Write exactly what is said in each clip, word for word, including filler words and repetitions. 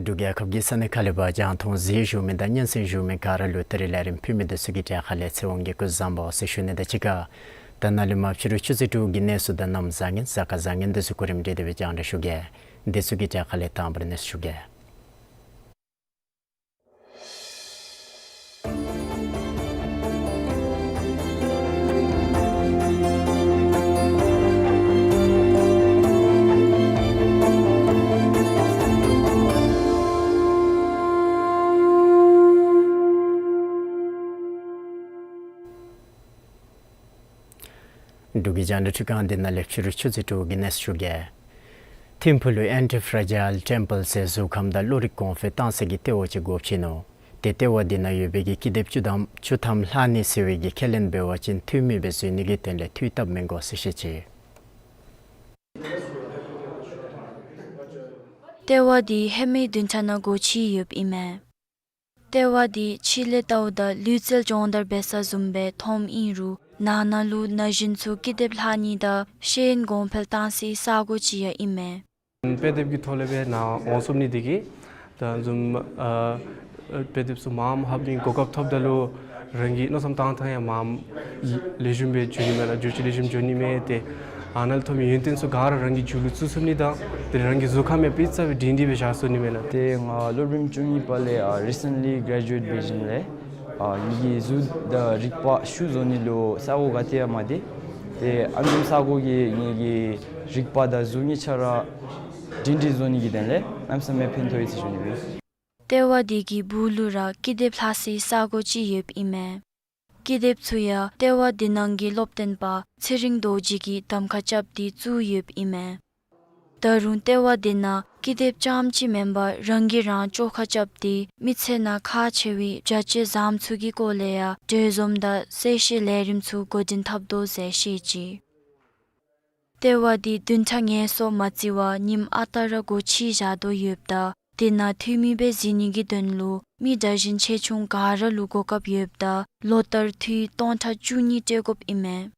འབྲུག་རྒྱལ་ཁབ་ཀྱི་ས་གནས་ཁག་ལས་ཕར་རྒྱང་མཐོང་གཟིགས་བཞུགས་མི་དང་སྙན་གསན་བཞུགས་མི་ག་ར་ལུ་ད་རིས་ལས་རིམ་ཕུལ་མི་འདི་ཚུ་གི་གྲས་ཁ་ལས་ཚེ་དབང་གིས་སྐུ་གཟུགས་བཟང་པོ་ཟེར་ཞུ་ནི་དང་གཅིག་ཁར་ད་ནཱ་ལས་མར་ཕྱི་རུ་ཆུ་ཚོད་དྲུག་གི་གནས་ཚུལ་དང་གནམ་བཟང་ངན་གཟའ་སྐར་བཟང་ངན་འདི་ཚུ་གོ་རིམ་སྒྲིག་སྟེ་སྦེ་རྒྱང་བསྒྲགས་ཞུ་གེ། འདི་ཚུ་གི་གྲས་ཁ་ལས་དང་པ་ར་གནས་ཚུལ་ཞུ་གེ། འབྲུག་གི་རྒྱང་བསྒྲགས་ཁྲི་ཁང་འདི་ནང་ལས་ཕྱི་རུ་ཆུ་ཚོད་དྲུག་གི་གནས་ཚུལ་ཞུ་གེ། ཐིམ་ཕུག་ལུ་Anti-Fragile Temple ཟེར་གཟུགས་ཁམས་དང་བློ་རིག་གོང་འཕེལ་གཏང་སའི་གི་ལྟེ་བ་ཅིག་སྒོ་ཕྱེ་ནུག། ཏེ་ལྟེ་བ་འདི་ནང་ཡོད་པའི་གི་ཀི་དེབ་བཅུ་ཐམ་བཅུ་ཐམ་ལྷག་ནི་ཟེར་བའི་གི་ཁས་ལེན་འབད་བ་ཅིན་འཐུས་མི་སྦེ་བཟོ་ནི་གི་དོན་ལས་འཐུས་བཏབ་མི་དགོ་ཟེར་བཤད་ཅི། ལྟེ་བ་འདི་ཧེ་མའི་བདུན་ཕྲག་ནང་སྒོ་ཕྱེ་ཡོདཔ་ཨིན་མས། ལྟེ་བ་འདི་ཕྱི་ལས་བལྟཝ་ད་ལུས་རྩལ་སྦྱོང་བརྡར་འབད་ས་བཟུམ་སྦེ་མཐོངམ་ཨིན་རུང་ནང་ན་ལུ་ན་གཞོན་ཚུ་ཀི་དེབ་ལྷག་ནི་དང་ཤེས་ཡོན་གོང་འཕེལ་གཏང་སའི་ས་སྒོ་ཅིག་ཡང་ཨིན་མས། དཔེ་དེབ་ཀྱི་ཐོག་ལས་སྦེ་ནཱ་འོང་ཚུགས་ནི་དེ་གིས་ད་བཟུམ་ཨ་དཔེ་དེབ་ཚུ་མངམ་ལྷག་ནི་གོ་སྐབས་ཐོབ་ད་ལུ་རང་གི་མནོ་བསམ་བཏང་ཐངས་ཡང་མངམ་ལེགས་ཤོམ་སྦེ་འགྱོ་ནི་མས་ལགས། བསྒྱུར་བཅོས་ལེགས་ཤོམ་འགྱོ་ནི་མས། ཏེ་ཨ་ནཱ་ལས་ཐོབ་མི་ཡོན་ཏན་ཚུ་ག་ར་རང་གི་རྒྱུད་ལུ་བཙུགས་ཚུགས་ནི་དང་ཏེ་རང་གི་གཟུགས་ཁམས་ཡང་སྤུས་ཚད་སྦེ་སྒྲིང་སྒྲི་སྦེ་བཞག་ཚུགས་ནི་མས་ལགས། ཏེ་ང་སློབ་རིམ་བཅུ་གཉིས་པ་ལས་ཨ་recently graduate འབད་ཞིནམ་ལས་ཨ་ངེ་གི་གཟུགས་དང་རིག་པ་ཤུགས་བཟོ་ནི་ལུ་ས་སྒོ་ག་ཏེ་ཡང་མ་འདི། ཏེ་ཨ་ནི་བཟུམ་ས་སྒོ་གིས་ངེ་གི་རིག་པ་དང་གཟུགས་གཉིས་ཆ་ར་སྒྲིང་སྒྲི་བཟོ་ནི་གི་དོན་ལས་གནམ་མེད་ས་མེད་ཕན་ཐོགས་ཡི་ཟེར་ཞུ་ནི་ཨིན། ལྟེ་བ་འདི་གི་སྦུག་ལུ་ར་ཀི་དེབ་ལྷག་སའི་ས་སྒོ་ཅིག་ཡོདཔ་ཨིན་མས། ཀི་དེབ་ཚུ་ཡང་ལྟེ་བ་འདི་ནང་གི་སློབ་སྟོན་པ་ཚེ་རིང་རྡོ་རྗེ་གིས་གདམ་ཁ་རྐྱབ་སྟེ་བཙུགས་ཡོདཔ་ཨིན་མས། ད་རུང་ལྟེ་བ་འདི་ནང་ཀི་དེབ་རྐྱངམ་ཅིག་མེན་པར་རང་གིས་རང་བཅོས་ཁ་རྐྱབ་སྟེ་མི་ཚེ་ནང་ཁག་ཆེ་བའི་བྱ་སྤྱོད་བཟང་ཚུགས་ཀྱི་སྐོར་ལས་ཡང་འབྲི་རྩོམ་དང་གསལ་བཤད་ལས་རིམ་ཚུ་འགོ་འདྲེན་འཐབ་དོ་ཟེར་བཤད་ཅི། ལྟེ་བ་འདི་བདུན་ཕྲག་ལྔ་སོ་མ་རྩིས་པར་ཉིནམ་ཨ་རྟག་ར་སྒོ་ཕྱེ་བཞག་དོ་ཡོདཔ་ད་འདི་ནང་འཐུས་མི་སྦེ་གཟིགས་ནི་གི་དོན་ལུ་མི་དྲག་ཞན་ཆེ་ཆུང་ག་ར་ལུ་གོ་སྐབས་ཡོདཔ་ད་ལོ་ལྟར་འཐུས་སྟོང་ཕྲག་བཅུ་གཉིས་སྤྲོད་དགོཔ་ཨིན་མས།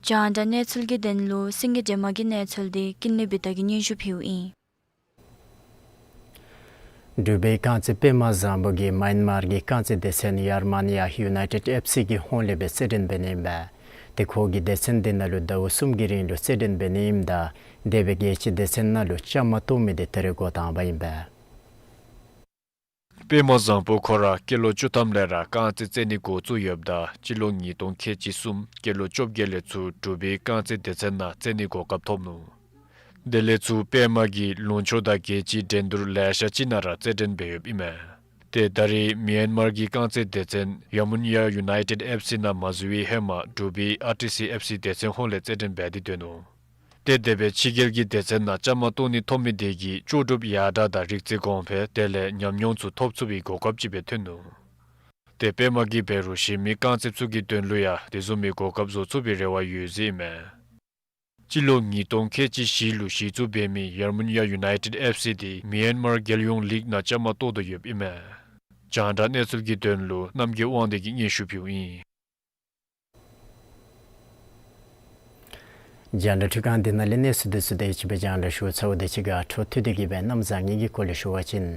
རྒྱང་བསྒྲགས་གནས་ཚུལ་གྱི་དོན་ལུ་སེང་གེ་སྒྲོལ་མ་གི་གནས་ཚུལ་འདི་ཀུན་ལེགས་བི་ཏ་གིས་སྙན་ཞུ་ཕུལཝ་ཨིན། འབྲུག་པའི་རྐང་རྩེད་པདྨ་བཟང་པོ་གིས་མཱ་ཡན་མར་གྱི་རྐང་རྩེད་སྡེ་ཚན་ཡར་མཱ་ནི་ཡ་ཡུ་ནའི་ཊེཌ་ཨེཕ་སི་གི་ཧོངས་ལས་སྦེ་རྩེད་འགྲན་འབད་ནི་ཨིན་པས། ཏེ་ཁོ་གིས་སྡེ་ཚན་འདི་ནང་ལུ་ཟླཝ་གསུམ་གྱི་རིང་ལུ་རྩེད་འགྲན་འབད་ནི་ཨིནམ་ད་དེ་སྦེ་རྒྱལ་སྤྱི་སྡེ་ཚན་ནང་ལུ་བཅའ་མར་གཏོགས་མི་འདི་ད་རེས་འགོ་དང་པ་ཨིན་པས། པདྨ་བཟང་པོ་ཁོ་ར་སྐྱེས་ལོ་བཅུ་ཐམ་ལས་ར་རྐང་རྩེད་རྩེད་ནི་འགོ་བཙུགས་ཡོདཔ་ད་སྤྱི་ལོ་ཉིས་སྟོང་ཁལ་གཅིག་གསུམ་སྐྱེས་ལོ་བཅོ་བརྒྱད་ལས་ཚུར་འབྲུག་པའི་རྐང་རྩེད་སྡེ་ཚན་ནང་རྩེད་ནི་གོ་སྐབས་ཐོབ་ནུག། དེ་ལས་ཚུར་པདྨ་གིས་ལུང་ཕྱོགས་དང་རྒྱལ་སྤྱིའི་འགྲན་བསྡུར་ལེ་ཤ་ཅིག་ནང་ར་རྩེད་འགྲན་འབད་ཡོདཔ་ཨིན་མས། ཏེ་ད་རེས་མཱ་ཡན་མར་གྱི་རྐང་རྩེད་སྡེ་ཚན་ཡ་མུ་ནི་ཡ་ཡུ་ནའི་ཊེཌ་ཨེཕ་སི་ནང་མ་འཛུལ་བའི་ཧེ་མ་འབྲུག་པའི་ཨར་ཊི་སི་ཨེཕ་སི་སྡེ་ཚན་ཧོངས་ལས་རྩེད་འགྲན་འབད་དེ་སྡོད་ནུག། ཏེ་དེ་སྦེ་ཕྱི་རྒྱལ་གྱི་སྡེ་ཚན་ནང་བཅའ་མར་གཏོགས་ནི་ཐོབ་མི་དེ་གིས་ལྕོགས་གྲུབ་ཡར་དྲག་དང་རིག་རྩལ་གོང་འཕེལ་དེ་ལས་ཉམས་མྱོང་ཚུ་ཐོབ་ཚུགས་པའི་གོ་སྐབས་ཅིག་སྦེ་ཐོན་ནུག། ཏེ་པདྨ་གིས་འབད་རུང་གཞན་མི་རྐང་རྩེདཔ་ཚུ་གི་དོན་ལུ་ཡང་དེ་བཟུམ་མའི་གོ་སྐབས་བཟོ་ཚུགས་པའི་རེ་བ་ཡོད་ཟེར་ཨིན་མས། སྤྱི་ལོ་ཉིས་སྟོང་ཁལ་གཅིག་བཞི་ལུ་གཞི་བཙུགས་འབད་མི་ཡར་མུ་ནི་ཡ་ཡུ་ནའི་ཊེཌ་ཨེཕ་སི་འདི་མི་ཡན་མར་རྒྱལ་ཡོངས་ལིག་ནང་བཅའ་མར་གཏོགས་དོ་ཡོདཔ་ཨིན་མས། རྒྱང་བསྒྲགས་གནས་ཚུལ་གྱི་དོན་ལུ་རྣམ་རྒྱལ་དབང་འདུས་ཀྱིས་སྙན་ཞུ་ཕུལཝ་ཨིན། རྒྱང་བསྒྲགས་འཕྲུལ་ཁང་འདི་ནང་ལས་གནས་ཚུལ་འདི་ཚུ་དེ་ཅིག་སྦེ་རྒྱང་བསྒྲགས་ཞུ་ཚརཝ་དེ་ཅིག་ཁར་འཕྲོ་མཐུད་དེ་གིས་སྦེ་གནམ་བཟང་ངན་གྱི་སྐོར་ལས་ཞུ་བ་ཅིན།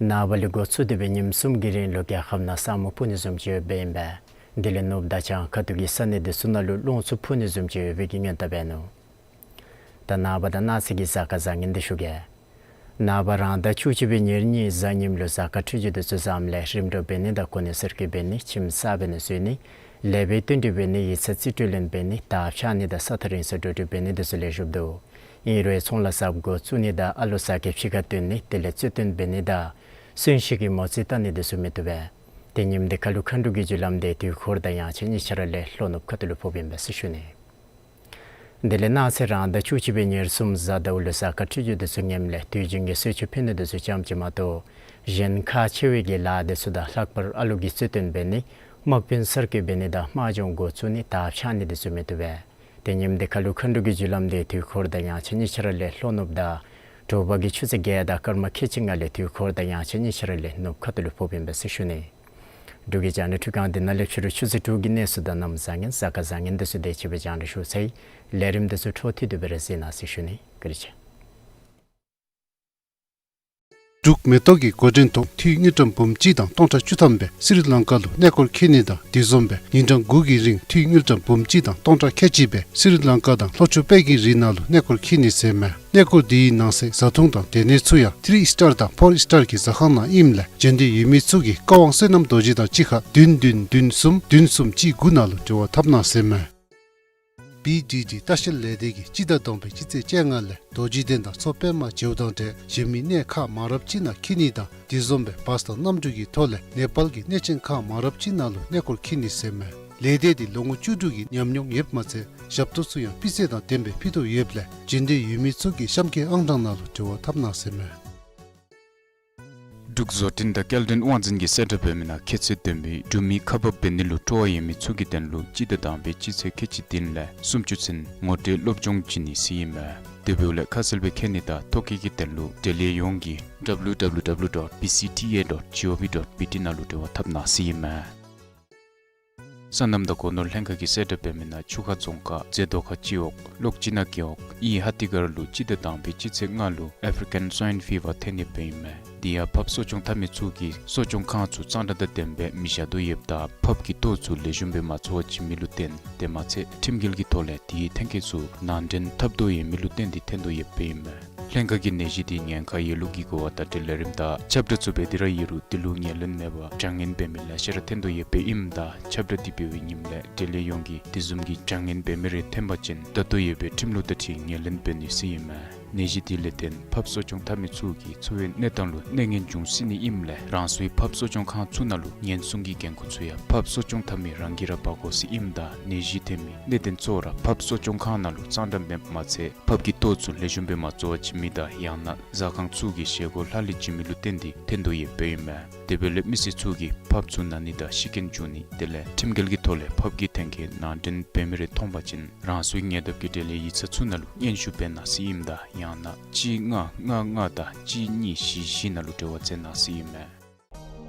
ནངས་པ་ལས་འགོ་བཙུགས་ཏེ་སྦེ་ཉིནམ་གསུམ་གྱི་རིང་ལུ་རྒྱལ་ཁབ་ནང་ས་སྨུག་སྤུབ་ནི་བཟུམ་ཅིག་ཡོདཔ་ཨིན་པས། དེ་ལས་ནུབ་དང་བྱང་ཁ་ཐུག་གི་ས་གནས་འདི་ཚུ་ནང་ལུ་རླུང་འཚུབ་འཕུ་ནི་བཟུམ་ཅིག་ཡོད་པའི་གི་སྔོན་བརྡ་འབད་ནུག། ད་ནངས་པ་དང་གནངས་ཚེ་གི་གཟའ་སྐར་བཟང་ངན་འདི་ཞུ་གེ། ནངས་པ་རང་ཟླ་བཅུ་གཅིག་པའི་ཉེར་གཉིས་གཟའ་ཉིམ་ལུ་གཟའ་སྐར་འཕྲོད་སྦྱོར་འདི་ཚུ་བཟངམ་ལས་རིམ་གྲོ་འབད་ནི་དང་གོ་གནས་གསར་བསྐོ་འབད་ནི་ཁྱིམ་གསར་འབད་ནི་བཟོ་ནི་ལེགས་པའི་བསྟུན་གྲོས་འབད་ནི་ཡིག་ཚང་རྩིས་སྤྲོད་ལེན་འབད་ནི་དར་འཕྱར་ནི་དང་ས་ཐག་རིང་སར་འགྲོ་སྒྲིག་འབད་ནི་འདི་ཚུ་ལེགས་ཤོམ་འདུག། ཨིན་རུང་ཚོང་ལཱ་གསརཔ་འགོ་བཙུགས་ནི་དང་ཨ་ལོ་གསར་གྱི་ཕྱི་ཁར་བཏོན་ནི་དེ་ལས་རྩོད་དོན་འབད་ནི་དང་གསོན་གཤིན་གྱི་མོ་རྩིས་བལྟ་ནི་འདི་ཚུ་མི་བཏུབ་པས། ཏེ་ཉིནམ་འདི་ཁ་ལུ་མཁའ་འགྲོ་གི་རྒྱུ་ལམ་འདི་དུས་འཁོར་དང་དབྱངས་ཅན་གཉིས་ཆ་ར་ལས་ལྷོ་ནུབ་ཁ་ཐུག་ལུ་ཕོགཔ་ཨིན་པས་ཟེར་ཞུ་ནི། དེ་ལས་གནངས་ཚེ་རང་ཟླ་བཅུ་གཅིག་པའི་ཉེར་གསུམ་གཟའ་ཟླཝ་ལུ་གཟའ་སྐར་འཕྲོད་སྦྱོར་འདི་ཚུ་ངནམ་ལས་དུས་རྒྱུན་གྱི་གསོལ་མཆོད་ཕུལ་ནི་འདི་ཚུ་ཙམ་ཅིག་མ་གཏོགས་གཞན་ཁག་ཆེ་བའི་གི་ལཱ་འདི་ཚུ་དང་ལྷག་པར་ཨ་ལོ་གི་རྩོད་དོན་འབད་ནི་དམག་དཔོན་གསར་བསྐོ་འབད་ནི་དང་དམག་སྦྱོང་འགོ་བཙུགས་ནི་དར་འཕྱར་ནི་འདི་ཚུ་མི་བཏུབ་པས། ཏེ་ཉིནམ་འདི་ཁ་ལུ་མཁའ་འགྲོ་གི་རྒྱུ་ལམ་འདི་དུས་འཁོར་དང་དབྱངས་ཅན་གཉིས་ཆ་ར་ལས་ལྷོ་ནུབ་དང་དྲོ་པ་གི་ཆུ་ཚོད་བརྒྱད་དང་སྐར་མ་ཁལ་གཅིག་ལྔ་ལས་དུས་འཁོར་དང་དབྱངས་ཅན་གཉིས་ཆ་ར་ལས་ནུབ་ཁ་ཐུག་ལུ་ཕོགཔ་ཨིན་པས་ཟེར་ཞུ་ནི། འབྲུག་གི་རྒྱང་བསྒྲགས་འཕྲུལ་ཁང་འདི་ནང་ལས་ཕྱི་རུ་ཆུ་ཚོད་དྲུག་གི་གནས་ཚུལ་དང་གནམ་བཟང་ངན་གཟའ་སྐར་བཟང་ངན་འདི་ཚུ་དེ་ཅིག་སྦེ་རྒྱང་བསྒྲགས་ཞུ་ཚར་ཡི། ལས་རིམ་འདི་ཚུ་འཕྲོ་མཐུད་དེ་སྦེ་ར་གཟིགས་གནང་ཟེར་ཞུ་ནི། བཀའ་དྲིན་ཆེ། འབྲུག་མེ་ཏོག་གི་འགོ་འདྲེན་ཐོག་འཐུས་དངུལ་ཀྲམ་འབུམ་གཅིག་དང་སྟོང་ཕྲག་བཅུ་ཐམ་སྦེ་སི་རི་ལང་ཀ་ལུ་གནས་སྐོར་འཁྱིད་ནི་དང་དེ་བཟུམ་སྦེ་ཉིན་གྲངས་དགུ་གི་རིང་འཐུས་དངུལ་ཀྲམ་འབུམ་གཅིག་དང་སྟོང་ཕྲག་ཁལ་གཅིག་སྦེ་སི་རི་ལང་ཀ་དང་ལྷོ་ཕྱོགས་དཔལ་གྱི་རི་ནང་ལུ་གནས་སྐོར་འཁྱིད་ནི་ཟེར་མས། གནས་སྐོར་འདི་གི་ནང་གསེས་བཟའ་འཐུང་དང་སྡོད་གནས་ཚུ་ཡང་ཐི་རི་ཨིསི་ཊར་དང་ཕོར་ཨིསི་ཊར་གྱི་ཟ་ཁང་ནང་ཨིནམ་ལས་འབྱོན་འདོད་ཡོད་མི་ཚུ་གིས་བཀའ་དབང་བསོད་ནམས་རྡོ་རྗེ་དང་གཅིག་ཁར་བདུན་བདུན་བདུན་གསུམ་བདུན་གསུམ་གཅིག་དགུ་ནང་ལུ་འབྲེལ་བ་འཐབ་གནང་ཟེར་མས། བི་ཌི་ཌི་ལྟ་བཤལ་ལས་སྡེ་གིས་སྤྱི་ཟླ་དང་པའི་སྤྱི་ཚེས་བཅོ་ལྔ་ལས་རྡོ་རྗེ་གདན་དང་མཚོ་པདྨ་བྱེའུ་དང་འབྲེལ་གཞན་མི་གནས་ཁག་མང་རབས་ཅིག་ནང་འཁྱིད་ནི་དང་དེ་བཟུམ་སྦེ་བཱས་དང་གནམ་གྲུ་གི་ཐོག་ལས་ནེ་པཱལ་གྱི་གནས་ཆེན་ཁག་མང་རབས་ཅིག་ནང་ལུ་གནས་སྐོར་འཁྱིད་ནི་ཟེར་མས། ལས་སྡེ་འདི་ལོ་ངོ་བཅུ་དྲུག་གི་ཉམས་མྱོང་ཡོདཔ་མ་ཚད་ཞབས་ཏོག་ཚུ་ཡང་སྤུས་ཚད་དང་ལྡནམ་སྦེ་ཕུལ་དོ་ཡོདཔ་ལས་འབྱོན་འདོད་ཡོད་མི་ཚུ་གིས་གཤམ་གྱི་ཨང་གྲངས་ནང་ལུ་འབྲེལ་བ་འཐབ་གནང་ཟེར་མས། འབྲུག་བཟོ་སྐྲུན་དང་སྐྱེལ་འདྲེན་དབང་འཛིན་གྱིས་གསལ་བསྒྲགས་འབད་མི་ནང་ཁྱད་ཚད་ལྡན་པའི་འབྲུག་མི་ཁག་འབགཔ་འབད་ནི་ལུ་སྤྲོ་བ་ཡོད་མི་ཚུ་གི་དོན་ལུ་སྤྱི་ཟླ་དང་པའི་སྤྱི་ཚེས་ཁལ་གཅིག་བདུན་ལས་སུམ་ཅུ་ཚུན་ངོ་སྤྲོད་སློབ་སྦྱོང་བྱིན་ནི་ཟེར་ཨིན་མས། དེ་འབདཝ་ལས་ཁ་གསལ་སྦེ་མཁྱེན་ནི་དང་ཐོ་བཀོད་ཀྱི་དོན་ལུ་འབྲེལ་ཡོད་ཡོངས་ཀྱིས་W W W dot B C T A dot gov dot B T ནང་ལུ་འབྲེལ་བ་འཐབ་གནང་ཟེར་ཨིན་མས། སོ་ནམ་དང་སྒོ་ནོར་ལྷན་ཁག་གིས་གསལ་བསྒྲགས་འབད་མི་ནང་ཆུ་ཁ་རྫོང་ཁག་རྫེ་རྡོ་ཁ་སྤྱི་འོག་གློག་སྤྱི་ནག་རྒེད་འོག་དབྱི་ཧ་ཏི་སྒར་ལུ་སྤྱི་ཟླ་དང་པའི་སྤྱི་ཚེས་ལྔ་ལུ་ཨེཕ་རི་ཀན་སྭའིན་ཕི་བར་ཐོན་ནི་སྦེ་ཨིན་མས། དེ་ཡང་ཕགཔ་གསོ་སྐྱོང་འཐབ་མི་ཚུ་གིས་གསོ་སྐྱོང་ཁང་ཚུ་གཙང་སྦྲ་དང་ལྡནམ་སྦེ་མི་བཞག་དོ་ཡོདཔ་ད་ཕགཔ་གི་ལྟོ་ཚུ་ལེགས་ཤོམ་སྦེ་མ་འཚོ་བར་བྱིན་མི་ལུ་བརྟེན་དེ་མ་ཚད་ཁྲིམས་འགལ་གྱི་ཐོག་ལས་དེའི་ཐོན་སྐྱེད་ཚུ་ནང་འདྲེན་འཐབ་དོ་ཡོད་མི་ལུ་བརྟེན་ཏེ་ཐོན་དོ་ཡོདཔ་སྦེ་ཨིན་མས། ལྷན་ཁག་གིས་ནད་གཞི་འདི་ཉེན་ཁ་ཡོད་ལུགས་ཀྱི་གོ་བ་དང་འབྲེལ་ལས་རིམ་དང་ཁྱབ་བསྒྲགས་ཚུ་འབད་དེ་ར་ཡོད་རུང་དེ་ལུ་ངོས་ལེན་མེད་པར་དྲག་ངན་འབད་མི་ལེ་ཤ་ར་ཐོན་དོ་ཡོདཔ་སྦེ་ཨིནམ་ད་ཁྱབ་བསྒྲགས་འདི་འབད་བའི་ཉིནམ་ལས་འབྲེལ་ཡོད་ཡོངས་ཀྱིས་དེ་བཟུམ་གྱི་དྲག་ངན་འབད་མི་རེ་ཐོན་པ་ཅིན་ད་ལྟོ་ཡོད་པའི་ཁྲིམས་ལུགས་དང་འཁྲིལ་ངོས་ལེན་འབད་ནི་ཟེར་ཨིན་མས། ནད་གཞི་འདི་ལས་བརྟེན་ཕགཔ་གསོ་སྐྱོང་འཐབ་མི་ཚུ་གི་འཚོ་བའི་གནས་སྟངས་ལུ་གནོད་ངན་འབྱུང་སྲིད་ནི་ཨིནམ་ལས་རང་སོའི་ཕགཔ་གསོ་སྐྱོང་ཁང་ཚུ་ནང་ལུ་ཉེན་སྲུང་གི་འགན་ཁུར་ཚུ་ཡང་ཕགཔ་གསོ་སྐྱོང་འཐབ་མི་རང་གིས་ར་འབག་དགོ་ཟེར་ཨིནམ་ད་ནད་གཞི་ཐོན་མི་གནད་དོན་གཙོ་བོ་ར་ཕགཔ་གསོ་སྐྱོང་ཁང་ནང་ལུ་གཙང་སྦྲ་མེདཔ་མ་ཚད་ཕགཔ་གི་ལྟོ་ཚུ་ལེགས་ཤོམ་སྦེ་མ་འཚོ་བར་བྱིན་མི་དང་ཡང་ན་ཟ་ཁང་ཚུ་གི་བཞེས་སྒོ་ལྷག་ལུས་བྱིན་མི་ལུ་བརྟེན་ཏེ་ཐོན་དོ་ཡོདཔ་སྦེ་ཨིན་མས། དེ་འབདཝ་ལས་མི་སེར་ཚུ་གིས་ཕགཔ་ཚུ་ན་ནི་དང་ཤི་རྐྱེན་འབྱུང་ནི་དེ་ལས་ཁྲིམས་འགལ་གྱི་ཐོག་ལས་ཕགཔ་གི་ཐོན་སྐྱེད་ནང་འདྲེན་འབད་མི་རེ་མཐོང་པ་ཅིན་རང་སོའི་ཉེ་འདབས་ཀྱི་འབྲེལ་ཡོད་ཡིག་ཚང་ཚུ་ནང་ལུ་སྙན་ཞུ་འབད་གནང་ཟེར་ཨིནམ་ད་ཡང་ན་གཅིག་ལྔ་ལྔ་ལྔ་དང་གཅིག་གཉིས་བཞི་བཞི་ནང་ལུ་འབྲེལ་བ་མཛད་གནང་ཟེར་ཨིན་མས།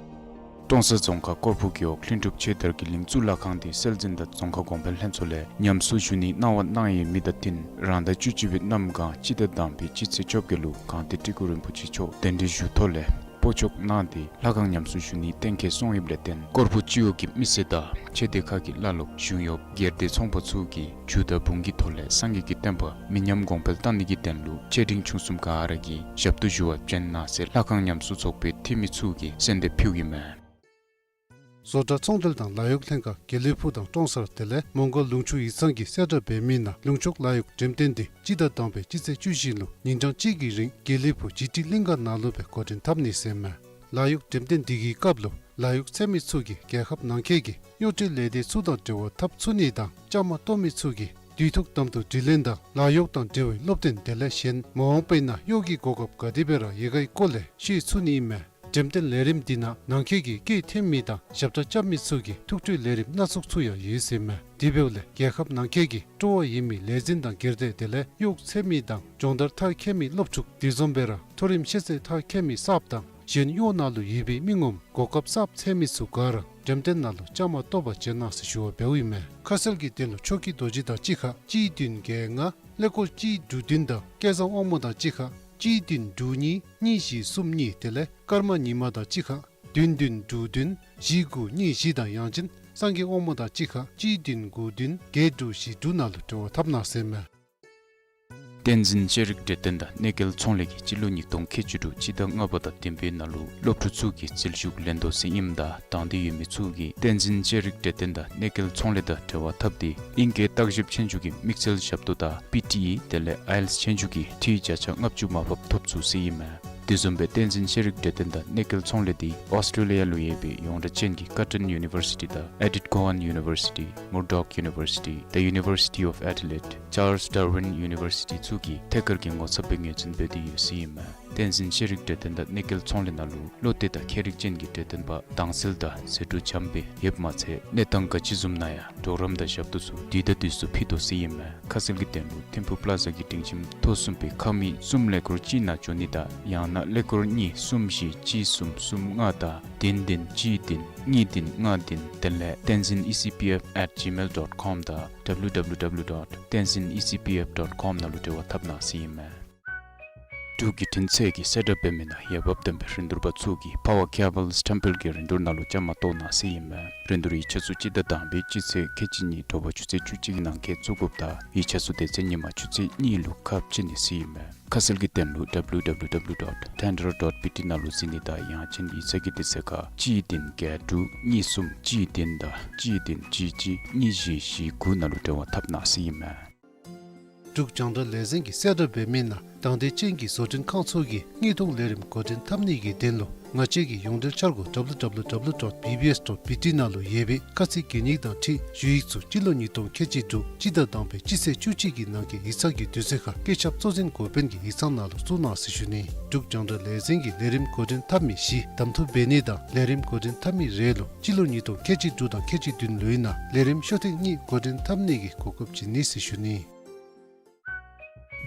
ཀྲོང་གསར་རྫོང་ཁག་སྐོར་ཕུག་རྒེད་འོག་ལྷུན་གྲུབ་ཆོས་དར་གྱི་གླིང་གཙུག་ལག་ཁང་འདི་སྲོལ་འཛིན་དང་རྫོང་ཁ་གོང་འཕེལ་ལྷན་ཚོགས་ལས་ཉམས་གསོ་ཞུ་ནི་གནང་བ་གནང་ཡོད་མི་དང་བསྟུན་རང་ཟླ་བཅུ་གཅིག་པའི་གནམ་གང་སྤྱི་ཟླ་དང་པའི་སྤྱི་ཚེས་བཅོ་བརྒྱད་ལུ་གངས་ཏི་ཏི་ཀུ་རིན་པོ་ཆེ་མཆོག་གདན་འདྲེན་ཞུ་ཐོག་ལས་སྤོ་ཆོག་གནང་སྟེ་ལྷ་ཁང་ཉམས་གསོ་ཞུ་ནི་གཏན་འཁེལ་སོང་ཡོདཔ་ལས་བརྟེན་སྐོར་ཕུག་སྤྱི་འོག་གི་མི་སེར་དང་ཆོས་སྡེ་ཁག་གི་བླ་སློབ་གཞུང་གཡོགཔ་སྒེར་སྡེ་ཚོང་པ་ཚུ་གིས་རྒྱུ་དང་འབུངས་ཀྱི་ཐོག་ལས་སངས་རྒྱས་ཀྱི་བསྟན་པ་མི་ཉམས་གོང་འཕེལ་གཏང་ནི་གི་དོན་ལུ་ཆེ་འབྲིང་ཆུང་གསུམ་ག་ར་གིས་ཞབས་ཏོག་ཞུ་བར་བྱོན་གནང་ཟེར་ལྷ་ཁང་ཉམས་གསོ་ཚོགས་པའི་འཐུས་མི་ཚུ་གིས་གསོལ་འདེབས་ཕུལཝ་ཨིན་མས། བཟོ་གྲྭ་ཚོང་འབྲེལ་དང་ལཱ་གཡོག་ལྷན་ཁག་དགེ་ལེགས་ཕུག་དང་ཀྲོང་གསར་དེ་ལས་མོང་སྒར་ལུང་ཕྱོགས་ཡིག་ཚང་གིས་གསལ་བསྒྲགས་འབད་མི་ནང་ལུང་ཕྱོགས་ལཱ་གཡོག་འགྲེམས་སྟོན་འདི་སྤྱི་ཟླ་དང་པའི་སྤྱི་ཚེས་བཅུ་བཞི་ལུ་ཉིན་གྲངས་གཅིག་གི་རིང་དགེ་ལེགས་ཕུག་ཇི་ཊི་གླིང་ག་ནང་ལུ་སྦེ་འགོ་འདྲེན་འཐབ་ནི་ཟེར་མས། ལཱ་གཡོག་འགྲེམས་སྟོན་འདི་གི་སྐབས་ལུ་ལཱ་གཡོག་འཚོལ་མི་ཚུ་གིས་རྒྱལ་ཁབ་ནང་འཁོད་ཀྱི་གཡོག་བཀོལ་ལས་སྡེ་ཚུ་དང་འབྲེལ་བ་འཐབ་ཚུགས་ནི་དང་བཅའ་མར་གཏོགས་མི་ཚུ་གིས་དུས་ཐོག་དམ་དུ་དྲི་ལན་དང་ལཱ་གཡོག་དང་འབྲེལ་བའི་སློབ་སྟོན་དེ་ལས་གཞན་མ་འོངས་པའི་ནང་གཡོག་གི་གོ་སྐབས་ག་དེ་སྦེ་ར་ཡོད་གའི་སྐོར་ལས་ཤེས་ཚུགས་ནི་ཨིན་མས། འགྲེམས་སྟོན་ལས་རིམ་འདི་ནང་ནང་འཁོད་ཀྱི་སྐད་འཐེན་མི་དང་ཞབས་ཁྲ་རྐྱབ་མི་ཚུ་གི་ཐུགས་སྤྲོའི་ལས་རིམ་སྣ་ཚོགས་ཚུ་ཡང་ཡོད་ཟེར་མས། དེ་འབདཝ་ལས་རྒྱལ་ཁབ་ནང་འཁོད་ཀྱི་སྤྲོ་བ་ཡོད་མི་ལས་འཛིན་དང་སྒེར་སྡེ་དེ་ལས་གཡོག་འཚོལ་མི་དང་སྦྱོང་བརྡར་མཐར་འཁྱོལ་མི་སློབ་ཕྲུག་དེ་བཟུམ་སྦེ་ར་མཐོ་རིམ་ཤེས་ཚད་མཐར་འཁྱོལ་མི་གསརཔ་དང་གཞན་གཡོག་ནང་ལུ་ཡོད་པའི་མི་ངོམ་གོ་སྐབས་གསརཔ་འཚོལ་མི་ཚུ་ག་ར་འགྲེམས་སྟོན་ནང་ལུ་བཅའ་མར་གཏོགས་པར་བྱོན་གནང་ཟེར་ཞུ་བ་འབདཝ་ཨིན་མས། ཁ་གསལ་གྱི་དོན་ལུ་ཆོས་སྐྱིད་རྡོ་རྗེ་དང་གཅིག་ཁར་གཅིག་བདུན་བརྒྱད་ལྔ། ཀླད་ཀོར་གཅིག་དྲུག་བདུན་དང་སྐལ་བཟང་དབང་མོ་དང་གཅིག་ཁར་གཅིག་བདུན་དྲུག་གཉིས་གཉིས་བཞི་གསུམ་གཉིས་དེ་ལས་ཀརྨ་ཉི་མ་དང་གཅིག་ཁར་བདུན་བདུན་དྲུག་བདུན་བཞི་དགུ་གཉིས་བཞི་དང་ཡང་ཅིན་སངས་རྒྱས་དབང་མོ་དང་གཅིག་ཁར་གཅིག་བདུན་དགུ་བདུན་བརྒྱད་དྲུག་བཞི་དྲུག་ནང་ལུ་འབྲེལ་བ་འཐབ་གནང་ཟེར་མས། བསྟན་འཛིན་ཤེས་རིག་གྲོས་སྟོན་དང་གནས་སྐལ་ཚོང་ལས་ཀྱིས་སྤྱི་ལོ་ཉིས་སྟོང་ཁལ་གཅིག་དྲུག་སྤྱི་ཟླ་ལྔ་པ་དང་བདུན་པའི་ནང་ལུ་སློབ་ཕྲུག་ཚུ་གི་འཛུལ་ཞུགས་ལེན་དོ་ཟེར་ཨིནམ་ད་དང་འདོད་ཡོད་མི་ཚུ་གིས་བསྟན་འཛིན་ཤེས་རིག་གྲོས་སྟོན་དང་གནས་སྐལ་ཚོང་ལས་དང་འབྲེལ་བ་འཐབ་སྟེ་ཨིང་སྐད་བརྟག་ཞིབ་ཆོས་རྒྱུགས་ཀྱི་དམིགས་བསལ་ཞབས་ཏོག་དང་པི་ཊི་ཨི་དེ་ལས་ཨའི་ཨེལ་ཊི་ཨེས་ཆོས་རྒྱུགས་ཀྱི་འཐུས་བརྒྱ་ཆ་ལྔ་བཅུ་མར་ཕབ་ཐོབ་ཚུགས་ཟེར་ཨིན་མས། དེ་བཟུམ་སྦེ་བསྟན་འཛིན་ཤེས་རིག་གྲོས་སྟོན་དང་གནས་སྐལ་ཚོང་ལས་འདི་ཨོསི་ཊེ་ལི་ཡ་ལུ་ཡོད་པའི་ཡོངས་གྲགས་ཅན་གྱི་ཀར་ཊོན་ཡུ་ནི་བར་སི་ཊི་དང་ཨེ་ཌིཐ་ཀོ་ཝཱན་ཡུ་ནི་བར་སི་ཊི། མུར་ཌོག་ཡུ་ནི་བར་སི་ཊི། The University of Adelaide། ཅཱརལསི་ཌར་ཝིན་ཡུ་ནི་བར་སི་ཊི་ཚུ་གིས་ཐད་ཀར་གྱི་ངོ་ཚབ་སྦེ་ངོས་འཛིན་འབད་དེ་ཡོད་ཟེར་ཨིན་མས། བསྟན་འཛིན་ཤེས་རིག་གྲོས་སྟོན་དང་གནས་སྐལ་ཚོང་ལས་ནང་ལུ་བློ་གཏད་དང་མཁས་རིག་ཅན་གྱི་གྲོས་སྟོན་པ་དྭངས་གསལ་དང་ཟད་འགྲོ་འཇམ་སྦེ་ཡོདཔ་མ་ཚད་གནས་སྟངས་ག་ཅི་བཟུམ་ནང་ཡང་གྲོགས་རམ་དང་ཞབས་ཏོག་ཚུ་དུས་དང་དུས་སུ་ཕུལ་དོ་ཟེར་ཨིན་མས། ཁ་གསལ་གྱི་དོན་ལུ་ཐིམ་ཕུག་པླ་ཛ་གི་སྒྲིང་ཁྱིམ་ཐོག་གསུམ་པའི་ཁང་མིག་གསུམ་ཀླད་ཀོར་གཅིག་ནང་འབྱོན་ནི་དང་ཡང་ན་ཀླད་ཀོར་གཉིས་གསུམ་བཞི་གཅིག་གསུམ་གསུམ་ལྔ་དང་བདུན་བདུན་གཅིག་བདུན་གཉིས་བདུན་ལྔ་བདུན་དེ་ལས་tenzin E C P F at gmail dot com དང་W W W dot tenzin E C P F dot com ནང་ལུ་འབྲེལ་བ་འཐབ་གནང་ཟེར་ཨིན་མས། འབྲུག་བརྒྱུད་འཕྲིན་ཚད་ཀྱིས་གསལ་བསྒྲགས་འབད་མི་ནང་འོས་འབབ་ལྡན་པའི་རིན་བསྡུར་པ་ཚུ་གིས་Power Cables ཊམ་ཕུག་གི་རིན་བསྡུར་ནང་ལུ་བཅའ་མར་གཏོགས་གནང་ཟེར་ཨིན་མས། རིན་བསྡུར་ཡིག་ཆ་ཚུ་སྤྱི་ཟླ་དང་པའི་སྤྱི་ཚེས་ཁལ་གཅིག་གཉིས་དྲོ་པ་ཆུ་ཚོད་བཅུ་གཅིག་གི་ནང་འཁོད་བཙུགས་དགོཔ་དང་ཡིག་ཆ་ཚུ་སྡེ་ཚན་ཉིན་མ་ཆུ་ཚོད་གཉིས་ལུ་ཁ་ཕྱེ་ནི་ཟེར་ཨིན་མས། ཁ་གསལ་གྱི་དོན་ལུ W W W dot tenderer dot B T ནང་ལུ་གཟིགས་ནི་དང་ཡང་ཅིན་ཡིག་ཚང་གི་དུས་ཚོད་ཁར་གཅིག་བདུན་བརྒྱད་དྲུག་གཉིས་གསུམ་གཅིག་བདུན་དང་གཅིག་བདུན་གཅིག་གཅིག་གཉིས་བཞི་བཞི་དགུ་ནང་ལུ་འབྲེལ་བ་འཐབ་གནང་ཟེར་ཨིན་མས། འབྲུག་རྒྱང་བསྒྲགས་ལས་འཛིན་གྱིས་གསལ་བསྒྲགས་འབད་མི་ནང་དང་འདོད་ཅན་གྱི་བཟོ་སྐྲུན་ཁང་ཚུ་གིས་དངོས་མཐོང་ལས་རིམ་འགོ་འདྲེན་འཐབ་ནི་གི་དོན་ལུ་ང་བཅས་ཀྱི་ཡོངས་འབྲེལ་འཆར་སྒོ་W W W dot B B S dot B T ནང་ལུ་ཡོད་པའི་ཁ་ཚིག་གན་ཡིག་དང་འཁྲིལ་ཞུ་ཡིག་ཚུ་སྤྱི་ལོ་ཉིས་སྟོང་ཁལ་གཅིག་དྲུག་སྤྱི་ཟླ་དང་པའི་སྤྱི་ཚེས་བཅུ་གཅིག་གི་ནང་འཁོད་ཡིག་ཚང་གི་དུས་ཚོད་ཁར་བཀོད་ཁྱབ་གཙོ་འཛིན་འགོ་དཔོན་གྱི་ཡིག་ཚང་ནང་ལུ་བཙུགས་གནང་ཟེར་ཞུ་ནི། འབྲུག་རྒྱང་བསྒྲགས་ལས་འཛིན་གྱི་ལས་རིམ་འགོ་འདྲེན་འཐབ་མི་བཞི་གདམ་འཐུ་འབད་ནི་དང་ལས་རིམ་འགོ་འདྲེན་འཐབ་མི་རེ་ལུ་སྤྱི་ལོ་ཉིས་སྟོང་ཁལ་གཅིག་དྲུག་དང་ཁལ་གཅིག་བདུན་ལོའི་ནང་ལས་རིམ་ཤོག་ཐེངས་གཉིས་འགོ་འདྲེན་འཐབ་ནི་གི་གོ་སྐབས་བྱིན་ནི་ཟེར་ཞུ་ནི།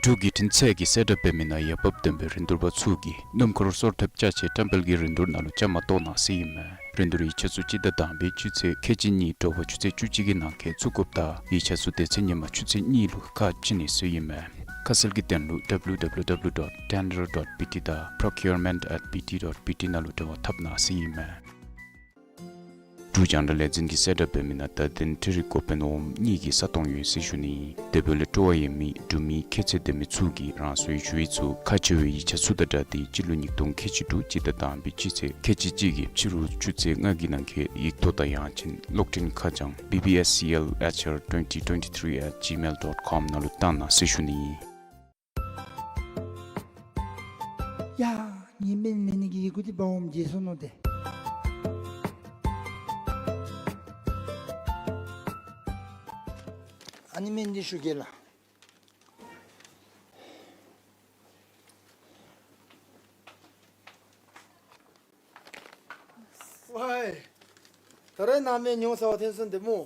འབྲུག་བརྒྱུད་འཕྲིན་ཚད་ཀྱིས་གསལ་བསྒྲགས་འབད་མི་ནང་འོས་འབབ་ལྡན་པའི་རིན་བསྡུར་པ་ཚུ་གིས་སྣུམ་འཁོར་སོར་ཐེབས་ཅ་ཆས་ཊམ་ཕུག་གི་རིན་བསྡུར་ནང་ལུ་བཅའ་མར་གཏོགས་གནང་ཟེར་ཨིན་མས། རིན་བསྡུར་ཡིག་ཆ་ཚུ་སྤྱི་ཟླ་དང་པའི་སྤྱི་ཚེས་ཁལ་གཅིག་གཉིས་དྲོ་པ་ཆུ་ཚོད་བཅུ་གཅིག་གི་ནང་འཁོད་བཙུགས་དགོཔ་དང་ཡིག་ཆ་ཚུ་སྡེ་ཚན་ཉིན་མ་ཆུ་ཚོད་གཉིས་ལུ་ཁ་ཕྱེ་ནི་ཟེར་ཨིན་མས། ཁ་གསལ་གྱི་དོན་ལུ W W W dot tenderer dot B T དང་procurement at B T dot B T ནང་ལུ་འབྲེལ་བ་འཐབ་གནང་ཟེར་ཨིན་མས། འབྲུག་རྒྱང་བསྒྲགས་ལས་འཛིན་གྱིས་གསལ་བསྒྲགས་འབད་མི་ནང་བརྡ་དོན་འཕྲུལ་རིག་འགོ་དཔོན་འོགམ་གཉིས་ཀྱི་ས་སྟོང་ཡོད་ཟེར་ཞུ་ནི། དེ་འབདཝ་ལས་སྤྲོ་བ་ཡོད་མི་འབྲུག་མི་ཁྱད་ཚད་ལྡན་མི་ཚུ་གིས་རང་སོའི་ཞུ་ཡིག་ཚུ་ཁག་ཆེ་བའི་ཡིག་ཆ་ཚུ་དང་སྦྲགས་ཏེ་སྤྱི་ལོ་ཉིས་སྟོང་ཁལ་གཅིག་དྲུག་སྤྱི་ཟླ་དང་པའི་སྤྱི་ཚེས་ཁལ་གཅིག་གཅིག་གི་ཕྱི་རུ་ཆུ་ཚོད་ལྔ་གི་ནང་འཁོད་ཡིག་ཐོག་དང་ཡང་ཅིན་གློག་འཕྲིན་ཁ་བྱང་B B S C L H R twenty twenty-three at gmail dot com ནང་ལུ་བཏང་གནང་ཟེར་ཞུ་ནི། ཡ། ངེའི་སྨན་ལེན་ནི་གི་ཡི་གུ་འདི་འབག་འོངམ་བརྗེད་སོ་ནུག་ཏེ། ཨ་ནི་སྨན་འདི་ཞུ་གེ་ལགས། ཝའི། ད་རེས་ནངས་པ་སྨན་ཉོ་ཟ་བར་ཐོན་སོང་ཏེ་སྨོ།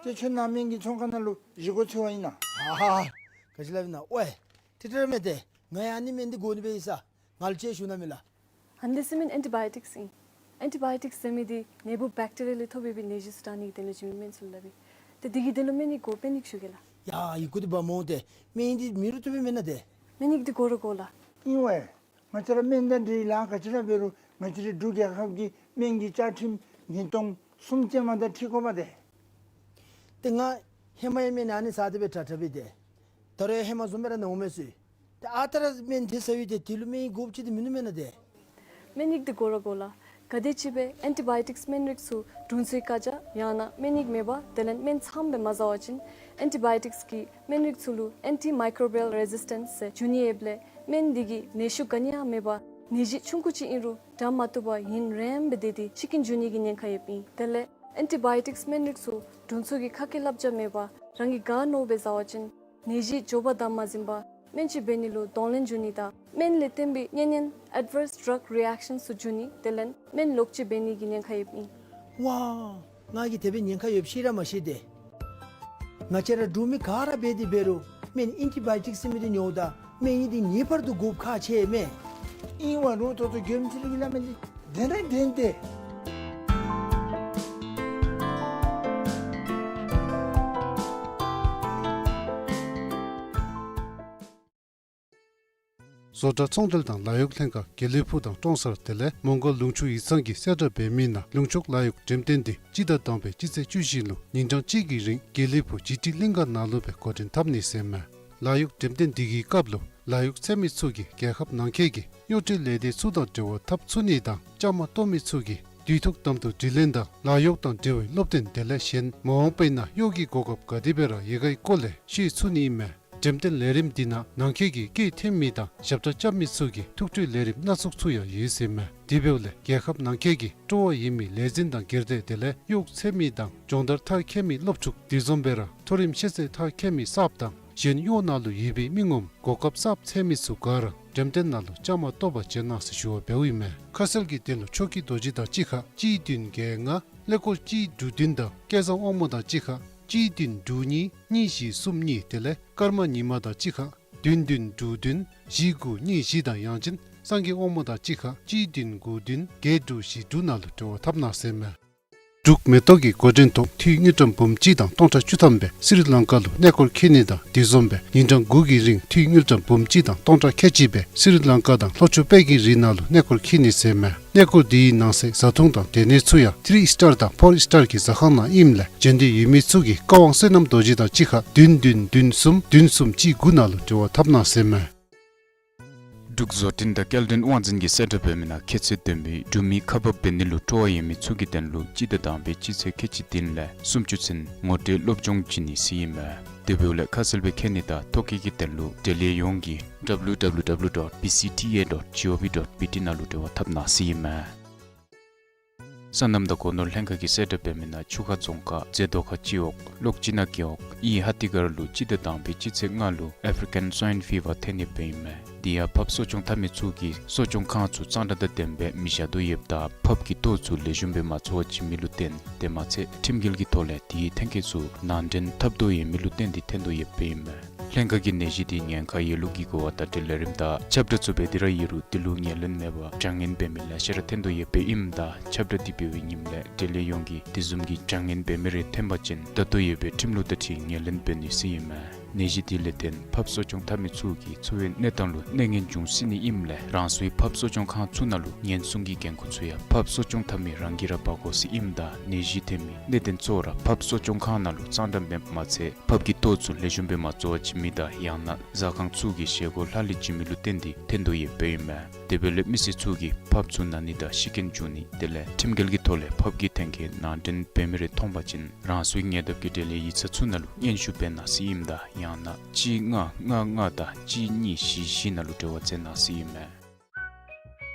ཏེ་ཁྱོད་ནཱ་སྨན་གྱི་ཚོང་ཁང་ནང་ལུ་བཞེས་སྒོ་འཚོལ་བར་ཨིན་ན། ཨ་ཧ། ག་ཅི་སླབ་ཨིན་ན། ཝའི། ཏེ་ཏེ་ར་མེན་ཏེ། ང་ཡང་ཨ་ནི་སྨན་འདི་དགོ་ནི་སྦེ་ཡོད་ས། ང་ལུ་ཅིག་ཞུ་གནང་མས་ལགས། ཨ་ནི་འདི་ཟེར་མི་ཨེན་ཊི་བཱ་ཡོ་ཊིཀསི་ཨིན། ཨེན་ཊི་བཱ་ཡོ་ཊིཀསི་ཟེར་མི་འདི་ནད་འབུཔ་བེཀ་ཊི་རི་ཡ་ལས་ཐོབ་པའི་ནད་གཞི་ཚུ་དྲག་ནི་གི་དོན་ལུ་བྱིན་མི་སྨན་ཚུ་ལུ་སླབ་ཨིན། ཏེ་འདི་གི་དོན་ལུ་སྨན་ནི་གོ་དཔོན་ནི་ཞུ་གེ་ལགས། ཡ་ཡི་གུ་འདི་འབག་སྨོ་ཏེ། སྨན་འདི་མེད་རུང་བཏུབ་པས་མེན་ན་ཏེ། སྨན་ཡིག་འདི་དགོ་ར་དགོ་ལགས། ཨིན་ཝའི། ང་བཅས་ར་སྨན་དང་འབྲེལ་ལཱ་ག་ཅི་ར་འབད་རུང་ང་བཅས་རའི་འབྲུག་རྒྱལ་ཁབ་ཀྱི་སྨན་གྱི་བཅའ་ཁྲིམས་ཉིས་སྟོང་གསུམ་ཅན་མ་དང་འཁྲིལ་དགོ་པ་ཏེ། ཏེ་ང་ཧེ་མ་ཡང་སྨན་ཨ་ནི་ཟ་སྟེ་སྦེ་དྲག་དྲག་སྦེ་ཏེ། ད་རེས་ཧེ་མ་བཟུམ་སྦེ་ར་ནཝ་མས་ཟེར། ཏེ་ཨ་རྟག་ར་སྨན་དེ་ཟ་ཡི་ཏེ་དེ་ལུ་སྨན་ཡིག་དགོཔ་ཅིག་ཏེ་མིན་ནུག་མེན་ན་ཏེ། སྨན་ཡིག་འདི་དགོ་ར་དགོ་ལགས། ག་དེ་ཅིག་སྦེ་ཨེན་ཊི་བཱ་ཡོ་ཊིཀསི་སྨན་རིགས་ཚུ་དྲུང་འཚོའི་བཀའ་རྒྱ་ཡང་ན་སྨན་ཡིག་མེད་པར་དེ་ལས་སྨན་ཚངམ་སྦེ་མ་ཟ་བ་ཅིན་ཨེན་ཊི་བཱ་ཡོ་ཊིཀསི་གི་སྨན་རིགས་ཚུ་ལུ་ཨེན་ཊི་མའི་ཀོརོ་བཱ་ཡལ་རེ་ཟིས་ཊེནསི་ཟེར་འབྱུང་ནི་ཡོདཔ་ལས་སྨན་འདི་གིས་ནད་ཤུགས་ག་ནི་ཡང་མེད་པར་ནད་གཞི་ཆུང་ཀུ་ཅིག་ཨིན་རུང་དྲག་མ་བཏུབ་པར་ཡུན་རིངམོ་སྦེ་སྡོད་དེ་འཆི་རྐྱེན་འབྱུང་ནི་གི་ཉེན་ཁ་ཡོདཔ་ཨིན། དེ་ལས་ཨེན་ཊི་བཱ་ཡོ་ཊིཀསི་སྨན་རིགས་ཚུ་དྲུང་འཚོ་གི་ཁ་སྐད་བསླབ་བྱ་མེད་པར་རང་གིས་དགའ་མནོ་སྦེ་ཟ་བ་ཅིན་ནད་གཞི་མགྱོགས་པར་དམ་མ་འཛིན་པར་ སྨན་ཅིག་འབད་ནི་ལུ་གདོང་ལེན་འགྱོ་ནི་དང་སྨན་ལས་བརྟེན་པའི་གཉན་ཉེན་adverse drug reactions ཚུ་འགྱོ་ནི་དེ་ལས་སྨན་ལོག་ཅིག་འབད་ནི་གི་ཉེན་ཁ་ཡོདཔ་ཨིན། ཝའོ། ང་གིས་དེ་སྦེ་ཉེན་ཁ་ཡོདཔ་ཤེས་ར་མ་ཤེས་ཏེ། ང་བཅས་ར་འབྲུག་མི་ག་ར་འབད་དེ་འབད་རུང་སྨན་ཨེན་ཊི་བའི་ཡོ་ཊིཀ་ཟེར་མི་འདི་ཉོཝ་ད་སྨན་ཡོན་འདི་ངེས་པར་དུ་དགོཔ་ཁག་ཆེ་མས། ཨིན་ཝ་རུང་ད་ལྟོ་མགྱོནམ་ཅིག་ལུ་གི་སླབ་མི་འདི་བདེན་ར་བདེན་ཏེ། བཟོ་གྲྭ་ཚོང་འབྲེལ་དང་ལཱ་གཡོག་ལྷན་ཁག་དགེ་ལེགས་ཕུག་དང་ཀྲོང་གསར་དེ་ལས་མོང་སྒར་ལུང་ཕྱོགས་ཡིག་ཚང་གིས་གསལ་བསྒྲགས་འབད་མི་ནང་ལུང་ཕྱོགས་ལཱ་གཡོག་འགྲེམས་སྟོན་འདི་སྤྱི་ཟླ་དང་པའི་སྤྱི་ཚེས་བཅུ་བཞི་ལུ་ཉིན་གྲངས་གཅིག་གི་རིང་དགེ་ལེགས་ཕུག་ཇི་ཊི་གླིང་ག་ནང་ལུ་སྦེ་འགོ་འདྲེན་འཐབ་ནི་ཟེར་མས། ལཱ་གཡོག་འགྲེམས་སྟོན་འདི་གི་སྐབས་ལུ་ལཱ་གཡོག་འཚོལ་མི་ཚུ་གིས་རྒྱལ་ཁབ་ནང་འཁོད་ཀྱི་གཡོག་བྲལ་ལས་སྡེ་ཚུ་དང་འབྲེལ་བ་འཐབ་ཚུགས་ནི་དང་བཅའ་མར་གཏོགས་མི་ཚུ་གིས་དུས་ཐོག་དམ་དུ་དྲི་ལན་དང་ལཱ་གཡོག་དང་འབྲེལ་བའི་སློབ་སྟོན་དེ་ལས་གཞན་མ་འོངས་པའི་ནང་གཡོག་གི་གོ་སྐབས་ག་དེ་སྦེ་ར་ཡོད་གའི་སྐོར་ལས་ཤེས་ཚུགས་ནི་ཨིན་མས། འགྲེམས་སྟོན་ལས་རིམ་འདི་ནང་ནང་འཁོད་ཀྱི་སྐྱེད་འཐེན་མི་དང་ཞབས་ཁྲ་རྐྱབ་མི་ཚུ་གི་ཐུགས་སྤྲོའི་ལས་རིམ་སྣ་ཚོགས་ཚུ་ཡང་ཡོད་ཟེར་མས། དེ་འབདཝ་ལས་རྒྱལ་ཁབ་ནང་འཁོད་ཀྱི་སྤྲོ་བ་ཡོད་མི་ལས་འཛིན་དང་སྒེར་སྡེ་དེ་ལས་གཡོག་འཚོལ་མི་དང་སྦྱོང་བརྡར་མཐར་འཁྱོལ་མི་སློབ་ཕྲུག་དེ་བཟུམ་སྦེ་ར་མཐོ་རིམ་ཤེས་ཚད་མཐར་འཁྱོལ་མི་གསརཔ་དང་གཞན་གཡོག་ནང་ལུ་ཡོད་པའི་མི་ངོམ་གོ་སྐབས་གསརཔ་འཚོལ་མི་ཚུ་ག་ར་འགྲེམས་སྟོན་ནང་ལུ་བཅའ་མར་གཏོགས་པར་བྱོན་གནང་ཟེར་ཞུ་བ་འབདཝ་ཨིན་མས། ཁ་གསལ་གྱི་དོན་ལུ་ཆོས་ཀྱི་རྡོ་རྗེ་དང་གཅིག་ཁར་གཅིག་བདུན་བརྒྱད་ལྔ། ཀླད་ཀོར་གཅིག་དྲུག་བདུན་དང་སྐལ་བཟང་དབང་མོ་དང་གཅིག་ཁར་གཅིག་བདུན་དྲུག་གཉིས་གཉིས་བཞི་གསུམ་གཉིས་དེ་ལས་ཀརྨ་ཉི་མ་དང་གཅིག་ཁར་བདུན་བདུན་དྲུག་བདུན་བཞི་དགུ་གཉིས་བཞི་དང་ཡང་ཅིན་སངས་རྒྱས་དབང་མོ་དང་གཅིག་ཁར་གཅིག་བདུན་དགུ་བདུན་བརྒྱད་དྲུག་བཞི་དྲུག་ནང་ལུ་འབྲེལ་བ་འཐབ་གནང་ཟེར་མས། འབྲུག་མེ་ཏོག་གི་འགོ་འདྲེན་ཐོག་འཐུས་དངུལ་ཀྲམ་འབུམ་གཅིག་དང་སྟོང་ཕྲག་བཅུ་ཐམ་སྦེ་སི་རི་ལང་ཀ་ལུ་གནས་སྐོར་འཁྱིད་ནི་དང་དེ་བཟུམ་སྦེ་ཉིན་གྲངས་དགུ་གི་རིང་འཐུས་དངུལ་ཀྲམ་འབུམ་གཅིག་དང་སྟོང་ཕྲག་ཁལ་གཅིག་སྦེ་སི་རི་ལང་ཀ་དང་ལྷོ་ཕྱོགས་དཔལ་གྱི་རི་ནང་ལུ་གནས་སྐོར་འཁྱིད་ནི་ཟེར་མས། གནས་སྐོར་འདི་གི་ནང་གསེས་བཟའ་འཐུང་དང་སྡོད་གནས་ཚུ་ཡང་ཐི་རི་ཨིས་ཊར་དང་ཕོར་ཨིས་ཊར་གྱི་ཟ་ཁང་ནང་ཨིནམ་ལས་འབྱོན་འདོད་ཡོད་མི་ཚུ་གིས་བཀའ་དབང་བསོད་ནམས་རྡོ་རྗེ་དང་གཅིག་ཁར་བདུན་བདུན་བདུན་གསུམ་བདུན་གསུམ་གཅིག་དགུ་ནང་ལུ་འབྲེལ་བ་འཐབ་གནང་ཟེར་མས། འབྲུག་བཟོ་སྐྲུན་དང་སྐྱེལ་འདྲེན་དབང་འཛིན་གྱིས་གསལ་བསྒྲགས་འབད་མི་ནང་ཁྱད་ཚད་ལྡན་པའི་འབྲུག་མི་ཁ་འབབ་འབད་ནི་ལུ་སྤྲོ་བ་ཡོད་མི་ཚུ་གི་དོན་ལུ་སྤྱི་ཟླ་དང་པའི་སྤྱི་ཚེས་ཁལ་གཅིག་བདུན་ལས་སུམ་ཅུ་ཚུན་ངོ་སྤྲོད་སློབ་སྦྱོང་བྱིན་ནི་ཟེར་ཨིན་མས། དེ་འབདཝ་ལས་ཁ་གསལ་སྦེ་མཁྱེན་ནི་དང་ཐོ་བཀོད་ཀྱི་དོན་ལུ་འབྲེལ་ཡོད་ཡོངས་ཀྱིས་W W W dot B C T A dot gov dot B T ནང་ལུ་འབྲེལ་བ་འཐབ་གནང་ཟེར་ཨིན་མས། སོ་ནམ་དང་སྒོ་ནོར་ལྷན་ཁག་གིས་གསལ་བསྒྲགས་འབད་མི་ནང་ཆུ་ཁ་རྫོང་ཁག་རྫེ་རྡོ་ཁ་སྤྱི་འོག་གློག་སྤྱི་ནང་རྒེད་འོག་ཨི་ཧ་ཏི་སྒར་ལུ་སྤྱི་ཟླ་དང་པའི་སྤྱི་ཚེས་ལྔ་ལུ་African Swine Fever ཐོན་ནི་སྦེ་ཨིན་མས། དེ་ཡང་ཕགཔ་གསོ་སྐྱོང་འཐབ་མི་ཚུ་གིས་གསོ་སྐྱོང་ཁང་ཚུ་གཙང་སྦྲ་དང་ལྡནམ་སྦེ་མི་བཞག་དོ་ཡོདཔ་ད་ཕགཔ་གི་ལྟོ་ཚུ་ལེགས་ཤོམ་སྦེ་མ་བཙོ་བར་བྱིན་མི་ལུ་བརྟེན་དེ་མ་ཚད་ཁྲིམས་འགལ་གྱི་ཐོག་ལས་དེའི་ཐོན་སྐྱེད་ཚུ་ནང་འདྲེན་འཐབ་དོ་ཡོད་མི་ལུ་བརྟེན་ཏེ་ཐོན་དོ་ཡོདཔ་ཨིན་མས། ལྷན་ཁག་གིས་ནད་གཞི་དེ་ཉེན་ཁ་ཡོད་ལུགས་ཀྱི་གོ་བ་བརྡ་སྤྲོད་ལས་རིམ་དང་ཁྱབ་བསྒྲགས་ཚུ་འབད་དེ་ར་ཡོད་རུང་དེ་ལུ་ངོས་ལེན་མེད་པར་དྲག་གནོན་འབད་མི་ལེ་ཤ་ར་ཐོན་དོ་ཡོདཔ་ཨིནམ་ད་ཁྱབ་བསྒྲགས་དེ་འབད་བའི་ཉིནམ་ལས་འབྲེལ་ཡོད་ཡོངས་ཀྱིས་དེ་བཟུམ་གྱི་དྲག་གནོན་འབད་མི་རེ་ཐོན་པ་ཅིན་ད་ལྟོ་ཡོད་པའི་ཁྲིམས་ལུགས་དང་འཁྲིལ་ངོས་ལེན་འབད་ནི་ཟེར་ཨིན་མས། ནད་གཞི་དེ་ལས་བརྟེན་ཕགཔ་གསོ་སྐྱོང་འཐབ་མི་ཚུ་གི་འཚོ་བའི་གནས་སྟངས་ལུ་གནོད་ངན་འབྱུང་སྲིད་ནི་ཨིནམ་ལས་རང་སོའི་ཕགཔ་གསོ་སྐྱོང་ཁང་ཚུ་ནང་ལུ་ཉེན་སྲུང་གི་འགན་ཁུར་ཚུ་ཡང་ཕགཔ་གསོ་སྐྱོང་འཐབ་མི་རང་གིས་ར་འབག་དགོ་ཟེར་ཨིནམ་ད་ནད་གཞི་ཐོན་མི་གནད་དོན་གཙོ་བོ་ར་ཕགཔ་གསོ་སྐྱོང་ཁང་ནང་ལུ་གཙང་སྦྲ་མེདཔ་མ་ཚད་ཕགཔ་གི་ལྟོ་ཚུ་ལེགས་ཤོམ་སྦེ་མ་བཙོ་བར་བྱིན་མི་དང་ཡང་ན་ཟ་ཁང་ཚུ་གི་བཞེས་སྒོ་ལྷག་ལུས་བྱིན་མི་ལུ་བརྟེན་ཏེ་ཐོན་དོ་ཡོདཔ་ཨིན་མས། དེ་འབདཝ་ལས་མི་སེར་ཚུ་གིས་ཕགཔ་ཚུ་ན་ནི་དང་ཤི་རྐྱེན་འབྱུང་ནི་དེ་ལས་ཁྲིམས་འགལ་གྱི་ཐོག་ལས་ཕགཔ་གི་ཐོན་སྐྱེད་ནང་འདྲེན་འབད་མི་རེ་མཐོང་པ་ཅིན་རང་སོའི་ཉེ་འདབས་ཀྱི་འབྲེལ་ཡོད་ཡིག་ཚང་ཚུ་ནང་ལུ་སྙན་ཞུ་འབད་གནང་ཟེར་ཨིནམ་ད་ཡང་ན་གཅིག་ལྔ་ལྔ་ལྔ་དང་གཅིག་གཉིས་བཞི་བཞི་ནང་ལུ་འབྲེལ་བ་འཚོལ་གནང་ཟེར་ཨིན་མས།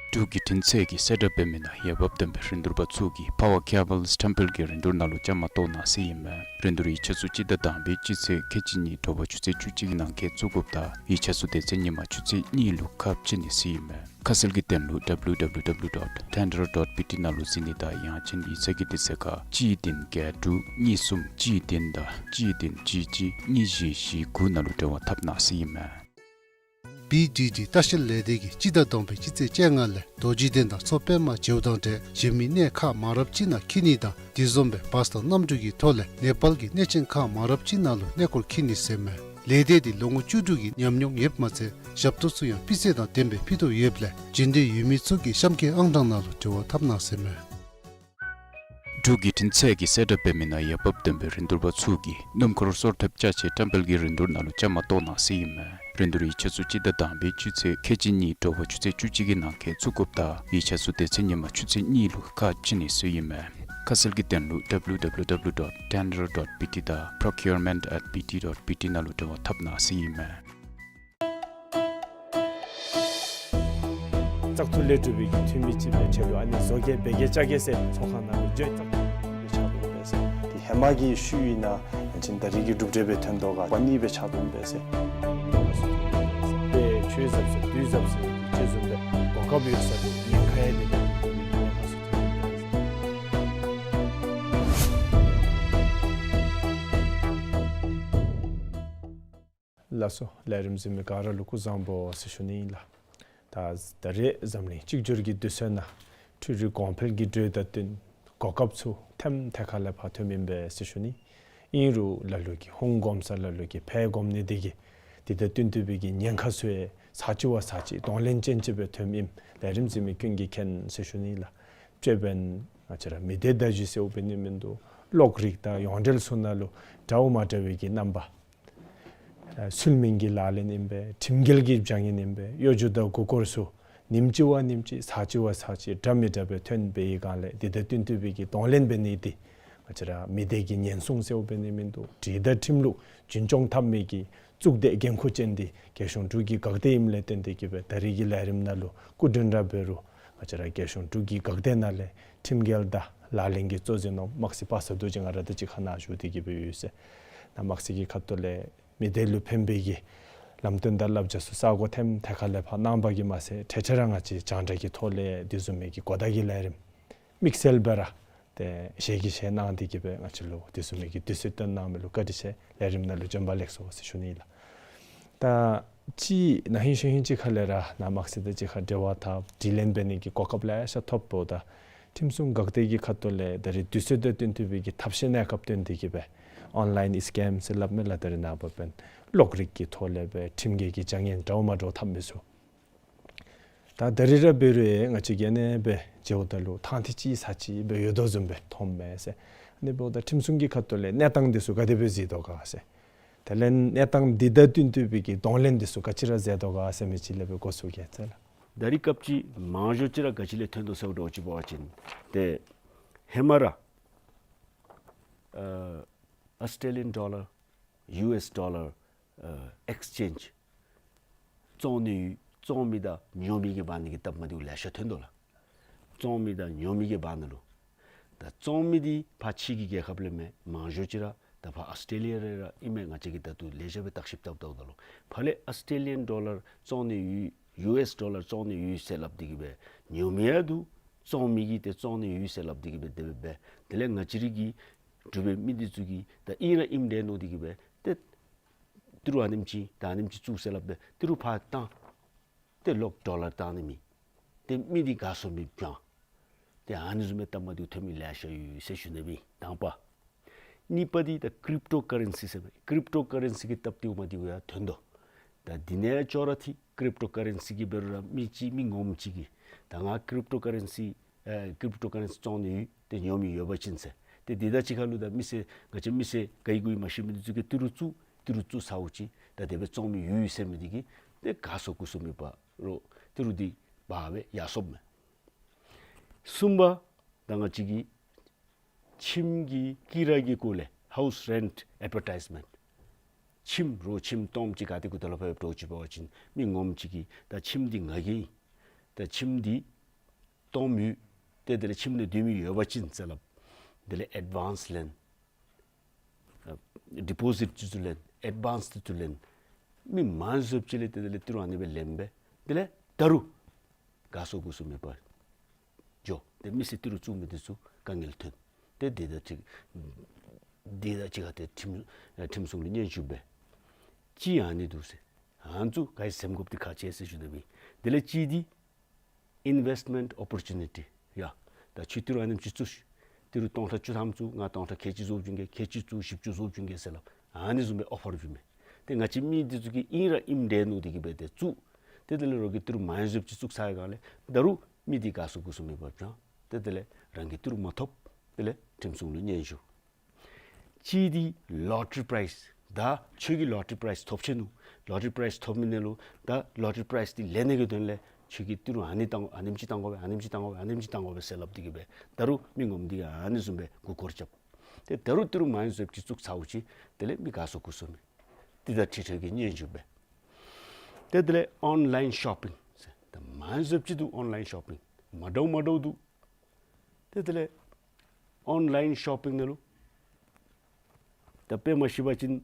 འབྲུག་བརྒྱུད་འཕྲིན་ཚད་ཀྱིས་གསལ་བསྒྲགས་འབད་མི་ནང་འོས་འབབ་ལྡན་པའི་རིན་བསྡུར་པ་ཚུ་གིས་Power Cables སྤྲམ་སྤེལ་གྱི་རིན་བསྡུར་ནང་ལུ་བཅའ་མར་གཏོགས་གནང་ཟེར་ཨིན་མས། རིན་བསྡུར་ཡིག་ཆ་ཚུ་སྤྱི་ཟླ་དང་པའི་སྤྱི་ཚེས་ཁལ་གཅིག་གཉིས་དྲོ་པ་ཆུ་ཚོད་བཅུ་གཅིག་གི་ནང་འཁོད་བཙུགས་དགོཔ་ད་ཡིག་ཆ་ཚུ་དེ་ཚེ་ཉིན་མ་ཆུ་ཚོད་གཉིས་ལུ་ཁ་ཕྱེ་ནི་ཟེར་ཨིན་མས། ཁ་གསལ་གྱི་དོན་ལུ་W W W dot tenderer dot B T ནང་ལུ་གཟིགས་ནི་དང་ཡང་ཅིན་ཡིག་ཚང་གི་དུས་ཚོད་ཁར་གཅིག་བདུན་བརྒྱད་དྲུག་གཉིས་གསུམ་གཅིག་བདུན་དང་གཅིག་བདུན་གཅིག་གཅིག་གཉིས་བཞི་བཞི་དགུ་ནང་ལུ་འབྲེལ་བ་འཐབ་གནང་ཟེར་ཨིན་མས། B D D ལྟ་བཤལ་ལས་སྡེ་གིས་སྤྱི་ཟླ་དང་པའི་སྤྱི་ཚེས་བཅོ་ལྔ་ལས་རྡོ་རྗེ་གདན་དང་མཚོ་པདྨ་བྱེའུ་གདན་འདྲ་གཞན་མི་གནས་ཁག་མང་རབས་ཅིག་ནང་འཁྱིད་ནི་དང་དེ་བཟུམ་སྦེ་བཱས་དང་གནམ་གྲུ་གི་ཐོག་ལས་ནེ་པཱལ་གྱི་གནས་ཆེན་ཁག་མང་རབས་ཅིག་ནང་ལུ་གནས་སྐོར་འཁྱིད་ནི་ཟེར་མས། ལས་སྡེ་འདི་ལོ་ངོ་བཅུ་དྲུག་གི་ཉམས་མྱོང་ཡོདཔ་མ་ཚད་ཞབས་ཏོག་ཚུ་ཡང་སྤུས་ཚད་དང་ལྡནམ་སྦེ་ཕུལ་དོ་ཡོདཔ་ལས་འབྱོན་འདོད་ཡོད་མི་ཚུ་གིས་གཤམ་འཁོད་ཨང་གྲངས་ནང་ལུ་འབྲེལ་བ་འཐབ་གནང་ཟེར་མས། འབྲུག་བརྒྱུད་འཕྲིན་ཚད་ཀྱིས་གསལ་བསྒྲགས་འབད་མི་ནང་འོས་འབབ་ལྡན་པའི་རིན་བསྡུར་པ་ཚུ་གིས་སྣུམ་འཁོར་སོར་ཐེབས་ཅ་ཆས་བཀྲམ་སྤེལ་གྱི་རིན་བསྡུར་ནང་ལུ་བཅའ་མར་གཏོགས་གནང་ཟེར་ཨིན་མས། རིན་བསྡུར་ཡིག་ཆ་ཚུ་སྤྱི་ཟླ་དང་པའི་སྤྱི་ཚེས་ཁལ་གཅིག་གཉིས་དྲོ་པ་ཆུ་ཚོད་བཅུ་གཅིག་གི་ནང་འཁོད་བཙུགས་དགོཔ་ད་ཡིག་ཆ་ཚུ་དེ་ཚེ་ཉིན་མ་ཆུ་ཚོད་གཉིས་ལུ་ཁ་ཕྱེ་ནི་ཟེར་ཨིན་མས། ཁ་གསལ་གྱི་དོན་ལུ W W W dot tenderer dot B T དང་procurement at B T dot B T ནང་ལུ་འབྲེལ་བ་འཐབ་གནང་ཟེར་ཨིན་མས། བཙག་འཐུ་ལས་གྲུབ་པའི་འཐུས་མི་ཅིག་སྦེ་ཁྲལ་ལུ་ཨ་ནི་བཟོ་གེ་འབད་གེ་ཅ་གེ་ཟེར་ཚོགས་ཁང་ནང་ལུ་འགྱོ་བཙག་འཐུ་སྦེ་ཆགས་འདུག་པས་ཟེར། དེ་ཧེ་མ་གི་ཤུལ་ཨིན་ན་ཡང་ཅིན་ད་རིས་ཀྱི་གྲུབ་འབྲས་སྦེ་ཐོན་དོ་ག་པ་ནི་སྦེ་ཆགས་འདུག་པས་ཟེར། དུས་གཟབ་ཟེར་དུས་གཟབ་ཟེར་ཅིག་བཟུམ་སྦེ་གོ་སྐབས་ཡོད་ས་ལུ་ཉེན་ཁ་ཡང་དེ་ལས་ཉེན་ཁ་ཚུ་ཐོན་ཡི། ལགས་སོ། ལས་རིམ་གཟིགས་མི་ག་ར་ལུ་སྐུ་གཟུགས་བཟང་པོ་ཟེར་ཞུ་ནི་ཨིན་ལགས། ད་ད་རེས་འཛམ་གླིང་གཅིག་གྱུར་གྱི་དུས་ཚོད་ནང་འཕྲུལ་རིག་གོང་འཕེལ་གྱི་འགྲོས་དང་བསྟུན་གོ་སྐབས་ཚུ་ཐེམ་ཐེ་ཁ་ལས་ཕར་ཐོནམ་ཨིན་པས་ཟེར་ཞུ་ནི། ཨིན་རུང་ལ་ལུ་གིས་ཧུང་གོམས་ས་ལ་ལུ་གིས་ཕར་གོམས་ནི་དེ་གིས་དེ་དང་བསྟུན་ཏེ་སྦེ་གི་ཉེན་ཁ་ཚུ་ཡང་ཚར་གཅིག་བ་ཚར་གཅིག་གདོང་ལེན་ཅན་ཅིག་སྦེ་ཐོནམ་ཨིནམ་ལས་རིམ་གཟིགས་མི་ཀུན་གྱིས་མཁྱེན་ཟེར་ཞུ་ནི་ལགས། དཔྱེ་འབདན་ང་བཅས་ར་མི་སྡེ་བརྡ་བརྒྱུད་ཟེརཝ་འབད་ནི་མིན་འདུག། གློག་རིག་དང་ཡོངས་འབྲེལ་ཚུ་ནང་ལུ་འདྲཝ་མ་འདྲ་བའི་གི་རྣམ་པ་ཨ་ཚུལ་མིན་གྱི་ལག་ལེན་ཨིན་པས། ཁྲིམས་འགལ་གྱི་བྱ་ངན་ཨིན་པས། གཡོ་སྒྱུ་དང་མགུ་སྐོར་ཚུ་ཉིནམ་གཅིག་བ་ཉིནམ་གཅིག་ཚར་གཅིག་བ་ཚར་གཅིག་འདྲ་མི་འདྲ་སྦེ་ཐོན་པའི་སྒང་ལས་དེ་དང་བསྟུན་ཏེ་སྦེ་གི་གདོང་ལེན་འབད་ནི་དེ་ང་བཅས་ར་མི་སྡེ་གི་ཉེན་སྲུང་ཟེརཝ་འབད་ནི་མིན་འདུག། སྒྲིག་དང་ཁྲིམས་ལུགས་རྒྱུན་སྐྱོང་འཐབ་མི་གི་གཙུག་སྡེ་འགན་ཁུར་ཅན་འདི་རྒྱལ་གཞུང་འབྲུག་གི་འགག་སྡེ་ཨིནམ་ལས་བརྟེན་ཏེ་གི་སྦེ་ད་རེས་ཀྱི་ལས་རིམ་ནང་ལུ་སྐུ་མགྲོན་ར་འབད་རུང་ང་བཅས་ར་རྒྱལ་གཞུང་འབྲུག་གི་འགག་སྡེ་ནང་ལས་ཁྲིམས་འགལ་དང་ལག་ལེན་གྱི་གཙོ་འཛིན་འོགམ་དམག་སྲིད་པ་སངས་རྡོ་རྗེ་ང་ར་དང་གཅིག་ཁར་ནཱ་བཞུགས་ཏེ་གི་སྦེ་ཡོད་ཟེར། ནཱ་དམག་སྲིད་ཀྱི་ཁ་ཐུག་ལས་མི་སྡེ་ལུ་ཕན་པའི་གི་ལམ་སྟོན་དང་བསླབ་བྱ་ཚུ་ས་གོ་ཐེམ་ཐེ་ཁ་ལས་ཕར་གནང་བ་གིས་མ་ཚད་ཁྲེ་ཁྲེ་ར་ང་བཅས་རྒྱང་བསྒྲགས་ཀྱི་ཐོག་ལས་དེ་བཟུམ་མའི་གི་གོ་བརྡ་གི་ལས་རིམ་དམིགས་བསལ་སྦེ་ར་ཏེ་ཞལ་གྱིས་བཞེས་གནང་སྟེ་གི་སྦེ་ང་བཅས་ལུ་དེ་བཟུམ་མའི་གི་དུས་ཚོད་བཏོན་གནང་མི་ལུ་བཀའ་དྲིན་ཆེ། ལས་རིམ་ནང་ལུ་བྱོན་པ་ལེགས་སོ་ཟེར་ཞུ་ནི་ལགས། ད་ཅི་ན་ཧིང་ཤུལ་ཧིང་ཅིག་ཁ་ལས་ར་ནཱ་དམག་སྲིད་དང་གཅིག་ཁར་འབྲེལ་བ་འཐབ་དྲི་ལན་འབད་ནི་གི་གོ་སྐབས་ལེ་ཤ་ཐོབ་འོང་། ད་ཁྲིམས་སྲུང་འགག་སྡེ་གི་ཁ་ཐུག་ལས་ད་རེས་དུས་ཚོད་དང་བསྟུན་ཏེ་སྦེ་གི་ཐབས་ཤེས་གནས་སྐབས་བཏོན་ཏེ་གི་སྦེ་ཨོན་ལཱའིན་སི་ཀེམ་ཟེར་སླབ་མས་ལགས། ད་རེས་ནངས་པ་འབདན་གློག་རིག་གི་ཐོག་ལས་སྦེ་ཁྲིམས་འགལ་གྱི་བྱ་ངན་འདྲཝ་མ་འདྲཝ་འཐབ་མི་ཚུ། ད་ད་རེས་ར་འབད་རུང་ང་བཅས་ཀྱིས་ཨ་ནེ་སྦེ་མཇལཝ་ད་ལུ་ཐང་ཐིག་ཅིག་ཚར་གཅིག་སྦེ་ཡོད་དོ་བཟུམ་སྦེ་མཐོངམ་མས་ཟེར། ཨ་ནི་འབདཝ་ད་ཁྲིམས་སྲུང་གི་ཁ་ཐུག་ལས་གནས་སྟངས་འདི་ཚུ་ག་དེ་སྦེ་གཟིགས་དོ་ག་ཟེར། དེ་ལས་གནས་སྟངས་འདི་དང་བསྟུན་ཏེ་སྦེ་གི་གདོང་ལེན་འདི་ཚུ་ག་ཅི་ར་མཛད་དོ་ག་ཟེར་མི་ཅིག་ལས་སྦེ་གོ་ཚུགས་གེ་ཟེར་ལགས། ད་རེས་སྐབས་ཅིག་མང་ཤོས་ཅིག་ར་ག་ཅི་ལས་ཐོན་དོ་ཟེར་བ་འདྲཝ་ཅིག་འབད་བ་ཅིན་ཏེ་ཧེ་མ་ར་ཨ་ཨོསི་ཊེ་ལི་ཡཱན་ཌོ་ལར་ཡུ་ཨེསི་ཌོ་ལར་ཨ་ཨེགསི་ཅེནཇ་བཙོང་ནི་ཡོད། བཙོང་མི་དང་ཉོ་མི་གི་བར་ན་གི་སྟབས་མ་བདེཝ་ལེ་ཤ་ཐོན་དོ་ལགས། བཙོང་མི་དང་ཉོ་མི་གི་བར་ན་ལུ། ད་བཙོང་མི་འདི་ཕར་ཕྱི་གི་རྒྱལ་ཁབ་ལས་མེན། མང་ཤོས་ཅིག་ར་ད་ཕར་ཨོསི་ཊེ་ལི་ཡ་ར་ཨིན་མས། ང་བཅས་ཀྱིས་ད་ལྟོ་ལེགས་ཤོམ་སྦེ་བརྟག་ཞིབ་བཏང་བལྟཝ་ད་ལུ་ཕར་ལས་ཨོསི་ཊེ་ལི་ཡཱན་ཌོ་ལར་བཙོང་ནི་ཡོད། ཡུ་ཨེསི་ཌོ་ལར་བཙོང་ནི་ཡོད་ཟེར་སླབ་སྟེ་གི་སྦེ་ཉོ་མི་ཡང་འདུག། བཙོང་མི་གིས་ཏེ་བཙོང་ནི་ཡོད་ཟེར་སླབ་སྟེ་གི་སྦེ་དེ་སྦེ་འབད། དེ་ལས་ང་བཅས་ར་གི་འབྲུག་པའི་མི་འདི་ཚུ་གིས་ད་ཨིན་ར་ཨིནམ་འདྲས་མནོ་སྟེ་གི་སྦེ་ཏེ་ཏི་རུ་ཨ་ནེམ་ཅིག་ད་ཨ་ནེམ་ཅིག་བཙུགས་ཟེར་སླབ་སྦེ་ཏི་རུ་ཕར་བཏང་། ཏེ་ལོག་ཌོ་ལར་བཏང་ནི་མེད། ཏེ་མི་འདི་དགའ་ཚོར་མེདཔ་བྱུང་། ཏེ་ཨ་ནི་བཟུམ་མའི་སྟབས་མ་བདེཝ་ཐོན་མི་ལེ་ཤ་ཡོད་ཟེར་ཞུ་ནི་ཨིན། དང་པ། གཉིས་པ་འདི་ད་ཀྲིབ་ཊོ་ཀ་རེན་སི་ཟེར་མི། ཀྲིབ་ཊོ་ཀ་རེན་སི་གི་སྟབས་བདེཝ་མ་བདེཝ་ཡང་ཐོན་དོ། ད་འདི་ནང་ཡང་ཅོག་ར་འཐད། ཀྲིབ་ཊོ་ཀ་རེན་སི་གི་འབད་རུང་ར་མི་ཅིག་མི་ངོམ་ཅིག་གིས་ད་ང་ཀྲིབ་ཊོ་ཀ་རེན་སི་ཨེ་ཀྲིབ་ཊོ་ཀ་རེན་སི་བཙོང་ནི་ཡོད། ཏེ་ཉོ་མི་ཡོད་པ་ཅིན་ཟེར། ཏེ་འདི་དང་གཅིག་ཁར་ལུ་ད་མི་སེར་ང་བཅས་མི་སེར་ག་ཡི་གུ་ཡི་མ་ཤེས་མི་འདི་ཚུ་གིས་ཏི་རུ་བཙུགས། ཏི་རུ་བཙུགས་ཚརཝ་ཅིག་ད་དེ་སྦེ་བཙོང་མི་ཡོད་ཟེར་མི་འདི་གིས་ཏེ་དགའ་ཚོར་མགུ་ཚོར་མེད་པར་ཏི་རུ་འདི་འབག་སྦེ་ཡར་སོཔ་མས། གསུམ་པ། ད་ང་བཅས་ཀྱིས་ཁྱིམ་གྱི་ཀི་ར་གི་སྐོར་ལས་ཧའུསི་རེནཊ་ཨེཌ་བར་ཊའིཛ་མེནཊ། ཁྱིམ་རོགས་ཁྱིམ་སྟོངམ་ཅིག་ག་ཏེ་གུ་ད་ལུ་ཕར་འགྱོ་ཅི་འབད་བ་ཅིན་མི་ངོམ་ཅིག་གིས་ད་ཁྱིམ་འདི་ང་གི་ཨིན། ད་ཁྱིམ་འདི་སྟོངམ་ཡོད། ཏེ་དེ་ལས་ཁྱིམ་ནང་སྡོད་མི་ཡོད་པ་ཅིན་ཟེར་སླབ། དེ་ལས་ཨེཌ་ཝཱནསི་ལེན། ཨ་ཌི་པོ་ཟིཊ་ཅིག་ཚུ་ལེན། ཨེཌ་ཝཱནསི་ཅིག་ཚུ་ལེན། མི་མང་སུ་ཅིག་ལས་ཏེ་དེ་ལས་ཏི་རུ་ཨ་ནི་སྦེ་ལེན་སྦེ་དེ་ལས་ད་རུང་དགའ་ཚོར་མགུ་ཚོར་མེད་པར་འགྱོ། ཏེ་མི་སེར་ཏི་རུ་བཙུགས་མི་འདི་ཚུ་དཀའ་ངལ་ཐོན། ཏེ་འདི་དང་གཅིག་འདི་དང་གཅིག་ཁར་ཏེ་ཁྲིམས་ཨེ་ཁྲིམས་སྲུང་ལུ་སྙན་ཞུ་འབད། ཅིག་ཨ་ནི་འདུག་ཟེར། ཨ་ནི་ཚུ་ག་ཡི་སེམས་དགོཔ་འདི་ཁག་ཆེ་ཟེར་ཞུ་ནི་ཨིན། དེ་ལས་གཅིག་འདི་ཨིན་ཝེསཊ་མེནཊ་ཨོ་པོར་ཅུ་ནི་ཊི། ཡ་ད་ཁྱོད་ཏི་རུ་ཨ་ནེམ་ཅིག་བཙུགས་ཤིག། ཏི་རུ་སྟོང་ཕྲག་བཅུ་ཐམ་བཙུགས། ང་སྟོང་ཕྲག་ཁལ་གཅིག་བཟོ་བཅུག་གེ། ཁལ་གཅིག་བཙུགས་བཞི་བཅུ་བཟོ་བཅུག་གེ་ཟེར་སླབ། ཨ་ནི་བཟུམ་སྦེ་ཨོ་ཕར་བྱིན་མས། ཏེ་ང་བཅས་མི་འདི་ཚུ་གིས་ཨིན་ར་ཨིནམ་འདྲས་མནོ་སྟེ་གི་སྦེ་ཏེ་བཙུགས། ཏེ་དེ་ལས་རོགས་ཀྱིས་ཏི་རུ་མང་སུ་ཅིག་བཙུགས་ཚར་བའི་སྒང་ལས་ད་རུང་མི་འདི་དགའ་ཚོར་མགུ་ཚོར་མེད་པར་བྱུང་། ཏེ་དེ་ལས་རང་གིས་ཏི་རུ་མ་ཐོབ། དེ་ལས་ཁྲིམས་སྲུང་ལུ་སྙན་ཞུ། གཅིག་འདི་ལོ་ཊ་རི་པ་རའིཛ། ད་ཁྱོད་ཀྱིས་ལོ་ཊ་རི་པ་རའིཛ་ཐོབ་ཆི་ནུག། ལོ་ཊ་རི་པ་རའིཛ་ཐོབ་མི་ནང་ལུ་ད་ལོ་ཊ་རི་པ་རའིཛ་འདི་ལེན་ནི་གི་དོན་ལས་ཁྱོད་ཀྱིས་ཏི་རུ་ཨ་ནི་བཏང་ཨ་ནེམ་ཅིག་བཏང་དགོ་པས། ཨ་ནེམ་ཅིག་བཏང་དགོ་པས། ཨ་ནེམ་ཅིག་བཏང་དགོ་པས་ཟེར་སླབ་སྟེ་གི་སྦེ་ད་རུང་མི་ངོམ་འདི་གིས་ཨ་ནི་བཟུམ་སྦེ་མགུ་སྐོར་རྐྱབ། ཏེ་ད་རུང་ཏི་རུ་མང་སུ་ཅིག་བཙུགས་ཚརཝ་ཅིག་དེ་ལས་མི་དགའ་ཚོར་མགུ་ཚོར་མེད། ཏེ་ད་ཁྲི་ཁྲི་གི་སྙན་ཞུ་འབད། ཏེ་དེ་ལས་ཨོན་ལཱའིན་ཤོ་པིང་ཟེར། ད་མང་སུ་ཅིག་འདུག། ཨོན་ལཱའིན་ཤོ་པིང་མ་འདྲཝ་མ་འདྲཝ་འདུག། ཏེ་དེ་ལས་ཨོན་ལཱའིན་ཤོ་པིང་ནང་ལུ་ད་དཔེ་མ་ཤེས་པ་ཅིན་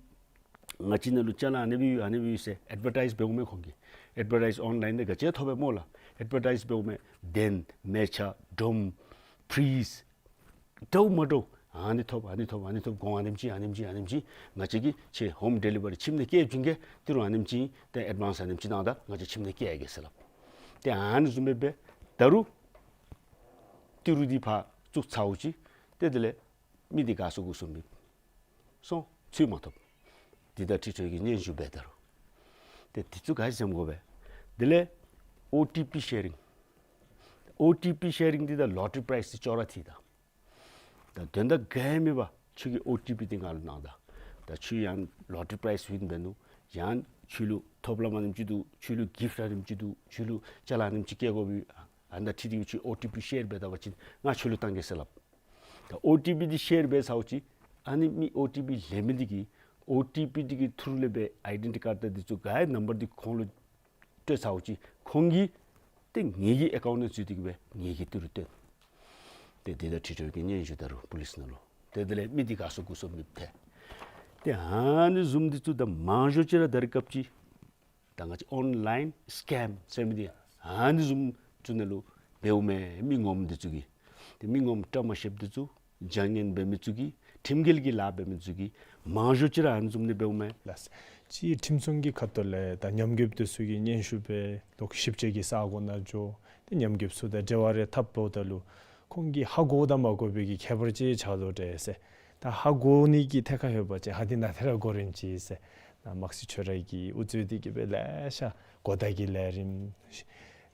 ང་བཅས་ནང་ལུ་ཅ་ལ་ཨ་ནི་སྦེ་ཡོད་ཨ་ནི་སྦེ་ཡོད་ཟེར་ཨེཌ་བར་ཊའིཛ་འབདཝ་མས། ཁོང་གིས་ཨེཌ་བར་ཊའིཛ་ཨོན་ལའིན་ནང་ག་ཅི་ཐོབ་པས་སྨོ་ལགས། ཨེཌ་བར་ཊའིཛ་འབདཝ་མས། གདན་མལ་ཆ་སྒྲོམ་ཕྲིཇ་འདྲཝ་མ་འདྲཝ་ཨ་ནི་ཐོབ་ཨ་ནི་ཐོབ་ཨ་ནི་ཐོབ་གོང་ཨ་ནེམ་ཅིག་ཨ་ནེམ་ཅིག་ཨ་ནེམ་ཅིག་ང་བཅས་ཀྱིས་ཁྱེད་ཧོམ་ཌེ་ལི་བ་རི་ཁྱིམ་ནང་བསྐྱལ་བྱིན་གེ། ཏི་རུ་ཨ་ནེམ་ཅིག་ཏེ་ཨེཌ་ཝཱནསི་ཨ་ནེམ་ཅིག་གནང་ད་ང་བཅས་ཁྱིམ་ནང་བསྐྱལ་གེ་ཟེར་སླབ། ཏེ་ཨ་ནི་བཟུམ་སྦེ་འབད། ད་རུང་ཏི་རུ་འདི་ཕར་བཙུགས་ཚརཝ་ཅིག་ཏེ་དེ་ལས་མི་འདི་ག་སོང་དགུ་སོང་མེད་སོང་། ཚུར་མ་ཐོབ། འདི་ད་ཁྲི་ཁྲོད་ཀྱིས་སྙན་ཞུ་འབད་ད་རུང་ཏེ་འདི་ཚུ་ག་ཅི་བཟུམ་དགོ་པས། དེ་ལས་ཨོ་ཊི་པི་ཤེ་རིང་། ཨོ་ཊི་པི་ཤེ་རིང་འདི་ད་ལོ་ཊ་རི་པ་རའིཛ་འདི་ཅོག་ར་འཐད་ད། ད་དོན་དག་ག་ཡང་མེད་པར་ཁྱོད་ཀྱིས་ཨོ་ཊི་པི་འདི་ང་ལུ་གནང་ད། ད་ཁྱོད་ཡང་ལོ་ཊ་རི་པ་རའིཛ་ཝིན་འབད་ནུག། ཡང་ཁྱོད་ལུ་ཐོབ་ལམ་ཨ་ནེམ་ཅིག་འདུག། ཁྱོད་ལུ་གིཕཊ་ཨ་ནེམ་ཅིག་འདུག། ཁྱོད་ལུ་ཅ་ལ་ཨ་ནེམ་ཅིག་བསྐྱལ་དགོ་པས། ཨ་ནི་ད་ཁྲིད་དེ་གིས་ཁྱོད་ཨོ་ཊི་པི་ཤེར་འབད་ད་པ་ཅིན་ང་ཁྱོད་ལུ་བཏང་གེ་ཟེར་སླབ། ད་ཨོ་ཊི་པི་འདི་ཤེར་འབད་ཚརཝ་ཅིག་ཨ་ནི་མི་ཨོ་ཊི་པི་ལེན་མི་འདི་གིས་ཨོ་ཊི་པི་འདི་གི་ཐུ་རུ་ལས་སྦེ་ཨའི་ཌེན་ཊི་ཊི་ཀཱཌ་དང་འདི་ཚུ་ག་ཡང་ནམ་བར་འདི་ཁོང་ལུ་སྤྲོད་ཚརཝ་ཅིག་ཁོང་གིས་ཏེ་ངེ་གི་ཨེ་ཀའུནཊ་ནང་འཛུལ་ཏེ་གི་སྦེ་ངེ་གི་ཏི་རུ་སྟོན། ཏེ་འདི་ད་ཁྲི་ཁྲོད་ཀྱིས་སྙན་ཞུ་ད་རུང་པོ་ལིསི་ནང་ལུ་ཏེ་དེ་ལས་མི་འདི་ག་སོང་དགུ་སོང་མེདཔ་ཐལ། ཏེ་ཨ་ནི་བཟུམ་འདི་ཚུ་ད་མང་ཤོས་ཅིག་ར་ད་རེས་སྐབས་ཅིག་ད་ང་བཅས་ཨོན་ལའིན་སི་ཀེམ་ཟེར་མི་འདི་ཨ་ནི་བཟུམ་ཚུ་ནང་ལུ་འབདཝ་མས། མི་ངོམ་འདི་ཚུ་གིས་ཏེ་མི་ངོམ་བཀྲ་མ་ཤིསཔ་འདི་ཚུ་བྱ་ངན་འབད་མི་ཚུ་གིས་ཁྲིམས་འགལ་གྱི་ལཱ་འབད་མི་ཚུ་གིས་མང་ཤོས་ཅིག་ར་ཨ་ནི་བཟུམ་ནི་འབདཝ་མས་ལགས། ཅིག་ཁྲིམས་སྲུང་གི་ཁ་ཐུག་ལས་ད་ཉམས་རྒུདཔ་འདི་ཚུ་གིས་སྙན་ཞུ་འབད་ལོག་ཞིབ་དཔྱད་ཀྱི་ས་གོ་ནང་འགྱོ། ཏེ་ཉམས་རྒུདཔ་ཚུ་དང་འབྲེལ་བ་རེ་འཐབ་འབདཝ་ད་ལུ་ཁོང་གིས་ཧ་གོ་དང་མ་གོ་བའི་གི་ཁྱད་པར་ཅིག་ཆགས་དོ་འདྲས་ཟེར། ད་ཧ་གོ་ནི་གི་ཐད་ཁར་ལྷོད་པ་ཅིན་ཧ་འདི་ནང་ཏེ་ར་གོ་རན་ཅི་ཟེར། ད་དམག་སྲིད་ཆོས་ར་གིས་འུ་ཚུ་འདི་གིས་སྦེ་ལེ་ཤ་གོ་བརྡ་གི་ལས་རིམ་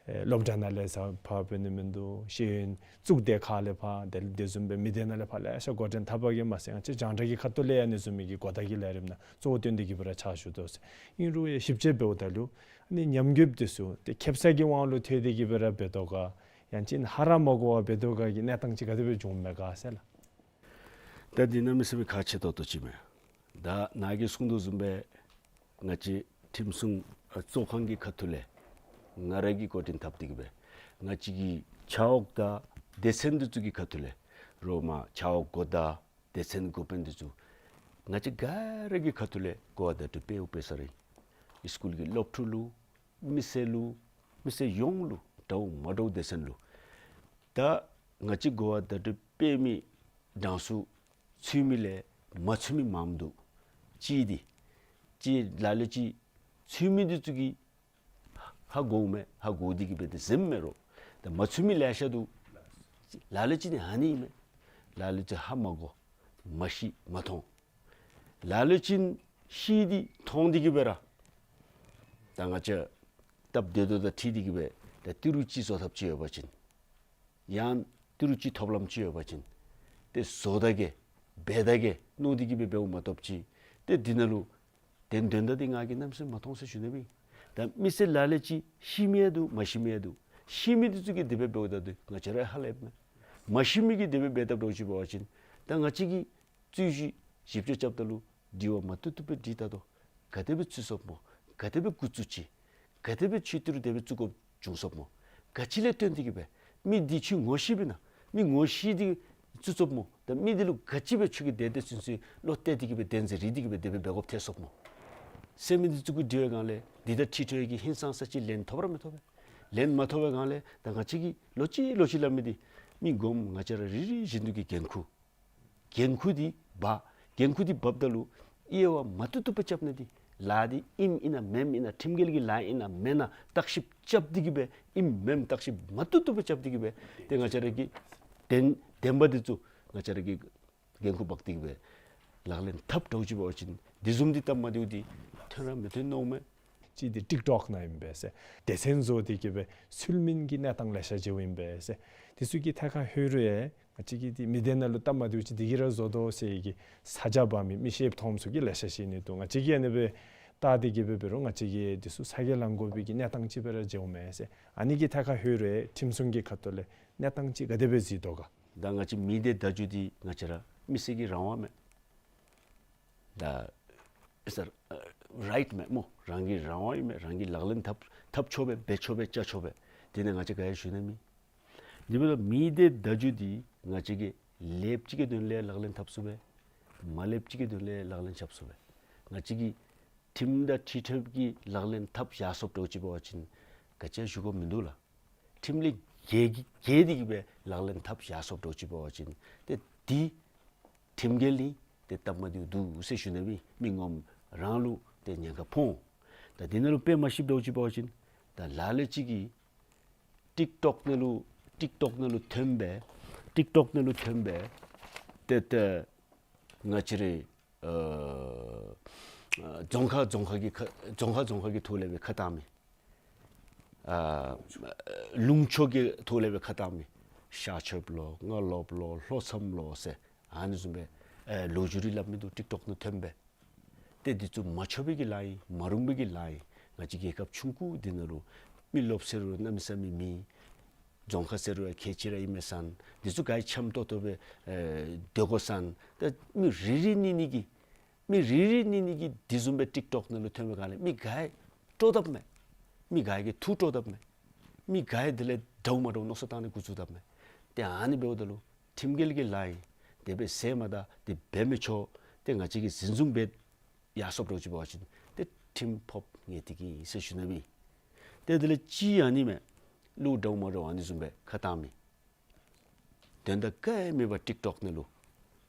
ཨེ་སློབ་གྲྭ་ནང་ལས་ས་ཕར་འབད་ནི་མིན་འདུག། ཤེས་ཡོན་གཙུག་སྡེ་ཁག་ལས་ཕར་དེ་དེ་བཟུམ་སྦེ་མི་སྡེ་ནང་ལས་ཕར་ལེ་ཤ་འགོ་འདྲེན་འཐབ་པ་གིས་མ་ཚད་ང་བཅས་རྒྱང་བསྒྲགས་ཀྱི་ཁ་ཐུག་ལས་ཡང་ཨ་ནི་བཟུམ་མའི་གི་གོ་བརྡ་གི་ལས་རིམ་ནང་གཙོ་བོ་བཏོན་ཏེ་གི་སྦེ་ར་ཕྱག་ཞུ་དོ་ཟེར། ཨིན་རུང་ཡང་ཞིབ་དཔྱད་འབདཝ་ད་ལུ་ཨ་ནི་ཉམས་རྒུདཔ་འདི་ཚུ་ཏེ་ཁེབ་ས་གི་དབང་ལུ་ཐལ་ཏེ་གི་སྦེ་ར་འབད་དོ་ག་ཡང་ཅིན་ཧ་ར་མ་གོ་བར་འབད་དོ་ག་གི་གནས་སྟངས་ཅིག་ག་དེ་སྦེ་བྱུངམ་མས་ག་ཟེར་ལགས། ད་འདི་གནམ་མེད་ས་མེད་ཁག་ཆེ་ཏོག་ཏོ་ཅིག་མས། ད་ནཱ་གིས་གསུངས་དོ་བཟུམ་སྦེ་ང་བཅས་ཁྲིམས་སྲུང་ཨ་གཙོ་ཁང་གི་ཁ་ཐུག་ལས་ང་ར་གིས་འགོ་འདྲེན་འཐབ་སྟེ་གི་སྦེ་ང་བཅས་ཀྱི་ཆ་འོག་དང་སྡེ་ཚན་འདི་ཚུ་གི་ཁ་ཐུག་ལས་རོགས་མ་ཆ་འོག་གོ་བརྡ་སྡེ་ཚན་འགོ་དཔོན་འདི་ཚུ་ང་བཅས་ག་ར་གི་ཁ་ཐུག་ལས་གོ་བ་བརྡ་སྤྲོད་འབདཝ་འབད་ས་ར་ཨིན། སི་ཀུལ་གྱི་སློབ་ཕྲུག་ལུ་མི་སེར་ལུ་མི་སེར་ཡོངས་ལུ་འདྲཝ་མ་འདྲཝ་སྡེ་ཚན་ལུ་ད་ང་བཅས་གོ་བ་བརྡ་སྤྲོད་འབད་མི་གྲངས་སུ་ཚུད་མི་ལས་མ་ཚུད་མི་མངམ་འདུག། ཅིག་འདི་ཅིག་ལ་ལུ་ཅིག་ཚུད་མི་འདི་ཚུ་གིས་ཧ་གོཝ་མས། ཧ་གོ་སྟེ་གི་སྦེ་ཏེ་ཟེརཝ་མས་རོགས། ད་མ་ཚུད་མི་ལེ་ཤ་འདུག། ལ་ལུ་ཅིག་ནི་ཨ་ནི་ཨིན་མས། ལ་ལུ་ཅིག་ཧ་མ་གོ་མ་ཤེས་མ་མཐོང་། ལ་ལུ་ཅིག་ཤེས་ཏེ་མཐོང་སྟེ་གི་སྦེ་ར་ད་ང་བཅས་སྟབས་བདེ་ཏོག་ཏོ་དང་འཁྲིལ་ཏེ་གི་སྦེ་ད་ཏི་རུ་ཅིག་བཟོ་ཐབས་ཅིག་ཡོད་པ་ཅིན་ཡང་ཏི་རུ་ཅིག་ཐོབ་ལམ་ཅིག་ཡོད་པ་ཅིན་ཏེ་བཟོ་ད་གེ་འབད་ད་གེ་མནོ་སྟེ་གི་སྦེ་འབདཝ་མ་གཏོགས་ཅིག་ཏེ་འདི་ནང་ལུ་དོན་དོན་དག་འདི་ང་གིས་གནམ་མེད་ས་མེད་མ་མཐོང་ཟེར་ཞུ་ནི་མས། ད་མི་སེར་ལ་ལུ་ཅིག་ཤེས་མི་ཡང་འདུག། མ་ཤེས་མི་ཡང་འདུག། ཤེས་མི་འདི་ཚུ་གིས་དེ་སྦེ་འབདཝ་ད་འདི་ང་བཅས་ར་ཧ་ལས་མས། མ་ཤེས་མི་གིས་དེ་སྦེ་འབད་ད་འདྲཝ་ཅིག་འབད་བ་ཅིན་ད་ང་བཅས་ཀྱིས་རྩོད་གཞི་ཞིབ་དཔྱད་རྐྱབ་ད་ལུ་དྲི་བ་མ་བཏུབ་བཏུབ་སྦེ་དྲི་ད་དོ། ག་དེ་སྦེ་ཚུད་སོངམ་སྨོ། ག་དེ་སྦེ་འགོ་བཙུགས་ཅི། ག་དེ་སྦེ་ཁྱོད་ཏི་རུ་དེ་སྦེ་བཙུགས་དགོཔ་བྱུང་སོངམ་སྨོ། ག་ཅི་ལས་བརྟེན་ཏེ་གི་སྦེ་མི་འདི་ཁྱོད་ངོ་ཤེས་པས་ན། མི་ངོ་ཤེས་ཏེ་བཙུགས་སོངམ་སྨོ། ད་མི་འདི་ལུ་ག་ཅི་སྦེ་ཁྱོད་ཀྱིས་དེ་དེ་ཚུན་ཚོད་བློ་གཏད་དེ་གི་སྦེ་བདེན་འཛིན་རེ་དེ་གི་སྦེ་དེ་སྦེ་འབད་དགོཔ་ཐལ་སོངམ་སྨོ། ཟེར་མི་འདི་ཚུ་གུ་དྲི་བའི་སྒང་ལས་འདི་ད་ཁྲི་ཁྲོད་ཀྱི་ཧིང་སངས་ས་ཅིག་ལན་ཐོབ་ར་མི་ཐོབ་པས། ལན་མ་ཐོབ་པའི་སྒང་ལས་ད་ང་བཅས་ཀྱིས་ལོག་ཅི་ལོག་ཅི་སླབ་མི་འདི་མི་ངོམ་ང་བཅས་ར་རེ་རེ་བཞིན་དུ་གི་འགན་ཁུར། འགན་ཁུར་འདི་འབག། འགན་ཁུར་འདི་འབགཔ་ད་ལུ་དབྱེ་བ་མ་བཏུབ་བཏུབ་སྦེ་རྐྱབ་ནི་འདི་ལཱ་འདི་ཨིནམ་ཨིན་ན་མེནམ་ཨིན་ན་ཁྲིམས་འགལ་གྱི་ལཱ་ཨིན་ན་མེན་ན་བརྟག་ཞིབ་རྐྱབ་སྟེ་གི་སྦེ་ཨིནམ་མེནམ་བརྟག་ཞིབ་མ་བཏུབ་བཏུབ་སྦེ་རྐྱབ་སྟེ་གི་སྦེ་ཏེ་ང་བཅས་ར་གི་བདེན་བདེན་པ་འདི་ཚུ་ང་བཅས་ར་གིས་འགན་ཁུར་འབག་སྟེ་གི་སྦེ་ལག་ལེན་འཐབ་འདྲཝ་ཅིག་འབད་བ་ཅིན་འདི་བཟུམ་འདི་སྟབས་མ་བདེཝ་འདི་ཐོན་ར་མི་ཐོན་མནོཝ་མས། ཅིག་འདི་ཊིཀ་ཊོཀ་ནང་ཨིན་པས་ཟེར། སྡེ་ཚན་བཟོ་སྟེ་གི་སྦེ་ཚུལ་མིན་གྱི་གནས་སྟངས་ལེ་ཤ་ཅིག་ཨིན་པས་ཟེར། འདི་ཚུ་གི་ཐད་ཁར་ལྷོད་རུང་ཡང་ང་བཅས་ཀྱི་འདི་མི་སྡེ་ནང་ལུ་སྟབས་མ་བདེཝ་ཅིག་འདི་གིས་ར་བཟོ་དོ་ཟེར་གི་ས་ཆ་འབག་མི་མི་ཤེསཔ་མཐོངམ་ཚུ་གིས་ལེ་ཤ་བཤད་ནི་འདུག། ང་བཅས་ཀྱིས་ཨ་ནི་སྦེ་བལྟ་སྟེ་གི་སྦེ་འབད་རུང་ང་བཅས་ཀྱིས་འདི་ཚུ་ཚ་གྱང་ལང་དགོ་པའི་གི་གནས་སྟངས་ཅིག་སྦེ་ར་མཇལཝ་མས་ཟེར། ཨ་ནི་གི་ཐད་ཁར་ལྷོད་རུང་ཡང་ཁྲིམས་སྲུང་གི་ཁ་ཐུག་ལས་གནས་སྟངས་ཅིག་ག་དེ་སྦེ་གཟིགས་དོ་ག། ད་ང་བཅས་མི་སྡེ་བརྡ་བརྒྱུད་འདི་ང་བཅས་ར་མི་སེར་གྱི་རང་དབང་མས། ད་ཨེ་སར་རའིཊ་མས་སྨོ། རང་གི་རང་དབང་ཨིན་མས། རང་གིས་ལག་ལེན་འཐབ་འཐབ་ཆོག་པས། འབད་ཆོག་པས། བཅའ་ཆོག་པས། དེ་ནི་ང་བཅས་ག་ཡང་ཞུ་ནི་མེད། དེ་འབདཝ་ད་མི་སྡེ་བརྡ་བརྒྱུད་འདི་ང་བཅས་ཀྱིས་ལེགསཔ་ཅིག་གི་དོན་ལས་ལག་ལེན་འཐབ་ཚུགས་པས། མ་ལེགསཔ་ཅིག་གི་དོན་ལས་ལག་ལེན་རྐྱབ་ཚུགས་པས། ང་བཅས་ཀྱིས་ ཁྲིམས་དང་འཁྲིལ་ཐབས་ཀྱི་ལག་ལེན་འཐབ་ཡར་སོཔ་འདྲཝ་ཅིག་འབད་བ་ཅིན་ག་ཅི་ཡང་ཞུ་དགོཔ་མིན་འདུག་ལགས། ཁྲིམས་ལས་འགལ་གྱི་འགལ་ཏེ་གིས་སྦེ་ལག་ལེན་འཐབ་ཡར་སོཔ་འདྲཝ་ཅིག་འབད་བ་ཅིན་ཏེ་འདི་ཁྲིམས་འགལ་ཨིན། ཏེ་སྟབས་མ་བདེཝ་འདུག་ཟེར་ཞུ་ནི་སྦེ་མི་ངོམ་རང་ལུ་ཏེ་ཉེན་ཁ་ཕོག་འོང་། ད་འདི་ནང་ལུ་དཔེ་མ་ཤེསཔ་འདྲཝ་ཅིག་འབད་བ་ཅིན་ད་ལ་ལུ་ཅིག་གིས་ཊིཀ་ཊོཀ་ནང་ལུ་ཊིཀ་ཊོཀ་ནང་ལུ་ཐོན་སྦེ་ཊིཀ་ཊོཀ་ནང་ལུ་ཐོན་སྦེ་ཏེ་ཏེ་ང་བཅས་རའི་ཨ་ཨ་རྫོང་ཁག་རྫོང་ཁག་གི་ཁ་རྫོང་ཁག་རྫོང་ཁག་གི་ཐོག་ལས་སྦེ་ཁ་བཏང་མི། ཨ་ལུང་ཕྱོགས་ཀྱི་ཐོག་ལས་སྦེ་ཁ་བཏང་མི། ཤར་ཕྱོགསཔ་ལོ་རྔ་ལོགཔ་ལོ་ལྷོ་མཚམས་ལོ་ཟེར་ཨ་ནི་བཟུམ་སྦེ་ཨེ་ལོ་རྒྱུས་རེ་སླབ་མི་འདུག། ཊིཀ་ཊོཀ་ནང་ཐོན་སྦེ། ཏེ་འདི་ཚུ་མ་ཆོག་པའི་གི་ལཱ་ཨིན། མ་རུང་པའི་གི་ལཱ་ཨིན། ང་བཅས་རྒྱལ་ཁབ་ཆུང་ཀུ་འདི་ནང་ལུ་མི་རློབས་ཟེར་རུང་གནམ་མེད་ས་མེད་མེད། རྫོང་ཁག་ཟེར་རུང་ཡང་ཁལ་གཅིག་ར་ཨིན་མས་ཟེར་ན། འདི་ཚུ་ག་ར་འཆམ་ཏོག་ཏོ་སྦེ་ཨེ་སྡོད་དགོ་ཟེར་ན། ད་མི་རེ་རེ་གཉིས་གཉིས་ཀྱིས་མི་རེ་རེ་གཉིས་གཉིས་ཀྱིས་འདི་བཟུམ་སྦེ་ཊིཀ་ཊོཀ་ནང་ལུ་ཐོན་པའི་སྒང་ལས་མི་ག་ར་སྤྲོ་དཔ་མས། མི་ག་ར་གིས་ཐུགས་སྤྲོ་དཔ་མས། མི་ག་ར་དེ་ལས་འདྲཝ་མ་འདྲཝ་མནོ་བསམ་བཏང་ནི་འགོ་བཙུགས་དཔ་མས། ཏེ་ཨ་ནི་འབདཝ་ད་ལུ་ཁྲིམས་འགལ་གྱི་ལཱ་ཨིན། དེ་སྦེ་ཟེར་མ་ད་དེ་འབད་མི་ཆོག། ཏེ་ང་བཅས་ཀྱིས་འཛིན་བཟུང་འབད་ཡར་སོཔ་འདྲཝ་ཅིག་འབད་བ་ཅིན་ཏེ་ཁྲིམས་ཕོགཔ་ངེས་ཏིག་ཨིན་ཟེར་ཞུ་ནི་སྦེ། ཏེ་དེ་ལས་གཅིག་ཨ་ནི་མས། ལུ་འདྲཝ་མ་འདྲཝ་ཨ་ནི་བཟུམ་སྦེ་ཁ་བཏང་མི། དོན་དག་ག་ཡང་མེད་པར་ཊིཀ་ཊོཀ་ནང་ལུ།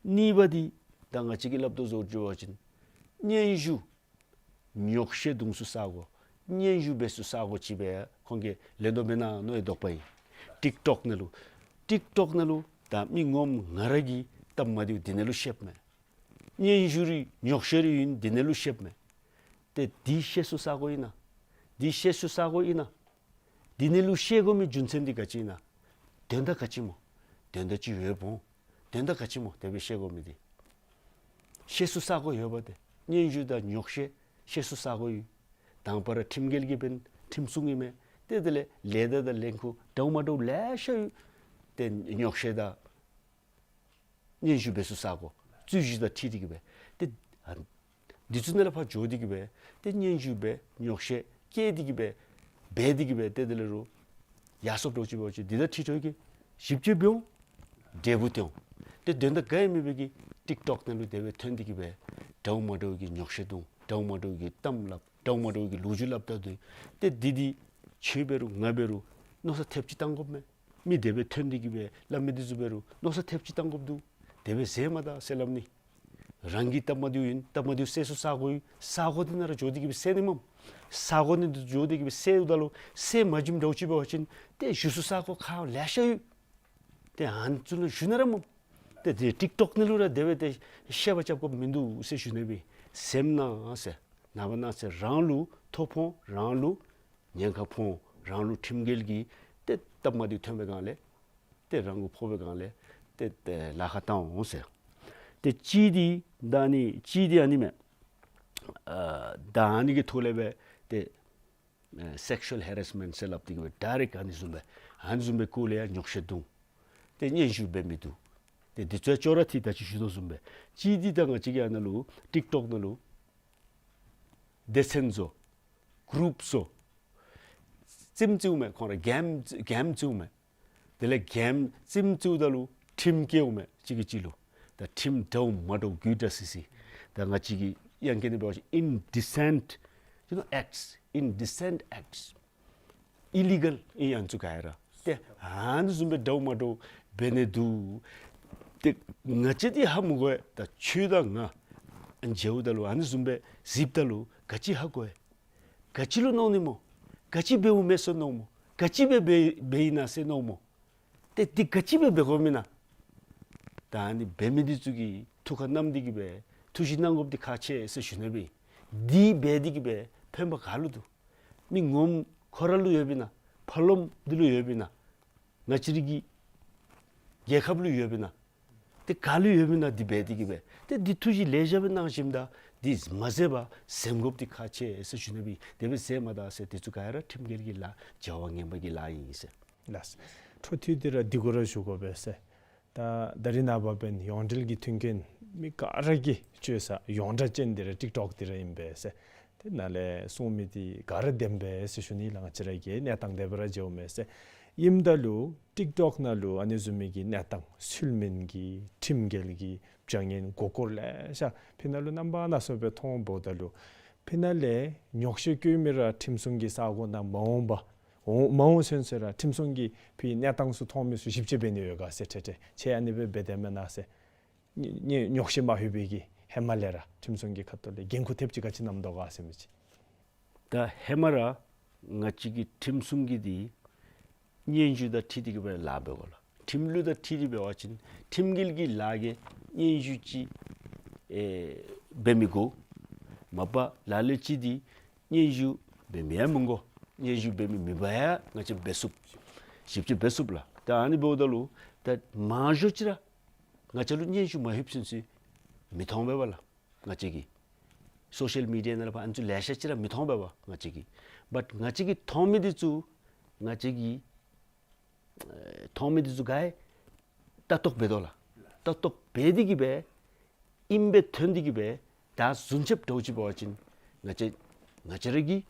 གཉིས་པ་འདི་ད་ང་བཅས་ཀྱིས་སླབ་དོ་བཟུམ་འབད་བ་ཅིན་སྙན་ཞུ་ཉོག་བཤད་འཐུང་སའི་ས་གོ་སྙན་ཞུ་འབད་སའི་ས་གོ་ཅིག་སྦེ་ཁོང་གིས་ལེན་དོ་མེན་ན་མནོ་བའི་དོགས་པ་ཨིན། ཊིཀ་ཊོཀ་ནང་ལུ་ཊིཀ་ཊོཀ་ནང་ལུ་ད་མི་ངོམ་ང་ར་གིས་སྟབས་མ་བདེཝ་འདི་ནང་ལུ་བཤདཔ་མས། སྙན་ཞུ་རེ་ཉོག་བཤད་རེ་ཨིན་འདི་ནང་ལུ་བཤདཔ་མས། ཏེ་འདི་བཤད་སའི་ས་གོ་ཨིན་ན། འདི་བཤད་སའི་ས་གོ་ཨིན་ན། འདི་ནང་ལུ་བཤད་དགོ་མི་རྒྱུ་མཚན་འདི་ག་ཅི་ཨིན་ན། དོན་དག་ག་ཅི་སྨོ། དོན་དག་ཅིག་ཡོདཔ་འོང་། དོན་དག་ག་ཅི་སྨོ་དེ་སྦེ་བཤད་དགོ་མི་འདི། བཤད་སའི་ས་གོ་ཡོདཔ་འདི། སྙན་ཞུ་དང་ཉོག་བཤད་བཤད་སའི་ས་གོ་ཡོད། དང་པ་ར་ཁྲིམས་འགལ་གྱི་འབདན་ཁྲིམས་སྲུང་ཨིན་མས། ཏེ་དེ་ལས་ལས་ད་དང་ལས་ཁུངས་འདྲཝ་མ་འདྲཝ་ལེ་ཤ་ཡོད། ཏེ་ཉོག་བཤད་དང་སྙན་ཞུ་འབད་སའི་ས་གོ་རྩོད་གཞི་དང་འཁྲིལ་ཏེ་གིས་སྦེ་ཏེ་ཨ་འདི་ཚུ་ནང་ལས་ཕར་འགྱོ་སྟེ་གིས་སྦེ་ཏེ་སྙན་ཞུ་འབད་ཉོག་བཤད་བཀལ་ཏེ་གིས་སྦེ་འབད་དེ་གིས་སྦེ་ཏེ་དེ་ལས་རུང་ཡར་སོཔ་འདྲཝ་ཅིག་འབད་བ་ཅིན་འདི་དང་འཁྲིལ་ཏེ་གིས་ཞིབ་དཔྱད་འབད་འོང་། འབྲས་བུ་སྟོན་འོང་། ཏེ་དོན་དག་ག་ཡང་མེད་པའི་གི་ཊིཀ་ཊོཀ་ནང་ལུ་དེ་སྦེ་ཐོན་ཏེ་གིས་སྦེ་འདྲཝ་མ་འདྲཝ་གི་ཉོག་བཤད་འཐུང་འདྲཝ་མ་འདྲཝ་གི་གཏམ་སླབ་འདྲཝ་མ་འདྲཝ་གི་ལོ་རྒྱུས་སླབ་ད་འདུག། ཏེ་འདི་འདི་ཁྱོད་འབད་རུང་ང་འབད་རུང་མནོ་བསམ་ཐེབས་ཅིག་བཏང་དགོཔ་མས། མི་དེ་སྦེ་ཐོན་ཏེ་གིས་སྦེ་སླབ་མི་འདི་ཚུ་འབད་རུང་མནོ་བསམ་ཐེབས་ཅིག་བཏང་དགོཔ་འདུག། དེ་སྦེ་ཟེར་མ་ད་ཟེར་སླབ་ནི། རང་གི་སྟབས་མ་བདེཝ་ཨིན། སྟབས་མ་བདེཝ་སེལ་སའི་ས་གོ་ཡོད། ས་གོ་འདི་ནང་ར་འགྱོ་སྟེ་གིས་སྦེ་སེལ་ནི་མས། ས་གོ་ནང་འགྱོ་སྟེ་གིས་སྦེ་སེལཝ་ད་ལུ་སེལ་མ་བྱིནམ་འདྲཝ་ཅིག་འབད་བ་ཅིན་ཏེ་ཞུ་སའི་ས་གོ་ཁག་ལེ་ཤ་ཡོད། ཏེ་ཨ་ནི་ཚུ་ནང་ཞུ་ནི་ར་མས། ཏེ་དེ་ཊིཀ་ཊོཀ་ནང་ལུ་ར་དེ་སྦེ་ཏེ་བཤད་པ་རྐྱབ་དགོཔ་མིན་འདུག་ཟེར་ཞུ་ནི་སྦེ། སེམས་ནང་ཟེར་ནངས་པ་གནངས་ཚེ་རང་ལུ་ཐོ་ཕོག་འོང་། རང་ལུ་ཉེན་ཁ་ཕོག་འོང་། རང་ལུ་ཁྲིམས་འགལ་གྱི་ཏེ་སྟབས་མ་བདེཝ་ཐོན་པའི་སྒང་ལས་ཏེ་རང་གུ་ཕོག་པའི་སྒང་ལས་ཏེ་ཏེ་ལཱ་ཁག་བཏང་འོང་ཟེར། ཏེ་གཅིག་འདི་ད་ཨ་ནི་གཅིག་འདི་ཨ་ནི་མས། ཨ་ད་ཨ་ནི་གི་ཐོག་ལས་སྦེ་ཏེ་ཨ་སེཀ་ཤུ་ཨལ་ཧེ་རེསི་མེནཊ་ཟེར་སླབ་སྟེ་གིས་སྦེ་ཌའི་རེཀཊ་ཨ་ནི་བཟུམ་སྦེ་ཨ་ནི་བཟུམ་སྦེ་སྐོར་ལས་ཡང་ཉོག་བཤད་འཐུང་། ཏེ་སྙན་ཞུ་འབད་མི་འདུག། ཏེ་འདི་ཚུ་ཡང་ཅོག་ར་འཐད། ད་ཅི་ཞུ་དོ་བཟུམ་སྦེ་གཅིག་འདི་ད་ང་བཅས་ཀྱི་ཨ་ནཱ་ལུ་ཊིཀ་ཊོཀ་ནང་ལུ་སྡེ་ཚན་བཟོ། གུ་རུབ་བཟོ། རྩེདམོ་རྩེཝ་མས། ཁོང་ར་གེམ་གེམ་རྩེཝ་མས། དེ་ལས་གེམ་རྩེདམོ་རྩེཝ་ད་ལུ་ཁྲིམས་བཀལཝ་མས། གཅིག་གིས་གཅིག་ལུ། ད་ཁྲིམས་འདྲཝ་མ་འདྲཝ་དགོད་བྲ་སི་སི། ད་ང་བཅས་ཀྱི་དབྱངས་སྐད་ནང་འབད་བ་ཅིན་ཨིན་ཌི་སེནཊ་ཡུ་ནོ་ཨེཀཊས། ཨིན་ཌི་སེནཊ་ཨེཀཊས། ཨི་ལི་གཱལ་ཨིན་ཨ་ནི་ཚུ་ག་ར། ཏེ་ཨ་ནི་བཟུམ་སྦེ་འདྲཝ་མ་འདྲཝ་འབད་ནི་འདུག། ཏེ་ང་བཅས་འདི་ཧ་མི་གོ་བས། ད་ཁྱོད་དང་ང་མཇལཝ་ད་ལུ་ཨ་ནི་བཟུམ་སྦེ་གཟིགསཔ་ད་ལུ་ག་ཅི་ཧ་གོ་བས། ག་ཅི་ལུ་མནོ་ནི་སྨོ། ག་ཅི་འབདཝ་མས་ཟེར་མནོཝ་སྨོ། ག་ཅི་སྦེ་འབད་འབད་ཨིན་ན་ཟེར་མནོཝ་སྨོ། ཏེ་འདི་ག་ཅི་སྦེ་འབད་དགོཔ་ཨིན་ན། ད་ཨ་ནི་འབད་མི་འདི་ཚུ་གིས་ཐུགས་ཁར་བསྣམས་ཏེ་གིས་སྦེ་ཐུགས་བཞེད་གནང་དགོཔ་འདི་ཁག་ཆེ་ཟེར་ཞུ་ནི་སྦེ། འདི་འབད་དེ་གིས་སྦེ་ཕན་པ་ག་ལུ་འདུག། མི་ངོམ་ཁོ་ར་ལུ་ཡོདཔ་ཨིན་ན། ཕར་ལོགམ་འདི་ལུ་ཡོདཔ་ཨིན་ན། ང་བཅས་རའི་གི་རྒྱལ་ཁབ་ལུ་ཡོདཔ་ཨིན་ན། ཏེ་ག་ལུ་ཡོདཔ་ཨིན་ན། འདི་འབད་དེ་གིས་སྦེ་ཏེ་འདི་ཐུགས་བཞེད་ལེ་ཤ་སྦེ་གནང་ཞིནམ་ད་འདི་མ་ཟད་པར་གཟིམ་དགོཔ་འདི་ཁག་ཆེ་ཟེར་ཞུ་ནི་སྦེ། དེ་སྦེ་ཟེར་མ་ད་ཟེར་འདི་ཚུ་ག་ར་ཁྲིམས་འགལ་གྱི་ལཱ་བྱ་བ་ངན་པ་གི་ལཱ་ཨིན་ཟེར། ལགས། འཕྲོ་མཐུད་དེ་ར་འདི་གུ་ར་ཞུ་དགོ་པས་ཟེར། ད་ད་རིས་ནངས་པ་འབདན་ཡོངས་འབྲེལ་གྱི་མཐུན་རྐྱེན་མི་ག་ར་གིས་སྤྱོད་ས་ཡོངས་གྲགས་ཅན་འདི་ར་ཊིཀ་ཊོཀ་འདི་ར་ཨིན་པས་ཟེར། དེ་ནང་ལས་གསུང་མི་འདི་ག་ར་བདེན་པས་ཟེར་ཞུ་ནི་ལགས། ང་བཅས་ར་གི་གནས་སྟངས་དེ་སྦེ་ར་མཇལཝ་མས་ཟེར། ཨིནམ་ད་ལུ་ཊིཀ་ཊོཀ་ནང་ལུ་ཨ་ནི་བཟུམ་མའི་གི་གནས་སྟངས་ཚུལ་མིན་གྱི་ཁྲིམས་འགལ་གྱི་བྱ་ངན་མགུ་སྐོར་ལེ་ཤ་ཕི་ནང་ལུ་རྣམ་པ་སྣ་ཚོགས་སྦེ་མཐོངམ་ད་ལུ། ཨིན་ན་ལས་ཉོགས་བཤད་བཀོད་མི་ར་ཁྲིམས་སྲུང་གི་ས་གོ་ནང་མ་འོང་པ། འོང་མ་འོང་ཚུན་ཚོད་ར་ཁྲིམས་སྲུང་གི་ཕི་གནས་སྟངས་ཚུ་མཐོང་མི་ཚུ་ཞིབ་དཔྱད་འབད་ནི་ཡོད་ག་ཟེར། ཁྲེ་ཁྲེ་ཁྱེད་ཨ་ནི་སྦེ་འབད་དེས་མེན་ན་ཟེར། ཉེ་ཉེ་ཉོགས་བཤད་མ་ལྷོད་པའི་གི་ཧེ་མ་ལས་ར་ཁྲིམས་སྲུང་གི་ཁ་ཐུག་ལས་འགན་ཁུར་ཐེབས་ཅིག་ག་ཅི་བསྣམས་དོ་ག་ཟེར་མི་ཅིག། ད་ཧེ་མ་ར་ང་བཅས་ཀྱི་ཁྲིམས་སྲུང་གི་འདི་སྙན་ཞུ་དང་འཁྲིལ་ཏེ་གི་སྦེ་ལཱ་འབད་དགོ་ལགས། ཁྲིམས་ལུགས་དང་འཁྲིལ་ཏེ་འབད་བ་ཅིན་ཁྲིམས་འགལ་གྱི་ལཱ་གི་སྙན་ཞུ་ཅིག་ཨེ་འབད་མི་དགོ། མ་པ་ལ་ལུ་ཅིག་འདི་སྙན་ཞུ་འབད་མི་ཡང་མི་དགོ། སྙན་ཞུ་འབད་མི་མེད་པར་ཡང་ང་བཅས་འབད་ཚུགས། ཞིབ་དཔྱད་འབད་ཚུགས་ལགས། ད་ཨ་ནི་འབདཝ་ད་ལུ་ད་མང་ཤོས་ཅིག་ར་ང་བཅས་ལུ་སྙན་ཞུ་མ་ལྷོད་ཚུན་ཚོད་མི་མཐོང་པས་པ་ལགས། ང་བཅས་ཀྱིས་སོ་ཤལ་མི་ཌི་ཡ་ནང་ལས་ཕར་ཨ་ནི་ཚུ་ལེ་ཤ་ཅིག་ར་མི་མཐོང་པས་པ་ང་བཅས་ཀྱིས། བཊ་ང་བཅས་ཀྱིས་མཐོང་མི་འདི་ཚུ་ང་བཅས་ཀྱིས་ཨེ་མཐོང་མི་འདི་ཚུ་ག་ཡང་ལྟ་རྟོག་འབད་དོ་ལགས། ལྟ་རྟོག་འབད་དེ་གི་སྦེ་ཨིནམ་སྦེ་ཐོན་ཏེ་གི་སྦེ་ད་བཟུམ་ཅིག་འདྲཝ་ཅིག་འབད་བ་ཅིན་ང་བཅས་ང་བཅས་ར་གིས་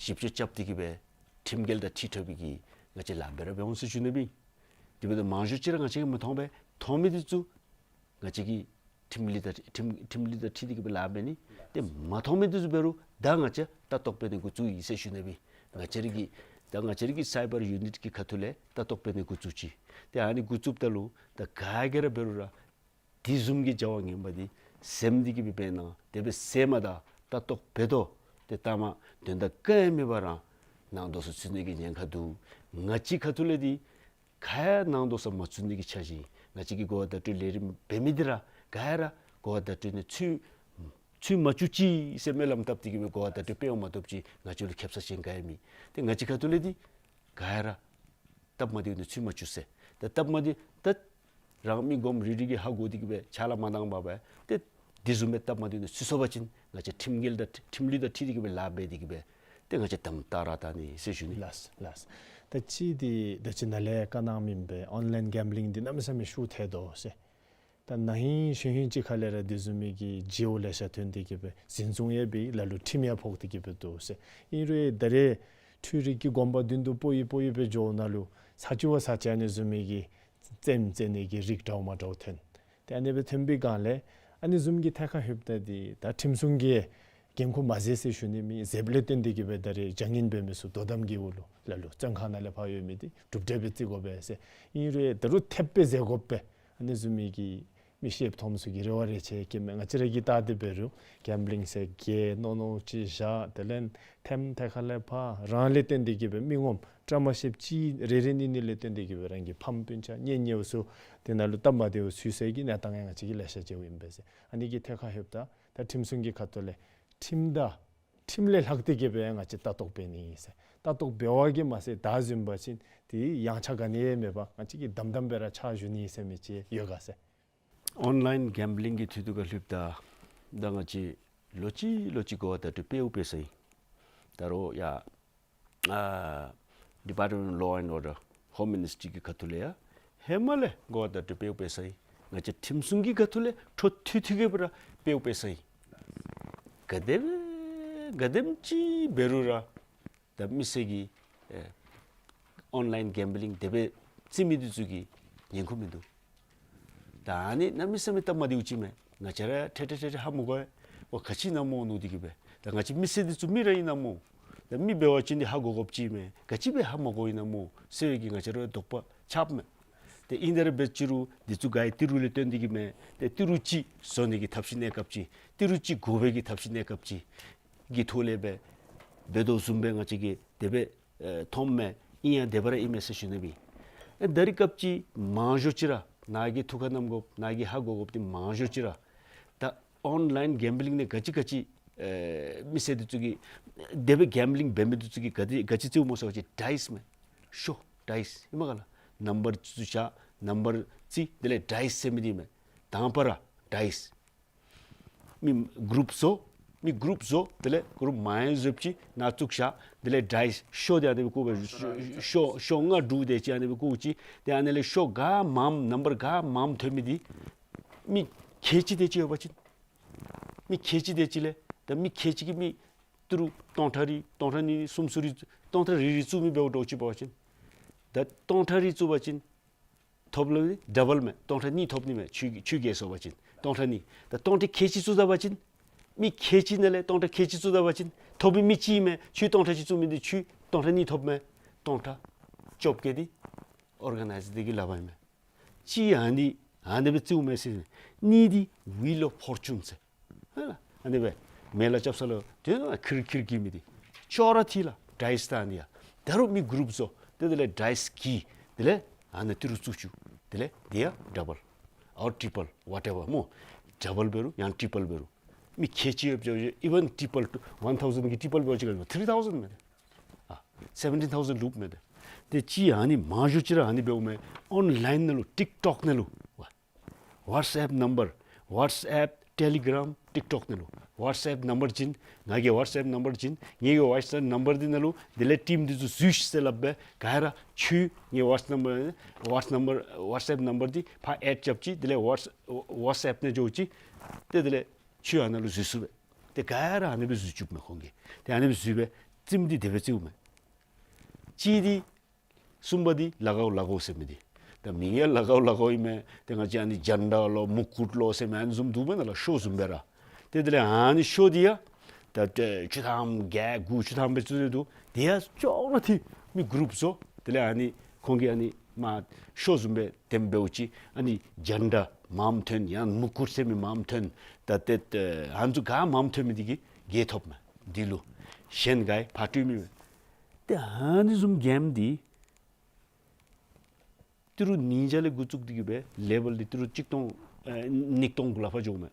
ཞིབ་དཔྱད་རྐྱབ་སྟེ་གི་སྦེ་ཁྲིམས་འགལ་དང་འཁྲིལ་འཁྲིལ་བའི་གི་ང་བཅས་ལཱ་འབད་ར་འབད་འོང་ཟེར་ཞུ་ནི་སྦེ། དེ་འབདཝ་ད་མང་ཤོས་ཅིག་ར་ང་བཅས་ཀྱིས་མི་མཐོང་པས། མཐོང་མི་འདི་ཚུ་ང་བཅས་ཀྱིས་ཁྲིམས་ལུགས་དང་ཁྲིམས་ཁྲིམས་ལུགས་དང་འཁྲིལ་ཏེ་གི་སྦེ་ལཱ་འབད་ནི། ཏེ་མ་མཐོང་མི་འདི་ཚུ་འབད་རུང་ད་ང་བཅས་ལྟ་རྟོག་འབད་ནི་འགོ་བཙུགས་ཡི་ཟེར་ཞུ་ནི་སྦེ། ང་བཅས་ར་གི་ད་ང་བཅས་ར་གི་སའི་བར་ཡུ་ནིཊ་གི་ཁ་ཐུག་ལས་ལྟ་རྟོག་འབད་ནི་འགོ་བཙུགས་ཅི། ཏེ་ཨ་ནི་འགོ་བཙུགསཔ་ད་ལུ་ད་ག་གིས་ར་འབད་རུང་ར་དེ་བཟུམ་གྱི་བྱ་བ་ངན་པ་འདི་སེམས་འདི་གིས་སྦེ་འབད་ན་དེ་སྦེ་སེམས་མ་ད་ལྟ་རྟོག་འབད་དོ། ཏེ་ལྟ་མ་དོན་དག་ག་ཡང་མེད་པར་ར་ནང་དོགས་ས་ཚུད་ནི་གི་ཉེན་ཁ་འདུག། ང་བཅས་ཁ་ཐུག་ལས་འདི་ག་ཡང་ནང་དོགས་ས་མ་ཚུད་ནི་གི་འཆར་གཞི། ང་བཅས་ཀྱིས་གོ་བ་བརྡ་སྤྲོད་ལས་རིམ་འབད་མི་འདི་ར་ག་ཡང་ར་གོ་བ་བརྡ་སྤྲོད་ནི་ཚུད་ཚུད་མ་བཅུག་ཅིག་ཟེར་སྨོན་ལམ་བཏབ་སྟེ་གི་སྦེ་གོ་བ་བརྡ་སྤྲོད་སྤེལཝ་མ་གཏོགས་ཅིག་ང་བཅས་ལུ་ཁེབ་ས་ཅིག་ག་ཡང་མེད། ཏེ་ང་བཅས་ཁ་ཐུག་ལས་འདི་ག་ཡང་ར་སྟབས་མ་བདེཝ་ནང་ཚུད་མ་བཅུག་ཟེར། ད་སྟབས་མ་བདེ་ད་རང་མི་སྒོམ་རིལ་རི་གིས་ཧ་གོ་སྟེ་གི་སྦེ་ཕྱག་ལཱ་མ་གནང་པར་སྦེ་ཏེ་དེ་བཟུམ་སྦེ་སྟབས་མ་བདེཝ་ནང་ཚུད་སོང་པ་ཅིན་ང་བཅས་ཁྲིམས་འགལ་དང་ཁྲིམས་ལུགས་དང་འཁྲིལ་ཏེ་གི་སྦེ་ལཱ་འབད་དེ་གི་སྦེ་ཏེ་ང་བཅས་དམ་དྲག་ར་བཏང་ནི་ཟེར་ཞུ་ནི། ལགས་ལགས། ད་ཅི་འདི་ད་ཅི་ནཱ་ལས་བཀའ་གནང་མི་སྦེ་ཨོན་ལཱའིན་གེམ་བི་ལིང་འདི་གནམ་མེད་ས་མེད་ཤུགས་ཐལ་དོ་ཟེར། ད་ན་ཧིང་གཞེས་ཧིང་ཅིག་ཁ་ལས་ར་དེ་བཟུམ་མའི་གི་བརྗེ་བོ་ལེ་ཤ་ཐོན་ཏེ་གི་སྦེ་འཛིན་བཟུང་ཡང་འབད་ལ་ལུ་ཁྲིམས་ཡང་ཕོག་སྟེ་གི་སྦེ་འདུག་ཟེར། ཨིན་རུང་ད་རེས་འཕྲུལ་རིག་གི་གོམ་པ་མདུན་དུ་སྤོ་ཡི་སྤོ་ཡི་སྦེ་འགྱོཝ་ད་ལུ་ཚར་གཅིག་བ་ཚར་གཅིག་ཨ་ནི་བཟུམ་མའི་གི་རྩེདམོ་རྩེ་ནི་གི་རིགས་འདྲཝ་མ་འདྲཝ་ཐོན། ཏེ་ཨ་ནི་སྦེ་ཐོན་པའི་སྒང་ལས་ཨ་ནི་བཟུམ་གྱི་ཐད་ཁར་ལྷོདཔ་ད་འདི་ད་ཁྲིམས་སྲུང་གི་འགན་ཁུར་མ་བཟོད་ཟེར་ཞུ་ནི་མེད། བཟོདཔ་ལས་བརྟེན་ཏེ་གི་སྦེ་ད་རེས་བྱ་ངན་འབད་མི་ཚུ་དོ་དམ་གྱི་འོག་ལུ་ལ་ལུ་བཙོན་ཁང་ནང་ལས་ཕར་ཡོད་མི་འདི་གྲུབ་འབྲས་སྦེ་བརྩི་དགོ་པས་ཟེར། ཨིན་རུང་ད་རུང་ཐེབས་སྦེ་བཟོད་དགོ་པས། ཨ་ནི་བཟུམ་མའི་གི་མི་ཤེསཔ་མཐོངམ་ཚུ་གིས་རེ་བ་རེ་ཆེ་བསྐྱེདཔ་མས། ང་བཅས་ར་གིས་བལྟ་སྟེ་འབད་རུང་གེམ་བི་ལིང་ཟེར་གི་མནོ་མནོཝ་ཅིག་བཞག། དེ་ལས་ཐེམ་ཐད་ཁ་ལས་ཕར་རང་ལས་བརྟེན་ཏེ་གི་སྦེ་མི་ངོམ་བཀྲ་མ་ཤིསཔ་ཅིག་རེ་རེ་གཉིས་གཉིས་ལས་བརྟེན་ཏེ་གི་སྦེ་རང་གི་ཕམ་སྤུན་ཆ་གཉེན་ཉེཝ་ཚུ་དེ་ནང་ལུ་སྟབས་མ་བདེཝ་ཚུད་སའི་གི་གནས་སྟངས་ཡང་ང་བཅས་ཀྱིས་ལེ་ཤ་མཇལཝ་ཨིན་པས་ཟེར། ཨ་ནི་གི་ཐད་ཁར་ལྷོདཔ་ད་ད་ཁྲིམས་སྲུང་གི་ཁ་ཐུག་ལས་ཁྲིམས་དང་ཁྲིམས་ལས་ལྷག་སྟེ་གི་སྦེ་ང་བཅས་ལྟ་རྟོག་འབད་ནི་ཨིན་ཟེར། ལྟ་རྟོག་འབད་བ་གིས་མ་ཚད་ད་བཟུང་པ་ཅིན་དེ་ཡངས་ཆག་ག་ནི་ཡང་མེད་པར་ང་བཅས་ཀྱིས་དམ་དམ་སྦེ་ར་ཕྱག་ཞུ་ནི་ཨིན་ཟེར་མི་ཅིག་ཡོད་ག་ཟེར། ཨོན་ལཱའིན་གེམ་བི་ལིང་གི་ཐད་ཁར་ལྷོདཔ་ད་ད་ང་བཅས་ལོག་ཅི་ལོག་ཅི་གོ་བ་བརྡ་སྤྲོད་སྤེལཝ་སྤེལ་ས་ཨིན། ད་རུང་ཡ་ཨ་Department of Law and Order, Home Ministry གི་ཁ་ཐུག་ལས་ཡང་ཧེ་མ་ལས་གོ་བ་བརྡ་སྤྲོད་སྤེལཝ་སྤེལ་ས་ཨིན། ང་བཅས་ཁྲིམས་སྲུང་གི་ཁ་ཐུག་ལས་འཕྲོ་མཐུད་མཐུད་དེ་གི་སྦེ་ར་སྤེལཝ་སྤེལ་ས་ཨིན། ག་དེམ་ག་དེམ་ཅིག་འབད་རུང་ར་ད་མི་སེར་གྱིས་ཨེ་ཨོན་ལཱའིན་གེམ་བི་ལིང་དེ་སྦེ་རྩེད་མི་འདི་ཚུ་གིས་ཉན་ཁུངས་མིན་འདུག། ད་ཨ་ནི་གནམ་མེད་ས་མེད་སྟབས་མ་བདེཝ་ཅིག་མས། ང་བཅས་ར་ཐད་ཐད་ཐད་ཐད་ཧ་མ་གོ་བས། འོ་ག་ཅི་ཨིན་ན་སྨོ་མནོ་སྟེ་གི་སྦེ། ད་ང་བཅས་མི་སེར་འདི་ཚུ་མི་ར་ཨིན་ན་སྨོ། ད་མི་འབད་བ་ཅིན་འདི་ཧ་གོ་དགོཔ་ཅིག་མས། ག་ཅི་སྦེ་ཧ་མ་གོཝ་ཨིན་ན་སྨོ་ཟེར་བའི་གི་ང་བཅས་ར་དོགས་པ་ཆགསཔ་མས། ཏེ་ཨིན་ཏེ་ར་འབད་ཅི་རུང་འདི་ཚུ་ག་ཡི་ཏི་རུ་ལས་བརྟེན་ཏེ་གི་མས། ཏེ་ཏི་རུ་ཅིག་བཟོ་ནི་གི་ཐབས་ཤེས་གནས་སྐབས་ཅིག། ཏི་རུ་ཅིག་དགོ་པའི་གི་ཐབས་ཤེས་གནས་སྐབས་ཅིག་གི་ཐོག་ལས་སྦེ་འབད་དོ་བཟུམ་སྦེ་ང་བཅས་ཀྱིས་དེ་སྦེ་ཨེ་མཐོངམ་མས། ཨིན་ཡང་དེ་སྦེ་ར་ཨིན་མས་ཟེར་ཞུ་ནི་སྦེ། ཨེ་ད་རིས་སྐབས་ཅིག་མང་ཤོས་ཅིག་ར་ནཱ་གིས་ཐུགས་ཁར་བསྣམ་དགོཔ་ནཱ་གིས་ཧ་གོ་དགོཔ་འདི་མང་ཤོས་ཅིག་ར་ད་ཨོན་ལཱའིན་གེམ་བི་ལིང་ནང་ག་ཅི་ག་ཅི་ཨེ་མི་སེར་འདི་ཚུ་གིས་དེ་སྦེ་གེམ་བི་ལིང་འབད་མི་འདི་ཚུ་གིས་ག་དེ་ག་ཅི་རྩེདཔ་སྨོ་ཟེར་བ་ཅིན་ཌའིསི་མས། ཤོ་ཌའིསི་ཨིན་མས་ག་ལགས། ནམ་བར་ཚུ་བཞག། ནམ་བར་རྩེད། དེ་ལས་ཌའིསི་ཟེར་མི་འདི་མས། དང་པ་ར་ཌའིསི། མི་གུ་རུཔ་བཟོ། མི་གུ་རུཔ་བཟོ། དེ་ལས་གུ་རུཔ་མང་བཟོཝ་ཅིག་ནང་བཙུགས་བཞག། དེ་ལས་ཌའིསི་ཤོ་འདི་ཨ་ནི་སྦེ་བཀོ་སྦེ་ཤོ་ཤོ་ལྔ་དྲུག་དེ་ཅིག་ཨ་ནི་སྦེ་བཀོ་ཅི། ཏེ་ཨ་ནི་ལས་ཤོ་ག་མངམ་ནམ་བར་ག་མངམ་ཐོན་མི་འདི་མི་ཁལ་གཅིག་དེ་ཅིག་ཡོད་པ་ཅིན་མི་ཁལ་གཅིག་དེ་ཅིག་ལས་ད་མི་ཁལ་གཅིག་གིས་མི་ཏི་རུ་སྟོང་ཕྲག་རེ་སྟོང་ཕྲག་གཉིས་གསུམ་ཚུ་རེ་སྟོང་ཕྲག་རེ་རེ་བཙུགས་མི་འབདཝ་འདྲཝ་ཅིག་འབད་བ་ཅིན་ད་སྟོང་ཕྲག་རེ་བཙུགས་པ་ཅིན་ཐོབ་ལུ་ཌ་བཱལ་མས། སྟོང་ཕྲག་གཉིས་ཐོབ་ནི་མས། ཆུ་ཆུ་གེ་སོང་པ་ཅིན་སྟོང་ཕྲག་གཉིས། ད་སྟོང་ཕྲག་ཁལ་གཅིག་བཙུགས་ད་པ་ཅིན་ མི་ཁལ་གཅིག་ནང་ལས་སྟོང་ཕྲག་ཁལ་གཅིག་བཙུགས་ད་པ་ཅིན་ཐོབ་པའི་མི་གཅིག་མས། ཁྱོད་སྟོང་ཕྲག་གཅིག་བཙུགས་མི་འདི་ཁྱོད་སྟོང་ཕྲག་གཉིས་ཐོབ་མས། སྟོང་ཕྲག་བཅོ་བརྒྱད་འདི་ཨོར་ག་ནའིཛ་འདི་གིས་ལགཔ་ཨིན་མས། གཅིག་ཨ་ནི་ཨ་ནི་སྦེ་བརྩིཝ་མས་ཟེར། གཉིས་འདི་ཝིལ་ཨོཕ་ཕོར་ཅུན་ཟེར། ཧ་ལ། ཨ་ནི་སྦེ་མེ་ལ་རྐྱབ་ས་ལུ་དེ་ཁིར་ཁིར་གྱི་མི་འདི་ཅོག་ར་འཐད་ལགས། ཌའིསི་ད་ཨ་ནི་ཡ། ད་རུང་མི་གུ་རུབ་བཟོ། དེ་དེ་ལས་ཌའིསི་གི་དེ་ལས་ཨ་ནི་ཏི་རུ་བཙུགས་བཅུག། དེ་ལས་དེ་ཡང་ཌ་བཱལ་ཨོར་ཊི་རི་པཱལ་ཝ་ཊེ་ཝར་སྨོ། ཌ་བཱལ་འབད་རུང་ཡང་ཊི་རི་པཱལ་འབད་རུང་མི་ཁལ་གཅིག་ཡོདཔ་ཅིག་ཨི་ཝན་ཊི་རི་པཱལ་ཊུ་ཝན་ཐའུ་ཟེནཌ་གི་ཊི་རི་པཱལ་འབད་བ་ཅིན་ཐི་རི་ཐའུ་ཟེནཌ་མས་ཏེ། ཨ་སེ་བེན་ཊིན་ཐའུ་ཟེནཌ་ལུསཔ་མས་ཏེ། ཏེ་གཅིག་ཨ་ནི་མང་ཤོས་ཅིག་ར་ཨ་ནི་འབདཝ་མས། ཨོན་ལའིན་ནང་ལུ་ཊིཀ་ཊོཀ་ནང་ལུ་ཝ་ཝཊསི་ཨེཔ་ནམ་བར་ཝཊསི་ཨེཔ་ཊེ་ལི་གྲམ་ཊིཀ་ཊོཀ་ནང་ལུ་ཝཊསི་ཨེཔ་ནམ་བར་བྱིན། ང་གི་ཝཊསི་ཨེཔ་ནམ་བར་བྱིན། ངེ་གི་ཝཊསི་ཨེཔ་ནམ་བར་འདི་ནང་ལུ་དེ་ལས་ཊིམ་འདི་ཚུ་འཛུལ་ཤིག་ཟེར་སླབ་སྦེ་ག་ར་ཁྱོད་ངེ་ཝཊསི་ནམ་བར་ཝཊསི་ནམ་བར་ཝཊསི་ཨེཔ་ནམ་བར་འདི་ཕར་ཨེཌ་རྐྱབ་ཅི། དེ་ལས་ཝཊསི་ཝཊསི་ཨེཔ་ནང་འགྱོ་ཅི། ཏེ་དེ་ལས་ཁྱོད་ཨ་ནཱ་ལུ་འཛུལ་ཚུགས་པས། ཏེ་ག་ར་ཨ་ནི་སྦེ་འཛུལ་བཅུགཔ་མས་ཁོང་གིས། ཏེ་ཨ་ནི་སྦེ་འཛུལ་སྦེ་རྩེདམོ་འདི་དེ་སྦེ་རྩེཝ་མས། གཅིག་འདི་གསུམ་པ་འདི་ལ་གའུ་ལ་གའུ་ཟེར་མི་འདི། ད་མིང་ཡང་ལ་གའུ་ལ་གའུ་ཨིན་མས། ཏེ་ང་བཅས་ཨ་ནི་ཇན་ཌ་ལོ་མུ་ཀུཊ་ལོ་ཟེར་མི་ཨ་ནི་བཟུམ་འདུག་པས་ན་ལགས། ཤོ་བཟུམ་སྦེ་ར། ཏེ་དེ་ལས་ཨ་ནི་ཤོ་འདི་ཡང་ད་ཏེ་བཅུ་ཐམ་བརྒྱད་དགུ་བཅུ་ཐམ་སྦེ་བཙུགས་ཏེ་འདུག། དེ་ཡང་ཅོག་ར་འཐད། མི་གུ་རུབ་བཟོ། དེ་ལས་ཨ་ནི་ཁོང་གིས་ཨ་ནི་མར་ཤོ་བཟུམ་སྦེ་དེམ་འབདཝ་ཅིག་ཨ་ནི་ཇན་ཌ་མངམ་ཐོན་ཡང་མུ་ཀུཊ་ཟེར་མི་མངམ་ཐོན། ད་ཏེ་ཏེ་ཨ་ནི་ཚུ་ག་མངམ་ཐོན་མི་འདི་གིས་རྒྱལ་ཐོབ་མས། འདི་ལུ་གཞན་ག་ཡང་ཕར་སྤྲོད་མི་མེད། ཏེ་ཨ་ནི་བཟུམ་གེམ་འདི་ཏི་རུ་ཉིས་བརྒྱ་ལས་འགོ་བཙུགས་ཏེ་གི་སྦེ་ལེ་བཱལ་འདི་ཏི་རུ་གཅིག་སྟོང་ཨེ་ཉིས་སྟོང་གུ་ལས་ཕར་འགྱོཝ་མས།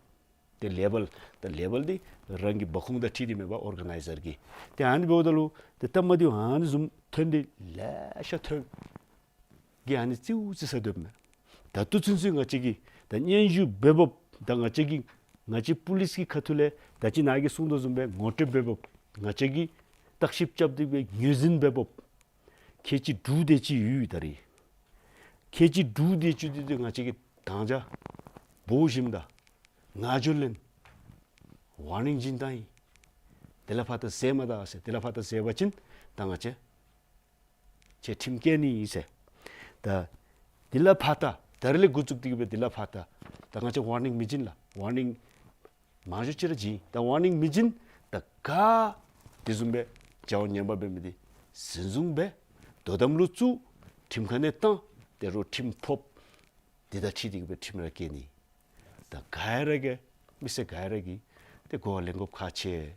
ཏེ་ལེ་བཱལ་ད་ལེ་བཱལ་འདི་རང་གི་འབབ་ཁུངས་དང་འཁྲིལ་ཏེ་མེན་པ་ཨོར་ག་ནའི་ཛར་གྱི། ཏེ་ཨ་ནི་འབདཝ་ད་ལུ་ཏེ་སྟབས་མ་བདེཝ་ཨ་ནི་བཟུམ་ཐོན་ཏེ་ལེ་ཤ་ཐོན། གི་ཨ་ནི་རྩེདམོ་རྩེ་ས་སྡོདཔ་མས། ད་ལྟོ་ཚུན་ཚོད་ང་བཅས་ཀྱིས་ད་སྙན་ཞུ་འབད་འབདཝ་ད་ང་བཅས་ཀྱིས་ང་བཅས་པུ་ལིསི་གི་ཁ་ཐུག་ལས་ད་ཅི་ནཱ་གིས་གསུངས་དོ་བཟུམ་སྦེ་ངོ་སྤྲོད་འབད་འབདཝ་ང་བཅས་ཀྱིས་བརྟག་ཞིབ་རྐྱབ་སྟེ་སྦེ་ངོས་འཛིན་འབད་འབདཝ་ཁལ་གཅིག་དྲུག་དེ་ཅིག་ཡོད་ད་རེས། ཁལ་གཅིག་དྲུག་དེ་ཅིག་འདི་ཏེ་ང་བཅས་ཀྱིས་དང་ཅ་འབོ་ཞིནམ་ད་ང་འགྱོ་ལེན་ཝར་ནིང་བྱིན་བཏང་ཡི། དེ་ལས་ཕར་ད་ཟེར་མ་ད་ཟེར། དེ་ལས་ཕར་ད་ཟེར་བ་ཅིན་ད་ང་བཅས་ཁྱོད་ཁྲིམས་བཀལ་ནི་ཨིན་ཟེར། ད་དེ་ལས་ཕར་ད་ད་རེས་ལས་འགོ་བཙུགས་ཏེ་གི་སྦེ་དེ་ལས་ཕར་ད་ད་ང་བཅས་ཝར་ནིང་མི་བྱིན་ལགས། ཝར་ནིང་མང་ཤོས་ཅིག་ར་བྱིན། ད་ཝར་ནིང་མི་བྱིན། ད་ག་དེ་བཟུམ་སྦེ་བྱ་བ་ངན་པ་འབད་མི་འདི་ཟིན་བཟུང་འབད། དོ་དམ་ལུ་བཙུགས། ཁྲིམས་ཁང་ནང་བཏང་། ཏེ་རོགས་ཁྲིམས་ཕོགཔ་འདི་དང་འཁྲིལ་ཏེ་གི་སྦེ་ཁྲིམས་ར་བཀལ་ནི། ད་ག་ར་གིས་མི་སེར་ག་ར་གིས་ཏེ་གོ་བ་ལེན་དགོཔ་ཁག་ཆེ།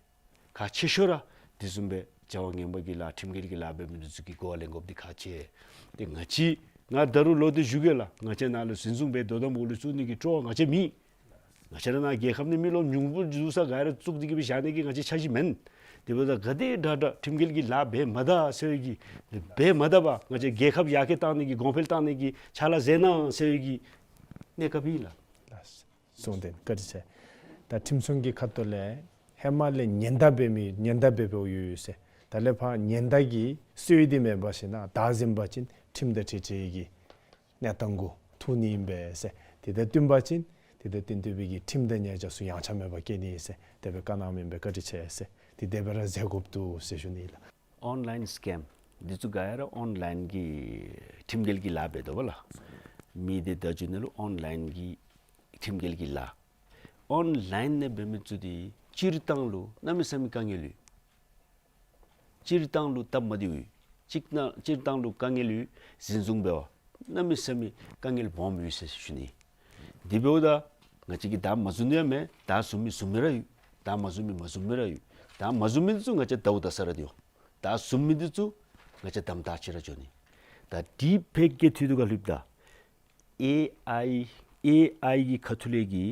ཁག་ཆེ་ཤོས་ར་དེ་བཟུམ་སྦེ་བྱ་བ་ངན་པ་གི་ལཱ་ཁྲིམས་འགལ་གྱི་ལཱ་འབད་མི་འདི་ཚུ་གིས་གོ་བ་ལེན་དགོཔ་འདི་ཁག་ཆེ། ཏེ་ང་བཅས་ང་ད་རུང་ལོག་སྟེ་ཞུ་གེ་ལགས། ང་བཅས་ནཱ་ལུ་ཟིན་བཟུང་འབད་དོ་དམ་འོག་ལུ་བཙུགས་ནི་གི་སྤྲོ་བ་ང་བཅས་མེད། ང་བཅས་ར་ནཱ་རྒྱལ་ཁབ་ནང་མི་ལོག་ཉུང་སུ་འཛུལ་ས་ག་ར་བཙུགས་ཏེ་གི་སྦེ་བཞག་ནི་གི་ང་བཅས་འཆར་གཞི་མེན། དེ་འབདཝ་ད་ག་དེ་དྲག་དྲག་ཁྲིམས་འགལ་གྱི་ལཱ་འབད་མ་ད་ཟེར་བའི་གི་འབད་མ་ད་པར་ང་བཅས་རྒྱལ་ཁབ་ཡར་རྒྱས་གཏང་ནི་གི་གོང་འཕེལ་གཏང་ནི་གི་ཕྱག་ལཱ་མཛད་གནང་ཟེར་བའི་གི་གནས་སྐབས་ཨིན་ལགས། ལགས། གསུང་དོན་བཀའ་དྲིན་ཆེ། ད་ཁྲིམས་སྲུང་གི་ཁ་ཐུག་ལས་ཧེ་མ་ལས་ཉེན་བརྡ་འབད་མི་ཉེན་བརྡ་འབད་འབདཝ་ཡོད་ཡོད་ཟེར། ད་ལས་ཕར་ཉེན་བརྡ་གིས་གསོ་སྟེ་མེན་པར་ཞིན་ན་བདའ་ཟུན་པ་ཅིན་ཁྲིམས་དང་འཁྲིལ་འཁྲིལ་གྱི་གནས་སྟངས་གུ་ཐུག་ནི་ཨིན་པས་ཟེར། དེ་དང་བསྟུན་པ་ཅིན་དེ་དང་བསྟུན་ཏེ་སྦེ་གི་ཁྲིམས་དང་ཉེས་བྱ་ཚུ་ཡངས་ཆག་མེད་པར་བཀལ་ནི་ཨིན་ཟེར་དེ་སྦེ་བཀའ་གནང་མི་ཨིན་པས། བཀའ་དྲིན་ཆེ་ཟེར། དེ་དེ་སྦེ་ར་མཛད་དགོཔ་འདུག་ཟེར་ཞུ་ནི་ལགས། ཨོན་ལའིན་སི་ཀེམ་འདི་ཚུ་ག་ར་ཨོན་ལའིན་གྱི་ཁྲིམས་འགལ་གྱི་ལཱ་འབད་དོ་བ་ལགས། མི་སྡེ་བརྡ་བརྒྱུད་ནང་ལུ་ཨོན་ལའིན་གྱི་ཁྲིམས་འགལ་གྱི་ལཱ་ཨོན་ལའིན་ནང་འབད་མི་ཚུ་འདི་སྤྱིར་བཏང་ལུ་གནམ་མེད་ས་མེད་དཀའ་ངལ་ཡོད། སྤྱིར་བཏང་ལུ་སྟབས་མ་བདེཝ་ཡོད། གཅིག་ན་སྤྱིར་བཏང་ལུ་དཀའ་ངལ་ཡོད། ཟིན་བཟུང་འབད་བ་གནམ་མེད་ས་མེད་དཀའ་ངལ་སྦོམ་ཡོད་ཟེར་ཞུ་ནི། དེ་འབདཝ་ད་ང་བཅས་ཀྱིས་བདའ་མ་ཟུན་ཡང་མེད། བདའ་ཟུན་མི་ཟུན་མི་ར་ཡོད། བདའ་མ་ཟུན་མི་མ་ཟུན་མི་ར་ཡོད། བདའ་མ་ཟུན་མི་འདི་ཚུ་ང་བཅས་བདའཝ་བདའ་ས་ར་སྡོད་འོང་། བདའ་ཟུན་མི་འདི་ཚུ་ང་བཅས་དམ་དྲག་ཅིག་ར་འགྱོ་ནི། ད་འདི་ཕལ་སྐད་ཐོག་ཏུ་ག་ལུ་ཡོདཔ་ད་ཨེ་ཨའི་ཨེ་ཨའི་གི་ཁ་ཐུག་ལས་ཀྱི་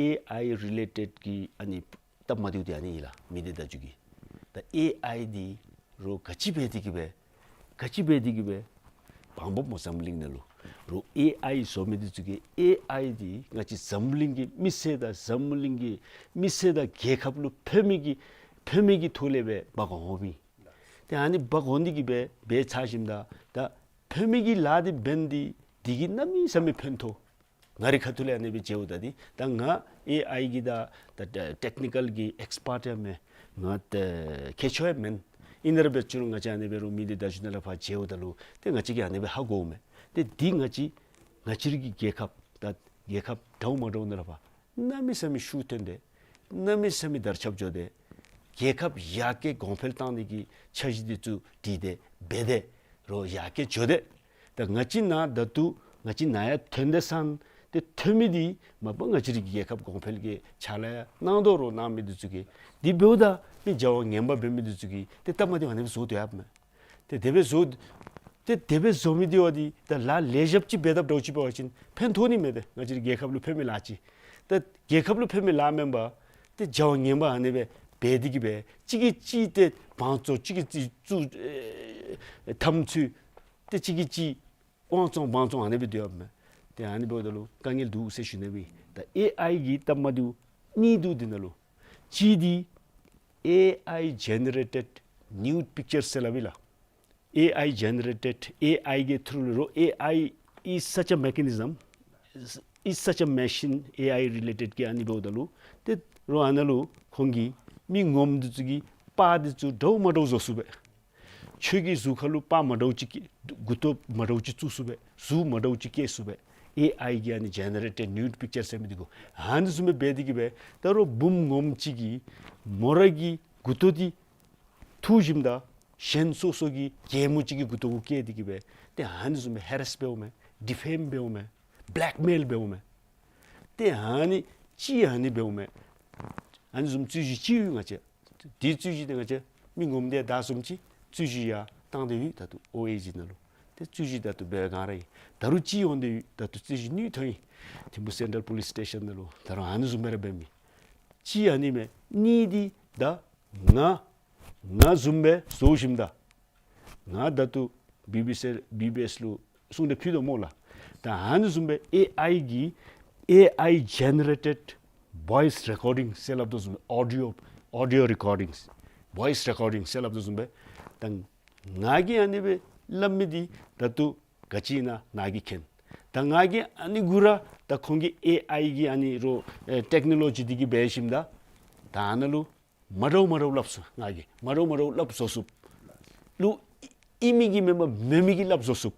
ཨེ་ཨའི་རི་ལེ་ཊེཌ་གི་ཨ་ནི་སྟབས་མ་བདེཝ་འདི་ཨ་ནི་ཨིན་ལགས། མི་སྡེ་བརྡ་བརྒྱུད་ཀྱི། ད་ཨེ་ཨའི་འདི་རོགས་ག་ཅི་འབད་དེ་གི་སྦེ་ག་ཅི་འབད་དེ་གི་སྦེ་བང་འབོབ་སྨོ་འཛམ་གླིང་ནང་ལུ། རོགས་ཨེ་ཨའི་བཟོ་མི་འདི་ཚུ་གིས་ཨེ་ཨའི་འདི་ང་བཅས་འཛམ་གླིང་གི་མི་སེར་དང་འཛམ་གླིང་གི་མི་སེར་དང་རྒྱལ་ཁབ་ལུ་ཕན་མི་གི་ཕན་མི་གི་ཐོག་ལས་སྦེ་འབག་འོངམ་ཨིན། ཏེ་ཨ་ནི་འབག་འོང་ནི་གི་སྦེ་འབད་ཚར་ཞིནམ་ད་ད་ཕན་མི་གི་ལཱ་འདི་འབད་ནི་འདི་འདི་གིས་གནམ་མེད་ས་མེད་ཕན་ཐོགས། ང་རའི་ཁ་ཐུག་ལས་ཨ་ནི་སྦེ་མཇལཝ་ད་འདི་ད་ང་ཨེ་ཨའི་གི་ད་ད་ད་ཊེཀ་ནི་ཀཱལ་གྱི་ཨེགསི་པརཊ་ཡང་མེན། ང་ད་མཁས་མཆོག་ཡང་མེན། ཨིན་རུང་འབད་ཅི་རུང་ང་བཅས་ཨ་ནི་འབད་རུང་མི་སྡེ་བརྡ་བརྒྱུད་ནང་ལས་ཕར་མཇལཝ་ད་ལུ་ཏེ་ང་བཅས་ཀྱིས་ཨ་ནི་སྦེ་ཧ་གོཝ་མས། ཏེ་འདི་ང་བཅས་ང་བཅས་རའི་གི་རྒྱལ་ཁབ་ད་རྒྱལ་ཁབ་འདྲཝ་མ་འདྲཝ་ནང་ལས་ཕར་གནམ་མེད་ས་མེད་ཤུགས་བཏོན་ཏེ་ གནམ་མེད་ས་མེད་དར་ཁྱབ་འགྱོ་སྟེ་རྒྱལ་ཁབ་ཡར་རྒྱས་གོང་འཕེལ་བཏང་ནི་གི་འཆར་གཞི་འདི་ཚུ་བྲིས་ཏེ་འབད་དེ་རོགས་ཡར་རྒྱས་འགྱོ་སྟེ། ད་ང་བཅས་ནཱ་ད་ལྟོ་ང་བཅས་ནཱ་ཡར་ཐོན་ཏེ་སོང་སྟེ་ཐོན་མི་འདི་མ་པ་ང་བཅས་རའི་རྒྱལ་ཁབ་གོང་འཕེལ་གྱི་ཕྱག་ལཱ་གནང་དོ་རོགས་གནང་མི་འདི་ཚུ་གིས་འདི་འབདཝ་ད་མི་བྱ་བ་ངན་པ་འབད་མི་འདི་ཚུ་གིས་ཏེ་སྟབས་མ་བདེཝ་ཨ་ནི་སྦེ་བཟོ་དོ་ཡོདཔ་མས། ཏེ་དེ་སྦེ་བཟོ་ཏེ་དེ་སྦེ་བཟོ་མི་འདི་བ་འདི་ད་ལཱ་ལེགས་ཤོམ་ཅིག་འབད་དཔ་འདྲཝ་ཅིག་འབད་བ་ཅིན་ཕན་ཐོགས་ནི་མས། ཏེ་ང་བཅས་རའི་རྒྱལ་ཁབ་ལུ་ཕན་མི་ལཱ་ཅིག། ད་རྒྱལ་ཁབ་ལུ་ཕན་མི་ལཱ་མེན་པར་ཏེ་བྱ་བ་ངན་པ་ཨ་ནི་སྦེ་འབད་དེ་གིས་སྦེ་གཅིག་གིས་གཅིག་ཏེ་བང་བཙོང་གཅིག་གིས་གཅིག་བཙུགས་ཨེ་འཐབ་རྩོད་ཏེ་གཅིག་གིས་གཅིག་དབང་བཙོང་བང་བཙོང་ཨ་ནི་སྦེ་སྡོད་ཡོདཔ་མས། ཏེ་ཨ་ནི་འབདཝ་ད་ལུ་དཀའ་ངལ་འདུག་ཟེར་ཞུ་ནི་སྦེ། ད་ཨེ་ཨའི་གི་སྟབས་མ་བདེཝ་གཉིས་འདུག་འདི་ནང་ལུ། གཅིག་འདི་ཨེ་ཨའི་ཇེ་ནེ་རེ་ཊེཌ་ནིའུཌ་པིཀ་ཅར་ཟེར་སླབ་ཨིན་ལགས། ཨེ་ཨའི་ཇེ་ནེ་རེ་ཊེཌ་ཨེ་ཨའི་གི་ཐུར་ལུ་རོགས་ཨེ་ཨའི་is such a mechanism, is such a machine, ཨེ་ཨའི་རི་ལེ་ཊེཌ་གི་ཨ་ནི་འབདཝ་ད་ལུ་ཏེ་རོགས་ཨ་ནཱ་ལུ་ཁོང་གིས་མི་ངོམ་འདི་ཚུ་གི་པར་འདི་ཚུ་འདྲཝ་མ་འདྲཝ་བཟོ་ཚུགས་པས། ཁྱོད་ཀྱི་གཟུགས་ཁར་ལུ་པར་མ་འདྲཝ་ཅིག་བཀལ་མགུ་ཏོ་མ་འདྲཝ་ཅིག་བཙུགས་ཚུགས་པས། གཟུགས་མ་འདྲཝ་ཅིག་བཀལ་ཚུགས་པས། ཨེ་ཨའི་གི་ཨ་ནི་ཇེ་ནེ་རེ་ཊེཌ་ནིའུཌ་པིཀ་ཅར་ཟེར་མི་འདི་གུ་ཨ་ནི་བཟུམ་སྦེ་འབད་དེ་གིས་སྦེ་ད་རོགས་བུམོ་ངོམ་ཅིག་གིས་མོ་ར་གི་མགུ་ཏོ་འདི་འཐུ་ཞིནམ་ད་གཞན་སོ་སོ་གི་གད་མོ་ཅིག་གི་མགུ་ཏོ་གུ་བཀལ་ཏེ་གིས་སྦེ་ཏེ་ཨ་ནི་བཟུམ་སྦེ་ཧེ་རེསི་འབདཝ་མས། ཌི་ཕེམ་འབདཝ་མས། བེ་ལེཀ་མེལ་འབདཝ་མས། ཏེ་ཨ་ནི་ཅིག་ཨ་ནི་འབདཝ་མས། ཨ་ནི་བཟུམ་རྩོད་གཞི་ཅིག་ཡོད་ང་བཅས། དེ་རྩོད་གཞི་དེ་ང་བཅས་མི་ངོམ་དེ་བདའ་བཟུམ་ཅིག་རྩོད་གཞི་ཡར་བཏང་སྟེ་ཡོད། ད་ལྟོ་ཨོ་ཨེ་ཇི་ནང་ལུ་ཏེ་རྩོད་གཞི་ད་ལྟོ་འབད་བའི་སྒང་ར་ཨིན། ད་རུང་ཅིག་འོང་སྟེ་ཡོད། ད་ལྟོ་རྩོད་གཞི་གཉིས་ཐོན་ཡི། ཐིམ་ཕུ་སེན་ཊྲལ་པོ་ལིསི་སི་ཊེ་ཤཱན་ནང་ལུ་ད་རུང་ཨ་ནི་བཟུམ་སྦེ་ར་འབད་མི་ཅིག་ཨ་ནི་མས། གཉིས་འདི་ད་ང་ང་བཟུམ་སྦེ་བཟོ་ཞིནམ་ད་ང་ད་ལྟོ་བི་བི་སི་བི་བི་ཨེསི་ལུ་གསུང་གྲོས་ཕུལ་དོ་སྨོ་ལགས། ད་ཨ་ནི་བཟུམ་སྦེ་ཨེ་ཨའི་གི་ཨེ་ཨའི་ཇེ་ནེ་རེ་ཊེཌ་ཝོ་ཡིསི་རེ་ཀོར་ཌིང་ཟེར་སླབ་དོ་བཟུམ་སྦེ་ཨོ་ཌི་ཡོ་ཨོ་ཌི་ཡོ་རེ་ཀོར་ཌིང་ཝོ་ཡིསི་རེ་ཀོར་ཌིང་ཟེར་སླབ་དོ་བཟུམ་སྦེ་ད་ང་གིས་ཨ་ནི་སྦེ་སླབ་མི་འདི་ད་ལྟོ་ག་ཅི་ཨིན་ན་ནཱ་གིས་མཁྱེན། ད་ང་གིས་ཨ་ནི་གུ་ར་ད་ཁོང་གི་ཨེ་ཨའི་གི་ཨ་ནི་རོགས་ཨེ་ཊེཀ་ནོ་ལོ་ཇི་འདི་གིས་འབད་ཞིནམ་ད་ད་ཨ་ནཱ་ལུ་མ་འདྲཝ་མ་འདྲཝ་སླབ་ཚུགས། ང་གིས་མ་འདྲཝ་མ་འདྲཝ་སླབ་བཟོ་ཚུགས། ལུ་ཨིན་མི་གི་མེན་པར་མེན་མི་གི་སླབ་བཟོ་ཚུགས།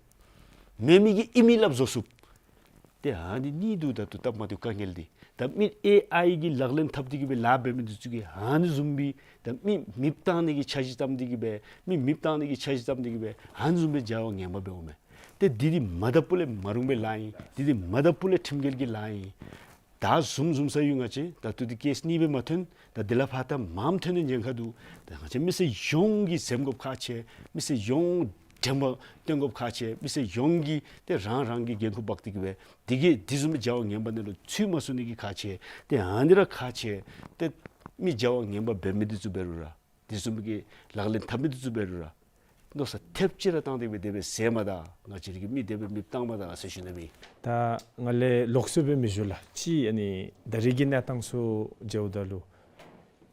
མེན་མི་གི་ཨིན་མི་སླབ་བཟོ་ཚུགས། ཏེ་ཨ་ནི་གཉིས་འདུག། ད་ལྟོ་སྟབས་མ་བདེཝ་དཀའ་ངལ་འདི་ད་མི་ཨེ་ཨའི་གིས་ལག་ལེན་འཐབ་སྟེ་གིས་སྦེ་ལཱ་འབད་མི་འདི་ཚུ་གིས་ཨ་ནི་བཟུམ་སྦེ་ད་མི་མེདཔ་བཏང་ནི་གི་འཆར་གཞི་བརྩམས་ཏེ་གིས་སྦེ་མི་མེདཔ་བཏང་ནི་གི་འཆར་གཞི་བརྩམས་ཏེ་གིས་སྦེ་ཨ་ནི་བཟུམ་སྦེ་བྱ་བ་ངན་པ་འབདཝ་མས། ཏེ་འདི་འདི་མ་བཏབ་པ་ལས་མ་རུང་པའི་ལཱ་ཨིན། འདི་འདི་མ་བཏབ་པ་ལས་ཁྲིམས་འགལ་གྱི་ལཱ་ཨིན། ད་བཟུམ་བཟུམ་ས་ཡོད་ང་བཅས། ད་ལྟོ་འདི་ཀེསི་གཉིས་སྦེ་མ་ཐོན། ད་འདི་ལས་ཕར་ད་མངམ་ཐོན་ནི་ཉེན་ཁ་འདུག། ད་ང་བཅས་མི་སེར་ཡོངས་ཀྱིས་འཛེམ་དགོཔ་ཁག་ཆེ། མི་སེར་ཡོངས་དྲན་པ་བཏོན་དགོཔ་ཁག་ཆེ། མི་སེར་ཡོངས་ཀྱིས་ཏེ་རང་རང་གི་འགན་ཁུར་འབག་སྟེ་གིས་སྦེ་འདི་གིས་འདི་བཟུམ་སྦེ་བྱ་བ་ངན་པ་ནང་ལུ་ཚུད་མ་ཚུགས་ནི་གི་ཁག་ཆེ། ཏེ་ཨ་ནི་ར་ཁག་ཆེ། ཏེ་མི་བྱ་བ་ངན་པ་འབད་མི་འདི་ཚུ་འབད་རུང་ར་དེ་བཟུམ་གྱི་ལག་ལེན་འཐབ་མི་འདི་ཚུ་འབད་རུང་ར་མནོ་བསམ་ཐེབས་ཅིག་ར་བཏང་སྟེ་སྦེ་དེ་སྦེ་ཟེར་མ་ད། ང་བཅས་ར་གིས་མི་དེ་སྦེ་མེདཔ་བཏང་མ་ད་ཟེར་ཞུ་ནི་མས། ད་ང་ལས་ལོགས་སུ་སྦེ་མི་ཞུ་ལགས། ཅིག་ཨ་ནི་ད་རེས་ཀྱི་གནས་སྟངས་ཚུ་མཇལཝ་ད་ལུ་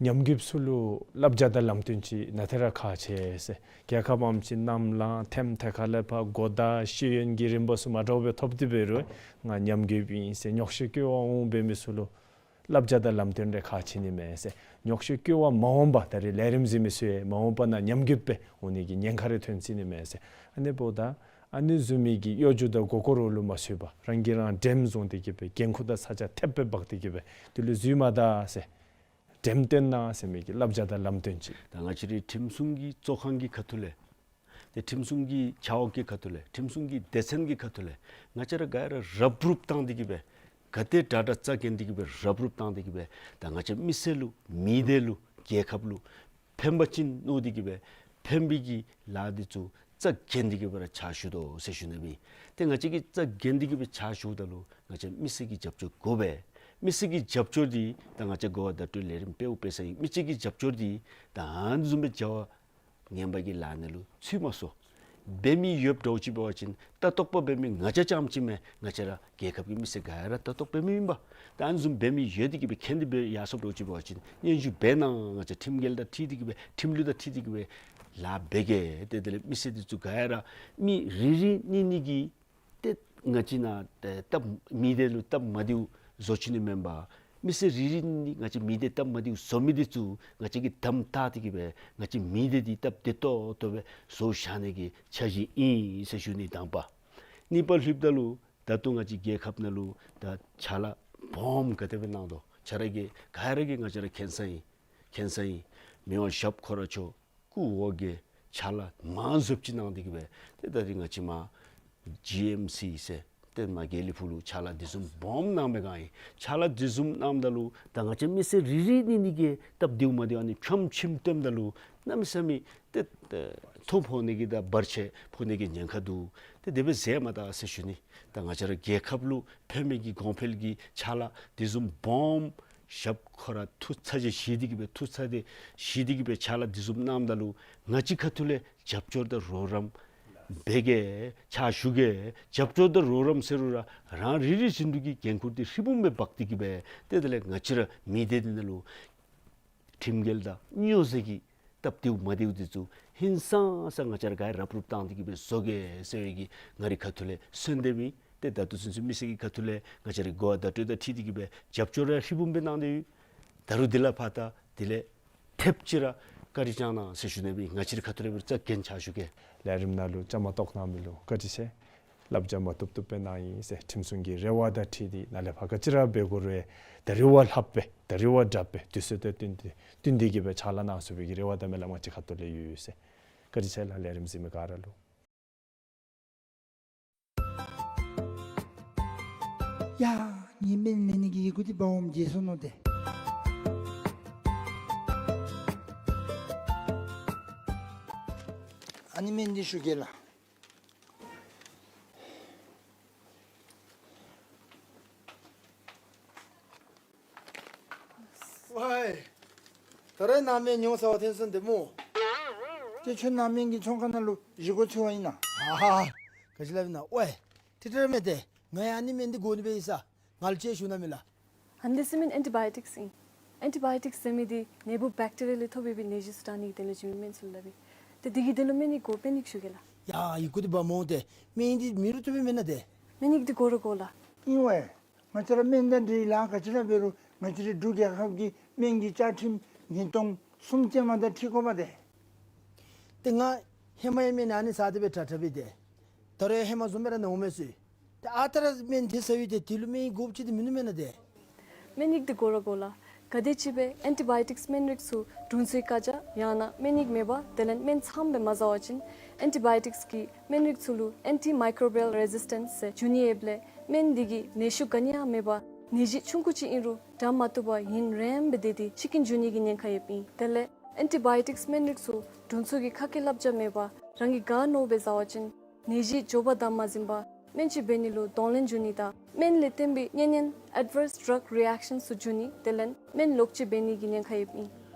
ཉམས་རྒུདཔ་ཚུ་ལུ་བསླབ་བྱ་དང་ལམ་སྟོན་ཅིག་ནང་ཏེ་ར་ཁག་ཆེ་ཟེར། རྒྱལ་ཁབ་ཨམ་ཅིག་གནམ་ལངས་ཐེམ་ཐེ་ཁ་ལས་ཕར་གོ་བརྡ་ཤེས་ཡོན་གྱི་རིམ་པ་ཚུ་མ་འདྲཝ་སྦེ་ཐོབ་སྟེ་འབད་རུང་ང་ཉམས་རྒུདཔ་ཨིན་ཟེར་རྙོག་གཞི་བཀོད་པར་འོང་འབད་མི་ཚུ་ལུ་བསླབ་བྱ་དང་ལམ་སྟོན་རེ་ཁག་ཆེ་ནི་མས་ཟེར། རྙོག་གཞི་བཀོད་པར་མ་འོངམ་ད་རེས་ལས་རིམ་གཟིགས་མི་ཚུ་ཡང་མ་འོངམ་ན་ཉམས་རྒུདཔ་སྦེ་འོང་ནི་གི་ཉེན་ཁ་རེ་ཐོན་སྲིད་ནི་མས་ཟེར། ཨ་ནི་འབདཝ་ད་ཨ་ནི་བཟུམ་མའི་གི་གཡོ་སྒྱུ་དང་མགུ་སྐོར་ལུ་མ་ཚུད་པར་རང་གིས་རང་འགྲེམས་བཟུང་སྟེ་གིས་སྦེ་འགན་ཁུར་དང་ཚ་གྱང་ཐེབས་སྦེ་འབག་སྟེ་གིས་སྦེ་དེ་ལུ་འཛུལ་མ་ད་ཟེར། འགྲེམས་སྟོན་གནང་ཟེར་མི་གི་བསླབ་བྱ་དང་ལམ་སྟོན་ཅིག། ད་ང་བཅས་རའི་ཁྲིམས་སྲུང་གི་གཙོ་ཁང་གི་ཁ་ཐུག་ལས་ཏེ་ཁྲིམས་སྲུང་གི་ཆ་འོག་གི་ཁ་ཐུག་ལས་ཁྲིམས་སྲུང་གི་སྡེ་ཚན་གྱི་ཁ་ཐུག་ལས་ང་བཅས་ར་ག་ར་རབ་རུབ་བཏང་སྟེ་གིས་སྦེ་ག་དེ་དྲག་དྲག་རྩ་འགེངས་ཏེ་གིས་སྦེ་རབ་རུབ་བཏང་སྟེ་གིས་སྦེ་ད་ང་བཅས་མི་སེར་ལུ་མི་སྡེ་ལུ་རྒྱལ་ཁབ་ལུ་ཕན་པ་ཅིན་མནོ་སྟེ་གིས་སྦེ་ཕན་པའི་གི་ལཱ་འདི་ཚུ་རྩ་འགེངས་ཏེ་གིས་སྦེ་ར་ཕྱག་ཞུ་དོ་ཟེར་ཞུ་ནི་མས། ཏེ་ང་བཅས་ཀྱིས་རྩ་འགེངས་ཏེ་གིས་སྦེ་ཕྱག་ཞུཝ་ད་ལུ་ང་བཅས་མི་སེར་གྱི་རྒྱབ་སྐྱོར་དགོ་པས། མི་སེར་གྱི་རྒྱབ་སྐྱོར་འདི་ད་ང་བཅས་གོ་བ་བརྡ་སྤྲོད་ལས་རིམ་དཔེ་འབདཝ་ས་ཨིན། མི་སེར་གྱི་རྒྱབ་སྐྱོར་འདི་ད་ཨ་ནི་བཟུམ་སྦེ་བྱ་བ་ངན་པ་གི་ལཱ་ནང་ལུ་ཚུད་མ་སོང་། འབད་མི་ཡོདཔ་འདྲཝ་ཅིག་འབད་བ་ཅིན་ལྟ་རྟོག་པ་འབད་མི་ང་བཅས་རྐྱངམ་ཅིག་མེན། ང་བཅས་ར་རྒྱལ་ཁབ་ཀྱི་མི་སེར་ག་ར་ལྟ་རྟོག་འབད་མི་ཨིན་པས། ད་ཨ་ནི་བཟུམ་འབད་མི་ཡོད་དེ་གིས་སྦེ་མཁྱེན་ཏེ་སྦེ་ཡར་སོངམ་འདྲཝ་ཅིག་འབད་བ་ཅིན་སྙན་ཞུ་འབད་གནང་། ང་བཅས་ཁྲིམས་འགལ་དང་འཁྲིལ་ཏེ་གིས་སྦེ་ཁྲིམས་ལུགས་དང་འཁྲིལ་ཏེ་གིས་སྦེ་ལཱ་འབད་གེ། ཏེ་དེ་ལས་མི་སེར་འདི་ཚུ་ག་ར་མི་རེ་རེ་གཉིས་གཉིས་ཀྱིས་ཏེ་ང་བཅས་ནཱ་ཏེ་སྟབས་མི་སྡེ་ལུ་སྟབས་མ་བདེཝ་བཟོ་བཅུག་ནི་མེན་པར་མི་སེར་རེ་རེ་གཉིས་ང་བཅས་མི་སྡེ་སྟབས་མ་བདེཝ་བཟོ་མི་འདི་ཚུ་ང་བཅས་ཀྱིས་དམ་བཏགས་ཏེ་གིས་སྦེ་ང་བཅས་མི་སྡེ་འདི་སྟབས་བདེ་ཏོག་ཏོ་སྦེ་བཟོ་བཞག་ནི་གི་འཆར་གཞི་ཨིན་ཟེར་ཞུ་ནི་དང་པ། གཉིས་པ་ལྷོདཔ་ད་ལུ་ད་ལྟོ་ང་བཅས་རྒྱལ་ཁབ་ནང་ལུ་ད་ཕྱག་ལཱ་སྦོམ་ག་དེ་སྦེ་གནང་དོ། ཁྱེད་ར་གིས་ག་ར་གིས་ང་བཅས་ར་མཁྱེན་ས་ཨིན། མཁྱེན་ས་ཨིན། མི་དབང་ཞབས་ཁོ་ར་མཆོག་སྐུ་འོ་བརྒྱལ་ཕྱག་ལཱ་མང་བཟོཔ་ཅིག་གནང་སྟེ་གི་སྦེ་ཏེ་ད་རིས་ང་བཅས་མར་ཇི་ཨེམ་སི་ཟེར་ཏེ་མར་དགེ་ལེགས་ཕུག་ལུ་ཕྱག་ལཱ་འདི་བཟུམ་སྦོམ་གནང་མི་ག་ཨིན། ཕྱག་ལཱ་འདི་བཟུམ་གནངམ་ད་ལུ་ད་ང་བཅས་མི་སེར་རེ་རེ་གཉིས་གཉིས་ཀྱིས་སྟབས་བདེཝ་མ་བདེཝ་ཨ་ནི་ཁྱོམ་ཁྱིམ་སྟོནམ་ད་ལུ་གནམ་མེད་ས་མེད་ཏེ་ཐོ་ཕོག་ནི་གི་དང་བར་ཆད་ཕོག་ནི་གི་ཉེན་ཁ་འདུག། ཏེ་དེ་སྦེ་མཛད་མ་ད་ཟེར་ཞུ་ནི། ད་ང་བཅས་ར་རྒྱལ་ཁབ་ལུ་ཕན་མི་གི་གོང་འཕེལ་གྱི་ཕྱག་ལཱ་འདི་བཟུམ་སྦོམ་ཞབས་ཁོ་ར་ཐུགས་ཚ་གྱང་བཞེས་ཏེ་གི་སྦེ་ཐུགས་ཚ་གྱང་བཞེས་ཏེ་གི་སྦེ་ཕྱག་ལཱ་འདི་བཟུམ་གནངམ་ད་ལུ་ང་བཅས་ཁ་ཐུག་ལས་རྒྱབ་སྐྱོར་དང་རོགས་རམ་འབད་གེ་ཕྱག་ཞུ་གེ། རྒྱབ་སྐྱོར་དང་རོགས་རམ་ཟེར་རུང་ར་རང་རེ་རེ་བཞིན་དུ་གི་འགན་ཁུར་འདི་ཧྲིལ་བུམ་སྦེ་འབག་སྟེ་གི་སྦེ་ཏེ་དེ་ལས་ང་བཅས་ར་མི་སྡེ་འདི་ནང་ལུ་ཁྲིམས་འགལ་དང་སྨྱོ་རྫས་ཀྱི་སྟབས་བདེཝ་མ་བདེཝ་འདི་ཚུ་ཧིང་སངས་ས་ང་བཅས་ར་ག་ར་རུབ་རུབ་བཏང་སྟེ་གི་སྦེ་བཟོ་གེ་ཟེར་བའི་གི་ང་རའི་ཁ་ཐུག་ལས་གསོལ་འདེབས་ཨིན། ཏེ་ད་ལྟོ་ཚུན་ཚོད་མི་སེར་གྱི་ཁ་ཐུག་ལས་ང་བཅས་རའི་གོ་བ་བརྡ་སྤྲོད་དང་འཁྲིལ་ཏེ་གི་སྦེ་རྒྱབ་སྐྱོར་ར་ཧྲིལ་བུམ་སྦེ་གནང་སྟེ་ཡོད། ད་རུང་འདི་ལས་ཕར་ད་འདི་ལས་ཐེབས་ཅིག་ར་བཀའ་དྲིན་བསྐྱང་གནང་ཟེར་ཞུ་ནི་སྦེ་ང་བཅས་རའི་ཁ་ཐུག་ལས་སྦེ་རྩ་འགེངས་ཕྱག་ཞུ་གེ། ལས་རིམ་ནང་ལུ་བཅའ་མར་གཏོགས་གནང་མི་ལུ་བཀའ་དྲིན་ཆེ། བསླབ་བྱ་མ་བཏུབ་བཏུབ་སྦེ་གནང་ཡི་ཟེར་ཁྲིམས་སྲུང་གི་རེ་བ་དང་འཁྲིལ་ཏེ་ནཱ་ལས་ཕར་ག་ཅི་ར་འབད་དགོ་རུང་ད་རེས་བ་ལྷགཔ་སྦེ་ད་རེས་བ་དྲགཔ་སྦེ་དུས་ཚོད་དང་བསྟུན་ཏེ་བསྟུན་ཏེ་གི་སྦེ་ཕྱག་ལཱ་གནང་ཚུགས་པའི་གི་རེ་བ་དང་སྨོན་ལམ་ང་བཅས་ཁ་ཐུག་ལས་ཡོད་ཟེར། བཀའ་དྲིན་ཆེ་ལགས། ལས་རིམ་གཟིགས་མི་ག་ར་ལུ། ཡ་ངེའི་སྨན་ལེན་ནི་གི་ཡི་གུ་འདི་འབག་འོངམ་བརྗེད་སོ་ནུག་ཏེ། ཨ་ནི་སྨན་འདི་ཞུ་གེ་ལགས། ཝའི། ད་རེས་ནཱ་སྨན་ཉོ་ཟ་བར་ཐོན་སོང་ཏེ་སྨོ། ཏེ་ཁྱོད་ནཱ་སྨན་གྱི་ཚོང་ཁང་ནང་ལུ་བཞེས་སྒོ་འཚོལ་བར་ཨིན་ན། ཨ་ཧ། ག་ཅི་སླབ་ཨིན་ན། ཝའི། ཏེ་ཏེ་ར་མེན་ཏེ། ང་ཡང་ཨ་ནི་སྨན་འདི་དགོ་ནི་སྦེ་ཡོད་ས། ང་ལུ་ཅིག་ཞུ་གནང་མས་ལགས། ཨ་ནི་འདི་ཟེར་མི་ཨེན་ཊི་བའི་ཡོ་ཊིཀསི་ཨིན། ཨེན་ཊི་བའི་ཡོ་ཊིཀསི་ཟེར་མི་འདི་ནད་འབུཔ་བེཀ་ཊི་རི་ཡ་ལས་ཐོབ་པའི་ནད་གཞི་ཚུ་དྲག་ནི་གི་དོན་ལུ་བྱིན་མི་སྨན་ཚུ་ལུ་སླབ་ཨིན། ཏེ་འདི་གི་དོན་ལུ་སྨན་ནི་དགོ་པས་ནི་ཞུ་གེ་ལགས། ཡ་ཡི་གུ་འདི་འབག་འོང་ཏེ། སྨན་འདི་མེད་རུང་བཏུབ་པས་མེན་ན་ཏེ། སྨན་ནི་འདི་དགོ་ར་དགོ་ལགས། ཨིན་ཝའི། ང་བཅས་ར་སྨན་དང་འབྲེལ་ལཱ་ག་ཅི་ར་འབད་རུང་ང་བཅས་རའི་འབྲུག་རྒྱལ་ཁབ་ཀྱི་སྨན་གྱི་བཅའ་ཁྲིམས་ཉིས་སྟོང་གསུམ་ཅན་མ་དང་འཁྲིལ་དགོ་པས་ཏེ། ཏེ་ང་ཧེ་མ་ཡང་སྨན་ཨ་ནི་ཟ་སྟེ་སྦེ་དྲག་དྲག་སྦེ་ཏེ། ད་རུང་ཡང་ཧེ་མ་བཟུམ་སྦེ་ར་ན་འོང་མས་ཟེར། ཏེ་ཨ་རྟག་ར་སྨན་དེ་ཟ་བའི་ཏེ་དེ་ལུ་སྨན་ཡིག་དགོཔ་ཅིག་འདི་མིན་ནུག་མེན་ན་ཏེ། སྨན་ཡིག་འདི་དགོ་ར་དགོ་ལགས། ག་དེམ་ཅིག་སྦེ་ཨེན་ཊི་བའི་ཡོ་ཊིཀསི་སྨན་རིགས་ཚུ་དྲུང་འཚོའི་བཀའ་རྒྱ་ཡང་ན་སྨན་ཡིག་མེད་པར་དེ་ལས་སྨན་ཚངམ་སྦེ་མ་ཟ་བ་ཅིན་ཨེན་ཊི་བའི་ཡོ་ཊིཀསི་གི་སྨན་རིགས་ཚུ་ལུ་ཨེན་ཊི་མའི་ཀོ་རོ་བི་ཡལ་རེ་ཟིས་ཊེནསི་ཟེར་འགྱུར་ནི་ཡོདཔ་ལས་སྨན་འདི་གིས་ནད་གཞི་ག་ནི་ཡང་མེད་པར་ནད་གཞི་ཆུང་ཀུ་ཅིག་ཨིན་རུང་དྲག་མ་བཏུབ་པར་ཡུན་རིངམོ་སྦེ་སྡོད་དེ་འཆི་རྐྱེན་འགྱུར་ནི་གི་ཉེན་ཁ་ཡོདཔ་ཨིན། དེ་ལས་ཨེན་ཊི་བའི་ཡོ་ཊིཀསི་སྨན་རིགས་ཚུ་དྲུང་འཚོ་གི་ཁ་སྐད་བསླབ་བྱ་མེད་པར་རང་གིས་ག་མནོཝ་སྦེ་ཟ་བ་ཅིན་ནད་གཞི་མགྱོགས་པར་དྲག་མ་ཟིན་པར་སྨན་བཅོས་འབད་ནི་ལུ་གདོང་ལེན་འགྱུར་ནི་དང་སྨན་ལས་བརྟེན་པའི་གཉན་ཉེན་ཨེཌ་བརསི་ཌྲག་རི་ཨེཀ་ཤཱནསི་ཚུ་འགྱུར་ནི་དེ་ལས་སྨན་ལོག་སྤྱོད་འབད་ནི་གི་ཉེན་ཁ་ཡོདཔ་ཨིན།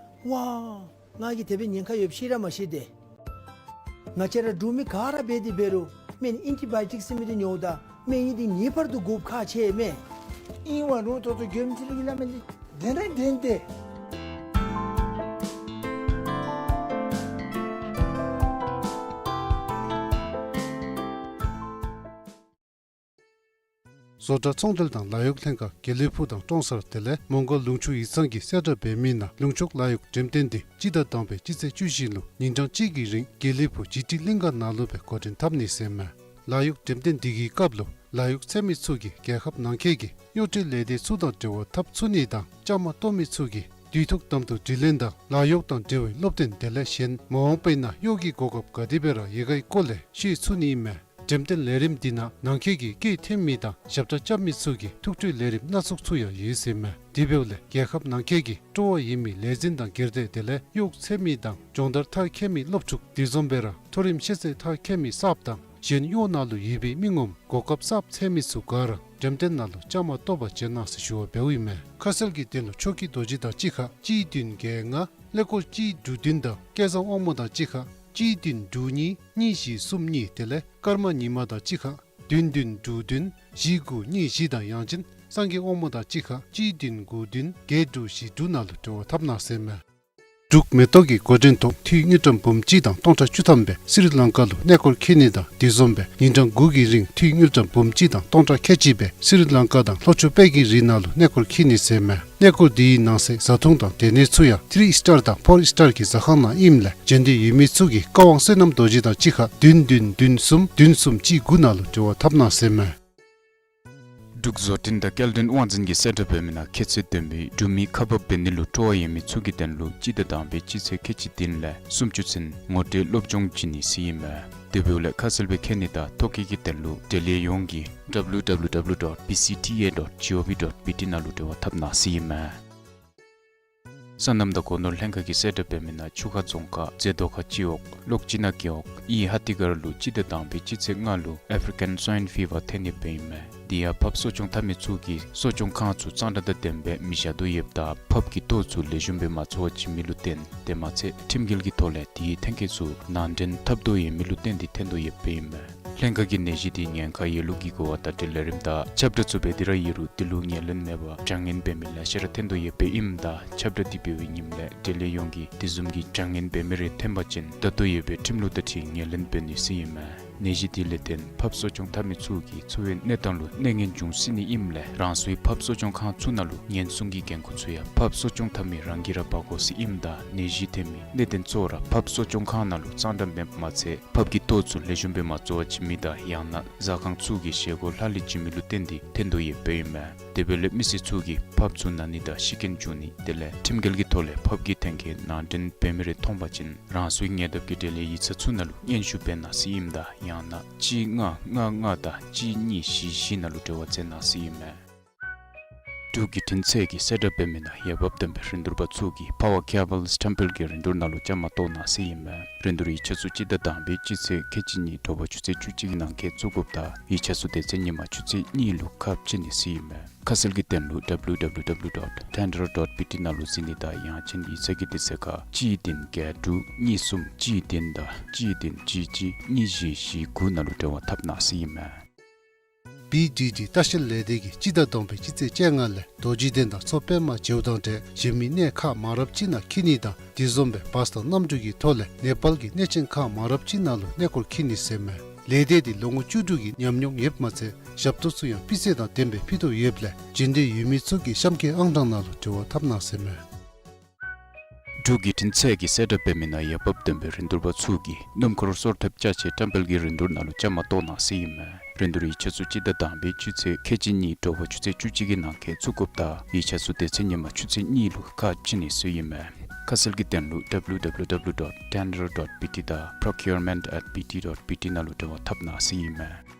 ཝའི། ང་གིས་དེ་སྦེ་ཉེན་ཁ་ཡོདཔ་ཤེས་ར་མ་ཤེས་ཏེ། ང་བཅས་ར་འབྲུག་མི་ག་ར་འབད་དེ་འབད་རུང་སྨན་ཨེན་ཊི་བའི་ཡོ་ཊིཀསི་ཟེར་མི་འདི་ཉོཝ་ད་སྨན་ཡིག་འདི་ངེས་པར་དུ་དགོཔ་ཁག་ཆེ་མས། ཨིན་ཝའི་རུང་ད་ལྟོ་མགྱོནམ་ཅིག་ལུ་གི་སླབ་མི་འདི་བདེན་ར་བདེན་ཏེ། བཟོ་གྲྭ་ཚོང་འབྲེལ་དང་ལཱ་གཡོག་ལྷན་ཁག་དགེ་ལེགས་ཕུག་དང་ཀྲོང་གསར་དེ་ལས་མོང་སྒར་ལུང་ཕྱོགས་ཡིག་ཚང་གིས་གསལ་བསྒྲགས་འབད་མི་ནང་ལུང་ཕྱོགས་ལཱ་གཡོག་འགྲེམས་སྟོན་འདི་སྤྱི་ཟླ་དང་པའི་སྤྱི་ཚེས་བཅུ་བཞི་ལུ་ཉིན་གྲངས་གཅིག་གི་རིང་དགེ་ལེགས་ཕུག་ཇི་ཊི་གླིང་ག་ནང་ལུ་སྦེ་འགོ་འདྲེན་འཐབ་ནི་ཟེར་མས། ལཱ་གཡོག་འགྲེམས་སྟོན་འདི་གི་སྐབས་ལུ་ལཱ་གཡོག་འཚོལ་མི་ཚུ་གིས་རྒྱལ་ཁབ་ནང་འཁོད་ཀྱི་གཡོག་བཀོལ་ལས་སྡེ་ཚུ་དང་འབྲེལ་བ་འཐབ་ཚུགས་ནི་དང་བཅའ་མར་གཏོགས་མི་ཚུ་གིས་དུས་ཐོག་དམ་དུ་དྲི་ལན་དང་ལཱ་གཡོག་དང་འབྲེལ་བའི་སློབ་སྟོན་དེ་ལས་གཞན་མ་འོངས་པའི་ནང་གཡོག་གི་གོ་སྐབས་ག་དེ་སྦེ་ར་ཡོད་གའི་སྐོར་ལས་ཤེས་ཚུགས་ནི་ཨིན་མས། འགྲེམས་སྟོན་ལས་རིམ་འདི་ནང་ནང་འཁོད་ཀྱི་སྐད་འཐེན་མི་དང་ཞབས་ཁྲ་རྐྱབ་མི་ཚུ་གི་ཐུགས་སྤྲོའི་ལས་རིམ་སྣ་ཚོགས་ཚུ་ཡང་ཡོད་ཟེར་མས། དེ་འབདཝ་ལས་རྒྱལ་ཁབ་ནང་འཁོད་ཀྱི་སྤྲོ་བ་ཡོད་མི་ལས་འཛིན་དང་སྒེར་སྡེ་དེ་ལས་གཡོག་འཚོལ་མི་དང་སྦྱོང་བརྡར་མཐར་འཁྱོལ་མི་སློབ་ཕྲུག་དེ་བཟུམ་སྦེ་ར་མཐོ་རིམ་ཤེས་ཚད་མཐར་འཁྱོལ་མི་གསརཔ་དང་གཞན་གཡོག་ནང་ལུ་ཡོད་པའི་མི་ངོམ་གོ་སྐབས་གསརཔ་འཚོལ་མི་ཚུ་ག་ར་འགྲེམས་སྟོན་ནང་ལུ་བཅའ་མར་གཏོགས་པར་བྱོན་གནང་ཟེར་ཞུ་བ་འབདཝ་ཨིན་མས། ཁ་གསལ་གྱི་དོན་ལུ་ཆོས་སྐྱིད་རྡོ་རྗེ་དང་གཅིག་ཁར་གཅིག་བདུན་བརྒྱད་ལྔ། ཀླད་ཀོར་གཅིག་དྲུག་བདུན་དང་སྐལ་བཟང་དབང་མོ་དང་གཅིག་ཁར་གཅིག་བདུན་དྲུག་གཉིས་གཉིས་བཞི་གསུམ་གཉིས་དེ་ལས་ཀརྨ་ཉི་མ་དང་གཅིག་ཁར་བདུན་བདུན་དྲུག་བདུན་བཞི་དགུ་གཉིས་བཞི་དང་ཡང་ཅིན་སངས་རྒྱས་དབང་མོ་དང་གཅིག་ཁར་གཅིག་བདུན་དགུ་བདུན་བརྒྱད་དྲུག་བཞི་དྲུག་ནང་ལུ་འབྲེལ་བ་འཐབ་གནང་ཟེར་མས། འབྲུག་མེ་ཏོག་གི་འགོ་འདྲེན་ཐོག་འཐུས་དངུལ་ཀྲམ་འབུམ་གཅིག་དང་སྟོང་ཕྲག་བཅུ་ཐམ་སྦེ་སི་རི་ལང་ཀ་ལུ་གནས་སྐོར་འཁྱིད་ནི་དང་དེ་བཟུམ་སྦེ་ཉིན་གྲངས་དགུ་གི་རིང་འཐུས་དངུལ་ཀྲམ་འབུམ་གཅིག་དང་སྟོང་ཕྲག་ཁལ་གཅིག་སྦེ་སི་རི་ལང་ཀ་དང་ལྷོ་ཕྱོགས་དཔལ་གྱི་རི་ནང་ལུ་གནས་སྐོར་འཁྱིད་ནི་ཟེར་མས། གནས་སྐོར་འདི་གི་ནང་གསེས་བཟའ་འཐུང་དང་སྡོད་གནས་ཚུ་ཡང་ཐི་རི་ཨིསི་ཊར་དང་ཕོར་ཨིསི་ཊར་གྱི་ཟ་ཁང་ནང་ཨིནམ་ལས་འབྱོན་འདོད་ཡོད་མི་ཚུ་གིས་བཀའ་དབང་བསོད་ནམས་རྡོ་རྗེ་དང་གཅིག་ཁར་བདུན་བདུན་བདུན་གསུམ་བདུན་གསུམ་གཅིག་དགུ་ནང་ལུ་འབྲེལ་བ་འཐབ་གནང་ཟེར་མས། འབྲུག་བཟོ་སྐྲུན་དང་སྐྱེལ་འདྲེན་དབང་འཛིན་གྱིས་གསལ་བསྒྲགས་འབད་མི་ནང་ཁྱད་ཚད་ལྡན་པའི་འབྲུག་མི་ཁག་འབག་འབད་ནི་ལུ་སྤྲོ་བ་ཡོད་མི་ཚུ་གིས་དེ་ལུ་སྤྱི་ཟླ་དང་པའི་སྤྱི་ཚེས་ཁལ་གཅིག་བདུན་ལས་སུམ་ཅུ་ཚུན་ངོ་སྤྲོད་སློབ་སྦྱོང་བྱིན་ནི་ཟེར་ཨིན་མས། དེ་འབདཝ་ལས་ཁ་གསལ་སྦེ་མཁྱེན་ནི་དང་ཐོ་བཀོད་ཀྱི་དོན་ལུ་འབྲེལ་ཡོད་ཡོངས་ཀྱིས་W W W dot B C T A dot gov dot B T ནང་ལུ་འབྲེལ་བ་འཐབ་གནང་ཟེར་ཨིན་མས། སོ་ནམ་དང་སྒོ་ནོར་ལྷན་ཁག་གིས་གསལ་བསྒྲགས་འབད་མི་ནང་ཆུ་ཁ་རྫོང་ཁག་རྩེ་ཏོག་ཁ་སྤྱི་འོག་ལོག་ཅི་ན་རྒེད་འོག་ཨི་ཧ་ཏི་གར་ལུ་སྤྱི་ཟླ་དང་པའི་སྤྱི་ཚེས་ལྔ་ལུ་African Swine Fever ཐོན་ནི་སྦེ་ཨིན་མས། དེ་ཡང་ཕགཔ་གསོ་སྐྱོང་འཐབ་མི་ཚུ་གིས་གསོ་སྐྱོང་ཁང་ཚུ་གཙང་སྦྲ་དང་ལྡནམ་སྦེ་མི་བཞག་དོ་ཡོདཔ་ད་ཕགཔ་གི་ལྟོ་ཚུ་ལེགས་ཤོམ་སྦེ་མ་བཙོ་བར་བྱིན་མི་ལུ་བརྟེན་དེ་མ་ཚད་ཁྲིམས་འགལ་གྱི་ཐོག་ལས་དེའི་ཐོན་སྐྱེད་ཚུ་ནང་འདྲེན་འཐབ་དོ་ཡོད་མི་ལུ་བརྟེན་ཏེ་ཐོན་དོ་ཡོདཔ་ཨིན་མས། ལྷན་ཁག་གིས་ནད་གཞི་དེ་ཉེན་ཁ་ཡོད་ལུགས་ཀྱི་གོ་བ་དང་འབྲེལ་ལས་རིམ་དང་ཁྱབ་བསྒྲགས་ཚུ་འབད་དེ་ར་ཡོད་རུང་དེ་ལུ་ངོས་ལེན་མེད་པར་དྲག་ཉེན་འབད་མི་ལེ་ཤ་ར་ཐོན་དོ་ཡོདཔ་ཨིནམ་ད་ཁྱབ་བསྒྲགས་དེ་འབད་བའི་ཉིནམ་ལས་འབྲེལ་ཡོད་ཡོངས་ཀྱིས་དེ་བཟུམ་གྱི་དྲག་ཉེན་འབད་མི་རེ་ཐོན་པ་ཅིན་ད་ལྟོ་ཡོད་པའི་ཁྲིམས་ལུགས་དང་འཁྲིལ་ངོས་ལེན་འབད་ནི་ཟེར་ཨིན་མས། ནད་གཞི་དེ་ལས་བརྟེན་ཕགཔ་གསོ་སྐྱོང་འཐབ་མི་ཚུ་གི་འཚོ་བའི་གནས་སྟངས་ལུ་གནོད་ངན་འབྱུང་སྲིད་ནི་ཨིནམ་ལས་རང་སོའི་ཕགཔ་གསོ་སྐྱོང་ཁང་ཚུ་ནང་ལུ་ཉེན་སྲུང་གི་འགན་ཁུར་ཚུ་ཡང་ཕགཔ་གསོ་སྐྱོང་འཐབ་མི་རང་གིས་ར་འབག་དགོ་ཟེར་ཨིནམ་ད་ནད་གཞི་ཐོན་མི་གནད་དོན་གཙོ་བོ་ར་ཕགཔ་གསོ་སྐྱོང་ཁང་ནང་ལུ་གཙང་སྦྲ་མེདཔ་མ་ཚད་ཕགཔ་གི་ལྟོ་ཚུ་ལེགས་ཤོམ་སྦེ་མ་བཙོ་བར་བྱིན་མི་དང་ཡང་ན་ཟ་ཁང་ཚུ་གི་བཞེས་སྒོ་ལྷག་ལུས་བྱིན་མི་ལུ་བརྟེན་ཏེ་ཐོན་དོ་ཡོདཔ་ཨིན་མས། དེ་འབདཝ་ལས་མི་སེར་ཚུ་གིས་ཕགཔ་ཚུ་ན་ནི་དང་ཤི་རྐྱེན་འབྱུང་ནི་དེ་ལས་ཁྲིམས་འགལ་གྱི་ཐོག་ལས་ཕགཔ་གི་ཐོན་སྐྱེད་ནང་འདྲེན་འབད་མི་རེ་མཐོང་པ་ཅིན་རང་སོའི་ཉེ་འདབས་ཀྱི་འབྲེལ་ཡོད་ཡིག་ཚང་ཚུ་ནང་ལུ་སྙན་ཞུ་འབད་གནང་ཟེར་ཨིནམ་ད་ཡང་ན་གཅིག་ལྔ་ལྔ་ལྔ་དང་གཅིག་གཉིས་བཞི་བཞི་ནང་ལུ་འབྲེལ་བ་མཛད་གནང་ཟེར་ཨིན་མས། འབྲུག་བརྒྱུད་འཕྲིན་ཚད་ཀྱིས་གསལ་བསྒྲགས་འབད་མི་ནང་འོས་འབབ་ལྡན་པའི་རིན་བསྡུར་པ་ཚུ་གིས་Power Cables སྟམ་ཕུལ་གྱི་རིན་བསྡུར་ནང་ལུ་བཅའ་མར་གཏོགས་གནང་ཟེར་ཨིན་མས། རིན་བསྡུར་ཡིག་ཆ་ཚུ་སྤྱི་ཟླ་དང་པའི་སྤྱི་ཚེས་ཁལ་གཅིག་གཉིས་དྲོ་པ་ཆུ་ཚོད་བཅུ་གཅིག་གི་ནང་འཁོད་བཙུགས་དགོཔ་ད་ཡིག་ཆ་ཚུ་དེ་ཚེ་ཉིན་མ་ཆུ་ཚོད་གཉིས་ལུ་ཁ་ཕྱེ་ནི་ཟེར་ཨིན་མས། ཁ་གསལ་གྱི་དོན་ལུ W W W dot tender dot B T ནང་ལུ་གཟིགས་ནི་དང་ཡང་ཅིན་ཡིག་ཚང་གི་དུས་ཚོད་ཁར་གཅིག་བདུན་བརྒྱད་དྲུག་གཉིས་གསུམ་གཅིག་བདུན་དང་གཅིག་བདུན་གཅིག་གཅིག་གཉིས་བཞི་བཞི་དགུ་ནང་ལུ་འབྲེལ་བ་འཐབ་གནང་ཟེར་ཨིན་མས། བི་ཌི་ཌི་ལྟ་བཤལ་ལས་སྡེ་གིས་སྤྱི་ཟླ་དང་པའི་སྤྱི་ཚེས་བཅོ་ལྔ་ལས་རྡོ་རྗེ་གདན་དང་མཚོ་པདྨ་བྱེའུ་དང་འབྲས་གཞན་མི་གནས་ཁག་མང་རབས་ཅིག་ནང་འཁྱིད་ནི་དང་དེ་བཟུམ་སྦེ་བཱས་དང་གནམ་གྲུ་གི་ཐོག་ལས་ནེ་པཱལ་གྱི་གནས་ཆེན་ཁག་མང་རབས་ཅིག་ནང་ལུ་གནས་སྐོར་འཁྱིད་ནི་ཟེར་ཨིན་མས། ལས་སྡེ་འདི་ལོ་ངོ་བཅུ་དྲུག་གི་ཉམས་མྱོང་ཡོདཔ་མ་ཚད་ཞབས་ཏོག་ཚུ་ཡང་སྤུས་ཚད་དང་ལྡནམ་སྦེ་ཕུལ་དོ་ཡོདཔ་ལས་འབྱོན་འདོད་ཡོད་མི་ཚུ་གིས་གཤམ་འཁོད་ཨང་གྲངས་ནང་ལུ་འབྲེལ་བ་འཐབ་གནང་ཟེར་ཨིན་མས། འབྲུག་བརྒྱུད་འཕྲིན་ཚད་ཀྱིས་གསལ་བསྒྲགས་འབད་མི་ནང་འོས་འབབ་ལྡན་པའི་རིན་བསྡུར་པ་ཚུ་གིས་སྣུམ་འཁོར་གསོལ་ཐབ་ཅ་ཆས་བཀྲམ་སྤེལ་གྱི་རིན་བསྡུར་ནང་ལུ་བཅའ་མར་གཏོགས་གནང་ཟེར་ཨིན་མས། རིན་བསྡུར་ཡིག་ཆ་ཚུ་སྤྱི་ཟླ་དང་པའི་སྤྱི་ཚེས་ཁལ་གཅིག་གཉིས་དྲོ་པ་ཆུ་ཚོད་བཅུ་གཅིག་གི་ནང་འཁོད་བཙུགས་དགོཔ་ད་ཡིག་ཆ་ཚུ་དེ་ཚེ་ཉིན་མ་ཆུ་ཚོད་གཉིས་ལུ་ཁ་ཕྱེ་ནི་ཟེར་ཨིན་མས། ཁ་གསལ་གྱི་དོན་ལུ W W W dot tender dot B T དང་procurement at B T dot B T ནང་ལུ་འབྲེལ་བ་འཐབ་གནང་ཟེར་ཨིན་མས།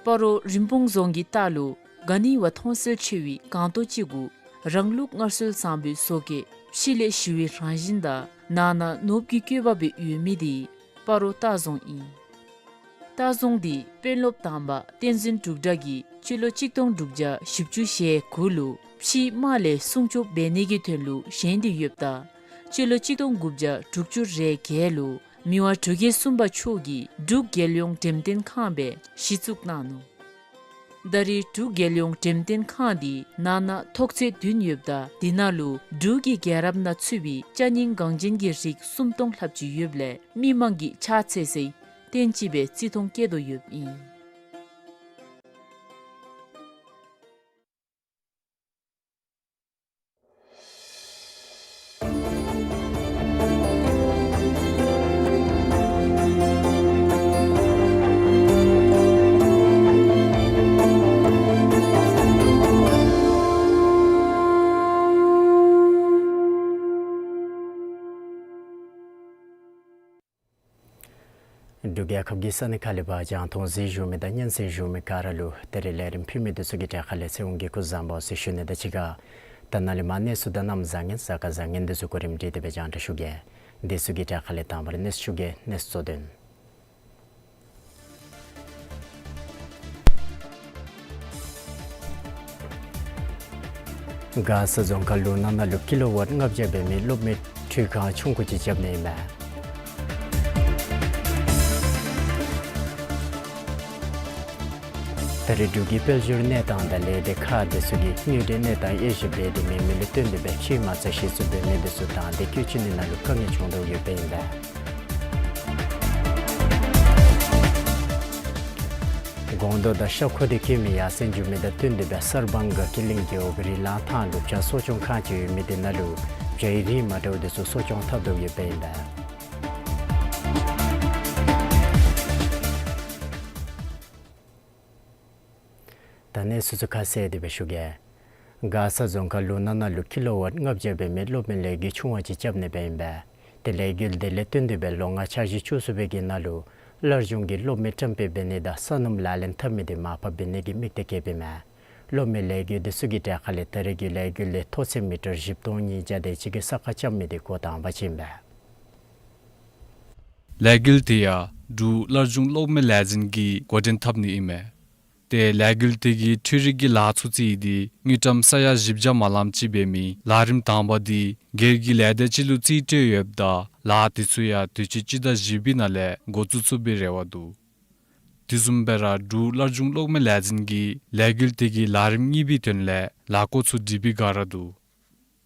སྤ་རོ་རིན་སྤུངས་རྫོང་གི་ལྟག་ལུ་ག་ནི་བ་མཐོང་གསལ་ཆེ་བའི་སྒང་ཏོག་ཅིག་གུ་རང་ལུགས་སྔར་སྲོལ་བཟང་པོའི་བཟོ་བཀོད་ཕྱི་ལས་ཞི་བའི་རང་བཞིན་དང་ནང་ན་ནོར་བུ་གི་བཀོད་པ་སྦེ་ཡོད་མི་དེ་སྤ་རོ་ལྟ་རྫོང་ཨིན། ལྟ་རྫོང་འདི་དཔོན་སློབ་དང་པ་བསྟན་འཛིན་འབྲུག་གྲགས་ཀྱིས་སྤྱི་ལོ་གཅིག་སྟོང་དྲུག་བརྒྱ་བཞི་བཅུ་ཞེ་དགུ་ལུ་ཕྱིའི་དམག་ལས་སྲུང་སྐྱོབ་འབད་ནི་གི་དོན་ལུ་བཞེངས་ཏེ་ཡོདཔ་ད་སྤྱི་ལོ་གཅིག་སྟོང་དགུ་བརྒྱ་དྲུག་ཅུ་རེ་བརྒྱད་ལུ་མི་དབང་འབྲུག་རྒྱལ་གསུམ་པ་མཆོག་གིས་འབྲུག་རྒྱལ་ཡོངས་འགྲེམས་སྟོན་ཁང་སྦེ་གཞི་བཙུགས་གནང་ནུག། ད་རེས་འབྲུག་རྒྱལ་ཡོངས་འགྲེམས་སྟོན་ཁང་འདི་ནང་ན་ཐོག་ཚད་བདུན་ཡོདཔ་ད་དེ་ནང་ལུ་འབྲུག་གི་རྒྱལ་རབས་ནང་ཚུད་པའི་ཅ་རྙིང་འགངས་ཅན་གྱི་རིགས་སུམ་སྟོང་ལྷགཔ་ཅིག་ཡོདཔ་ལས་མི་མང་གིས་ཕྱག་འཚལ་སའི་རྟེན་ཅིག་སྦེ་བརྩི་མཐོང་བསྐྱེད་དོ་ཡོདཔ་ཨིན། འབྲུག་རྒྱལ་ཁབ་ཀྱི་ས་གནས་ཁག་ལས་ཕར་རྒྱང་མཐོང་གཟིགས་བཞུགས་མི་དང་སྙན་གསན་བཞུགས་མི་ག་ར་ལུ་ད་རིས་ལས་རིམ་ཕུལ་མི་འདི་ཚུ་གི་གྲས་ཁ་ལས་ཚེ་དབང་གིས་སྐུ་གཟུགས་བཟང་པོ་ཟེར་ཞུ་ནི་དང་གཅིག་ཁར་ད་ནཱ་ལས་མར་གནས་ཚུལ་དང་གནམ་བཟང་ངན་གཟའ་སྐར་བཟང་ངན་འདི་ཚུ་གོ་རིམ་སྒྲིག་སྟེ་སྦེ་རྒྱང་བསྒྲགས་ཞུ་གེ། འདི་ཚུ་གི་གྲས་ཁ་ལས་དང་པ་ར་གནས་ཚུལ་ཞུ་གེ། གནས་ཚུལ་གཙོ་དོན། མགར་ས་རྫོང་ཁག་ལུང་ནག་ནང་ལུ་ཀི་ལོ་ཝཊ་ལྔ་བརྒྱ་འབད་མི་གློག་མེ་འཕྲུལ་ཁང་ཆུང་ཀུ་ཅིག་རྐྱབ་ནི་ཨིན་མས། ད་རེས་འབྲུག་གི་དཔལ་འབྱོར་གནས་སྟངས་དང་ལས་སྡེ་ཁག་དེ་ཚུ་གིས་དངུལ་འབྲེལ་གནས་སྟངས་དབྱེ་ཞིབ་འབད་དེ་མེད་མི་ལུ་བསྟུན་ཏེ་སྦེ་ཕྱེ་མ་ཚར་ཞིག་ཚུ་འབད་མི་དེ་ཚུ་དང་དེ་བཀོད་ཅིག་ནི་ནང་ལུ་དཀའ་ངལ་བྱུང་དོ་ཡོདཔ་ཨིན་པས། སྒོང་རྡོག་དང་ཤ་ཁུ་དེ་བཀོལ་མི་ཡར་སེང་འགྱོ་མི་དང་བསྟུན་ཏེ་སྦེ་གསར་སྤང་དགའ་སྐྱིད་གླིང་རྒེད་འོག་རི་ལང་ཐང་ལུ་བྱ་གསོ་སྐྱོང་ཁང་ཅིག་ཡོད་མི་དེ་ནང་ལུ་བྱའི་རིགས་མ་འདྲཝ་དེ་ཚུ་གསོ་སྐྱོང་འཐབ་དོ་ཡོདཔ་ཨིན་པས། ད་གནས་ཚུལ་ཚུ་ཁ་གསལ་དེ་སྦེ་ཞུ་གེ། མགར་ས་རྫོང་ཁག་ལུང་ནག་ནང་ལུ་ཀི་ལོ་ཝཊ་ལྔ་བརྒྱ་འབད་མི་གློག་མེ་ལས་འགུལ་ཆུང་བ་ཅིག་རྐྱབ་ནི་སྦེ་ཨིན་པས། ཏེ་ལས་འགུལ་དེ་ལས་བརྟེན་ཏེ་སྦེ་ལོ་ལྔ་འཆར་གཞི་བཅུ་གསུམ་པའི་གི་ནང་ལུ་སླར་འབྱུང་གི་གློག་མེ་བཀྲམ་སྤེལ་འབད་ནི་དང་ས་སྣུམ་ལག་ལེན་འཐབ་མི་དེ་མར་ཕབ་འབད་ནི་གི་དམིགས་གཏད་བསྐྱེདཔ་ཨིན་མས། གློག་མེ་ལས་འགུལ་དེ་ཚུ་གི་གྲས་ཁ་ལས་ད་རེས་ཀྱི་ལས་འགུལ་ལས་མཐོ་ཚད་མི་ཊར་བཞི་སྟོང་ཉིས་བརྒྱ་དེ་ཅིག་གི་ས་ཁ་རྐྱབ་མི་དེ་འགོ་དང་པ་ཅིག་ཨིན་པས། ལས་འགུལ་དེ་ཡང་འབྲུག་སླར་འབྱུང་གློག་མེ་ལས་འཛིན་གྱིས་འགོ་འདྲེན་འཐབ་ནི་ཨིན་མས། ཏེ་ལས་འགུལ་དེ་གི་འཕྲུལ་རིག་གི་ལཱ་ཚུ་རྩིས་ཏེ་དངུལ་ཀྲམ་ས་ཡ་བཞི་བརྒྱ་མ་ལམ་ཅིག་འབད་མི་ལས་རིམ་དང་པ་དེ་སྒེར་གྱི་ལས་སྡེ་ཅིག་ལུ་རྩིས་སྤྲོད་ཡོདཔ་ད་ལཱ་དེ་ཚུ་ཡང་དུས་ཅི་སྤྱི་ཟླ་བཞི་པའི་ནང་ལས་འགོ་བཙུགས་ཚུགས་པའི་རེ་བ་འདུག། དེ་བཟུམ་སྦེ་ར་འབྲུག་སླར་འབྱུང་གློག་མེ་ལས་འཛིན་གྱིས་ལས་འགུལ་དེ་གི་ལས་རིམ་གཉིས་པའི་དོན་ལས་ལཱ་བཀོད་ཚུ་སྒྲིག་པའི་བསྒང་ར་འདུག།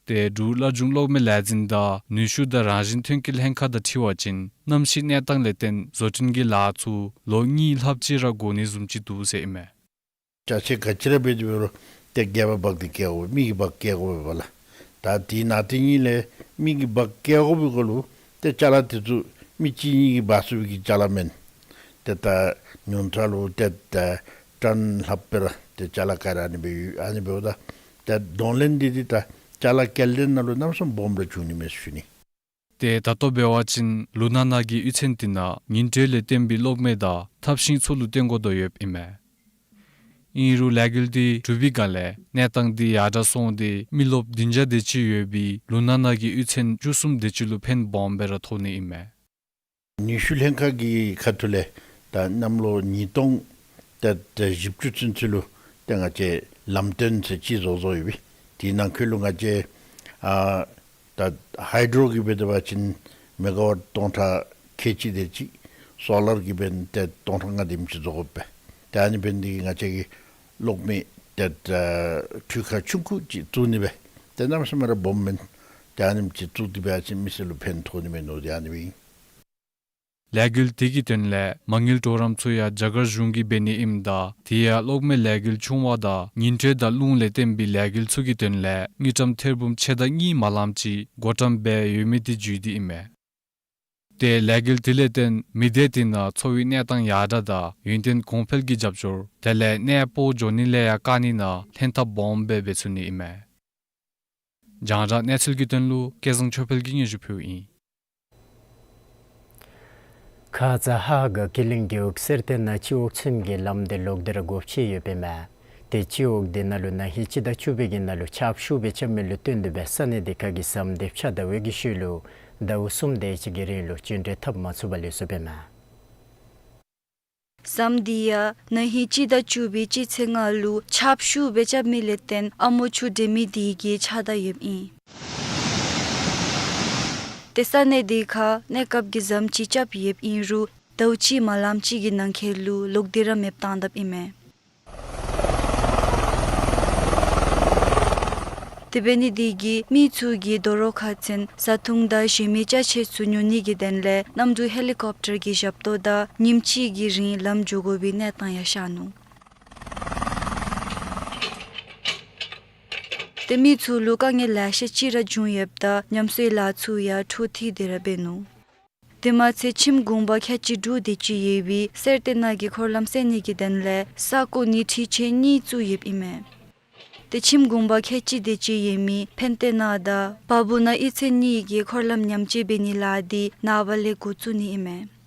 ཏེ་འབྲུག་སླར་འབྱུང་གློག་མེ་ལས་འཛིན་དང་ནུས་ཤུགས་དང་རང་བཞིན་ཐོན་སྐྱེད་ལྷན་ཁག་དང་འཁྲིལ་བ་ཅིན་གནམ་གཤིས་གནས་སྟངས་ལས་བརྟེན་བཟོ་སྐྲུན་གྱི་ལཱ་ཚུ་ལོ་གཉིས་ལྷགཔ་ཅིག་ར་འགོར་ནི་བཟུམ་ཅིག་འདུག་ཟེར་ཨིན་མས། ཅ་ཆས་ག་ཅི་ར་འབད་དེ་འབད་རུང་ཏེ་སྒལ་པ་འབག་སྟེ་བཀལ་དགོ་པས། མི་གིས་འབག་སྐྱེལ་དགོ་པས་ལགས། ད་དེ་ནང་དེ་གཉིས་ལས་མི་གིས་འབག་སྐྱེལ་དགོ་པའི་སྐོར་ལུ་ཏེ་ཅ་ལ་དེ་ཚུ་མི་གཅིག་གཉིས་ཀྱིས་འབག་ཚུགས་པའི་གི་ཅ་ལ་མེན། ཏེ་ད་ཉུང་མཐའ་ལུ་ཏེ་ད་ཊཱན་ལྷགཔ་སྦེ་ར་ཏེ་ཅ་ལ་ག་ར་ཨ་ནི་སྦེ་ཡོད། ཨ་ནི་འབདཝ་ད་ཏེ་གདོང་ལེན་འདི་འདི་ད་ཅ་ལ་སྐྱེལ་ལེན་ནང་ལུ་གནམ་མེད་ས་མེད་སྦོམ་ར་བྱུང་ནི་མས་ཟེར་ཞུ་ནི། ཏེ་ད་ལྟོ་འབད་བ་ཅིན་ལུང་ནག་ནང་གི་གཡུས་ཚན་དེ་ནང་ཉིང་འཕྲོས་ལས་བརྟེན་པའི་གློག་མེ་དང་ཐབ་ཤིང་ཚུ་ལུ་བརྟེན་དགོ་དོ་ཡོདཔ་ཨིན་མས། ཨིན་རུང་ལས་འགུལ་དེ་གྲུབ་པའི་བསྒང་ལས་གནས་སྟངས་དེ་ཡར་དྲག་སོང་སྟེ་མི་རློབས་བདུན་བརྒྱ་དེ་ཅིག་ཡོད་པའི་ལུང་ནག་ནང་གི་གཡུས་ཚན་བཅུ་གསུམ་དེ་ཅིག་ལུ་ཕན་སྦོམ་སྦེ་ར་ཐོགས་ནི་ཨིན་མས། ནུས་ཤུགས་ལྷན་ཁག་གི་ཁ་ཐུག་ལས་ད་གནམ་ལོ་ཉིས་སྟོང་ད་ད་བཞི་བཅུ་ཚུན་ཚོད་ལུ་ཏེ་ང་བཅས་ལམ་སྟོན་ཟེར་ཅིག་བཟོ་བཟོཝ་ཡོད་པས། དེའི་ནང་འཁོད་ལུ་ང་བཅས་ཨ་ད་ཧའི་ཌོ་རོ་གི་འབད་དེ་འབད་བ་ཅིན་མེ་ག་ཝཊ་སྟོང་ཕྲག་ཁལ་གཅིག་དེ་ཅིག། སོ་ལར་གི་འབདན་ཏེ་སྟོང་ཕྲག་ལྔ་དེམ་ཅིག་བཟོ་དགོ་པས། ཏེ་ཨ་ནི་འབདན་འདི་གིས་ང་བཅས་ཀྱིས་གློག་མེ་ཏེ་ད་འཕྲུལ་ཁང་ཆུང་ཀུ་ཅིག་བཙུགས་ནི་སྦེ་ཏེ་གནམ་མེད་ས་མེད་ར་སྦོམ་མེན། ཏེ་ཨ་ནེམ་ཅིག་བཙུགས་ཏེ་འབད་བ་ཅིན་མི་སེར་ལུ་ཕན་ཐོགས་ནི་མས་མནོ་སྟེ་ཨ་ནི་སྦེ་ཨིན། ལས་འགུལ་དེ་གི་དོན་ལས་མ་དངུལ་གྲོགས་རམ་ཚུ་ཡང་རྒྱ་གར་གཞུང་གིས་འབད་ནི་ཨིནམ་ད་དེ་ཡང་གློག་མེ་ལས་འགུལ་ཆུང་བ་དང་ཉིང་འཕྲོས་དང་རླུང་ལས་བརྟེན་པའི་ལས་འགུལ་ཚུ་གི་དོན་ལས་དངུལ་ཀྲམ་ཐེར་འབུམ་ཕྱེད་དང་གཉིས་མ་ལམ་ཅིག་བགོ་བཀྲམ་འབད་ཡོད་མི་དེ་བརྒྱུད་དེ་ཨིན་མས། ཏེ་ལས་འགུལ་དེ་ལས་བརྟེན་མི་སྡེ་དེ་ནང་འཚོ་བའི་གནས་སྟངས་ཡར་དྲག་དང་ཡུན་བརྟན་གོང་འཕེལ་གྱི་རྒྱབ་སྐྱོར་དེ་ལས་གནས་སྤོ་འགྱོ་ནི་ལས་ཡང་བཀག་ནི་ནང་ལྷན་ཐབས་སྦོམ་སྦེ་འབད་ཚུགས་ནི་ཨིན་མས། རྒྱང་བསྒྲགས་གནས་ཚུལ་གྱི་དོན་ལུ་སྐལ་བཟང་ཆོས་འཕེལ་གྱིས་སྙན་ཞུ་ཕུལཝ་ཨིན། ཁ་ཙ་ཧཱ་དགའ་སྐྱིད་གླིང་རྒེད་འོག་གསེར་རྟའི་ནང་སྤྱི་འོག་ཚུན་གྱི་ལམ་དེ་ལོག་སྟེ་ར་སྒོ་ཕྱེ་ཡོདཔ་ཨིན་མས། ཏེ་སྤྱི་འོག་དེ་ནང་ལུ་ན་ཧིང་སྤྱི་ཟླ་བཅུ་པའི་གི་ནང་ལུ་ཆརཔ་ཤུགས་སྦེ་རྐྱབ་མི་ལུ་བརྟེན་ཏེ་སྦེ་ས་གནས་དེ་ཁ་གི་ཟམ་དེ་ཕྱགས་བདའ་བའི་གི་ཤུལ་ལུ་ཟླཝ་གསུམ་དེ་ཅིག་གི་རིང་ལུ་རྒྱུན་འགྲུལ་འཐབ་མ་ཚུགས་པར་ལུས་སོཔ་ཨིན་མས། ཟམ་དེ་ཡང་ན་ཧིང་སྤྱི་ཟླ་བཅུ་པའི་སྤྱི་ཚེས་ལྔ་ལུ་ཆརཔ་ཤུགས་སྦེ་རྐྱབ་མི་ལས་བརྟེན་ཨ་མོ་ཆུ་འདྲེན་མི་དེ་གིས་ཕྱགས་བདའ་ཡོདཔ་ཨིན། ཏེ་ས་གནས་དེ་ཁར་གནས་སྐབས་ཀྱི་ཟམ་ཅིག་རྐྱབ་ཡོདཔ་ཨིན་རུང་ཟླཝ་གཅིག་མ་ལམ་ཅིག་གི་ནང་འཁོད་ལུ་ལོག་སྟེ་ར་མེདཔ་བཏང་དཔ་ཨིན་མས། དེ་འབད་ནི་དེ་གིས་མི་ཚུ་གིས་དོ་རུང་ཁ་ཚན་བཟའ་འཐུང་དང་གཞན་མི་ཅ་ཆས་ཚུ་ཉོ་ནི་གི་དོན་ལས་གནམ་གྲུ་ཧེ་ལི་ཀོབ་ཊར་གྱི་ཞབས་ཏོག་དང་ཉིནམ་གཅིག་གི་རིང་ལམ་འགྱོ་དགོ་པའི་གནས་སྟངས་ཡང་ཤར་ནུག། ཏེ་མི་ཚུ་ལུ་དཀའ་ངལ་ལེ་ཤ་ཅིག་ར་བྱུང་ཡོདཔ་ད་ཉམས་གསོའི་ལཱ་ཚུ་ཡང་འཕྲོ་མཐུད་དེ་ར་འབད་ནུག། དེ་མ་ཚད་ཁྱིམ་གུང་པ་ཁལ་གཅིག་དྲུག་དེ་ཅིག་ཡོད་པའི་གསེར་རྟའི་ནང་གི་འཁོར་ལམ་བསལ་ནི་གི་དོན་ལས་ས་བརྐོ་ནིའི་འཕྲུལ་ཆས་གཉིས་བཙུགས་ཡོདཔ་ཨིན་མས། ཏེ་ཁྱིམ་གུང་པ་ཁལ་གཅིག་དེ་ཅིག་ཡོད་མི་ཕན་ཏེ་ན་དང་བ་བུ་ན་གཡུས་ཚན་གཉིས་ཀྱིས་འཁོར་ལམ་ཉམས་བཅོས་འབད་ནིའི་ལཱ་དེ་ནངས་པ་ལས་འགོ་བཙུགས་ནི་ཨིན་མས།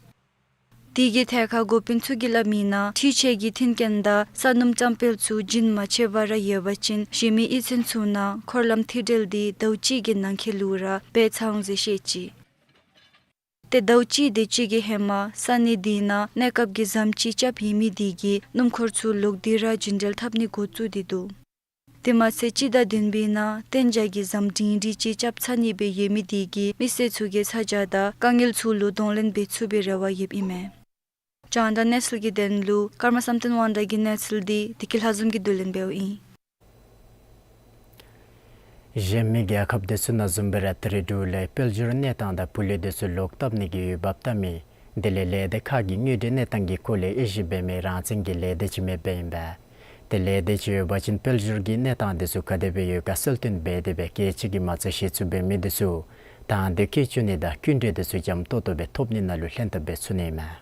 དེ་གི་ཐད་ཁར་འགོ་དཔོན་ཚུ་གིས་སླབ་མིའི་ནང་འཕྲུལ་ཆས་ཀྱི་མཐུན་རྐྱེན་དང་ས་སྣུམ་རྐྱང་འཕེལ་ཚུ་རྒྱུན་མ་ཆད་པར་ཡོད་པ་ཅིན་གཞན་མི་གཡུས་ཚན་ཚུ་ནང་འཁོར་ལམ་མཐིལ་སྒྲིལ་དེ་ཟླཝ་གཅིག་གི་ནང་འཁོད་ལུ་ར་འབད་ཚར་འོང་ཟེར་བཤད་ཅི། ཏེ་ཟླཝ་གཅིག་དེ་ཅིག་གི་ཧེ་མ་ས་གནས་དེ་ནང་གནས་སྐབས་ཀྱི་ཟམ་ཅིག་རྐྱབ་ཡོད་མི་དེ་གིས་སྣུམ་འཁོར་ཚུ་ལོག་སྟེ་ར་རྒྱུན་འགྲུལ་འཐབ་ནི་འགོ་བཙུགས་ཏེ་འདུག། དེ་མ་ཚད་སྤྱི་ཟླ་བདུན་པའི་ནང་གཏན་འཇགས་ཀྱི་ཟམ་སྒྲིང་སྒྲིང་ཅིག་རྐྱབ་ཚར་ནི་སྦེ་ཡོད་མི་དེ་གིས་མི་སེར་ཚུ་གིས་ཚ་གྱང་དང་དཀའ་ངལ་ཚུ་ལུ་གདོང་ལེན་འབད་ཚུགས་པའི་རེ་བ་ཡོདཔ་ཨིན་མས། རྒྱང་བསྒྲགས་གནས་ཚུལ་གྱི་དོན་ལུ་ཀརྨ་བསམ་གཏན་དབང་གྲགས་ཀྱི་གནས་ཚུལ་འདི་བདེ་སྐྱིད་ལྷ་འཛོམས་ཀྱིས་བསྡུ་ལེན་འབདཝ་ཨིན། གཞན་མི་རྒྱལ་ཁབ་དེ་ཚུ་ནང་བཟུམ་སྦེ་ར་ད་རེས་འབྲུག་ལུ་དཔལ་འབྱོར་གནས་སྟངས་དང་བུ་ལོན་དེ་ཚུ་ལོག་བཏབ་ནི་གི་འོས་འབབ་བལྟ་མི་དེ་ལས་ལས་སྡེ་ཁག་གིས་དངུལ་འབྲེལ་གནས་སྟངས་ཀྱི་སྐོར་ལས་དབྱེ་ཞིབ་འབད་མི་རང་བཙན་གྱི་ལས་སྡེ་ཅིག་མེདཔ་ཨིན་པས། ཏེ་ལས་སྡེ་ཅིག་ཡོད་པ་ཅིན་དཔལ་འབྱོར་གྱི་གནས་སྟངས་དེ་ཚུ་ག་དེ་སྦེ་ཡོད་ག་གསལ་སྟོན་འབད་དེ་སྦེ་རྒྱལ་སྤྱི་གི་མ་རྩ་གཞི་བཙུགས་འབད་མི་དེ་ཚུ་དང་དོད་བཀོལ་བཅུག་ནི་དང་སྐྱིན་འགྲུལ་དེ་ཚུ་འཇམ་ཏོག་ཏོ་སྦེ་ཐོབ་ནི་ནང་ལུ་ལྷན་ཐབས་འབད་ཚུགས་ནི་ཨིན་མས།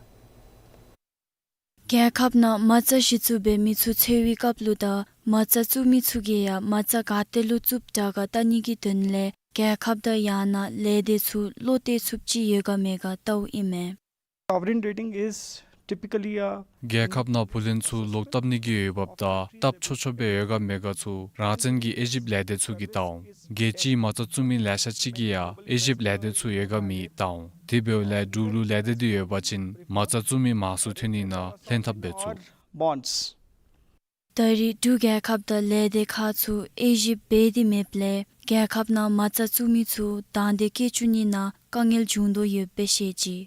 རྒྱལ་ཁབ་ནང་མ་རྩ་གཞི་བཙུགས་འབད་མི་ཚུ་འཚོལ་བའི་སྐབས་ལུ་དང་མ་རྩ་བཙུགས་མི་ཚུ་གིས་ཡང་མ་རྩ་ག་ཏེ་ལུ་བཙུགསཔ་དྲག་ག་བལྟ་ནི་གི་དོན་ལས་རྒྱལ་ཁབ་དང་ཡང་ན་ལས་སྡེ་ཚུ་བློ་གཏད་ཚུགསཔ་ཅིག་ཡོད་ག་མེད་ག་བལྟཝ་ཨིན་མས། Sovereign rating is typically a རྒྱལ་ཁབ་ནང་བུ་ལོན་ཚུ་ལོག་བཏབ་ནི་གི་འོས་འབབ་དང་བཏབ་ཆོག་ཆོག་སྦེ་ཡོད་ག་མེད་ག་ཚུ་རང་བཙན་གྱི་དབྱེ་ཞིབ་ལས་སྡེ་ཚུ་གིས་བལྟ་འོང་། རྒྱལ་སྤྱིའི་མ་རྩ་བཙུགས་མི་ལེ་ཤ་ཅིག་གིས་ཡང་དབྱེ་ཞིབ་ལས་སྡེ་ཚུ་ཡོད་ག་མེད་བལྟ་འོང་། དེ་འབདཝ་ལས་འབྲུག་ལུ་ལས་སྡེ་འདི་ཡོད་པ་ཅིན་མ་རྩ་བཙུགས་མི་མང་སུ་ཐོན་ནི་ནང་ལྷན་ཐབས་འབད་ཚུགས། Bonds. ད་རེས་འབྲུག་རྒྱལ་ཁབ་དང་ལས་སྡེ་ཁག་ཚུ་དབྱེ་ཞིབ་འབད་དེ་མེདཔ་ལས་རྒྱལ་ཁབ་ནང་མ་རྩ་བཙུགས་མི་ཚུ་དང་དོད་བཀོལ་བཅུག་ནི་ནང་དཀའ་ངལ་བྱུང་དོ་ཡོདཔ་སྦེ་བཤད་ཅི།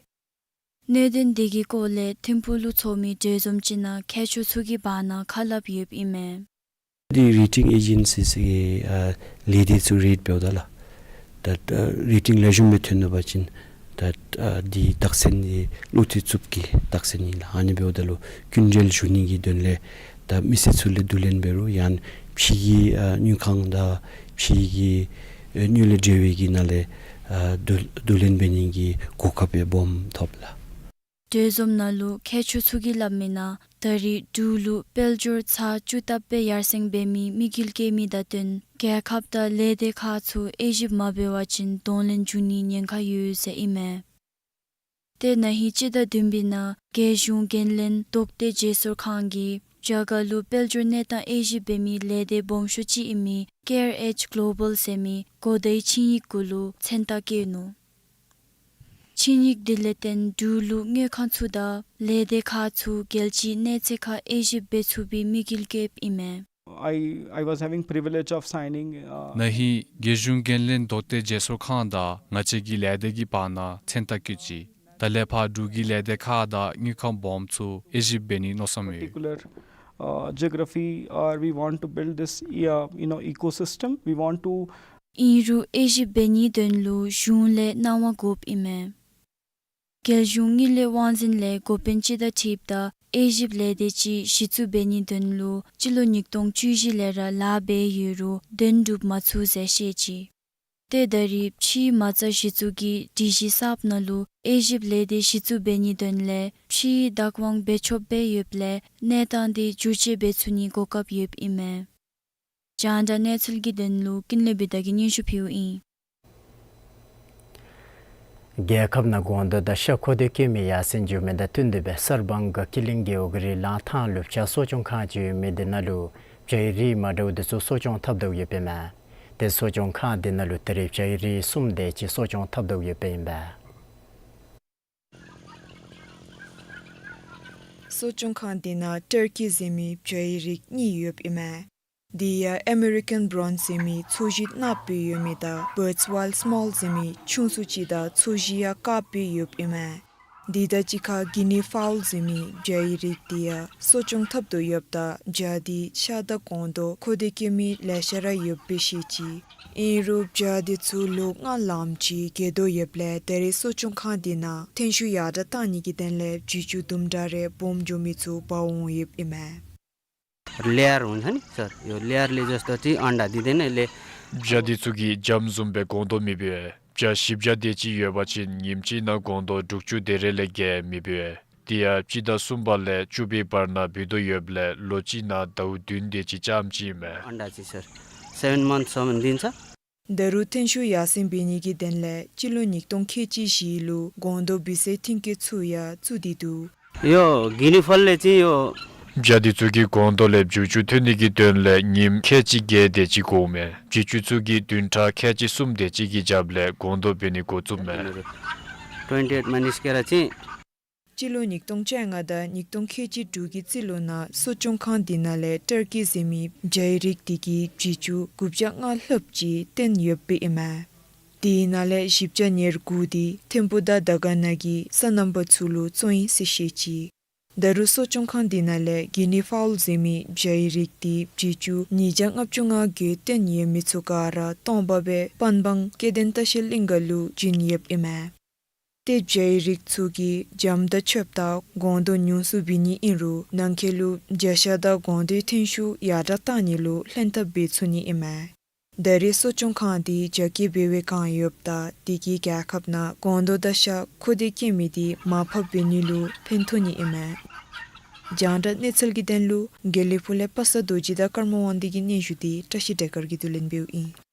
གནད་དོན་དེ་གི་སྐོར་ལས་ཐིམ་ཕུག་ལུ་ཚོགས་མི་གྲོས་འཛོམས་ཅིག་ནང་མཁས་མཆོག་ཚུ་གི་བར་ན་ཁ་སླབ་ཡོདཔ་ཨིན་མས། འདི་རེ་ཊིང་ཨེ་ཇེན་སིས་གི་ཨ་ལས་སྡེ་ཚུ་རེཊ་འབདཝ་ད་ལགས། ད་ཨ་རེ་ཊིང་ལེགས་ཤོམ་སྦེ་ཐོན་ནུག་པ་ཅིན་ད་ཨ་འདི་རྟགས་མཚན་འདི་བློ་གཏད་ཚུགསཔ་གི་རྟགས་མཚན་ཨིན་ལགས། ཨ་ནི་འབདཝ་ད་ལུ་སྐྱིན་འགྲུལ་ཞུ་ནི་གི་དོན་ལས་ད་མི་སེར་ཚུ་ལས་བསྡུ་ལེན་འབད་རུང་ཡང་ཕྱི་གི་ཨ་དངུལ་ཁང་དང་ཕྱི་གི་ཨ་དངུལ་ལས་འབྲེལ་བའི་གི་ནང་ལས་ཨ་བསྡུ་བསྡུ་ལེན་འབད་ནི་གི་གོ་སྐབས་སྦོམ་ཐོབ་ལགས། གྲོས་འཛོམས་ནང་ལུ་མཁས་མཆོག་ཚུ་གིས་སླབ་མི་ནང་ད་རེས་འབྲུག་ལུ་དཔལ་འབྱོར་ཚར་བཅུ་ལྟབ་སྦེ་ཡར་སེང་འབད་མི་དམིགས་ཡུལ་བསྐྱེད་མི་དང་བསྟུན་རྒྱལ་ཁབ་དང་ལས་སྡེ་ཁག་ཚུ་དབྱེ་ཞིབ་མ་འབད་བ་ཅིན་གདོང་ལེན་འབྱུང་ནི་ཉེན་ཁ་ཡོད་ཟེར་ཨིན་མས། ཏེ་ན་ཧིང་སྤྱི་ཟླ་བདུན་པའི་ནང་རྒྱལ་གཞུང་འགན་ལེན་དོགས་ཏེ་བརྗེ་སོར་ཁང་གིས་རྒྱ་གར་ལུ་དཔལ་འབྱོར་གནས་སྟངས་དབྱེ་ཞིབ་འབད་མི་ལས་སྡེ་སྦོམ་ཤོས་ཅིག་ཨིན་མི་ཀེར་ཨེཇ་གློ་བཱལ་ཟེར་མི་གོ་བརྡའི་ཆིངས་ཡིག་གུ་ལུ་མཚན་རྟགས་བཀོད་ནུག། ཆིངས་ཡིག་འདི་ལས་བརྟེན་འབྲུག་ལུ་དངུལ་ཁང་ཚུ་དང་ལས་སྡེ་ཁག་ཚུ་རྒྱལ་སྤྱིའི་གནས་ཚད་ཁར་དབྱེ་ཞིབ་འབད་ཚུགས་པའི་དམིགས་ཡུལ་བསྐྱེདཔ་ཨིན་མས། I, I was having privilege of signing, uh, ན་ཧིང་རྒྱལ་གཞུང་འགན་ལེན་དོགས་ཏེ་བརྗེ་སོར་ཁང་དང་ང་བཅས་ཀྱི་ལས་སྡེ་གི་བར་ན་མཚན་རྟགས་བཀོད་ཅི། ད་ལས་ཕར་འབྲུག་གི་ལས་སྡེ་ཁག་དང་དངུལ་ཁང་སྦོམ་ཚུ་དབྱེ་ཞིབ་འབད་ནི་མནོ་བསམ་ཡོད། Particular, uh, geography, or we want to build this, uh, you know, ecosystem. We want to ཨིན་རུང་དབྱེ་ཞིབ་འབད་ནིའི་དོན་ལུ་གཞུང་ལས་གནང་བ་དགོཔ་ཨིན་མས། རྒྱལ་གཞུང་དངུལ་ལས་དབང་འཛིན་ལས་འགོ་དཔོན་ཅིག་དང་འཁྲིལཝ་ད་དབྱེ་ཞིབ་ལས་སྡེ་ཅིག་གཞི་བཙུགས་འབད་ནིའི་དོན་ལུ་སྤྱི་ལོ་ཉིས་སྟོང་བཅུ་བཞི་ལས་ར་ལཱ་འབད་ཡོད་རུང་དོན་གྲུབ་མ་ཚུགས་ཟེར་བཤད་ཅི། ཏེ་ད་རེས་ཕྱིའི་མ་རྩ་གཞི་བཙུགས་ཀྱི་སྒྲིག་གཞི་གསརཔ་ནང་ལུ་དབྱེ་ཞིབ་ལས་སྡེ་གཞི་བཙུགས་འབད་ནིའི་དོན་ལས་ཕྱིའི་བདག་དབང་འབད་ཆོགཔ་སྦེ་ཡོདཔ་ལས་གནས་སྟངས་འདི་བསྒྱུར་བཅོས་འབད་ཚུགས་ནིའི་གོ་སྐབས་ཡོདཔ་ཨིན་མས། རྒྱང་བསྒྲགས་གནས་ཚུལ་གྱི་དོན་ལུ་ཀུན་ལེགས་བི་དྷ་གིས་སྙན་ཞུ་ཕུལཝ་ཨིན། རྒྱལ་ཁབ་ནང་སྒོང་རྡོ་དང་ཤ་མཁོ་འདོད་བསྐྱེད་མི་ཡར་སེང་འགྱོ་མི་དང་བསྟུན་ཏེ་སྦེ་གསར་སྤང་གི་ཀི་ལིང་གི་འོག་རི་གླང་ཐང་ལུ་བྱ་གསོ་སྐྱོང་ཁང་ཅིག་ཡོད་མི་དེ་ནང་ལུ་བྱ་ཡི་རིགས་མ་འདྲཝ་དེ་ཚུ་གསོ་སྐྱོང་འཐབ་དོ་ཡོདཔ་ཨིན་མས། ཏེ་གསོ་སྐྱོང་ཁང་དེ་ནང་ལུ་ད་རེས་བྱ་ཡི་རིགས་གསུམ་དེ་ཅིག་གསོ་སྐྱོང་འཐབ་དོ་ཡོདཔ་ཨིན་པས། གསོ་སྐྱོང་ཁང་དེ་ནང་ཊར་ཀི་ཟེར་མི་བྱ་ཡི་རིགས་གཉིས་ཡོདཔ་ཨིན་མས། དེ་ཡང་ཨ་མེ་རི་ཀན་བྷོན་ཟེར་མི་ཚོས་གཞི་གནགཔོ་ཡོད་མི་དང་བཱརཌས་ཝཱལཌ་སི་མཱལ་ཟེར་མི་ཆུང་སུ་ཅིག་དང་ཚོས་གཞི་ཡང་དཀརཔོ་ཡོདཔ་ཨིན་མས། དེ་དང་གཅིག་ཁར་གི་ནི་ཕཱའུལ་ཟེར་མི་བྱ་ཡི་རིགས་དེ་ཡང་གསོ་སྐྱོང་འཐབ་དོ་ཡོདཔ་ད་བྱ་དེ་ཤ་དང་སྒོང་རྡོ་མཁོ་འདོད་བསྐྱེད་མི་ལེ་ཤ་ར་ཡོདཔ་སྦེ་བཤད་ཅི། ཨིན་རུང་བྱ་དེ་ཚུ་ལོ་ལྔ་ལངམ་ཅིག་རྒས་དོ་ཡོདཔ་ལས་ད་རེས་གསོ་སྐྱོང་ཁང་དེ་ནང་ཐོན་ཤུགས་ཡར་དྲག་བཏང་ནི་གི་དོན་ལས་བྱི་ཅུང་དུམ་གྲ་རེ་སྦོམ་འགྱོ་མི་ཚུ་འབག་འོང་ཡོདཔ་ཨིན་མས། लेयर हुन्छ नि सर, यो लेयरले जस्तो चाहिँ अन्डा दिँदैन, यसले བྱ་དེ་ཚུ་གིས་འཇམ་བཟུམ་སྦེ་སྒོང་རྡོ་མི་འབུལ་བས། བྱ་བཞི་བརྒྱ་དེ་ཅིག་ཡོད་པ་ཅིན་ཉིནམ་གཅིག་ནང་སྒོང་རྡོ་དྲུག་ཅུ་དེ་རེ་ལས་བརྒལ་མི་འབུལ་བས། དེ་ཡང་སྤྱི་ཟླ་གསུམ་པ་ལས་བཅུ་པའི་བར་ན་འབུལ་དོ་ཡོདཔ་ལས་ལོ་གཅིག་ནང་ཟླཝ་བདུན་དེ་ཅིག་རྐྱངམ་ཅིག་ཨིན་མས། अन्डा चाहिँ सर, सेभेन मन्थसम्म दिन्छ। ད་རུང་ཐོན་ཤུགས་ཡར་སེང་འབད་ནི་གི་དོན་ལས་སྤྱི་ལོ་ཉིས་སྟོང་ཁལ་གཅིག་བཞི་ལུ་སྒོང་རྡོ་འབུལ་སའི་ཐོན་སྐྱེད་ཚུ་ཡང་བཙུགས་ཏེ་འདུག། यो गिनीफलले चाहिँ यो བྱ་དེ་ཚུ་གིས་སྒོང་རྡོ་ལས་བྱི་ཅུང་ཐོན་ནི་གི་དོན་ལས་ཉིནམ་ཁལ་གཅིག་བརྒྱད་དེ་ཅིག་འགོརཝ་མས། བྱི་ཅུང་ཚུ་གིས་བདུན་ཕྲག་ཁལ་གཅིག་གསུམ་དེ་ཅིག་གི་རྒྱབ་ལས་སྒོང་རྡོ་འབུལ་ནི་འགོ་བཙུགསཔ་མས། ट्वेन्टी एटमा निस्केर चाहिँ སྤྱི་ལོ་ཉིས་སྟོང་བཅོ་ལྔ་དང་ཉིས་སྟོང་ཁལ་གཅིག་དྲུག་གི་རྩིས་ལོ་ནང་གསོ་སྐྱོང་ཁང་འདི་ནང་ལས་ཊར་ཀི་ཟེར་མི་བྱའི་རིགས་དེ་གི་བྱི་ཅུང་དགུ་བརྒྱ་ལྔ་ལྷགཔ་ཅིག་བཏོན་ཡོདཔ་ཨིན་མས། དེའི་ནང་ལས་བཞི་བརྒྱ་ཉེར་དགུ་དེ་ཐིམ་ཕུག་དང་དར་དཀར་ནང་གི་སོ་ནམ་པ་ཚུ་ལུ་བཙོང་ཡི་ཟེར་བཤད་ཅི། ད་རུང་གསོ་སྐྱོང་ཁང་འདི་ནང་ལས་གི་ནི་ཕའུལ་ཟེར་མི་བྱའི་རིགས་དེ་བྱི་ཅུང་ཉིས་བརྒྱ་ལྔ་བཅུ་ང་བརྒྱད་བཏོན་ཡོད་མི་ཚུ་ག་ར་སྟོང་པ་སྦེ་པན་སྦང་སྐྱེ་ལྡན་ལྟ་བཤལ་གླིང་ག་ལུ་བྱིན་ཡོདཔ་ཨིན་མས། ཏེ་བྱའི་རིགས་ཚུ་གིས་འཇམ་དང་ཆོསཔ་དང་སྒོང་རྡོག་ཉུང་སུ་འབད་ནི་ཨིན་རུང་ནང་འཁོད་ལུ་བྱ་ཤ་དང་སྒོང་རྡོག་ཐོན་ཤུགས་ཡར་དྲགས་གཏང་ནི་ལུ་ལྷན་ཐབས་འབད་ཚུགས་ནི་ཨིན་མས། ད་རེས་གསོ་སྐྱོང་ཁང་འདི་རྒྱ་སྐྱེད་འབད་བའི་བསྒང་ཡོདཔ་ད་དེ་གིས་རྒྱལ་ཁབ་ནང་སྒོང་རྡོག་དང་ཤ་མཁོ་འདོད་སྐྱེ་མི་འདི་མར་ཕབ་འབད་ནི་ལུ་ཕན་ཐོགས་ནི་ཨིན་མས། རྒྱང་བསྒྲགས་གནས་ཚུལ་གྱི་དོན་ལུ་དགེ་ལེགས་ཕུག་ལས་པ་སངས་རྡོ་རྗེ་དང་ཀརྨ་དབང་འདུས་ཀྱི་སྙན་ཞུ་འདི་བཀྲ་ཤིས་བདེ་དཀར་གྱིས་བསྡུ་ལེན་འབདཝ་ཨིན།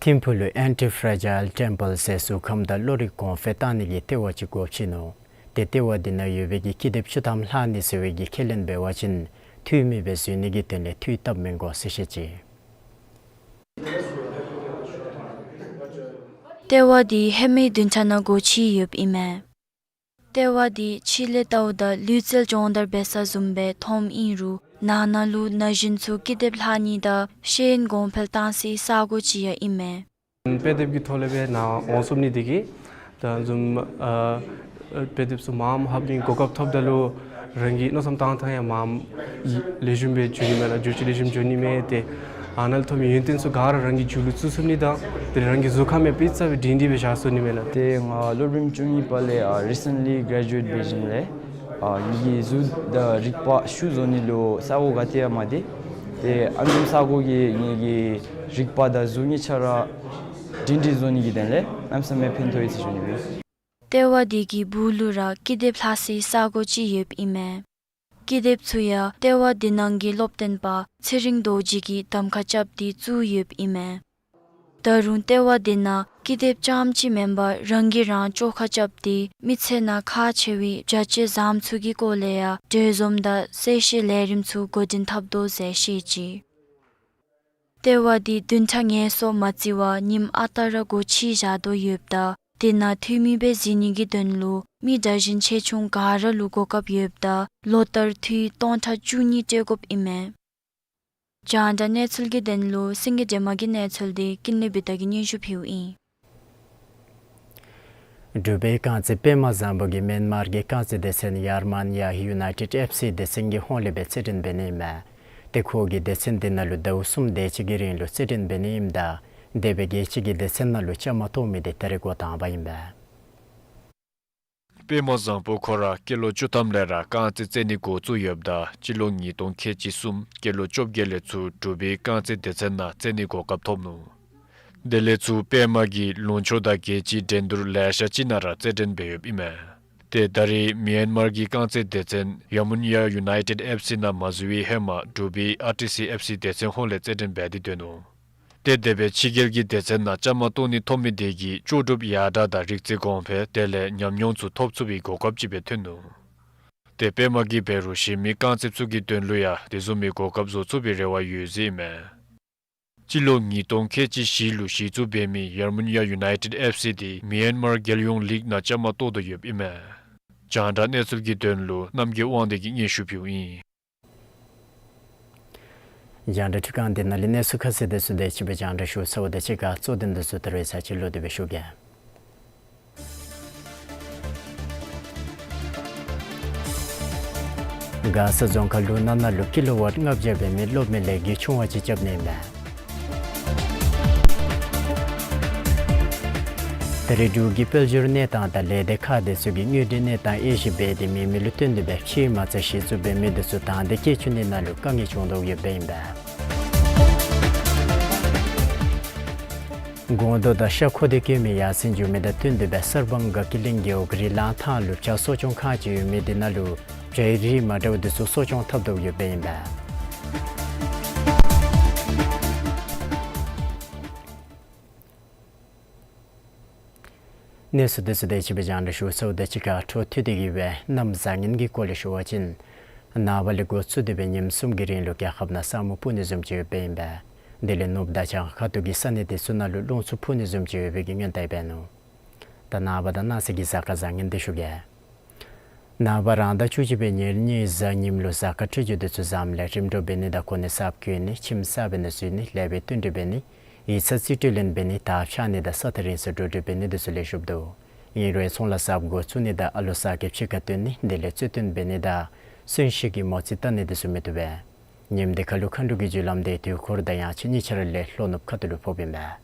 ཐིམ་ཕུག་ལུ་Anti-Fragile Temple ཟེར་གཟུགས་ཁམས་དང་བློ་རིག་གོང་འཕེལ་གཏང་ནི་གི་ལྟེ་བ་ཅིག་སྒོ་ཕྱེ་ནུག། ཏེ་ལྟེ་བ་འདི་ནང་ཡོད་པའི་གི་ཀི་དེབ་བཅུ་ཐམ་ལྷག་ནི་ཟེར་བའི་གི་ཁས་ལེན་འབད་བ་ཅིན་འཐུས་མི་སྦེ་འཛུལ་ནི་གི་དོན་ལས་འཐུས་བཏབ་མི་དགོ་ཟེར་བཤད་ཅི། ལྟེ་བ་འདི་ཧེ་མའི་བདུན་ཕྲག་ནང་སྒོ་ཕྱེ་ཡོདཔ་ཨིན་མས། ལྟེ་བ་འདི་ཕྱི་ལས་བལྟཝ་ད་ལུས་རྩལ་སྦྱོང་བརྡར་འབད་ས་བཟུམ་སྦེ་མཐོངམ་ཨིན་རུང་ནང་ན་ལུ་ན་གཞོན་ཚུ་ཀི་དེབ་ལྷག་ནི་དང་ཤེས་ཡོན་གོང་འཕེལ་གཏང་སའི་ས་སྒོ་ཅིག་ཡང་ཨིན་མས། དཔེ་དེབ་ཀྱི་ཐོག་ལས་སྦེ་ནཱ་འོང་ཚུགས་ནི་དེ་གིས་ད་བཟུམ་ཨ་དཔེ་དེབ་ཚུ་མངམ་ལྷག་ནི་གོ་སྐབས་ཐོབ་ད་ལུ་རང་གི་མནོ་བསམ་བཏང་ཐངས་ཡང་མངམ་ལེགས་ཤོམ་སྦེ་འགྱོ་ནི་མས་ལགས། བསྒྱུར་བཅོས་ལེགས་ཤོམ་འགྱོ་ནི་མས། ཏེ་ཨ་ནཱ་ལུ་ཐོབ་མི་ཡོན་ཏན་ཚུ་ག་ར་རང་གི་རྒྱུད་ལུ་བཙུགས་ཚུགས་ནི་དང་ཏེ་རང་གི་གཟུགས་ཁམས་ཡང་དཔེ་རྩ་བའི་སྒྲིང་སྒྲིང་སྦེ་བཞག་ཚུགས་ནི་མས་ལགས། ཏེ་ང་སློབ་རིམ་བཅུ་གཉིས་པ་ལས་ཨ་རི་སེནཊ་ལི་གརེ་ཇུ་ཨེཊ་འབད་ཞིནམ་ལས་ཨ་ངེ་གི་གཟུགས་དང་རིག་པ་ཤུགས་བཟོ་ནི་ལུ་ས་སྒོ་ག་ཏེ་ཡང་མ་འདི། ཏེ་ཨ་ནེམ་ས་སྒོ་གིས་ངེ་གི་རིག་པ་དང་གཟུགས་གཉིས་ཆ་ར་སྒྲིང་སྒྲིང་བཟོ་ནི་གི་དོན་ལས་གནམ་མེད་ས་མེད་ཕན་ཐོགས་ཡི་ཟེར་ཞུ་ནི་ཨིན། ལྟེ་བ་འདི་གི་སྦུག་ལུ་ར་ཀི་དེབ་ལྷག་སའི་ས་སྒོ་ཅིག་ཡོདཔ་ཨིན་མས། ཀི་དེབ་ཚུ་ཡང་ལྟེ་བ་འདི་ནང་གི་སློབ་སྟོན་པ་ཚེ་རིང་རྡོ་རྗེ་གིས་གདམ་ཁ་རྐྱབ་སྟེ་བཙུགས་ཡོདཔ་ཨིན་མས། ད་རུང་ལྟེ་བ་འདི་ནང་ཀི་དེབ་རྐྱངམ་ཅིག་མེན་པར་རང་གིས་རང་བཅོས་ཁ་རྐྱབ་སྟེ་མི་ཚེ་ནང་ཁག་ཆེ་བའི་བྱ་སྤྱོད་བཟངམ་ཚུ་གི་སྐོར་ལས་ཡང་འགྲེལ་བརྗོད་དང་གསལ་བཤད་ལས་རིམ་ཚུ་འགོ་འདྲེན་འཐབ་དོ་ཟེར་བཤད་ཅི། ལྟེ་བ་འདི་བདུན་ཕྲག་ངལ་གསོ་མ་བརྩི་བར་ཉིནམ་ཨ་རྟག་ར་སྒོ་ཕྱེ་བཞག་དོ་ཡོདཔ་ད་དེ་ནང་འཐུས་མི་སྦེ་འཛུལ་ནི་གི་དོན་ལུ་མི་དྲག་ཞན་ཆེ་ཆུང་ག་ར་ལུ་གོ་སྐབས་ཡོདཔ་ད་ལོ་ལྟར་འཐུས་སྟོང་ཕྲག་བཅུ་གཉིས་སྤྲོད་དགོཔ་ཨིན་མས། རྒྱང་བསྒྲགས་གནས་ཚུལ་གྱི་དོན་ལུ་སེང་གེ་སྒྲོལ་མ་གི་གནས་ཚུལ་འདི་ཀུན་ལེགས་བི་ཏ་གིས་སྙན་ཞུ་ཕུལཝ་ཨིན། འབྲུག་པའི་རྐང་རྩེད་པདྨ་བཟང་པོ་གིས་མེན་མར་གྱི་རྐང་རྩེད་སྡེ་ཚན་ཡར་མན་ཡ་ཡུ་ནའི་ཊེཌ་ཨེཕ་སི་སྡེ་ཚན་གྱི་ཧོངས་ལས་སྦེ་རྩེད་འགྲན་འབད་ནི་ཨིན་མས། ཏེ་ཁོ་གིས་སྡེ་ཚན་འདི་ནང་ལུ་ཟླཝ་གསུམ་དེ་ཅིག་གི་རིང་ལུ་རྩེད་འགྲན་འབད་ནི་ཨིནམ་ད་དེ་སྦེ་རྒྱལ་སྤྱི་གི་སྡེ་ཚན་ནང་ལུ་བཅའ་མར་གཏོགས་མི་འདི་ད་རེས་འགོ་དང་པ་ཨིན་པས། པདྨ་བཟང་པོ་ཁོ་ར་སྐྱེས་ལོ་བཅུ་ཐམ་ལས་ར་རྐང་རྩེད་རྩེད་ནི་འགོ་བཙུགས་ཡོདཔ་ད་སྤྱི་ལོ་ཉིས་སྟོང་ཁལ་གཅིག་གསུམ་སྐྱེས་ལོ་བཅོ་བརྒྱད་ལས་ཚུར་འབྲུག་པའི་རྐང་རྩེད་སྡེ་ཚན་ནང་རྩེད་ནི་གོ་སྐབས་ཐོབ་ནུག། དེ་ལས་ཚུར་པདྨ་གིས་ལུང་ཕྱོགས་དང་རྒྱལ་སྤྱིའི་འགྲན་བསྡུར་ལེ་ཤ་ཅིག་ནང་ར་རྩེད་འགྲན་འབད་ཡོདཔ་ཨིན་མས། ཏེ་ད་རེས་མེན་མར་གྱི་རྐང་རྩེད་སྡེ་ཚན་ཡ་མུན་ཡ་ཡུ་ནའི་ཊེཌ་ཨེཕ་སི་ནང་མ་འཛུལ་བའི་ཧེ་མ་འབྲུག་པའི་ཨར་ཊི་སི་ཨེཕ་སི་སྡེ་ཚན་ཧོངས་ལས་རྩེད་འགྲན་འབད་དེ་སྡོད་ནུག། ཏེ་དེ་སྦེ་ཕྱི་རྒྱལ་གྱི་སྡེ་ཚན་ནང་བཅའ་མར་གཏོགས་ནི་ཐོབ་མི་དེ་གིས་ལྕོགས་གྲུབ་ཡར་དྲགས་དང་རིག་རྩལ་གོང་འཕེལ་དེ་ལས་ཉམས་མྱོང་ཚུ་ཐོབ་ཚུགས་པའི་གོ་སྐབས་ཅིག་སྦེ་ཐོན་ནུག། ཏེ་པདྨ་གིས་འབད་རུང་གཞན་མི་རྐང་རྩེདཔ་ཚུ་གི་དོན་ལུ་ཡང་དེ་བཟུམ་མའི་གོ་སྐབས་བཟོ་ཚུགས་པའི་རེ་བ་ཡོད་ཟེར་ཨིན་མས། སྤྱི་ལོ་ཉིས་སྟོང་ཁལ་གཅིག་བཞི་ལུ་གཞི་བཙུགས་འབད་མི་ཡ་མུན་ཡ་ཡུ་ནའི་ཊེཌ་ཨེཕ་སི་འདི་མེན་མར་རྒྱལ་ཡོངས་ལིག་ནང་བཅའ་མར་གཏོགས་དོ་ཡོདཔ་ཨིན་མས། རྒྱང་བསྒྲགས་གནས་ཚུལ་གྱི་དོན་ལུ་རྣམ་རྒྱལ་དབང་འདུས་ཀྱིས་སྙན་ཞུ་ཕུལཝ་ཨིན། རྒྱང་བསྒྲགས་འཕྲུལ་ཁང་འདི་ནང་ལས་གནས་ཚུལ་ཁ་གསལ་དེ་ཚུ་དེ་ཅིག་སྦེ་རྒྱང་བསྒྲགས་ཞུ་ཚརཝ་དང་གཅིག་ཁར་གཙོ་དོན་དེ་ཚུ་ད་རེས་ཚར་གཅིག་ལོག་སྟེ་སྦེ་ཞུ་གེ། མགར་ས་རྫོང་ཁག་ལུ་ནང་ན་ལུ་ཀི་ལོ་ཝཊ་ལྔ་བརྒྱ་འབད་མི་གློག་མེ་ལས་འགུལ་ཆུང་བ་ཅིག་རྐྱབ་ནི་ཨིན་མས། ད་རེས་འབྲུག་གི་དཔལ་འབྱོར་གནས་སྟངས་དང་ལས་སྡེ་ཁག་དེ་ཚུ་གིས་དངུལ་འབྲེལ་གནས་སྟངས་དབྱེ་ཞིབ་འབད་དེ་མེད་མི་ལུ་བསྟུན་ཏེ་སྦེ་ཕྱིའི་མ་རྩ་གཞི་བཙུགས་འབད་མི་དེ་ཚུ་དང་འདོད་བསྐྱེད་བཅུག་ནི་ནང་ལུ་དཀའ་ངལ་བྱུང་དོ་ཡོདཔ་ཨིན་པས། སྒོང་རྡོག་དང་ཤ་མཁོ་འདོད་བསྐྱེད་མི་ཡར་སེང་འགྱོ་མི་དང་བསྟུན་ཏེ་སྦེ་གསར་སྤང་དགའ་སྐྱིད་གླིང་རྒེད་འོག་རི་ལང་ཐང་ལུ་བྱ་གསོ་སྐྱོང་ཁང་ཅིག་ཡོད་མི་དེ་ནང་ལུ་བྱའི་རིགས་མ་འདྲཝ་དེ་ཚུ་གསོ་སྐྱོང་འཐབ་དོ་ཡོདཔ་ཨིན་པས། གནས་ཚུལ་དེ་ཚུ་དེ་ཅིག་སྦེ་རྒྱང་བསྒྲགས་ཞུ་ཚརཝ་དང་གཅིག་ཁར་འཕྲོ་མཐུད་དེ་གི་སྦེ་གནམ་བཟང་ངན་གྱི་སྐོར་ལས་ཞུ་བ་ཅིན་ནངས་པ་ལས་འགོ་བཙུགས་ཏེ་སྦེ་ཉིནམ་གསུམ་གྱི་རིང་ལུ་རྒྱལ་ཁབ་ནང་ས་སྨུག་སྤུབ་ནི་བཟུམ་ཅིག་ཡོདཔ་ཨིན་པས། དེ་ལས་ནུབ་དང་བྱང་ཁ་ཐུག་གི་ས་གནས་དེ་ཚུ་ནང་ལུ་རླུང་འཚུབ་འཕུ་ནི་བཟུམ་ཅིག་ཡོད་པའི་གི་སྔོན་བརྡ་འབད་ནུག། ད་ནངས་པ་དང་གནངས་ཚེ་གི་གཟའ་སྐར་བཟང་ངན་འདི་ཞུ་གེ། ནངས་པ་རང་ཟླ་བཅུ་གཅིག་པའི་ཉེར་གཉིས་གཟའ་ཉིམ་ལུ་གཟའ་སྐར་འཕྲོད་སྦྱོར་འདི་ཚུ་བཟངམ་ལས་རིམ་གྲོ་འབད་ནི་དང་གོ་གནས་གསརཔ་བསྐོ་ནི་ཁྱིམ་གསར་པའི་ནང་འཛུལ་ནི་ལེགས་པའི་བསྟུན་གྲོས་འབད་ནི་ཡིག་ཚང་རྩིས་སྤྲོད་ལེན་འབད་ནི་དར་འཕྱར་ནི་དང་ས་ཐག་རིང་སར་འགྲོ་འགྲུལ་འབད་ནི་འདི་ཚུ་ལེགས་ཤོམ་འདུག། ཨིན་རུང་ཚོང་ལཱ་གསརཔ་འགོ་བཙུགས་ནི་དང་ཨ་ལོ་གསར་གྱི་ཕྱི་ཁར་བཏོན་ནི་དེ་ལས་རྩོད་བཏོན་འབད་ནི་དང་གསོན་གཤིན་གྱི་མོ་རྩིས་བལྟ་ནི་འདི་ཚུ་མི་བཏུབ་པས། ཉིནམ་འདི་ཁ་ལུ་མཁའ་འགྲོ་གི་རྒྱུ་ལམ་འདི་དུས་འཁོར་དང་ཡང་ཆ་གཉིས་ཆ་ར་ལས་ལྷོ་ནུབ་ཁ་ཐུག་ལུ་ཕོགཔ་ཨིན་པས།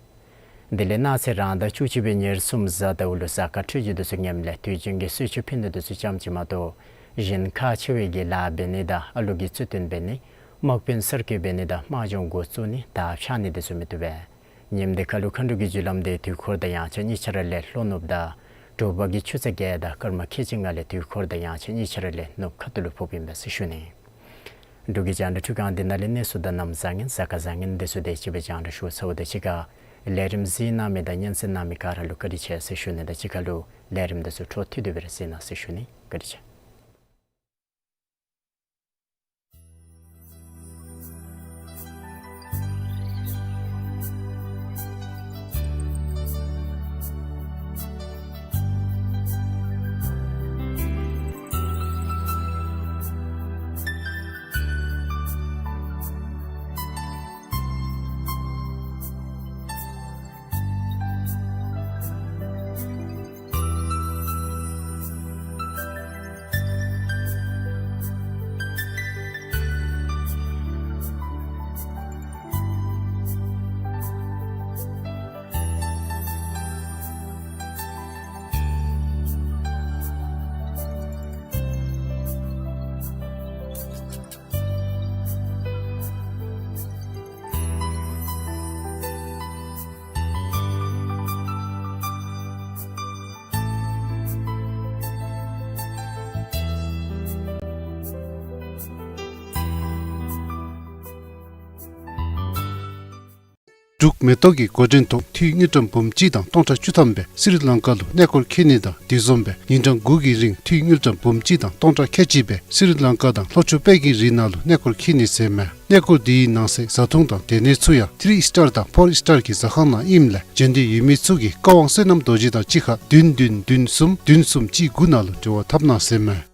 དེ་ལས་གནངས་ཚེ་རང་ཟླ་བཅུ་གཅིག་པའི་ཉེར་གསུམ་གཟའ་ཟླཝ་ལུ་གཟའ་སྐར་འཕྲོད་སྦྱོར་འདི་ཚུ་ངནམ་ལས་དུས་རྒྱུན་གྱི་གསོལ་མཆོད་ཕུལ་ནི་འདི་ཚུ་ཙམ་ཅིག་མ་གཏོགས་གཞན་ཁག་ཆེ་བའི་གི་ལཱ་འབད་ནི་དང་ཨ་ལོ་གི་རྩོད་བཏོན་འབད་ནི་དམག་དཔོན་གསར་བསྐོ་འབད་ནི་དང་དམག་སྦྱོང་འགོ་བཙུགས་ནི་དར་འཕྱར་ནི་འདི་ཚུ་མི་བཏུབ་པས། ཉིནམ་འདི་ཁ་ལུ་མཁའ་འགྲོ་གི་རྒྱུ་ལམ་འདི་དུས་འཁོར་དང་ཡང་ཆ་གཉིས་ཆ་ར་ལས་ལྷོ་ནུབ་དང་དྲོ་པ་གི་ཆུ་ཚོད་བརྒྱད་དང་སྐར་མ་ཁལ་གཅིག་ལྔ་ལས་དུས་འཁོར་དང་ཡང་ཆ་གཉིས་ཆ་ར་ལས་ནུབ་ཁ་ཐུག་ལུ་ཕོགཔ་ཨིན་པས་ཟེར་ཞུ་ནི། འབྲུག་གི་རྒྱང་བསྒྲགས་འཕྲུལ་ཁང་འདི་ནང་ལས་གནས་ཚུལ་དང་གནམ་བཟང་ངན་གཟའ་སྐར་བཟང་ངན་འདི་ཚུ་དེ་ཅིག་སྦེ་རྒྱང་བསྒྲགས་ཞུ་ཚརཝ་དང་གཅིག་ཁར་ལས་རིམ་གཟིགས་གནང་མི་དང་སྙན་གསན་གནང་མི་ག་ར་ལུ་བཀའ་དྲིན་ཆེ་ཟེར་ཞུ་ནི་དང་གཅིག་ཁར་ལུ་ལས་རིམ་འདི་ཚུ་འཕྲོ་མཐུད་དེ་སྦེ་ར་གཟིགས་གནང་ཟེར་ཞུ་ནི། བཀའ་དྲིན་ཆེ། འབྲུག་མེ་ཏོག་གི་འགོ་འདྲེན་ཐོག་འཐུས་དངུལ་ཀྲམ་འབུམ་གཅིག་དང་སྟོང་ཕྲག་བཅུ་ཐམ་སྦེ་སི་རི་ལང་ཀ་ལུ་གནས་སྐོར་འཁྱིད་ནི་དང་དེ་བཟུམ་སྦེ་ཉིན་གྲངས་དགུ་གི་རིང་འཐུས་དངུལ་ཀྲམ་འབུམ་གཅིག་དང་སྟོང་ཕྲག་ཁལ་གཅིག་སྦེ་སི་རི་ལང་ཀ་དང་ལྷོ་ཕྱོགས་དཔལ་གྱི་རི་ནང་ལུ་གནས་སྐོར་འཁྱིད་ནི་ཟེར་མས། གནས་སྐོར་འདི་གི་ནང་གསེས་བཟའ་འཐུང་དང་སྡོད་གནས་ཚུ་ཡང་ཐི་རི་ཨིས་ཊར་དང་ཕོར་ཨིས་ཊར་གྱི་ཟ་ཁང་ནང་ཨིནམ་ལས་འབྱོན་འདོད་ཡོད་མི་ཚུ་གིས་བཀའ་དབང་བསོད་ནམས་རྡོ་རྗེ་དང་གཅིག་ཁར་བདུན་བདུན་བདུན་གསུམ་བདུན་གསུམ་གཅིག་དགུ་ནང་ལུ་འབྲེལ་བ་འཐབ་གནང་ཟེར་མས།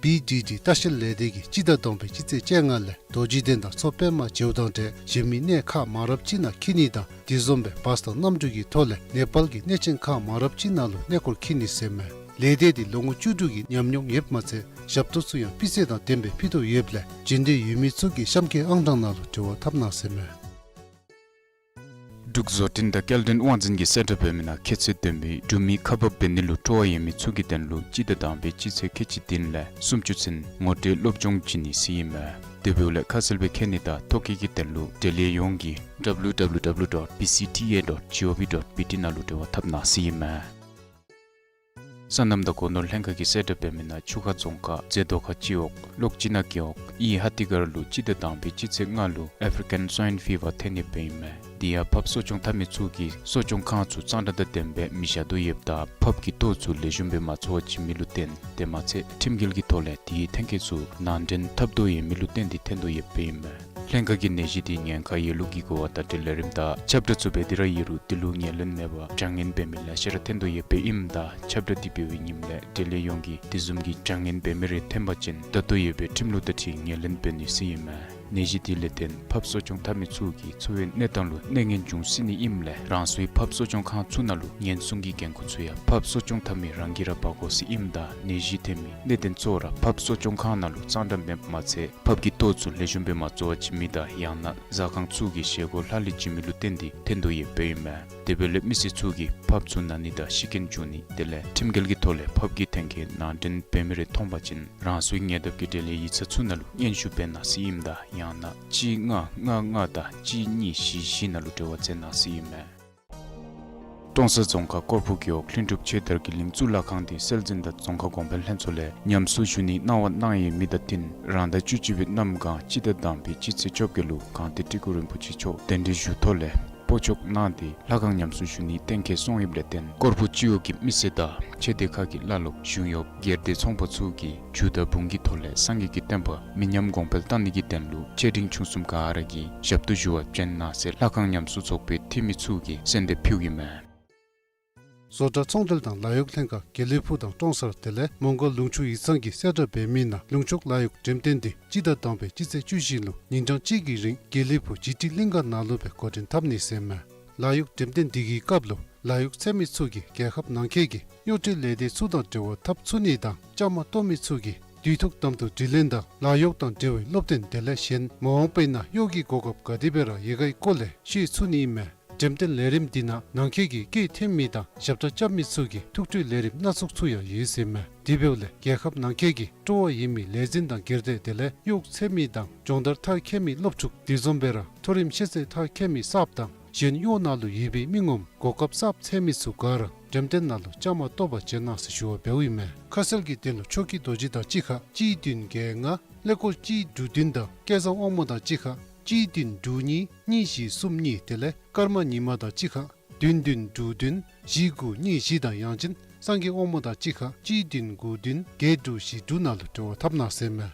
བི་ཌི་ཌི་ལྟ་བཤལ་ལས་སྡེ་གིས་སྤྱི་ཟླ་དང་པའི་སྤྱི་ཚེས་བཅོ་ལྔ་ལས་རྡོ་རྗེ་གདན་དང་མཚོ་པདྨ་མཇལཝ་དང་འབྲེལ་གཞན་མི་གནས་ཁག་མང་རབས་ཅིག་ནང་འཁྱིད་ནི་དང་དེ་བཟུམ་སྦེ་བཱས་དང་གནམ་གྲུ་གི་ཐོག་ལས་ནེ་པཱལ་གྱི་གནས་ཆེན་ཁག་མང་རབས་ཅིག་ནང་ལུ་གནས་སྐོར་འཁྱིད་ནི་ཟེར་མས། ལས་སྡེ་འདི་ལོ་ངོ་བཅུ་དྲུག་གི་ཉམས་མྱོང་ཡོདཔ་མ་ཚད་ཞབས་ཏོག་ཚུ་ཡང་སྤུས་ཚད་དང་ལྡནམ་སྦེ་ཕུལ་དོ་ཡོདཔ་ལས་འབྱོན་འདོད་ཡོད་མི་ཚུ་གིས་གཤམ་གྱི་ཨང་གྲངས་ནང་ལུ་འབྲེལ་བ་འཐབ་གནང་ཟེར་མས། འབྲུག་བཟོ་སྐྲུན་དང་སྐྱེལ་འདྲེན་དབང་འཛིན་གྱིས་གསལ་བསྒྲགས་འབད་མི་ནང་ཁྱད་ཚད་ལྡན་པའི་འབྲུག་མི་ཁག་འབགཔ་འབད་ནི་ལུ་སྤྲོ་བ་ཡོད་མི་ཚུ་གི་དོན་ལུ་སྤྱི་ཟླ་དང་པའི་སྤྱི་ཚེས་ཁལ་གཅིག་བདུན་ལས་སུམ་ཅུ་ཚུན་ངོ་སྤྲོད་སློབ་སྦྱོང་བྱིན་ནི་ཟེར་ཨིན་མས། དེ་འབདཝ་ལས་ཁ་གསལ་སྦེ་མཁྱེན་ནི་དང་ཐོ་བཀོད་ཀྱི་དོན་ལུ་འབྲེལ་ཡོད་ཡོངས་ཀྱིས་W W W dot B C T A dot gov dot B T ནང་ལུ་འབྲེལ་བ་འཐབ་གནང་ཟེར་ཨིན་མས། སོ་ནམ་དང་སྒོ་ནོར་ལྷན་ཁག་གིས་གསལ་བསྒྲགས་འབད་མི་ནང་ཆུ་ཁ་རྫོང་ཁག་རྩེ་མདོ་ཁ་སྤྱི་འོག་གློག་སྤྱི་ནང་རྒེད་འོག་ཨི་ཧ་ཏི་གར་ལུ་སྤྱི་ཟླ་དང་པའི་སྤྱི་ཚེས་ལྔ་ལུ་ཨེཕ་རི་ཀན་སོའིན་ཕི་བར་ཐོན་ནི་སྦེ་ཨིན་མས། དེ་ཡང་ཕགཔ་གསོ་སྐྱོང་འཐབ་མི་ཚུ་གིས་གསོ་སྐྱོང་ཁང་ཚུ་གཙང་སྦྲ་དང་ལྡནམ་སྦེ་མི་བཞག་དོ་ཡོདཔ་ད་ཕགཔ་གི་ལྟོ་ཚུ་ལེགས་ཤོམ་སྦེ་མ་བཙོ་བར་བྱིན་མི་ལུ་བརྟེན་དེ་མ་ཚད་ཁྲིམས་འགལ་གྱི་ཐོག་ལས་དེའི་ཐོན་སྐྱེད་ཚུ་ནང་འདྲེན་འཐབ་དོ་ཡོད་མི་ལུ་བརྟེན་ཏེ་ཐོན་དོ་ཡོདཔ་སྦེ་ཨིན་མས། ལྷན་ཁག་གིས་ནད་གཞི་དེ་ཉེན་ཁ་ཡོད་ལུགས་ཀྱི་གོ་བ་དང་འབྲེལ་ལས་རིམ་དང་ཁྱབ་བསྒྲགས་ཚུ་འབད་དེ་ར་ཡོད་རུང་དེ་ལུ་ངོས་ལེན་མེད་པར་དྲག་གནོན་འབད་མི་ལེ་ཤ་ར་ཐོན་དོ་ཡོདཔ་སྦེ་ཨིནམ་ད་ཁྱབ་བསྒྲགས་དེ་འབད་བའི་ཉིནམ་ལས་འབྲེལ་ལས་ཡོངས་ཀྱིས་དེ་བཟུམ་གྱི་དྲག་གནོན་འབད་མི་རེ་ཐོན་པ་ཅིན་ད་ལྟོ་ཡོད་པའི་ཁྲིམས་ལུགས་དང་འཁྲིལ་ངོས་ལེན་འབད་ནི་ཟེར་ཨིན་མས། ནད་གཞི་དེ་ལས་བརྟེན་ཕགཔ་གསོ་སྐྱོང་འཐབ་མི་ཚུ་གི་འཚོ་བའི་གནས་སྟངས་ལུ་གནོད་ངན་འབྱུང་སྲིད་ནི་ཨིནམ་ལས་རང་སོའི་ཕགཔ་གསོ་སྐྱོང་ཁང་ཚུ་ནང་ལུ་ཉེན་སྲུང་གི་འགན་ཁུར་ཚུ་ཡང་ཕགཔ་གསོ་སྐྱོང་འཐབ་མི་རང་གིས་ར་འབག་དགོ་ཟེར་ཨིནམ་ད་ནད་གཞི་ཐོན་མི་གནད་དོན་གཙོ་བོ་ར་ཕགཔ་གསོ་སྐྱོང་ཁང་ནང་ལུ་གཙང་སྦྲ་མེདཔ་མ་ཚད་ཕགཔ་གི་ལྟོ་ཚུ་ལེགས་ཤོམ་སྦེ་མ་བཙོ་བར་བྱིན་མི་དང་ཡང་ན་ཟ་ཁང་ཚུ་གི་བཞེས་སྒོ་ལྷག་ལུས་བྱིན་མི་ལུ་བརྟེན་ཏེ་ཐོན་དོ་ཡོདཔ་སྦེ་ཨིན་མས། དེ་འབདཝ་ལས་མི་སེར་ཚུ་གིས་ཕགཔ་ཚུ་ན་ནི་དང་ཤི་རྐྱེན་འབྱུང་ནི་དེ་ལས་ཁྲིམས་འགལ་གྱི་ཐོག་ལས་ཕགཔ་གི་ཐོན་སྐྱེད་ནང་འདྲེན་འབད་མི་རེ་མཐོང་པ་ཅིན་རང་སོའི་ཉེ་འདབས་ཀྱི་འབྲེལ་ལས་ཡིག་ཚང་ཚུ་ནང་ལུ་སྙན་ཞུ་འབད་གནང་ཟེར་ཨིནམ་ད་ཡང་ན་གཅིག་ལྔ་ལྔ་ལྔ་དང་གཅིག་གཉིས་བཞི་བཞི་ནང་ལུ་འབྲེལ་བ་མཛད་གནང་ཟེར་ཨིན་མས། ཀྲོང་གསར་རྫོང་ཁག་སྐོར་སྦུག་རྒེད་འོག་ལྷུན་གྲུབ་ཆོས་དར་གྱི་གླིང་གཙུག་ལག་ཁང་འདི་སྲོལ་འཛིན་དང་རྫོང་ཁ་གོང་འཕེལ་ལྷན་ཚོགས་ལས་ཉམས་གསོ་ཞུ་ནིའི་གནང་བ་གནང་ཡོད་མི་དང་བསྟུན་རང་ཟླ་བཅུ་གཅིག་པའི་གནམ་གང་སྤྱི་ཟླ་དང་པའི་སྤྱི་ཚེས་བཅོ་བརྒྱད་ལུ་གངས་ཏི་ཏི་ཀུ་རིན་པོ་ཆེ་མཆོག་གདན་འདྲེན་ཞུ་ཐོག་ལས་སྤོ་བཅུག་གནང་སྟེ་ལྷ་ཁང་ཉམས་གསོ་ཞུ་ནི་གཏན་འཁེལ་སོང་ཡོདཔ་ལས་བརྟེན་སྐོར་སྦུག་སྤྱི་འོག་གི་མི་སེར་དང་ཆོས་སྡེ་ཁག་གི་བླ་སློབ་གཞུང་གཡོགཔ་སྒེར་སྡེ་ཚོང་པ་ཚུ་གིས་རྒྱུ་དང་བུང་གི་ཐོག་ལས་སངས་རྒྱས་ཀྱི་བསྟན་པ་མི་ཉམས་གོང་འཕེལ་གཏང་ནི་གི་དོན་ལུ་ཆེ་འབྲིང་ཆུང་གསུམ་ག་ར་གིས་ཞབས་ཏོག་ཞུ་བར་བྱོན་གནང་ཟེར་ལྷ་ཁང་ཉམས་གསོ་ཚོགས་པའི་འཐུས་མི་ཚུ་གིས་གསོལ་འདེབས་ཕུལཝ་ཨིན་མས། བཟོ་གྲྭ་ཚོང་འབྲེལ་དང་ལཱ་གཡོག་ལྷན་ཁག་དགེ་ལེགས་ཕུག་དང་ཀྲོང་གསར་དེ་ལས་མོང་སྒར་ལུང་ཕྱོགས་ཡིག་ཚང་གིས་གསལ་བསྒྲགས་འབད་མི་ནང་ལུང་ཕྱོགས་ལཱ་གཡོག་འགྲེམས་སྟོན་འདི་སྤྱི་ཟླ་དང་པའི་སྤྱི་ཚེས་བཅུ་བཞི་ལུ་ཉིན་གྲངས་གཅིག་གི་རིང་དགེ་ལེགས་ཕུག་ཇི་ཊི་གླིང་ག་ནང་ལུ་སྦེ་འགོ་འདྲེན་འཐབ་ནི་ཟེར་མས། ལཱ་གཡོག་འགྲེམས་སྟོན་འདི་གི་སྐབས་ལུ་ལཱ་གཡོག་འཚོལ་མི་ཚུ་གིས་རྒྱལ་ཁབ་ནང་འཁོད་ཀྱི་གཡོག་འབྲེལ་ལས་སྡེ་ཚུ་དང་འབྲེལ་བ་འཐབ་ཚུགས་ནི་དང་བཅའ་མར་གཏོགས་མི་ཚུ་གིས་དུས་ཐོག་དམ་དུ་དྲི་ལན་དང་ལཱ་གཡོག་དང་འབྲེལ་བའི་སློབ་སྟོན་དེ་ལས་གཞན་མ་འོངས་པའི་ནང་གཡོག་གི་གོ་སྐབས་ག་དེ་སྦེ་ར་ཡོད་གའི་སྐོར་ལས་ཤེས་ཚུགས་ནི་ཨིན་མས། འགྲེམས་སྟོན་ལས་རིམ་འདི་ནང་ནང་འཁོད་ཀྱི་སྐྱེད་འཐོན་མི་དང་ཞབས་ཁྲ་རྐྱབ་མི་ཚུ་གི་ཐུགས་སྤྲོའི་ལས་རིམ་སྣ་ཚོགས་ཚུ་ཡང་ཡོད་ཟེར་མས། དེ་འབདཝ་ལས་རྒྱལ་ཁབ་ནང་འཁོད་ཀྱི་སྤྲོ་བ་ཡོད་མི་ལས་འཛིན་དང་སྒེར་སྡེ་དེ་ལས་གཡོག་འཚོལ་མི་དང་སྦྱོང་བརྡར་མཐར་འཁྱོལ་མི་སློབ་ཕྲུག་དེ་བཟུམ་སྦེ་ར་མཐོ་རིམ་ཤེས་ཚད་མཐར་འཁྱོལ་མི་གསརཔ་དང་གཞན་གཡོག་ནང་ལུ་ཡོད་པའི་མི་ངོམ་གོ་སྐབས་གསརཔ་འཚོལ་མི་ཚུ་ག་ར་འགྲེམས་སྟོན་ནང་ལུ་བཅའ་མར་གཏོགས་པར་བྱོན་གནང་ཟེར་ཞུ་བ་འབདཝ་ཨིན་མས། ཁ་གསལ་གྱི་དོན་ལུ་ཆོས་ཀྱི་རྡོ་རྗེ་དང་གཅིག་ཁར་གཅིག་བདུན་བརྒྱད་ལྔ། ཀླད་ཀོར་གཅིག་དྲུག་བདུན་དང་སྐལ་བཟང་དབང་མོ་དང་གཅིག་ཁར་གཅིག་བདུན་དྲུག་གཉིས་གཉིས་བཞི་གསུམ་གཉིས་དེ་ལས་ཀརྨ་ཉི་མ་དང་གཅིག་ཁར་བདུན་བདུན་དྲུག་བདུན་བཞི་དགུ་གཉིས་བཞི་དང་ཡང་ཅིན་སངས་རྒྱས་དབང་མོ་དང་གཅིག་ཁར་གཅིག་བདུན་དགུ་བདུན་བརྒྱད་དྲུག་བཞི་དྲུག་ནང་ལུ་འབྲེལ་བ་འཐབ་གནང་ཟེར་མས།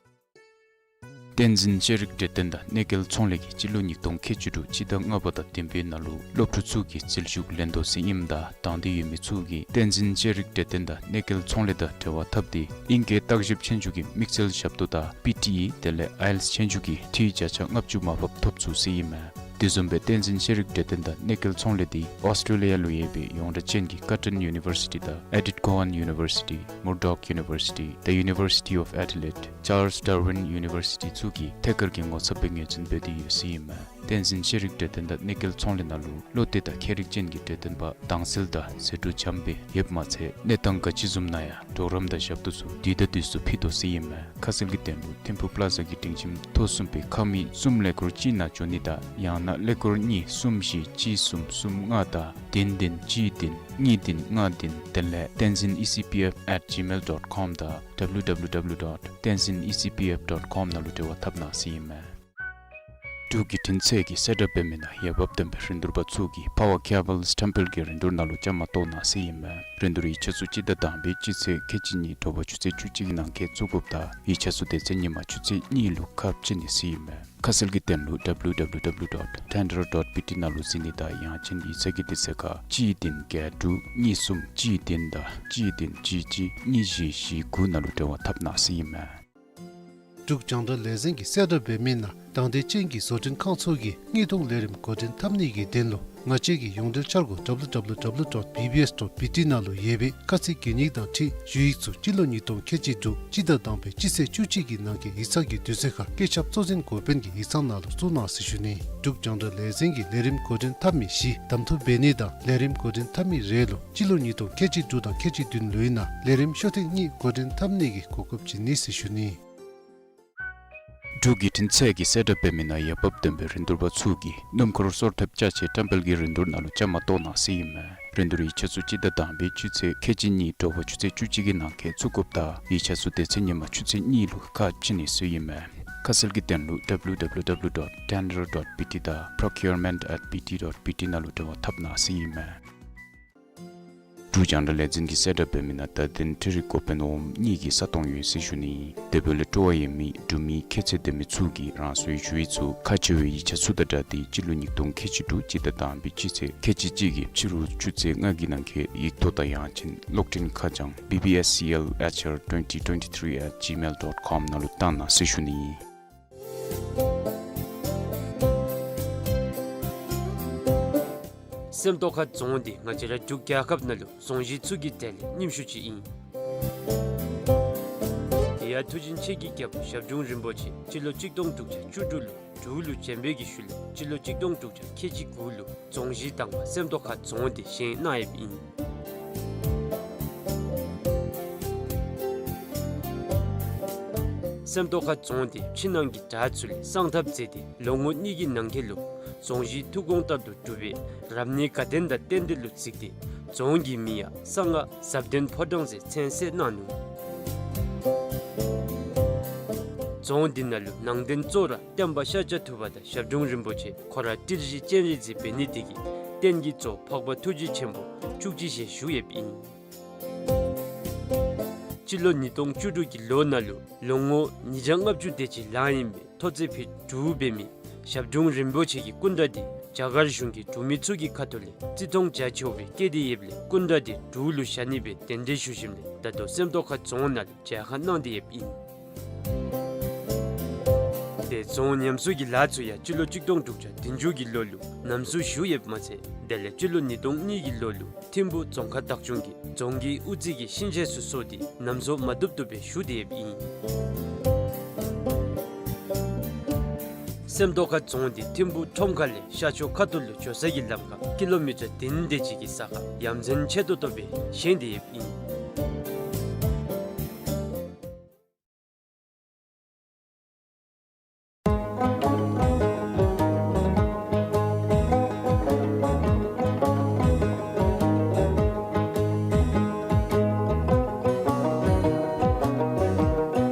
བསྟན་འཛིན་ཤེས་རིག་གྲོས་སྟོན་དང་གནས་སྐལ་ཚོང་ལས་ཀྱིས་སྤྱི་ལོ་ཉིས་སྟོང་ཁལ་གཅིག་དྲུག་སྤྱི་ཟླ་ལྔ་པ་དང་བདུན་པའི་ནང་ལུ་སློབ་ཕྲུག་ཚུ་གིས་འཛུལ་ཞུགས་ལེན་དོ་ཟེར་ཨིནམ་ད་དང་འདོད་ཡོད་མི་ཚུ་གིས་བསྟན་འཛིན་ཤེས་རིག་གྲོས་སྟོན་དང་གནས་སྐལ་ཚོང་ལས་དང་འབྲེལ་བ་འཐབ་སྟེ་ཨིང་སྐད་བརྟག་ཞིབ་ཆོས་རྒྱུགས་ཀྱི་དམིགས་བསལ་ཞབས་ཏོག་དང་པི་ཊི་ཨི་དེ་ལས་ཨའི་ཨེལ་ཊི་ཨེསི་ཆོས་རྒྱུགས་ཀྱི་འཐུས་བརྒྱ་ཆ་ལྔ་བཅུ་མར་ཕབ་ཐོབ་ཚུགས་ཟེར་ཨིན་མས། དེ་བཟུམ་སྦེ་བསྟན་འཛིན་ཤེས་རིག་གྲོས་སྟོན་དང་གནས་སྐལ་ཚོང་ལས་འདི་ཨོསི་ཊེ་ལི་ཡ་ལུ་ཡོད་པའི་ཡོངས་གྲགས་ཅན་གྱི་ཀར་ཊོན་ཡུ་ནི་ཝར་སི་ཊི་དང་ཨེ་ཌིཐ་ཀོ་ཧན་ཡུ་ནི་ཝར་སི་ཊི། མུར་ཌོག་ཡུ་ནི་ཝར་སི་ཊི། The University of Adelaide། ཅཱརལསི་ཌར་ཝིན་ཡུ་ནི་ཝར་སི་ཊི་ཚུ་གིས་ཐད་ཀར་གྱི་ངོ་ཚབ་སྦེ་ངོས་འཛིན་འབད་དེ་ཡོད་ཟེར་ཨིན་མས། བསྟན་འཛིན་ཤེས་རིག་གྲོས་སྟོན་དང་གནས་སྐལ་ཚོང་ལས་ནང་ལུ་བློ་གཏད་དང་མཁས་རིག་ཅན་གྱི་གྲོས་སྟོན་པ་དྭངས་གསལ་དང་ཟད་འགྲོ་འཇམ་སྦེ་ཡོདཔ་མ་ཚད་གནས་སྟངས་ག་ཅི་བཟུམ་ནང་ཡང་གྲོགས་རམ་དང་ཞབས་ཏོག་ཚུ་དུས་དང་དུས་སུ་ཕུལ་དོ་ཟེར་ཨིན་མས། ཁ་གསལ་གྱི་དོན་ལུ་ཐིམ་ཕུག་པླ་ཛ་གི་སྒྲིང་ཁྱིམ་ཐོག་གསུམ་པའི་ཁང་མིག་གསུམ་ཀླད་ཀོར་གཅིག་ནང་འབྱོན་ནི་དང་ཡང་ན་ཀླད་ཀོར་གཉིས་གསུམ་བཞི་གཅིག་གསུམ་གསུམ་ལྔ་དང་བདུན་བདུན་གཅིག་བདུན་གཉིས་བདུན་ལྔ་བདུན་དེ་ལས་tenzin E C P F at gmail dot com དང་W W W dot tenzin E C P F dot com ནང་ལུ་འབྲེལ་བ་འཐབ་གནང་ཟེར་ཨིན་མས། འབྲུག་བརྒྱུད་འཕྲིན་ཚད་ཀྱིས་གསལ་བསྒྲགས་འབད་མི་ནང་འོས་འབབ་ལྡན་པའི་རིན་བསྡུར་པ་ཚུ་གིས་Power Cables ཊམ་བེལ་གྱི་རིན་བསྡུར་ནང་ལུ་བཅའ་མར་གཏོགས་གནང་ཟེར་ཨིན་མས། རིན་བསྡུར་ཡིག་ཆ་ཚུ་སྤྱི་ཟླ་དང་པའི་སྤྱི་ཚེས་ཁལ་གཅིག་གཉིས་དྲོ་པ་ཆུ་ཚོད་བཅུ་གཅིག་གི་ནང་འཁོད་བཙུགས་དགོཔ་ད་ཡིག་ཆ་ཚུ་དེ་ཚེ་ཉིན་མ་ཆུ་ཚོད་གཉིས་ལུ་ཁ་ཕྱེ་ནི་ཟེར་ཨིན་མས། ཁ་གསལ་གྱི་དོན་ལུ་W W W dot tendra dot B T ནང་ལུ་གཟིགས་ནི་དང་ཡང་ཅིན་ཡིག་ཚང་གི་དུས་ཚོད་ཁར་གཅིག་བདུན་བརྒྱད་དྲུག་གཉིས་གསུམ་གཅིག་བདུན་དང་གཅིག་བདུན་གཅིག་གཅིག་གཉིས་བཞི་བཞི་དགུ་ནང་ལུ་འབྲེལ་བ་འཐབ་གནང་ཟེར་ཨིན་མས། འབྲུག་རྒྱང་བསྒྲགས་ལས་འཛིན་གྱིས་གསལ་བསྒྲགས་འབད་མི་ནང་དང་འདོད་ཅན་གྱི་བཟོ་སྐྲུན་ཁང་ཚུ་གིས་དངུལ་གཏོང་ལས་རིམ་འགོ་འདྲེན་འཐབ་ནི་གི་དོན་ལུ་ང་བཅས་ཀྱི་ཡོངས་འབྲེལ་འཆར་སྒོ་W W W dot B B S dot B T ནང་ལུ་ཡོད་པའི་དཀའ་ཚེགས་གྱོད་ནི་དང་འཁྲིལ་ཞུ་ཡིག་ཚུ་སྤྱི་ལོ་ཉིས་སྟོང་ཁལ་གཅིག་དྲུག་སྤྱི་ཟླ་དང་པའི་སྤྱི་ཚེས་བཅུ་གཅིག་གི་ནང་འཁོད་ཡིག་ཚང་གི་དུས་ཚོད་ཁར་བཀོད་ཁྱབ་གཙོ་འཛིན་འགོ་དཔོན་གྱི་ཡིག་ཚང་ནང་ལུ་བཙུགས་གནང་ཟེར་ཞུ་ནི། འབྲུག་རྒྱང་བསྒྲགས་ལས་འཛིན་གྱིས་ལས་རིམ་འགོ་འདྲེན་འཐབ་མི་བཞི་གདམ་འཐུ་འབད་ནི་དང་ལས་རིམ་འགོ་འདྲེན་འཐབ་མི་རེ་ལུ་སྤྱི་ལོ་ཉིས་སྟོང་ཁལ་གཅིག་དྲུག་དང་ཁལ་གཅིག་བདུན་ལོའི་ནང་ལས་རིམ་ཤོག་ཐེངས་གཉིས་འགོ་འདྲེན་འཐབ་ནི་གི་གོ་སྐབས་བྱིན་ནི་ཟེར་ཞུ་ནི། འབྲུག་བརྒྱུད་འཕྲིན་ཚད་ཀྱིས་གསལ་བསྒྲགས་འབད་མི་ནང་འོས་འབབ་ལྡན་པའི་རིན་བསྡུར་པ་ཚུ་གིས་སྣུམ་འཁོར་སོར་ཐེབས་ཅ་ཆས་ཊམ་བེལ་གྱི་རིན་བསྡུར་ནང་ལུ་བཅའ་མར་གཏོགས་གནང་ཟེར་ཨིན་མས། རིན་བསྡུར་ཡིག་ཆ་ཚུ་སྤྱི་ཟླ་དང་པའི་སྤྱི་ཚེས་ཁལ་གཅིག་གཉིས་དྲོ་པ་ཆུ་ཚོད་བཅུ་གཅིག་གི་ནང་འཁོད་བཙུགས་དགོཔ་ད་ཡིག་ཆ་ཚུ་དེ་ཚེ་ཉིན་མ་ཆུ་ཚོད་གཉིས་ལུ་ཁ་ཕྱེ་ནི་ཟེར་ཨིན་མས། ཁ་གསལ་གྱི་དོན་ལུ W W W dot tendra dot B T དང་procurement at B T dot B T ནང་ལུ་འབྲེལ་བ་འཐབ་གནང་ཟེར་ཨིན་མས། འབྲུག་རྒྱང་བསྒྲགས་ལས་འཛིན་གྱིས་གསལ་བསྒྲགས་འབད་མི་ནང་བརྡ་དོན་འཕྲུལ་རིག་འགོ་དཔོན་འོགམ་གཉིས་ཀྱི་ས་སྟོང་ཡོད་ཟེར་ཞུ་ནི། དེ་འབདཝ་ལས་སྤྲོ་བ་ཡོད་མི་འབྲུག་མི་ཁྱད་ཚད་ལྡན་མི་ཚུ་གིས་རང་སོའི་ཞུ་ཡིག་ཚུ་ཁག་ཆེ་བའི་ཡིག་ཆ་ཚུ་དང་སྦྲགས་ཏེ་སྤྱི་ལོ་ཉིས་སྟོང་ཁལ་གཅིག་དྲུག་སྤྱི་ཟླ་དང་པའི་སྤྱི་ཚེས་ཁལ་གཅིག་གཅིག་གི་ཕྱི་རུ་ཆུ་ཚོད་ལྔ་གི་ནང་འཁོད་ཡིག་ཐོག་དང་ཡང་ཅིན་གློག་འཕྲིན་ཁ་བྱང་B B S C L H R twenty twenty-three at gmail dot com ནང་ལུ་བཏང་གནང་ཟེར་ཞུ་ནི། སེམས་རྟོགས་ཁ་རྫོང་འདི་ང་བཅས་ར་འབྲུག་རྒྱལ་ཁབ་ནང་ལུ་རྫོང་གཞི་ཚུ་གི་གྲས་ལས་རྙིངམ་ཤོས་ཅིག་ཨིན། དེ་ཡང་མཐུ་ཆེན་ཆོས་ཀྱི་རྒྱལ་པོ་ཞབས་དྲུང་རིན་པོ་ཆེ་སྤྱི་ལོ་གཅིག་སྟོང་དྲུག་བརྒྱ་བཅུ་དྲུག་ལུ་འབྲུག་ལུ་བྱོན་པའི་གི་ཤུལ་ལས་སྤྱི་ལོ་གཅིག་སྟོང་དྲུག་བརྒྱ་ཁལ་གཅིག་དགུ་ལུ་རྫོང་གཞི་དང་པ་སེམས་རྟོགས་ཁ་རྫོང་འདི་བཞེངས་གནང་ཡོདཔ་ཨིན། སེམས་རྟོགས་ཁ་རྫོང་འདི་ཕྱི་ནང་གི་བྲག་ཚུ་ལས་གསང་ཐབས་མཛད་དེ་ལོ་ངོ་གཉིས་ཀྱི་ནང་འཁོད་ལུ་རྫོང་གཞི་ཐུགས་དགོངས་ལྟར་དུ་གྲུབ་པའི་རབ་གནས་དགའ་ལྡན་དང་རྟེན་འབྲེལ་ལུ་བརྩིས་ཏེ་རྫོང་གི་མིང་ཡང་གསང་སྔགས་ཟབ་དོན་ཕོ་བྲང་ཟེར་མཚན་གསོལ་གནང་ནུག། རྫོང་འདི་ནང་ལུ་ནང་རྟེན་གཙོ་བོ་ར་སྟོན་པ་ཤཱཀྱ་ཐུབ་པ་དང་ཞབས་དྲུང་རིན་པོ་ཆེ་ཁོ་ར་ཏིལ་བཞི་སྤྱན་རས་གཟིགས་འབད་ནི་དེ་གིས་རྟེན་གྱི་གཙོ་འཕགས་པ་ཐུགས་རྗེ་ཆེན་པོ་བཅུ་གཅིག་ཞལ་བཞུགས་ཡོདཔ་ཨིན། སྤྱི་ལོ་ཉིས་སྟོང་བཅུ་དྲུག་གི་ལོ་ནང་ལུ་ལོ་ངོ་ཉིས་བརྒྱ་ལྔ་བཅུ་དེ་ཅིག་ལང་ཡི་མཐོ་ཚད་ཕུཊ་དྲུག་འབད་མི་ཞབས་དྲུང་རིན་པོ་ཆེ་གི་སྐུ་འདྲ་འདི་ རྒྱ་གར་གཞུང་གིས་འབྲུག་མི་ཚུ་གི་ཁ་ཐུག་ལས་བརྩི་མཐོང་བྱ་ཆེཝ་སྦེ་བསྐྱེད་དེ་ཡོདཔ་ལས་སྐུ་འདྲ་འདི་འབྲུག་ལུ་བཞག་ནི་སྦེ་གདན་འདྲེན་ཞུ་ཞིནམ་ལས་ད་ལྟོ་སེམས་རྟོགས་ཁ་རྫོང་ནང་ལུ་མཇལ་ཁ་གནང་སྟེ་ཡོདཔ་ཨིན། ཏེ་རྫོང་ཉམས་གསོ་གི་ལཱ་ཚུ་ཡང་སྤྱི་ལོ་གཅིག་སྟོང་དྲུག་བརྒྱ་བདུན་ཅུ་གི་ལོ་ལུ་ཉམས་གསོ་ཞུ་ཡོདཔ་མ་ཚད་དེ་ལས་སྤྱི་ལོ་ཉིས་སྟོང་གཉིས་ཀྱི་ལོ་ལུ་ཐིམ་ཕུ་རྫོང་ཁག་བདག་སྐྱོང་གིས་རྫོང་གི་དབུ་རྩེ་གི་གཤིན་རྗེ་ཚུ་སོར་ཏེ་ཉམས་གསོ་མ་བཏུབ་བཏུབ་སྦེ་ཞུ་སྟེ་ཡོདཔ་ཨིན། སེམས་རྟོགས་ཁ་རྫོང་འདི་ཐིམ་ཕུ་ཁྲོམ་ཁ་ལས་ཤར་ཕྱོགས་ཁ་ཐུག་ལུ་འགྱོ་ས་གི་ལམ་ཁར་ཀི་ལོ་མི་ཊར་བདུན་དེ་ཅིག་གི་ས་ཁར་ཡ་མཚན་ཆེ་ཏོག་ཏོ་སྦེ་བཞེངས་ཏེ་ཡོདཔ་ཨིན།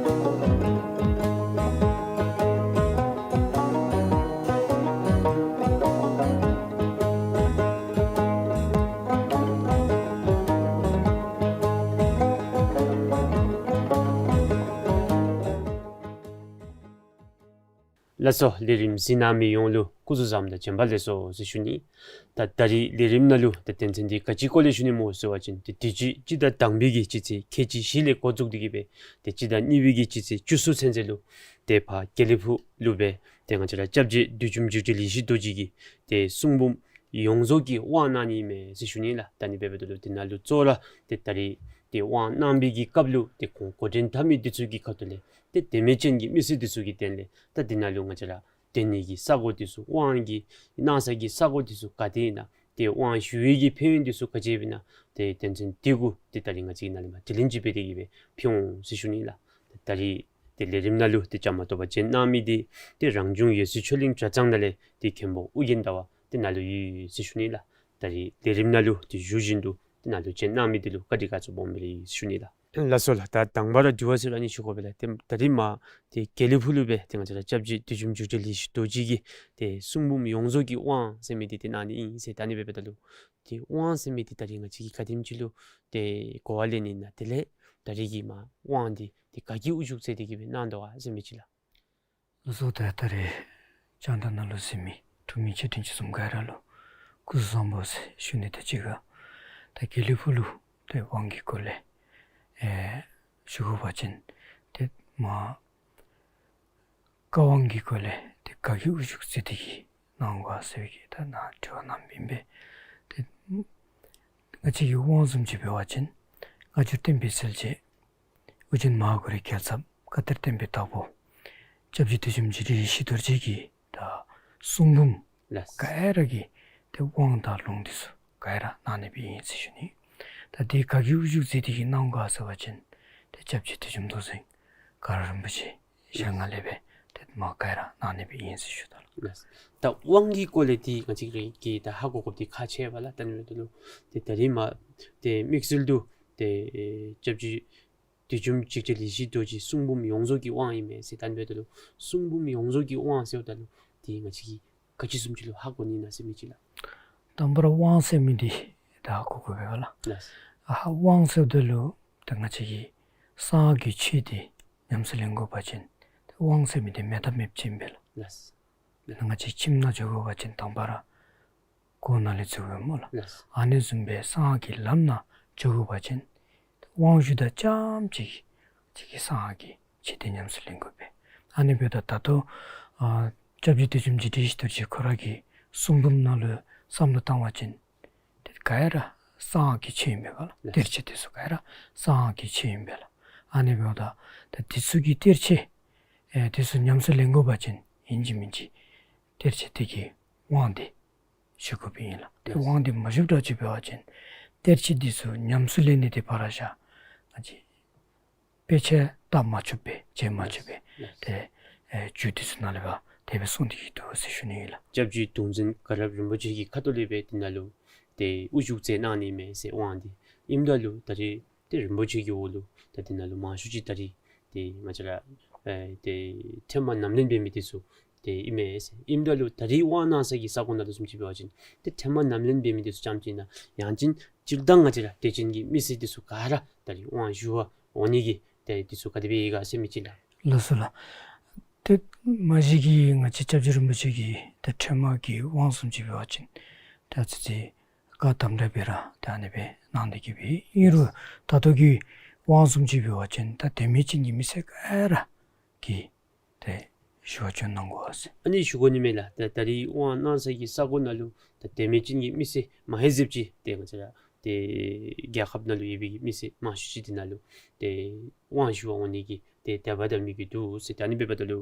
ལགས་སོ། ལས་རིམ་གཟིགས་གནང་མི་ཡོངས་ལུ་སྐུ་གཟུགས་བཟང་དང་བྱོན་པ་ལེགས་སོ་ཟེར་ཞུ་ནི། ད་ད་རིས་ལས་རིམ་ནང་ལུ་ད་དོན་ཚན་འདི་ག་ཅིའི་སྐོར་ལས་ཞུ་ནི་སྨོ་ཟེར་བ་ཅིན་ཏེ་དུས་ཅི་སྤྱི་ཟླ་དང་པའི་གི་སྤྱི་ཚེས་ཁལ་གཅིག་བཞི་ལས་འགོ་བཙུགས་ཏེ་གི་སྦེ་ཏེ་སྤྱི་ཟླ་གཉིས་པའི་གི་སྤྱི་ཚེས་བཅུ་གསུམ་ཚུན་ཚོད་ལུ་ཏེ་ཕར་དགེ་ལེགས་ཕུག་ལུ་སྦེ་ཏེ་ང་བཅས་ར་སྐྱབས་རྗེ་བདུད་འཇོམས་འཇིགས་བྲལ་ཡེ་ཤེས་རྡོ་རྗེ་གི་ཏེ་གསུང་འབུམ་ཡོངས་རྫོགས་ཀྱི་དབང་གནང་ནི་ཨིན་མས་ཟེར་ཞུ་ནི་ལགས། ད་ཨ་ནི་འབདཝ་ད་ལུ་དེ་ནང་ལུ་གཙོ་བོ་ར་ཏེ་ད་རིས་ཏེ་དབང་གནང་བའི་གི་སྐབས་ལུ་ཏེ་ཁོང་འགོ་འདྲེན་འཐབ་མི་འདི་ཚུ་གི་ཁ་ཐུག་ལས་ཏེ་དད་མོས་ཅན་གྱི་མི་སེར་འདི་ཚུ་གི་དོན་ལས་ད་དེ་ནང་ལུ་ང་བཅས་ར་སྡོད་ནི་གི་ས་གོ་འདི་ཚུ་དབང་གི་གནང་ས་གི་ས་གོ་འདི་ཚུ་ག་ཏེ་ཨིན་ན་ཏེ་དབང་ཞུ་བའི་གི་ཕན་ཡོན་འདི་ཚུ་ག་ཅི་ཡོདཔ་ཨིན་ན་ཏེ་དོན་ཚན་འདི་གུ་ཏེ་ད་རིས་ང་བཅས་ཀྱིས་ནཱ་ལས་མར་དྲི་ལན་ཅིག་འབད་དེ་གི་སྦེ་ཕུལ་འོང་ཟེར་ཞུ་ནི་ལགས། ད་རིས་ཏེ་ལས་རིམ་ནང་ལུ་ཏེ་བཅའ་མར་གཏོགས་པར་བྱོན་གནང་མི་འདི་ཏེ་རང་བྱུང་ཡེ་ཤེས་ཆོས་གླིང་གྲྭ་ཚང་ནང་ལས་ཏེ་མཁན་པོ་ཨོ་རྒྱན་ཟླ་བ་འདི་ནཱ་ལུ་ཡོད་ཟེར་ཞུ་ནི་ལགས། ད་རིས་ལས་རིམ་ནང་ལུ་ཏེ་བཞུགས་བཞིན་དུ་ཏེ་ནཱ་ལུ་བྱོན་གནང་མི་འདི་ལུ་བཀའ་དྲིན་དགའ་ཚོར་སྦོམ་སྦེ་ར་ཡོད་ཟེར་ཞུ་ནི་ལགས། ལགས་སོ་ལགས། ད་དང་པ་ར་དྲི་བ་ཟེར་ར་ཨ་ནི་ཞུ་དགོ་པས་ལགས། ཏེ་ད་རིས་མར་ཏེ་དགེ་ལེགས་ཕུག་ལུ་སྦེ་ཏེ་ང་བཅས་ར་སྐྱབས་རྗེ་བདུད་འཇོམས་འཇིགས་བྲལ་ཡེ་ཤེས་རྡོ་རྗེ་གི་ཏེ་གསུང་འབུམ་ཡོངས་རྫོགས་ཀྱི་དབང་ཟེར་མི་འདི་ཏེ་གནང་ནི་ཨིན་ཟེར། ད་ཨ་ནི་འབདཝ་ད་ལུ་ཏེ་དབང་ཟེར་མི་འདི་ད་རིས་ང་བཅས་ཀྱིས་ག་དེམ་ཅིག་ལུ་ཏེ་གོ་བ་ལེན་ནི་ཨིན་ན། དེ་ལས་ད་རིས་ཀྱི་མར་དབང་འདི་ཏེ་ག་གིས་དབུ་བཞུགས་མཛད་དེ་གི་སྦེ་གནང་དོ་ག་ཟེར་མི་ཅིག་ལགས། ལགས་སོ། ད་ད་རིས་རྒྱང་བསྒྲགས་ནང་ལུ་གཟིགས་མི་འབྲུག་མི་ཆེ་འབྲིང་ཆུང་གསུམ་ག་ར་ལུ་སྐུ་གཟུགས་བཟང་པོ་ཟེར་ཞུ་ནི་དང་གཅིག་ཁར་ད་དགེ་ལེགས་ཕུག་ལུ་ཏེ་དབང་གི་སྐོར་ལས་ཨེ་ཞུ་དགོ་པ་ཅིན་ཏེ་མར་བཀའ་དབང་གི་སྐོར་ལས་ཏེ་ག་གིས་དབུ་བཞུགས་མཛད་དེ་གི་གནང་དོ་ག་ཟེར་བའི་གི་ད་ནཱ་དྲི་བ་གནངམ་ཨིན་པས། ཏེ་ང་བཅས་ཀྱི་དབང་བཟུམ་ཅིག་འབད་བ་ཅིན་སྔ་འགྱུར་བསྟན་པའི་གསལ་བྱེད་ཨོ་རྒྱན་མ་ཧཱ་གུ་རུའི་རྒྱལ་ཚབ་བཀའ་གཏེར་བསྟན་པའི་བདག་པོ་སྐྱབས་རྗེ་བདུད་འཇོམས་འཇིགས་བྲལ་ཡེ་ཤེས་རྡོ་རྗེ་གི་ད་གསུང་འབུམ་ལགས། ག་ར་གི་ཏེ་དབང་དང་ལུང་འདི་ཚུ་ག་ར་གནང་ནི་སྦེ་ཨིན་ཟེར་ཞུ་ནི། ད་འདི་ག་གིས་དབུ་བཞུགས་མཛད་དེ་གི་གནང་དོ་ག་ཟེར་བ་ཅིན་ཏེ་སྐྱབས་རྗེ་བདུད་འཇོམས་མདོ་འཛིན་ག་ར་རིན་པོ་ཆེ་ཞལ་སྔ་ལས་སྦེ་ཏེ་མར་ག་ར་གནང་ནི་སྦེ་ཨིན་ཟེར་ཞུ་དོ་ལགས། ད་དབང་གི་སྐོར་ལས་འདི་ང་བཅས་ར་གིས་ད་ཧ་གོ་དགོཔ་འདི་ཁག་ཆེ་བས་ལགས། ད་ཨ་ནི་འབདཝ་ད་ལུ་ཏེ་ད་རིས་མར་ཏེ་དམིགས་བསལ་དུ་ཏེ་ཨེ་སྐྱབས་རྗེ་བདུད་འཇོམས་འཇིགས་བྲལ་ཡེ་ཤེས་རྡོ་རྗེ་གསུང་འབུམ་ཡོངས་རྫོགས་ཀྱི་དབང་ཨིན་མས་ཟེར། ད་ཨ་ནི་འབདཝ་ད་ལུ་གསུང་འབུམ་ཡོངས་རྫོགས་ཀྱི་དབང་ཟེརཝ་ད་ལུ་འདི་ང་བཅས་ཀྱིས་ག་ཅི་བཟུམ་ཅིག་ལུ་ཧ་གོ་ནི་ཨིན་ན་ཟེར་མི་ཅིག་ལགས། དང་པ་ར་དབང་ཟེར་མི་འདི་ད་ཧ་གོ་དགོ་པས་ལགས། ལགས། ཨ་ཧ་དབང་ཟེརཝ་ད་ལུ་ད་ང་བཅས་ཀྱིས་གསང་སྔགས་ཀྱི་ཆོས་འདི་ཉམས་སུ་ལེན་དགོ་པ་ཅིན་ད་དབང་ཟེར་མི་འདི་མེད་ཐབས་མེདཔ་ཅིག་ཨིན་པས་ལགས། ལགས། ང་བཅས་ཁྱིམ་ནང་འགྱོ་དགོ་པ་ཅིན་དང་པ་ར་སྒོ་ནང་ལས་འཛུལ་དགོ་སྨོ་ལགས། ལགས། ཨ་ནི་བཟུམ་སྦེ་གསང་སྔགས་ཀྱི་ལམ་ནང་འགྱོ་དགོ་པ་ཅིན་དབང་ཞུ་དང་རྐྱངམ་གཅིག་གིས་གསང་སྔགས་ཀྱི་ཆོས་འདི་ཉམས་སུ་ལེན་དགོ་པས། ཨ་ནི་འབདཝ་ད་ད་ལྟོ་ཨ་སྐྱབས་རྗེ་བདུད་འཇོམས་འཇིགས་བྲལ་ཡེ་ཤེས་རྡོ་རྗེ་ཁོ་ར་གི་གསུང་འབུམ་ནང་ལུ་བསམ་བློ་བཏང་བ་ཅིན་ཏེ་ག་ར་གསང་སྔགས་ཀྱི་ཆོས་ཨིན་པས་ལགས། ལགས། གཏེར་ཆོས་འདི་ཚུ་ག་ར་གསང་སྔགས་ཀྱི་ཆོས་ཨིན་པས་ལགས། ཨ་ནི་འབདཝ་ད་ད་འདི་ཚུ་གི་གཏེར་ཆོས་ཨེ་འདི་ཚུ་ཉམས་སུ་ལེན་དགོ་པ་ཅིན་ཨིན་ཅི་མིན་ཅི་གཏེར་ཆོས་འདི་གི་དབང་འདི་ཞུ་དགོཔ་ཨིན་ལགས། ཏེ་ལགས། དབང་འདི་མ་ཞུཝ་འདྲཝ་ཅིག་འབད་བ་ཅིན་གཏེར་ཆོས་འདི་ཚུ་ཉམས་སུ་ལེན་ནི་འདི་ཕར་བཞག་ང་བཅས་དཔེ་ཆ་བལྟ་མ་ཆོགཔ་སྦེ་མཇལ་མ་ཆོགཔ་སྦེ་ལགས། ཏེ་ཨེ་རྒྱུད་འདི་ཚུ་ནང་ལས་ཕར་དེ་སྦེ་གསུངས་ཏེ་གི་འདུག་ཟེར་ཞུ་ནི་ཨིན་ལགས། སྐྱབས་རྗེ་གདུང་འཛིན་དགའ་རབ་རིན་པོ་ཆེ་གི་ཁ་ཐུག་ལས་སྦེ་འདི་ནང་ལུ་ཏེ་དབུ་བཞུགས་མཛད་གནང་ནི་མས་ཟེར་དབང་འདི་ཨིནམ་ད་ལུ་ད་རིས་ཏེ་རིན་པོ་ཆེ་གི་འོག་ལུ་ད་འདི་ནང་ལུ་མང་ཤོས་ཅིག་ད་རིས་ཏེ་ང་བཅས་ར་ཨེ་ཏེ་ཐེངས་མ་ཉམས་ལེན་འབད་མི་འདི་ཚུ་ཏེ་ཨིན་མས་ཟེར། ཨིནམ་ད་ལུ་ད་རིས་དབང་གནང་ས་གི་ས་གོ་ནང་ལུ་བཟུམ་ཅིག་འབད་བ་ཅིན་ཏེ་ཐེངས་མ་ཉམས་ལེན་འབད་མི་འདི་ཚུ་རྐྱངམ་ཅིག་ཨིན་ན་ཡང་ཅིན་སྤྱིར་བཏང་ང་བཅས་ར་དད་ཅན་གྱི་མི་སེར་འདི་ཚུ་ག་ར་ད་རིས་དབང་ཞུ་བར་འོང་ནི་གི་ཏེ་འདི་ཚུ་ག་དེ་སྦེ་ཡོད་ག་ཟེར་མི་ཅིག་ལགས། ལགས་སོ་ལགས། ཏེ་མ་གཞི་གིས་ང་བཅས་སྐྱབས་རྗེ་རིན་པོ་ཆེ་གི་ཏེ་ཁྲོས་མ་གི་དབང་བཟུམ་ཅིག་འབད་བ་ཅིན་ཏེ་ཨ་ཙི་ཅིག་བཀའ་དམ་དྲག་སྦེ་ར་ཏེ་ཨ་ནི་སྦེ་གནང་སྟེ་གི་སྦེ་ཨིན་རུང་ད་ལྟོ་གི་དབང་བཟུམ་ཅིག་འབད་བ་ཅིན་ད་དད་མོས་ཅན་གྱི་མི་སེར་ག་ར་གིས་ཏེ་ཞུ་བ་བྱོན་གནང་དགོ་ཟེར། ཨ་ནི་ཞུ་དགོ་ནི་མས་ལགས། ད་ད་རིས་དབང་གནང་ས་གི་ས་གོ་ནང་ལུ་ད་དད་མོས་ཅན་གྱི་མི་སེར་མ་ཧེ་ཟེབ་ཅིག་ཏེ་ང་བཅས་ར་ཏེ་རྒྱལ་ཁབ་ནང་ལུ་ཡོད་པའི་གི་མི་སེར་མང་ཤོས་ཅིག་འདི་ནང་ལུ་ཏེ་དབང་ཞུ་བར་འོང་ནི་གི་ཏེ་དད་པ་དང་མོས་གུས་འདུག་ཟེར། ད་ཨ་ནི་འབདཝ་ད་ལུ་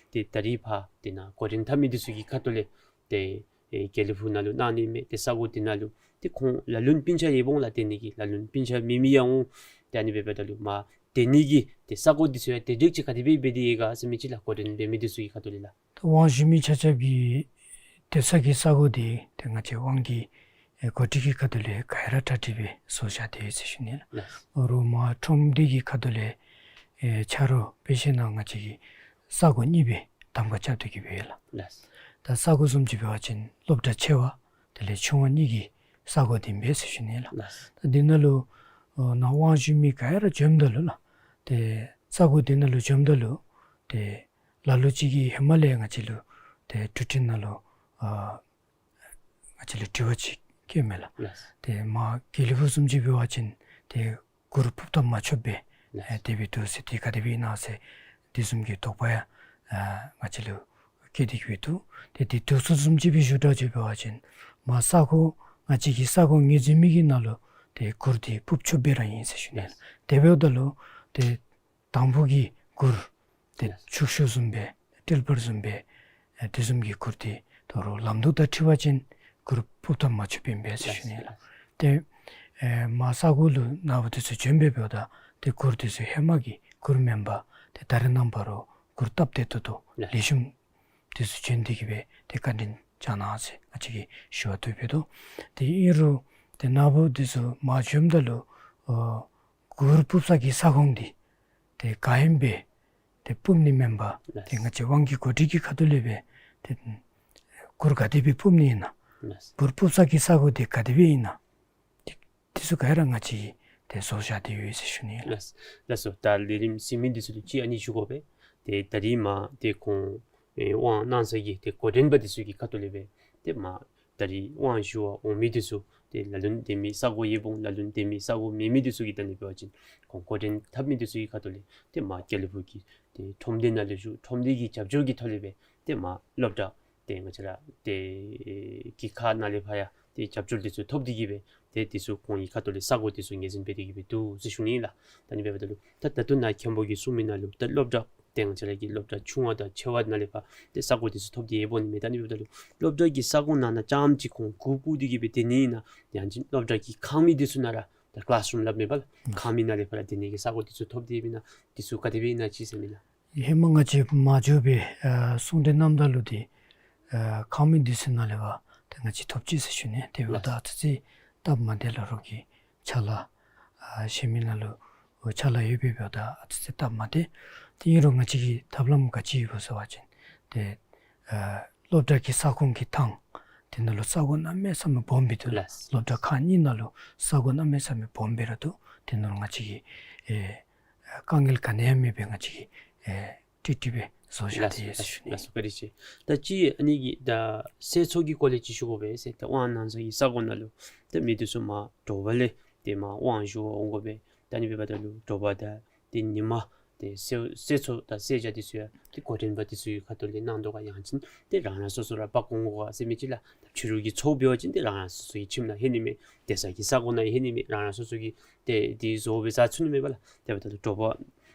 ཏེ་ད་རིས་ཕར་ཏེ་ནཱ་འགོ་འདྲེན་འཐབ་མི་འདི་ཚུ་གི་ཁ་ཐུག་ལས་ཏེ་ཨེ་དགེ་ལེགས་ཕུག་ནང་ལུ་གནང་ནི་མས། ཏེ་ས་གོ་འདི་ནང་ལུ་ཏེ་ཁོང་ལ་ལུ་ནི་སྤུན་ཆ་ཡོདཔ་འོང་ལགས། དད་ནི་གི་ལ་ལུ་ནི་སྤུན་ཆ་མེད་མི་ཡང་འོང་། ཏེ་ཨ་ནི་འབདཝ་ད་ལུ་མ་དད་ནི་གི་ཏེ་ས་གོ་འདི་ཚུ་ཡང་དེ་དྲག་ཅིག་ག་དེ་སྦེ་འབད་དེ་ཡོད་ག་ཟེར་མི་ཅིག་ལགས། འགོ་འདྲེན་འབད་མི་འདི་ཚུ་གི་ཁ་ཐུག་ལས་ལགས། ད་དབང་ཞུ་མི་ཆ་ཁྱབ་ཀྱི་སྡོད་ས་གི་ས་གོ་འདི་ཏེ་ང་བཅས་དབང་གི་ཨེ་འགོ་ཁྲིད་ཀྱི་ཁ་ཐུག་ལས་ག་ར་གྲ་སྒྲིག་སྦེ་བཟོ་བཞག་སྟེ་ཡོད་ཟེར་ཞུ་ནི་ལགས། ལགས། ཨོ་རོགས་མར་ཁྲོམ་སྡེ་གི་ཁ་ཐུག་ལས་ཨེ་ཆ་རོགས་དཔེ་བཞག་ན་ང་བཅས་ཀྱི་ས་གོ་གཉིས་སྦེ་གདམ་ཁ་རྐྱབ་སྟེ་གི་སྦེ་ཡོད་ལགས། ལགས། ད་ས་གོ་བཟུམ་ཅིག་འབད་བ་ཅིན་སློབ་གྲྭ་ཆེ་བ་དེ་ལས་ཆུང་བ་གཉིས་ཀྱི་ས་གོ་འདི་ཨིན་པས་ཟེར་ཞུ་ནི་ལགས། ལགས། ད་འདི་ནང་ལུ་ཨོ་ནཱ་དབང་ཞུ་མི་ག་ར་བྱོནམ་ད་ལུ་ལགས། ཏེ་ས་གོ་འདི་ནང་ལུ་བྱོནམ་ད་ལུ་ཏེ་ལ་ལུ་ཅིག་གིས་ཧེ་མ་ལས་ང་བཅས་ལུ་ཏེ་གྲུབ་འབྲས་ནང་ལུ་ཨ་ང་བཅས་ལུ་དྲི་བ་ཅིག་བཀོད་མས་ལགས། ལགས། ཏེ་མར་དགེ་ལེགས་ཕུག་བཟུམ་ཅིག་འབད་བ་ཅིན་ཏེ་གུར་ཕུབ་ཐབས་མ་ཆོགཔ་སྦེ་ལགས། ཨེ་དེ་སྦེ་འདུག་ཟེར། ཏེ་ག་དེ་སྦེ་ཨིན་ན་ཟེར་དེ་བཟུམ་གྱི་དོགས་པ་ཡང་ཨ་ང་བཅས་ལུ་བཀོད་དེ་གི་སྦེ་འདུག། ཏེ་དེ་འདུག་ས་བཟུམ་ཅིག་སྦེ་ཞུ་དགོཔ་ཅིག་འབད་བ་ཅིན་མར་ས་གོ་ང་བཅས་ཀྱི་ས་གོ་ངོས་འཛིན་མི་གི་ནང་ལུ་ཏེ་གུར་འདི་ཕུབ་ཆོགཔ་སྦེ་ར་ཨིན་ཟེར་ཞུ་ནི། ལགས། དེ་འབདཝ་ད་ལུ་ཏེ་དང་ཕུ་གི་གུར་ཏེ་ཕྱུག་ཤོས་བཟུམ་སྦེ་ཊིལ་པར་བཟུམ་སྦེ་ཨེ་དེ་བཟུམ་གྱི་གུར་འདི་དོ་རུང་ལམ་དུ་དང་འཁྲིལ་བ་ཅིན་གུར་ཕུབ་ཐབས་མ་ཆོགཔ་ཨིན་པས་ཟེར་ཞུ་ནི་ལགས། ཏེ་ཨེ་མར་ས་གོ་ལུ་ནཱ་བུ་འདི་ཚུ་བྱོན་སྦེ་འབདཝ་ད་ཏེ་གུར་འདི་ཚུ་ཧེ་མ་གི་གུར་མེན་པར་ཏེ་ད་རེས་ནངས་པ་རོགས་གུར་སྟབས་བདེ་ཏོག་ཏོ་ལེགས་ཤོམ་འདི་ཚུ་བྱོན་ཏེ་གི་སྦེ་ཏེ་བཀའ་དྲིན་བསྐྱང་གནང་ཟེར་ང་བཅས་ཀྱིས་ཞུ་བ་འདུག་པས་དོ། ཏེ་ཨིན་རུང་ཏེ་ནཱ་བུ་འདི་ཚུ་མར་བྱོནམ་ད་ལུ་ཨོ་གུར་ཕུབ་ས་གི་ས་ཁོངས་འདི་ཏེ་ག་ཨིནམ་སྦེ་ཏེ་ཕུབ་ནི་མེན་པར་ཏེ་ལགས། ང་བཅས་དབང་གི་འགོ་ཁྲིད་ཀྱི་ཁ་ཐུག་ལས་སྦེ་ཏེ་གུར་ག་དེ་སྦེ་ཕུབ་ནི་ཨིན་ན། ལགས། གུར་ཕུབ་ས་གི་ས་གོ་འདི་ག་དེ་སྦེ་ཨིན་ན། ཏེ་འདི་ཚུ་ག་ར་ང་བཅས་ཀྱིས་ཏེ་བཟོ་བཞག་སྟེ་ཡོད་ཟེར་ཞུ་ནི་ལགས། ལགས་སོ། ད་ལས་རིམ་གཟིགས་མི་འདི་ཚུ་ལུ་ཅིག་ཨ་ནི་ཞུ་དགོ་པས། ཏེ་ད་རིས་མར་ཏེ་ཁོང་ཨེ་དབང་གནང་ས་གི་ཏེ་འགོ་འདྲེན་པ་འདི་ཚུ་གི་ཁ་ཐུག་ལས་སྦེ་ཏེ་མར་ད་རིས་དབང་ཞུ་བར་འོང་མི་འདི་ཚུ་ཏེ་ལ་ལུ་ནི་དེ་མི་ས་གོ་ཡོདཔ་འོང་། ལ་ལུ་ནི་དེ་མི་ས་གོ་མེད་མི་འདི་ཚུ་གི་ད་ནི་འབད་བ་ཅིན་ཁོང་འགོ་འདྲེན་འཐབ་མི་འདི་ཚུ་གི་ཁ་ཐུག་ལས་ཏེ་མར་དགེ་ལེགས་ཕུག་གི་ཏེ་ཁྲོམ་སྡེ་ནང་ལུ་བཞུགས། ཁྲོམ་སྡེ་གི་རྒྱབ་སྐྱོར་གྱི་ཐོག་ལས་སྦེ་ཏེ་མར་སློབ་གྲྭ་ཏེ་ང་བཅས་ར་ཏེ་གི་ཁ་ནང་ལས་ཕར་ཡང་ཏེ་རྒྱབ་སྐྱོར་འདི་ཚུ་ཐོབ་སྟེ་གི་སྦེ་ཏེ་འདི་ཚུ་ཁོང་གི་ཁ་ཐུག་ལས་ས་གོ་འདི་ཚུ་ངོས་འཛིན་འབད་དེ་གི་སྦེ་འདུག་ཟེར་ཞུ་ནི་ལགས། ད་ཨ་ནི་འབདཝ་ད་ལུ་ད་ད་ལྟོ་ནཱ་མཁན་པོ་གིས་གསུངས་མི་ནང་ལུ་ད་སློབ་གྲྭ་ཏེ་ང་བཅས་ར་གི་སློབ་གྲྭ་ཆུང་བ་དང་ཆེ་བ་ནང་ལས་ཕར་ཏེ་ས་གོ་འདི་ཚུ་ཐོབ་སྟེ་ཡོདཔ་འོང་ནི་མས། ད་ཨ་ནི་འབདཝ་ད་ལུ་སློབ་གྲྭ་གི་ས་གོ་ནང་ན་རྐྱངམ་ཅིག་ཁོང་གུར་བཀུག་སྟེ་གི་སྦེ་སྡོད་ནི་ཨིན་ན། ཡང་ཅིན་སློབ་གྲྭ་གི་ཁང་མིག་འདི་ཚུ་ནང་ར་ད་ཀི་ལཱསི་རུམ་སླབ་མས་པ་ལགས། ཁང་མིག་ནང་ལས་ཕར་ར་སྡོད་ནི་གི་ས་གོ་འདི་ཚུ་ཐོབ་སྟེ་ཡོདཔ་ཨིན་ན། འདི་ཚུ་ག་དེ་སྦེ་ཨིན་ན་ཅིག་ཟེར་མི་ལགས། ཧེ་མ་ང་བཅས་མ་འགྱོ་བའི་ཨ་གསུང་གྲོས་གནངམ་ད་ལུ་ཏེ་ཨ་ཁང་མིག་འདི་ཚུ་ནང་ལས་ཕར་ཏེ་ང་བཅས་ཐོབ་ཅི་ཟེར་ཞུ་ནི། དེ་འབདཝ་ད་ཨ་ཙི་ཅིག་སྟབས་མ་བདེ་ལགས། རོགས་ཀྱི་ཕྱག་ལཱ་ཨ་གཞན་མི་ནང་ལུ་ཕྱག་ལཱ་ཡོདཔ་སྦེ་འབདཝ་ད་ཨ་ཙི་ཅིག་སྟབས་མ་བདེ། ཏེ་ཨིན་རུང་ང་བཅས་ཀྱི་ཐབས་ལམ་ག་ཅི་ཡོདཔ་ཟེར་བ་ཅིན་ཏེ་ཨ་སློབ་གྲྭ་གི་ས་ཁོངས་ཀྱི་ཐང་དེ་ནང་ལུ་ས་གོ་གནམ་མེད་ས་མེད་སྦོམ་སྦེ་འདུག་ལགས། སློབ་གྲྭ་ཁག་གཉིས་ནང་ལུ་ས་གོ་གནམ་མེད་ས་མེད་སྦོམ་སྦེ་ར་འདུག། དེ་ནང་ལུ་ང་བཅས་ཀྱིས་ཨེ་དཀའ་ངལ་ག་ནི་ཡང་མེད་པར་ང་བཅས་ཀྱིས་ཨེ་ཀྲིག་ཀྲི་སྦེ་བཟོ་བཞག་སྟེ་ཡོད་ཟེར་ཞུ་ནི། ལགས་སོ། བཀའ་དྲིན་ཆེ། ད་ཅི་ཨ་ནི་གི་ད་ཟས་ཚོགས་ཀྱི་སྐོར་ལས་ཅིག་ཞུ་དགོ་པས་ཟེར། ད་དབང་གནང་ས་གི་ས་གོ་ནང་ལུ་ཏེ་མི་འདི་ཚུ་མར་དྲོ་པ་ལས་ཏེ་མར་དབང་ཞུ་བར་འོང་དགོ་པས། ད་ཨ་ནི་འབདཝ་ད་ལུ་དྲོ་པ་དང་ཏེ་ཉིན་མ་ཏེ་ཟས་ཟས་ཚོགས་དང་ཟས་བཅའ་འདི་ཚུ་ཡང་ཏེ་འགོ་འདྲེན་པ་འདི་ཚུ་གི་ཁ་ཐུག་ལས་གནང་དོ་ག། ཡང་ཅིན་ཏེ་རང་རང་སོ་སོ་ར་འབག་འོང་དགོ་ག་ཟེར་མི་ཅིག་ལགས། ད་ཕྱི་རུ་གི་ཚོགས་འབད་བ་ཅིན་ཏེ་རང་རང་སོ་སོ་གི་ཁྱིམ་ནང་ལྷོད་ནི་མས། སྡོད་ས་གི་ས་གོ་ནང་ལྷོད་ནི་མས། རང་རང་སོ་སོ་གི་ཏེ་འདི་བཟོ་སྦེ་བཟའ་ཚུགས་ནི་མས་པ་ལགས། དེ་འབདཝ་ད་ལུ་དྲོ་པ་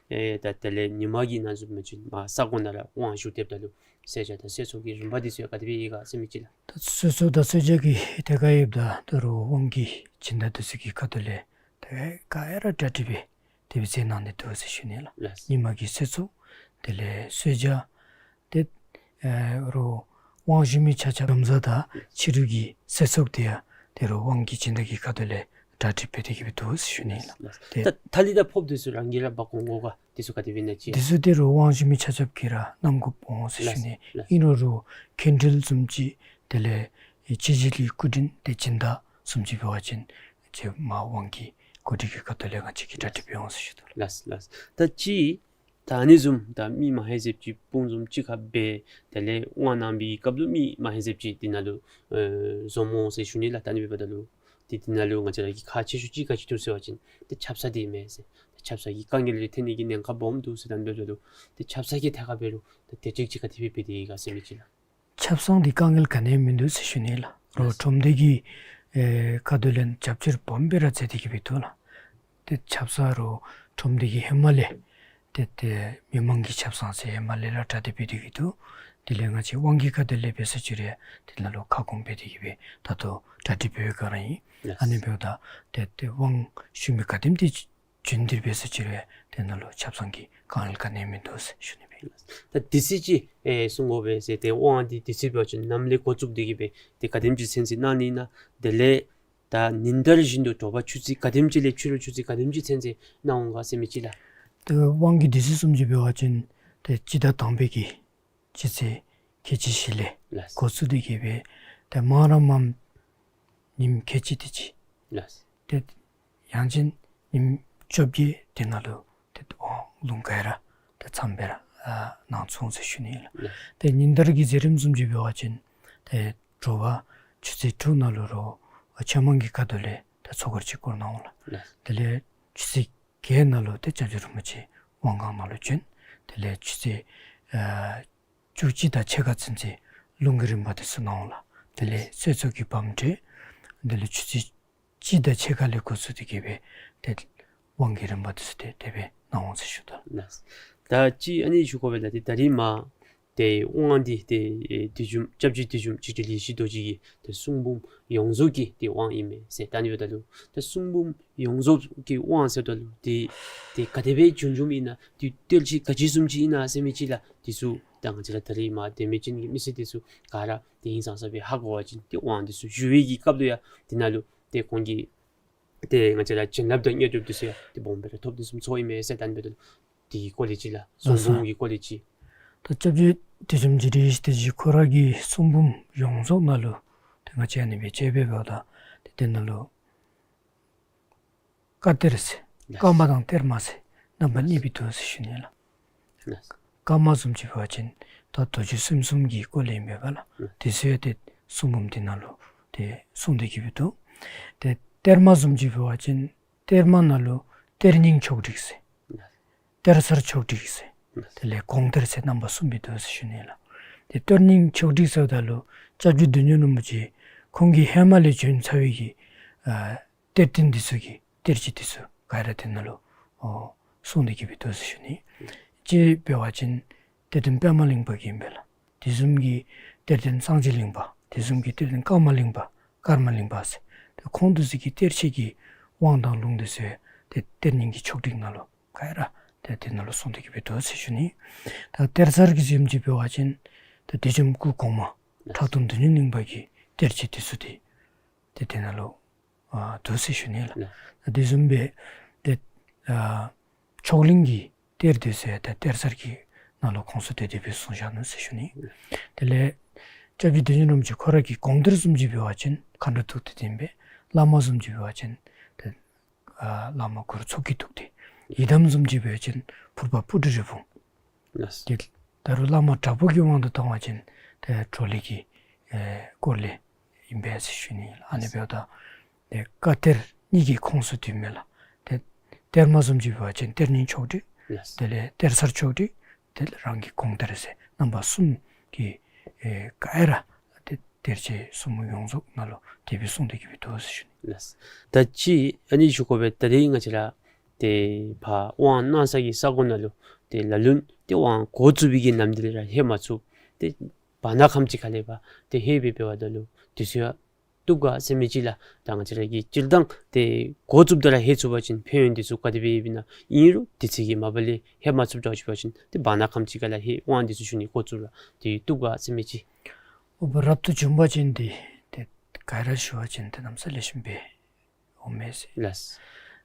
ཨེ་ད་དེ་ལས་ཉིན་མ་གི་ནང་བཟུམ་མ་བྱོན་མར་ས་གོ་ནང་ར་དབང་ཞུ་སྡོདཔ་ད་ལུ་ཟས་བཅའ་དང་ཟས་ཚོགས་ཀྱི་རིམ་པ་འདི་ཚུ་ཡང་ག་དེ་སྦེ་ཡོད་ག་ཟེར་མི་ཅིག་ལགས། ད་ཟས་ཚོགས་དང་ཟས་བཅའ་གི་ཐད་ཁར་ཡོདཔ་ད་ད་རུང་དབང་གི་སྦྱིན་བདག་འདི་ཚུ་གི་ཁ་ཐུག་ལས་ཏེ་ག་ར་གྲ་སྒྲིག་སྦེ་དེ་སྦེ་མཛད་གནང་སྟེ་འདུག་ཟེར་ཞུ་ནི་ལགས། ལགས། ཉིན་མ་གི་ཟས་ཚོགས་དེ་ལས་ཟས་བཅའ་ཏེ་ཨེ་རོགས་དབང་ཞུ་མི་ཆ་ཁྱབ་འཛོམས་ས་དང་ཕྱི་རུ་གི་ཟས་ཚོགས་འདི་ཡང་ཏེ་རོགས་དབང་གི་སྦྱིན་བདག་གི་ཁ་ཐུག་ལས་གྲ་སྒྲིག་འབད་དེ་གི་སྦེ་འདུག་ཟེར་ཞུ་ནི་ལགས། ལགས། ཏེ་ད་ཐ་ལི་དང་ཕོརཔ་འདི་ཚུ་རང་གིས་ར་འབག་འོང་དགོ་ག། འདི་ཚུ་ག་དེ་སྦེ་ཨིན་ན་ཅིག། འདི་ཚུ་ཏེ་རོགས་དབང་ཞུ་མི་ཆ་ཁྱབ་ཀྱིས་ར་གནང་དགོཔ་འོང་ཟེར་ཞུ་ནི། ལགས། ལགས། ཨིན་རུང་རོགས་མཁན་སྤྲུལ་བཟུམ་ཅིག་དེ་ལས་ཨེ་སྤྱི་བྱེ་ལུའི་སྐུ་མགྲོན་ཏེ་སྦྱིན་བདག་བཟུམ་ཅིག་འབད་བ་ཅིན་ཏེ་མར་དབང་གི་འགོ་ཁྲིད་ཀྱི་ཁ་ཐུག་ལས་ང་བཅས་ཀྱིས་གྲ་སྒྲིག་འབད་འོང་ཟེར་ཞུ་དོ་ལགས། ལགས་ལགས། ད་ཅི་ ད་ཨ་ནི་བཟུམ་ད་མི་མ་ཧེ་ཟེབ་ཅིག་དཔུང་བཟུམ་གཅིག་ཁར་སྦེ་དེ་ལས་དབང་གནང་བའི་སྐབས་ལུ་མི་མ་ཧེ་ཟེབ་ཅིག་དེ་ནང་ལུ་ཨེ་འཛོམས་འོང་ཟེར་ཞུ་ནི་ལགས། ད་ཨ་ནི་འབདཝ་ད་ལུ་ཏེ་དེ་ནང་ལུ་ང་བཅས་ར་གིས་ཁག་ཆེ་ཤོས་ཅིག་ག་ཅི་འདུག་ཟེར་བ་ཅིན་ཏེ་ཆབ་གསང་འདི་ཨིན་མས་ཟེར། ཏེ་ཆབ་གསང་གི་དཀའ་ངལ་འདི་ཐོན་ནི་གི་ཉེན་ཁ་སྦོམ་འདུག་ཟེར། ད་ཨ་ནི་འབདཝ་ད་ལུ་ཏེ་ཆབ་གསང་གི་ཐད་ཁར་འབད་རུང་ཏེ་དེ་ཅིག་ཅིག་ག་དེ་སྦེ་འབད་དེ་ཡོད་ག་ཟེར་མི་ཅིག་ལགས། ཆབ་གསང་འདི་དཀའ་ངལ་ག་ནི་ཡང་མིན་འདུག་ཟེར་ཞུ་ནི་ལགས། རོགས་ཁྲོམ་སྡེ་གི་ཨེ་ཁ་ཐུག་ལས་རྒྱབ་སྐྱོར་སྦོམ་སྦེ་ར་མཛད་དེ་གི་སྦེ་འདུག་ལགས། ཏེ་ཆབ་གསང་རོགས་ཁྲོམ་སྡེ་གིས་ཧེ་མ་ལས་ཏེ་ཏེ་མི་མང་གི་ཆབ་གསང་ཟེར་ཧེ་མ་ལས་ར་གྲ་སྒྲིག་འབད་དེ་གི་འདུག། དེ་ལས་ང་བཅས་དབང་གི་ཁ་ཐུག་ལས་འབད་ས་ཅིག་རུང་དེ་ནང་ལུ་ཁ་སྐོང་འབད་དེ་གི་སྦེ་ད་ལྟོ་གྲ་སྒྲིག་འབད་བའི་སྒང་ར་ཨིན། ཨ་ནི་འབདཝ་ད་ཏེ་ཏེ་དབང་ཞུ་མི་ག་དེམ་ཅིག་བྱོན་ཏེ་འབད་ས་ཅིག་རུང་དེ་ནང་ལུ་ཆབ་གསང་གི་དཀའ་ངལ་ག་ནི་ཡང་མིན་འདུག་ཟེར་ཞུ་ནི་སྦེ། ད་དུས་ཚོད་ཅིག་ཨེ་གསུང་དགོ་པས་ཟེར། ཏེ་དབང་འདི་དུས་ཚོད་འབད་བ་ཅིན་ནམ་ལས་འགོ་བཙུགས་ཏེ་གི་སྦེ་ཏེ་ག་དེམ་ཅིག་ཚུན་ཚོད་གནང་ནི་ཨིན་ན། དེ་ལས་ད་ཉིན་ལྟར་བཞིན་དུ་དྲོ་པ་ཆུ་ཚོད་ག་དེམ་ཅིག་ལས་ཕྱི་རུ་ཆུ་ཚོད་ག་དེམ་ཅིག་ཚུན་ཚོད་གནང་འོང་ག་ཟེར་མི་ཅིག་ལགས། ཏེ་དབང་གི་དུས་ཚོད་བཟུམ་ཅིག་འབད་བ་ཅིན་ཏེ་སྤྱི་ཟླ་དང་པའི་གི་སྤྱི་ཚེས་ཁལ་གཅིག་བཞི་ལས་ལགས། འགོ་བཙུགས་ཏེ་གི་སྦེ་ཏེ་མང་ར་མངམ་ཉིནམ་ཁལ་གཅིག་དེ་ཅིག་ལགས། ཏེ་ཡང་ཅིན་ཉིནམ་བཅོ་བརྒྱད་དེ་ནང་ལུ་ཏེ་དབང་ལུང་ག་ར་ཏེ་མཚམས་སྦེ་ར་ཨ་གནང་ཚུགས་འོང་ཟེར་ཞུ་ནི་ལགས། ལགས། ཏེ་ཉིན་ལྟར་གྱི་མཛད་རིམ་བཟུམ་ཅིག་འབད་བ་ཅིན་ཏེ་དྲོ་པ་ཆུ་ཚོད་དྲུག་ནང་ལུ་རོགས་ཆོས་མང་གི་ཁ་ཐུག་ལས་ཏེ་ཚོགས་སྒེར་ཅིག་བསྐོར་གནང་འོང་ལགས། ལགས། དེ་ལས་ཆུ་ཚོད་བརྒྱད་ནང་ལུ་ཏེ་སྐྱབས་རྗེ་རིན་པོ་ཆེ་དབང་ཁང་ནང་ལུ་བྱོན། དེ་ལས་ཆུ་ཚོད་ཨ་བཅུ་གཅིག་དང་ཕྱེད་ཀ་ཚུན་ཚོད་ལུང་གི་རིམ་པ་དེ་ཚུ་གནང་འོང་ལགས། དེ་ལས་གསོལ་ཚོགས་ཀྱི་བབ་འགྲེལ། དེ་ལས་ཆུ་ཚོད་གཅིག་དང་ཕྱེད་ཀ་ལས་འགོ་བཙུགས་ཏེ་གི་སྦེ་ཏེ་དབང་གི་རིམ་པ་དེ་ཚུ་ཏེ་དེ་སྦེ་གནང་འོང་ཟེར་ཞུ་དོ། ལགས། ད་ཅི་ཨ་ནི་ཞུ་དགོ་པས་ལགས། ཏེ་ད་རིས་མ་ཏེ་དབང་འདི་ཏེ་ཨེ་བདུད་འཇོམས་སྐྱབས་རྗེ་བདུད་འཇོམས་ཆོས་རྗེ་ལེགས་བཤད་རྡོ་རྗེ་གི་ཏེ་གསུང་འབུམ་ཡོངས་རྫོགས་ཀྱི་ཏེ་དབང་ཨིན་མས་ཟེར། ད་ཨ་ནི་འབདཝ་ད་ལུ་ཏེ་གསུང་འབུམ་ཡོངས་རྫོགས་ཀྱི་དབང་ཟེརཝ་ད་ལུ་ཏེ་ཏེ་ག་དེ་སྦེ་བྱུང་བྱུངམ་ཨིན་ན། ཏེ་གཏེར་ཆོས་ག་ཅི་བཟུམ་ཅིག་ཨིན་ན་ཟེར་མི་ཅིག་ལགས། དེ་ཚུ་ད་ང་བཅས་ར་ད་རིས་མ་དད་མོས་ཅན་གྱི་མི་སེར་དེ་ཚུ་ག་ར་ཏེ་ཧིང་སངས་ས་སྦེ་ཧ་གོ་བ་ཅིན་ཏེ་དབང་དེ་ཚུ་ཞུ་བའི་གི་སྐབས་ལུ་ཡང་དེ་ནང་ལུ་ཏེ་ཁོང་གིས་ཏེ་ང་བཅས་ར་བྱིན་རླབས་དང་དངོས་གྲུབ་དེ་ཚུ་ཡང་ཏེ་སྦོམ་སྦེ་ར་ཐོབ་དོ་བཟུམ་ཚོརཝ་ཨིན་མས་ཟེར། ད་ཨ་ནི་འབདཝ་ད་དེ་གི་སྐོར་ལས་ཅིག་ལགས། གསུང་འབུམ་གྱི་སྐོར་ལས་ཅིག། ད་སྐྱབས་རྗེ་བདུད་འཇོམས་རྗེ་རིན་པོ་ཆེ་ཁོ་ར་གི་གསུང་འབུམ་ཡོངས་རྫོགས་ནང་ལུ་ཏེ་ང་བཅས་ཨ་ནི་སྦེ་དཔྱད་འབད་བ་ད་ཏེ་དེ་ནང་ལུ་བཀའ་གཏེར་ཟེར་ལགས། བཀའ་མ་དང་གཏེར་མ་ཟེར་རྣམ་པ་གཉིས་སྦེ་འདུག་ཟེར་ཞུ་ནི་ལགས། ལགས། བཀའ་མ་བཟུམ་ཅིག་འབད་བ་ཅིན་ད་རྡོ་རྗེ་སེམས་གསུམ་གྱི་སྐོར་ལས་ཨིན་པས་ལགས། ལགས། དེ་ཚུ་ཡང་ཏེ་གསུང་འབུམ་དེ་ནང་ལུ་ཏེ་གསུངས་ཏེ་གི་སྦེ་འདུག། ཏེ་གཏེར་མ་བཟུམ་ཅིག་འབད་བ་ཅིན་གཏེར་མ་ནང་ལུ་གཏེར་རྙིང་ཕྱོགས་བསྒྲིགས་ཟེར། ལགས། གཏེར་གསར་ཕྱོགས་བསྒྲིགས་ཟེར། ལགས། དེ་ལས་དགོངས་གཏེར་ཟེར་རྣམ་པ་གསུམ་སྦེ་འདུག་ཟེར་ཞུ་ནི་ལགས། ཏེ་གཏེར་རྙིང་ཕྱོགས་བསྒྲིགས་ཟེརཝ་ད་ལུ་སྐྱབས་རྗེ་བདུད་འཇོམས་རིན་པོ་ཆེ་ཁོང་གིས་ཧེ་མ་ལས་བྱོན་ཚར་བའི་གི་ཨ་གཏེར་སྟོན་འདི་ཚུ་གི་གཏེར་ཆོས་འདི་ཚུ་ག་ར་དེ་ནང་ལུ་ཨོ་གསུངས་ཏེ་གི་སྦེ་འདུག་ཟེར་ཞུ་ནི། གཅིག་འབད་བ་ཅིན་གཏེར་སྟོན་པདྨ་གླིང་པ་གི་ཨིན་པས་ལགས། དེ་བཟུམ་གྱི་གཏེར་སྟོན་སངས་རྒྱས་གླིང་པ། དེ་བཟུམ་གྱི་གཏེར་སྟོན་ཀརྨ་གླིང་པ། ཀརྨ་གླིང་པ་ཟེར། ཏེ་ཁོང་འདི་ཚུ་གི་གཏེར་ཆོས་ཀྱི་དབང་དང་ལུང་འདི་ཚུ་ཏེ་གཏེར་རྙིང་གི་ཕྱོགས་བསྒྲིགས་ནང་ལུ་ག་ར་ཏེ་དེ་ནང་ལུ་གསུངས་ཏེ་གི་སྦེ་འདུག་ཟེར་ཞུ་ནི། ད་གཏེར་གསར་གྱི་བཟུམ་ཅིག་འབད་བ་ཅིན་ཏེ་བདུད་འཇོམས་སྐུ་གོང་མ་ཁྲག་འཐུང་བདུད་འཇོམས་གླིང་པ་གི་གཏེར་ཆོས་འདི་ཚུ་ཏེ་ཏེ་དེ་ནང་ལུ་ཨ་འདུག་ཟེར་ཞུ་ནི་ལགས། ལགས། དེ་བཟུམ་སྦེ་ཏེ་ཨ་མཆོག་གླིང་གི་གཏེར་འདི་ཚུ་ཡང་ཏེ་གཏེར་གསར་གྱི་ནང་ལུ་ཁོང་ཚུ་ཏེ་དེ་སྦེ་གསུངས་བཞག་ནུག་ཟེར་ཞུ་ནི། དེ་ལས་སྐྱབས་རྗེ་བདུད་འཇོམས་རིན་པོ་ཆེ་ཁོ་ར་གི་དགོངས་གཏེར་བཟུམ་ཅིག་འབད་བ་ཅིན་མཁའ་འགྲོ་ཐུགས་ཏེ་ལྡན་པའི་བླ་མ་བཟུམ་ཅིག་འབད་བ་ཅིན་ཏེ་ཨ་བླ་མ་གུ་རུ་མཚོ་སྐྱེས་ཐུགས་ཏེ། ཡི་དམ་བཟུམ་ཅིག་འབད་བ་ཅིན་ཕུར་པ་སྤུ་གྲི་རི་བོང་། ལགས། ཏེ་ད་རུང་བླ་མ་དྲག་པོ་གི་དབང་དུ་བཏང་བ་ཅིན་ཏེ་གྲོ་ལོད་ཀྱི་ཨེ་སྐོར་ལས་ཨིན་པས་ཟེར་ཞུ་ནི་ལགས། ཨ་ནི་འབདཝ་ད་ཏེ་བཀའ་གཏེར་གཉིས་ཀྱི་ཁོངས་སུ་འདུ་མས་ལགས། ཏེ་གཏེར་མ་བཟུམ་ཅིག་འབད་བ་ཅིན་གཏེར་རྙིང་ཕྱོགས་བསྒྲིགས། ལགས། དེ་ལས་གཏེར་གསར་ཕྱོགས་བསྒྲིགས། དེ་ལས་རང་གི་དགོངས་གཏེར་ཟེར་རྣམ་པ་གསུམ་གྱི་ཨེ་ག་ར་ཏེ་གཏེར་ཆོས་གསུང་འབུམ་ཡོངས་རྫོགས་ནང་ལུ་དེ་སྦེ་གསུངས་ཏེ་གི་སྦེ་འདུག་ཟེར་ཞུ་ནི། ལགས། ད་ཅི་ཨ་ནི་ཞུ་དགོ་པས། ད་རེས་ང་བཅས་ར་ཏེ་ཕར་དབང་གནང་ས་གི་ས་གོ་ནང་ལུ་ཏེ་ལ་ལུ་ཏེ་དབང་འགོ་བཙུགས་པའི་གི་ནམ་དུས་ལས་ར་ལྷོད་མ་ཚུགས། ཏེ་བར་ན་ཁམས་ཅིག་ཁ་ལས་ཕར་ཏེ་ལྷོད་སྦེ་འབདཝ་ད་ལུ་དུས་ཚོད་ཡང་བཏུབ་ག་ཟེར་མི་ཅིག་ལགས། ད་ང་བཅས་ར་གིས་སྤྱིར་བཏང་ཏེ་འགོ་བཙུགསཔ་ད་ར་ལྷོད་ཚུགས་པ་ཅིན་ཕན་ཡོན་དེ་ཚུ་ག་དེ་སྦེ་ཡོདཔ་ཨིན་ན། ཨིན་རུང་དུས་ཚོད་ཀྱི་མ་པ་ལས་ལྷོད་མ་ཚུགསཔ་འདྲཝ་ཅིག་འབད་བ་ཅིན་ཏེ་བར་ན་ཁམས་ཅིག་ཁ་ལས་ལྷོད་དབང་དེ་ཚུ་ཞུ་ནི་འགོ་བཙུགས་ར་ཏེ་བཏུབ་ག་ཟེར་མི་ཅིག། འོ་བ་རབ་ཏུ་བྱུང་པ་ཅིན་ཏེ་ཏེ་ག་ར་ཞུ་བ་ཅིན་ཏེ་གནམ་ས་ལེགས་ཤོམ་སྦེ་འོང་མས་ཟེར། ལགས།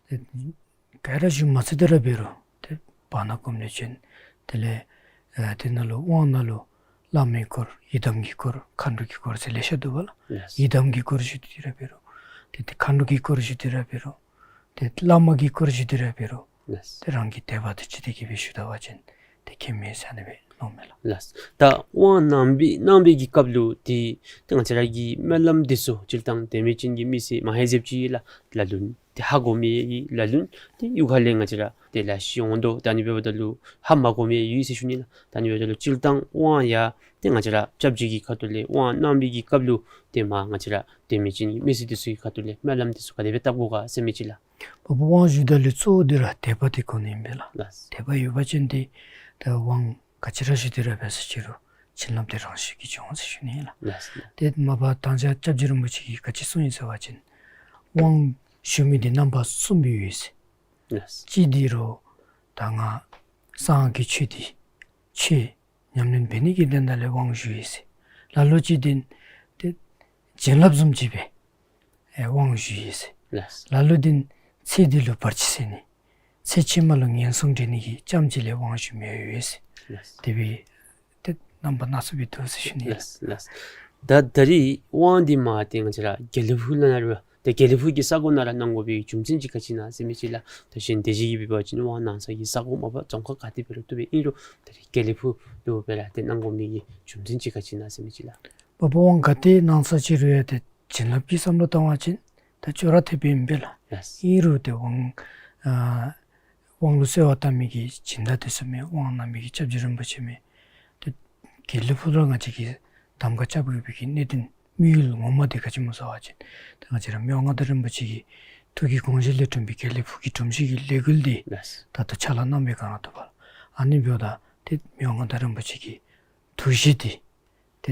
ཏེ་ག་ར་ཞུ་མ་ཚུགས་ཏེ་ར་འབད་རུང་ཏེ་བར་ན་ཁམས་ལས་བྱོན། དེ་ལས་ཨེ་དེ་ནང་ལུ་དབང་ནང་ལུ་བླ་མའི་སྐོར་ཡི་དམ་གྱི་སྐོར་མཁའ་འགྲོ་གི་སྐོར་ཟེར་ལེ་ཤ་འདུག་པ་ལགས། ལགས། ཡི་དམ་གྱི་སྐོར་ཞུ་སྟེ་ར་འབད་རུང་ཏེ་ཏེ་མཁའ་འགྲོ་གི་སྐོར་ཞུ་སྟེ་ར་འབད་རུང་ཏེ་བླ་མ་གི་སྐོར་ཞུ་སྟེ་ར་འབད་རུང་ ལགས། ཏེ་རང་གི་དད་པ་དང་གཅིག་ཁར་གི་སྦེ་ཞུ་ད་པ་ཅིན་ཏེ་ཁྱད་མེད་ཟེར་ཨ་ནི་སྦེ་མནོཝ་མས་ལགས། ལགས། ད་དབང་གནང་བའི་གནང་བའི་གི་སྐབས་ལུ་ཏེ་ཏེ་ང་བཅས་ར་གི་སྨོན་ལམ་འདི་ཚུ་སྤྱིར་བཏང་དད་མོས་ཅན་གྱི་མི་སེར་མ་ཧེ་ཟེབ་ཅིག་ལགས་ལ་ལུ་ཏེ་ཧ་གོ་མི་ཡོད་ལ་ལུ་ཏེ་གཡུས་ཁ་ལས་ང་བཅས་ར་ཏེ་ལ་ཤི་འོང་དོ། ད་ཨ་ནི་འབདཝ་ད་ལུ་ཧ་མ་གོ་མི་ཡོད་ཟེར་ཞུ་ནི་ལགས། ད་ཨ་ནི་འབདཝ་ད་ལུ་སྤྱིར་བཏང་དབང་ཡང་ཏེ་ང་བཅས་ར་སྐྱབས་རྗེ་གི་ཁ་ཐུག་ལས་དབང་གནང་བའི་གི་སྐབས་ལུ་ཏེ་མ་ང་བཅས་ར་དད་མོས་ཅན་གྱི་མི་སེར་འདི་ཚུ་གི་ཁ་ཐུག་ལས་སྨོན་ལམ་འདི་ཚུ་ག་དེ་སྦེ་བཏབ་དགོ་ག་ཟེར་མི་ཅིག་ལགས། དཔའ་བོ་དབང་ཞུཝ་ད་ལུ་གཙོ་བོ་འདི་ར་དད་པ་འདི་དགོ་ནི་ཨིན་པས་ལགས། ལགས། དད་པ་ཡོད་པ་ཅིན་ཏེ་ད་དབང་ག་ཅི་ར་ཞུ་སྟེ་ར་འབད་ས་ཅི་རུང་བྱིན་རླབས་འདི་རང་བཞིན་གྱིས་འབྱུང་ཟེར་ཞུ་ནི་ལགས། ལགས། ཏེ་མ་པ་ད་ཅི་སྐྱབས་རྗེ་རིན་པོ་ཆེ་གིས་ག་ཅི་གསུངས་ཡི་ཟེར་བ་ཅིན་དབང་ཞུ་མི་འདི་རྣམ་པ་གསུམ་སྦེ་ཡོད་ཟེར། ལགས། གཅིག་འདི་རུང་ད་ང་གསང་སྔགས་ཀྱི་ཆོས་འདི་ཆོས་ཉམས་ལེན་འབད་ནི་གི་དོན་དག་ལས་དབང་ཞུ་ཡི་ཟེར། ལ་ལུ་ཅིག་འདི་ཏེ་བྱིན་རླབས་བཟུམ་ཅིག་སྦེ་ཨེ་དབང་ཞུ་ཡི་ཟེར། ལགས། ལ་ལུ་འདི་ཚེ་འདི་ལུ་བར་ཆད་སེལ་ནི་ཚེ་ཕྱི་མ་ལུ་ངན་སོང་འདྲེན་ནི་གི་ཙམ་ཅིག་ལས་དབང་ཞུ་མི་ཡོད་ཟེར། ལགས། དེ་སྦེ་ཏེ་རྣམ་པ་སྣ་ཚོགས་སྦེ་འདུག་ཟེར་ཞུ་ནི། ལགས་ལགས། ད་ད་རིས་དབང་འདི་མ་ཏེ་ང་བཅས་ར་དགེ་ལེགས་ཕུག་ལུ་ནང་ར་ཏེ་དགེ་ལེགས་ཕུག་གི་ས་གོ་ནང་ར་གནང་དགོ་པའི་རྒྱུ་མཚན་ཅིག་ག་ཅི་ཨིན་ན་ཟེར་མི་ཅིག་ལགས། ད་གཞན་དེ་ཅིག་གིས་འབད་བ་ཅིན་དབང་གནང་ས་གི་ས་གོ་མ་པ་རྫོང་ཁག་ག་ཏེ་འབད་རུང་བཏུབ་པས། ཨིན་རུང་ད་རིས་དགེ་ལེགས་ཕུག་ལུ་སྦེ་ར་ཏེ་གནང་དགོ་མི་གི་རྒྱུ་མཚན་ཅིག་ག་ཅི་ཨིན་ན་ཟེར་མི་ཅིག་ལགས། དཔའ་བོ་དབང་ག་ཏེ་གནང་ས་ཅི་རུང་ཡང་ཏེ་བྱིན་རླབས་ཀྱི་བསམ་བློ་བཏང་བ་ཅིན་ད་ཅོག་ར་འཐདཔ་ཨིན་པས་ལགས། ལགས། ཨིན་རུང་ཏེ་དབང་ཨ་དབང་ལུ་གསོལ་བ་བཏབ་མི་གི་སྦྱིན་བདག་འདི་ཚུ་མས། དབང་གནང་མི་གི་སྐྱབས་རྗེ་རིན་པོ་ཆེ་མས། ཏེ་དགེ་ལེགས་ཕུག་ལུ་ང་བཅས་ཀྱིས་གདམས་ངག་རྐྱབ་དགོ་པའི་གི་གནད་དོན་དམིགས་ཡུལ་ངོ་མ་འདི་ག་ཅི་སྨོ་ཟེར་བ་ཅིན་ཏེ་ང་བཅས་ར་མི་དབང་མངའ་བདག་རིན་པོ་ཆེ་གི་ཐུགས་ཀྱི་དགོངས་བཞེད་ལས་བརྩམས་པའི་དགེ་ལེགས་ཕུག་གི་སྒྲོམ་གཞི་གི་ལས་འགུལ་འདི་ལགས། ད་ལྟོ་ཕྱག་ལཱ་གནང་བའི་སྒང་ལུ་འདུག་པ་ལགས། ཨ་ནི་འབདཝ་ད་ཏེ་མི་དབང་མངའ་བདག་རིན་པོ་ཆེ་གི་ཐུགས་བཞེད་འདི་ཏེ་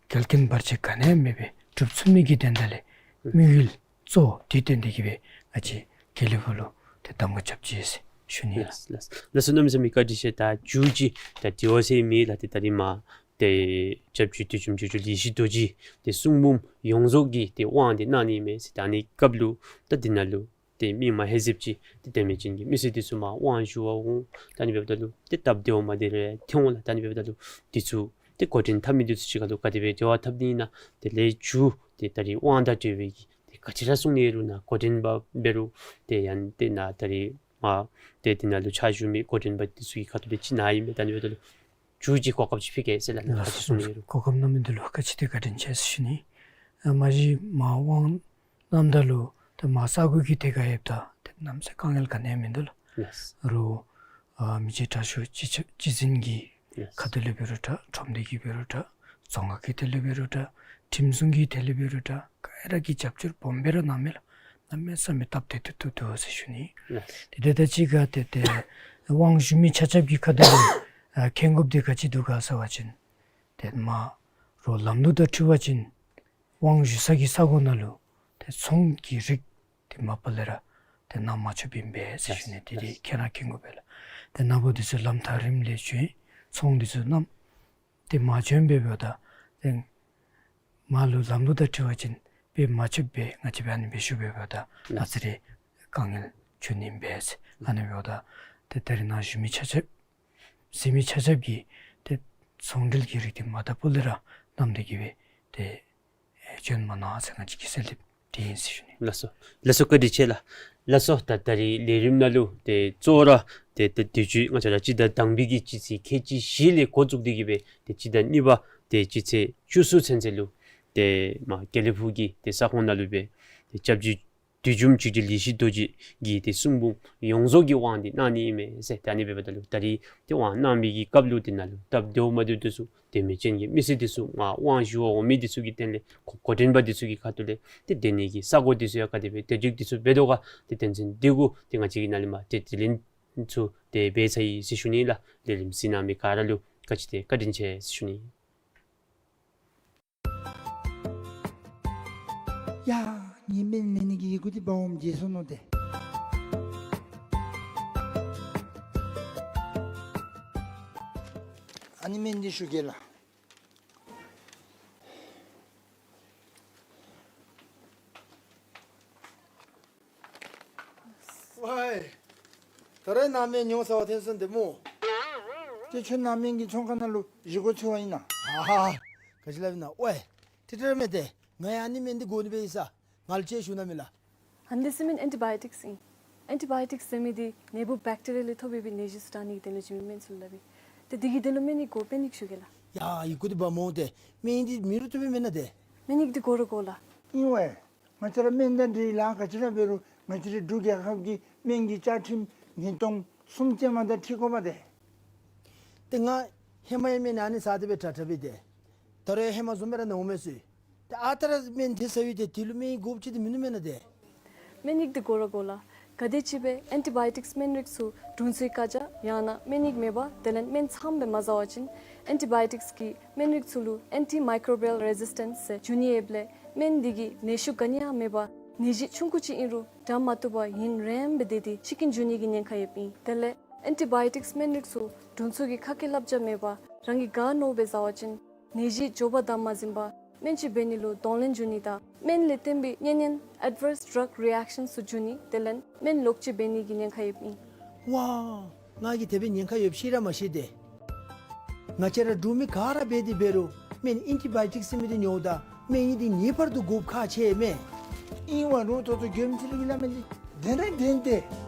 འགལ་རྐྱེན་བར་ཆད་ག་ནི་ཡང་མེད་པར་འགྲུབ་ཚུགས་ནི་གི་དོན་དག་ལས་དམིགས་ཡུལ་གཙོ་བོ་འདི་བཏོན་ཏེ་གི་སྦེ་ང་བཅས་དགེ་ལེགས་ཕུག་ལུ་ཏེ་གདམས་ངག་རྐྱབ་ཅི་ཟེར་ཞུ་ནི་ལགས། ལགས་ལགས། ལགས་སོ། གནམ་མེད་ས་མེད་བཀའ་དྲིན་ཆེ། ད་མཇུག་ཅིག་ད་དེ་བ་ཟེར་མི་ལགས་ཏེ་ད་རིས་མ་ཏེ་སྐྱབས་རྗེ་བདུད་འཇོམས་ཆོས་སྐྱོང་ལེགས་བཤད་རྡོ་རྗེ་ཏེ་གསུང་འབུམ་ཡོངས་རྫོགས་ཀྱི་ཏེ་དབང་འདི་གནང་ནི་མས་ཟེར། ད་ཨ་ནི་སྐབས་ལུ་ད་འདི་ནང་ལུ་ཏེ་མི་མ་ཧེ་ཟེབ་ཅིག་ཏེ་དད་མོས་ཅན་གྱི་མི་སེར་འདི་ཚུ་མ་དབང་ཞུ་བར་འོང་། ད་ཨ་ནི་འབདཝ་ད་ལུ་ཏེ་སྟབས་བདེཝ་མ་བདེཝ་རེ་ཐོན་འོང་ལགས། ད་ཨ་ནི་འབདཝ་ད་ལུ་འདི་ཚུ་ཏེ་འགོ་འདྲེན་འཐབ་མི་འདི་ཚུ་གཅིག་ཁར་ལུ་ག་དེ་སྦེ་འབྲེལ་བ་འཐབ་ནི་ཨིན་ན། དེ་ལས་མཇུག་ཏེ་ད་རིས་དབང་དང་འབྲེལ་བའི་གི་ཏེ་ག་ཅི་ར་གསུང་ནི་རུང་ན་འགོ་འདྲེན་པ་འབད་རུང་ཏེ་ཡང་ཏེ་ན་ད་རིས་མ་ཏེ་འདི་ནང་ལུ་ཕྱག་ཞུ་མི་འགོ་འདྲེན་པ་འདི་ཚུ་གི་ཁ་ཐུག་ལས་ཅིག་གནང་ཡི་མས། ད་ཨ་ནི་འབདཝ་ད་ལུ་མཇུག་ཅིག་གོ་སྐབས་ཅིག་ཕུལ་གེ་ཟེར་ལགས། ལགས་ག་ཅི་གསུང་ནི་རུང་། གོ་སྐབས་གནང་མི་འདི་ལུ་བཀའ་དྲིན་ཆེ་བཀའ་དྲིན་ཆེ་ཟེར་ཞུ་ནི། ཨ་མ་གཞི་མ་དབང་གནངམ་ད་ལུ་ཏེ་མ་ས་གོ་གི་ཐད་ཁར་ཡོདཔ་ད་ཏེ་གནམ་མེད་ས་མེད་དཀའ་ངལ་ག་ནི་ཡང་མིན་འདུག་ལགས། ལགས། རུང་ཨ་མི་རྗེ་དྲག་ཤོས་སྤྱི་ཁྱབ་སྤྱི་འཛིན་གྱི་ལགས། ཁ་ཐུག་ལས་འབད་རུང་འདྲ། ཁྲོམ་སྡེ་གིས་འབད་རུང་འདྲ། རྫོང་ཁག་གི་ཐད་ལས་འབད་རུང་འདྲ། ཁྲིམས་སྲུང་གི་ཐད་ལས་འབད་རུང་འདྲ། ག་ར་གིས་རྒྱབ་སྐྱོར་སྦོམ་སྦེ་ར་གནང་མས་ལགས། གནམ་མེད་ས་མེད་སྟབས་བདེ་ཏོག་ཏོ་འདུག་ཟེར་ཞུ་ནི། ལགས། ཏེ་དེ་དང་གཅིག་ཁར་ཏེ་ཏེ་དབང་ཞུ་མི་ཆ་ཁྱབ་ཀྱི་ཁ་ཐུག་ལས་ཨ་མཁྱེན་དགོཔ་འདི་ག་ཅི་འདུག་ག་ཟེར་བ་ཅིན་ཏེ་མ་རོགས་ལམ་ལུགས་དང་འཁྲིལ་བ་ཅིན་དབང་ཞུ་ས་གི་ས་གོ་ནང་ལུ་ཏེ་ཚོང་གི་རིགས་ཏེ་མ་པ་ལས་ར་ཏེ་གནང་མ་ཆོགཔ་ཨིན་པས་ཟེར་ཞུ་ནི། ཏེ་ཏེ་ལགས། ཁྱེད་ར་མཁྱེན་དགོ་པས་ལགས། ཏེ་ནཱ་བུ་འདི་ཚུ་ལམ་ཐག་རིངམ་ལས་བྱོན་ཚོང་འདི་ཚུ་གནངམ་ཏེ་མ་བྱོན་པས་འབདཝ་ད་ཏེ་མ་ལུ་ལམ་ལུགས་དང་འཁྲིལ་བ་ཅིན་འབད་མ་ཆོགཔ་སྦེ་ང་བཅས་འབད་ཨ་ནི་སྦེ་ཞུ་འབདཝ་ད་ལགས། ཨ་ཙི་རེ་དཀའ་ངལ་བྱུང་ནི་ཨིན་པས་ཟེར། ཨ་ནི་འབདཝ་ད་ཏེ་ད་རིས་ནཱ་བཞུགས་མི་ཆ་ཁྱབ་གཟིགས་མི་ཆ་ཁྱབ་ཀྱིས་ཏེ་ཚོང་འབྲེལ་གྱི་རིགས་འདི་མ་ད་པུ་ལས་ར་གནང་སྟེ་གི་སྦེ་ཏེ་ཨེ་བྱོན་མ་གནང་ཟེར་ང་བཅས་ཀྱིས་གསོལ་འདེབས་འདི་ཨིན་ཟེར་ཞུ་ནི། ལགས་སོ། ལགས་སོ་བཀའ་དྲིན་ཆེ་ལགས། ལགས་སོ། ད་ད་རིས་ལས་རིམ་ནང་ལུ་ཏེ་གཙོ་བོ་ར་ཏེ་ཏེ་དུས་ཅི་ང་བཅས་ར་སྤྱི་ཟླ་དང་པའི་གི་སྤྱི་ཚེས་ཁལ་གཅིག་བཞི་ལས་འགོ་བཙུགས་ཏེ་གི་སྦེ་ཏེ་སྤྱི་ཟླ་གཉིས་པ་ཏེ་སྤྱི་ཚེས་བཅུ་གསུམ་ཚུན་ཚོད་ལུ་ཏེ་མ་དགེ་ལེགས་ཕུག་གི་ཏེ་ས་ཁོངས་ནང་ལུ་སྦེ་ཏེ་སྐྱབས་རྗེ་བདུད་འཇོམས་ཆོས་རྗེ་ལེགས་བཤད་རྡོ་རྗེ་གི་ཏེ་གསུང་འབུམ་ཡོངས་རྫོགས་ཀྱི་དབང་འདི་གནང་ནི་ཨིན་མས་ཟེར། ད་ཨ་ནི་འབདཝ་ད་ལུ་ད་རིས་ཏེ་དབང་གནང་མི་གི་སྐབས་ལུ་ཏེ་ནཱ་ལུ་སྟབས་བདེཝ་མ་བདེཝ་འདི་ཚུ་དད་མོས་ཅན་གྱི་མི་སེར་འདི་ཚུ་མ་དབང་ཞུ་བར་འོང་མི་འདི་ཚུ་གི་དོན་ལས་འགོ་འགོ་འདྲེན་པ་འདི་ཚུ་གི་ཁ་ཐུག་ལས་ཏེ་སྡོད་ནི་གི་ས་གོ་འདི་ཚུ་ཡང་ག་དེ་སྦེ་ཏེ་འདི་ཚུ་འབད་དོ་ག་ཏེ་དོན་ཚན་འདི་གུ་ཏེ་ང་བཅས་ཀྱིས་ནཱ་ལས་མར་ཏེ་དྲི་ལན་ཚུ་ཏེ་འབད་ཚར་ཡི་ཟེར་ཞུ་ནི་ལགས། ལས་རིམ་གཟིགས་གནང་མི་ག་ར་ལུ་བཀའ་དྲིན་ཏེ་བཀའ་དྲིན་ཆེ་ཟེར་ཞུ་ནི། ཡ། ངེའི་སྨན་ལེན་ནི་གི་ཡི་གུ་འདི་འབག་འོངམ་བརྗེད་སོ་ནུག་ཏེ། ཨ་ནི་སྨན་འདི་ཞུ་གེ་ལགས། ཝའི། ད་རེས་ནཱ་སྨན་ཉོ་ཟ་བར་ཐོན་སོང་སྟེ་སྨོ། ཏེ་ཁྱོད་ནཱ་སྨན་གྱི་ཚོང་ཁང་ནང་ལུ་བཞེས་སྒོ་འཚོལ་བར་ཨིན་ན། ཨ་ཧ། ག་ཅི་སླབ་ཨིན་ན། ཝའི། ཏེ་ཏེ་ར་མེད་ཏེ། ང་ཡང་ཨ་ནི་སྨན་འདི་དགོ་ནི་སྦེ་ཨིན་ས། ང་ལུ་ཅིག་ཞུ་གནང་མས་ལགས། ཨ་ནི་འདི་ཚུ་སྨན་ཨེན་ཊི་བཱ་ཡོ་ཊིཀསི་ཨིན། ཨེན་ཊི་བཱ་ཡོ་ཊིཀསི་ཟེར་མི་འདི་ནད་འབུཔ་བེཀ་ཊི་རི་ཡ་ལས་ཐོབ་པའི་ནད་གཞི་ཚུ་དྲག་ནི་གི་དོན་ལུ་བྱིན་མི་སྨན་ཚུ་ལགས་པས། ཏེ་འདི་གི་དོན་ལུ་སྨན་ཡིག་དགོ་པས་ནི་ཞུ་གེ་ལགས། ཡ་ཡི་གུ་འདི་འབག་སྨོ། ཏེ་སྨན་ཡིག་འདི་མེད་རུང་བཏུབ་པས་མེན་ན། ཏེ་སྨན་ཡིག་འདི་དགོ་ར་དགོ་ལགས། ཨིན་ཝའེ། ང་བཅས་ར་སྨན་དང་འབྲེལ་ལཱ་ག་ཅི་ར་འབད་རུང་ང་བཅས་རའི་འབྲུག་རྒྱལ་ཁབ་ཀྱི་སྨན་གྱི་བཅའ་ཁྲིམས་ཉིས་སྟོང་གསུམ་ཅན་མ་དང་འཁྲིལ་དགོ་པས་ཏེ། ཏེ་ང་ཧེ་མ་ཡང་སྨན་ཨ་ནི་ཟ་སྟེ་སྦེ་དྲག་དྲག་སྦེ་ཏེ། ད་རུང་ཡང་ཧེ་མ་བཟུམ་སྦེ་ར་ན་འོང་མས་ཟེར། ཏེ་ཨ་རྟག་ར་སྨན་དེ་ཟ་བའི་ཏེ་དེ་ལུ་སྨན་ཡིག་དགོཔ་ཅིག་ཏེ་མིན་ནུག་མེན་ན་ཏེ། སྨན་ཡིག་འདི་དགོ་ར་དགོ་ལགས། ག་དེམ་ཅིག་སྦེ་ཨེན་ཊི་བཱ་ཡོ་ཊིཀསི་སྨན་རིགས་ཚུ་དྲུང་འཚོའི་བཀའ་རྒྱ་ཡང་ན་སྨན་ཡིག་མེད་པར་དེ་ལས་སྨན་ཚངམ་སྦེ་མ་ཟ་བ་ཅིན་ཨེན་ཊི་བཱ་ཡོ་ཊིཀསི་གི་སྨན་རིགས་ཚུ་ལུ་ཨེན་ཊི་མའི་ཀོརོ་བཱ་ཡལ་རེ་ཟིས་ཊེནསི་ཟེར་འབྱུང་ནི་ཡོདཔ་ལས་སྨན་འདི་གིས་ནད་ཤུགས་ག་ནི་ཡང་མེད་པར་ནད་གཞི་ཆུང་ཀུ་ཅིག་ཨིན་རུང་དྲག་མ་བཏུབ་པར་ཡུན་རིངམོ་སྦེ་སྡོད་དེ་ཤི་རྐྱེན་འབྱུང་ནི་གི་ཉེན་ཁ་ཡོདཔ་ཨིན། དེ་ལས་ཨེན་ཊི་བཱ་ཡོ་ཊིཀསི་སྨན་རིགས་ཚུ་དྲུང་འཚོ་གི་ཁ་སྐད་བསླབ་བྱ་མེད་པར་རང་གིས་ག་མནོཝ་སྦེ་ཟ་བ་ཅིན་ནད་གཞི་མགྱོགས་པ་དང་མ་ཟིན་པར་སྨན་ཅིག་འབད་ནི་ལུ་གདོང་ལེན་འབྱུང་ནི་དང་སྨན་ལས་བརྟེན་པའི་གཉན་ཉེན་ཨེཌ་བརསི་ཌྲག་རི་ཨེཀ་ཤཱན་ཚུ་འབྱུང་ནི་དེ་ལས་སྨན་ལོག་སྤྱོད་འབད་ནི་གི་ཉེན་ཁ་ཡོདཔ་ཨིན། ཝའེ། ང་གིས་དེ་སྦེ་ཉེན་ཁ་ཡོདཔ་ཤེས་ར་མ་ཤེས་ཏེ། ང་བཅས་ར་འབྲུག་མི་ག་ར་འབད་དེ་འབད་རུང་སྨན་ཨེན་ཊི་བཱ་ཡོ་ཊིཀསི་ཟེར་མི་འདི་ཉོཝ་ད་སྨན་ཡིག་འདི་ངེས་པར་དུ་དགོཔ་ཁག་ཆེ་མས། ཨིན་ཝའེ་རུང་ད་ལྟོ་མགྱོནམ་ཅིག་ལུ་གི་སླབ་མི་འདི་བདེན་ར་བདེན་ཏེ།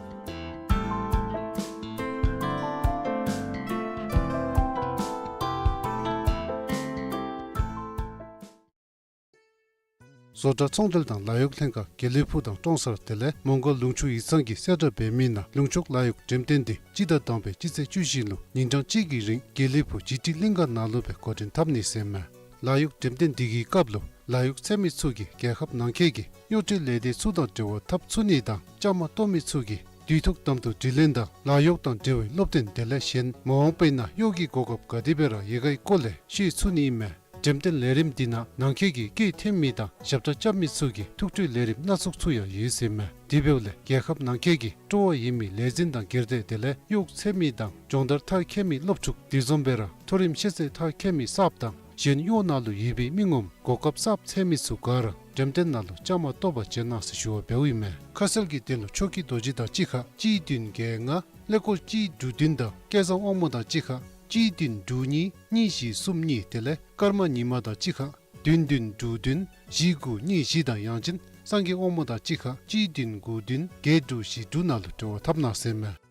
བཟོ་གྲྭ་ཚོང་འབྲེལ་དང་ལཱ་གཡོག་ལྷན་ཁག་དགེ་ལེགས་ཕུག་དང་ཀྲོང་གསར་དེ་ལས་མོང་སྒར་ལུང་ཕྱོགས་ཡིག་ཚང་གིས་གསལ་བསྒྲགས་འབད་མི་ནང་ལུང་ཕྱོགས་ལཱ་གཡོག་འགྲེམས་སྟོན་འདི་སྤྱི་ཟླ་དང་པའི་སྤྱི་ཚེས་བཅུ་བཞི་ལུ་ཉིན་གྲངས་གཅིག་གི་རིང་དགེ་ལེགས་ཕུག་ཇི་ཊི་གླིང་ག་ནང་ལུ་སྦེ་འགོ་འདྲེན་འཐབ་ནི་ཟེར་མས། ལཱ་གཡོག་འགྲེམས་སྟོན་འདི་གི་སྐབས་ལུ་ལཱ་གཡོག་འཚོལ་མི་ཚུ་གིས་རྒྱལ་ཁབ་ནང་འཁོད་ཀྱི་གཡོག་འབྲེལ་ལས་སྡེ་ཚུ་དང་འབྲེལ་བ་འཐབ་ཚུགས་ནི་དང་བཅའ་མར་གཏོགས་མི་ཚུ་གིས་དུས་ཐོག་དམ་དུ་དྲི་ལན་དང་ལཱ་གཡོག་དང་འབྲེལ་བའི་སློབ་སྟོན་དེ་ལས་གཞན་མ་འོངས་པའི་ནང་གཡོག་གི་གོ་སྐབས་ག་དེ་སྦེ་ར་ཡོད་གའི་སྐོར་ལས་ཤེས་ཚུགས་ནི་ཨིན་མས། འགྲེམས་སྟོན་ལས་རིམ་འདི་ནང་ནང་འཁོད་ཀྱི་སྐད་འཐེན་མི་དང་ཞབས་ཁྲ་རྐྱབ་མི་ཚུ་གིས་ཐུགས་སྤྲོའི་ལས་རིམ་སྣ་ཚོགས་ཚུ་ཡང་ཡོད་ཟེར་མས། དེ་འབདཝ་ལས་རྒྱལ་ཁབ་ནང་འཁོད་ཀྱི་སྤྲོ་བ་ཡོད་མི་ལས་འཛིན་དང་སྒེར་སྡེ་དེ་ལས་གཡོག་འཚོལ་མི་དང་སྦྱོང་བརྡར་མཐར་འཁྱོལ་མི་སློབ་ཕྲུག་དེ་བཟུམ་སྦེ་ར་མཐོ་རིམ་ཤེས་ཚད་མཐར་འཁྱོལ་མི་གསརཔ་དང་གཞན་གཡོག་ནང་ལུ་ཡོད་པའི་མི་ངོམ་གོ་སྐབས་གསརཔ་འཚོལ་མི་ཚུ་ག་ར་འགྲེམས་སྟོན་ནང་ལུ་བཅའ་མར་གཏོགས་པར་བྱོན་གནང་ཟེར་ཞུ་བ་འབདཝ་ཨིན་མས། ཁ་གསལ་གྱི་དོན་ལུ་ཆོས་སྐྱིད་རྡོ་རྗེ་དང་གཅིག་ཁར་གཅིག་བདུན་བརྒྱད་ལྔ། ཀླད་ཀོར་གཅིག་དྲུག་བདུན་དང་སྐལ་བཟང་དབང་མོ་དང་གཅིག་ཁར་གཅིག་བདུན་དྲུག་གཉིས་གཉིས་བཞི་གསུམ་གཉིས་དེ་ལས་ཀརྨ་ཉི་མ་དང་གཅིག་ཁར་བདུན་བདུན་དྲུག་བདུན་བཞི་དགུ་གཉིས་བཞི་དང་ཡང་ཅིན་སངས་རྒྱས་དབང་མོ་དང་གཅིག་ཁར་གཅིག་བདུན་དགུ་བདུན་བརྒྱད་དྲུག་བཞི་དྲུག་ནང་ལུ་འབྲེལ་བ་འཐབ་གནང་ཟེར་མས།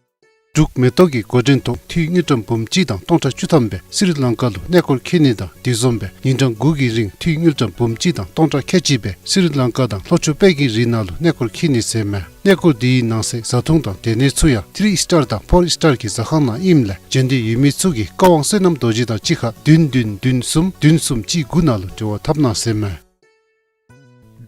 འབྲུག་མེ་ཏོག་གི་འགོ་འདྲེན་ཐོག་འཐུས་དངུལ་ཀྲམ་འབུམ་གཅིག་དང་སྟོང་ཕྲག་བཅུ་ཐམ་སྦེ་སི་རི་ལང་ཀ་ལུ་གནས་སྐོར་འཁྱིད་ནི་དང་དེ་བཟུམ་སྦེ་ཉིན་གྲངས་དགུ་གི་རིང་འཐུས་དངུལ་ཀྲམ་འབུམ་གཅིག་དང་སྟོང་ཕྲག་ཁལ་གཅིག་སྦེ་སི་རི་ལང་ཀ་དང་ལྷོ་ཕྱོགས་དཔལ་གྱི་རི་ནང་ལུ་གནས་སྐོར་འཁྱིད་ནི་ཟེར་མས། གནས་སྐོར་འདིའི་ནང་གསེས་བཟའ་འཐུང་དང་སྡོད་གནས་ཚུ་ཡང་ཐི་རི་ཨིས་ཊར་དང་ཕོར་ཨིས་ཊར་གྱི་ཟ་ཁང་ནང་ཨིནམ་ལས་འབྱོན་འདོད་ཡོད་མི་ཚུ་གིས་བཀའ་དབང་བསོད་ནམས་རྡོ་རྗེ་དང་གཅིག་ཁར་བདུན་བདུན་བདུན་གསུམ་བདུན་གསུམ་གཅིག་དགུ་ནང་ལུ་འབྲེལ་བ་འཐབ་གནང་ཟེར་མས།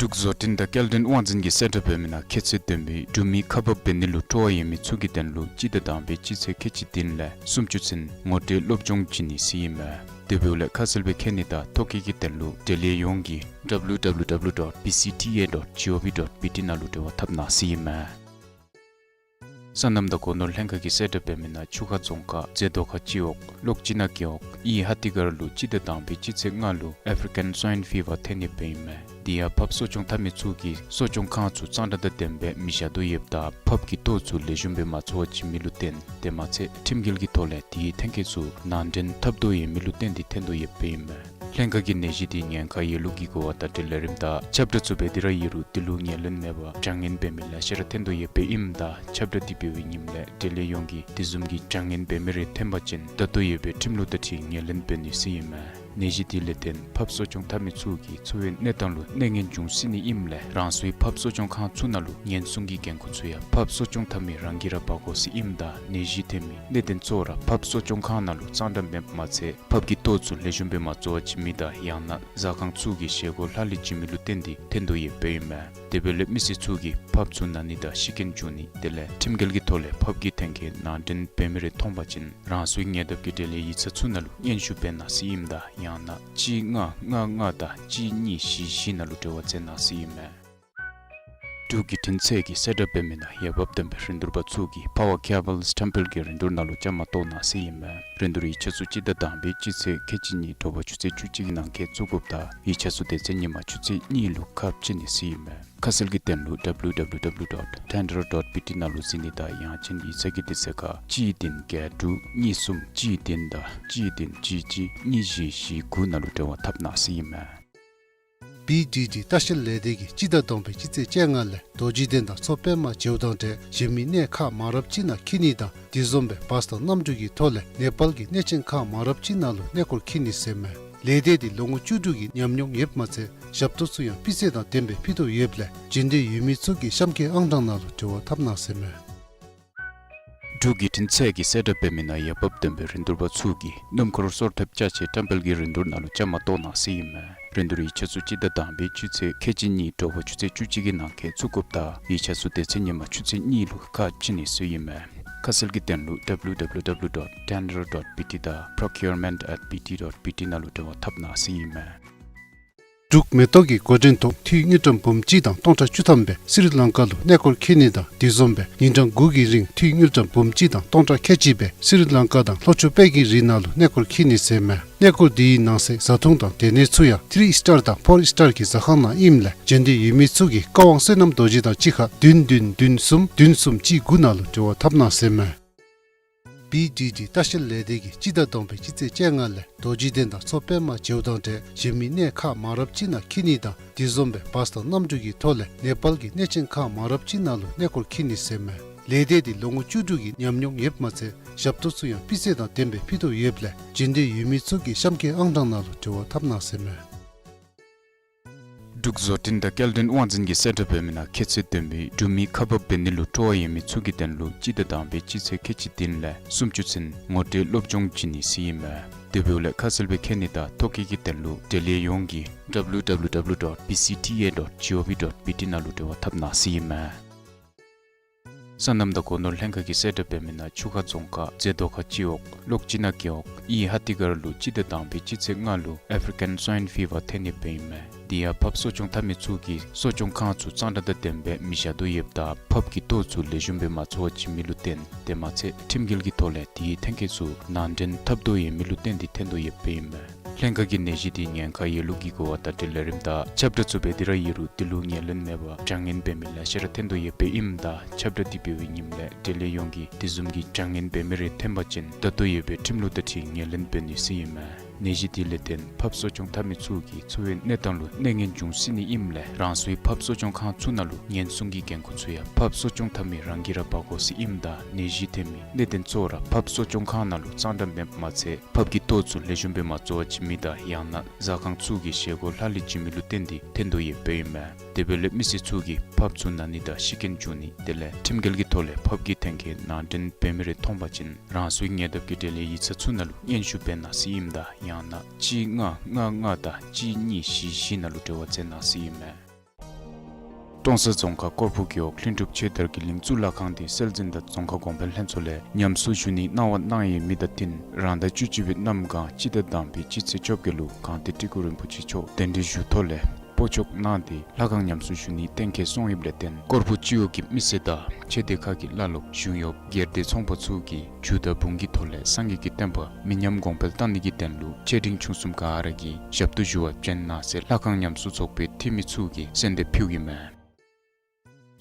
འབྲུག་བཟོ་སྐྲུན་དང་སྐྱེལ་འདྲེན་དབང་འཛིན་གྱིས་གསལ་བསྒྲགས་འབད་མི་ནང་ཁྱད་ཚད་ལྡན་པའི་འབྲུག་མི་ཁག་འབག་འབད་ནི་ལུ་སྤྲོ་བ་ཡོད་མི་ཚུ་གི་དོན་ལུ་སྤྱི་ཟླ་དང་པའི་སྤྱི་ཚེས་ཁལ་གཅིག་བདུན་ལས་སུམ་ཅུ་ཚུན་ངོ་སྤྲོད་སློབ་སྦྱོང་བྱིན་ནི་ཟེར་ཨིན་མས། དེ་འབདཝ་ལས་ཁ་གསལ་སྦེ་མཁྱེན་ནི་དང་ཐོ་བཀོད་ཀྱི་དོན་ལུ་འབྲེལ་ཡོད་ཡོངས་ཀྱིས་ཌབ་ལིའུ་ཌབ་ལིའུ་ཌབ་ལིའུ་ཌོཊ་བི་སི་ཊི་ཨེ་ཌོཊ་ཇི་ཨོ་ཝི་ཌོཊ་བི་ཊི་ནང་ལུ་འབྲེལ་བ་འཐབ་གནང་ཟེར་ཨིན་མས། སོ་ནམ་དང་སྒོ་ནོར་ལྷན་ཁག་གིས་གསལ་བསྒྲགས་འབད་མི་ནང་ཆུ་ཁ་རྫོང་ཁག་རྩེ་རྡོ་ཁ་སྤྱི་འོག་གློག་སྤྱི་ནང་རྒེད་འོག་ཨི་ཧ་ཏི་གར་ལུ་སྤྱི་ཟླ་དང་པའི་སྤྱི་ཚེས་ལྔ་ལུ་ཨེཕ་རི་ཀན་སྭའིན་ཕི་བར་ཐོན་ནི་སྦེ་ཨིན་མས། དེ་ཡང་ཕགཔ་གསོ་སྐྱོང་འཐབ་མི་ཚུ་གིས་གསོ་སྐྱོང་ཁང་ཚུ་གཙང་སྦྲ་དང་ལྡནམ་སྦེ་མི་བཞག་དོ་ཡོདཔ་ད་ཕགཔ་གི་ལྟོ་ཚུ་ལེགས་ཤོམ་སྦེ་མ་བཙོ་བར་བྱིན་མི་ལུ་བརྟེན་དེ་མ་ཚད་ཁྲིམས་འགལ་གྱི་ཐོག་ལས་དེའི་ཐོན་སྐྱེད་ཚུ་ནང་འདྲེན་འཐབ་དོ་ཡོད་མི་ལུ་བརྟེན་ཏེ་ཐོན་དོ་ཡོདཔ་སྦེ་ཨིན་མས། ལྷན་ཁག་གིས་ནད་གཞི་དེ་ཉེན་ཁ་ཡོད་ལུགས་ཀྱི་གོ་བ་དང་འབྲེལ་ལས་རིམ་དང་ཁྱབ་བསྒྲགས་ཚུ་འབད་དེ་ར་ཡོད་རུང་དེ་ལུ་ངོས་ལེན་མེད་པར་དྲང་ངན་འབད་མི་ལེ་ཤ་ར་ཐོན་དོ་ཡོདཔ་སྦེ་ཨིནམ་ད་ཁྱབ་བསྒྲགས་དེ་འབད་བའི་ཉིནམ་ལས་འབྲེལ་ལས་ཡོངས་ཀྱིས་དེ་བཟུམ་གྱི་དྲང་ངན་འབད་མི་རེ་ཐོན་པ་ཅིན་ད་ལྟོ་ཡོད་པའི་ཁྲིམས་ལུགས་དང་འཁྲིལ་ངོས་ལེན་འབད་ནི་ཟེར་ཨིན་མས། ནད་གཞི་དེ་ལས་བརྟེན་ཕགཔ་གསོ་སྐྱོང་འཐབ་མི་ཚུ་གི་འཚོ་བའི་གནས་སྟངས་ལུ་གནོད་ངན་འབྱུང་སྲིད་ནི་ཨིནམ་ལས་རང་སོའི་ཕགཔ་གསོ་སྐྱོང་ཁང་ཚུ་ནང་ལུ་ཉེན་སྲུང་གི་འགན་ཁུར་ཚུ་ཡང་ཕགཔ་གསོ་སྐྱོང་འཐབ་མི་རང་གིས་ར་འབག་དགོ་ཟེར་ཨིནམ་ད་ནད་གཞི་ཐོན་མི་གནད་དོན་གཙོ་བོ་ར་ཕགཔ་གསོ་སྐྱོང་ཁང་ནང་ལུ་གཙང་སྦྲ་མེདཔ་མ་ཚད་ཕགཔ་གི་ལྟོ་ཚུ་ལེགས་ཤོམ་སྦེ་མ་བཙོ་བར་བྱིན་མི་དང་ཡང་ན་ཟ་ཁང་ཚུ་གི་བཞེས་སྒོ་ལྷག་ལུས་བྱིན་མི་ལུ་བརྟེན་ཏེ་ཐོན་དོ་ཡོདཔ་སྦེ་ཨིན་མས། དེ་འབདཝ་ལས་མི་སེར་ཚུ་གིས་ཕགཔ་ཚུ་ན་ནི་དང་ཤི་རྐྱེན་འབྱུང་ནི་དེ་ལས་ཁྲིམས་འགལ་གྱི་ཐོག་ལས་ཕགཔ་གི་ཐོན་སྐྱེད་ནང་འདྲེན་འབད་མི་རེ་མཐོང་པ་ཅིན་རང་སོའི་ཉེ་འདབས་ཀྱི་འབྲེལ་ལས་ཡིག་ཚང་ཚུ་ནང་ལུ་སྙན་ཞུ་འབད་གནང་ཟེར་ཨིནམ་ད་ཡང་ན་གཅིག་ལྔ་ལྔ་ལྔ་དང་གཅིག་གཉིས་བཞི་བཞི་ནང་ལུ་འབྲེལ་བ་འཚོལ་གནང་ཟེར་ཨིན་མས། འབྲུག་བརྒྱུད་འཕྲིན་ཚད་ཀྱིས་གསལ་བསྒྲགས་འབད་མི་ནང་འོས་འབབ་ལྡན་པའི་རིན་བསྡུར་པ་ཚུ་གིས་པ་ཝར་ཀེ་བཱལ་སི་ཊེམ་པལ་གྱི་རིན་བསྡུར་ནང་ལུ་བཅའ་མར་གཏོགས་གནང་ཟེར་ཨིན་མས། རིན་བསྡུར་ཡིག་ཆ་ཚུ་སྤྱི་ཟླ་དང་པའི་སྤྱི་ཚེས་ཁལ་གཅིག་གཉིས་དྲོ་པ་ཆུ་ཚོད་བཅུ་གཅིག་གི་ནང་འཁོད་བཙུགས་དགོཔ་ད་ཡིག་ཆ་ཚུ་དེ་ཚེ་ཉིན་མ་ཆུ་ཚོད་གཉིས་ལུ་ཁ་ཕྱེ་ནི་ཟེར་ཨིན་མས། ཁ་གསལ་གྱི་དོན་ལུ་ཌབ་ལིའུ་ཌབ་ལིའུ་ཌབ་ལིའུ་ཌོཊ་ཊེན་ཌར་ཌོཊ་བི་ཊི་ནང་ལུ་གཟིགས་ནི་དང་ཡང་ཅིན་ཡིག་ཚང་གི་དུས་ཚོད་ཁར་གཅིག་བདུན་བརྒྱད་དྲུག་གཉིས་གསུམ་གཅིག་བདུན་དང་གཅིག་བདུན་གཅིག་གཅིག་གཉིས་བཞི་བཞི་དགུ་ནང་ལུ་འབྲེལ་བ་འཐབ་གནང་ཟེར་ཨིན་མས། བི་ཌི་ཌི་ལྟ་བཤལ་ལས་སྡེ་གིས་སྤྱི་ཟླ་དང་པའི་སྤྱི་ཚེས་བཅོ་ལྔ་ལས་རྡོ་རྗེ་གདན་དང་མཚོ་པདྨ་མཇལཝ་དང་འབྲེལ་གཞན་མི་གནས་ཁག་མང་རབས་ཅིག་ནང་འཁྱིད་ནི་དང་དེ་བཟུམ་སྦེ་བཱས་དང་གནམ་གྲུ་གི་ཐོག་ལས་ནེ་པཱལ་གྱི་གནས་ཆེན་ཁག་མང་རབས་ཅིག་ནང་ལུ་གནས་སྐོར་འཁྱིད་ནི་ཟེར་མས། ལས་སྡེ་འདི་ལོ་ངོ་བཅུ་དྲུག་གི་ཉམས་མྱོང་ཡོདཔ་མ་ཚད་ཞབས་ཏོག་ཚུ་ཡང་སྤུས་ཚད་དང་ལྡནམ་སྦེ་ཕུལ་དོ་ཡོདཔ་ལས་འབྱོན་འདོད་ཡོད་མི་ཚུ་གིས་གཤམ་གྱི་ཨང་གྲངས་ནང་ལུ་འབྲེལ་བ་འཐབ་གནང་ཟེར་མས། འབྲུག་བརྒྱུད་འཕྲིན་ཚད་ཀྱིས་གསལ་བསྒྲགས་འབད་མི་ནང་ཡ་འབབ་ལྡན་པའི་རིན་བསྡུར་པ་ཚུ་གིས་སྣུམ་འཁོར་སོར་ཐེབས་ཅ་ཆས་བཀྲམ་སྤེལ་གྱི་རིན་བསྡུར་ནང་ལུ་བཅའ་མར་གཏོགས་གནང་ཟེར་ཨིན་མས། རིན་བསྡུར་ཡིག་ཆ་ཚུ་སྤྱི་ཟླ་དང་པའི་སྤྱི་ཚེས་ཁལ་གཅིག་གཉིས་དྲོ་པ་ཆུ་ཚོད་བཅུ་གཅིག་གི་ནང་འཁོད་ཚུད་དགོཔ་དང་ཡིག་ཆ་ཚུ་དེ་ཚེ་ཉིནམ་ཆུ་ཚོད་གཉིས་ལུ་ཁ་ཕྱེ་ནི་ཟེར་ཨིན་མས། ཁ་གསལ་གྱི་དོན་ལུ་W W W dot tender dot B T དང་procurement at B T dot B T ནང་ལུ་འབྲེལ་བ་འཐབ་གནང་ཟེར་ཨིན་མས། འབྲུག་མེ་ཏོག་གིས་འགོ་འདྲེན་ཐོག་འཐུས་དངུལ་ཀྲམ་འབུམ་གཅིག་དང་སྟོང་ཕྲག་བཅུ་ཐམ་སྦེ་སི་རི་ལང་ཀ་ལུ་གནས་སྐོར་འཁྱིད་ནི་དང་དེ་བཟུམ་སྦེ་ཉིན་གྲངས་དགུ་གི་རིང་འཐུས་དངུལ་ཀྲམ་འབུམ་གཅིག་དང་སྟོང་ཕྲག་ཁལ་གཅིག་སྦེ་སི་རི་ལང་ཀ་དང་ལྷོ་ཕྱོགས་པད་ཀྱི་རི་ནང་ལུ་གནས་སྐོར་འཁྱིད་ནི་ཟེར་མས། གནས་སྐོར་འདི་གི་ནང་གསེས་བཟའ་འཐུང་དང་སྡོད་གནས་ཚུ་ཡང་ཐི་རི་ཨིས་ཊར་དང་ཕོར་ཨིས་ཊར་གྱི་ཟ་ཁང་ནང་ཨིནམ་ལས་འབྱོན་འདོད་ཡོད་མི་ཚུ་གིས་ཀ་ཝང་བསོད་ནམས་རྡོ་རྗེ་དང་གཅིག་ཁར་བདུན་བདུན་བདུན་གསུམ་བདུན་གསུམ་གཅིག་དགུ་ནང་ལུ་འབྲེལ་བ་འཐབ་གནང་ཟེར་མས། བི་ཌི་ཌི་ལྟ་བཤལ་ལས་སྡེ་གིས་སྤྱི་ཟླ་དང་པའི་སྤྱི་ཚེས་བཅོ་ལྔ་ལས་རྡོ་རྗེ་གདན་དང་མཚོ་པདྨ་མཇལཝ་དང་འབྲེལ་གཞན་མི་གནས་ཁག་མང་རབས་ཅིག་ནང་འཁྱིད་ནི་དང་དེ་བཟུམ་སྦེ་བཱས་དང་གནམ་གྲུ་གི་ཐོག་ལས་ནེ་པཱལ་གྱི་གནས་ཆེན་ཁག་མང་རབས་ཅིག་ནང་ལུ་གནས་སྐོར་འཁྱིད་ནི་ཟེར་མས། ལས་སྡེ་འདི་ལོ་ངོ་བཅུ་དྲུག་གི་ཉམས་མྱོང་ཡོདཔ་མ་ཚད་ཞབས་ཏོག་ཚུ་ཡང་སྤུས་ཚད་དང་ལྡནམ་སྦེ་ཕུལ་དོ་ཡོདཔ་ལས་འབྱོན་འདོད་ཡོད་མི་ཚུ་གིས་གཤམ་གྱི་ཨང་གྲངས་ནང་ལུ་འབྲེལ་བ་འཐབ་གནང་ཟེར་མས། འབྲུག་བཟོ་སྐྲུན་དང་སྐྱེལ་འདྲེན་དབང་འཛིན་གྱིས་གསལ་བསྒྲགས་འབད་མི་ནང་ཁྱད་ཚད་ལྡན་པའི་འབྲུག་མི་ཁ་འབབ་འབད་ནི་ལུ་སྤྲོ་བ་ཡོད་མི་ཚུ་གི་དོན་ལུ་སྤྱི་ཟླ་དང་པའི་སྤྱི་ཚེས་ཁལ་གཅིག་བདུན་ལས་སུམ་ཅུ་ཚུན་ངོ་སྤྲོད་སློབ་སྦྱོང་བྱིན་ནི་ཟེར་ཨིན་མས། དེ་འབདཝ་ལས་ཁ་གསལ་སྦེ་མཁྱེན་ནི་དང་ཐོ་བཀོད་ཀྱི་དོན་ལུ་འབྲེལ་ཡོད་ཡོངས་ཀྱིས་W W W dot B C T A dot G O V dot B T ནང་ལུ་འབྲེལ་བ་འཐབ་གནང་ཟེར་ཨིན་མས། སོ་ནམ་དང་སྒོ་ནོར་ལྷན་ཁག་གིས་གསལ་བསྒྲགས་འབད་མི་ནང་ཆུ་ཁ་རྫོང་ཁག་རྫེ་རྡོ་ཁ་སྤྱི་འོག་ལོག་སྤྱི་ནག་རྒེད་འོག་ཨི་ཧ་ཏི་སྒར་ལུ་སྤྱི་ཟླ་དང་པའི་སྤྱི་ཚེས་ལྔ་ལུ་African Swine Fever ཐོན་ནི་སྦེ་ཨིན་མས། དེ་ཡང་ཕགཔ་གསོ་སྐྱོང་འཐབ་མི་ཚུ་གིས་གསོ་སྐྱོང་ཁང་ཚུ་གཙང་སྦྲ་དང་ལྡནམ་སྦེ་མི་བཞག་དོ་ཡོདཔ་ད་ཕགཔ་གི་ལྟོ་ཚུ་ལེགས་ཤོམ་སྦེ་མ་འཚོ་བར་བྱིན་མི་ལུ་བརྟེན་དེ་མ་ཚད་ཁྲིམས་འགལ་གྱི་ཐོག་ལས་དེའི་ཐོན་སྐྱེད་ཚུ་ནང་འདྲེན་འཐབ་དོ་ཡོད་མི་ལུ་བརྟེན་ཏེ་ཐོན་དོ་ཡོདཔ་ཨིན་མས། ལྷན་ཁག་གིས་ནད་གཞི་འདི་ཉེན་ཁ་ཡོད་ལུགས་ཀྱི་གོ་བ་བརྡ་སྤྲོད་ལས་རིམ་དང་ཁྱབ་བསྒྲགས་ཚུ་འབད་དེ་ར་ཡོད་རུང་དེ་ལུ་ངོས་ལེན་མེད་པར་དྲག་གནོན་འབད་མི་ལེ་ཤ་ར་ཐོན་དོ་ཡོདཔ་ཨིནམ་ད་ཁྱབ་བསྒྲགས་འདི་འབད་བའི་ཉིནམ་ལས་འབྲེལ་ཡོད་ཡོངས་ཀྱིས་དེ་བཟུམ་གྱི་དྲག་གནོན་འབད་མི་རེ་ཐོན་པ་ཅིན་ད་ལྟོ་ཡོད་པའི་ཁྲིམས་ལུགས་དང་འཁྲིལ་ངོས་ལེན་འབད་ནི་ཟེར་ཨིན་མས། ནད་གཞི་འདི་ལས་བརྟེན་ཕགཔ་གསོ་སྐྱོང་འཐབ་མི་ཚུ་གི་འཚོ་བའི་གནས་སྟངས་ལུ་གནོད་ངན་འབྱུང་སྲིད་ནི་ཨིནམ་ལས་རང་སོའི་ཕགཔ་གསོ་སྐྱོང་ཁང་ཚུ་ནང་ལུ་ཉེན་སྲུང་གི་འགན་ཁུར་ཚུ་ཡང་ཕགཔ་གསོ་སྐྱོང་འཐབ་མི་རང་གིས་ར་འབག་དགོ་ཟེར་ཨིནམ་ད་ནད་གཞི་ཐོན་མི་གནད་དོན་གཙོ་བོ་ར་ཕགཔ་གསོ་སྐྱོང་ཁང་ནང་ལུ་གཙང་སྦྲ་མེདཔ་མ་ཚད་ཕགཔ་གི་ལྟོ་ཚུ་ལེགས་ཤོམ་སྦེ་མ་འཚོ་བར་བྱིན་མི་དང་ཡང་ན་ཟ་ཁང་ཚུ་གི་བཞེས་སྒོ་ལྷག་ལུས་བྱིན་མི་ལུ་བརྟེན་ཏེ་ཐོན་དོ་ཡོདཔ་ཨིན་མས། དེ་འབདཝ་ལས་མི་སེར་ཚུ་གིས་ཕགཔ་ཚུ་ན་ནི་དང་ཤི་རྐྱེན་འབྱུང་ནི་དེ་ལས་ཁྲིམས་འགལ་གྱི་ཐོག་ལས་ཕགཔ་གི་ཐོན་སྐྱེད་ནང་འདྲེན་འབད་མི་རེ་མཐོང་པ་ཅིན་རང་སོའི་ཉེ་འདབས་ཀྱི་འབྲེལ་ཡོད་ཡིག་ཚང་ཚུ་ནང་ལུ་སྙན་ཞུ་འབད་གནང་ཟེར་ཨིནམ་ད་ཡང་ན་གཅིག་ལྔ་ལྔ་ལྔ་དང་གཅིག་གཉིས་བཞི་བཞི་ནང་ལུ་འབྲེལ་བ་འཐབ་གནང་ཟེར་ཨིན་མས། ཀྲོང་གསར་རྫོང་ཁག་ཀོར་ཕུ་རྒེད་འོག་ལྷུན་གྲུབ་ཆོས་དར་གྱི་གླིང་གཙུག་ལག་ཁང་འདི་སྲོལ་འཛིན་དང་རྫོང་ཁ་གོང་འཕེལ་ལྷན་ཚོགས་ལས་ཉམས་གསོ་ཞུ་ནིའི་གནང་བ་གནང་ཡོད་མི་དང་བསྟུན་རང་ཟླ་བཅུ་གཅིག་པའི་གནམ་གང་སྤྱི་ཟླ་དང་པའི་སྤྱི་ཚེས་བཅོ་བརྒྱད་ལུ་གངས་ཏི་ཏི་ཀུ་རིན་པོ་ཆེ་མཆོག་གདན་འདྲེན་ཞུ་ཐོག་ལས་སྤོ་འཁྱོག་གནང་སྟེ་ལྷ་ཁང་ཉམས་གསོ་ཞུ་ནི་གཏན་འཁེལ་སོང་ཡོདཔ་ལས་བརྟེན་ཀོར་ཕུ་སྤྱི་འོག་གི་མི་སེར་དང་ཆོས་སྡེ་ཁག་གི་བླ་སློབ་གཞུང་གཡོགཔ་སྒེར་སྡེ་ཚོང་པ་ཚུ་གིས་ཇུས་དང་དཔུང་གི་ཐོག་ལས་སངས་རྒྱས་ཀྱི་བསྟན་པ་མི་ཉམས་གོང་འཕེལ་གཏང་ནི་གི་དོན་ལུ་ཆེ་འབྲིང་ཆུང་གསུམ་ག་ར་གིས་ཞབས་ཏོག་ཞུ་བར་བྱོན་གནང་ཟེར་ལྷ་ཁང་ཉམས་གསོ་ཚོགས་པའི་འཐུས་མི་ཚུ་གིས་གསོལ་འདེབས་ཕུལཝ་ཨིན་མས།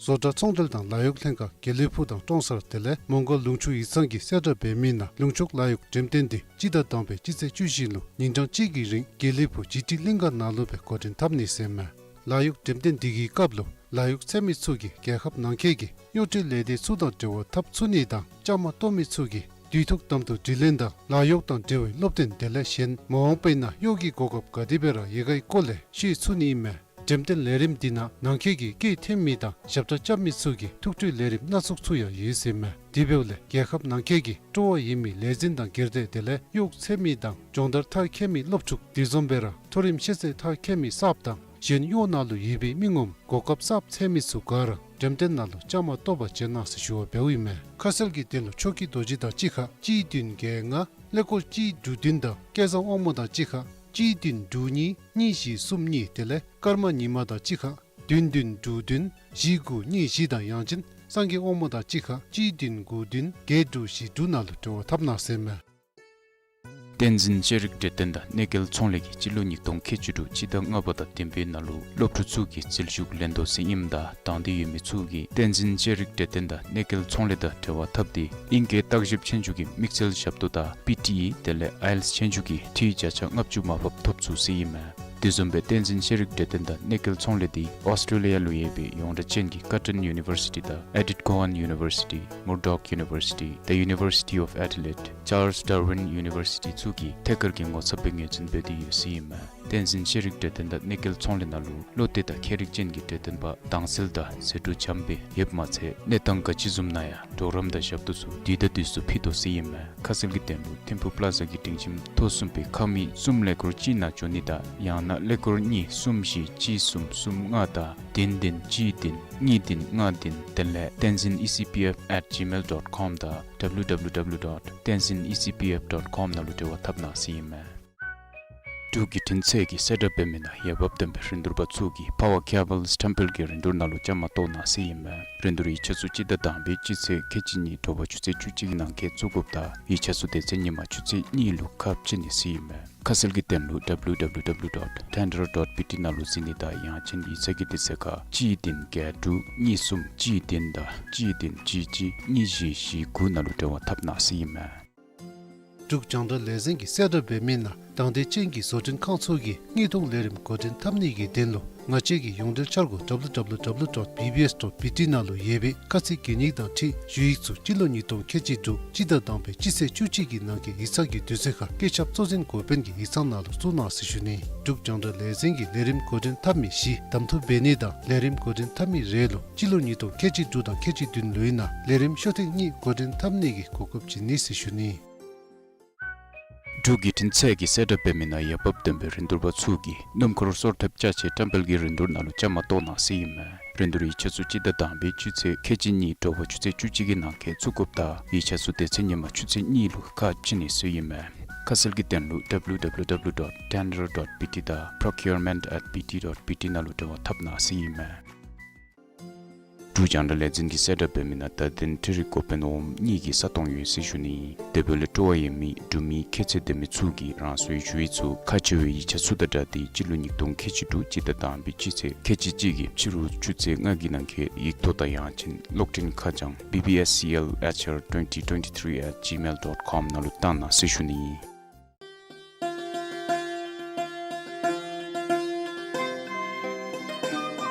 བཟོ་གྲྭ་ཚོང་འབྲེལ་དང་ལཱ་གཡོག་ལྷན་ཁག་དགེ་ལེགས་ཕུག་དང་ཀྲོང་གསར་དེ་ལས་མོང་སྒར་ལུང་ཕྱོགས་ཡིག་ཚང་གིས་གསལ་བསྒྲགས་འབད་མི་ནང་ལུང་ཕྱོགས་ལཱ་གཡོག་འགྲེམས་སྟོན་འདི་སྤྱི་ཟླ་དང་པའི་སྤྱི་ཚེས་བཅུ་བཞི་ལུ་ཉིན་གྲངས་གཅིག་གི་རིང་དགེ་ལེགས་ཕུག་ཇི་ཊི་གླིང་ག་ནང་ལུ་སྦེ་འགོ་འདྲེན་འཐབ་ནི་ཟེར་མས། ལཱ་གཡོག་འགྲེམས་སྟོན་འདི་གི་སྐབས་ལུ་ལཱ་གཡོག་འཚོལ་མི་ཚུ་གིས་རྒྱལ་ཁབ་ནང་འཁོད་ཀྱི་གཡོག་འབྲེལ་ལས་སྡེ་ཚུ་དང་འབྲེལ་བ་འཐབ་ཚུགས་ནི་དང་བཅའ་མར་གཏོགས་མི་ཚུ་གིས་དུས་ཐོག་དམ་དུ་དྲི་ལན་དང་ལཱ་གཡོག་དང་འབྲེལ་བའི་སློབ་སྟོན་དེ་ལས་གཞན་མ་འོངས་པའི་ནང་གཡོག་གི་གོ་སྐབས་ག་དེ་སྦེ་ར་ཡོད་གའི་སྐོར་ལས་ཤེས་ཚུགས་ནི་ཨིན་མས། འགྲེམས་སྟོན་ལས་རིམ་འདི་ནང་ནང་འཁོད་ཀྱི་སྐྱེད་འཐེན་མི་དང་ཞབས་ཁྲ་རྐྱབ་མི་ཚུ་གི་ཐུགས་སྤྲོའི་ལས་རིམ་སྣ་ཚོགས་ཚུ་ཡང་ཡོད་ཟེར་མས། དེ་འབདཝ་ལས་རྒྱལ་ཁབ་ནང་འཁོད་ཀྱི་སྤྲོ་བ་ཡོད་མི་ལས་འཛིན་དང་སྒེར་སྡེ་དེ་ལས་གཡོག་འཚོལ་མི་དང་སྦྱོང་བརྡར་མཐར་འཁྱོལ་མི་སློབ་ཕྲུག་དེ་བཟུམ་སྦེ་ར་མཐོ་རིམ་ཤེས་ཚད་མཐར་འཁྱོལ་མི་གསརཔ་དང་གཞན་གཡོག་ནང་ལུ་ཡོད་པའི་མི་ངོམ་གོ་སྐབས་གསརཔ་འཚོལ་མི་ཚུ་ག་ར་འགྲེམས་སྟོན་ནང་ལུ་བཅའ་མར་གཏོགས་པར་བྱོན་གནང་ཟེར་ཞུ་བ་འབདཝ་ཨིན་མས། ཁ་གསལ་གྱི་དོན་ལུ་ཕྱོགས་ཀྱི་རྡོ་རྗེ་དང་གཅིག་ཁར་གཅིག་བདུན་བརྒྱད་ལྔ། ཀླད་ཀོར་གཅིག་དྲུག་བདུན་དང་སྐལ་བཟང་དབང་མོ་དང་གཅིག་ཁར་གཅིག་བདུན་དྲུག་གཉིས་གཉིས་བཞི་གསུམ་གཉིས་དེ་ལས་ཀརྨ་ཉི་མ་དང་གཅིག་ཁར་བདུན་བདུན་དྲུག་བདུན་བཞི་དགུ་གཉིས་བཞི་དང་ཡང་ཅིན་སངས་རྒྱས་དབང་མོ་དང་གཅིག་ཁར་གཅིག་བདུན་དགུ་བདུན་བརྒྱད་དྲུག་བཞི་དྲུག་ནང་ལུ་འབྲེལ་བ་འཐབ་གནང་ཟེར་མས། བསྟན་འཛིན་ཤེས་རིག་འབྲེལ་ལྡན་དང་གནས་སྐལ་ཚོང་ལས་ཀྱིས་སྤྱི་ལོ་ཉིས་སྟོང་ཁལ་གཅིག་དྲུག་སྤྱི་ཟླ་ལྔ་པ་དང་བདུན་པའི་ནང་ལུ་སློབ་ཕྲུག་ཚུ་གི་རྩིས་ཞུགས་ལེན་དོ་ཟེར་ཨིནམ་ད་དང་འདོད་ཡོད་མི་ཚུ་གིས་བསྟན་འཛིན་ཤེས་རིག་འབྲེལ་ལྡན་དང་གནས་སྐལ་ཚོང་ལས་དང་འབྲེལ་བ་འཐབ་སྟེ་ཨིང་སྐད་བརྟག་ཞིབ་ཆོས་རྒྱུགས་ཀྱི་དམིགས་བསལ་ཞབས་ཏོག་དང་པི་ཊི་ཨི་དེ་ལས་ཨའི་ཨེལ་ཊི་ཨེསི་ཆོས་རྒྱུགས་ཀྱི་འཐུས་བརྒྱ་ཆ་ལྔ་བཅུ་མར་ཕབ་ཐོབ་ཚུགས་ཟེར་ཨིན་མས། དེ་བཟུམ་སྦེ་བསྟན་འཛིན་ཤེས་རིག་གྲོས་སྟོན་དང་གནས་སྐལ་ཚོང་ལས་འདི་ཨོསི་ཊྲེ་ལི་ཡ་ལུ་ཡོད་པའི་ཡོངས་གྲགས་ཅན་གྱི་ཀར་ཊོན་ཡུ་ནི་བར་སི་ཊི་དང་ཨེ་ཌིཐ་གོ་ཝཱན་ཡུ་ནི་བར་སི་ཊི། མུར་ཌོག་ཡུ་ནི་བར་སི་ཊི། The University of Adelaide། ཅཱརལསི་ཌར་ཝིན་ཡུ་ནི་བར་སི་ཊི་ཚུ་གིས་ཐད་ཀར་གྱི་ངོ་ཚབ་སྦེ་ངོས་འཛིན་འབད་དེ་ཡོད་ཟེར་ཨིན་མས། བསྟན་འཛིན་ཤེས་རིག་གྲོས་སྟོན་དང་གནས་སྐལ་ཚོང་ལས་ནང་ལུ་བློ་གཏད་དང་མཁས་རིག་ཅན་གྱི་གྲོས་སྟོན་པ་དྭངས་གསལ་དང་ཟད་འགྲོ་འཇམ་སྦེ་ཡོདཔ་མ་ཚད་གནས་སྟངས་ག་ཅི་བཟུམ་ནང་ཡང་གྲོགས་རམ་དང་ཞབས་ཏོག་ཚུ་དུས་དང་དུས་སུ་ཕུལ་དོ་ཟེར་ཨིན་མས། ཁ་གསལ་གྱི་དོན་ལུ་ཐིམ་ཕུག་པ་ལ་ཛ་གི་སྒྲིང་ཁྱིམ་ཐོག་གསུམ་པའི་ཁང་མིག་གསུམ་ཀླད་ཀོར་གཅིག་ནང་འབྱོན་ནི་དང་ཡང་ན་ཀླད་ཀོར་གཉིས་གསུམ་བཞི་གཅིག་གསུམ་གསུམ་ལྔ་དང་བདུན་བདུན་གཅིག་བདུན་གཉིས་བདུན་ལྔ་བདུན། དེ་ལས་tenzin E C P F at gmail dot com དང་W W W dot tenzin E C P F dot com ནང་ལུ་འབྲེལ་བ་འཐབ་གནང་ཟེར་ཨིན་མས། འབྲུག་བརྒྱུད་འཕྲིན་ཚད་ཀྱི་གསལ་བསྒྲགས་འབད་མི་ནང་ཡར་འབབ་སྟོན་པའི་རིན་བསྡུར་པ་ཚུ་གིས་པ་ཝར་ཀེ་བཱལསི་ཊམ་པེལ་གྱི་རིན་བསྡུར་ནང་ལུ་བཅའ་མར་གཏོགས་གནང་ཟེར་ཨིན་མས། རིན་བསྡུར་ཡིག་ཆ་ཚུ་སྤྱི་ཟླ་དང་པའི་སྤྱི་ཚེས་ཁལ་གཅིག་གཉིས་དྲོ་པ་ཆུ་ཚོད་བཅུ་གཅིག་གི་ནང་འཁོད་བཙུགས་དགོཔ་དང་ཡིག་ཆ་ཚུ་སྡེ་ཚན་ཉིན་མ་ཆུ་ཚོད་གཉིས་ལུ་ཁ་ཕྱེ་ནི་ཟེར་ཨིན་མས། ཁ་གསལ་གྱི་དོན་ལུ་W W W dot tender dot B T ནང་ལུ་གཟིགས་ནི་དང་ཡང་ཅིན་ཡིག་ཚང་གི་དུས་ཚོད་ཁར་གཅིག་བདུན་བརྒྱད་དྲུག་གཉིས་གསུམ་གཅིག་བདུན་དང་གཅིག་བདུན་གཅིག་གཅིག་གཉིས་བཞི་བཞི་དགུ་ནང་ལུ་འབྲེལ་བ་འཐབ་གནང་ཟེར་ཨིན་མས། འབྲུག་རྒྱང་བསྒྲགས་ལས་འཛིན་གྱི་གསལ་བསྒྲགས་འབད་མི་ནང་དང་འདོད་ཅན་གྱི་བཟོ་སྐྲུན་ཁང་ཚུ་གིས་དངོས་སུ་ལས་རིམ་འགོ་འདྲེན་འཐབ་ནི་གི་དོན་ལུ་ང་བཅས་ཀྱི་ཡོངས་འབྲེལ་འཆར་སྒོ་W W W dot B B S dot B T ནང་ལུ་ཡོད་པའི་དཀའ་ཚེགས་གེགས་རྙེད་དང་འཁྲིལ་ཞུ་ཡིག་ཚུ་སྤྱི་ལོ་ཉིས་སྟོང་ཁལ་གཅིག་དྲུག་སྤྱི་ཟླ་དང་པའི་སྤྱི་ཚེས་བཅུ་གཅིག་གི་ནང་འཁོད་ཡིག་ཚང་གི་དུས་ཚོད་ཁར་བཀོད་ཁྱབ་གཙོ་འཛིན་འགོ་དཔོན་གྱི་ཡིག་ཚང་ནང་ལུ་བཙུགས་གནང་ཟེར་ཞུ་ནི། འབྲུག་རྒྱང་བསྒྲགས་ལས་འཛིན་གྱིས་ལས་རིམ་འགོ་འདྲེན་འཐབ་མི་བཞི་གདམ་འཐུ་འབད་ནི་དང་ལས་རིམ་འགོ་འདྲེན་འཐབ་མི་རེ་ལུ་སྤྱི་ལོ་ཉིས་སྟོང་ཁལ་གཅིག་དྲུག་དང་ཁལ་གཅིག་བདུན་ལོའི་ནང་ལས་རིམ་ཤོག་ཐེངས་གཉིས་འགོ་འདྲེན་འཐབ་ནི་གི་གོ་སྐབས་བྱིན་ནི་ཟེར་ཞུ་ནི། འབྲུག་བརྒྱུད་འཕྲིན་ཚད་ཀྱི་གསལ་བསྒྲགས་འབད་མི་ནང་ཡར་འབབ་སྟོན་པའི་རིན་བསྡུར་པ་ཚུ་གིས་སྣུམ་འཁོར་སོར་ཐེབས་ཅ་ཆས་བཀྲམ་སྤེལ་གྱི་རིན་བསྡུར་ནང་ལུ་བཅའ་མར་གཏོགས་གནང་ཟེར་ཨིན་མས། རིན་བསྡུར་ཡིག་ཆ་ཚུ་སྤྱི་ཟླ་དང་པའི་སྤྱི་ཚེས་ཁལ་གཅིག་གཉིས་དྲོ་པ་ཆུ་ཚོད་བཅུ་གཅིག་གི་ནང་འཁོད་བཙུགས་དགོཔ་དང་ཡིག་ཆ་ཚུ་སྡེ་ཚན་ཉིན་མ་ཆུ་ཚོད་གཉིས་ལུ་ཁ་ཕྱེ་ནི་ཟེར་ཨིན་མས། ཁ་གསལ་གྱི་དོན་ལུ་W W W dot tender dot B T དང་procurement at B T dot B T ནང་ལུ་འབྲེལ་བ་འཐབ་གནང་ཟེར་ཨིན་མས། འབྲུག་རྒྱང་བསྒྲགས་ལས་འཛིན་གྱི་གསལ་བསྒྲགས་འབད་མི་ནང་བརྡ་དོན་འཕྲུལ་རིག་འགོ་དཔོན་འོགམ་གཉིས་ཀྱི་ས་སྟོང་ཡོད་ཟེར་ཞུ་ནི། དེ་འབདཝ་ལས་སྤྲོ་བ་ཡོད་མི་འབྲུག་མི་ཁྱད་ཚད་ལྡན་མི་ཚུ་གིས་རང་སོའི་ཞུ་ཡིག་ཚུ་ཁག་ཆེ་བའི་ཡིག་ཆ་ཚུ་དང་སྦྲགས་ཏེ་སྤྱི་ལོ་ཉིས་སྟོང་ཁལ་གཅིག་དྲུག་སྤྱི་ཟླ་དང་པའི་སྤྱི་ཚེས་ཁལ་གཅིག་གཅིག་གི་ཕྱི་རུ་ཆུ་ཚོད་ལྔ་གི་ནང་འཁོད་ཡིག་ཐོག་དང་ཡང་ཅིན་གློག་འཕྲིན་ཁ་བྱང་B B S C L H R twenty twenty-three at gmail dot com ནང་ལུ་བཏང་གནང་ཟེར་ཞུ་ནི།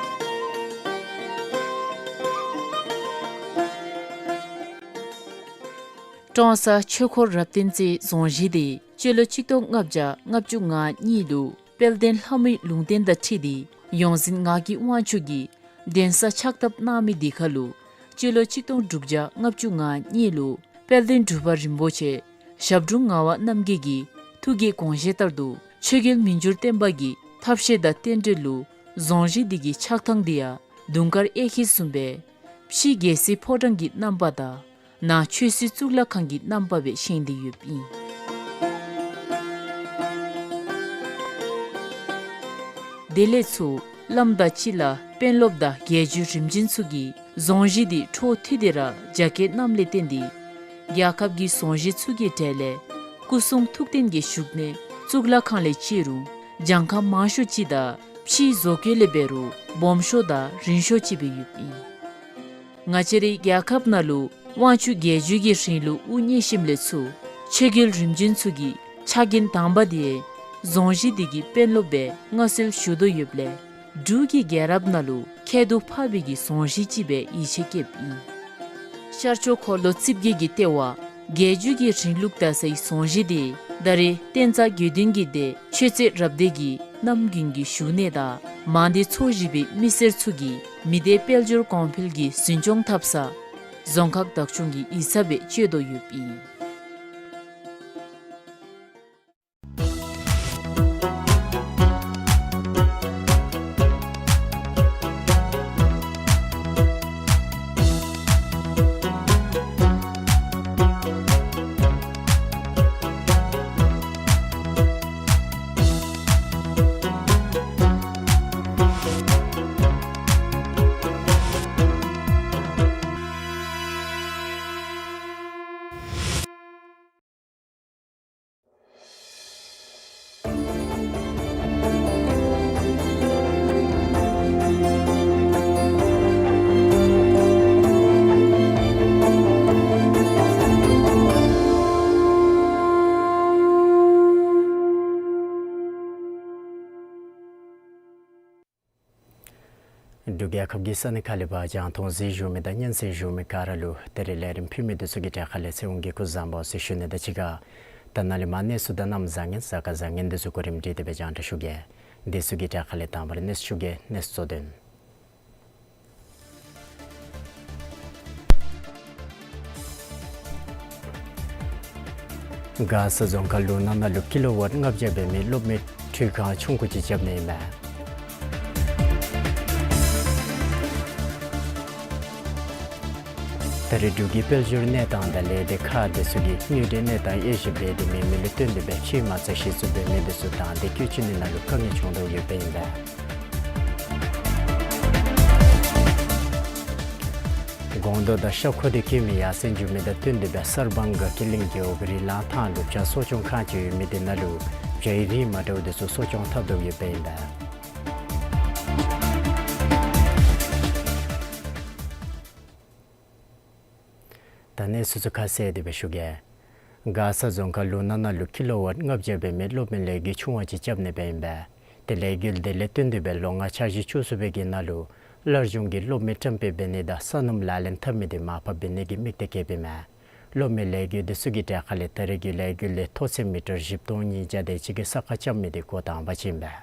ཀྲོང་གསར་ཆོས་འཁོར་རབ་བརྟན་རྩེའི་རྫོང་གཞིས་དེ་སྤྱི་ལོ་ཆིག་སྟོང་ལྔ་བརྒྱ་ལྔ་བཅུ་ང་གཉིས་ལུ་དཔལ་ལྡན་ལྷ་མོའི་ལུང་བསྟན་དང་འཁྲིལ་ཏེ་ཡོངས་འཛིན་ངག་གི་དབང་ཕྱུག་གིས་གདན་ས་ཕྱག་བཏབ་གནང་མི་དེ་ཁར་ལུ་སྤྱི་ལོ་ཆིག་སྟོང་དྲུག་བརྒྱ་ལྔ་བཅུ་ང་གཉིས་ལུ་དཔལ་ལྡན་འབྲུག་པ་རིན་པོ་ཆེ་ཞབས་དྲུང་ངག་དབང་རྣམ་རྒྱལ་གྱི་ཐུགས་ཀྱི་དགོངས་བཞེད་ལྟར་དུ་ཆོས་རྒྱལ་མི་འགྱུར་བརྟན་པ་གི་ཐབས་ཤེས་དང་རྟེན་འབྲེལ་ལུ་རྫོང་གཞིས་དེ་གི་ཕྱག་ཐང་དེ་ཡང་དུང་དཀར་གཡས་འཁྱིལ་བཟུམ་སྦེ་ཕྱི་རྒྱལ་སྲིད་ཕོ་བྲང་གི་རྣམ་པ་དང་ནང་ཆོས་སྲིད་གཙུག་ལག་ཁང་གི་རྣམ་པ་སྦེ་བཞེངས་ཏེ་ཡོདཔ་ཨིན། དེ་ལས་ཚུར་བླམ་དང་སྤྱི་བླ་དཔོན་སློབ་དང་རྒྱལ་བརྒྱུད་རིམ་བྱོན་ཚུ་གིས་རྫོང་གཞིས་དེ་འཕྲོ་མཐུད་དེ་ར་རྒྱ་སྐྱེད་གནངམ་ལས་བརྟེན་ཏེ་རྒྱལ་ཁབ་ཀྱི་རྫོང་གཞིས་ཚུ་གི་གྲས་ལས་སྐུ་གསུང་ཐུགས་རྟེན་གྱི་བཞུགས་གནས་གཙུག་ལག་ཁང་ལས་བརྩི་རུང་གྱངས་ཁ་མང་ཤོས་ཅིག་དང་ཕྱིའི་བཟོ་བཀོད་ལས་འབད་རུང་སྦོམ་ཤོས་དང་རིང་ཤོས་ཅིག་སྦེ་ཡོདཔ་ཨིན། ང་བཅས་རའི་རྒྱལ་ཁབ་ནང་ལུ་དབང་ཕྱུག་རྒྱལ་བརྒྱུད་ཀྱི་རིང་ལུགས་དབུ་བརྙེས་ཞིནམ་ལས་ཚུར་ཆོས་རྒྱལ་རིམ་བྱོན་ཚུ་གི་ཕྱག་འགན་དང་པ་དེ་རྫོང་གཞིས་དེ་གི་དཔོན་སློབ་སྦེ་མངའ་གསོལ་ཞུ་དོ་ཡོདཔ་ལས་འབྲུག་གི་རྒྱལ་རབས་ནང་ལུ་ཁྱད་དུ་འཕགས་པའི་གི་རྫོང་གཞིས་ཅིག་སྦེ་ཡིད་ཆེས་བསྐྱེདཔ་ཨིན། ཤར་ཕྱོགས་འཁོར་ལོ་རྩིབས་བརྒྱད་ཀྱི་ལྟེ་བ་རྒྱལ་བརྒྱུད་ཀྱི་རིང་ལུགས་དར་སའི་རྫོང་གཞིས་དེ་ད་རེས་བསྟན་རྩ་དགེ་འདུན་གྱི་སྡེ་ཆོས་རྩེ་རབ་སྡེ་གི་རྣམ་རྒྱུན་གྱི་བཞུགས་གནས་དང་མང་སྡེ་ཚོ་བཞི་པའི་མི་སེར་ཚུ་གིས་མི་སྡེ་དཔལ་འབྱོར་གོང་འཕེལ་གྱི་འཛིན་སྐྱོང་འཐབ་ས་རྫོང་ཁག་བདག་སྐྱོང་གི་ཡིག་ཚང་སྦེ་སྤྱོད་དོ་ཡོདཔ་ཨིན། རྒྱལ་ཁབ་ཀྱི་ས་གནས་ཁག་ལས་འབད་རྒྱང་མཐོང་གཟིགས་བཞུགས་མི་དང་སྙན་གསན་བཞུགས་མི་ག་ར་ལུ་ད་རིས་ལས་རིམ་ཕུལ་མི་འདི་ཚུ་གི་གྲས་ཁ་ལས་ཚེ་དབང་གིས་སྐུ་གཟུགས་བཟང་པོ་ཟེར་ཞུ་ནི་དང་གཅིག་ཁར་ད་ནཱ་ལས་མར་གནས་ཚུལ་དང་གནམ་བཟང་ངན་གཟའ་སྐར་བཟང་ངན་འདི་ཚུ་གོ་རིམ་སྒྲིག་སྟེ་སྦེ་རྒྱང་བསྒྲགས་ཞུ་གེ། འདི་ཚུ་གི་གྲས་ཁ་ལས་དང་པ་ར་གནས་ཚུལ་ཞུ་གེ། གནས་ཚུལ་གཙོ་དོན། མགར་ས་རྫོང་ཁག་ལུང་ནག་ནང་ལུ་ཀི་ལོ་ཝཊ་ལྔ་བརྒྱ་འབད་མི་གློག་མེ་འཕྲུལ་ཁང་ཆུང་ཀུ་ཅིག་རྐྱབ་ནི་ཨིན་མས། ད་རིས་འབྲུག་གི་དཔལ་འབྱོར་གནས་སྟངས་དང་ལས་སྡེ་ཁག་འདི་ཚུ་གིས་དངུལ་འབྲེལ་གནས་སྟངས་དབྱེ་ཞིབ་འབད་དེ་མེད་མི་ལུ་བསྟུན་ཏེ་སྦེ་ཕྱེ་མར་ཚ་ཞིག་ཚུ་འབད་མི་འདི་ཚུ་དང་འདི་བཀོད་ཅི་ནི་ནང་ལུ་དཀའ་ངལ་བྱུང་དོ་ཡོདཔ་ཨིན་པས། སྒོང་རྡོག་དང་ཤ་ཁུ་འདི་བཀོལ་མི་ཡར་སེང་འགྱོ་མི་དང་བསྟུན་ཏེ་སྦེ་གསར་སྤང་སྒང་ཀི་གླིང་རྒེད་འོག་རི་ལང་ཐང་ལུ་བྱ་གསོ་སྐྱོང་ཁང་ཅིག་ཡོད་མི་འདི་ནང་ལུ་བྱའི་རིགས་མ་འདྲཝ་འདི་ཚུ་གསོ་སྐྱོང་འཐབ་དོ་ཡོདཔ་ཨིན་པས། ད་གནས་ཚུལ་ཚུ་ཁ་གསལ་ཏེ་སྦེ་ཞུ་གེ། མགར་ས་རྫོང་ཁག་ལུང་ནག་ནང་ལུ་ཀི་ལོ་ཝཊ་ལྔ་བརྒྱ་འབད་མི་གློག་མེ་ལས་འགུལ་ཆུང་བ་ཅིག་རྐྱབ་ནི་འབདཝ་ཨིན་པས། ཏེ་ལས་འགུལ་འདི་ལས་བརྟེན་ཏེ་སྦེ་ལོ་ལྔ་འཆར་གཞི་བཅུ་གསུམ་པའི་གི་ནང་ལུ་སླར་འབྱུང་གི་གློག་མེ་བཀྲམ་སྤེལ་འབད་ནི་དང་སོ་ནམ་ལག་ལེན་འཐབ་མི་འདི་མར་ཕབ་འབད་ནི་གི་དམིགས་གཏད་བསྐྱེདཔ་ཨིན་མས། གློག་མེ་ལས་འགུལ་འདི་ཚུ་གི་གྲས་ཁ་ལས་ད་རིས་ཀྱི་ལས་འགུལ་འདི་མཐོ་ཚད་མི་ཊར་བཞི་སྟོང་ཉིས་བརྒྱ་དེ་ཅིག་གི་ས་ཁར་རྐྱབ་མི་འདི་འགོ་དང་པ་ཅིག་ཨིན་པས།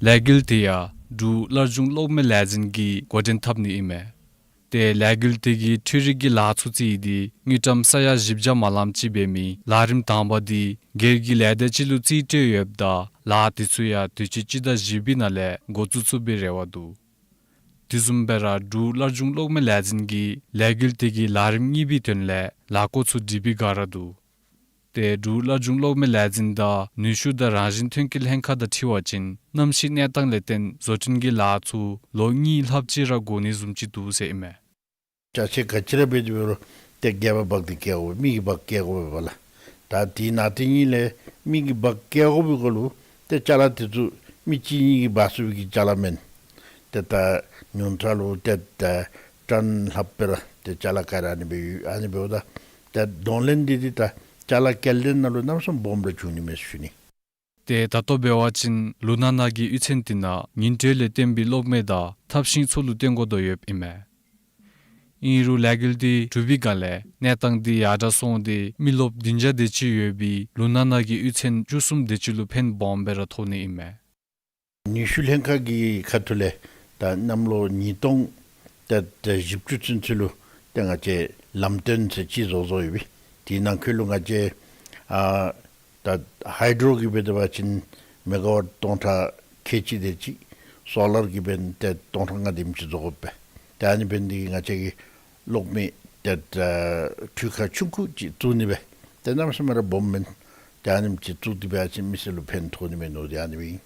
ལས་འགུལ་དེ་ཡང་འབྲུག་སླར་འབྱུང་གློག་མེ་ལས་འཛིན་གྱིས་འགོ་འདྲེན་འཐབ་ནི་ཨིན་མས། ཏེ་ལས་འགུལ་དེ་གི་འཕྲུལ་རིག་གི་ལཱ་ཚུ་རྩིས་ཏེ་དངུལ་ཀྲམ་ས་ཡ་བཞི་བརྒྱ་མ་ལམ་ཅིག་འབད་མི་ལས་རིམ་དང་པ་འདི་སྒེར་གྱི་ལས་སྡེ་ཅིག་ལུ་རྩིས་སྤྲོད་ཡོདཔ་ད་ལཱ་དེ་ཚུ་ཡང་དུས་ཅི་སྤྱི་ཟླ་བཞི་པའི་ནང་ལས་འགོ་བཙུགས་ཚུགས་པའི་རེ་བ་འདུག། དེ་བཟུམ་སྦེ་ར་འབྲུག་སླར་འབྱུང་གློག་མེ་ལས་འཛིན་གྱིས་ལས་འགུལ་དེ་གི་ལས་རིམ་གཉིས་པའི་དོན་ལས་ལས་འགུལ་ཚུ་སྒྲིག་པའི་བསྒང་ར་འདུག། ཏེ་འབྲུག་སླར་འབྱུང་གློག་མེ་ལས་འཛིན་དང་ནུས་ཤུགས་དང་རང་བཞིན་ཐོན་སྐྱེད་ལྷན་ཁག་དང་འཁྲིལ་བ་ཅིན་གནམ་གཤིས་གནས་སྟངས་ལས་བརྟེན་བཟོ་སྐྲུན་གྱི་ལཱ་ཚུ་ལོ་གཉིས་ལྷགཔ་ཅིག་ར་འགོར་ནི་བཟུམ་ཅིག་འདུག་ཟེར་ཨིན་མས། ཅ་ཆས་ག་ཅི་ར་འབད་དེ་འབད་རུང་ཏེ་སྒལ་པ་འབག་སྟེ་བཀལ་དགོ་པས། མི་གིས་འབག་སྟེ་བཀལ་དགོ་པས་ལགས། ད་དེ་ནང་དེ་གཉིས་ལས་མི་གིས་འབག་སྟེ་བཀལ་དགོ་པའི་སྐོར་ལུ་ཏེ་ཅ་ལ་དེ་ཚུ་མི་གཅིག་གཉིས་ཀྱིས་འབག་ཚུགས་པའི་གི་ཅ་ལ་མེན། ཏེ་ད་ཉུང་མཐའ་ལུ་ཏེ་ད་ཊཱན་ལྷགཔ་སྦེ་ར་ཏེ་ཅ་ལ་བཀལ་ར་ཨ་ནི་སྦེ་ཡོད། ཨ་ནི་འབདཝ་ད་ཏེ་གདོང་ལེན་འདི་འདི་ད་ཅ་ལ་བཀལ་ལེན་ནང་ལུ་གནམ་མེད་ས་མེད་སྦོམ་ར་བྱུང་ནི་མས་ཟེར་ཞུ་ནི། ཏེ་ད་ལྟོ་འབད་བ་ཅིན་ལུང་ནག་ནང་གི་གཡུས་ཚན་དེ་ནང་ཉིང་དྲོད་ལས་བརྟེན་པའི་གློག་མེ་དང་ཐབ་ཤིང་ཚུ་ལུ་བརྟེན་དགོ་དོ་ཡོདཔ་ཨིན་མས། ཨིན་རུང་ལས་འགུལ་དེ་གྲུབ་པའི་བསྒང་ལས་གནས་སྟངས་དེ་ཡར་དྲག་སོང་སྟེ་མི་རློབས་བདུན་བརྒྱ་དེ་ཅིག་ཡོད་པའི་ལུང་ནག་ནང་གི་གཡུས་ཚན་བཅུ་གསུམ་དེ་ཅིག་ལུ་ཕན་སྦོམ་སྦེ་ར་ཐོགས་ནི་ཨིན་མས། ནུས་ཤུགས་ལྷན་ཁག་གི་ཁ་ཐུག་ལས་ད་གནམ་ལོ་ཉིས་སྟོང་ཏེ་ད་བཞི་བཅུ་ཚུན་ཚོད་ལུ་ཏེ་ང་བཅས་ལམ་སྟོན་ཟེར་ཅིག་བཟོ་བཟོཝ་ཡོད་པས། དེའི་ནང་འཁོད་ལུ་ང་བཅས་ཨ་ད་ཧའི་ཌྲོ་གི་འབད་དེ་འབད་བ་ཅིན་མེ་ག་ཝཊ་སྟོང་ཕྲག་ཁལ་གཅིག་དེ་ཅིག། སོ་ལར་གྱི་འབདན་ཏེ་སྟོང་ཕྲག་ལྔ་དེམ་ཅིག་བཟོ་དགོ་པས། ཏེ་ཨ་ནི་འབདན་འདི་གིས་ང་བཅས་ཀྱིས་གློག་མེ་ཏེ་ད་འཕྲུལ་ཁང་ཆུང་ཀུ་ཅིག་བཙུགས་ནི་སྦེ་ཏེ་གནམ་མེད་ས་མེད་ར་སྦོམ་མེན། ཏེ་ཨ་ནེམ་ཅིག་བཙུགས་ཏེ་འབད་བ་ཅིན་མི་སེར་ལུ་ཕན་ཐོགས་ནི་མས་མནོ་སྟེ་ཨ་ནི་སྦེ་ཨིན།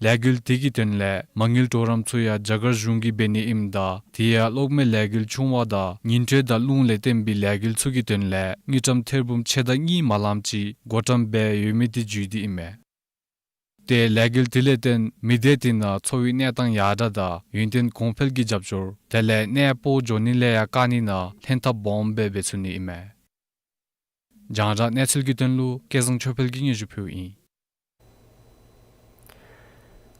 ལས་འགུལ་དེ་གི་དོན་ལས་མ་དངུལ་གྲོགས་རམ་ཚུ་ཡང་རྒྱ་གར་གཞུང་གིས་འབད་ནི་ཨིནམ་ད་དེ་ཡང་གློག་མེ་ལས་འགུལ་ཆུང་བ་དང་ཉིང་དྲོད་དང་རླུང་ལས་བརྟེན་པའི་ལས་འགུལ་ཚུ་གི་དོན་ལས་དངུལ་ཀྲམ་ཐེར་འབུམ་ཕྱེད་དང་གཉིས་མ་ལམ་ཅིག་བགོ་བཀྲམ་འབད་ཡོད་མི་དེ་བརྒྱུད་དེ་ཨིན་མས། ཏེ་ལས་འགུལ་དེ་ལས་བརྟེན་མི་སྡེ་དེ་ནང་འཚོ་བའི་གནས་སྟངས་ཡར་དྲག་དང་ཡུན་བརྟན་གོང་འཕེལ་གྱི་རྒྱབ་སྐྱོར་དེ་ལས་གནས་སྤོ་འགྱོ་ནི་ལས་ཡང་བཀག་ནི་ནང་ལྷན་ཐབས་སྦོམ་སྦེ་འབད་ཚུགས་ནི་ཨིན་མས། རྒྱང་བསྒྲགས་གནས་ཚུལ་གྱི་དོན་ལུ་སྐལ་བཟང་ཆོས་འཕེལ་གྱིས་སྙན་ཞུ་ཕུལཝ་ཨིན།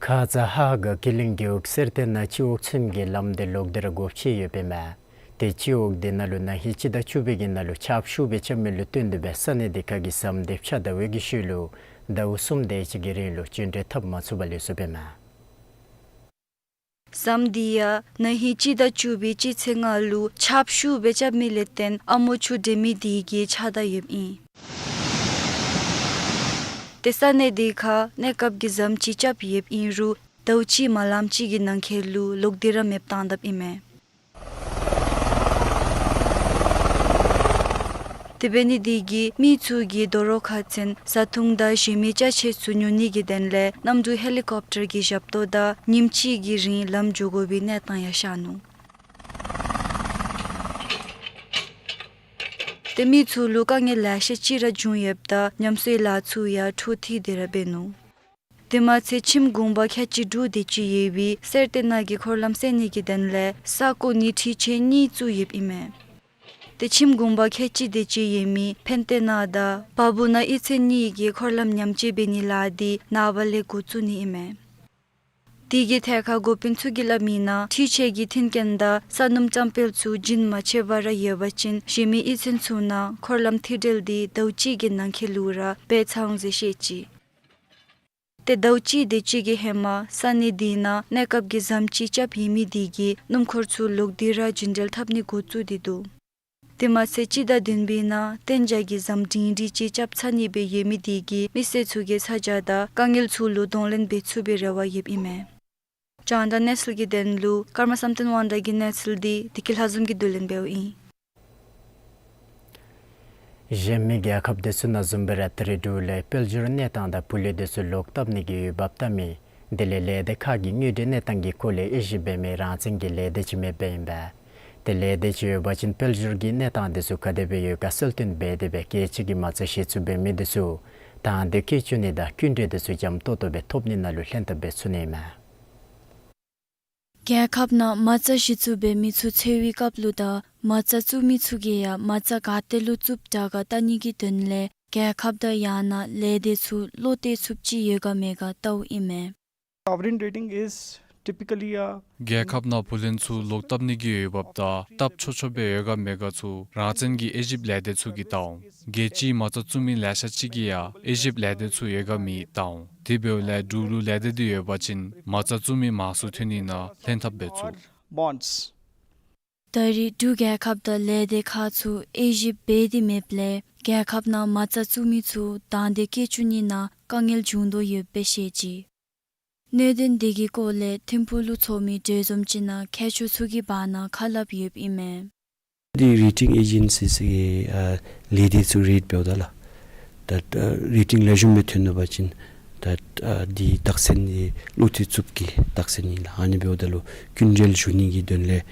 ཁ་ཙ་ཧཱ་སྒང་ཀི་གླིང་རྒེད་འོག་གསེར་རྟའི་ནང་སྤྱི་འོག་ཚུན་གྱི་ལམ་དེ་ལོག་སྟེ་ར་སྒོ་ཕྱེ་ཡོདཔ་ཨིན་མས། ཏེ་སྤྱི་འོག་དེ་ནང་ལུ་ན་ཧིང་སྤྱི་ཟླ་བཅུ་པའི་གི་ནང་ལུ་ཆརཔ་ཤུགས་སྦེ་རྐྱབ་མི་ལུ་བརྟེན་ཏེ་སྦེ་ས་གནས་དེ་ཁ་གི་ཟམ་དེ་ཕྱགས་ད་བའི་གི་ཤུལ་ལུ་ཟླཝ་གསུམ་དེ་ཅིག་གི་རིང་ལུ་སྐྱིན་འགྲུལ་འཐབ་མ་ཚུགས་པར་ལུས་སོཔ་ཨིན་མས། ཟམ་དེ་ཡང་ན་ཧིང་སྤྱི་ཟླ་བཅུ་པའི་སྤྱི་ཚེས་ལྔ་ལུ་ཆརཔ་ཤུགས་སྦེ་རྐྱབ་མི་ལས་བརྟེན་ཨ་མོ་ཆུ་འདྲེན་མི་དེ་གིས་ཕྱགས་ད་ཡོདཔ་ཨིན། ཏེ་ས་གནས་དེ་ཁར་གནས་སྐབས་ཀྱི་ཟམ་ཅིག་རྐྱབ་ཡོདཔ་ཨིན་རུང་ཟླཝ་གཅིག་མ་ལམ་ཅིག་གི་ནང་འཁོད་ལུ་ལོག་སྟེ་ར་མེདཔ་བཏང་དཔ་ཨིན་མས། དེ་འབད་ནི་དེ་གིས་མི་ཚུ་གིས་དོ་རུང་ཁ་ཚུན་བཟའ་འཐུང་དང་གཞན་མི་ཅ་ཆས་ཚུ་ཉོ་ནི་གི་དོན་ལས་གནམ་གྲུ་ཧེ་ལི་ཀོབ་ཊར་གྱི་ཞབས་ཏོག་དང་ཉིནམ་གཅིག་གི་རིང་ལམ་འགྱོ་དགོ་པའི་གནས་སྟངས་ཡང་ཤར་ནུག། ཏེ་མི་ཚུ་ལུ་དཀའ་ངལ་ལེ་ཤ་ཅིག་ར་བྱུང་ཡོདཔ་ད་ཉམས་གསོའི་ལཱ་ཚུ་ཡང་འཕྲོ་མཐུད་དེ་ར་འབད་ནུག། དེ་མ་ཚད་ཁྱིམ་གུང་པ་ཁལ་གཅིག་དྲུག་དེ་ཅིག་ཡོད་པའི་གསེར་རྟའི་ནང་གི་འཁོར་ལམ་བསལ་ནི་གི་དོན་ལས་ས་རྐོ་ནི་འཕྲུལ་ཆས་གཉིས་བཙུགས་ཡོདཔ་ཨིན་མས། ཏེ་ཁྱིམ་གུང་པ་ཁལ་གཅིག་དེ་ཅིག་ཡོད་མི་ཕན་ཏེ་ན་དང་བ་བུ་ན་གཡུས་ཚན་གཉིས་ཀྱི་འཁོར་ལམ་ཉམས་བཅོས་འབད་ནིའི་ལཱ་དེ་ནངས་པ་ལས་འགོ་བཙུགས་ནི་ཨིན་མས། དེ་གི་ཐད་ཁར་འགོ་དཔོན་ཚུ་གིས་སླབ་མིའི་ནང་འཕྲུལ་ཆས་ཀྱི་མཐུན་རྐྱེན་དང་ས་སྣུམ་རྐྱང་འཕེལ་ཚུ་རྒྱུན་མ་ཆད་པར་ཡོད་པ་ཅིན་གཞན་མི་གཡུས་ཚན་ཚུ་ནང་འཁོར་ལམ་མཐུད་འབྲེལ་འདི་ཟླཝ་གཅིག་གི་ནང་འཁོད་ལུ་ར་འབད་ཚར་འོང་ཟེར་བཤད་ཅི། ཏེ་ཟླཝ་གཅིག་དེ་ཅིག་གི་ཧེ་མ་ས་གནས་དེ་ནང་གནས་སྐབས་ཀྱི་ཟམ་ཅིག་རྐྱབ་ཡོད་མི་དེ་གིས་སྣུམ་འཁོར་ཚུ་ལོག་སྟེ་ར་རྒྱུན་འགྲུལ་འཐབ་ནི་འགོ་བཙུགས་ཏེ་འདུག། དེ་མ་ཚད་སྤྱི་ཟླ་བདུན་པའི་ནང་གཏན་འཇགས་ཀྱི་ཟམ་སྒྲིང་སྒྲི་ཅིག་རྐྱབ་ཚར་ནི་སྦེ་ཡོད་མི་དེ་གིས་མི་སེར་ཚུ་གིས་ཚ་གྱང་དང་དཀའ་ངལ་ཚུ་ལུ་གདོང་ལེན་འབད་ཚུགས་པའི་རེ་བ་ཡོདཔ་ཨིན་མས། རྒྱང་བསྒྲགས་གནས་ཚུལ་གྱི་དོན་ལུ་ཀརྨ་བསམ་གཏན་དབང་གྲགས་ཀྱི་གནས་ཚུལ་འདི་བདེ་སྐྱིད་ལྷ་འཛོམས་ཀྱིས་བསྡུ་ལེན་འབདཝ་ཨིན། གཞན་མི་རྒྱལ་ཁབ་དེ་ཚུ་ནང་བཟུམ་སྦེ་ར་ད་རེས་འབྲུག་ལས་དཔལ་འབྱོར་གནས་སྟངས་དང་བུ་ལོན་དེ་ཚུ་ལོག་བཏབ་ནི་གི་འོས་འབབ་བལྟ་མི་དེ་ལས་ལས་སྡེ་ཁག་གིས་དངུལ་འབྲེལ་གནས་སྟངས་ཀྱི་སྐོར་ལས་དབྱེ་ཞིབ་འབད་མི་རང་བཙན་གྱི་ལས་སྡེ་ཅིག་མེདཔ་ཨིན་པས། ཏེ་ལས་སྡེ་ཅིག་ཡོད་པ་ཅིན་དཔལ་འབྱོར་གྱི་གནས་སྟངས་དེ་ཚུ་ག་དེ་སྦེ་ཡོད་ག་གསལ་སྟོན་འབད་དེ་སྦེ་རྒྱལ་སྤྱི་གི་མ་རྩ་གཞི་བཙུགས་འབད་མི་དེ་ཚུ་དང་དེ་བཀོལ་སྤྱོད་ནི་དང་སྐྱིན་འགྲུལ་དེ་ཚུ་འཇམ་ཏོག་ཏོ་སྦེ་ཐོབ་ནི་ནང་ལུ་ལྷན་ཐབས་འབད་ཚུགས་ནི་ཨིན་མས། རྒྱལ་ཁབ་ནང་མ་རྩ་གཞི་བཙུགས་འབད་མི་ཚུ་འཚོལ་བའི་སྐབས་ལུ་དང་མ་རྩ་བཙུགས་མི་ཚུ་གིས་ཡང་མ་རྩ་ག་ཏེ་ལུ་བཙུགསཔ་དྲག་ག་བལྟ་ནི་གི་དོན་ལས་རྒྱལ་ཁབ་དང་ཡང་ན་ལས་སྡེ་ཚུ་བློ་གཏད་ཚུགསཔ་ཅིག་ཡོད་ག་མེད་ག་བལྟཝ་ཨིན་མས། Sovereign rating is typically a རྒྱལ་ཁབ་ནང་བུ་ལོན་ཚུ་ལོག་བཏབ་ནི་གི་འོས་འབབ་དང་སྟབས་ཆོག་ཆོག་སྦེ་ཡོད་ག་མེད་ག་ཚུ་རང་བཙན་གྱི་དབྱེ་ཞིབ་ལས་སྡེ་ཚུ་གིས་བལྟ་འོང་། རྒྱལ་སྤྱིའི་མ་རྩ་བཙུགས་མི་ལེ་ཤ་ཅིག་གིས་ཡང་དབྱེ་ཞིབ་ལས་སྡེ་ཚུ་ཡོད་ག་མེད་བལྟ་འོང་། དེ་འབདཝ་ལས་འབྲུག་ལུ་ལས་སྡེ་འདི་ཡོད་པ་ཅིན་མ་རྩ་བཙུགས་མི་མང་སུ་ཐོན་ནི་ནང་ལྷན་ཐབས་འབད་ཚུགས། Bonds ད་རེས་འབྲུག་རྒྱལ་ཁབ་དང་ལས་སྡེ་ཁག་ཚུ་དབྱེ་ཞིབ་འབད་དེ་མེདཔ་ལས་རྒྱལ་ཁབ་ནང་མ་རྩ་བཙུགས་མི་ཚུ་དང་དེ་བཀོལ་སྤྱོད་ནི་ནང་དཀའ་ངལ་བྱུང་དོ་ཡོདཔ་སྦེ་བཤད་ཅི། གནད་དོན་དེ་གི་སྐོར་ལས་ཐིམ་ཕུག་ལུ་ཚོགས་མི་གྲོས་འཛོམས་ཅིག་ནང་མཁས་མཆོག་ཚུ་གི་བར་ན་ཁ་སླབ་ཡོདཔ་ཨིན་མས། འདི་རེ་ཊིང་ཨེ་ཇེན་སིས་གི་ཨ་ལས་སྡེ་ཚུ་རེཊ་འབདཝ་ད་ལགས། ད་ཨ་རེ་ཊིང་ལེགས་ཤོམ་སྦེ་ཐོན་ནུག་པ་ཅིན་ད་ཨ་འདི་རྟགས་མཚན་འདི་བློ་གཏད་ཚུགསཔ་གི་རྟགས་མཚན་ཨིན་ལགས། ཨ་ནི་འབདཝ་ད་ལུ་སྐྱིན་འགྲུལ་ཞུ་ནི་གི་དོན་ལས་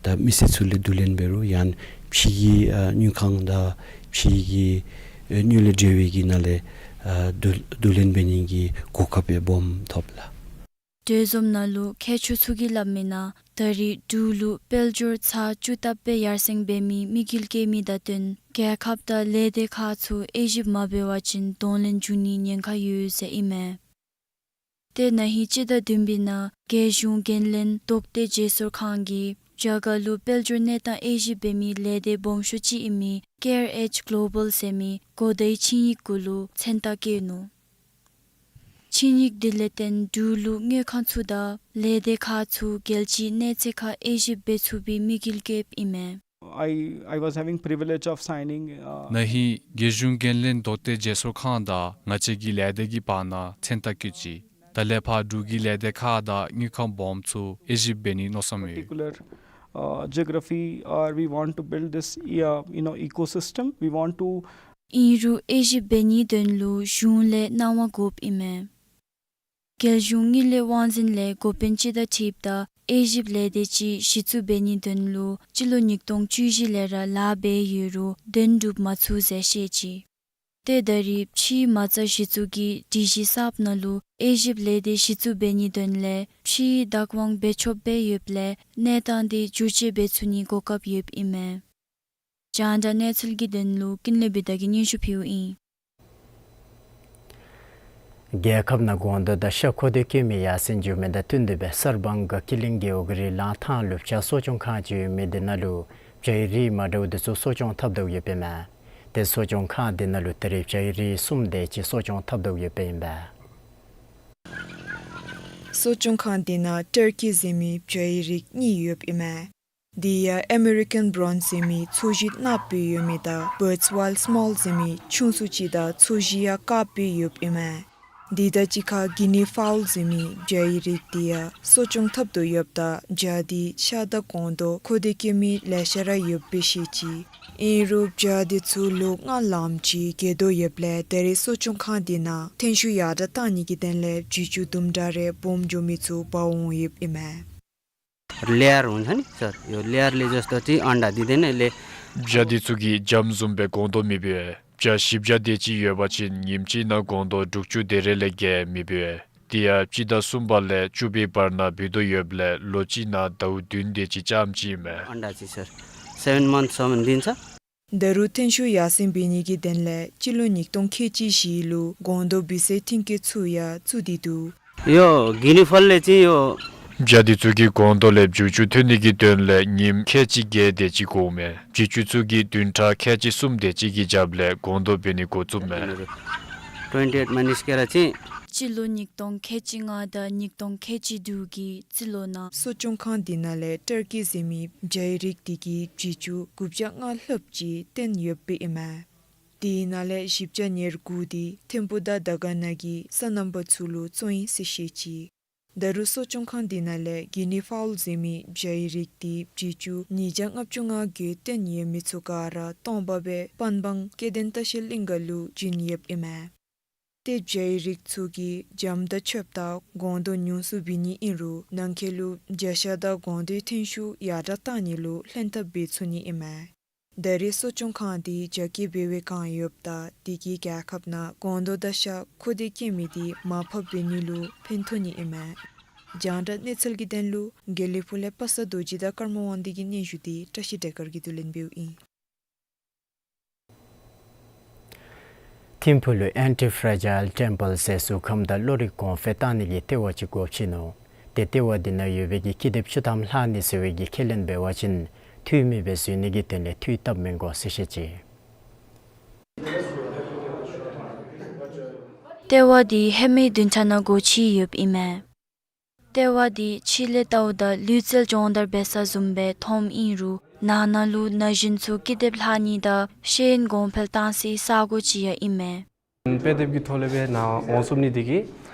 ད་མི་སེར་ཚུ་ལས་བསྡུ་ལེན་འབད་རུང་ཡང་ཕྱི་གི་ཨ་དངུལ་ཁང་དང་ཕྱི་གི་ཨ་དངུལ་ལས་འབྲེལ་བའི་གི་ནང་ལས་ཨ་བསྡུ་བསྡུ་ལེན་འབད་ནི་གི་གོ་སྐབས་སྦོམ་ཐོབ་ལགས། གྲོས་འཛོམས་ནང་ལུ་མཁས་མཆོག་ཚུ་གིས་སླབ་མིའི་ནང་ད་རེས་འབྲུག་ལུ་དཔལ་འབྱོར་ཚར་བཅུ་ལྟབ་སྦེ་ཡར་སེང་འབད་མི་དམིགས་ཡུལ་བསྐྱེད་མི་དང་བསྟུན་རྒྱལ་ཁབ་དང་ལས་སྡེ་ཁག་ཚུ་དབྱེ་ཞིབ་མ་འབད་བ་ཅིན་གདོང་ལེན་འབྱུང་ནི་ཉེན་ཁ་ཡོད་ཟེར་ཨིན་མས། ཏེ་ན་ཧིང་སྤྱི་ཟླ་བདུན་པའི་ནང་རྒྱལ་གཞུང་འགན་ལེན་དོགས་གཏད་བརྗེ་སོར་ཁང་གིས་རྒྱ་གར་ལུ་དཔལ་འབྱོར་གནས་སྟངས་དབྱེ་ཞིབ་འབད་མི་ལས་སྡེ་སྦོམ་ཤོས་ཅིག་ཨིན་མི་ཀེར་ཨེཇ་གོ་ལོ་བཱལ་ཟེར་མི་གོ་བརྡའི་ཆིངས་ཡིག་གུ་ལུ་མཚན་རྟགས་བཀོད་ནུག། ཆིངས་ཡིག་འདི་ལས་བརྟེན་འབྲུག་ལུ་དངུལ་ཁང་ཚུ་དང་ལས་སྡེ་ཁག་ཚུ་རྒྱལ་སྤྱིའི་གནས་ཚད་ཁར་དབྱེ་ཞིབ་འབད་ཚུགས་པའི་དམིགས་ཡུལ་བསྐྱེདཔ་ཨིན་མས། I, I was having privilege of signing, uh, ན་ཧིང་རྒྱལ་གཞུང་འགན་ལེན་དོགས་གཏད་བརྗེ་སོར་ཁང་དང་ང་བཅས་ཀྱི་ལས་སྡེ་གི་བར་ན་མཚན་རྟགས་བཀོད་ཅི། ད་ལས་ཕར་འབྲུག་གི་ལས་སྡེ་ཁག་དང་དངུལ་ཁང་སྦོམ་ཚུ་དབྱེ་ཞིབ་འབད་ནིའི་མནོ་བསམ་ཡོད། Particular, uh, geography, or we want to build this, uh, you know, ecosystem. We want to ཨིན་རུང་དབྱེ་ཞིབ་འབད་ནིའི་དོན་ལུ་གཞུང་ལས་གནང་བ་དགོཔ་ཨིན་མས། རྒྱལ་གཞུང་དངུལ་ལས་དབང་འཛིན་ལས་འགོ་དཔོན་ཅིག་དང་འཁྲིལཝ་ད་དབྱེ་ཞིབ་ལས་སྡེ་ཅིག་གཞི་བཙུགས་འབད་ནིའི་དོན་ལུ་སྤྱི་ལོ་ཉིས་སྟོང་བཅུ་བཞི་ལས་ར་ལཱ་འབད་ཡོད་རུང་དོན་འགྲུབ་མ་ཚུགས་ཟེར་བཤད་ཅི། ཏེ་ད་རེས་ཕྱིའི་མ་རྩ་གཞི་བཙུགས་ཀྱི་སྒྲིག་གཞི་གསརཔ་ནང་ལུ་དབྱེ་ཞིབ་ལས་སྡེ་གཞི་བཙུགས་འབད་ནིའི་དོན་ལས་ཕྱིའི་བདག་དབང་འབད་ཆོགཔ་སྦེ་ཡོདཔ་ལས་གནས་སྟངས་འདི་བསྒྱུར་བཅོས་འབད་ཚུགས་ནིའི་གོ་སྐབས་ཡོདཔ་ཨིན་མས། རྒྱང་བསྒྲགས་གནས་ཚུལ་གྱི་དོན་ལུ་ཀུན་ལེགས་བི་དྷ་གིས་སྙན་ཞུ་ཕུལཝ་ཨིན། རྒྱལ་ཁབ་ནང་སྒོང་རྡོག་དང་ཤ་མཁོ་འདོད་བསྐྱེད་མི་ཡར་སེང་འགྱོ་མི་དང་བསྟུན་ཏེ་སྦེ་གསར་སྤང་ག་ཀི་ལིང་རྒེད་འོག་གི་རི་ལང་ཐང་ལུ་བྱ་གསོ་སྐྱོང་ཁང་ཅིག་ཡོད་མི་དེ་ནང་ལུ་བྱའི་རིགས་མ་འདྲཝ་དེ་ཚུ་གསོ་སྐྱོང་འཐབ་དོ་ཡོདཔ་ཨིན་མས། ཏེ་གསོ་སྐྱོང་ཁང་དེ་ནང་ལུ་ད་རེས་བྱའི་རིགས་གསུམ་དེ་ཅིག་གསོ་སྐྱོང་འཐབ་དོ་ཡོདཔ་ཨིན་པས། གསོ་སྐྱོང་ཁང་དེ་ནང་ཊར་ཀི་ཟེར་མི་བྱའི་རིགས་གཉིས་ཡོདཔ་ཨིན་མས། དེ་ཡང་ཨེ་མེ་རི་ཀཱན་བྷོན་ཟེར་མི་ཚོས་གཞི་ནགཔོ་ཡོད་མི་དང་བཱརཌས་ཝཱལཌ་སི་མཱལ་ཟེར་མི་ཆུང་སུ་ཅིག་དང་ཚོས་གཞི་ཡང་དཀརཔོ་ཡོདཔ་ཨིན་མས། དེ་དང་གཅིག་ཁར་གི་ནི་ཕཱའུལ་ཟེར་མི་བྱའི་རིགས་དེ་ཡང་གསོ་སྐྱོང་འཐབ་དོ་ཡོདཔ་ད་བྱ་དེ་ཤ་དང་སྒོང་རྡོག་མཁོ་འདོད་བསྐྱེད་མི་ལེ་ཤ་ར་ཡོདཔ་སྦེ་བཤད་ཅི། ཨིན་རུང་བྱ་དེ་ཚུ་ལོ་ལྔ་ལངམ་ཅིག་རྒས་དོ་ཡོདཔ་ལས་ད་རེས་གསོ་སྐྱོང་ཁང་དེ་ནང་ཐོན་ཤུགས་ཡར་དྲག་བཏང་ནི་གི་དོན་ལས་བྱི་ཅུང་དུམ་གྲ་རེ་སྦོམ་འགྱོ་མི་ཚུ་འབག་འོང་ཡོདཔ་ཨིན་མས། ལེ་ཡར་འོང་ཧ་ནི་སར་ཡོད། ལེ་ཡར་ལས་ཟོས་ཏོ་ཏི་ཨན་ཌ་འདི་དེ་ནས་ལེ། བྱ་དེ་ཚུ་གིས་འཇམ་བཟུམ་སྦེ་སྒོང་རྡོག་མི་འབུ་བས། བྱ་བཞི་བརྒྱ་དེ་ཅིག་ཡོད་པ་ཅིན་ཉིནམ་གཅིག་ནང་སྒོང་རྡོག་དྲུག་ཅུ་དེ་རེ་ལས་བརྒལ་མི་འབུ་བས། དེ་ཡང་སྤྱི་ཟླ་གསུམ་པ་ལས་བཅུ་པའི་བར་ན་འབུ་དོ་ཡོདཔ་ལས་ལོ་གཅིག་ནང་ཟླཝ་བདུན་དེ་ཅིག་རྐྱངམ་ཅིག་ཨིན་མས། ཨན་ཌ་ཅིག་སར། སེ་བེན་མཱནཐ་སོ་མན་དིན་ས། ད་རུང་ཐོན་ཤུགས་ཡར་སེང་འབད་ནི་གི་དོན་ལས་སྤྱི་ལོ་ཉིས་སྟོང་ཁལ་གཅིག་བཞི་ལུ་སྒོང་རྡོག་འབུ་སའི་ཐོན་སྐྱེད་ཚུ་ཡང་བཙུགས་ཏེ་འདུག། ཡོད། གི་ནི་ཕཱལ་ལས་ཅིག་ཡོད། བྱ་དེ་ཚུ་གི་སྒོང་རྡོག་ལས་བྱི་ཅུང་འཐོན་ནི་གི་དོན་ལས་ཉིནམ་ཁལ་གཅིག་བརྒྱད་དེ་ཅིག་འགོརཝ་མས། བྱི་ཅུང་ཚུ་གིས་བདུན་ཕྲག་ཁལ་གཅིག་གསུམ་དེ་ཅིག་གི་རྒྱབ་ལས་སྒོང་རྡོག་འབད་ནི་འགོ་བཙུགསཔ་མས། ཊུ་ཝེན་ཊི་ཨེཊ་མ་ནིས་ཀེ་ར་ཅིག། སྤྱི་ལོ་ཉིས་སྟོང་ཁལ་གཅིག་ལྔ་དང་ཉིས་སྟོང་ཁལ་གཅིག་དྲུག་གི་རྩིས་ལོ་ནང་གསོ་སྐྱོང་ཁང་དེ་ནང་ལས་ཊར་ཀི་ཟེར་མི་བྱའི་རིགས་དེ་གིས་བྱི་ཅུང་དགུ་བརྒྱ་ལྔ་ལྷགཔ་ཅིག་བཏོན་ཡོདཔ་ཨིན་མས། དེའི་ནང་ལས་བཞི་བརྒྱ་ཉེར་དགུ་དེ་ཐིམ་ཕུག་དང་དར་དཀར་ནང་གི་སོ་ནམ་པ་ཚུ་ལུ་བཙོང་ཡི་ཟེར་བཤད་ཅི། ད་རུང་གསོ་སྐྱོང་ཁང་དེ་ནང་ལས་གི་ནི་ཕཱལ་ཟེར་མི་བྱའི་རིགས་དེ་བྱི་ཅུང་ཉིས་བརྒྱ་ལྔ་བཅུ་ང་བརྒྱད་བཏོན་ཡོད་མི་ཚུ་ག་ར་སྟོང་པ་སྦེ་པན་སྦང་སྐྱེ་ལྡན་ལྟ་བཤལ་གླིང་ག་ལུ་བྱིན་ཡོདཔ་ཨིན་མས། ཏེ་བྱའི་རིགས་ཚུ་གིས་འཇམ་དང་ཆོསཔ་དང་སྒོང་རྡོག་ཉུང་སུ་འབད་ནི་ཨིན་རུང་ནང་འཁོད་ལུ་བྱ་ཤ་དང་སྒོང་རྡོག་ཐོན་ཤུགས་ཡར་དྲགས་བཏང་ནི་ལུ་ལྷན་ཐབས་འབད་ཚུགས་ནི་ཨིན་མས། ད་རེས་གསོ་སྐྱོང་ཁང་དེ་རྒྱ་སྐྱེད་འབད་བའི་བསྒང་ཡོདཔ་ད་དེ་གིས་རྒྱལ་ཁབ་ནང་སྒོང་རྡོག་དང་ཤ་མཁོ་འདོད་བསྐྱེད་མི་དེ་མར་ཕབ་འབད་ནི་ལུ་ཕན་ཐོགས་ནི་ཨིན་མས། རྒྱང་བསྒྲགས་གནས་ཚུལ་གྱི་དོན་ལུ་དགེ་ལེགས་ཕུག་ལས་པ་སངས་རྡོ་རྗེ་དང་ཀརྨ་དབང་འདུས་ཀྱི་སྙན་ཞུ་དེ་བཀྲ་ཤིས་སྒྲོལ་དཀར་གྱིས་བསྡུ་ལེན་འབདཝ་ཨིན། ཐིམ་ཕུག་ལུ་ཨེན་ཊི་ཕྲེ་ཇཱའིལ་ཊེམ་པལ་ཟེར་གཟུགས་ཁམས་དང་བློ་རིག་གོང་འཕེལ་གཏང་ནི་གི་ལྟེ་བ་ཅིག་སྒོ་ཕྱེ་ནུག། ཏེ་ལྟེ་བ་དེ་ནང་ཡོད་པའི་གི་ཀི་དེབ་བཅུ་ཐམ་ལྷག་ནི་ཟེར་བའི་གི་ཁས་ལེན་འབད་བ་ཅིན་འཐུས་མི་སྦེ་བཟོ་ནི་གི་དོན་ལས་འཐུས་བཏབ་མི་དགོ་ཟེར་བཤད་ཅི། ལྟེ་བ་དེ་ཧེ་མའི་བདུན་ཕྲག་ནང་སྒོ་ཕྱེ་ཡོདཔ་ཨིན་མས། ལྟེ་བ་དེ་ཕྱི་ལས་བལྟཝ་ད་ལུས་རྩལ་སྦྱོང་བརྡར་འབད་ས་བཟུམ་སྦེ་མཐོངམ་ཨིན་རུང་ནང་ན་ལུ་ན་གཞོན་ཚུ་ཀི་དེབ་ལྷག་ནི་དང་ཤེས་ཡོན་གོང་འཕེལ་གཏང་སའི་ས་སྒོ་ཅིག་ཡང་ཨིན་མས། དཔེ་དེབ་ཀྱི་ཐོག་ལས་སྦེ་ནཱ་འོང་ཚུགས་ནི་དེ་གིས་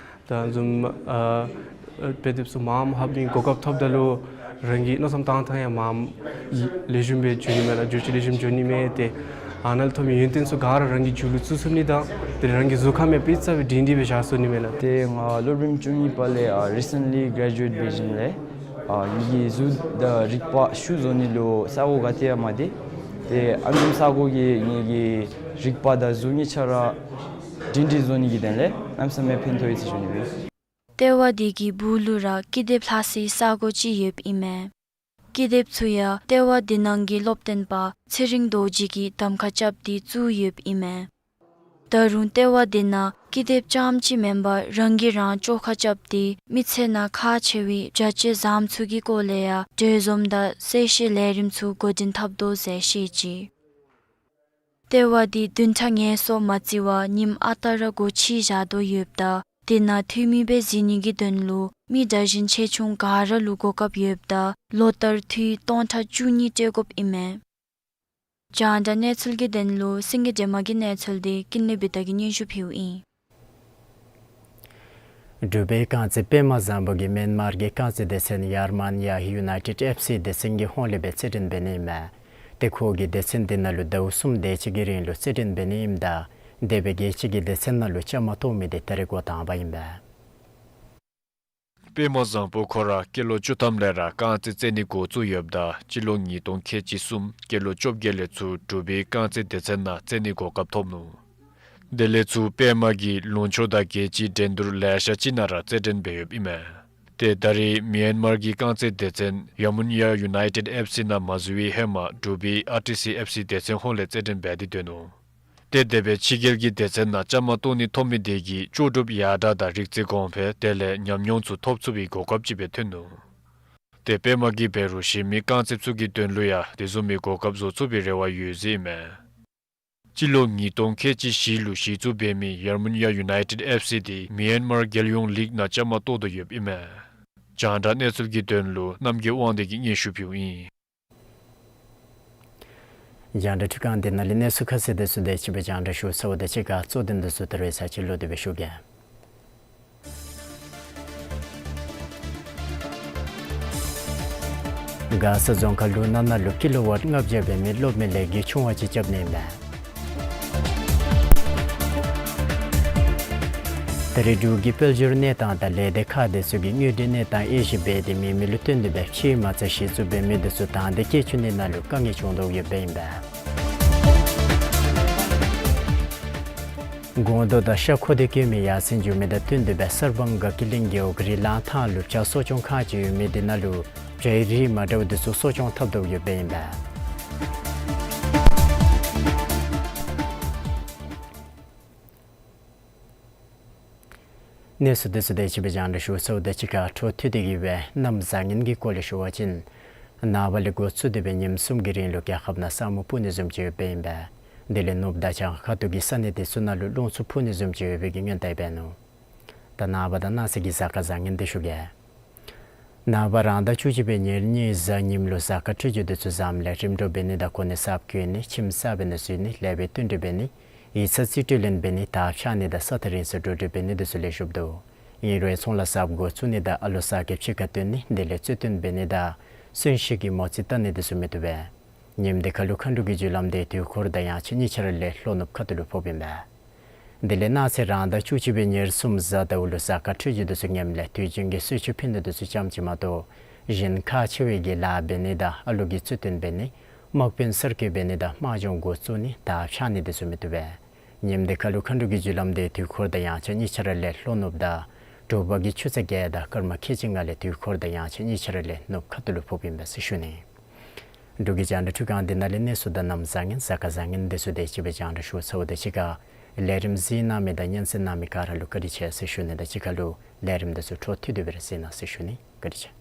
ད་བཟུམ་ཨ་དཔེ་དེབ་ཚུ་མངམ་ལྷག་ནིའི་གོ་སྐབས་ཐོབ་ད་ལུ་རང་གི་མནོ་བསམ་བཏང་ཐངས་ཡང་མངམ་ལེགས་ཤོམ་སྦེ་འགྱོ་ནི་མས་ལགས། འགྱུར་བཅོས་ལེགས་ཤོམ་འགྱོ་ནི་མས། ཏེ་ཨ་ནཱ་ལས་ཐོབ་མི་ཡོན་ཏན་ཚུ་ག་ར་རང་གི་རྒྱུད་ལུ་བཙུགས་ཚུགས་ནི་དང་ཏེ་རང་གི་གཟུགས་ཁམས་ཡང་སྤུས་ཚད་སྦེ་སྒྲིང་སྒྲི་སྦེ་བཞག་ཚུགས་ནི་མས་ལགས། ཏེ་ང་སློབ་རིམ་བཅུ་གཉིས་པ་ལས་ཨ་རི་སེནཊ་ལི་གྲེ་ཇུ་ཨེཊ་འབད་ཞིནམ་ལས་ཨ་ངེ་གི་གཟུགས་དང་རིག་པ་ཤུགས་བཟོ་ནི་ལུ་ས་སྒོ་ག་ཏེ་ཡང་མ་དེ། ཏེ་ཨ་ནི་བཟུམ་ས་སྒོ་གིས་ངེ་གི་རིག་པ་དང་གཟུགས་གཉིས་ཆ་ར་སྒྲིང་སྒྲི་བཟོ་ནི་གི་དོན་ལས་གནམ་མེད་ས་མེད་ཕན་ཐོགས་ཡི་ཟེར་ཞུ་ནི་ཨིན། ལྟེ་བ་དེ་གི་སྦུག་ལུ་ར་ཀི་དེབ་ལྷག་སའི་ས་སྒོ་ཅིག་ཡོདཔ་ཨིན་མས། ཀི་དེབ་ཚུ་ཡང་ལྟེ་བ་དེ་ནང་གི་སློབ་སྟོན་པ་ཚེ་རིང་རྡོ་རྗེ་གིས་གདམ་ཁ་རྐྱབ་སྟེ་བཙུགས་ཡོདཔ་ཨིན་མས། ད་རུང་ལྟེ་བ་དེ་ནང་ཀི་དེབ་རྐྱངམ་ཅིག་མེན་པར་རང་གིས་རང་བཅོས་ཁ་རྐྱབ་སྟེ་མི་ཚེ་ནང་ཁག་ཆེ་བའི་བྱ་སྤྱོད་བཟངམ་ཚུ་གི་སྐོར་ལས་ཡང་འབྲས་འཛོམས་དང་གསལ་བཤད་ལས་རིམ་ཚུ་འགོ་འདྲེན་འཐབ་དོ་ཟེར་བཤད་ཅི། ལྟེ་བ་དེ་བདུན་ཕྲག་ལྔ་སོ་མ་རྩིས་པར་ཉིནམ་ཨ་རྟག་ར་སྒོ་ཕྱེ་བཞག་དོ་ཡོདཔ་ད་དེ་ནང་འཐུས་མི་སྦེ་གཟིགས་ནི་གི་དོན་ལུ་མི་བརྡ་བཞིན་ཆེ་ཆུང་ག་ར་ལུ་གོ་སྐབས་ཡོདཔ་ད་ལོ་ལྟར་འཐུས་སྟོང་ཕྲག་བཅུ་གཉིས་སྤྲོད་དགོཔ་ཨིན་མས། རྒྱང་བསྒྲགས་གནས་ཚུལ་གྱི་དོན་ལུ་སེང་གེ་སྒྲོལ་མ་གི་གནས་ཚུལ་དེ་ཀུན་ལེགས་བི་ཏ་གིས་སྙན་ཞུ་ཕུལཝ་ཨིན། འབྲུག་པའི་རྐང་རྩེད་པདྨ་བཟང་པོ་གིས་མི་ཨན་མར་གྱི་རྐང་རྩེད་སྡེ་ཚན་ཡར་མན་ཡཱ་ཡུ་ནའི་ཊེཌ་ཨེཕ་སི་སྡེ་ཚན་གྱི་ཧོངས་ལས་སྦེ་རྩེད་འགྲན་འབད་ནི་ཨིན་མས། ཏེ་ཁོ་གིས་སྡེ་ཚན་དེ་ནང་ལུ་ཟླཝ་གསུམ་དེ་ཅིག་གི་རིང་ལུ་རྩེད་འགྲན་འབད་ནི་ཨིནམ་ད་དེ་སྦེ་རྒྱལ་སྤྱི་གི་སྡེ་ཚན་ནང་ལུ་བཅའ་མར་གཏོགས་མི་དེ་ད་རེས་འགོ་དང་པ་ཨིན་པས། པདྨ་བཟང་པོ་ཁོ་ར་སྐྱེས་ལོ་བཅུ་ཐམ་ལས་ར་རྐང་རྩེད་རྩེད་ནི་འགོ་བཙུགས་ཡོདཔ་ད་སྤྱི་ལོ་ཉིས་སྟོང་ཁལ་གཅིག་གསུམ་སྐྱེས་ལོ་བཅོ་བརྒྱད་ལས་ཚུར་འབྲུག་པའི་རྐང་རྩེད་སྡེ་ཚན་ནང་རྩེད་ནི་གོ་སྐབས་ཐོབ་ནུག། དེ་ལས་ཚུར་པདྨ་གིས་ལུང་ཕྱོགས་དང་རྒྱལ་སྤྱིའི་འགྲན་བསྡུར་ལེ་ཤ་ཅིག་ནང་ར་རྩེད་འགྲན་འབད་ཡོདཔ་ཨིན་མས། ཏེ་ད་རེས་མི་ཨན་མར་གྱི་རྐང་རྩེད་སྡེ་ཚན་ཡ་མུན་ཡ་ཡུ་ནའི་ཊེཌ་ཨེཕ་སི་ནང་མ་འཛུལ་བའི་ཧེ་མ་འབྲུག་པའི་ཨར་ཊི་སི་ཨེཕ་སི་སྡེ་ཚན་ཧོངས་ལས་རྩེད་འགྲན་འབད་དེ་སྡོད་ནུག། ཏེ་དེ་སྦེ་ཕྱི་རྒྱལ་གྱི་སྡེ་ཚན་ནང་བཅའ་མར་གཏོགས་ནི་ཐོབ་མི་དེ་གིས་ལྕོགས་གྲུབ་ཡར་དྲགས་དང་རིག་རྩལ་གོང་འཕེལ་དེ་ལས་ཉམས་མྱོང་ཚུ་ཐོབ་ཚུགས་པའི་གོ་སྐབས་ཅིག་སྦེ་ཐོན་ནུག། ཏེ་པདྨ་གིས་འབད་རུང་གཞན་མི་རྐང་རྩེདཔ་ཚུ་གི་དོན་ལུ་ཡང་དེ་བཟུམ་མའི་གོ་སྐབས་བཟོ་ཚུགས་པའི་རེ་བ་ཡོད་ཟེར་ཨིན་མས། སྤྱི་ལོ་ཉིས་སྟོང་ཁལ་གཅིག་བཞི་ལུ་གཞི་བཙུགས་འབད་མི་ཡར་མུན་ཡ་ཡུ་ནའི་ཊེཌ་ཨེཕ་སི་དེ་མི་ཨན་མར་རྒྱལ་ཡོངས་ལིག་ནང་བཅའ་མར་གཏོགས་དོ་ཡོདཔ་ཨིན་མས། རྒྱང་བསྒྲགས་གནས་ཚུལ་གྱི་དོན་ལུ་རྣམ་རྒྱལ་དབང་འདུས་ཀྱིས་སྙན་ཞུ་ཕུལཝ་ཨིན། རྒྱང་བསྒྲགས་འཕྲུལ་ཁང་འདི་ནང་ལས་གནས་ཚུལ་ཁ་གསལ་དེ་ཚུ་དེ་ཅིག་སྦེ་རྒྱང་བསྒྲགས་ཞུ་ཚརཝ་དང་གཅིག་ཁར་གཙོ་དོན་དེ་ཚུ་ད་རེས་ཚར་གཅིག་ལོག་སྟེ་སྦེ་ཞུ་གེ། མགར་ས་རྫོང་ཁག་ལུ་ནང་ན་ལུ་ཀི་ལོ་ཝཊ་ལྔ་བརྒྱ་འབད་མི་གློག་མེ་ལས་འགུལ་ཆུང་བ་ཅིག་རྐྱབ་ནི་ཨིན་མས། ད་རེས་འབྲུག་གི་དཔལ་འབྱོར་གནས་སྟངས་དང་ལས་སྡེ་ཁག་དེ་ཚུ་གིས་དངུལ་འབྲེལ་གནས་སྟངས་དབྱེ་ཞིབ་འབད་དེ་མེད་མི་ལུ་བསྟུན་ཏེ་སྦེ་ཕྱེ་མ་ཚར་གཞི་བཙུགས་འབད་མི་དེ་ཚུ་དང་འདོད་བསྐྱེད་བཅུག་ནི་ནང་ལུ་དཀའ་ངལ་བྱུང་དོ་ཡོདཔ་ཨིན་པས། སྒོང་རྡོག་དང་ཤ་མཁོ་འདོད་བསྐྱེད་མི་ཡར་སེང་འགྱོ་མི་དང་བསྟུན་ཏེ་སྦེ་གསར་སྤང་དགའ་སྐྱིད་གླིང་རྒེད་འོག་རི་ལང་ཐང་ལུ་བྱ་གསོ་སྐྱོང་ཁང་ཅིག་ཡོད་མི་དེ་ནང་ལུ་བྱའི་རིགས་མ་འདྲཝ་དེ་ཚུ་གསོ་སྐྱོང་འཐབ་དོ་ཡོདཔ་ཨིན་པས། གནས་ཚུལ་འདི་ཚུ་དེ་ཅིག་སྦེ་རྒྱང་བསྒྲགས་ཞུ་ཚརཝ་དང་གཅིག་ཁར་འཕྲོ་མཐུད་དེ་གི་སྦེ་གནམ་བཟང་ངན་གྱི་སྐོར་ལས་ཞུ་བ་ཅིན་ནངས་པ་ལས་འགོ་བཙུགས་ཏེ་སྦེ་ཉིནམ་གསུམ་གྱི་རིང་ལུ་རྒྱལ་ཁབ་ནང་ས་སྨུག་སྤུབ་ནི་བཟུམ་ཅིག་ཡོདཔ་ཨིན་པས། དེ་ལས་ནུབ་དང་བྱང་ཁ་ཐུག་གི་ས་གནས་དེ་ཚུ་ནང་ལུ་རླུང་འཚུབ་འཕུ་ནི་བཟུམ་ཅིག་ཡོད་པའི་གི་སྔོན་བརྡ་འབད་ནུག། ད་ནངས་པ་དང་གནངས་ཚེ་གི་གཟའ་སྐར་བཟང་ངན་འདི་ཞུ་གེ། ནངས་པ་རང་ཟླ་བཅུ་གཅིག་པའི་ཉེར་གཉིས་གཟའ་ཉིམ་ལུ་གཟའ་སྐར་འཕྲོད་སྦྱོར་འདི་ཚུ་བཟངམ་ལས་རིམ་གྲོ་འབད་ནི་དང་གོ་གནས་གསརཔ་བསྐོ་ནི་ཁྱིམ་གསར་པའི་ནང་འཛུལ་ནི་ལེགས་པའི་བསྟུན་གྲོས་འབད་ནི་ཡིག་ཚང་རྩིས་སྤྲོད་ལེན་འབད་ནི་དར་འཕྱར་ནི་དང་ས་ཐག་རིང་སར་འགྲོ་འགྲུལ་འབད་ནི་འདི་ཚུ་ལེགས་ཤོམ་འདུག། ཨིན་རུང་ཚོང་ལཱ་གསརཔ་འགོ་བཙུགས་ནི་དང་ཨ་ལོ་གསར་གྱི་ཕྱི་ཁར་བཏོན་ནི་དེ་ལས་རྩིས་སྟོན་འབད་ནི་དང་གསོན་གཤིན་གྱི་མོ་རྩིས་བལྟ་ནི་འདི་ཚུ་མི་བཏུབ་པས། ཉིནམ་འདི་ཁར་ལུ་མཁའ་འགྲོ་གི་རྒྱུ་ལམ་འདི་དུས་འཁོར་དང་དབྱངས་འཆར་གཉིས་ཆ་ར་ལས་ལྷོ་ནུབ་ཁ་ཐུག་ལུ་ཕོགཔ་ཨིན་པས། དེ་ལས་གནངས་ཚེ་རང་ཟླ་བཅུ་གཅིག་པའི་ཉེར་གསུམ་གཟའ་ཟླཝ་ལུ་གཟའ་སྐར་འཕྲོད་སྦྱོར་འདི་ཚུ་ངནམ་ལས་དུས་རྒྱུན་གྱི་གསོལ་མཆོད་ཕུལ་ནི་འདི་ཚུ་ཙམ་ཅིག་མ་གཏོགས་གཞན་ཁག་ཆེ་བའི་གི་ལཱ་འབད་ནི་དང་ཨ་ལོ་གི་རྩིས་སྟོན་འབད་ནི་དམག་དཔོན་གསར་བསྐོ་འབད་ནི་དང་དམག་སྦྱོང་འགོ་བཙུགས་ནི་དར་འཕྱར་ནི་འདི་ཚུ་མི་བཏུབ་པས། ཉིནམ་འདི་ཁར་ལུ་མཁའ་འགྲོ་གི་རྒྱུ་ལམ་འདི་དུས་འཁོར་དང་དབྱངས་འཆར་གཉིས་ཆ་ར་ལས་ལྷོ་ནུབ་དང་དྲོ་པ་གི་ཆུ་ཚོད་བརྒྱད་དང་སྐར་མ་ཁལ་གཅིག་ལྔ་ལས་དུས་འཁོར་དང་དབྱངས་འཆར་གཉིས་ཆ་ར་ལས་ནུབ་ཁ་ཐུག་ལུ་ཕོགཔ་ཨིན་པས་ཟེར་ཞུ་ནི། འབྲུག་གི་རྒྱང་བསྒྲགས་འཕྲུལ་ཁང་འདི་ནང་ལས་གནས་ཚུལ་དང་གནམ་བཟང་ངན་གཟའ་སྐར་བཟང་ངན་འདི་ཚུ་དེ་ཅིག་སྦེ་རྒྱང་བསྒྲགས་ཞུ་ཚརཝ་དང་གཅིག་ཁར་ལས་རིམ་གཟིགས་གནང་མི་དང་སྙན་གསན་གནང་མི་ག་ར་ལུ་བཀའ་དྲིན་ཆེ་ཟེར་ཞུ་ནི་དང་གཅིག་ཁར་ལུ་ལས་རིམ་འདི་ཚུ་འཕྲོ་མཐུད་དེ་སྦེ་ར་གཟིགས་གནང་ཟེར་ཞུ་ནི། བཀའ་དྲིན་ཆེ།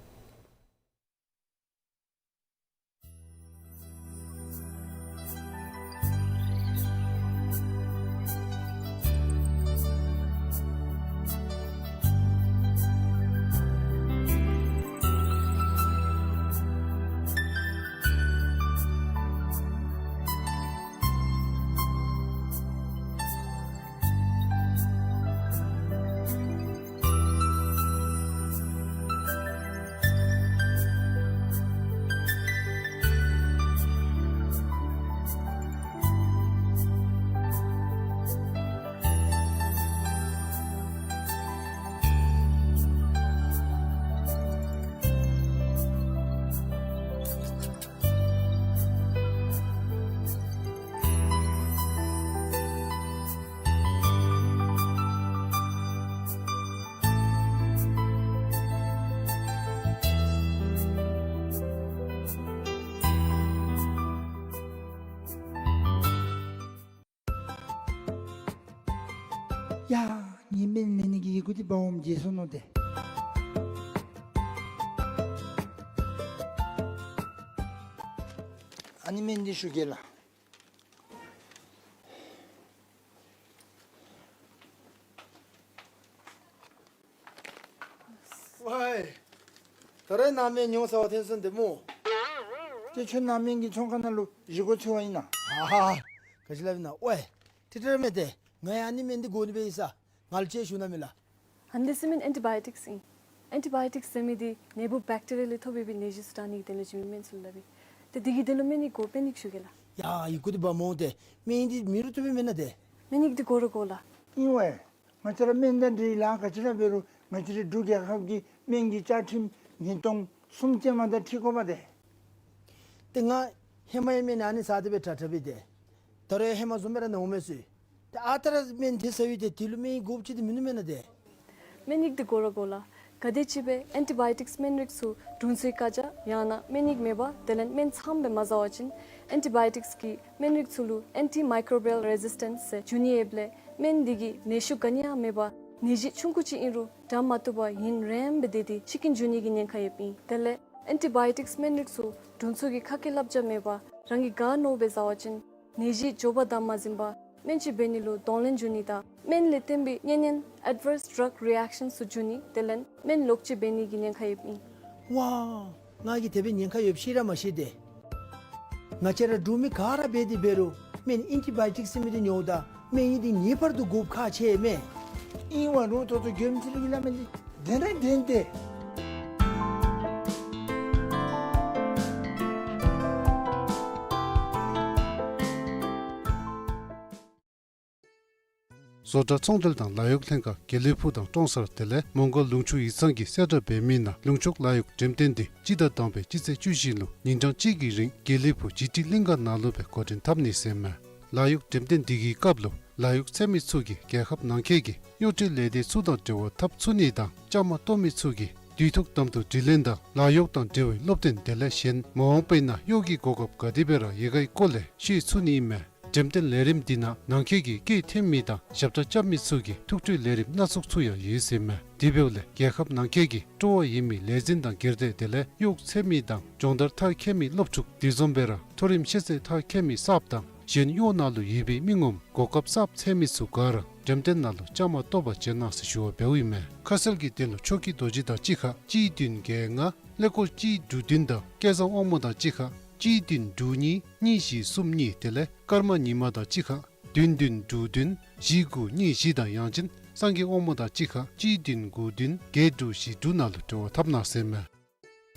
ཡ། ངེའི་སྨན་ལེན་ནི་གི་ཡི་གུ་འདི་འབག་འོངམ་བརྗེད་སོ་ནུག་ཏེ། ཨ་ནི་སྨན་འདི་ཞུ་གེ་ལགས། ཝའི། ད་རེས་ནཱ་སྨན་ཉོ་ཚར་བ་ཐོན་སོང་ཏེ་སྨོ། ཏེ་ཁྱོད་ནཱ་སྨན་གྱི་ཚོང་ཁང་ནང་ལུ་བཞེས་སྒོ་འཚོལ་བར་ཨིན་ན། ཨ་ཧ། ག་ཅི་སླབ་ཨིན་ན། ཝའི། ཏེ་ཏེ་ར་མེན་ཏེ། ང་ཡང་ཨ་ནི་སྨན་འདི་དགོ་ནི་སྦེ་ཡོད་ས། ང་ལུ་ཅིག་ཞུ་གནང་མས་ལགས། ཨ་ནི་འདི་ཟེར་མི་ཨེན་ཊི་བཱ་ཡོ་ཊིཀསི་ཨིན། ཨེན་ཊི་བཱ་ཡོ་ཊིཀསི་ཟེར་མི་འདི་ནད་འབུཔ་བེཀ་ཊི་རི་ཡ་ལས་ཐོབ་པའི་ནད་གཞི་ཚུ་དྲག་ནི་གི་དོན་ལུ་བྱིན་མི་སྨན་ཚུ་ལུ་སླབ་ཨིན། ཏེ་འདི་གི་དོན་ལུ་སྨན་ནི་དགོ་པས་ནི་ཞུ་གེ་ལགས། ཡ། ཡི་གུ་འདི་འབག་འོང་སྟེ། སྨན་འདི་མེད་རུང་བཏུབ་པས་མེན་ན་ཏེ། སྨན་ནི་འདི་དགོ་ར་དགོ་ལགས། ཨིན་ཝའི། ང་བཅས་ར་སྨན་དང་འབྲེལ་ལཱ་ག་ཅི་ར་འབད་རུང་ང་བཅས་རའི་འབྲུག་རྒྱལ་ཁབ་ཀྱི་སྨན་གྱི་བཅའ་ཁྲིམས་ཉིས་སྟོང་གསུམ་ཅན་མ་དང་འཁྲིལ་དགོ་པས་ཏེ། ཏེ་ང་ཧེ་མ་ཡང་སྨན་ཨ་ནི་ཟ་སྟེ་སྦེ་དྲག་དྲག་སྦེ་ཏེ། ད་རུང་ཡང་ཧེ་མ་བཟུམ་སྦེ་ར་ན་འོང་མས་ཟེར། ཏེ་ཨ་རྟག་ར་སྨན་དེ་ཟ་ཡི་ཏེ་དེ་ལུ་སྨན་དགོཔ་ཅིག་འདི་མིན་ནུག་མེན་ན་ཏེ། སྨན་ཡིག་འདི་དགོ་ར་དགོ་ལགས། ག་དེམ་ཅིག་སྦེ་ཨེན་ཊི་བཱ་ཡོ་ཊིཀསི་སྨན་རིགས་ཚུ་དྲུང་འཚོའི་བཀའ་རྒྱ་ཡང་ན་སྨན་ཡིག་མེད་པར་དེ་ལས་སྨན་ཚངམ་སྦེ་མ་ཟ་བ་ཅིན་ཨེན་ཊི་བཱ་ཡོ་ཊིཀསི་གི་སྨན་རིགས་ཚུ་ལུ་ཨེན་ཊི་མའི་ཀོརོ་བཱ་ཡལ་རེ་ཟིས་ཊེནསི་ཟེར་འབྱུང་ནི་ཡོདཔ་ལས་སྨན་འདི་གིས་ནད་གཞི་ག་ནི་ཡང་མེད་པར་ནད་གཞི་ཆུང་ཀུ་ཅིག་ཨིན་རུང་དྲག་མ་བཏུབ་པར་ཡུན་རིངམོ་སྦེ་སྡོད་དེ་ཤི་རྐྱེན་འབྱུང་ནི་གི་ཉེན་ཁ་ཡོདཔ་ཨིན། དེ་ལས་ཨེན་ཊི་བཱ་ཡོ་ཊིཀསི་སྨན་རིགས་ཚུ་དྲུང་འཚོ་གི་ཁ་སྐད་བསླབ་བྱ་མེད་པར་རང་གིས་ག་མནོཝ་སྦེ་ཟ་བ་ཅིན་ནད་གཞི་མགྱོགས་པ་དང་མ་ཟིན་པར་སྨན་ཅིག་འབད་ནི་ལུ་གདོང་ལེན་འབྱུང་ནི་དང་སྨན་ལས་བརྟེན་པའི་གཉན་ཉེན་ཨེཌ་ཝརསི་ཌྲག་རི་ཨེཀ་ཤཱནསི་ཚུ་འབྱུང་ནི་དེ་ལས་སྨན་ལོག་སྤྱོད་འབད་ནི་གི་ཉེན་ཁ་ཡོདཔ་ཨིན། ཝའི། ང་གིས་དེ་སྦེ་ཉེན་ཁ་ཡོདཔ་ཤེས་ར་མ་ཤེས་ཏེ། ང་བཅས་ར་འབྲུག་མི་ག་ར་འབད་དེ་འབད་རུང་སྨན་ཨེན་ཊི་བཱ་ཡོ་ཊིཀསི་ཟེར་མི་འདི་ཉོཝ་ད་སྨན་ཡིག་འདི་ངེས་པར་དུ་དགོཔ་ཁག་ཆེ་མས། ཨིན་ཝའི་རུང་ད་ལྟོ་མགྱོནམ་ཅིག་ར་གི་སླབ་མི་འདི་བདེན་ར་བདེན་ཏེ། བཟོ་གྲྭ་ཚོང་འབྲེལ་དང་ལཱ་གཡོག་ལྷན་ཁག་དགེ་ལེགས་ཕུག་དང་ཀྲོང་གསར་དེ་ལས་མོང་སྒར་ལུང་ཕྱོགས་ཡིག་ཚང་གིས་གསལ་བསྒྲགས་འབད་མི་ནང་ལུང་ཕྱོགས་ལཱ་གཡོག་འགྲེམས་སྟོན་འདི་སྤྱི་ཟླ་དང་པའི་སྤྱི་ཚེས་བཅུ་བཞི་ལུ་ཉིན་གྲངས་གཅིག་གི་རིང་དགེ་ལེགས་ཕུག་ཇི་ཊི་གླིང་ག་ནང་ལུ་སྦེ་འགོ་འདྲེན་འཐབ་ནི་ཟེར་མས། ལཱ་གཡོག་འགྲེམས་སྟོན་འདི་གི་སྐབས་ལུ་ལཱ་གཡོག་འཚོལ་མི་ཚུ་གིས་རྒྱལ་ཁབ་ནང་འཁོད་ཀྱི་གཡོག་འབྲེལ་ལས་སྡེ་ཚུ་དང་འབྲེལ་བ་འཐབ་ཚུགས་ནི་དང་བཅའ་མར་གཏོགས་མི་ཚུ་གིས་དུས་ཐོག་དམ་དུ་དྲི་ལན་དང་ལཱ་གཡོག་དང་འབྲེལ་བའི་སློབ་སྟོན་དེ་ལས་གཞན་མ་འོངས་པའི་ནང་གཡོག་གི་གོ་སྐབས་ག་དེ་སྦེ་ར་ཡོད་གའི་སྐོར་ལས་ཤེས་ཚུགས་ནི་ཨིན་མས། འགྲེམས་སྟོན་ལས་རིམ་འདི་ནང་ནང་འཁོད་ཀྱི་སྐད་འཐེན་མི་དང་ཞབས་ཁྲ་རྐྱབ་མི་ཚུ་གི་ཐུགས་སྤྲོའི་ལས་རིམ་སྣ་ཚོགས་ཚུ་ཡང་ཡོད་ཟེར་མས། དེ་འབདཝ་ལས་རྒྱལ་ཁབ་ནང་འཁོད་ཀྱི་སྤྲོ་བ་ཡོད་མི་ལས་འཛིན་དང་སྒེར་སྡེ་དེ་ལས་གཡོག་འཚོལ་མི་དང་སྦྱོང་བརྡར་མཐར་འཁྱོལ་མི་སློབ་ཕྲུག། དེ་བཟུམ་སྦེ་ར་མཐོ་རིམ་ཤེས་ཚད་མཐར་འཁྱོལ་མི་གསརཔ་དང་གཞན་གཡོག་ནང་ལུ་ཡོད་པའི་མི་ངོམ་གོ་སྐབས་གསརཔ་འཚོལ་མི་ཚུ་ག་ར་འགྲེམས་སྟོན་ནང་ལུ་བཅའ་མར་གཏོགས་པར་བྱོན་གནང་ཟེར་ཞུ་བ་འབདཝ་ཨིན་མས། ཁ་གསལ་གྱི་དོན་ལུ་ཆོས་སྐྱིད་རྡོ་རྗེ་དང་གཅིག་ཁར་གཅིག་བདུན་བརྒྱད་ལྔ། ཀླད་ཀོར་གཅིག་དྲུག་བདུན་དང་སྐལ་བཟང་དབང་མོ་དང་གཅིག་ཁར་གཅིག་བདུན་དྲུག་གཉིས་གཉིས་བཞི་གསུམ་གཉིས། དེ་ལས་ཀརྨ་ཉི་མ་དང་གཅིག་ཁར་བདུན་བདུན་དྲུག་བདུན་བཞི་དགུ་གཉིས་བཞི་དང་ཡང་ཅིན་སངས་རྒྱས་དབང་མོ་དང་གཅིག་ཁར་གཅིག་བདུན་དགུ་བདུན་བརྒྱད་དྲུག་བཞི་དྲུག་ནང་ལུ་འབྲེལ་བ་འཐབ་གནང་ཟེར་མས།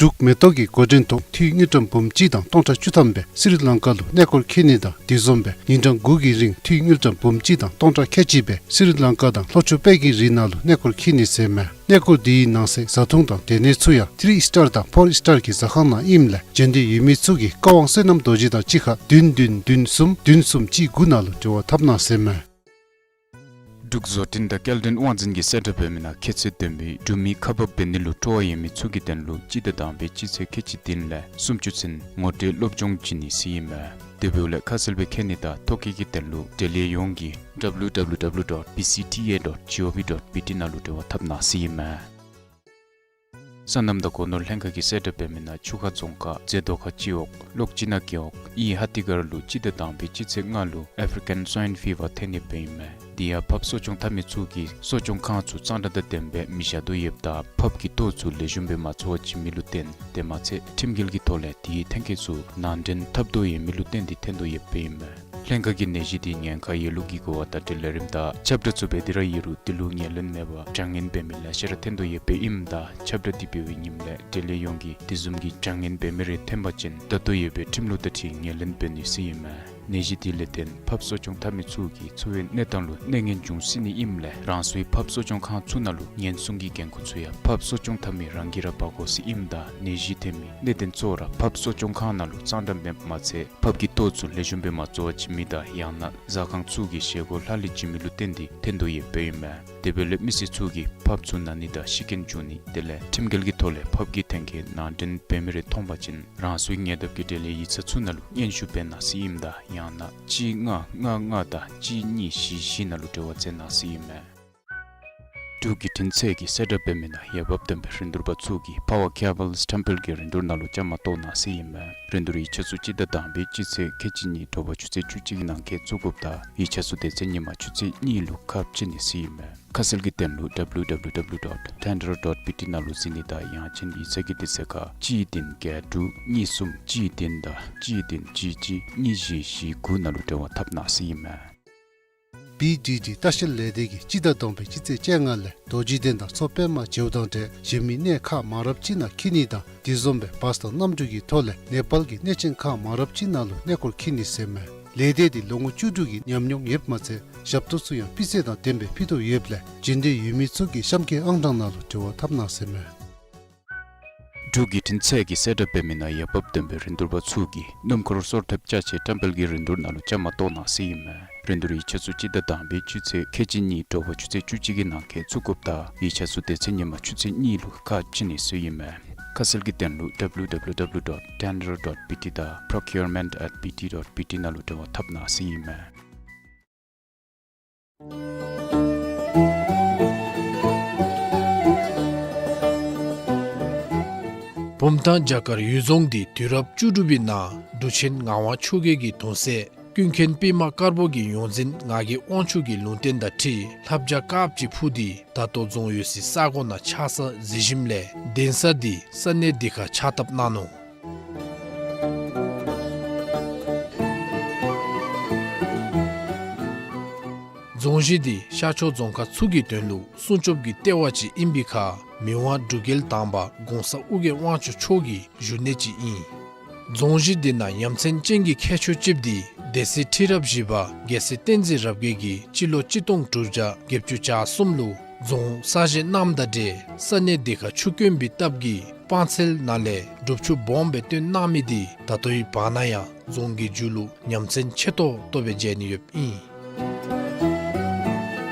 འབྲུག་མེ་ཏོག་གི་འགོ་འདྲེན་ཐོག་འཐུས་དངུལ་ཀྲམ་འབུམ་གཅིག་དང་སྟོང་ཕྲག་བཅུ་ཐམ་སྦེ་སི་རི་ལང་ཀ་ལུ་གནས་སྐོར་འཁྱིད་ནི་དང་དེ་བཟུམ་སྦེ་ཉིན་གྲངས་དགུ་གི་རིང་འཐུས་དངུལ་ཀྲམ་འབུམ་གཅིག་དང་སྟོང་ཕྲག་ཁལ་གཅིག་སྦེ་སི་རི་ལང་ཀ་དང་ལྷོ་ཕྱོགས་དཔལ་གྱི་རི་ནང་ལུ་གནས་སྐོར་འཁྱིད་ནི་ཟེར་མས། གནས་སྐོར་འདི་གི་ནང་གསེས་བཟའ་འཐུང་དང་སྡོད་གནས་ཚུ་ཡང་ཐི་རི་སི་ཊར་དང་ཕོར་སི་ཊར་གྱི་ཟ་ཁང་ནང་ཨིནམ་ལས་འབྱོན་འདོད་ཡོད་མི་ཚུ་གིས་བཀའ་དབང་བསོད་ནམས་རྡོ་རྗེ་དང་གཅིག་ཁར་བདུན་བདུན་བདུན་གསུམ་བདུན་གསུམ་གཅིག་དགུ་ནང་ལུ་འབྲེལ་བ་འཐབ་གནང་ཟེར་མས། འབྲུག་བཟོ་སྐྲུན་དང་སྐྱེལ་འདྲེན་དབང་འཛིན་གྱིས་གསལ་བསྒྲགས་འབད་མི་ནང་ཁྱད་ཚད་ལྡན་པའི་འབྲུག་མི་ཁག་འབགཔ་འབད་ནི་ལུ་སྤྲོ་བ་ཡོད་མི་ཚུ་གི་དོན་ལུ་སྤྱི་ཟླ་དང་པའི་སྤྱི་ཚེས་ཁལ་གཅིག་བདུན་ལས་སུམ་ཅུ་ཚུན་ངོ་སྤྲོད་སློབ་སྦྱོང་བྱིན་ནི་ཟེར་ཨིན་མས། དེ་འབདཝ་ལས་ཁ་གསལ་སྦེ་མཁྱེན་ནི་དང་ཐོ་བཀོད་ཀྱི་དོན་ལུ་འབྲེལ་ཡོད་ཡོངས་ཀྱིས་W W W dot B C T A dot G O V dot B T ནང་ལུ་འབྲེལ་བ་འཐབ་གནང་ཟེར་ཨིན་མས། སོ་ནམ་དང་སྒོ་ནོར་ལྷན་ཁག་གིས་གསལ་བསྒྲགས་འབད་མི་ནང་ཆུ་ཁ་རྫོང་ཁག་རྫེ་རྡོ་ཁ་སྤྱི་འོག་ལོག་སྤྱི་ནག་རྒེད་འོག་དབྱི་ཧ་ཏི་སྒར་ལུ་སྤྱི་ཟླ་དང་པའི་སྤྱི་ཚེས་ལྔ་ལུ་ཨེཕ་རི་ཀན་སུའིན་ཕི་བར་ཐོན་ནི་སྦེ་ཨིན་མས། དེ་ཡང་ཕགཔ་གསོ་སྐྱོང་འཐབ་མི་ཚུ་གིས་གསོ་སྐྱོང་ཁང་ཚུ་གཙང་སྦྲ་དང་ལྡནམ་སྦེ་མི་བཞག་དོ་ཡོདཔ་ད་ཕགཔ་གི་ལྟོ་ཚུ་ལེགས་ཤོམ་སྦེ་མ་བཙོ་བར་བྱིན་མི་ལུ་བརྟེན་དེ་མ་ཚད་ཁྲིམས་འགལ་གྱི་ཐོག་ལས་དེའི་ཐོན་སྐྱེད་ཚུ་ནང་འདྲེན་འཐབ་དོ་ཡོད་མི་ལུ་བརྟེན་ཏེ་ཐོན་དོ་ཡོདཔ་ཨིན་མས། ལྷན་ཁག་གིས་ནད་གཞི་དེ་ཉེན་ཁ་ཡོད་ལུགས་ཀྱི་གོ་བ་དང་འབྲེལ་ལས་རིམ་དང་ཁྱབ་བསྒྲགས་ཚུ་འབད་དེ་ར་ཡོད་རུང་དེ་ལུ་ངོས་ལེན་མེད་པར་དྲག་ཉེན་འབད་མི་ལེ་ཤ་ར་ཐོན་དོ་ཡོདཔ་ཨིནམ་ད་ཁྱབ་བསྒྲགས་དེ་འབད་བའི་ཉིནམ་ལས་འབྲེལ་ཡོད་ཡོངས་ཀྱིས་དེ་བཟུམ་གྱི་དྲག་ཉེན་འབད་མི་རེ་ཐོན་པ་ཅིན་ད་ལྟོ་ཡོད་པའི་ཁྲིམས་ལུགས་དང་འཁྲིལ་ངོས་ལེན་འབད་ནི་ཟེར་ཨིན་མས། ནད་གཞི་དེ་ལས་བརྟེན་ཕགཔ་གསོ་སྐྱོང་འཐབ་མི་ཚུ་གི་འཚོ་བའི་གནས་སྟངས་ལུ་གནོད་ངན་འབྱུང་སྲིད་ནི་ཨིནམ་ལས་རང་སོའི་ཕགཔ་གསོ་སྐྱོང་ཁང་ཚུ་ནང་ལུ་ཉེན་སྲུང་གི་འགན་ཁུར་ཚུ་ཡང་ཕགཔ་གསོ་སྐྱོང་འཐབ་མི་རང་གིས་ར་འབག་དགོ་ཟེར་ཨིནམ་ད་ནད་གཞི་ཐོན་མི་གནད་དོན་གཙོ་བོ་ར་ཕགཔ་གསོ་སྐྱོང་ཁང་ནང་ལུ་གཙང་སྦྲ་མེདཔ་མ་ཚད་ཕགཔ་གི་ལྟོ་ཚུ་ལེགས་ཤོམ་སྦེ་མ་བཙོ་བར་བྱིན་མི་དང་ཡང་ན་ཟ་ཁང་ཚུ་གི་བཞེས་སྒོ་ལྷག་ལུས་བྱིན་མི་ལུ་བརྟེན་ཏེ་ཐོན་དོ་ཡོདཔ་ཨིན་མས། དེ་འབདཝ་ལས་མི་སེར་ཚུ་གིས་ཕགཔ་ཚུ་ན་ནི་དང་ཤི་རྐྱེན་འབྱུང་ནི་དེ་ལས་ཁྲིམས་འགལ་གྱི་ཐོག་ལས་ཕགཔ་གི་ཐོན་སྐྱེད་ནང་འདྲེན་འབད་མི་རེ་མཐོང་པ་ཅིན་རང་སོའི་ཉེ་འདབས་ཀྱི་འབྲེལ་ཡོད་ཡིག་ཚང་ཚུ་ནང་ལུ་སྙན་ཞུ་འབད་གནང་ཟེར་ཨིནམ་ད་ཡང་ན་གཅིག་ལྔ་ལྔ་ལྔ་དང་གཅིག་གཉིས་བཞི་བཞི་ནང་ལུ་འབྲེལ་བ་འཚོལ་གནང་ཟེར་ཨིན་མས། འབྲུག་བརྒྱུད་འཕྲིན་ཚད་ཀྱིས་གསལ་བསྒྲགས་འབད་མི་ནང་འོས་འབབ་ལྡན་པའི་རིན་བསྡུར་པ་ཚུ་གིས་Power Cables ཊམ་དཔལ་གྱི་རིན་བསྡུར་ནང་ལུ་བཅའ་མར་གཏོགས་གནང་ཟེར་ཨིན་མས། རིན་བསྡུར་ཡིག་ཆ་ཚུ་སྤྱི་ཟླ་དང་པའི་སྤྱི་ཚེས་ཁལ་གཅིག་གཉིས་དྲོ་པ་ཆུ་ཚོད་བཅུ་གཅིག་གི་ནང་འཁོད་བཙུགས་དགོཔ་དང་ཡིག་ཆ་ཚུ་དེ་ཚེ་ཉིན་མ་ཆུ་ཚོད་གཉིས་ལུ་ཁ་ཕྱེ་ནི་ཟེར་ཨིན་མས། ཁ་གསལ་གྱི་དོན་ལུ W W W dot tender dot B T ནང་ལུ་གཟིགས་ནི་དང་ཡང་ཅིན་ཡིག་ཚང་གི་དུས་ཚོད་ཁར་གཅིག་བདུན་བརྒྱད་དྲུག་གཉིས་གསུམ་གཅིག་བདུན་དང་གཅིག་བདུན་གཅིག་གཅིག་གཉིས་བཞི་བཞི་དགུ་ནང་ལུ་འབྲེལ་བ་འཐབ་གནང་ཟེར་ཨིན་མས། B D D ལྟ་བཤལ་ལས་སྡེ་གིས་སྤྱི་ཟླ་དང་པའི་སྤྱི་ཚེས་བཅོ་ལྔ་ལས་རྡོ་རྗེ་གདན་དང་མཚོ་པདྨ་མཇལཝ་དང་འབྲེལ་གཞན་མི་གནས་ཁག་མང་རབས་ཅིག་ནང་འཁྱིད་ནི་དང་དེ་བཟུམ་སྦེ་བཱས་དང་གནམ་གྲུ་གི་ཐོག་ལས་ནེ་པཱལ་གྱི་གནས་ཆེན་ཁག་མང་རབས་ཅིག་ནང་ལུ་གནས་སྐོར་འཁྱིད་ནི་ཟེར་མས། ལས་སྡེ་འདི་ལོ་ངོ་བཅུ་དྲུག་གི་ཉམས་མྱོང་ཡོདཔ་མ་ཚད་ཞབས་ཏོག་ཚུ་ཡང་སྤུས་ཚད་དང་ལྡནམ་སྦེ་ཕུལ་དོ་ཡོདཔ་ལས་འབྱོན་འདོད་ཡོད་མི་ཚུ་གིས་གཤམ་འཁོད་ཨང་གྲངས་ནང་ལུ་འབྲེལ་བ་འཐབ་གནང་ཟེར་མས། འབྲུག་བརྒྱུད་འཕྲིན་ཚད་ཀྱིས་གསལ་བསྒྲགས་འབད་མི་ནང་འོས་འབབ་ལྡན་པའི་རིན་བསྡུར་པ་ཚུ་གིས་སྣུམ་འཁོར་གསོལ་ཐབ་ཅ་ཆས་ཊམ་དཔལ་གྱི་རིན་བསྡུར་ནང་ལུ་བཅའ་མར་གཏོགས་གནང་ཟེར་ཨིན་མས། རིན་བསྡུར་ཡིག་ཆ་ཚུ་སྤྱི་ཟླ་དང་པའི་སྤྱི་ཚེས་ཁལ་གཅིག་གཉིས་དྲོ་པ་ཆུ་ཚོད་བཅུ་གཅིག་གི་ནང་འཁོད་བཙུགས་དགོཔ་དང་ཡིག་ཆ་ཚུ་དེ་ཚེ་ཉིན་མ་ཆུ་ཚོད་གཉིས་ལུ་ཁ་ཕྱེ་ནི་ཟེར་ཨིན་མས། ཁ་གསལ་གྱི་དོན་ལུ་W W W dot tender dot B T དང་procurement at B T dot B T ནང་ལུ་འབྲེལ་བ་འཐབ་གནང་ཟེར་ཨིན་མས། བུམ་ཐང་བྱ་དཀར་གཡུལ་རྫོང་འདི་དུས་རབས་བཅུ་དྲུག་པའི་ནང་འབྲུག་ཆེན་ངག་དབང་ཆོས་རྒྱལ་གྱི་གདུང་སྲས་ཀུན་མཁྱེན་པདྨ་དཀར་པོ་གི་ཡོངས་འཛིན་ངག་གི་དབང་ཕྱུག་གི་ལུང་བསྟན་དང་འཁྲིལ་ལྷ་བྱ་དཀརཔོ་ཅིག་འཕུར་ཏེ་ད་ལྟོ་རྫོང་ཡོད་སའི་ས་གོ་ནང་ཆགས་ས་གཟིགས་ཞིནམ་ལས་གདན་ས་འདི་ས་གནས་འདི་ཁར་ཕྱག་བཏབ་གནང་ནུག། རྫོང་གཞི་འདི་ཤར་ཕྱོགས་རྫོང་ཁག་ཚུ་གི་དོན་ལུ་སྲུང་སྐྱོབ་ཀྱི་ལྟེ་བ་ཅིག་ཨིན་པའི་ཁར་མི་དབང་འབྲུག་རྒྱལ་དང་པ་གོང་ས་ཨོ་རྒྱན་དབང་ཕྱུག་མཆོག་གི་བཞུགས་གནས་ཅིག་ཨིན། རྫོང་གཞི་འདི་ནང་ཡ་མཚན་ཅན་གྱི་ཁྱད་ཆོས་ཅིག་འདི་སྡེ་སྲིད་ཁྲི་རབས་བཞི་པ་རྒྱལ་སྲས་བསྟན་འཛིན་རབ་རྒྱས་ཀྱིས་སྤྱི་ལོ་གཅིག་སྟོང་དྲུག་བརྒྱ་བརྒྱད་ཅུ་གྱ་གསུམ་ལུ་རྫོང་གསར་བཞེངས་གནངམ་དང་འབྲེལ་ས་གནས་འདི་ཁར་ཆུ་དཀོན་པའི་སྟབས་ཀྱིས་སྤང་ཚལ་ནང་ལས་སྒྲུབ་ཆུ་སྦོམ་སྦེ་བཏོན་གནང་མི་འདི་ད་ལྟོའི་བར་ན་ཡང་རྫོང་གི་མཇུག་ལུ་ཡ་མཚན་ཆེ་ཏོག་ཏོ་སྦེ་མཇལ་ནི་ཡོདཔ་ཨིན།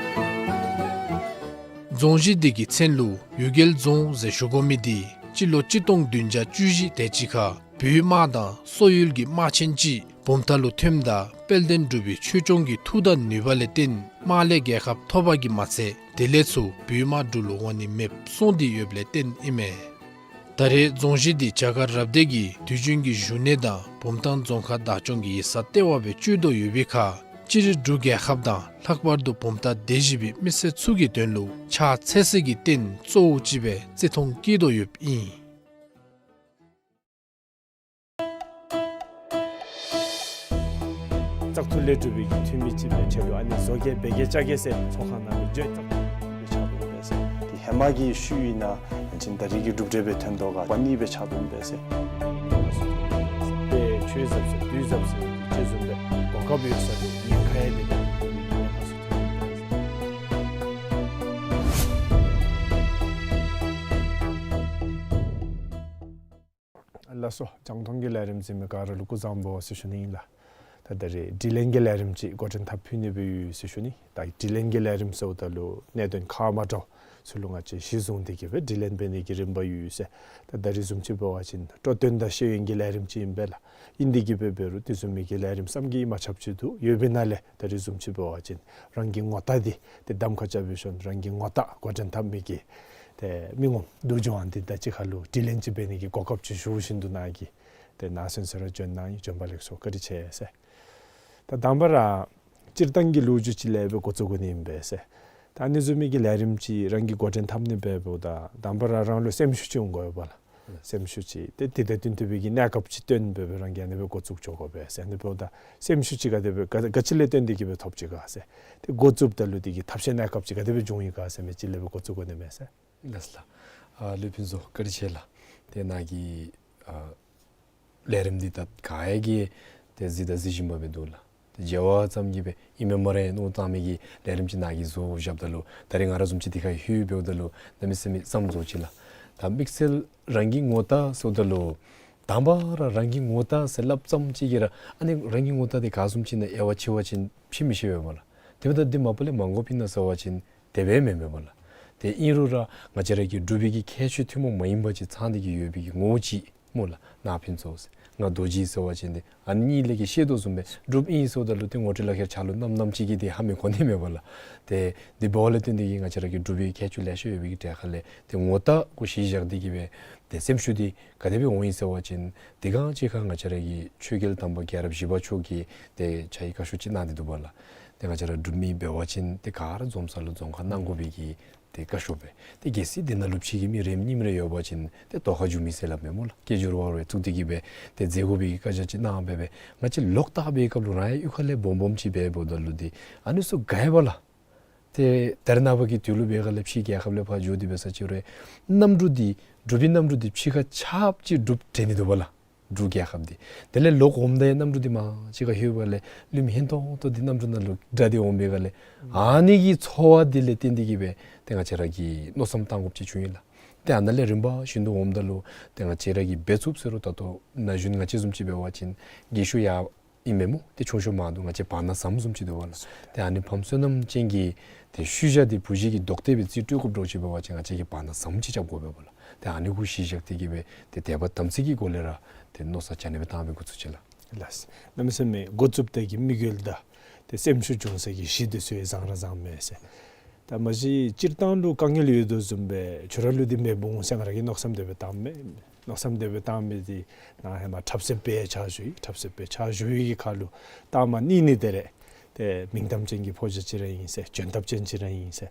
རྫོང་གཞི་འདི་གི་མཚན་ལུ་གཡུལ་རྒྱལ་རྫོང་ཟེར་ཞུ་དགོ་མི་འདི་སྤྱི་ལོ་གཅིག་སྟོང་བདུན་བརྒྱ་བཅུ་བཞི་དེ་ཅིག་ཁར་བོད་དམག་དང་སོག་ཡུལ་གྱི་དམག་ཆེན་ཅིག་ བུམ་ཐང་ལུ་ཐོནམ་ད་དཔལ་ལྡན་འབྲུག་པའི་ཆོས་སྐྱོང་གི་མཐུ་དང་ནུས་པ་ལས་བརྟེན་དམག་ལས་རྒྱལ་ཁ་ཐོབ་པ་གིས་མ་ཚད་དེ་ལས་ཚུར་བོད་དམག་འབྲུག་ལུ་འོང་ནི་མེདཔ་སོང་སྟེ་ཡོདཔ་ལས་བརྟེན་ཨིན་མས། ད་རེས་རྫོང་གཞི་འདི་བྱ་དཀར་རབ་སྡེ་གི་དུས་རྒྱུན་གྱི་བཞུགས་གནས་དང་བུམ་ཐང་རྫོང་ཁག་བདག་སྐྱོང་གི་ཡིག་ཚང་ལྟེ་བ་སྦེ་སྤྱོད་དོ་ཡོད་པའི་ཁར་སྤྱིར་འབྲུག་རྒྱལ་ཁབ་དང་ལྷག་པར་དུ་བུམ་ཐང་སྡེ་བཞི་པའི་མི་སེར་ཚུ་གི་དོན་ལུ་ཕྱག་འཚལ་སའི་རྟེན་གཙོ་བོ་ཅིག་སྦེ་བརྩི་མཐོང་བསྐྱེད་དོ་ཡོདཔ་ཨིན། བཙག་འཐུ་ལས་གྲུབ་པའི་གི་འཐུས་མི་ཅིག་སྦེ་ཁྲལ་ལུ་ཨ་ནི་བཟོ་གེ་འབད་གེ་བཅའ་གེ་ཟེར་ཚོགས་ཁང་ནང་ལུ་བརྗོད་བཙག་འཐུ་ལས་ཆགས་འདུག་པས་ཟེར། དེ་ཧེ་མ་གི་ཤུལ་ཨིན་ན་ཡང་ཅིན་ད་རེས་ཀྱི་གྲུབ་འབྲས་སྦེ་ཐོན་དོ་ག་པ་ནི་སྦེ་ཆགས་འདུག་པས་ཟེར། དཔེ་ཆོས་ཟབ་ཟེར་དུས་ཟབ་ཟེར་ཅིག་བཟུམ་སྦེ་གོ་སྐབས་ཡོད་ས་དེ་ཉེན་ཁ་ཡང་དེ་དང་དེ་ཉེན་ཁ་ཚུ་ཐོན་འདུག་པས་ཟེར། ལགས་སོ། རྒྱང་མཐོང་གི་ལས་རིམ་གཟིགས་མི་ག་ར་ལུ་སྐུ་གཟུགས་བཟང་པོ་ཟེར་ཞུ་ནི་ཨིན་ལགས། ད་ད་རེས་དྲི་ལན་གྱི་ལས་རིམ་ཅིག་འགོ་འདྲེན་འཐབ་ཕུལ་ནི་སྦེ་ཡོད་ཟེར་ཞུ་ནི། ད་དྲི་ལན་གྱི་ལས་རིམ་ཟེརཝ་ད་ལུ་གནད་དོན་ཁག་མ་འདྲཝ་ཚུ་ལུ་ང་བཅས་གཞི་བཟུང་སྟེ་གི་སྦེ་དྲི་ལན་འབད་ནི་གི་རིམ་པ་ཡོད་ཟེར། ད་ད་རེས་བཟུམ་ཅིག་འབད་བ་ཅིན་སྤྲོ་སྟོན་དང་ཤེས་ཡོན་གྱི་ལས་རིམ་ཅིག་ཨིན་པས་ལགས། ཨིན་དེ་གི་སྦེ་འབད་རུང་དེ་བཟུམ་མའི་གི་ལས་རིམ་བསམ་གྱིས་མ་ཁྱབ་ཅིག་འདུག། ཡོད་པའི་ནང་ལས་ད་རེས་བཟུམ་ཅིག་འབད་བ་ཅིན་རང་གི་ངོ་རྟགས་འདི་ཏེ་གདམ་ཁ་རྐྱབ་སྦེ་ཞིནམ་རང་གི་ངོ་རྟགས་འགོ་འདྲེན་འཐབ་མི་གི་ཏེ་མི་ངོམ་སྡུག་སྦྱོང་འདི་དང་གཅིག་ཁར་ལུ་དྲི་ལན་ཅིག་འབད་ནི་གི་གོ་སྐབས་ཅིག་ཞུ་བཞིན་དུ་ནཱ་གིས་ཏེ་ནཱ་གསན་ཟེར་ར་བྱོན་གནང་ཡི། བྱོན་པ་ལེགས་སོ། བཀའ་དྲིན་ཆེ་ཟེར། ད་དང་པ་ར་སྤྱིར་བཏང་གི་ལོ་རྒྱུས་ཅིག་ལས་སྦེ་འགོ་བཙུགས་དགོ་ནི་ཨིན་པས་ཟེར། ད་ཨ་ནི་བཟུམ་མའི་གི་ལས་རིམ་ཅིག་རང་གིས་འགོ་འདྲེན་འཐབ་ནི་འབདཝ་ད་དང་པ་ར་རང་ལུ་སེམས་ཤུགས་ཅིག་འོང་དགོ་པས་ལགས། སེམས་ཤུགས་ཅིག་ཏེ་དེ་དང་བསྟུན་ཏེ་སྦེ་གི་གནས་སྐབས་ཅིག་སྟོན་སྦེ་སྦེ་རང་གིས་ཨ་ནི་སྦེ་འགོ་བཙུགས་འགྱོ་དགོ་པས་ཟེར། ཨ་ནི་འབདཝ་ད་སེམས་ཤུགས་ཅིག་ག་དེ་སྦེ་ག་ག་ཅི་ལས་བརྟེན་ཏེ་གི་སྦེ་ཐོབ་ཅི་ག་ཟེར། ཏེ་འགོ་བཙུགསཔ་ད་ལུ་དེ་གི་ཐབས་ཤེས་གནས་སྐབས་ཅིག་ག་དེ་སྦེ་བྱུང་ཡི་ག་ཟེར་མི་ཅིག་ལས་སྦེ་འགོ་བཙུགས་དགོ་ནི་མས་ཟེར། ལགས་སོ་ལགས། ཨ་ལུས་ཕུན་ཚོགས་བཀའ་དྲིན་ཆེ་ལགས། ཏེ་ནཱ་གིས་ཨ་ལས་རིམ་འདི་ད་ག་ར་གིས་ཏེ་གཟིགས་དང་གཟིགས་བཞིན་པ་སྦེ་འདུག་ལགས། ཏེ་མཇལ་བ་ཙམ་གྱིས་སྦེ་ཨིན་མས་སྨ་རེ་མནོ་བཏང་མི་གི་ལས་རིམ་ཅིག་ནཱ་གིས་བཟོ་བཞགཔ་ད་ལུ་ད་རེས་ང་ར་བཟུམ་ཅིག་འདི་ཁར་ལྷོད་འབདཝ་ད་ལུ་གནམ་མེད་ས་མེད་བསམ་རྫོགས་ཅི་ལགས། ད་དམིགས་བསལ་རང་གི་ངོ་རྟགས་ཟེརཝ་ད་ལུ་དང་པ་ར་རང་གི་ངོ་རྟགས་ཟེར་སླབ་ཙམ་ཅིག་གིས་ར་ཨ་ནི་རང་གི་ངོ་རྟགས་འདི་ག་བཟུམ་ཅིག་ཨིན་ན་དབྱེ་བ་ཕྱེ་བ་ཅིན་ཕྱེ་མི་ཤེས་པས་སྨོ་ལགས། དེ་འབདཝ་ད་འདི་མ་པ་ལས་མ་དགོཔ་ཨིན་ན་ཟེར་བ་ཅིན་དེ་སྦེ་མེན་མས་སྨོ་ལགས། ཏེ་ཨིན་རུང་ར་ང་བཅས་ར་གི་འབྲུག་པའི་གི་ཁྱད་ཆོས་ཐུན་མོང་མ་ཡིན་པ་ཅིག་ཚང་སྟེ་གི་ཡོད་པའི་གི་ངོ་བོ་ཅིག་སྨོ་ལགས། ནཱ་ཕུན་ཚོགས་ཟེར་ང་རྡོ་རྗེ་ཟེར་བ་ཅིན་འདི་ཨ་ནི་གཉིས་ལས་ཀྱི་ཤེས་དོ་བཟུམ་སྦེ་འབྲུགཔ་ཨིན་ཟེརཝ་ད་ལུ་ཏེ་ངོ་སྤྲོད་ལག་ཁྱེར་ཕྱག་ལུ་བསྣམས་བསྣམས་ཅིག་གིས་འདི་ཧ་མི་གོ་ནི་མས་སྨོ་ལགས། ཏེ་འདི་འབདཝ་ལས་བརྟེན་ཏེ་གི་ང་བཅས་ར་གི་འབྲུག་པའི་ཁྱད་ཆོས་ལེ་ཤ་ཡོད་པའི་གི་གྲས་ཁར་ལས་ཏེ་ངོ་རྟགས་གུ་གཞི་བཞག་སྟེ་གི་སྦེ་ཏེ་སེམས་ཤུགས་འདི་ག་དེ་སྦེ་འོང་ཡི་ཟེར་བ་ཅིན་འདི་གང་ཅིག་ཁར་ང་བཅས་ར་གི་ཆོས་རྒྱལ་དམ་པ་རྒྱལ་རབས་བཞི་པ་མཆོག་གིས་ཏེ་ཕྱག་ཡིག་བཀའ་ཤོག་ཅིག་གནང་སྟེ་འདུག་པ་ལགས། ཏེ་ང་བཅས་ར་འབྲུག་མི་འབད་བ་ཅིན་ཏེ་ག་ར་འཛོམས་ས་ལུ་རྫོང་ཁ་གནང་དགོ་པའི་གི་ཏེ་བཀའ་ཤོག་སྦེ། ཏེ་གལ་སྲིད་འདི་ནང་ལུ་ཕྱི་གི་མི་རེ་གཉིས་རེ་ཡོད་པ་ཅིན་ཏེ་དོ་ཁ་འགྱོ་མི་ཟེར་སླབ་མས་སྨོ་ལགས། སྐད་སྒྱུར་བ་རེ་བཙུགས་ཏེ་གི་སྦེ་ཏེ་མཛད་དགོ་པའི་གི་བཀའ་རྒྱ་ཅིག་གནང་སྦེ་སྦེ་ང་བཅས་ལོག་ལྟ་བའི་སྐབས་ལུ་རང་ཡང་གཡུས་ཁ་ལས་སྦོམ་སྦོམ་ཅིག་འབད་འབདཝ་ད་ལུ་འདི་ཨ་ནི་ཚུ་ག་ཡོད་པ་ལགས། ཏེ་ད་རེས་ནངས་པ་གི་དུས་ལུ་འབད་སྒང་ལས་ཕྱི་རྒྱལ་ཁབ་ལས་ཕར་འགྱོ་སྟེ་འབད་ས་ཅིག་རུང་གནམ་གྲུ་འདི་འབྲུག་པའི་གནམ་གྲུ་འདི་ཕྱི་ཁར་ཆརཔ་ཅིག་འབྲུགཔ་དྲན་ནི་འདུག་པ་ལགས། འབྲུག་རྒྱལ་ཁབ་འདི་དེ་ལས་ལོག་འོངམ་ད་ཡང་གནམ་གྲུ་འདི་མར་ཕྱི་ཁར་ལྷོད་པ་ལས་ལུས་མི་ཧན་ཏོང་ཏོ་འདི་གནམ་གྲུ་ནང་ལུ་སྒྲ་འདི་འོང་པའི་སྒང་ལས་ཨ་ནི་གི་ཚོར་བ་འདི་ལས་བརྟེན་ཏེ་གི་སྦེ་ཏེ་ང་བཅས་ར་གིས་མནོ་བསམ་བཏང་དགོཔ་ཅིག་བྱུང་ཡི་ལགས། ཏེ་ཨ་ནཱ་ལས་རིམ་པ་བཞིན་དུ་འོངམ་ད་ལུ་ཏེ་ང་བཅས་ར་གིས་འབད་ཚུགསཔ་ཟེར་རུང་ད་ལྟོ་ན་གཞོན་ང་བཅས་བཟུམ་ཅིག་འབད་བ་ཅིན་རྒས་ཤོས་ཡང་ཨིན་མས་སྨོ། ཏེ་ཆུང་ཤོས་མ་འདུག། ང་བཅས་བར་ན་ཟམ་བཟུམ་ཅིག་འདུག་པ་ལགས། ཏེ་ཨ་ནི་ཕམ་བསོད་ནམས་ཅན་གྱི་ཏེ་ཤུལ་བཞག་འདི་བུ་གཞི་གིས་རྡོག་གཏད་སྦེ་རྩིས་སྤྲོད་དགོཔ་འདྲཝ་ཅིག་འབད་བ་ཅིན་ང་བཅས་ཀྱིས་བར་ན་ཟམ་ཅིག་རྐྱབ་དགོ་པས་པ་ལགས། ཏེ་ཨ་ནི་གུ་གཞི་བཞག་སྟེ་གི་སྦེ་ཏེ་དད་པ་དམ་ཚིག་གི་སྒོ་ལས་ར་ཏེ་མནོ་བསམ་ཅིག་ཨ་ནི་སྦེ་བཏང་སྦེ་འགོ་བཙུགས་ཅི་ལགས། ལགས། གནམ་མེད་ས་མེད་འགོ་བཙུགསཔ་ད་གི་དམིགས་ཡུལ་དང་ཏེ་སེམས་ཤུགས་བྱུང་ས་གི་གཞི་འདི་ཚུ་ཡང་བཟང་ར་བཟང་མས་ཟེར། ད་མ་གཞི་སྤྱིར་བཏང་ལུ་དཀའ་ངལ་ཡོད་དོ་བཟུམ་སྦེ་ཁྱོད་ར་ལུ་འདི་མེདཔ་འོང་ཟེར་ང་ར་གིས་མནོ་བསམ་དེ་སྦེ་བཏངམ་མས། མནོ་བསམ་དེ་སྦེ་བཏང་མི་འདི་ནཱ་ཧེ་མ་འཁྲབ་གསལཔ་སྦེ་ཕྱག་ཞུ་ཡི། འཁྲབ་གསལཔ་སྦེ་ཕྱག་ཞུ་བའི་གི་ཁར་ལུ་ད་མ་ནི་ནི་དེ་རེ་ཏེ་མིང་གཏམ་ཅན་གྱི་ཕོ་རྒྱས་ཅིག་ར་ཨིན་ཟེར། འཇོན་ཐང་ཅན་ཅིག་ར་ཨིན་ཟེར།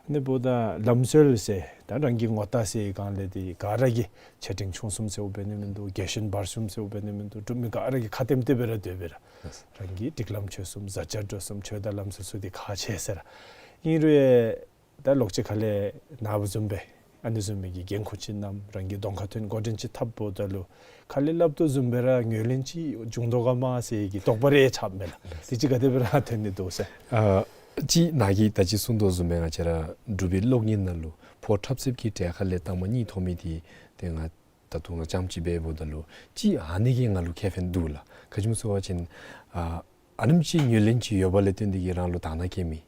ཨ་ནི་འབདཝ་ད་ལམ་སྲོལ་ཟེར་ད་རང་གི་ངོ་རྟགས་ཟེར་སྒང་ལས་འདི་ག་ར་གིས་ཆེ་འབྲིང་ཆུང་གསུམ་ཟེརཝ་འབད་ནི་མིན་འདུག། རྒྱས་ཤིང་འབར་གསུམ་ཟེརཝ་འབད་ནི་མིན་འདུག། འབྲུག་མི་ག་ར་གིས་ཁ་བསྟནམ་དེ་སྦེ་ར་སྡོད་པས་ར། རང་གི་སྒྲིག་ལམ་ཆོས་གསུམ་བཟའ་བཅའ་འགྲོ་གསུམ་ཆོས་དང་ལམ་སྲོལ་ཚུ་འདི་ཁག་ཆེ་ཟེར་ར། ཨིན་རུང་ཡང་ད་ལོག་ཅི་ཁ་ལས་ནཱ་བཟུམ་སྦེ་ཨ་ནི་བཟུམ་མའི་གི་འགན་ཁུར་ཅིག་བསྣམས་རང་གི་གདོང་ཁར་ཐོན་འགོ་འདྲེན་ཅིག་འཐབ་འབདཝ་ད་ལུ་ཁ་ལས་སླབ་དོ་བཟུམ་སྦེ་ར་ངོས་ལེན་ཅིག་འབྱུང་དོ་ག་མས་ཟེར་གྱི་དོགས་པ་རེ་ཆགསཔ་མས་ལགས། དེ་ཅིག་ག་དེ་སྦེ་ར་ཐོན་ནི་འདུག་ཟེར། ཨ་ཅིག་ནཱ་གིས་ད་ཅི་གསུངས་དོ་བཟུམ་སྦེ་ང་བཅས་ར་འབྲུག་པའི་གློག་བརྙན་ནང་ལུ་ཕོ་འཁྲབ་གསལཔ་གི་གྲས་ཁ་ལས་རྟགས་མ་གཉིས་ཐོབ་མི་འདི་ཏེ་ང་ད་ལྟོ་ང་རྐྱངམ་ཅིག་འབདཝ་ད་ལུ་ཅིག་ཨ་ནི་གིས་ང་ལུ་ཁེ་ཕན་འདུག་ལགས། ག་ཅི་སྨོ་ཟེར་བ་ཅིན་ཨ་ཨ་ནེམ་ཅིག་ངོས་ལེན་ཅིག་ཡོད་པ་ལས་བརྟེན་ཏེ་གི་རང་ལུ་དག་སྣང་སྐྱེ་མི་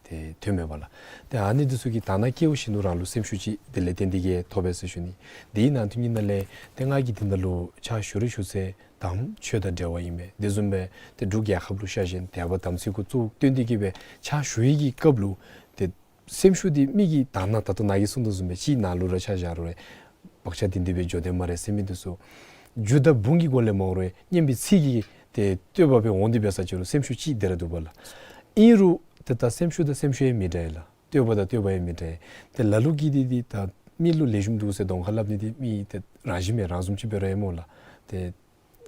ཏེ་ཐོནམ་མས་པ་ལགས། ཏེ་ཨ་ནི་འདི་ཚུ་གིས་ད་ནཱ་སྐྱེ་བ་ཤི་ནུག་རང་ལུ་སེམས་ཤུགས་ཅིག་དེ་ལས་བརྟེན་ཏེ་གིས་ཐོབ་པས་ཟེར་ཞུ་ནི། དེའི་ནང་དོན་ཨིན་ན་ལས་ཏེ་ང་གིས་འདི་ནང་ལུ་ཕྱག་ཞུ་རུང་ཞུ་ཚེ་དམ་ཆོས་དང་འབྲེལ་བ་ཨིན་པས། དེ་བཟུམ་སྦེ་ཏེ་འབྲུག་རྒྱལ་ཁབ་ལུ་ཤ་ཞེན་དད་པ་དམ་ཚིག་གུ་གཙོ་བོ་བཏོན་ཏེ་གིས་སྦེ་ཕྱག་ཞུ་ཡི་གི་སྐབས་ལུ་ཏེ་སེམས་ཤུགས་འདི་མི་གིས་ད་ནཱ་ད་ལྟོ་ནཱ་གིས་གསུངས་དོ་བཟུམ་སྦེ་ཅིག་ནཱ་ལུ་ར་ཕྱག་བཞག་རུང་རེ་བག་ཆགས་འདི་འདི་སྦེ་འགྱོ་དེས་སྨ་རེ་ཟེར་མི་འདི་ཚུ་རྒྱུ་དང་བུམ་གྱི་སྒོ་ལས་མ་འོང་རུང་སྙན་པའི་ཚིག་གིས་ཏེ་བསྟོད་པ་སྦེ་འོང་སྟེ་འབད་ས་ཅིག་རུང་སེམས་ཤུགས་ཅིག་དེ་ར་འདུག་པ་ལགས། ཨིན་རུང་ཏེ་ད་སེམས་ཤུགས་དང་སེམས་ཤུགས་ཡང་མི་འདྲ་ཡི་ལགས། བསྟོད་པ་དང་བསྟོད་པ་ཡང་མི་འདྲ་ཡི། ཏེ་ལ་ལུ་གིས་འདི་འདི་ད་མི་ལུ་ལེགས་ཤོམ་འདུག་ཟེར་གདོང་ཁར་སླབ་ནི་འདི་མི་ཏེ་རང་བཞིན་མས། རང་བཟུམ་ཅིག་འབད་རུང་ཡང་སྨོ་ལགས། ཏེ་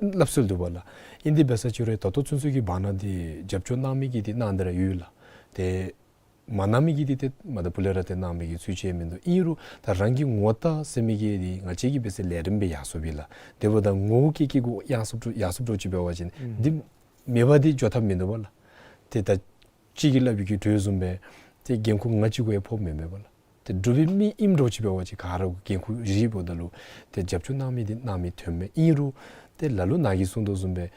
སླབ་སྲོལ་འདུག་པ་ལགས། ཨིན་དེ་འབད་ས་ཅིག་རུང་ད་ལྟོ་ཚུན་ཚོད་ཀྱི་བར་ན་འདི་རྒྱབ་སྐྱོར་གནང་མི་གིས་འདི་གནང་སྟེ་ར་ཡོད་ལགས། ཏེ་མ་གནང་མི་གིས་འདི་ཏེ་མ་ད་ཕུ་ལས་ར་ཏེ་གནང་མི་གི་ཚུལ་ཅིག་མིན་འདུག། ཨིན་རུང་ད་རང་གི་ངོ་རྟགས་ཟེར་མི་གི་འདི་ང་བཅས་ཀྱིས་འབད་ས་ལས་རིམ་སྦེ་ཡར་སོངམ་ཨིན་ལགས། དེ་འབདཝ་ད་ངོ་བོ་སྐྱེ་སྐྱེ་གུ་ཡར་སོངམ་འགྱོ་ཡར་སོངམ་འགྱོཝ་ཅིག་འབད་བ་ཅིན་ཨུམ་འདི་མེད་པ་འདི་འགྱོ་ཐབས་མིན་འདུག་པ་ལགས། ཏེ་ད་ཅིག་གིས་སླབ་པའི་གི་དོ་བཟུམ་སྦེ་ཏེ་འགན་ཁུར་ང་གཅིག་གུ་ཡང་ཕོགཔ་མེན་མས་པ་ལགས། ཏེ་འབྲུག་པའི་མི་ཨིནམ་འདྲཝ་ཅིག་འབད་བ་ཅིན་ག་ར་གུ་འགན་ཁུར་བཞེས་འབདཝ་ད་ལུ་ཏེ་རྒྱབ་སྐྱོར་གནང་མི་འདི་གནང་མི་ཐོནམ་མས། ཨིན་རུང་ཏེ་ལ་ལུ་ནཱ་གིས་གསུངས་དོ་བཟུམ་སྦེ་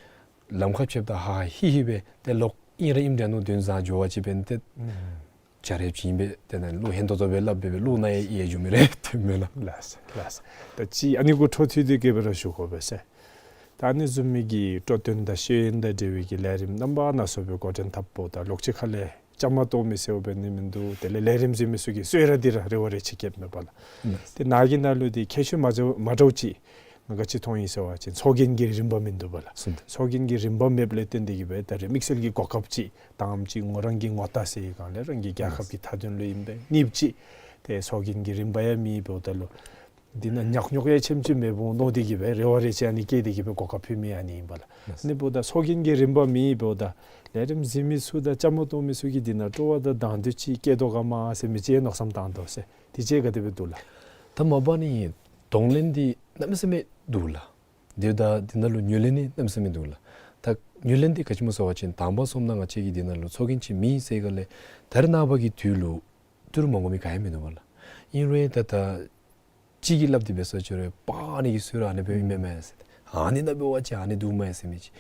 ལམ་ཁར་ཕྱདཔ་ད་ཧ་ཧ་ཧི་ཧི་སྦེ་ཏེ་ལོག་ཨིན་ར་ཨིནམ་འདྲ་མནོ་དོན་བཟང་འགྱོ་བ་ཅིན་འབདན་ཏེ་ཨུམ་བྱ་རབས་ཅིག་ཨིན་པས། ཏེ་ནཱ་བློ་ཧན་ཏོང་ཏོ་སྦེ་སླབ་སྦེ་སྦེ་བློ་ནང་ཡང་ཡལ་འགྱོ་མི་རེ་ཐོནམ་མས་ལགས། ལགས་སོ་ལགས་སོ། ད་ཅི་ཨ་ནི་གུ་འཕྲོ་མཐུད་དེ་གིས་སྦེ་ར་ཞུ་དགོ་པས་ཟེར། ད་ཨ་ནི་བཟུམ་མའི་གི་སྤྲོ་སྟོན་དང་ཤེས་ཡོན་དང་འབྲེལ་བའི་གི་ལས་རིམ་རྣམ་པ་སྣ་ཚོགས་སྦེ་འགོ་འདྲེན་འཐབ་འབདཝ་ད་ལོག་ཅི་ཁ་ལས་བཅའ་མར་གཏོགས་མི་ཟེརཝ་འབད་ནི་མིན་འདུག། དེ་ལས་ལས་རིམ་གཟིགས་མི་ཚུ་གིས་གསོལ་རས་འདི་ར་རེ་བ་རེ་ཆེ་བསྐྱེདཔ་མས་པ་ལགས། ཨུམ་ཏེ་ནཱ་གི་ནང་ལུ་འདི་ཁྱད་ཆོས་མ་འདྲཝ་མ་འདྲཝ་ཅིག་ང་ག་ཅི་མཐོང་ཡི་ཟེར་བ་ཅིན་ཚོགས་རྒྱན་གྱི་རིམ་པ་མིན་འདུག་པ་ལགས། སོ་ཏེ་ཚོགས་རྒྱན་གྱི་རིམ་པ་མེདཔ་ལས་བརྟེན་ཏེ་གིས་སྦེ་ད་རེས་དམིགས་བསལ་གྱི་གོ་སྐབས་ཅིག་དང་པ་ཅིག་ངོ་རང་གི་ངོ་རྟགས་ཟེར་བའི་སྒང་ལས་རང་གི་རྒྱལ་ཁབ་ཀྱི་མཐའ་དོན་ལུ་ཨིན་པས། གཉིས་པ་ཅིག་ཏེ་ཚོགས་རྒྱན་གྱི་རིམ་པ་ཡང་མེད་འབདཝ་ད་ལུ་འདི་ནང་ཉག་ཉོག་ཡང་ཆེམ་ཆེམ་མེདཔ་འོང་མནོ་སྟེ་གིས་སྦེ་རེ་བ་རེ་ཆེ་ཨ་ནི་བསྐྱེད་དེ་གིས་སྦེ་གོ་སྐབས་ཕུལ་མི་ཨ་ནི་ཨིན་པ་ལགས། ཨ་ནི་འབདཝ་ད་ཚོགས་རྒྱན་གྱི་རིམ་པ་མེད་འབདཝ་ད་ལས་རིམ་གཟིགས་མི་ཚུ་དང་བཅའ་མར་གཏོགས་མི་ཚུ་གིས་འདི་ནང་སྤྲོ་བ་དང་དང་འདོད་ཅིག་སྐྱེ་དོ་ག་མ་ཟེར་མི་ཅིག་མནོ་བསམ་བཏང་དོ་ཟེར། དེ་ཅིག་ག་དེ་སྦེ་འདུག་ལགས། ད་མ་པ་ནི་གདོང་ལེན་འདི་གནམ་མེད་ས་མེད་འདུག་ལགས། དེ་ད་འདི་ནང་ལུ་ངོས་ལེན་ནི་གནམ་མེད་ས་མེད་འདུག་ལགས། ད་ངོས་ལེན་འདི་ག་ཅི་སྨོ་ཟེར་བ་ཅིན་དང་པ་སོངམ་ད་ང་བཅས་ཀྱི་འདི་ནང་ལུ་ཚོགས་རྒྱན་ཅིག་མེད་ཟེར་ག་ལས་ད་རེས་ནངས་པ་གི་དུས་ལུ་ཏི་རུ་མ་གོ་མི་ག་ཡང་མིན་འདུག་པ་ལགས། ཨིན་རུང་ད་ད་ཅིག་གིས་སླབ་སྟེ་འབད་ས་ཅིག་རུང་པ་ཨ་ནི་གི་ཚུ་ར་ཨ་ནི་སྦེ་ཨིན་མས་མས་ཟེར། ཨ་ནི་ནང་འབད་བ་ཅིན་ཨ་ནི་འདུག་མས་ཟེར་མི་ཅིག།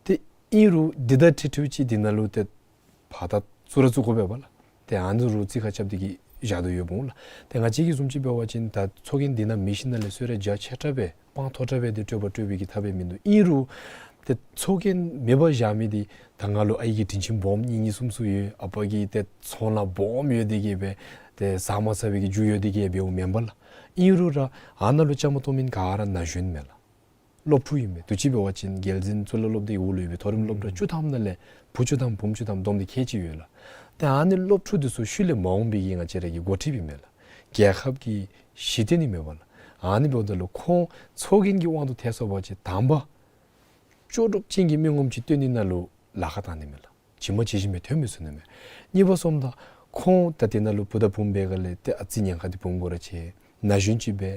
ཏེ་ཨིན་རུང་འདི་དང་འཁྲིལ་འཁྲིལཝ་ཅིག་འདི་ནང་ལུ་ཏེ་ཕར་ད་བཙུགས་ར་བཙུགས་དགོ་པས་པ་ལགས། ཏེ་ཨ་ནི་རུང་རྩིས་ཁར་རྐྱབ་སྟེ་གིས་བཞག་དོ་ཡོདཔ་འོང་ལགས། ཏེ་ང་བཅས་ཀྱི་བཟུམ་ཅིག་འབད་བ་ཅིན་ད་ཚོགས་རྒྱན་འདི་ནང་མེད་ཞིནམ་ལས་གསོལ་རས་རྒྱ་ཆེ་དྲགས་སྦེ་དཔང་མཐོ་དྲགས་སྦེ་འདི་སྤྲོད་པ་སྤྲོད་པའི་གི་ཐབས་ཡང་མིན་འདུག། ཨིན་རུང་ཏེ་ཚོགས་རྒྱན་མེད་པར་བཞག་མི་འདི་ད་ང་ལུ་ཨའི་གི་དྲིན་ཆེན་སྦོམ་གཉིས་གཉིས་གསུམ་གསུམ་ཡོད། ཨ་པ་གི་ཏེ་ཚོང་ལཱ་སྦོམ་ཡོད་དེ་གིས་སྦེ་ཏེ་ཟ་མ་ཚར་བའི་གི་རྒྱུ་ཡོད་དེ་གིས་འབདཝ་མེན་པ་ལགས། ཨིན་རུང་ར་ཨ་ནཱ་ལུ་བཅའ་མར་གཏོགས་མི་ག་ར་ན་གཞོན་མས་ལགས། སློབ་ཕྲུག་ཨིན་མས། དུས་ཅི་འབད་བ་ཅིན་རྒྱལ་འཛིན་གཙུག་ལག་སློབ་སྡེ་འོག་ལུ་ཡོད་པའི་མཐོ་རིམ་སློབ་གྲྭ་བཅུ་ཐམ་ནང་ལས་བུ་བཅུ་ཐམ་བུམོ་བཅུ་ཐམ་བསྡོམས་ཏེ་ཁལ་གཅིག་ཡོད་ལགས། ཏེ་ཨ་ནི་སློབ་ཕྲུག་འདི་ཚུ་ཤུལ་ལས་མ་འོང་པའི་གི་ང་བཅས་ར་གི་འགོ་ཁྲིདཔ་ཨིན་མས་ལགས། རྒྱལ་ཁབ་ཀྱི་གཞི་རྟེན་ཨིན་མས་པ་ལགས། ཨ་ནི་འབདཝ་ད་ལུ་ཁོང་ཚོགས་རྒྱན་གྱི་དབང་དུ་ཐལ་སོང་པ་ཅིན་དང་པ་ལྕོགས་གྲུབ་ཅན་གྱི་མི་ངོམ་ཅིག་བཏོན་ནི་ནང་ལུ་ལཱ་ཁག་བཏང་ནི་མས་ལགས། ཇི་མ་ཇི་བཞིན་སྦེ་ཐོན་མི་ཚུགས་ནི་མས། གཉིས་པ་སོངམ་ད་ཁོང་ད་འདི་ནང་ལུ་བུ་དང་བུམོ་འབད་ག་ལས་ཏེ་ཨ་ཙི་ཉེན་ཁ་འདི་བུམོ་གུ་ར་ཆེ། ན་གཞོན་ཅིག་སྦེ་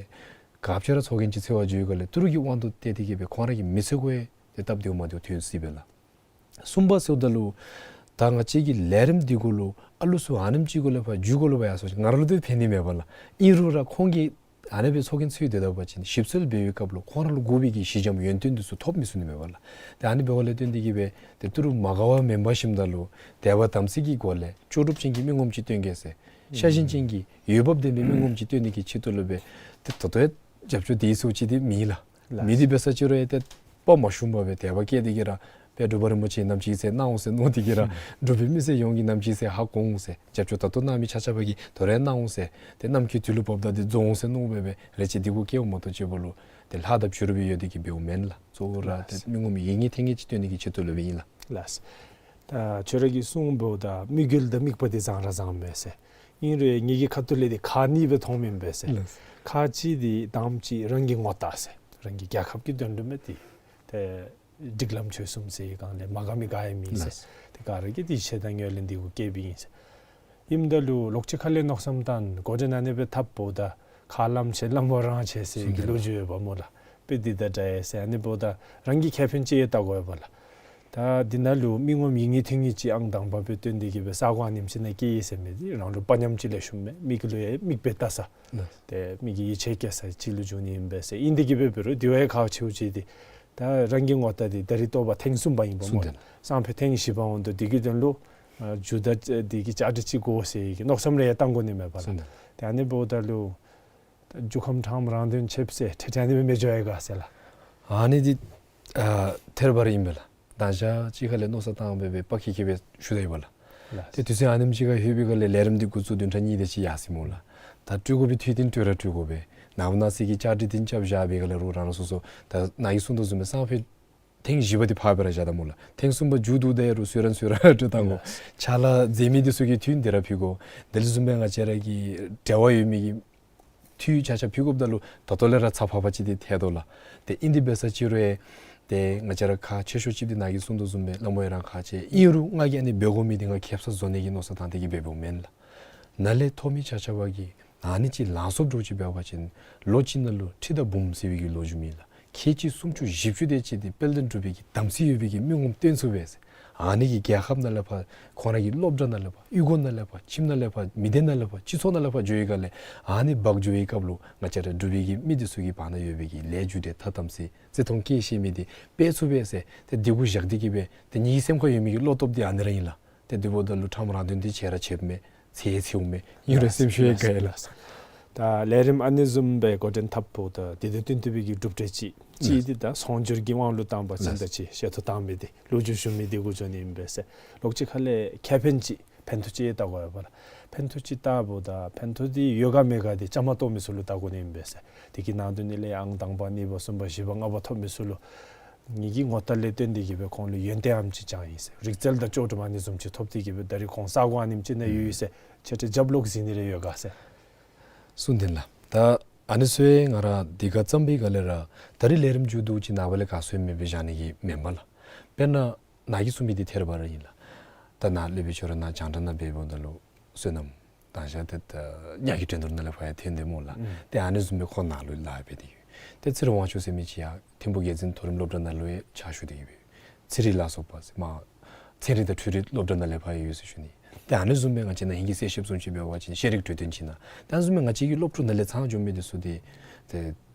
ག་ཅི་ར་ཚོགས་རྒྱན་ཅིག་འཚོལ་བར་འགྱོ་ག་ལས་ཏི་རུ་གི་དབང་དུ་གཏད་དེ་གིས་སྦེ་ཁོང་ར་གི་མི་ཚེ་གུ་ཡང་ཏེ་སྟབས་བདེཝ་མ་བདེཝ་ཐོན་སྲིད་པས་ལགས། གསུམ་པ་ཟེརཝ་ད་ལུ་ད་ང་བཅས་ཀྱི་ལས་རིམ་འདི་གུ་ལུ་ཨ་ལུ་ཚུ་ཨ་ནེམ་ཅིག་གུ་ལས་ཕར་མཇུག་གུ་ལུ་ཕར་ཡར་སོང་ཅི་ང་ར་ལུ་ཏེ་ཕན་ནི་མེད་པ་ལགས། ཨིན་རུང་ར་ཁོང་གིས་ཨ་ནི་སྦེ་ཚོགས་རྒྱན་འཚོལ་སྡོད་ད་པ་ཅིན་ཞིབ་འཚོལ་འབད་བའི་སྐབས་ལུ་ཁོང་ར་ལུ་དགོ་པའི་གི་ཞི་འཇམ་ཡོན་ཏན་འདི་ཚུ་ཐོབ་མི་ཚུགས་ནི་མས་པ་ལགས། ཏེ་ཨ་ནི་འབདཝ་ལས་བརྟེན་ཏེ་གིས་སྦེ་ཏེ་ཏི་རུ་མ་དགའ་བར་མེན་པར་ཞིནམ་ད་ལུ་དད་པ་དམ་ཚིག་གི་སྒོ་ལས་ལྕོགས་གྲུབ་ཅན་གྱི་མི་ངོམ་ཅིག་བཏོན་གེ་ཟེར། ཤ་ཞེན་ཅན་གྱི་འོས་འབབ་ལྡན་པའི་མི་ངོམ་ཅིག་བཏོན་ནི་གི་ཆེད་དུ་ལུ་སྦེ་ཏེ་ད་ལྟོ་ཡང་རྒྱབ་སྐྱོར་དེ་ཚུ་ཅིག་འདི་མེད་ལགས། ལགས། མེད་དེ་འབད་ས་ཅིག་རུང་ཡང་ཏེ་དཔའ་མ་ཞུམ་པར་སྦེ་དད་པ་བསྐྱེད་དེ་གིས་ར་དཔལ་འབྲུག་པ་རིན་པོ་ཆེ་ནམ་ཅིག་ཟེར་གནང་འོང་ཟེར་མནོ་སྟེ་གིས་ར་ཨུམ་འབྲུག་པའི་མི་སེར་ཡོངས་ཀྱིས་ནམ་ཅིག་ཟེར་ཧ་གོ་འོང་ཟེར་རྒྱབ་སྐྱོར་ད་ལྟོ་གནང་མི་ཆ་ཁྱབ་ཀྱིས་དོ་རུང་གནང་འོང་ཟེར་ཏེ་གནམ་གྱི་དུས་ལུ་བབ་ད་འདི་རྫོགས་འོང་ཟེར་མནོ་སྦེ་སྦེ་རེ་ཆེ་འདི་གུ་བསྐྱེདཔ་མ་གཏོགས་ཅིག་པོ་ལུ་ཏེ་ལྷག་དང་བྱུ་རུ་སྦེ་ཡོད་དེ་གིས་འབདཝ་མེན་ལགས། གཙོ་བོ་ར་ཏེ་མི་ངོམ་ཡིད་ངེས་ཐེངས་ངེས་ཅིག་བཏོན་ནི་གི་ཆེད་དུ་ལུ་སྦེ་ཨིན་ལགས། ལགས། ད་ཁྱོད་ར་གིས་གསུངམ་ད་དམིགས་ཡུལ་དང་དམིགས་པ་འདི་བཟང་ར་བཟང་མས་ཟེར། ཨིན་རུང་ངེ་གི་ཁ་ཐུག་ལས་འདི་ཁག་གཉིས་སྦེ་མཐོངམ་ཨིན་པས་ཟེར། ལགས། ཁག་གཅིག་འདི་དང་པ་ཅིག་རང་གི་ངོ་རྟགས་ཟེར། རང་གི་རྒྱལ་ཁབ་ཀྱི་དོན་ལུ་མས་ཏེ། ཏེ་སྒྲིག་ལམ་ཆོས་གསུམ་ཟེར་བའི་སྒང་ལས་མ་དགའ་མི་ག་ཡང་མེད་ཟེར། ལགས། ཏེ་ག་ར་གིས་ཏེ་ཡིད་ཆེས་དང་ངོས་ལེན་འདི་གུ་བསྐྱེདཔ་ཨིན་ཟེར། ཨིནམ་ད་ལུ་ལོག་ཅི་ཁ་ལས་མནོ་བསམ་བཏང་འགོ་འདྲེན་ཨ་ནི་སྦེ་འཐབ་འབདཝ་ད་ཁ་ལམ་ཆེ་ལམ་བ་རང་ཆེ་ཟེར་གྱི་ལོ་རྒྱུས་ཡོདཔ་སྨོ་ལགས། དཔེ་འདི་དང་འདྲ་ཡི་ཟེར། ཨ་ནི་འབདཝ་ད་རང་གི་ཁེ་ཕན་ཅིག་ཡང་བལྟ་དགོ་པས་ལགས། ད་འདི་ནང་ལུ་མི་ངོམ་ཡིད་ངེས་ཐེངས་ངེས་ཅིག་ཨང་དང་པ་སྦེ་བཏོན་ཏེ་གིས་སྦེ་ས་གོ་ཨ་ནེམ་ཅིག་ནང་སྐྱེས་ཡི་ཟེར་མི་འདི་རང་ལུ་དཔའ་ཉམས་ཅིག་ལེགས་ཤོམ་མས། མི་གི་ལུ་ཡང་མིག་དཔེ་བལྟ་ས། ལགས། ཏེ་མི་གིས་ཡིད་ཆེས་བསྐྱེད་ས་ཅིག་ལུ་འགྱོ་ནི་ཨིན་པས་ཟེར། ཨིན་དེ་གིས་སྦེ་འབད་རུང་དེ་བ་ཡང་ཁག་ཆེཝ་ཅིག་འདི་ད་རང་གི་ངོ་རྟགས་འདི་ད་རིས་ཐོབ་པ་ཐེངས་གསུམ་པ་ཨིན་པས་སྨོ། གསུམ་པ། སང་ཕོད་ཐེངས་བཞི་པ་འོང་དོ། དེ་གི་དོན་ལུ་ ཨ་མཇུག་བསྡུ་འདི་གི་བཅའ་སྒྲིག་ཅིག་དགོ་ཟེར་གི་མནོ་བསམ་རེ་བཏང་དགོ་ནི་མས་པ་ལགས། སོང་ད། ཏེ་ཨ་ནི་འབདཝ་ད་ལུ་ད་མཇུག་ཁམས་ཕྲངམ་རང་དོན་ཆེ་ཟེར་ཁྲེ་ཁྲེ་ཨ་ནི་སྦེ་མི་འགྱོ་ཡི་ག་ཟེར་ལགས། ཨ་ནི་འདི་ཨ་ཐད་རི་བ་རི་ཨིན་པས་ལགས། ད་ཞག་ཅིག་ཁ་ལས་མནོ་བསམ་བཏང་སྦེ་སྦེ་པ་ཁི་ཁི་སྦེ་ཞུ་ད་ཡི་པ་ལགས། ལགས། ཏེ་དུས་ཚོད་ཨ་ནེམ་ཅིག་ཁར་ལྷོད་པའི་སྒང་ལས་ལས་རིམ་འདི་འགོ་བཙུགས་བདུན་ཕྲག་གཉིས་དེ་ཅིག་ཡར་སོ་ཡི་སྨོ་ལགས། ད་སྤྲོད་དགོ་པའི་དུས་འདི་སྤྲོད་ར་སྤྲོད་དགོ་པས། ནངས་པ་གནངས་ཚེ་གི་བཅའ་སྒྲིག་འདི་རྐྱབ་བཞག་པའི་སྒང་ལས་རོགས་རང་རང་སོ་སོ་ད་ནཱ་གིས་གསུངས་དོ་བཟུམ་སྦེ་སང་ཕོད་ཐེངས་བཞི་པ་འདི་ཕར་སྦེ་ར་བཞག་ད་སྨོ་ལགས། ཐེངས་གསུམ་པ་མཇུག་བསྡུ་ད་ཡི་རུང་སུ་ར་སུ་ར་སྤྲོད་ད་དགོ། ལགས། ཕྱག་ལཱ་མཛད་མི་འདི་ཚུ་གི་འཐུས་འདི་ར་ཕུལ་དགོ། དེ་ལས་བཟུམ་སྦེ་ང་བཅས་ར་གི་འབྲེལ་བ་ཡོད་མི་གི་འཐུས་ཆ་ཁྱབ་ཕུལ་དགོཔ་ད་ལུ་ད་ལྟོ་ལས་ར་ཚ་བ་བ་ཅིག་འདི་ཐལ་དོ་ལགས། ཏེ་ཨིན་དེ་འབད་ས་ཅིག་རུང་ཏེ་ང་བཅས་ར་ཁག་ཆེ་ཤོས་ཅིག་འདི་ནཱ་གིས་གསུངས་དོ་བཟུམ་སྦེ་ལྷ་མོ་ཡང་ར་ཁག་ཆེ། ཨིན་རུང་ང་གིས་ཨ་ནི་འབད་དགོ་མི་འདི་ང་ཁེབ་ས་བཟོ་ནི་གི་མནོ་བསམ་བཏང་སྟེ་གི་འབདཝ་མེན་ལགས། ནཱ་ལས་ཐོབ་མི་ཆ་ཁྱབ་ཀྱིས་ཨ་ནི་ཅིག་ལངས་སོཔ་འདྲཝ་ཅིག་འབད་བ་ཅིན་ལོ་གཅིག་ནང་ལུ་ཁྲི་དང་འབུམ་ཟེར་བའི་གི་ལོ་རྒྱུས་མེད་ལགས། ཁལ་གཅིག་སུམ་ཅུ་བཞི་བཅུ་དེ་ཅིག་འདི་དཔལ་ལྡན་འབྲུག་པའི་གི་དམ་ཚིག་ཡོད་པའི་གི་མི་ངོམ་སྟོན་ཚུགས་པས་ཟེར། ཨ་ནི་གིས་རྒྱལ་ཁབ་ནང་ལས་ཕར་ཁོང་ར་གི་སློབ་གྲྭ་ནང་ལས་ཕར་གཡུས་སྒོ་ནང་ལས་ཕར་ཁྱིམ་ནང་ལས་ཕར་མི་སྡེ་ནང་ལས་ཕར་སྤྱི་ཚོགས་ནང་ལས་ཕར་འགྱོ་བའི་སྒང་ལས་ཨ་ནི་འབག་འགྱོ་བའི་སྐབས་ལུ་ང་བཅས་ར་འབྲུག་པའི་གི་མི་འདི་ཚུ་གི་བར་ན་ཡོད་པའི་གི་ལས་རྒྱུ་འབྲས་ཐ་དམ་ཚིག་བརྩི་མཐོང་སྐྱེ་ཤེས་མི་འདི་སྤེལ་ཚུགས་པས་ཟེར། ཏེ་འདི་གུ་བཞག་སྟེ་གི་སྦེ་ཏེ་ངེ་གི་སེམས་ཁར་ཡོད་མི་གི་བློ་སྟོབས་འདི་ཨ་ནི་ར་ཨིན་ལགས། ཏེ་དེ་འབདཝ་ད་ལུ་ཕྲངམ་རང་དོན་འདི་ཆེ་ར་ཆེཝ་མས། ཚེ་ཚེཝ་མས། ཨིན་རུང་སེམས་ཤུགས་ཡང་ག་ཡི་ལགས། ད་ལས་རིམ་ཨ་ནི་བཟུམ་སྦེ་འགོ་འདྲེན་འཐབ་འོངམ་ད་དེ་དང་བསྟུན་ཏེ་སྦེ་གི་གྲུབ་འབྲས་ཅིག་ཅིག་འདི་ད་ཚོང་སྒྱུར་གྱི་དབང་ལུ་བཏང་བ་ཅིན་ད་ཅི་བཤད་ཐོ་བཏང་མི་འདི་ལོ་རྒྱུས་ཞུ་མི་འདི་གུ་འགྱོ་ནི་ཨིན་པས་ཟེར། ལོགས་ཅིག་ཁ་ལས་ཁེ་ཕན་ཅིག་ཕན་ཐོགས་ཅིག་བལྟ་དགོ་ཡོདཔ་ལགས། ཕན་ཐོགས་ཅིག་བལྟཝ་ད་ཕན་ཐོགས་འདི་ཡོད་ག་མེད་ག་འདི་བཅའ་མར་གཏོགས་མི་ཚུ་ལུ་བལྟ་དགོ་ནི་ཨིན་པས་ཟེར། དེ་གི་ནང་དོན་ནི་ལས་ཨང་དང་པ་གཉིས་པ་གསུམ་པ་བཞི་པ་ལྔ་པ་ཐོབ་མི་ཚུ་ལུ་ངེ་གི་ངོ་རྟགས་ལས་བརྟེན་ཏེ་གི་སྦེ་ཁོང་ལུ་ཡོན་ཏན་ཨ་ནེམ་ཅིག་བྱང་ཡི་ཟེར། རིག་རྩལ་དང་ལྕོགས་གྲུབ་ཨ་ནི་བཟུམ་ཅིག་ཐོབ་སྟེ་གི་སྦེ་ད་རིས་ཁོང་ས་གོ་ཨ་ནེམ་ཅིག་ནང་ཡོད་ཡི་ཟེར། ཆེ་ཁྲི་རྒྱབ་ལོག་ཟིན་ནི་རེ་ཡོད་ག་ཟེར། གསུངས་དེ་ལགས། ད་ཨ་ནི་ཚུ་ཡང་ང་ར་འདི་ག་བརྩམས་པའི་སྒང་ལས་ར་ད་རིས་ལས་རིམ་མཇུག་བསྡུ་ཅིག་ནངས་པ་ལས་ག་སོང་མེད་པའི་བཞག་ནི་གི་མེན་པ་ལགས། དཔེར་ན་ནཱ་གིས་གསུངས་མི་འདི་ཐད་རི་བ་རི་ཨིན་ལགས། ད་ནཱ་སློབ་དཔོན་ཁྱོད་ར་ནཱ་རྒྱང་བསྒྲགས་ནང་འབད་འབདཝ་ད་ལུ་བསོད་ནམས་ད་ཞག་ཏེ་ད་ཉ་གི་འགྲན་བསྡུར་ནང་ལས་ཕར་ཡང་ཐོན་དེས་སྨོ་ལགས། ཨུམ། ཏེ་ཨ་ནི་བཟུམ་སྦེ་ཁོང་ནཱ་ལུ་ལཱ་འབད་དེ་ཡོད། ཏེ་ཚེ་རིང་དབང་ཕྱུག་ཟེར་མི་ཅིག་ཡང་ཐིམ་ཕུག་རྒྱལ་འཛིན་མཐོ་རིམ་སློབ་གྲྭ་ནང་ལུ་ཡང་ཕྱག་ཞུ་སྟེ་ཡོད། ཚེ་རིང་ལ་སོགས་པ་ཟེར་མར་ཚན་རིག་དང་འཕྲུལ་རིག་སློབ་གྲྭ་ནང་ལས་ཕར་ཡང་ཡོད་ཟེར་ཞུ་ནི། ཏེ་ཨ་ནི་བཟུམ་སྦེ་ང་བཅས་ནཱ་ཧིང་གི་གསལ་བཤད་བཟུམ་ཅིག་འབད་བ་ཅིན་ཤེས་རིག་གྲོས་སྟོན་ཅིག་ནང་ཏེ་ཨ་ནི་བཟུམ་སྦེ་ང་བཅས་ཀྱི་སློབ་ཕྲུག་ནང་ལས་ཚང་འགྱོ་མི་འདི་ཚུ་འདི་ཏེ་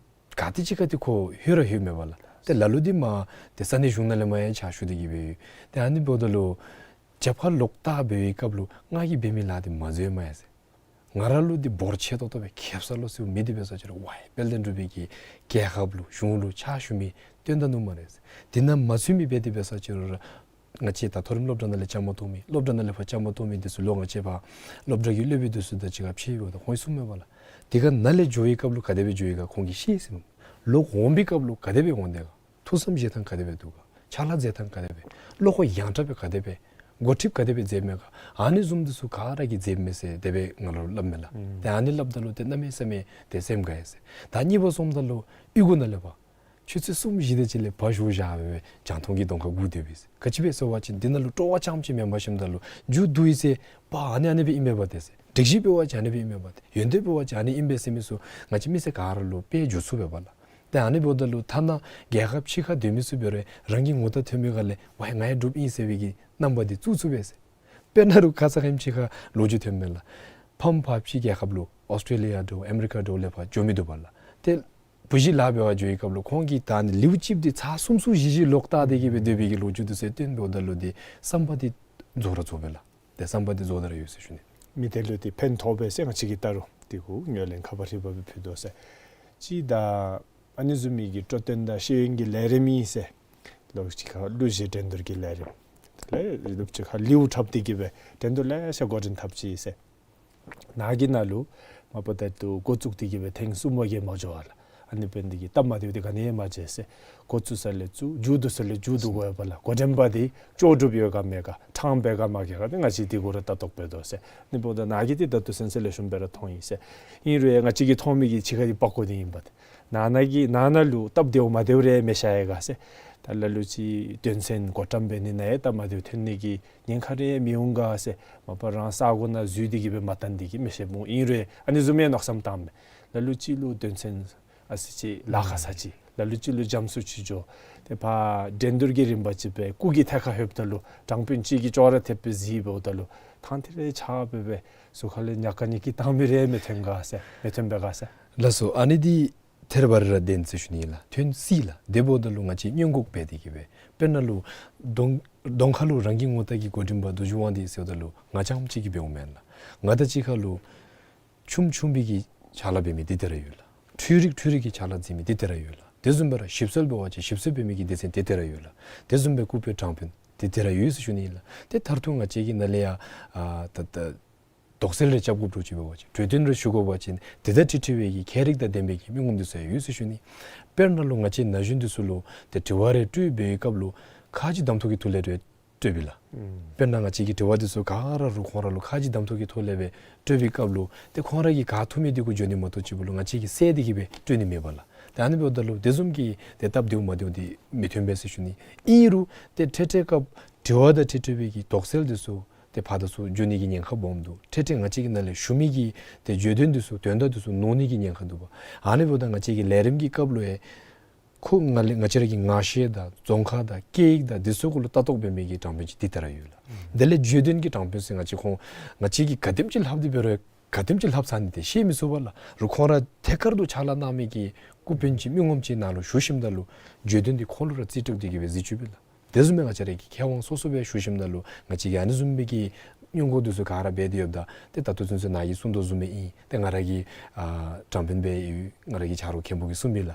ག་ཏེ་ཅིག་ཁར་ཏེ་ཁོ་ལྷོད་ར་ལྷོདཔ་མས་པ་ལགས། ཏེ་ལ་ལུ་འདི་མར་ཏེ་ས་གནས་གཞུང་ནང་ལས་མར་ཡང་ཕྱག་ཞུ་སྟེ་གི་སྦེ་ཡོད། ཏེ་ཨ་ནི་འབདཝ་ད་ལུ་རྒྱབ་ཁར་ལོག་བལྟ་འབད་བའི་སྐབས་ལུ་ང་གིས་འབད་མི་ལཱ་འདི་མ་འཛོལ་མས་ཟེར། ང་ར་ལུ་འདི་འབོར་ཆེ་ཏོག་ཏོ་སྦེ་ཁེབ་ས་ལོ་ཟེར་མི་འདི་འབད་ས་ཅིག་རུང་ཝའི་དཔལ་ལྡན་འབྲུག་པའི་གི་རྒྱལ་ཁབ་ལུ་གཞུང་ལུ་ཕྱག་ཞུ་མི་བཏོན་ད་ནུག་སྨ་རེ་ཟེར། འདི་ནང་མ་ཚུད་མི་འབད་དེ་འབད་ས་ཅིག་རུང་ར་ང་བཅས་ད་མཐོ་རིམ་སློབ་གྲྭ་ནང་ལས་བཅའ་མར་གཏོགས་མི་སློབ་གྲྭ་ནང་ལས་ཕར་བཅའ་མར་གཏོགས་མི་འདི་ཚུ་ལུ་ང་བཅས་ཕར་སློབ་གྲྭ་གི་སློབ་དཔོན་འདི་ཚུ་དང་གཅིག་ཁར་ཕྱད་འབདཝ་ད་ཁོང་གིས་གསུངམ་མས་པ་ལགས། འདི་ག་ནང་ལས་འགྱོ་བའི་སྐབས་ལུ་ག་དེ་སྦེ་འགྱོ་ཡི་ག་ཁོང་གིས་ཤེས་ཟེར། ལོག་འོང་བའི་སྐབས་ལུ་ག་དེ་སྦེ་འོང་དེས་ག། ཐུགས་བསམ་བཞེས་ཐངས་ག་དེ་སྦེ་འདུག་ག། ཕྱག་ལཱ་མཛད་ཐངས་ག་དེ་སྦེ། བློ་ཁོག་ཡང་དྲགས་སྦེ་ག་དེ་སྦེ། འགོ་ཁྲིདཔ་ག་དེ་སྦེ་མཛདཔ་མས་ག། ཨ་ནི་བཟུམ་འདི་ཚུ་ག་ར་གིས་མཛདཔ་མས་ཟེར་དེ་སྦེ་ང་ལུ་སླབ་མས་ལགས། ཨུམ། ཏེ་ཨ་ནི་སླབ་ད་ལུ་ཏེ་གནམ་མེད་ས་མེད་ཏེ་སེམས་དགའ་ཡི་ཟེར། ད་གཉིས་པ་སོངམ་ད་ལུ་གཡུས་སྒོ་ནང་ལས་ཕར་ཆུ་ཚོད་གསུམ་བཞི་དེ་ཅིག་ལས་ཕར་བཞུགས་བཞག་སྦེ་སྦེ་རྒྱང་མཐོང་གི་གདོང་ཁར་སྒུག་སྡོདཔ་ཨིན་ཟེར། ག་ཅི་འབད་ཟེར་བ་ཅིན་འདི་ནང་ལུ་སྤྲོ་བ་རྐྱངམ་ཅིག་མེན་པར་ཞིནམ་ད་ལུ་མཇུག་བསྡུ་ཡི་ཟེར་པ་ཨ་ནི་ཨ་ནི་སྦེ་ཨིན་མས་པ་ཏེ་ཟེར། སྒྲིག་གཞི་འབད་བ་ཅིན་ཨ་ནི་སྦེ་ཨིན་མས་པ་ཏེ། ཡོན་ཏན་འབད་བ་ཅིན་ཨ་ནི་ཨིན་པས་ཟེར་མི་ཚུ་ང་བཅས་མི་སེར་ག་ར་ལུ་དཔེ་འཇུག་ཚུགས་པས་པ་ལགས། ཏེ་ཨ་ནི་འབདཝ་ད་ལུ་ཐ་ན་རྒྱལ་ཁབ་ཕྱི་ཁར་སྡོད་མི་ཚུ་འབད་རུང་རང་གི་ངོ་རྟགས་ཐོན་པའི་སྒང་ལས་ཝའི་ང་ཡང་འབྲུགཔ་ཨིན་ཟེར་བའི་གི་རྣམ་པ་འདི་བཙུགས་ཚུགས་པས་ཟེར། དཔེར་ན་རུང་ཁ་ཙ་ཁ་ཉིནམ་ཅིག་ཁར་ལོ་རྒྱུས་ཐོན་མས་ལགས། ཕམ་ཕར་ཕྱི་རྒྱལ་ཁབ་ལུ་ཨོསི་ཊེ་ལི་ཡ་འདྲཝ་ཨ་མི་རི་ཀ་འདྲཝ་ལས་ཕར་འགྱོ་མི་འདུག་པ་ལགས། ཏེ་བུ་གཞི་ལཱ་འབད་བར་འགྱོ་བའི་སྐབས་ལུ་ཁོང་གིས་ད་ཨ་ནི་ལེའུ་གཅིག་འདི་ཚར་གསུམ་གསུམ་བཞི་བཞི་ལོག་བལྟ་སྟེ་གི་སྦེ་སྡོད་པའི་གི་ལོ་རྒྱུས་འདི་ཚུ་སྟོན་འབདཝ་ད་ལུ་འདི་བསམ་པ་འདི་རྫོགས་ར་རྫོགས་པས་ལགས། ཏེ་བསམ་པ་འདི་རྫོགས་ད་ར་ཡོད་ཟེར་ཞུ་ནི། མི་སྡེ་ལུ་འདི་ཕན་ཐོགས་པས་ཟེར་ང་བཅས་ཀྱིས་བལྟ་རུང་འདི་གུ་ངོས་ལེན་ཁ་བ་རི་བ་སྦེ་ཕུལ་དོ་ཟེར། ཅིག་ད་ཨ་ནི་བཟུམ་མའི་གི་སྤྲོ་སྟོན་དང་ཤེས་ཡོན་གྱི་ལས་རིམ་ཨིན་ཟེར། ལོགས་ཅིག་ཁར་གླུ་གཞས་འགྲན་བསྡུར་གྱི་ལས་རིམ། ལས་ལོགས་ཅིག་ཁར་ལེའུ་འཁྲབ་སྟེ་གི་སྦེ་འགྲན་བསྡུར་ལེ་ཤ་འགོ་འདྲེན་འཐབ་ཅི་ཟེར། ནཱ་གི་ནང་ལུ་མ་པ་ད་ལྟོ་འགོ་བཙུགས་ཏེ་གི་སྦེ་ཐེངས་གསུམ་པ་གིས་མ་འགྱོ་བ་ལགས། ཨ་ནི་འབདན་འདི་གིས་སྟབས་མ་བདེཝ་འདི་ག་ནི་ཡང་མ་མཇལ་ཟེར། འགོ་བཙུགས་ས་ལས་བཙུགས་མཇུག་བསྡུ་ས་ལས་མཇུག་བསྡུ་དགོ་པས་ལགས། འགོ་འདྲེན་པ་འདི་ལྕོགས་གྲུབ་ཡོད་ག་མེད་ག་ཕྲང་སྦེ་ག་མ་ག་ག་འདི་ང་བཅས་འདི་གུ་ར་ལྟ་རྟོག་འབད་དོ་ཟེར། ཨ་ནི་འབདཝ་ད་ནཱ་གིས་འདི་ད་ལྟོ་གསན་གསན་ལེགས་ཤོམ་སྦེ་ར་མཐོང་ཡི་ཟེར། ཨིན་རུང་ཡང་ང་བཅས་ཀྱིས་མཐོང་མི་གི་ཕྱི་ཁ་འདི་པགས་ཀོ་འདི་ཨིན་པས། ནང་ན་གི་ནང་ན་ལུ་སྟབས་བདེཝ་མ་བདེཝ་རེ་མི་ཤེས་ཡི་ག་ཟེར། ད་ལ་ལུ་ཅིག་དོན་ཚན་གོ་ཏམ་འབད་ནི་ནང་ཡང་སྟབས་མ་བདེཝ་ཐོན་ནི་གི་ཉེན་ཁ་རེ་མི་འོང་ག་ཟེར། མ་པ་རང་ས་གོ་ནང་འཛུལ་ཏེ་གི་སྦེ་མ་བལྟ་ནི་འདི་གིས་མི་ཤེས་འོང་། ཨིན་རུང་ཨ་ནི་བཟུམ་མའི་མནོ་བསམ་བཏངམ་མས། ལ་ལུ་ཅིག་ལུ་དོན་ཚན་ཨ་ཙི་ཅིག་ལཱ་ཁག་ས་ཅིག། ལ་ལུ་ཅིག་ལུ་འཇམ་སུ་ཅིག་འགྱོ། ཏེ་ཕར་འགྲན་བསྡུར་གྱི་རིམ་པ་ཅིག་སྦེ་སྐུ་གི་ཐད་ཁར་ལྷོདཔ་ད་ལུ་དྲང་དཔོན་ཅིག་གིས་ཅོག་ར་འཐདཔ་སྦེ་གཟིགསཔ་ད་ལུ་ཐང་ཐིག་རེ་ཆག་སྦེ་སྦེ་ཟུར་ཁ་ལས་ཉ་ཀ་ཉི་ཀི་བཏང་མི་རེ་མི་ཐོན་ག་ཟེར། མི་ཐོན་པས་ག་ཟེར། ལགས་སོ། ཨ་ནི་འདི་ ཐེར་བ་རི་ར་ལྡན་ཟེར་ཞུ་ནི་ལགས། ཐོན་སྲིད་ལགས། དེ་འབདཝ་ད་ལུ་ང་བཅས་སྔོན་འགོག་འབད་དེ་གི་སྦེ་དཔེར་ན་ལུ་གདོང་གདོང་ཁ་ལུ་རང་གི་ངོ་རྟགས་ཀྱི་གོ་རིམ་པ་རྡོ་རྗེ་དབང་འདུས་ཟེརཝ་ད་ལུ་ང་རྐྱངམ་གཅིག་གིས་འབདཝ་མེན་ལགས། ང་དང་གཅིག་ཁར་ལུ་ཆུང་ཆུང་པའི་གི་ཕྱག་ལཱ་འབད་མི་དེ་དེ་ར་ཡོད་ལགས། འཕྲུལ་རིག་འཕྲུལ་རིག་གི་ཕྱག་ལཱ་མཛད་མི་དེ་དེ་ར་ཡོད་ལགས། དེ་བཟུམ་སྦེ་ར་ཞིབ་འཚོལ་འབད་བ་ཅིན་ཞིབ་འཚོལ་འབད་མི་གི་སྡེ་ཚན་དེ་དེ་ར་ཡོད་ལགས། དེ་བཟུམ་སྦེ་ལྐུགས་པའི་དྲང་དཔོན་དེ་དེ་ར་ཡོད་ཟེར་ཞུ་ནི་ལགས། དེ་མཐར་ཐུག་ང་བཅས་ཀྱིས་ནཱ་ལས་ཡར་ཨ་ད་ད་དོགས་སེལ་རེ་རྐྱབ་དགོཔ་འདྲཝ་ཅིག་འབད་བ་ཅིན་གྲོས་བསྟུན་རེ་ཞུ་དགོ་པ་ཅིན་དེ་དང་འཁྲིལ་འཁྲིལ་བའི་གི་ཁྱད་རིག་དང་ལྡན་པའི་གི་མི་ངོམ་དེ་ཚུ་ཡང་ཡོད་ཟེར་ཞུ་ནི། དཔེར་ན་ལུ་ང་བཅས་ན་གཞོན་དེ་ཚུ་ལུ་ཏེ་དྲི་བ་རེ་སྤྲོད་པའི་སྐབས་ལུ་ཁ་རྗེ་གདམ་འཐུ་གི་ཐོག་ལས་རེ་སྤྲོད་པས་ལགས། ཨུམ། དཔེར་ན་ང་བཅས་ཀྱི་དྲི་བ་དེ་ཚུ་ག་ར་རུང་ཁོང་ར་ལུ་ཁ་རྗེ་གདམ་འཐུ་གི་ཐོག་ལས་སྦེ་སྤྲོད་པའི་སྐབས་ལུ་ཏེ་ཁོང་ར་གིས་ག་ཐུབ་མི་དེ་གུ་འགྱོ་ནི་མ་གཏོགས་ཅིག་འབདཝ་ལུ་ང་བཅས་ཀྱིས་བསལ་ཏེ་གི་སྦེ་སྤྲོད་ནི་མེད་པས་ལགས། ཏེ་ཨ་ནི་འབདཝ་ད་ལུ་དེ་བཟུམ་གྱི་ཏེ་སྟབས་བདེཝ་མ་བདེཝ་དེ་མི་ཐོན་པས་ཟེར་ཞུ་ནི། ཨིན་རུང་ཏེ་འཕྲལ་འཕྲལ་སྐབས་དྲི་བ་དང་འཁྲིལ་འཁྲིལ་བའི་གི་དོགས་སེལ་དེ་ཚུ་ཏེ་ཕར་དང་ཚུར་འགྱོ་ནི་གི་ཉེན་ཁ་སྦོམ་འདུག། འཕྲལ་འཕྲལ་ང་བཅས་ཀྱིས་ནཱ་ལས་ཞུ་མི་གི་ཏེ་བརྗོད་དོན་དེ་ཚུ་དོན་དག་དེ་ཚུ་ནོར་ནི་གི་ཉེན་ཁ་འདུག་པ། ཨ་ནི་འབདཝ་ད་ང་བཅས་ཀྱི་ལས་རིམ་གྱི་སྐབས་ལུ་ཡང་ཁོ་ང་ལས་ང་བཅས་ར་གི་ངག་བཤད་དང་རྫོང་ཁ་དང་སྐད་ཡིག་དང་དེ་ཚུ་གུ་ལུ་ལྟ་རྟོག་འབད་མི་གི་དྲང་དཔོན་ཅིག་དེ་དེ་ར་ཡོད་ལགས། དེ་ལས་བརྗོད་དོན་གྱི་དྲང་དཔོན་ཟེར་ང་བཅས་ཁོང་ང་བཅས་ཀྱིས་ག་དེམ་ཅིག་ལྷབ་སྟེ་འབད་རུང་ག་དེམ་ཅིག་ལྷབ་ཚར་ནི་དེ་ཤེས་མི་ཚུགས་པས་ལགས། རུང་ཁོང་ར་ཐད་ཀར་དུ་ཕྱག་ལཱ་གནང་མི་གི་ལྐུགས་དཔོན་ཅིག་མི་ངོམ་ཅིག་ནཱ་ལུ་ཞུ་ཞིནམ་ད་ལུ་བརྗོད་དོན་དེ་ཁོང་ལུ་ར་རྩིས་སྤྲོད་དེ་གི་སྦེ་གཟིགས་བཅུག་པས་ལགས། དེ་བཟུམ་སྦེ་ང་བཅས་ར་གི་མཁས་དབང་སོ་སོ་སྦེ་ཞུ་ཞིནམ་ད་ལུ་ང་བཅས་ཀྱིས་ཨ་ནི་བཟུམ་སྦེ་གི་སྔོན་འགོག་དེ་ཚུ་ག་ར་འབད་དེ་ཡོདཔ་ད་ཏེ་ད་ལྟོ་ཚུན་ཚོད་ནཱ་གིས་གསུང་དོ་བཟུམ་སྦེ་ཨིན། ཏེ་ང་ར་གི་ཨ་དྲང་དཔོན་སྦེ་ཡོད། ང་ར་གི་ཆ་རོགས་མཁན་པོ་གིས་གསུངས་པས་ལགས།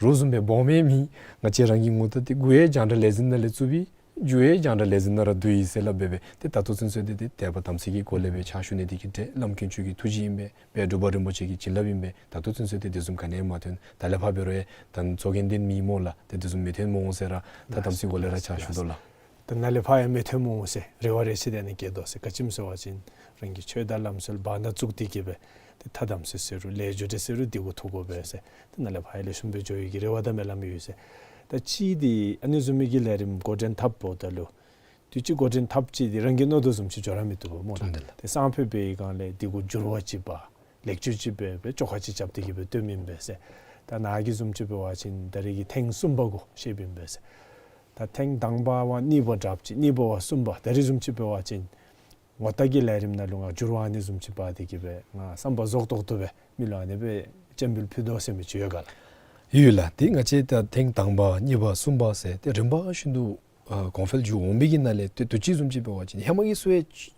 རོགས་བཟུམ་སྦེ་སྦོམ་ཡང་མེད། ང་བཅས་རང་གི་ངོ་རྟགས་དེ་མགུ་ཡང་རྒྱང་བསྒྲགས་ལས་འཛིན་ནང་ལས་བཙུགས་པས། མཇུག་ཡང་རྒྱང་བསྒྲགས་ལས་འཛིན་ནང་ར་བསྡུ་ཡི་ཟེར་སླབ་སྦེ་སྦེ་ཏེ་ད་ལྟོ་ཚུན་ཚོད་དེ་ཏེ་དད་པ་དམ་ཚིག་གི་སྒོ་ལས་སྦེ་ཕྱག་ཞུ་ནི་དེ་གི་འབྲས་བླམ་དཀོན་མཆོག་གི་ཐུགས་རྗེ་ཨིན་པས། སྦེ་འབྲུག་པ་རིན་པོ་ཆེ་གི་བྱིན་རླབས་ཨིན་པས། ད་ལྟོ་ཚུན་ཚོད་དེ་དེ་བཟུམ་ག་ནི་ཡང་མ་ཐོན། ད་ལས་ཕར་འབད་རུང་ཡང་ད་ཚོགས་རྒྱན་ལྡན་མི་སྨོ་ལགས། ཏེ་དེ་བཟུམ་མི་ཐོན་སྨོ་ཟེར་ར་ད་དམ་ཚིག་སྒོ་ལས་ར་ཕྱག་ཞུ་དོ་ལགས། ད་ནཱ་ལས་ཕར་ཡང་མི་ཐོན་སྨོ་ཟེར་རེ་བ་རེ་ཆེ་དེ་ནི་བསྐྱེད་དོ་ཟེར། ག་ཅི་སྨོ་ཟེར་བ་ཅིན་རང་གི་ཆོས་དང་ལམ་སྲོལ་བར་ན་བཙུགས་ཏེ་གི་སྦེ་ཏེ་ཐ་དམ་ཚིག་ཟེར་རུང་ལས་སྦྱོར་འདི་ཟེར་རུང་འདི་གུ་ཐུག་དགོ་པས་ཟེར། ཏེ་ནཱ་ལས་ཕར་ཡང་ལེགས་ཤོམ་སྦེ་འགྱོ་ནི་གི་རེ་བ་དང་སྨོན་ལམ་ཡོད་ཟེར། ད་ཅི་འདི་ཨ་ནི་བཟུམ་མའི་གི་ལས་རིམ་འགོ་འདྲེན་འཐབ་འོངམ་ད་ལུ་དུས་ཅི་འགོ་འདྲེན་འཐབ་ཅི་འདི་རང་གིས་མནོ་དོ་བཟུམ་ཅིག་འགྱོ་ར་མི་བཏུབ་པས་སྨོ་ལགས། ཨིན་ལགས། ཏེ་སང་ཕོད་འབད་བའི་སྒང་ལས་འདི་གུ་འགྱུར་བ་ཅིག་འབག་ལེགས་བཅོས་ཅིག་འབད་སྦེ་བཅོ་ཁ་ཅིག་རྐྱབ་སྟེ་གི་སྦེ་སྟོནམ་ཨིན་པས་ཟེར། ད་ནཱ་གི་བཟུམ་ཅིག་འབད་བ་ཅིན་ད་རེས་ཀྱི་ཐེངས་གསུམ་པ་གུ་བཤདཔ་ཨིན་པས་ཟེར། ད་ཐེངས་དང་པ་བ་གཉིས་པ་དྲགཔ་ཅིག་གཉིས་པ་བ་གསུམ་པ་ད་རེས་བཟུམ་ཅིག་འབད་བ་ཅིན་ངོ་རྟགས་ཀྱི་ལས་རིམ་ནང་ལུ་ང་འགྱུར་བ་ཨ་ནི་བཟུམ་ཅིག་འབག་སྟེ་གི་སྦེ་ང་བསམ་པ་རྫོགས་ཏོག་ཏོ་སྦེ་མི་ལུ་ཨ་ནི་སྦེ་སྤྱན་འབུལ་ཕུལ་དོ་ཟེར་མི་ཅིག་ཡོད་ག་ལགས། ཡོད་ལགས། ཏེ་ང་བཅས་ད་ཐེངས་དང་པ་གཉིས་པ་གསུམ་པ་ཟེར་ཏེ་རིམ་པ་བཞིན་དུ་ཨ་གོང་འཕེལ་འགྱོ་འོང་པའི་གི་ནང་ལས་ཏེ་དུས་ཅི་བཟུམ་ཅིག་འབད་བ་ཅིན་ཧེ་མ་གི་ཚུ་ཡང་ཅི་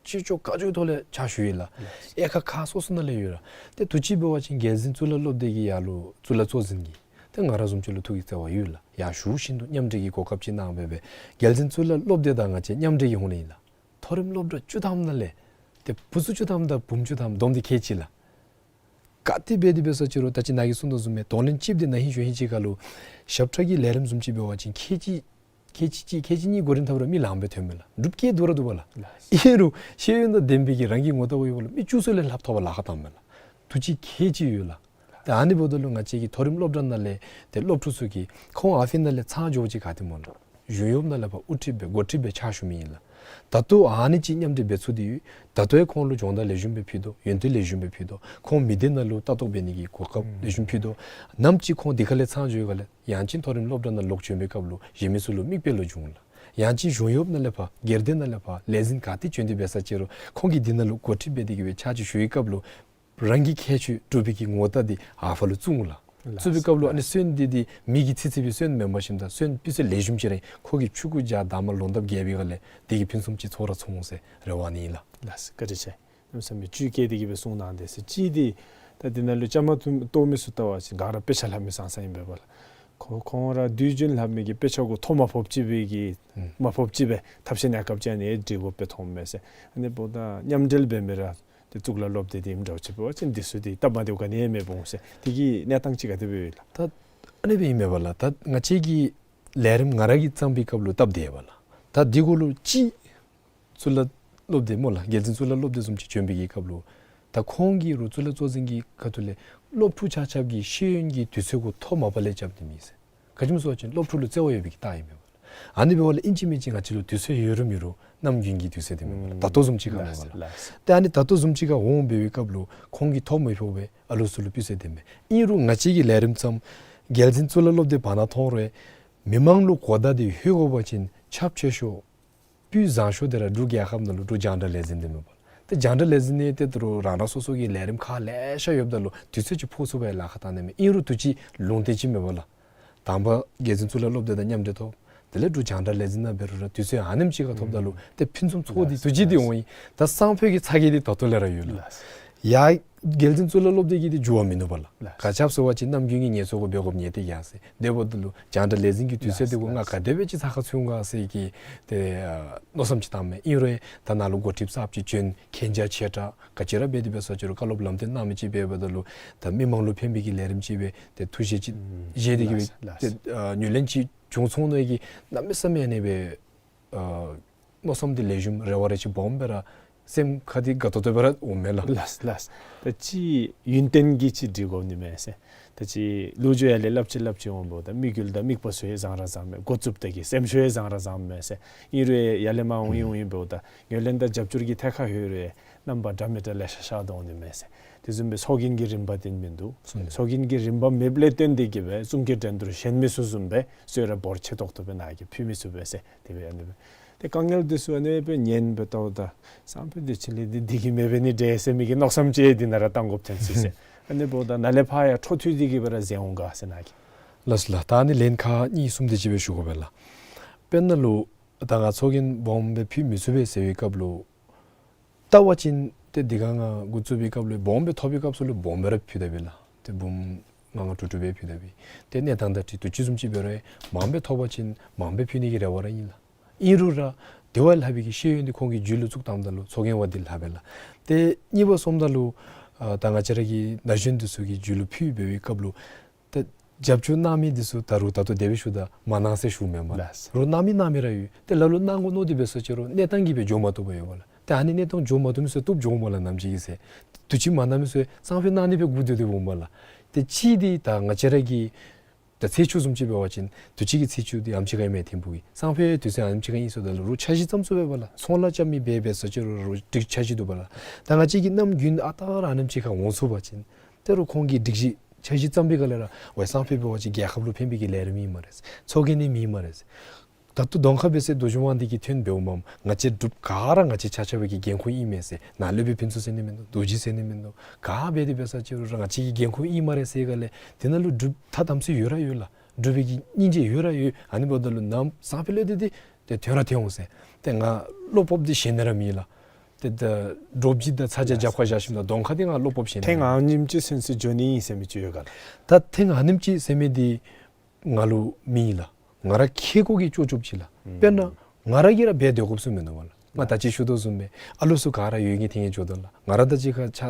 ཅི་ལྕོགས་དཀའ་ལྕོགས་ཐོག་ལས་ཕྱག་ཞུ་ཡི་ལགས། དབྱེ་ཁག་ཁག་སོ་སོ་ནང་ལས་ཡོད་ལགས། ཏེ་དུས་ཅི་འབད་བ་ཅིན་རྒྱལ་འཛིན་གཙུག་ལག་སློབ་སྡེ་གི་ཡར་ལུ་གཙུག་ལག་གཙོ་འཛིན་གྱི་ཏེ་ང་ར་བཟུམ་ཅིག་ལུ་ཐུགས་ཀྱི་བརྩེ་བ་ཡོད་ལགས། ཡར་ཞུ་བཞིན་དུ་མཉམ་འབྲེལ་གྱི་གོ་སྐབས་ཅིག་གནང་སྦེ་སྦེ་རྒྱལ་འཛིན་གཙུག་ལག་སློབ་སྡེ་དང་ང་བཅས་མཉམ་འབྲེལ་གྱི་ཧོངས་ལས་ཨིན་ལགས། མཐོ་རིམ་སློབ་གྲྭ་བཅུ་ཐམ་ནང་ལས་ཏེ་བུ་ཚུ་བཅུ་ཐམ་དང་བུམོ་བཅུ་ཐམ་བསྡོམས་ཏེ་ཁལ་གཅིག་ལགས། ག་དེ་སྦེ་དེ་སྦེ་ཟེར་ཅི་རུང་ད་ཅི་ནཱ་གིས་གསུང་དོ་བཟུམ་སྦེ་གདོང་ལེན་གཅིགཔོ་དེ་ན་ཧིང་གཞེས་ཧིང་ཅིག་ཁར་ལུ་ཞབས་ཁྲ་གི་ལས་རིམ་བཟུམ་ཅིག་འབད་བ་ཅིན་ཁལ་གཅིག་ཁལ་གཅིག་གཅིག་ཁལ་གཅིག་གཉིས་འགོ་འདྲེན་འཐབ་རུང་མི་ལངམ་སྦེ་ཐོནམ་མས་ལགས། འབྲུག་སྐད་འདུག་ར་འདུག་པ་ལགས། ལགས། ཨིན་རུང་ཤེས་ཡོན་དང་ལྡན་པའི་གི་རང་གི་ངོ་རྟགས་ཡོདཔ་ལུ་མི་བཅུ་ཚུ་ལས་ལྷག་ཐོབ་པར་ལཱ་ཁག་བཏངམ་མས་ལགས། དུས་ཅི་ཁལ་གཅིག་ཡོད་ལགས། ཏེ་ཨ་ནི་འབདཝ་ད་ལུ་ང་བཅས་ཀྱི་མཐོ་རིམ་སློབ་གྲྭ་ནང་ལས་ཏེ་སློབ་ཕྲུག་ཚུ་གིས་ཁོང་ཨ་ཕི་ནང་ལས་ཚང་འགྱོཝ་ཅིག་ག་ཏེ་སྨོ་ལགས། གཞུང་གཡོགཔ་ནང་ལས་ཕར་དབུ་ཁྲིདཔ་སྦེ་འགོ་ཁྲིདཔ་སྦེ་ཕྱག་ཞུ་མི་ཨིན་ལགས། ད་ལྟོ་ཨ་ནི་ཅིག་མཉམ་འབྲེལ་འབད་ཚུགས་ཏེ་ཡོད། ད་ལྟོ་ཡང་ཁོང་ལུ་སྦྱོང་བརྡར་ལེགས་ཤོམ་སྦེ་ཕུལ་དོ། ཡོན་ཏན་ལེགས་ཤོམ་སྦེ་ཕུལ་དོ། ཁོང་མི་སྡེ་ནང་ལུ་ལྟ་རྟོག་འབད་ནི་གི་གོ་སྐབས་ལེགས་ཤོམ་ཕུལ་དོ། ནམ་ཅིག་ཁོང་དེ་ཁ་ལས་ཚང་འགྱོ་བའི་སྒང་ལས་ཡང་ཅིན་མཐོ་རིམ་སློབ་གྲྭ་ནང་ལོག་བྱོན་པའི་སྐབས་ལུ་གཞན་མི་ཚུ་ལུ་མིག་དཔེ་ལུ་འགྱོ་འོང་ལགས། ཡང་ཅིན་གཞུང་གཡོགཔ་ནང་ལས་ཕར་སྒེར་སྡེ་ནང་ལས་ཕར་ལས་འཛིན་ག་ཏེ་བྱོན་ཏེ་འབད་ས་ཅི་རུང་ཁོང་གི་དེ་ནང་ལུ་འགོ་ཁྲིདཔ་འབད་དེ་གི་སྦེ་ཕྱག་ཅིག་ཞུ་བའི་སྐབས་ལུ་རང་གི་ཁྱད་ཆོས་གྲུབ་པའི་གི་ངོ་རྟགས་འདི་ཨ་ཕར་ལུ་བཙུགས་འོང་ལགས། ལགས། བཙུགས་པའི་སྐབས་ལུ་ཨ་ནི་སོན་འདི་འདི་མི་གིས་ཚིག་ཚིག་པའི་སོན་མེན་པར་ཞིནམ་ད་སོན་སྤུས་ཚད་ལེགས་ཤོམ་ཅིག་ར་ཨིན། ཁོ་གིས་ཕྱུ་གུ་བརྒྱ་དང་མ་ལོ་འདབ་རྒྱས་པའི་སྒང་ལས་དེ་གི་ཕུན་སུམ་ཅིག་ཚོར་ར་ཚོར་འོང་ཟེར་རེ་བ་ནི་ཨིན་ལགས། ལགས་སོ། བཀའ་དྲིན་ཆེ། གནམ་མེད་ས་མེད་བཅུད་བསྐྱེད་དེ་གི་སྦེ་གསུངས་གནང་དེས་ཟེར། ཅིག་འདི་ད་འདི་ནང་ལུ་བཅའ་མར་གཏོགས་མི་ཚུ་བལྟ་བ་ཅིན་ག་ར་དཔེ་ཆ་ལྷབ་མི་ཙང་ཙང་ཨིན་པས་པ་ལགས། ཁོ་ཁོང་ར་དུས་རྒྱུན་ལྷབ་མི་གི་དཔེ་ཆ་གུ་ཐོ་མ་ཕོགཔ་ཅིག་སྦེ་གི་ཨུམ་མ་ཕོགཔ་ཅིག་སྦེ་ཐབས་ཤེས་གནས་སྐབས་ཅིག་ཨ་ནི་འབྲི་དགོཔ་སྦེ་མཐོངམ་མས་ཟེར། ཨ་ནི་འབདཝ་ད་མཉམ་འབྲེལ་འབད་མི་ར་ཏེ་གཙུག་ལག་སློབ་སྡེ་འདི་ཨིནམ་འདྲཝ་ཅིག་འབད་བ་ཅིན་འདི་ཚུ་འདི་སྟབས་མ་བདེཝ་ག་ནི་ཡང་མེདཔ་འོང་ཟེར། དེ་གི་གནས་སྟངས་ཅིག་ག་དེ་སྦེ་ཡོད་ལགས། ད་ཨ་ནི་སྦེ་ཨིན་མས་པ་ལགས། ད་ང་བཅས་ཀྱི་ལས་རིམ་ང་ར་གིས་བརྩམས་པའི་སྐབས་ལུ་སྟབས་བདེ་བས་ལགས། ད་འདི་གུ་ལུ་ཅིག་གཙུག་ལག་སློབ་སྡེ་སྨོ་ལགས། རྒྱལ་འཛིན་གཙུག་ལག་སློབ་སྡེ་བཟུམ་ཅིག་བྱོན་པའི་གི་སྐབས་ལུ་ད་ཁོང་གིས་རུང་གཙུག་ལག་གཙོ་འཛིན་གྱི་ཁ་ཐུག་ལས་སློབ་ཕྲུག་ཆ་ཁྱབ་ཀྱི་ཤེས་ཡོན་གྱི་དུས་ཚོད་གུ་ཐོ་མ་པ་ལས་རྐྱབ་སྟེ་མེད་ཟེར། ག་ཅི་སྨོ་ཟེར་བ་ཅིན་སློབ་ཕྲུག་ལུ་བརྩེ་བ་ཡོད་པའི་གི་རྟགས་ཨིན་མས་པ་ལགས། ཨ་ནི་འབདཝ་ལས་ཨིན་ཅི་མིན་ཅི་ང་བཅས་ལུ་དུས་ཚོད་ཡོད་རུང་མེད་རུང་གནམ་དགུན་གྱི་དུས་ཚོད་འདི་མེན་པ་ལགས། ད་ལྟོ་བཟུམ་ཅིག་ཁར་མེན་པ་ལགས། ལགས་སོ། ཏེ་ཨ་ནི་ད་ལྟོ་བཟུམ་ཅིག་ཁར་འོང་འབད་བའི་སྐབས་ལུ་ཁོང་གིས་ཐོ་མི་ཕོག་པས། ཨ་ལུ་ཚུ་ལུ་སྤུས་ཚད་ལྡན་པས། ཨིན་རུང་ང་བཅས་ཀྱིས་ལས་རིམ་བརྩམས་རྒྱལ་འཛིན་གཙུག་ལག་སློབ་སྡེ་བར་ན་མཐོང་རུང་མི་མང་ལུ་གོ་བརྡ་འདི་ལྷོད་དགོ་པ་ཅིན་ཁྱབ་ཆེ་ཤོས་སྤུས་བཟང་ཤོས་དེ་ར་འབྲུག་རྒྱལ་ཁབ་ནང་ལུ་འབྲུག་རྒྱང་བསྒྲགས་ལས་འཛིན་འདི་མས་པ། ཏེ་རྒྱང་བསྒྲགས་ལས་འཛིན་ནི་ཏེ་ད་རུང་རང་རང་སོ་སོ་གི་ལས་རིམ་ཁག་ལེ་ཤ་ཡོདཔ་ད་ལུ་དུས་ཚོད་ཅིག་ཕོག་ཚུགས་པའི་ལཱ་ཁག་བཏང་ནི་མས། ཨིན་རུང་དུས་ཅི་ལུང་བསྟན་ཅིག་མེད་པ་ལགས། དང་པ་རྒྱལ་འཛིན་གཙུག་ལག་སློབ་སྡེ་དང་མཉམ་འབྲེལ་ཐོབ། དེ་ལས་འབྲུག་རྒྱང་བསྒྲགས་ལས་འཛིན་ནང་འབད་རུང་ར་དུས་ཚོད་ཨ་ནེམ་ཅིག་ཁར་ཐོབ་ད་ལུ་ཏེ་ཕུན་སུམ་ཚོགས་ཏེ་ལགས་དུས་ཅི་འདི་ལགས་འོང་ཡི། ད་སང་ཕོད་ཀྱི་ཚ་གྱང་འདི་ད་ལྟོ་ལས་ར་ཡོད་ལགས། ལགས། ཡ་རྒྱལ་འཛིན་གཙུག་ལག་སློབ་སྡེ་གི་འདི་འགྱུར་བ་མིན་ནུག་པ་ལགས། ལགས། ག་ཅི་སྦེ་ཟེར་བ་ཅིན་ནམ་རྒྱུན་གྱི་ངལ་འཚོ་གུ་འབད་དགོཔ་ཉེན་ཏེ་ཡར་སོ་ཡི། དེ་འབདཝ་ད་ལུ་རྒྱང་བསྒྲགས་ལས་འཛིན་གྱི་དུས་ཚོད་འདི་གུ་ལགས་ང་ལགས། ག་དེ་སྦེ་ཅིག་ཚ་ཁ་ཚུད་ག་ཟེར་གྱི་ཏེ་ཨ་མནོ་བསམ་ཅིག་བཏངམ་མས། ཨིན་རུང་ད་ནཱ་ལུ་འགོ་ཁྲིདཔ་གསརཔ་ཅིག་བྱོན། མཁྱེན་རྒྱ་ཆེ་དྲགས་ག་ཅི་ར་འབད་དེ་འབད་ས་ཅིག་རུང་བཀའ་སློབ་ལམ་སྟོན་གནང་མི་ཅིག་འབདཝ་ད་ལུ་ད་མི་མང་ལུ་ཕན་པའི་གི་ལས་རིམ་ཅིག་སྦེ་ཏེ་ཐུགས་བཞེད་ཅིག་ཨུམ་བཞེས་ཏེ་གི་ལགས་སོ་ལགས་སོ། ཏེ་ཨ་ཉུ་ལན་ཅིག་བྱུང་སོང་ནི་གི་གནམ་མེད་ས་མེད་ཨ་ནི་སྦེ་ཨ་མནོ་བསམ་འདི་ལེགས་ཤོམ་རེ་བ་རེ་ཅིག་སྦོམ་སྦེ་ར་སེམས་ཁར་འདི་དགའ་ཏོག་ཏོ་སྦེ་ར་འོང་མས་ལགས། ལགས་ལགས། ད་ཅི་ཡུན་བརྟན་གྱི་ཅིག་སྒྲིག་དགོ་ནི་མས་ཟེར། ད་ཅི་ལོ་རྒྱུས་ཡར་ལས་སླབ་ཅི་སླབ་ཅི་འོང་འབདཝ་ད་དམིགས་ཡུལ་དང་དམིགས་པ་ཚུ་ཡང་བཟང་ར་བཟངམ་མས། འགོ་བཙུགསཔ་ད་གི་སེམས་ཤུགས་ཡང་བཟང་ར་བཟངམ་མས་ཟེར། ཨིན་རུང་ཡར་ལས་མར་འོང་ཡི་འོང་ཡི་འབདཝ་ད་ངོས་ལེན་དང་རྒྱབ་སྐྱོར་གྱི་ཐད་ཁར་ལྷོད་རུང་རྣམ་པ་འདྲ་མི་འདྲ་ལེ་ཤ་ཤར་དོ་འོང་ནི་མས་ཟེར། དེ་བཟུམ་སྦེ་ཚོགས་རྒྱན་གྱི་རིམ་པ་འདི་མིན་འདུག། ཚོགས་རྒྱན་གྱི་རིམ་པ་མེདཔ་ལས་བརྟེན་ཏེ་གི་སྦེ་གསུང་སྐད་འགྲན་བསྡུར་གཞན་མི་ཚུ་བཟུམ་སྦེ་གསོལ་རས་འབོར་ཆེ་ཏོག་ཏོ་སྦེ་ནཱ་གིས་ཕུལ་མི་ཚུགས་པས་ཟེར། དེ་སྦེ་ཨ་ནི་སྦེ་ཏེ་དཀའ་ངལ་འདི་ཚུ་ཨ་ནི་སྦེ་ཉན་སྦེ་ལྟཝ་ད་སང་ཕོད་འདི་ཕྱི་ལས་འདི་བདེ་གི་མེད་པས་ནི་འདྲས་ཟེར་མི་གི་མནོ་བསམ་ཅིག་འདི་ནང་ར་བཏང་དགོཔ་ཐོན་ཅི་ཟེར། ཨ་ནི་འབདཝ་ད་ནཱ་ལས་ཕར་ཡང་འཕྲོ་མཐུད་དེ་གི་སྦེ་ར་མཛད་འོང་ག་ཟེར་ནཱ་གིས། ལགས་སོ་ལགས། ད་ཨ་ནི་ལན་ཁག་གཉིས་གསུམ་དེ་ཅིག་སྦེ་ཞུ་དགོ་པས་ལགས། དཔེར་ན་ལུ་ད་ང་ཚོགས་རྒྱན་སྦོམ་སྦེ་ཕུལ་མི་ཚུགས་པས་ཟེར་བའི་སྐབས་ལུ་བལྟ་བ་ཅིན་ཏེ་འདི་ག་ང་འགོ་བཙུགས་པའི་སྐབས་ལུ་སྦོམ་སྦེ་ཐོབ་པའི་སྐབས་སུ་ལུ་སྦོམ་སྦེ་ར་ཕུལ་དཔ་ཨིན་ལགས། ཏེ་འབུམ་ལྔ་ལྔ་དྲུག་དྲུག་སྦེ་ཕུལ་དཔ་ཨིན། ཏེ་གནས་སྟངས་དང་འཁྲིལ་དུས་ཅི་བཟུམ་ཅིག་འབད་རུང་མངམ་སྦེ་ཐོབ་པ་ཅིན་མངམ་སྦེ་ཕུལ་ནི་གི་རེ་བ་ར་ཨིན་ལགས། ཨིན་རུང་ར་དེ་བ་ལྷག་པའི་གི་ཤེས་ཡོན་འདི་ཁོང་གི་རྒྱུད་ལུ་བཙུགས་བཏངམ་ད་ལུ་ཚོགས་རྒྱན་བ་འདི་ལྷག་པས་ལགས། ཏེ་གཉིས་པ་སོངམ་ད་ལུ་ཨ་ད་ང་བཅས་ར་གི་ན་གཞོན་འདི་ཚུ་གི་རྒྱུད་ལུ་ཕུལ་འབད་བའི་སྐབས་ལུ་ཏེ་རྒྱབ་སྐྱོར་གནང་མི་འདི་ཚུ་ད་རུང་ད་ལྟོ་དེ་སྦེ་ཞུཝ་ད་མ་གནང་ཟེར་ཞུཝ་མེན་པ་ལགས། ལགས། རོགས་གནང་མི་གནང་མི་ར་ཡོད། ཏེ་ལ་ལུ་གནང་དགོ་མནོ་སྟེ་འབད་ས་ཅིག་རུང་གནས་སྟངས་ཀྱིས་སྦེ་འགྱོ་མ་བཏུབ་པ་ཡོད་པ་ལགས། ཏེ་ཨ་ནི་གནས་སྟངས་འགྱོ་མ་བཏུབ་མི་ཚུ་འགྱོ་འོང་པ་ལགས། ནམ་ཅིག་གི་ཚེ་དུས་ཅི་མ་གནང་མི་ཚུ་ཡང་སང་ཕོད་གནང་ནི་སྦེ་སྒུག་སྡོད་སྡོདཔ་འོང་པ་ལགས། ཏེ་ཅིག་འདི་ད་ང་བཅས་ར་གི་ད་ཚེས་བཅུ་བཟུམ་ཅིག་འབད་བ་ཅིན་དུས་ཅི་གི་ཚེས་བཅུ་འདི་ཨ་ནེམ་ཅིག་ཁར་ཨིན་མས། ཐིམ་ཕུག་གི་སང་ཕོད་དུས་ཚོད་ཨ་ནེམ་ཅིག་ཁར་ཨིན་སོ། ད་ལུ་རོགས་འཆར་གཞི་བརྩམ་ཚུགས་པས་པ་ལགས། ཚོང་ལཱ་རྐྱབ་མི་འབད་འབད་ས་ཅིག་རུང་རོགས་སྒྲིག་འཆར་གཞི་འདུག་པ་ལགས། ད་ང་བཅས་ཀྱི་གནམ་དགུན་ཨ་རྟག་ར་ཨ་ནེམ་ཅིག་ཁར་འོང་ཚུགས་པ་ཅིན་ཏེ་རོགས་ཁོང་གིས་སྒྲིག་གཞི་འཆར་གཞི་བརྩམ་པའི་སྒང་ལས་ར་ཝའི་སང་ཕོད་འབད་བ་ཅིན་རྒྱལ་ཁབ་ལུ་ཕན་པའི་གི་ལས་རིམ་ཨིན་སྨ་རེ་ཟེར། ཚོགས་རྒྱན་ནི་མེད་སྨ་རེ་ཟེར། ད་ལྟོ་གདོང་ཁར་འབད་ས་རྡོ་རྗེ་དབང་འདུས་ཀྱིས་ཐོན་འབདཝ་མས། ང་བཅས་འབྲུགཔ་ག་ར་ང་བཅས་ཆ་ཁྱབ་ཀྱི་འགན་ཁུར་ཨིན་མས་ཟེར། ནཱ་སློབ་དཔོན་ཕུན་ཚོགས་ཟེར་ནི་མིན་འདུག། རྡོ་རྗེ་ཟེར་ནི་མིན་འདུག། ག་འབད་དེ་འབད་ས་ཅིག་རུང་ར་ང་བཅས་ཀྱི་འགན་ཁུར་ཨིན་སྨ་རེ་ཟེར་སྒང་ལས་དེ་ནང་ལུ་འབྲུགཔ་ཐ་དམ་ཚིག་ཡོད་ར་ཡོད་ལགས། འབྲུག་པའི་གི་སྙིང་རྗེ་ཡོད་ར་ཡོད། ཨ་ནི་འབདཝ་ད་ལུ་ནམ་སང་ཕོད་ལས་ཏེ་ཏེ་ཏེ་ཐོན་ར་ཐོན་འོང་ཟེར། ཏེ་ང་བློ་སྤོབས་འདི་གཞན་ནང་ར་མེད་ལགས། ཏེ་ད་འདྲོག་སྦྱིན་དང་ཚ་གྱང་རྒྱབ་ཁར་བཞག་ཞིནམ་ད་གདོང་ཁར་འདི་ང་བློ་སྤོབས་གཞན་ནང་ར་མེད། ཐེངས་ཨ་ནེམ་ཅིག་ཚུན་ཚོད་འགྱོ་ནི་ཨིན་ཟེར་མི་ཅིག་ཡོད་ག་ལགས། ད་ཐེངས་ཨ་ནེམ་ཅིག་ཟེར་མི་འདི་ང་ལུ་མེད་ལགས། ང་ར་ཁེ་ཀོ་གི་ཅོག་ཅོགཔ་ཅིག་ལགས། ཨུམ། དཔེར་ན་ང་ར་གིས་ར་འབད་སྡོད་དགོཔ་ཚུ་མིན་འདུག་པ་ལགས། ང་ད་ཅི་ཞུ་དོ་བཟུམ་སྦེ་ཨ་ལུ་ཚུ་ག་ར་ཡོད་ངེས་ཏེ་ངེས་འགྱོ་དོ་ལགས། ང་ར་ད་ཅི་ཁར་ཆ་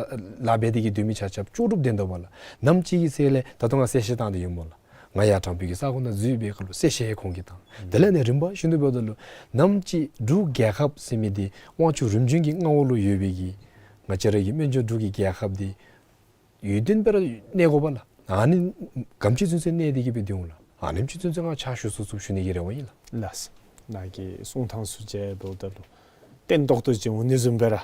ལཱ་འབད་དེ་གི་སྡོད་མི་ཆ་ཁྱབ་ཅོག་གྲུབ་སྡོད་དོ་པ་ལགས། ནམ་ཅིག་གི་ཚེ་ལས་ད་ལྟོ་ང་གསལ་བཤད་བཏང་སྟེ་ཡོད་སྨོ་ལགས། ང་ཡར་དྲང་པོའི་གི་ས་གོ་ནང་འཛུལ་བའི་སྐབས་ལུ་གསལ་བཤད་ཡང་ཁོང་གིས་བཏང་། དེ་ལས་ནི་རིམ་པ་བཞིན་དུ་འབདཝ་ད་ལུ་ནམ་ཅིག་འབྲུག་རྒྱལ་ཁབ་ཟེར་མི་འདི་དབང་ཕྱུག་རིམ་བྱོན་གྱི་མངའ་འོག་ལུ་ཡོད་པའི་གི་ང་བཅས་ར་གི་སྨན་ལྗོངས་འབྲུག་གི་རྒྱལ་ཁབ་འདི་ཡུན་བརྟན་སྦེ་ར་གནས་དགོ་པ་ལགས། ཨ་ནི་ག་དེམ་ཅིག་ཚུན་ཚོད་གནས་ཏེ་གི་སྦེ་སྡོད་འོང་ལགས། ཨ་ནེམ་ཅིག་ཚུན་ཚོད་ང་ཕྱག་ཞུ་ཚུགས་ཚུགས་ཞུ་ནི་གི་རེ་བ་ཨིན་ལགས། ལགས། ནཱ་གི་གསུང་ཐངས་ཚུ་མཇལཝ་ད་ལུ་བརྟན་ཏོག་ཏོ་ཅིག་འོང་ནི་བཟུམ་སྦེ་ར་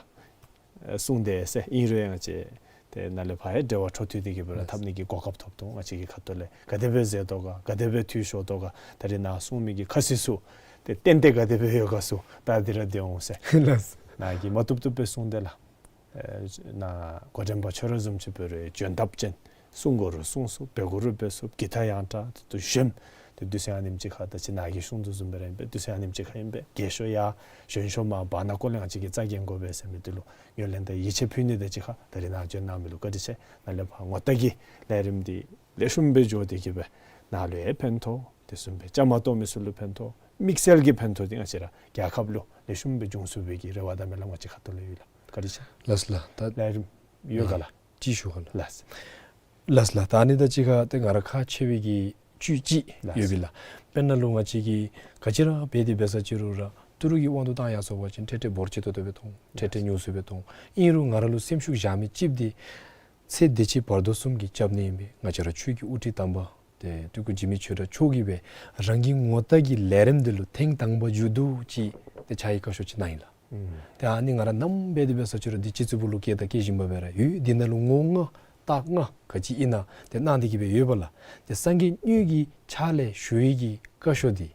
གསུངས་དེས་ཟེར། ཨིན་རུང་ཡང་ང་བཅས་ཏེ་ནཱ་ལས་ཕར་ཡང་འབྲེལ་བ་འཕྲོ་མཐུད་དེ་གི་སྦེ་ར་འཐབ་ནི་གི་གོ་སྐབས་ཐོབ་དོ། ང་བཅས་ཀྱི་ཁ་ཐུག་ལས་ག་དེ་སྦེ་མཛད་དོ་ག་ག་དེ་སྦེ་འཐུས་ཤོར་དོ་ག་ད་རིས་ནཱ་གསུངས་མི་གི་ཁ་བཟེད་ཚུ་ཏེ་ཏན་ཏན་ག་དེ་སྦེ་ཡོད་ག་ཚུ་བལྟ་སྟེ་ར་སྡོད་འོང་ཟེར། ལགས། ནཱ་གིས་མ་བཏུབ་བཏུབ་སྦེ་གསུངས་དེས་ལགས། ཨེ་ནཱ་འགོ་འདྲེན་པ་ཁྱོད་ར་བཟུམ་ཅིག་འབད་རུང་འཇོན་ཐངས་ཅན། གསུང་དགོ་རུང་གསུང་ཚུགས། འབད་དགོ་རུང་འབད་ཚུགས། གི་ཐ་ཡང་དྲག་ཏེ་དུས་གཞོན། ཏེ་དུས་ཚོད་ཨ་ནེམ་ཅིག་ཁར་ད་ཅི་ནཱ་གིས་གསུང་དོ་བཟུམ་སྦེ་ར་ཨིན་པས། དུས་ཚོད་ཨ་ནེམ་ཅིག་ཁར་ཨིན་པས། རྒས་ཤོས་ཡར་གཞོན་ཤོས་མར་བར་ན་སྐོར་ལས་ང་བཅས་ཀྱིས་རྩ་འགེངས་དགོ་པས་ཟེར་མི་འདི་ལུ་ངོས་ལེན་དང་ཡིད་ཆེས་ཕུལ་ནི་དང་གཅིག་ཁར་ད་རིས་ནཱ་འབྱོན་གནང་མི་ལུ་བཀའ་དྲིན་ཆེ། ནཱ་ལས་ཕར་ངོ་རྟགས་ཀྱི་ལས་རིམ་འདི་ལེགས་ཤོམ་སྦེ་འགྱོ་སྟེ་གི་སྦེ་ནཱ་ལུ་ཡང་ཕན་ཐོགས། དེ་བཟུམ་སྦེ་བཅའ་མར་གཏོགས་མི་ཚུ་ལུ་ཕན་ཐོགས། དམིགས་བསལ་གྱི་ཕན་ཐོགས་འདི་ང་བཅས་ར་རྒྱལ་ཁབ་ལུ་ལེགས་ཤོམ་སྦེ་འབྱུང་ཚུགས་པའི་གི་རེ་བ་དང་སྨོན་ལམ་ང་བཅས་ཁ་ཐུག་ལས་ཡོད་ལགས། བཀའ་དྲིན་ཆེ། ལགས་སོ་ལགས། ད་ལས་རིམ་ཡོད་ག་ལགས། ཅིག་ཞུ་ག་ལགས། ལགས། ལགས་སོ་ལགས། ད་ཨ་ནི་དང་གཅིག་ཁར་ཏེ་ང་ར་ཁག་ཆེ་བའི་གི་བཅུད་ཅིག་ཡོད་པས་ལགས། དཔེར་ན་ལུ་ང་བཅས་ཀྱིས་ག་ཅི་ར་འབད་དེ་འབད་ས་ཅིག་རུང་ར་ཏི་རུ་གི་དབང་དུ་བཏང་ཡར་སོང་པ་ཅིན་འཕྲལ་འཕྲལ་འབོར་ཆེ་ཏོག་ཏོ་སྦེ་མཐོང་། འཕྲལ་འཕྲལ་ཉུང་སུ་སྦེ་མཐོང་། ཨིན་རུང་ང་ར་ལུ་སེམས་ཤུགས་བཞག་མི་གཅིག་འདི་ཚེ་འདི་ཕྱི་བར་དོ་གསུམ་གྱི་སྐྱབས་གནས་ཨིན་པས། ང་བཅས་ར་ཆོས་ཀྱི་དབུ་ཁྲིད་དམ་པ་ཏེ་སྤྲུལ་སྐུ་འཇིགས་མེད་ཆོས་གྲགས་མཆོག་གིས་སྦེ་རང་གི་ངོ་རྟགས་ཀྱི་ལས་རིམ་འདི་ལུ་ཐེངས་དང་པ་མཇུག་བསྡུ་ཅིག་ཏེ་ཕྱག་ཡིག་བཀའ་ཤོག་ཅིག་གནང་ཡི་ལགས། ཨུམ། ཏེ་ཨ་ནི་ང་ར་ནམ་འབད་དེ་འབད་ས་ཅིག་རུང་འདི་སྤྱི་གཙུག་པོ་ལུ་བསྐྱལ་དང་བསྐྱལ་བཞིན་པ་སྦེ་ར་ཡོད། འདི་ནང་ལུ་ངོ་ལྔ་རྟགས་ལྔ་ག་ཅི་ཨིན་ན་ཏེ་གནང་སྟེ་གི་སྦེ་ཡོད་པས་ལགས། ཏེ་སངས་རྒྱས་དངོས་ཀྱི་ཕྱག་ལས་ཞུ་བའི་གི་བཀའ་ཤོག་འདི་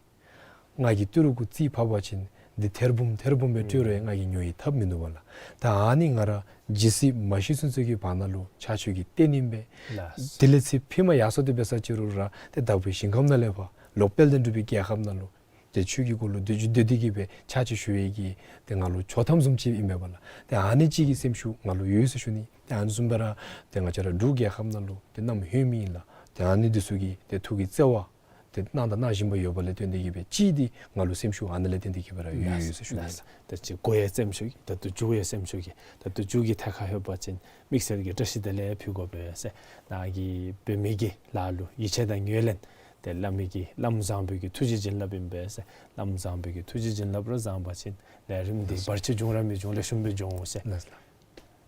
ང་གིས་ཏི་རུ་གུ་རྩིས་ཕབ་པ་ཅིན་ འདི་ཐེར་འབུམ་ཐེར་འབུམ་སྦེ་སྤྲོད་རུང་ང་གིས་ཉོ་ནི་ཐབས་མིན་འདུག་པ་ལགས། ད་ཨ་ནི་ང་ར་ཇི་སྲིད་མ་ཤི་ཚུན་ཚོད་ཀྱི་བར་ན་ལུ་ཕྱག་མཆོད་ཀྱི་རྟེན་ཨིན་པས། ལགས། དེ་ལས་ཚེ་ཕྱི་མ་ཡར་སོང་སྟེ་འབད་ས་ཅི་རུང་ར་ཏེ་བདག་པོའི་ཞིང་ཁམས་ནང་ལས་ཕར་ལོག་དཔལ་ལྡན་འབྲུག་པའི་རྒྱལ་ཁབ་ནང་ལུ་ཏེ་ཆོས་ཀྱི་སྒོ་ལུ་སྡོད་རྒྱུ་སྡོད་དེ་གི་སྦེ་ཕྱག་མཆོད་ཞུ་ནི་གི་ཏེ་ང་ལུ་ཆོག་ཐམ་བཟུམ་ཅིག་ཨིན་པས་པ་ལགས། ཏེ་ཨ་ནི་ཅིག་གི་སེམས་ཤུགས་ང་ལུ་ཡོད་ཟེར་ཞུ་ནི། ཏེ་ཨ་ནི་བཟུམ་སྦེ་ར་ཏེ་ང་བཅས་ར་འབྲུག་རྒྱལ་ཁབ་ནང་ལུ་ཏེ་གནམ་མེད་ས་མེད་ཨིན་ལགས། ཏེ་ཨ་ནི་འདི་ཚུ་གིས་ཏེ་ཐུགས་ཀྱི་བརྩེ་བ་ཏེ་གནང་དང་གནང་བཞིན་པ་ཡོདཔ་ལས་བརྟེན་ཏེ་གི་སྦེ་ཅིག་འདི་ང་ལུ་སེམས་ཤུགས་ཨ་ནི་ལས་བརྟེན་ཏེ་གི་སྦེ་ར་ཡོད་ཡོད་ཟེར་ཞུ་ནི་ལགས། ད་ཅི་གོ་ཡང་སེམས་ཤུགས་ཀྱིས་ད་ལྟོ་མཇུག་ཡང་སེམས་ཤུགས་ཀྱིས་ད་ལྟོ་མཇུག་གི་ཐད་ཁར་ལྷོད་པ་ཅིན་དམིགས་བསལ་གྱི་བཀྲ་ཤིས་བདེ་ལེགས་ཕུལ་དགོ་པས་ཟེར་ནཱ་གི་འབད་མི་གི་ལཱ་ལུ་ཡིད་ཆེས་དང་ངོས་ལེན་ཏེ་སླབ་མི་གི་བླམ་བཟང་པོའི་གི་ཐུགས་རྗེ་བྱིན་རླབས་ཨིན་པས་ཟེར། བླམ་བཟང་པོའི་གི་ཐུགས་རྗེ་བྱིན་རླབས་ར་བཟང་པ་ཅིན་ལས་རིམ་འདི་ལགས། བར་ཆད་འབྱུང་ར་མི་འབྱུང་ལེགས་ཤོམ་སྦེ་འབྱུང་འོང་ཟེར། ལགས་ལགས།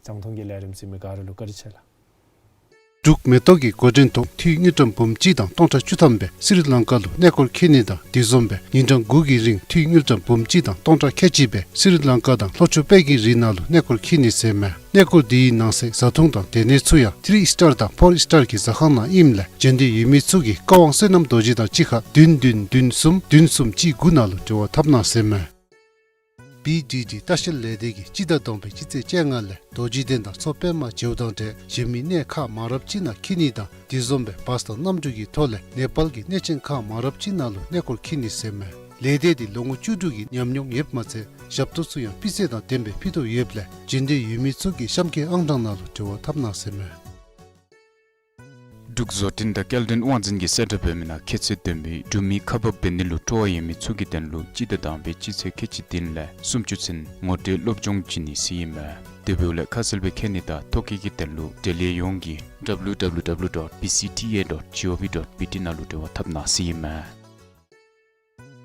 ལྕང་ཐུང་གི་ལས་རིམ་གཟིགས་མི་ག་ར་ལུ་བཀའ་དྲིན་ཆེ་ལགས། འབྲུག་མེ་ཏོག་གི་འགོ་འདྲེན་ཐོག་འཐུས་དངུལ་ཀྲམ་འབུམ་གཅིག་དང་སྟོང་ཕྲག་བཅུ་ཐམ་སྦེ་སི་རི་ལང་ཀ་ལུ་གནས་སྐོར་འཁྱིད་ནི་དང་དེ་བཟུམ་སྦེ་ཉིན་གྲངས་དགུ་གི་རིང་འཐུས་དངུལ་ཀྲམ་འབུམ་གཅིག་དང་སྟོང་ཕྲག་ཁལ་གཅིག་སྦེ་སི་རི་ལང་ཀ་དང་ལྷོ་ཕྱོགས་དཔལ་གྱི་རི་ནང་ལུ་གནས་སྐོར་འཁྱིད་ནི་ཟེར་མས། གནས་སྐོར་འདི་གི་ནང་གསེས་བཟའ་འཐུང་དང་སྡོད་གནས་ཚུ་ཡང་ཐི་རི་ཨིས་ཊར་དང་ཕོར་ཨིས་ཊར་གྱི་ཟ་ཁང་ནང་ཨིནམ་ལས་འབྱོན་འདོད་ཡོད་མི་ཚུ་གིས་བཀའ་དབང་བསོད་ནམས་རྡོ་རྗེ་དང་གཅིག་ཁར་བདུན་བདུན་བདུན་གསུམ་བདུན་གསུམ་གཅིག་དགུ་ནང་ལུ་འབྲེལ་བ་འཐབ་གནང་ཟེར་མས། བི་ཌི་ཌི་ལྟ་བཤལ་ལས་སྡེ་གིས་སྤྱི་ཟླ་དང་པའི་སྤྱི་ཚེས་བཅོ་ལྔ་ལས་རྡོ་རྗེ་གདན་དང་མཚོ་པདྨ་བྱེའུ་དང་འབྲེལ་གཞན་མི་གནས་ཁག་མང་རབས་ཅིག་ནང་འཁྱིད་ནི་དང་དེ་བཟུམ་སྦེ་བཱས་དང་གནམ་གྲུ་གི་ཐོག་ལས་ནེ་པཱལ་གྱི་གནས་ཆེན་ཁག་མང་རབས་ཅིག་ནང་ལུ་གནས་སྐོར་འཁྱིད་ནི་ཟེར་མས། ལས་སྡེ་འདི་ལོ་ངོ་བཅུ་དྲུག་གི་ཉམས་མྱོང་ཡོདཔ་མ་ཚད་ཞབས་ཏོག་ཚུ་ཡང་སྤུས་ཚད་དང་ལྡནམ་སྦེ་ཕུལ་དོ་ཡོདཔ་ལས་འབྱོན་འདོད་ཡོད་མི་ཚུ་གིས་གཤམ་འཁོད་ཨང་གྲངས་ནང་ལུ་འབྲེལ་བ་འཐབ་གནང་ཟེར་མས། འབྲུག་བཟོ་སྐྲུན་དང་སྐྱེལ་འདྲེན་དབང་འཛིན་གྱིས་གསལ་བསྒྲགས་འབད་མི་ནང་ཁྱད་ཚད་ལྡན་པའི་འབྲུག་མི་ཁག་འབག་འབད་ནི་ལུ་སྤྲོ་བ་ཡོད་མི་ཚུ་གི་དོན་ལུ་སྤྱི་ཟླ་དང་པའི་སྤྱི་ཚེས་ཁལ་གཅིག་བདུན་ལས་སུམ་ཅུ་ཚུན་ངོ་སྤྲོད་སློབ་སྦྱོང་བྱིན་ནི་ཟེར་ཨིན་མས། དེ་འབདཝ་ལས་ཁ་གསལ་སྦེ་མཁྱེན་ནི་དང་ཐོ་བཀོད་ཀྱི་དོན་ལུ་འབྲེལ་ཡོད་ཡོངས་ཀྱིས་W W W dot B C T A dot G O V dot B T ནང་ལུ་འབྲེལ་བ་འཐབ་གནང་ཟེར་ཨིན་མས།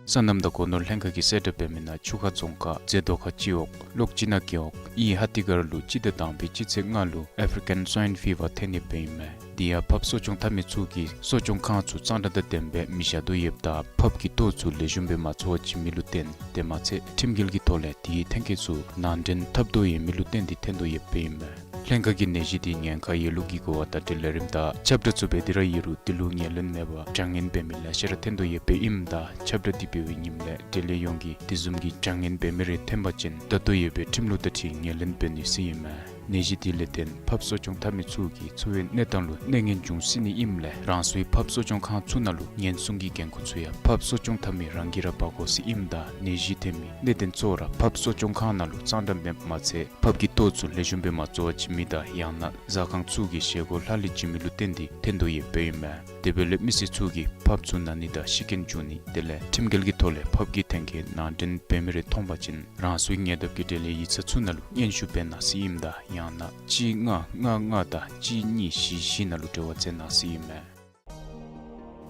སོ་ནམ་དང་སྒོ་ནོར་ལྷན་ཁག་གིས་གསལ་བསྒྲགས་འབད་མི་ནང་ཆུ་ཁ་རྫོང་ཁག་རྫེ་རྡོ་ཁ་སྤྱི་འོག་ལོག་སྤྱི་ནག་རྒེད་འོག་ཨི་ཧ་ཏི་གར་ལུ་སྤྱི་ཟླ་དང་པའི་སྤྱི་ཚེས་ལྔ་ལུ་ཨེ་ཕི་རི་ཀཱན་སྭའིན་ཕི་བར་ཐོན་ནི་སྦེ་ཨིན་མས། དེ་ཡང་ཕགཔ་གསོ་སྐྱོང་འཐབ་མི་ཚུ་གིས་གསོ་སྐྱོང་ཁང་ཚུ་གཙང་སྦྲ་དང་ལྡནམ་སྦེ་མི་བཞག་དོ་ཡོདཔ་ད་ཕགཔ་གི་ལྟོ་ཚུ་ལེགས་ཤོམ་སྦེ་མ་འཚོ་བར་བྱིན་མི་ལུ་བརྟེན་དེ་མ་ཚད་ཁྲིམས་འགལ་གྱི་ཐོག་ལས་དེའི་ཐོན་སྐྱེད་ཚུ་ནང་འདྲེན་འཐབ་དོ་ཡོད་མི་ལུ་བརྟེན་ཏེ་ཐོན་དོ་ཡོདཔ་སྦེ་ཨིན་མས། ལྷན་ཁག་གིས་ནད་གཞི་དེ་ཉེན་ཁ་ཡོད་ལུགས་ཀྱི་གོ་བ་དང་འབྲེལ་ལས་རིམ་དང་ཁྱབ་བསྒྲགས་ཚུ་འབད་དེ་ར་ཡོད་རུང་དེ་ལུ་ངོས་ལེན་མེད་པར་དྲག་གནོན་འབད་མི་ལེ་ཤ་ར་ཐོན་དོ་ཡོདཔ་སྦེ་ཨིནམ་ད་ཁྱབ་བསྒྲགས་དེ་འབད་བའི་ཉིནམ་ལས་འབྲེལ་ཡོད་ཡོངས་ཀྱིས་དེ་བཟུམ་གྱི་དྲག་གནོན་འབད་མི་རེ་ཐོན་པ་ཅིན་ད་ལྟོ་ཡོད་པའི་ཁྲིམས་ལུགས་དང་འཁྲིལ་ངོས་ལེན་འབད་ནི་ཟེར་ཨིན་མས། ནད་གཞི་དེ་ལས་བརྟེན་ཕགཔ་གསོ་སྐྱོང་འཐབ་མི་ཚུ་གི་འཚོ་བའི་གནས་སྟངས་ལུ་གནོད་ངན་འབྱུང་སྲིད་ནི་ཨིནམ་ལས་རང་སོའི་ཕགཔ་གསོ་སྐྱོང་ཁང་ཚུ་ནང་ལུ་ཉེན་སྲུང་གི་འགན་ཁུར་ཚུ་ཡང་ཕགཔ་གསོ་སྐྱོང་འཐབ་མི་རང་གིས་ར་འབག་དགོ་ཟེར་ཨིནམ་ད་ནད་གཞི་ཐོན་མི་གནད་དོན་གཙོ་བོ་ར་ཕགཔ་གསོ་སྐྱོང་ཁང་ནང་ལུ་གཙང་སྦྲ་མེདཔ་མ་ཚད་ཕགཔ་གི་ལྟོ་ཚུ་ལེགས་ཤོམ་སྦེ་མ་འཚོ་བར་བྱིན་མི་དང་ཡང་ན་ཟ་ཁང་ཚུ་གི་བཞེས་སྒོ་ལྷག་ལུས་བྱིན་མི་ལུ་བརྟེན་ཏེ་ཐོན་དོ་ཡོདཔ་སྦེ་ཨིན་མས། དེ་འབདཝ་ལས་མི་སེར་ཚུ་གིས་ཕགཔ་ཚུ་ན་ནི་དང་ཤི་རྐྱེན་འབྱུང་ནི་དེ་ལས་ཁྲིམས་འགལ་གྱི་ཐོག་ལས་ཕགཔ་གི་ཐོན་སྐྱེད་ནང་འདྲེན་འབད་མི་རེ་མཐོང་པ་ཅིན་རང་སོའི་ཉེ་འདབས་ཀྱི་འབྲེལ་ཡོད་ཡིག་ཚང་ཚུ་ནང་ལུ་སྙན་ཞུ་འབད་གནང་ཟེར་ཨིནམ་ད་ཡང་ན་གཅིག་ལྔ་ལྔ་ལྔ་དང་གཅིག་གཉིས་བཞི་བཞི་ནང་ལུ་འབྲེལ་བ་མཛད་གནང་ཟེར་ཨིན་མས།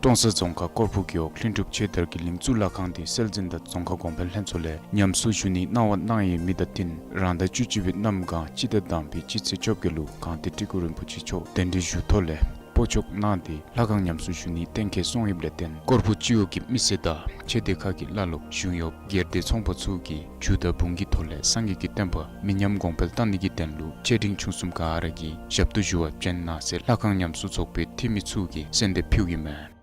ཀྲོང་གསར་རྫོང་ཁག་སྐོར་བུ་རྒེད་འོག་ལྷུན་གྲུབ་ཆོས་དར་གྱི་གླིང་གཙུག་ལག་ཁང་དེ་སྲོལ་འཛིན་དང་རྫོང་ཁ་གོང་འཕེལ་ལྷན་ཚོགས་ལས་ཉམས་གསོ་ཞུ་ནིའི་གནང་བ་གནང་ཡོད་མི་དང་བསྟུན་རང་ཟླ་བཅུ་གཅིག་པའི་གནམ་གང་སྤྱི་ཟླ་དང་པའི་སྤྱི་ཚེས་བཅོ་བརྒྱད་ལུ་གངས་ཏི་ཀྲི་གུ་རིན་པོ་ཆེ་མཆོག་གདན་འདྲེན་ཞུ་ཐོག་ལས་སྤོ་འཇོག་གནང་སྟེ་ལྷ་ཁང་ཉམས་གསོ་ཞུ་ནི་གཏན་འཁེལ་སོང་ཡོདཔ་ལས་བརྟེན་སྐོར་བུ་སྤྱི་འོག་གི་མི་སེར་དང་ཆོས་སྡེ་ཁག་གི་བླ་སློབ་གཞུང་གཡོགཔ་སྒེར་སྡེ་ཚོང་པ་ཚུ་གིས་ཇུས་དང་འབུངས་ཀྱི་ཐོག་ལས་སངས་རྒྱས་ཀྱི་བསྟན་པ་མི་ཉམས་གོང་འཕེལ་གཏང་ནི་གི་དོན་ལུ་ཆེ་འབྲིང་ཆུང་གསུམ་ག་ར་གིས་ཞབས་ཏོག་ཞུ་བར་བྱོན་གནང་ཟེར་ལྷ་ཁང་ཉམས་གསོ་ཚོགས་པའི་འཐུས་མི་ཚུ་གིས་གསོལ་འདེབས་ཕུལཝ་ཨིན་མས།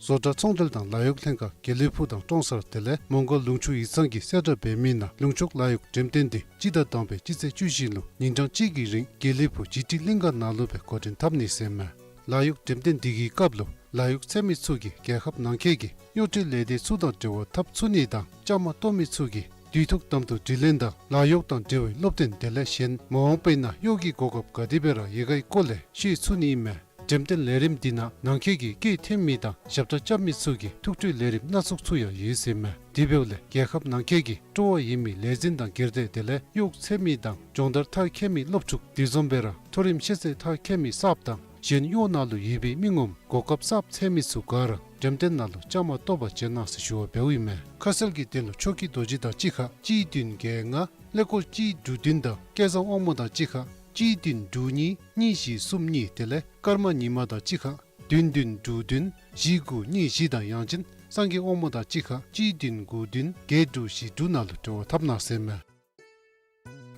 བཟོ་གྲྭ་ཚོང་འབྲེལ་དང་ལཱ་གཡོག་ལྷན་ཁག་དགེ་ལེགས་ཕུག་དང་ཀྲོང་གསར་དེ་ལས་མོང་སྒར་ལུང་ཕྱོགས་ཡིག་ཚང་གིས་གསལ་བསྒྲགས་འབད་མི་ནང་ལུང་ཕྱོགས་ལཱ་གཡོག་འགྲེམས་སྟོན་འདི་སྤྱི་ཟླ་དང་པའི་སྤྱི་ཚེས་བཅུ་བཞི་ལུ་ཉིན་གྲངས་གཅིག་གི་རིང་དགེ་ལེགས་ཕུག་ཇི་ཊི་གླིང་ག་ནང་ལུ་སྦེ་འགོ་འདྲེན་འཐབ་ནི་ཟེར་མས། ལཱ་གཡོག་འགྲེམས་སྟོན་འདི་གི་སྐབས་ལུ་ལཱ་གཡོག་འཚོལ་མི་ཚུ་གིས་རྒྱལ་ཁབ་ནང་འཁོད་ཀྱི་གཡོག་འབྲེལ་ལས་སྡེ་ཚུ་དང་འབྲེལ་བ་འཐབ་ཚུགས་ནི་དང་བཅའ་མར་གཏོགས་མི་ཚུ་གིས་དུས་ཐོག་དམ་དུ་དྲི་ལན་དང་ལཱ་གཡོག་དང་འབྲེལ་བའི་སློབ་སྟོན་དེ་ལས་གཞན་མ་འོངས་པའི་ནང་གཡོག་གི་གོ་སྐབས་ག་དེ་སྦེ་ར་ཡོད་གའི་སྐོར་ལས་ཤེས་ཚུགས་ནི་ཨིན་མས། འགྲེམས་སྟོན་ལས་རིམ་འདི་ནང་ནང་འཁོད་ཀྱི་སྐད་འཐེན་མི་དང་ཞབས་ཁྲ་རྐྱབ་མི་ཚུ་གི་ཐུགས་སྤྲོའི་ལས་རིམ་སྣ་ཚོགས་ཚུ་ཡང་ཡོད་ཟེར་མས། དེ་འབདཝ་ལས་རྒྱལ་ཁབ་ནང་འཁོད་ཀྱི་སྤྲོ་བ་ཡོད་མི་ལས་འཛིན་དང་སྒེར་སྡེ་དེ་ལས་གཡོག་འཚོལ་མི་དང་སྦྱོང་བརྡར་མཐར་འཁྱོལ་མི་སློབ་ཕྲུག་དེ་བཟུམ་སྦེ་ར་མཐོ་རིམ་ཤེས་ཚད་མཐར་འཁྱོལ་མི་གསརཔ་དང་གཞན་གཡོག་ནང་ལུ་ཡོད་པའི་མི་ངོམ་གོ་སྐབས་གསརཔ་འཚོལ་མི་ཚུ་ག་ར་འགྲེམས་སྟོན་ནང་ལུ་བཅའ་མར་གཏོགས་པར་བྱོན་གནང་ཟེར་ཞུ་བ་འབདཝ་ཨིན་མས། ཁ་གསལ་གྱི་དོན་ལུ་ཆོས་སྐྱིད་རྡོ་རྗེ་དང་གཅིག་ཁར་གཅིག་བདུན་བརྒྱད་ལྔ། ཀླད་ཀོར་གཅིག་དྲུག་བདུན་དང་སྐལ་བཟང་དབང་མོ་དང་གཅིག་ཁར་གཅིག་བདུན་དྲུག་གཉིས་གཉིས་བཞི་གསུམ་གཉིས་དེ་ལས་ཀརྨ་ཉི་མ་དང་གཅིག་ཁར་བདུན་བདུན་དྲུག་བདུན་བཞི་དགུ་གཉིས་བཞི་དང་ཡང་ཅིན་སངས་རྒྱས་དབང་མོ་དང་གཅིག་ཁར་གཅིག་བདུན་དགུ་བདུན་བརྒྱད་དྲུག་བཞི་དྲུག་ནང་ལུ་འབྲེལ་བ་འཐབ་གནང་ཟེར་མས།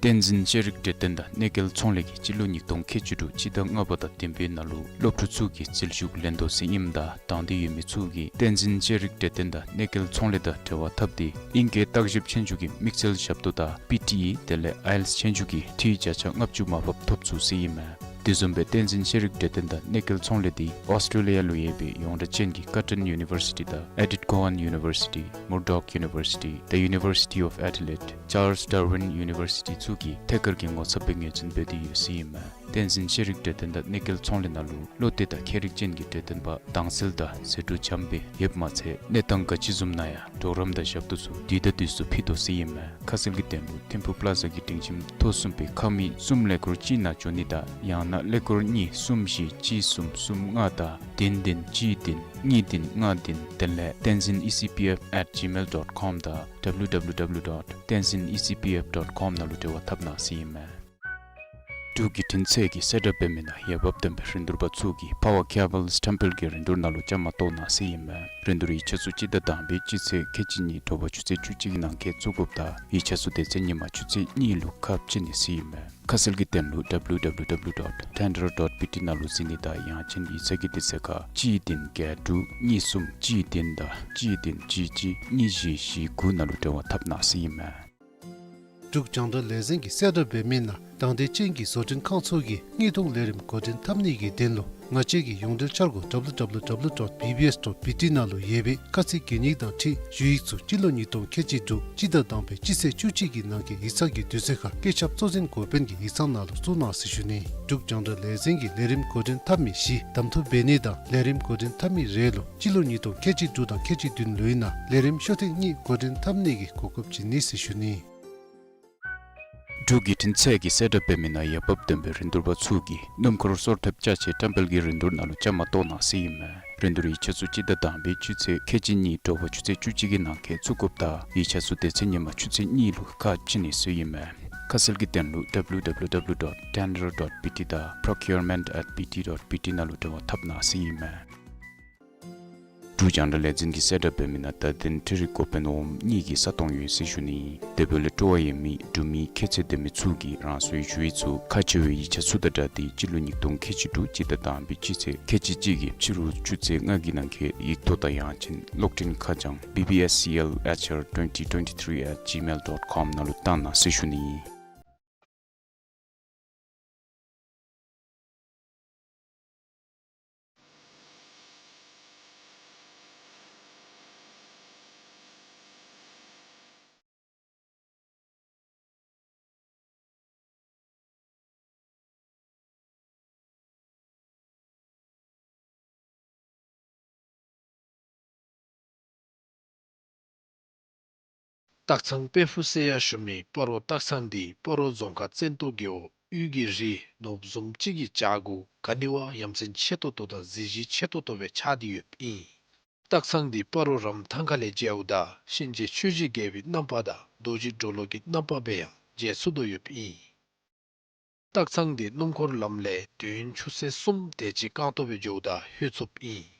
བསྟན་འཛིན་ཤེས་རིག་འབྲེལ་ལྡན་དང་གནས་སྐལ་ཚོང་ལས་ཀྱིས་སྤྱི་ལོ་ཉིས་སྟོང་ཁལ་གཅིག་དྲུག་སྤྱི་ཟླ་ལྔ་པ་དང་བདུན་པའི་ནང་ལུ་སློབ་ཕྲུག་ཚུ་གི་འཛུལ་ཞུགས་ལེན་དོ་ཟེར་ཨིནམ་ད་དང་འདོད་ཡོད་མི་ཚུ་གིས་བསྟན་འཛིན་ཤེས་རིག་འབྲེལ་ལྡན་དང་གནས་སྐལ་ཚོང་ལས་དང་འབྲེལ་བ་འཐབ་སྟེ་ཨིང་སྐད་བརྟག་ཞིབ་ཆོས་རྒྱུགས་ཀྱི་དམིགས་བསལ་ཞབས་ཏོག་དང་པི་ཊི་ཨི་དེ་ལས་ཨའི་ཨེལ་ཊི་ཨེསི་ཆོས་རྒྱུགས་ཀྱི་འཐུས་བརྒྱ་ཆ་ལྔ་བཅུ་མར་ཕབ་ཐོབ་ཚུགས་ཟེར་ཨིན་མས། དེ་བཟུམ་སྦེ་བསྟན་འཛིན་ཤེས་རིག་འབྲེལ་ལྡན་དང་གནས་སྐལ་ཚོང་ལས་འདི་ཨོསི་ཊེ་ལི་ཡ་ལུ་ཡོད་པའི་ཡོངས་གྲགས་ཅན་གྱི་ཀར་ཊོན་ཡུ་ནི་ཝར་སི་ཊི་དང་ཨེ་ཌིཐ་ཀོ་ཝཱན་ཡུ་ནི་ཝར་སི་ཊི། Murdoch University, the University of Adelaide, Charles Darwin University ཚུ་གིས་ཐད་ཀར་གྱི་ངོ་ཚབ་སྦེ་ངོས་འཛིན་འབད་དེ་ཡོད་ཟེར་ཨིན་མས། བསྟན་འཛིན་ཤེས་རིག་འབྲེལ་ལྡན་དང་གནས་སྐལ་ཚོང་ལས་ནང་ལུ་བློ་གཏད་དང་མཁས་རིག་ཅན་གྱི་འབྲེལ་ལྡན་པ་དྭངས་གསལ་དང་ཟད་འགྲོ་འཇམ་སྦེ་ཡོདཔ་མ་ཚད་གནས་སྟངས་ག་ཅི་བཟུམ་ན་ཡང་གྲོགས་རམ་དང་ཞབས་ཏོག་ཚུ་དུས་དང་དུས་སུ་ཕུལ་དོ་ཟེར་ཨིན་མས། ཁ་གསལ་གྱི་དོན་ལུ་ཐིམ་ཕུག་པ་ལ་ཛ་གི་སྒྲིང་ཁྱིམ་ཐོག་གསུམ་པའི་ཁང་མིག་གསུམ་ཀླད་ཀོར་གཅིག་ནང་འབྱོན་ནི་དང་ཡང་ན་ཀླད་ཀོར་གཉིས་གསུམ་བཞི་གཅིག་གསུམ་གསུམ་ལྔ་དང་བདུན་བདུན་གཅིག་བདུན་གཉིས་བདུན་ལྔ་བདུན་དེ་ལས་tenzin E C P F at gmail dot com དང་W W W dot tenzin E C P F dot com ནང་ལུ་འབྲེལ་བ་འཐབ་གནང་ཟེར་ཨིན་མས། འབྲུག་བརྒྱུད་འཕྲིན་ཚད་ཀྱིས་གསལ་བསྒྲགས་འབད་མི་ནང་འོས་འབབ་ལྡན་པའི་རིན་བསྡུར་པ་ཚུ་གིས་པ་ཝར་ཀེ་བཱལ་ཊེམ་པལ་གྱི་རིན་བསྡུར་ནང་ལུ་བཅའ་མར་གཏོགས་གནང་ཟེར་ཨིན་མས། རིན་བསྡུར་ཡིག་ཆ་ཚུ་སྤྱི་ཟླ་དང་པའི་སྤྱི་ཚེས་ཁལ་གཅིག་གཉིས་དྲོ་པ་ཆུ་ཚོད་བཅུ་གཅིག་གི་ནང་འཁོད་བཙུགས་དགོཔ་དང་ཡིག་ཆ་ཚུ་སྡེ་ཚན་ཉིན་མ་ཆུ་ཚོད་གཉིས་ལུ་ཁ་ཕྱེ་ནི་ཟེར་ཨིན་མས། ཁ་གསལ་གྱི་དོན་ལུ་W W W dot tender dot B T ནང་ལུ་གཟིགས་ནི་དང་ཡང་ཅིན་ཡིག་ཚང་གི་དུས་ཚོད་ཁར་གཅིག་བདུན་བརྒྱད་དྲུག་གཉིས་གསུམ་གཅིག་བདུན་དང་གཅིག་བདུན་གཅིག་གཅིག་གཉིས་བཞི་བཞི་དགུ་ནང་ལུ་འབྲེལ་བ་འཐབ་གནང་ཟེར་ཨིན་མས། འབྲུག་རྒྱང་བསྒྲགས་ལས་འཛིན་གྱིས་གསལ་བསྒྲགས་འབད་མི་ནང་དང་འདོད་ཅན་གྱི་བཟོ་སྐྲུན་ཁང་ཚུ་གིས་དངུལ་གཏོང་ལས་རིམ་འགོ་འདྲེན་འཐབ་ནི་གི་དོན་ལུ་ང་བཅས་ཀྱི་ཡོངས་འབྲེལ་འཆར་སྒོ་W W W dot B B S dot B T ནང་ལུ་ཡོད་པའི་དཀའ་ཚེགས་གེགས་རྙིགས་དང་འཁྲིལ་ཞུ་ཡིག་ཚུ་སྤྱི་ལོ་ཉིས་སྟོང་ཁལ་གཅིག་དྲུག་སྤྱི་ཟླ་དང་པའི་སྤྱི་ཚེས་བཅུ་གཅིག་གི་ནང་འཁོད་ཡིག་ཚང་གི་དུས་ཚོད་ཁར་བཀོད་ཁྱབ་གཙོ་འཛིན་འགོ་དཔོན་གྱི་ཡིག་ཚང་ནང་ལུ་བཙུགས་གནང་ཟེར་ཞུ་ནི། འབྲུག་རྒྱང་བསྒྲགས་ལས་འཛིན་གྱི་ལས་རིམ་འགོ་འདྲེན་འཐབ་མི་བཞི་གདམ་འཐུ་འབད་ནི་དང་ལས་རིམ་འགོ་འདྲེན་འཐབ་མི་རེ་ལུ་སྤྱི་ལོ་ཉིས་སྟོང་ཁལ་གཅིག་དྲུག་དང་ཁལ་གཅིག་བདུན་ལོའི་ནང་ལས་རིམ་ཤོག་ཐེངས་གཉིས་འགོ་འདྲེན་འཐབ་ནི་གི་གོ་སྐབས་བྱིན་ནི་ཟེར་ཞུ་ནི། འབྲུག་བརྒྱུད་འཕྲིན་ཚད་ཀྱིས་གསལ་བསྒྲགས་འབད་མི་ནང་འོས་འབབ་ལྡན་པའི་རིན་བསྡུར་པ་ཚུ་གིས་སྣུམ་འཁོར་སོར་ཐེབས་ཅ་ཆས་བཀྲམ་སྤེལ་གྱི་རིན་བསྡུར་ནང་ལུ་བཅའ་མར་གཏོགས་གནང་ཟེར་ཨིན་མས། རིན་བསྡུར་ཡིག་ཆ་ཚུ་སྤྱི་ཟླ་དང་པའི་སྤྱི་ཚེས་ཁལ་གཅིག་གཉིས་དྲོ་པ་ཆུ་ཚོད་བཅུ་གཅིག་གི་ནང་འཁོད་བཙུགས་དགོཔ་དང་ཡིག་ཆ་ཚུ་སྡེ་ཚན་ཉིན་མ་ཆུ་ཚོད་གཉིས་ལུ་ཁ་ཕྱེ་ནི་ཟེར་ཨིན་མས། ཁ་གསལ་གྱི་དོན་ལུ་W W W dot tender dot B T དང་procurement at B T dot B T ནང་ལུ་འབྲེལ་བ་འཐབ་གནང་ཟེར་ཨིན་མས། འབྲུག་རྒྱང་བསྒྲགས་ལས་འཛིན་གྱིས་གསལ་བསྒྲགས་འབད་མི་ནང་བརྡ་དོན་འཕྲུལ་རིག་འགོ་དཔོན་འོགམ་གཉིས་ཀྱི་ས་སྟོང་ཡོད་ཟེར་ཞུ་ནི། དེ་འབདཝ་ལས་སྤྲོ་བ་ཡོད་མི་འབྲུག་མི་ཁྱད་ཚད་ལྡན་མི་ཚུ་གིས་རང་སོའི་ཞུ་ཡིག་ཚུ་ཁག་ཆེ་བའི་ཡིག་ཆ་ཚུ་དང་སྦྲགས་ཏེ་སྤྱི་ལོ་ཉིས་སྟོང་ཁལ་གཅིག་དྲུག་སྤྱི་ཟླ་དང་པའི་སྤྱི་ཚེས་ཁལ་གཅིག་གཅིག་གི་ཕྱི་རུ་ཆུ་ཚོད་ལྔ་གི་ནང་འཁོད་ཡིག་ཐོག་དང་ཡང་ཅིན་གློག་འཕྲིན་ཁ་བྱང་B B S C L H R twenty twenty-three at gmail dot com ནང་ལུ་བཏང་གནང་ཟེར་ཞུ་ནི། སྟག་ཚང་དཔལ་ཕུག་ཟེར་ཡང་ཞུ་མི་སྤ་རོ་སྟག་ཚང་འདི་སྤ་རོ་རྫོང་ཁག་བཙན་ཏོ་རྒེད་འོག་དབུས་ཀྱི་རི་ནོར་བུ་བཟུམ་ཅིག་གི་བྱག་གུ་ག་ནི་བ་ཡ་མཚན་ཆེ་ཏོག་ཏོ་དང་གཟི་བརྗིད་ཆེ་ཏོག་ཏོ་སྦེ་ཆགས་ཏེ་ཡོདཔ་ཨིན། སྟག་ཚང་འདི་སྤ་རོ་རམ་ཐང་ཁ་ལས་མཇལཝ་ད་གཤིན་རྗེ་ཆོས་ཀྱི་རྒྱལ་པོའི་རྣམ་པ་དང་རྡོ་རྗེ་གྲོ་ལོད་ཀྱི་རྣམ་པ་སྦེ་ཡང་མཇལ་ཚུགས་དོ་ཡོདཔ་ཨིན། སྟག་ཚང་འདི་སྣུམ་འཁོར་ལམ་ལས་དུས་ཡུན་ཆུ་ཚོད་གསུམ་དེ་ཅིག་རྐང་ཐང་སྦེ་འགྱོཝ་ད་ལྷོད་ཚུགསཔ་ཨིན།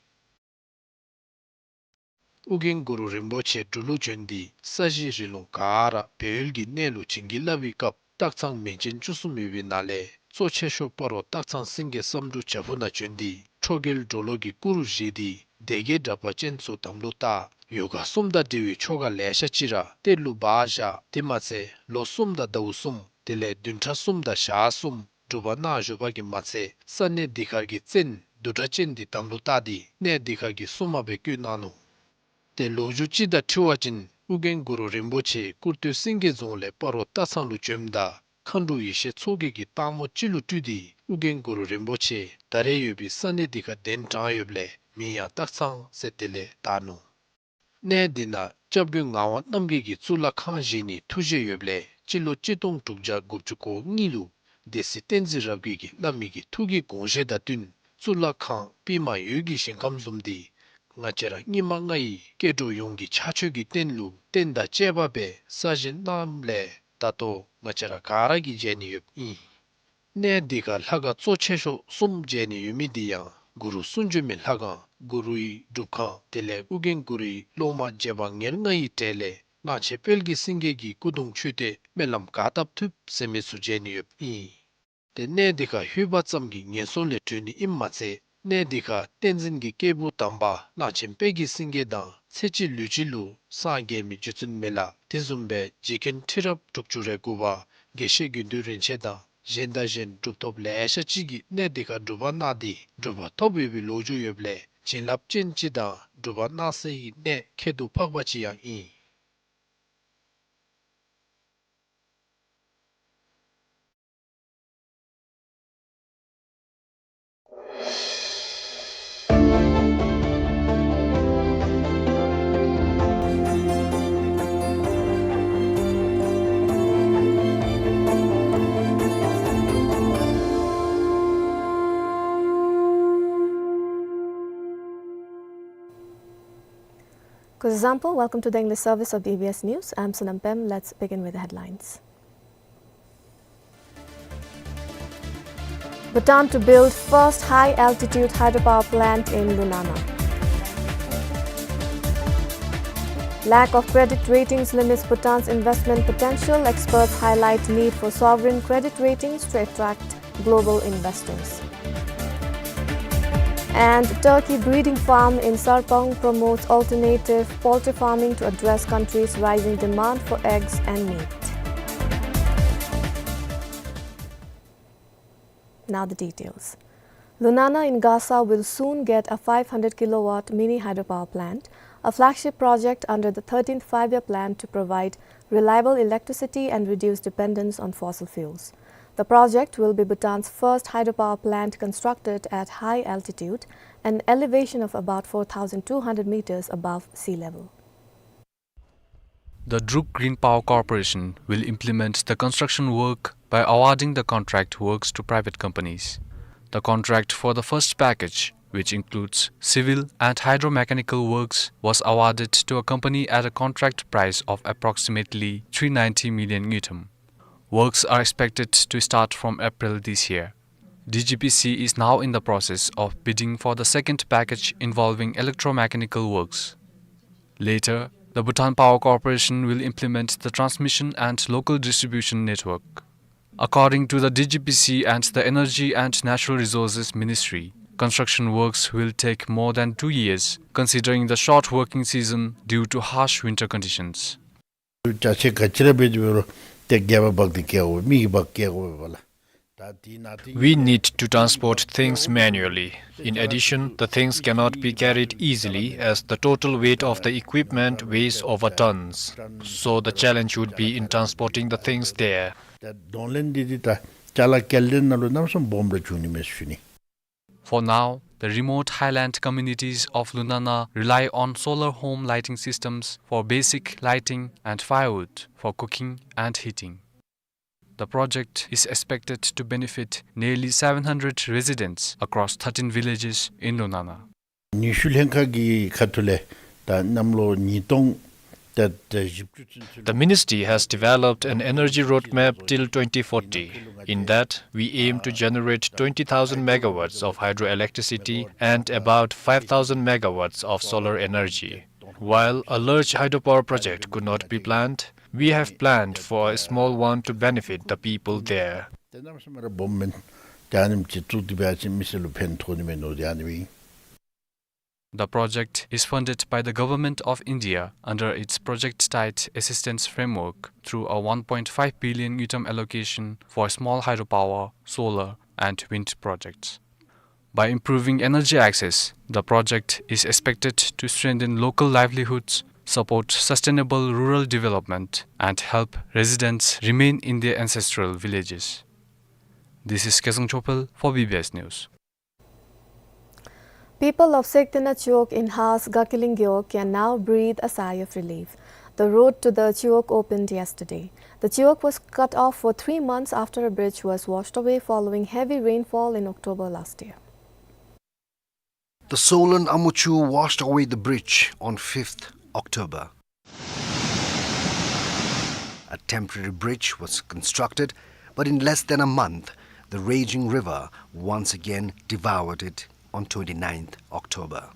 ཨོ་རྒྱན་གུ་རུ་རིན་པོ་ཆེ་འབྲུག་ལུ་བྱོན་ཏེ་ས་གཞི་རི་ལུང་ག་ར་སྦས་ཡུལ་གྱི་གནས་ལུ་བྱིན་གྱིས་བརླབས་པའི་སྐབས་སྟག་ཚང་མིང་ཅན་བཅུ་གསུམ་ཡོད་པའི་ནང་ལས་གཙོ་ཆེ་ཤོས་སྤ་རོ་སྟག་ཚང་སེང་གེ་བསམ་འགྲུབ་བྱག་ཕུག་ནང་བྱོན་ཏེ་ཁྲོ་རྒྱལ་གྲོ་ལོད་ཀྱི་སྐུ་རུ་བཞེངས་ཏེ་སྡེ་བརྒྱད་དྲེགས་པ་ཅན་ཚུ་དམ་ལུ་བཏགས། ཡོ་ག་གསུམ་དང་འབྲེལ་བའི་ཆོ་ག་ལེ་ཤ་ཅིག་ར་གཏེར་ལུ་སྦ་བཞག། དེ་མ་ཚད་ལོ་གསུམ་དང་ཟླཝ་གསུམ་དེ་ལས་བདུན་ཕྲག་གསུམ་དང་ཞག་གསུམ་སྒྲུབ་པ་གནང་བཞུགས་པ་གིས་མ་ཚད་ས་གནས་འདི་ཁར་གྱི་བཙན་བདུད་གྲགས་ཅན་འདི་དམ་ལུ་བཏགས་ཏེ་གནས་འདི་ཁར་གྱི་སྲུང་མ་སྦེ་བསྐོས་གནང་ནུག། ཏེ་ལོ་རྒྱུས་ཅིག་དང་འཁྲིལ་བ་ཅིན་ཨོ་རྒྱན་གུ་རུ་རིན་པོ་ཆེ་ཀུར་སྟོད་སེང་གེ་རྫོང་ལས་སྤ་རོ་སྟག་ཚང་ལུ་བྱོནམ་ད་མཁའ་འགྲོ་ཡེ་ཤེས་མཚོ་རྒྱལ་གྱིས་སྟག་མོ་ཅིག་ལུ་སྤྲུལ་ཏེ་ཨོ་རྒྱན་གུ་རུ་རིན་པོ་ཆེ་ད་རེས་ཡོད་པའི་ས་གནས་འདི་ཁར་གདན་དྲངས་ཡོདཔ་ལས་མིང་ཡང་སྟག་ཚང་ཟེར་དེ་ལས་བཏགས་ནུག། གནས་འདི་ནང་སྐྱབས་མགོན་ངག་དབང་རྣམ་རྒྱལ་གྱིས་གཙུག་ལག་ཁང་བཞེངས་ནིའི་ཐུགས་བཞེད་ཡོདཔ་ལས་སྤྱི་ལོ་གཅིག་སྟོང་དྲུག་བརྒྱ་དགུ་བཅུ་གོ་གཉིས་ལུ་སྡེ་སྲིད་བསྟན་འཛིན་རབ་རྒྱས་ཀྱིས་བླ་མའི་གི་ཐུགས་ཀྱི་དགོངས་བཞེད་དང་བསྟུན་གཙུག་ལག་ཁང་པདྨ་འོད་ཀྱི་ཞིང་ཁམས་བཟུམ་འདི་ང་བཅས་ར་སྙིགས་མ་ལྔ་ཡི་སྐྱེ་འགྲོ་ཡོངས་ཀྱི་ཕྱག་མཆོད་ཀྱི་རྟེན་ལུ་རྟེན་དང་བཅས་པ་སྦེ་གསར་བཞེངས་གནངམ་ལས་ད་ལྟོ་ང་བཅས་ར་ག་ར་གིས་མཇལ་ནི་ཡོདཔ་ཨིན། གནས་འདི་ཁར་ལྷ་ཁང་གཙོ་ཆེ་ཤོས་གསུམ་མཇལ་ནི་ཡོད་མི་འདི་ཡང་གུ་རུ་གསུང་བྱོན་མའི་ལྷ་ཁང་གུ་རུའི་སྒྲུབ་ཁང་དེ་ལས་ཨོ་རྒྱན་གུ་རུའི་སློབ་མ་རྗེ་འབངས་ཉེར་ལྔ་ཡི་གྲས་ལས་ གླང་ཆེན་དཔལ་གྱི་སེང་གེ་གི་སྐུ་གདུང་མཆོད་རྟེན་སྨོན་ལམ་ག་བཏབ་ཐུབ་ཟེར་མི་ཚུ་མཇལ་ནི་ཡོདཔ་ཨིན། ཏེ་གནས་འདི་ཁར་ལྷོད་པ་ཙམ་གྱིས་ངན་སོང་ལས་གྲོལ་ནི་ཨིནམ་མ་ཚད་གནས་འདི་ཁར་བསྟན་འཛིན་གྱི་སྐྱེས་བུ་དམ་པ་གླང་ཆེན་དཔལ་གྱི་སེང་གེ་དང་ཚེ་གཅིག་ལུས་གཅིག་ལུ་སངས་རྒྱས་མི་རྗེ་བཙུན་མི་ལ་དེ་བཟུམ་སྦེ་རྗེ་མཁན་ཁྲི་རབས་དྲུག་ཅུ་རེ་དགུ་པ་དགེ་བཤེས་དགེ་འདུན་རིན་ཆེན་དང་གཞན་དང་གཞན་གྲུབ་ཐོབ་ལེ་ཤ་ཅིག་གིས་གནས་འདི་ཁར་སྒྲུབ་པ་གནང་སྟེ་གྲུབ་པ་ཐོབ་ཡོད་པའི་ལོ་རྒྱུས་ཡོདཔ་ལས་བྱིན་རླབས་ཅན་ཅིག་དང་སྒྲུབ་པ་གནང་སའི་གནས་ཁྱད་དུ་འཕགས་པ་ཅིག་ཡང་ཨིན། Kuzuzangpo, welcome to the English service of the A B S News. I'm Sonam Pem. Let's begin with the headlines. Bhutan to build first high-altitude hydropower plant in Lunana. Lack of credit ratings limits Bhutan's investment potential. Experts highlight need for sovereign credit ratings to attract global investors. And turkey breeding farm in Sarpang promotes alternative poultry farming to address country's rising demand for eggs and meat. Now the details. Lunana in Gasa will soon get a five hundred kilowatt mini hydropower plant, a flagship project under the thirteenth Five-Year Plan to provide reliable electricity and reduce dependence on fossil fuels. The project will be Bhutan's first hydropower plant constructed at high altitude, an elevation of about four thousand two hundred meters above sea level. The Druk Green Power Corporation will implement the construction work by awarding the contract works to private companies. The contract for the first package, which includes civil and hydromechanical works, was awarded to a company at a contract price of approximately three ninety million ngultrum. Works are expected to start from April this year. D G P C is now in the process of bidding for the second package involving electromechanical works. Later, the Bhutan Power Corporation will implement the transmission and local distribution network. According to the D G P C and the Energy and Natural Resources Ministry, construction works will take more than two years, considering the short working season due to harsh winter conditions. ཅ་ཆས་ག་ཅི་ར་འབད་དེ་འབད་རུང་ཏེ་སྒལ་པ་འབག་སྟེ་བཀལ་དགོ་པས། མི་གིས་འབག་སྟེ་བཀལ་དགོ་པས་ལགས། ད་དེ་ནང་དེ་We need to transport things manually. In addition, the things cannot be carried easily as the total weight of the equipment weighs over tons. So the challenge would be in transporting the things there. ད་གདོང་ལེན་འདི་འདི་ད་ཅ་ལ་སྐྱེལ་འདྲེན་ནང་ལུ་གནམ་མེད་ས་མེད་སྦོམ་ར་འབྱུང་ནི་མས་ཟེར་ཞུ་ནི། For now, the remote highland communities of Lunana rely on solar home lighting systems for basic lighting and firewood for cooking and heating. The project is expected to benefit nearly seven hundred residents across thirteen villages in Lunana. ནུས་ཤུགས་ལྷན་ཁག་གི་ཁ་ཐུག་ལས་ད་གནམ་ལོ་ཉིས་སྟོང་ད་ད་བཞི་བཅུ་ཚུན་ཚོད། The ministry has developed an energy roadmap till twenty forty. In that, we aim to generate twenty thousand megawatts of hydroelectricity and about five thousand megawatts of solar energy. While a large hydropower project could not be planned, we have planned for a small one to benefit the people there. ཏེ་གནམ་མེད་ས་མེད་ར་སྦོམ་མས། ཏེ་ཨ་ནེམ་ཅིག་བཙུགས་ཏེ་འབད་བ་ཅིན་མི་སེར་ལུ་ཕན་ཐོགས་ནི་མས་མནོ་སྟེ་ཨ་ནི་སྦེ་ཨིན། The project is funded by the Government of India under its Project Tied Assistance Framework through a one point five billion ngultrum allocation for small hydropower, solar, and wind projects. By improving energy access, the project is expected to strengthen local livelihoods, support sustainable rural development, and help residents remain in their ancestral villages. This is Kesang Chopel for B B S News. People of Sekdena Chiwog in Has Gakiling Gewog can now breathe a sigh of relief. The road to the Chiwog opened yesterday. The Chiwog was cut off for three months after a bridge was washed away following heavy rainfall in October last year. The swollen Amuchu washed away the bridge on fifth October. A temporary bridge was constructed, but in less than a month, the raging river once again devoured it on twenty-ninth October.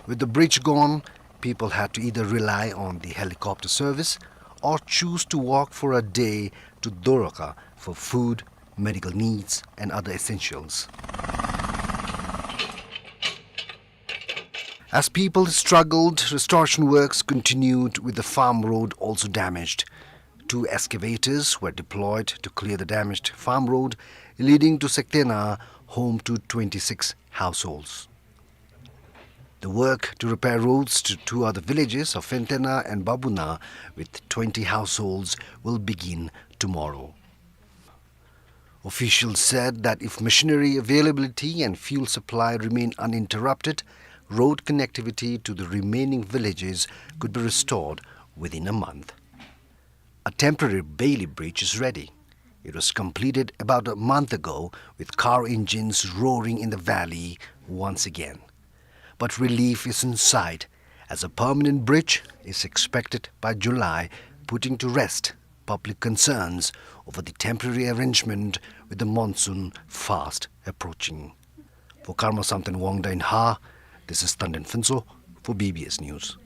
With the bridge gone, people had to either rely on the helicopter service or choose to walk for a day to Doroka for food, medical needs, and other essentials. As people struggled, restoration works continued, with the farm road also damaged. Two excavators were deployed to clear the damaged farm road leading to Sektena, home to twenty-six households. The work to repair roads to two other villages of Fentena and Babuna, with twenty households, will begin tomorrow. Officials said that if machinery availability and fuel supply remain uninterrupted, road connectivity to the remaining villages could be restored within a month. A temporary Bailey bridge is ready. It was completed about a month ago, with car engines roaring in the valley once again. But relief is in sight, as a permanent bridge is expected by July, putting to rest public concerns over the temporary arrangement with the monsoon fast approaching. For Karma Samten Wangda in Ha, this is Tanden Phuntsho for B B S News.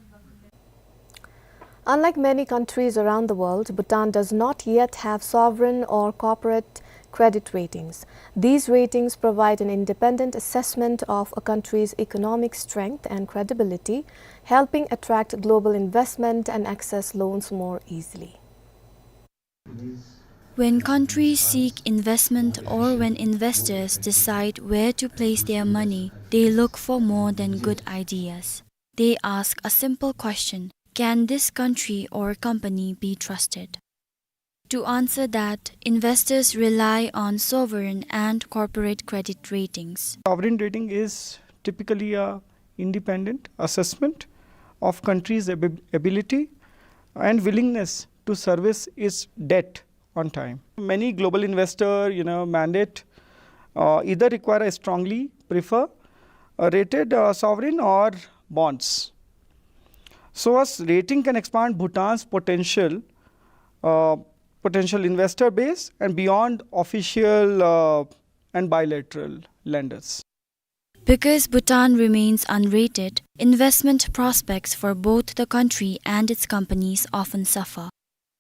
Unlike many countries around the world, Bhutan does not yet have sovereign or corporate credit ratings. These ratings provide an independent assessment of a country's economic strength and credibility, helping attract global investment and access loans more easily. When countries seek investment or when investors decide where to place their money, they look for more than good ideas. They ask a simple question: can this country or company be trusted? To answer that, investors rely on sovereign and corporate credit ratings. Sovereign rating is typically a independent assessment of country's abi-, ability and willingness to service its debt on time. Many global investor, you know, mandate, uh, either require a strongly prefer a rated, uh, sovereign or bonds. So as rating can expand Bhutan's potential, uh, potential investor base and beyond official, uh, and bilateral lenders. Because Bhutan remains unrated, investment prospects for both the country and its companies often suffer.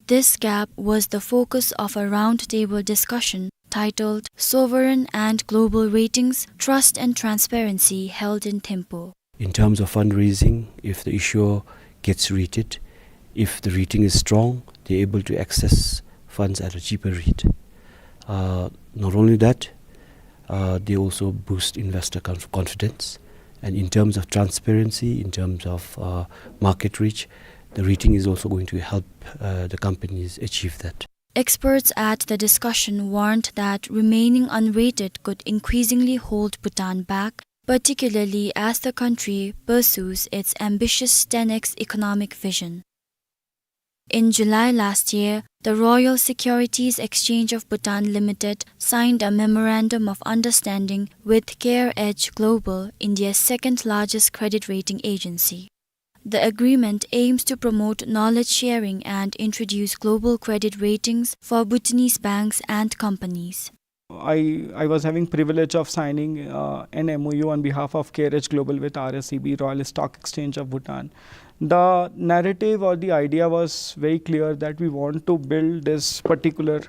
This gap was the focus of a roundtable discussion titled Sovereign and Global Ratings, Trust and Transparency, held in Thimphu. In terms of fundraising, if the issuer gets rated, if the rating is strong, they're able to access funds at a cheaper rate. Uh, not only that, uh, they also boost investor conf-, confidence. And in terms of transparency, in terms of, uh, market reach, the rating is also going to help, uh, the companies achieve that. Experts at the discussion warned that remaining unrated could increasingly hold Bhutan back, particularly as the country pursues its ambitious ten X economic vision. In July last year, the Royal Securities Exchange of Bhutan Limited signed a memorandum of understanding with CareEdge Global, India's second largest credit rating agency. The agreement aims to promote knowledge sharing and introduce global credit ratings for Bhutanese banks and companies. I, I was having privilege of signing, uh, an M O U on behalf of CareEdge Global with R S E B, Royal Stock Exchange of Bhutan. The narrative or the idea was very clear that we want to build this particular,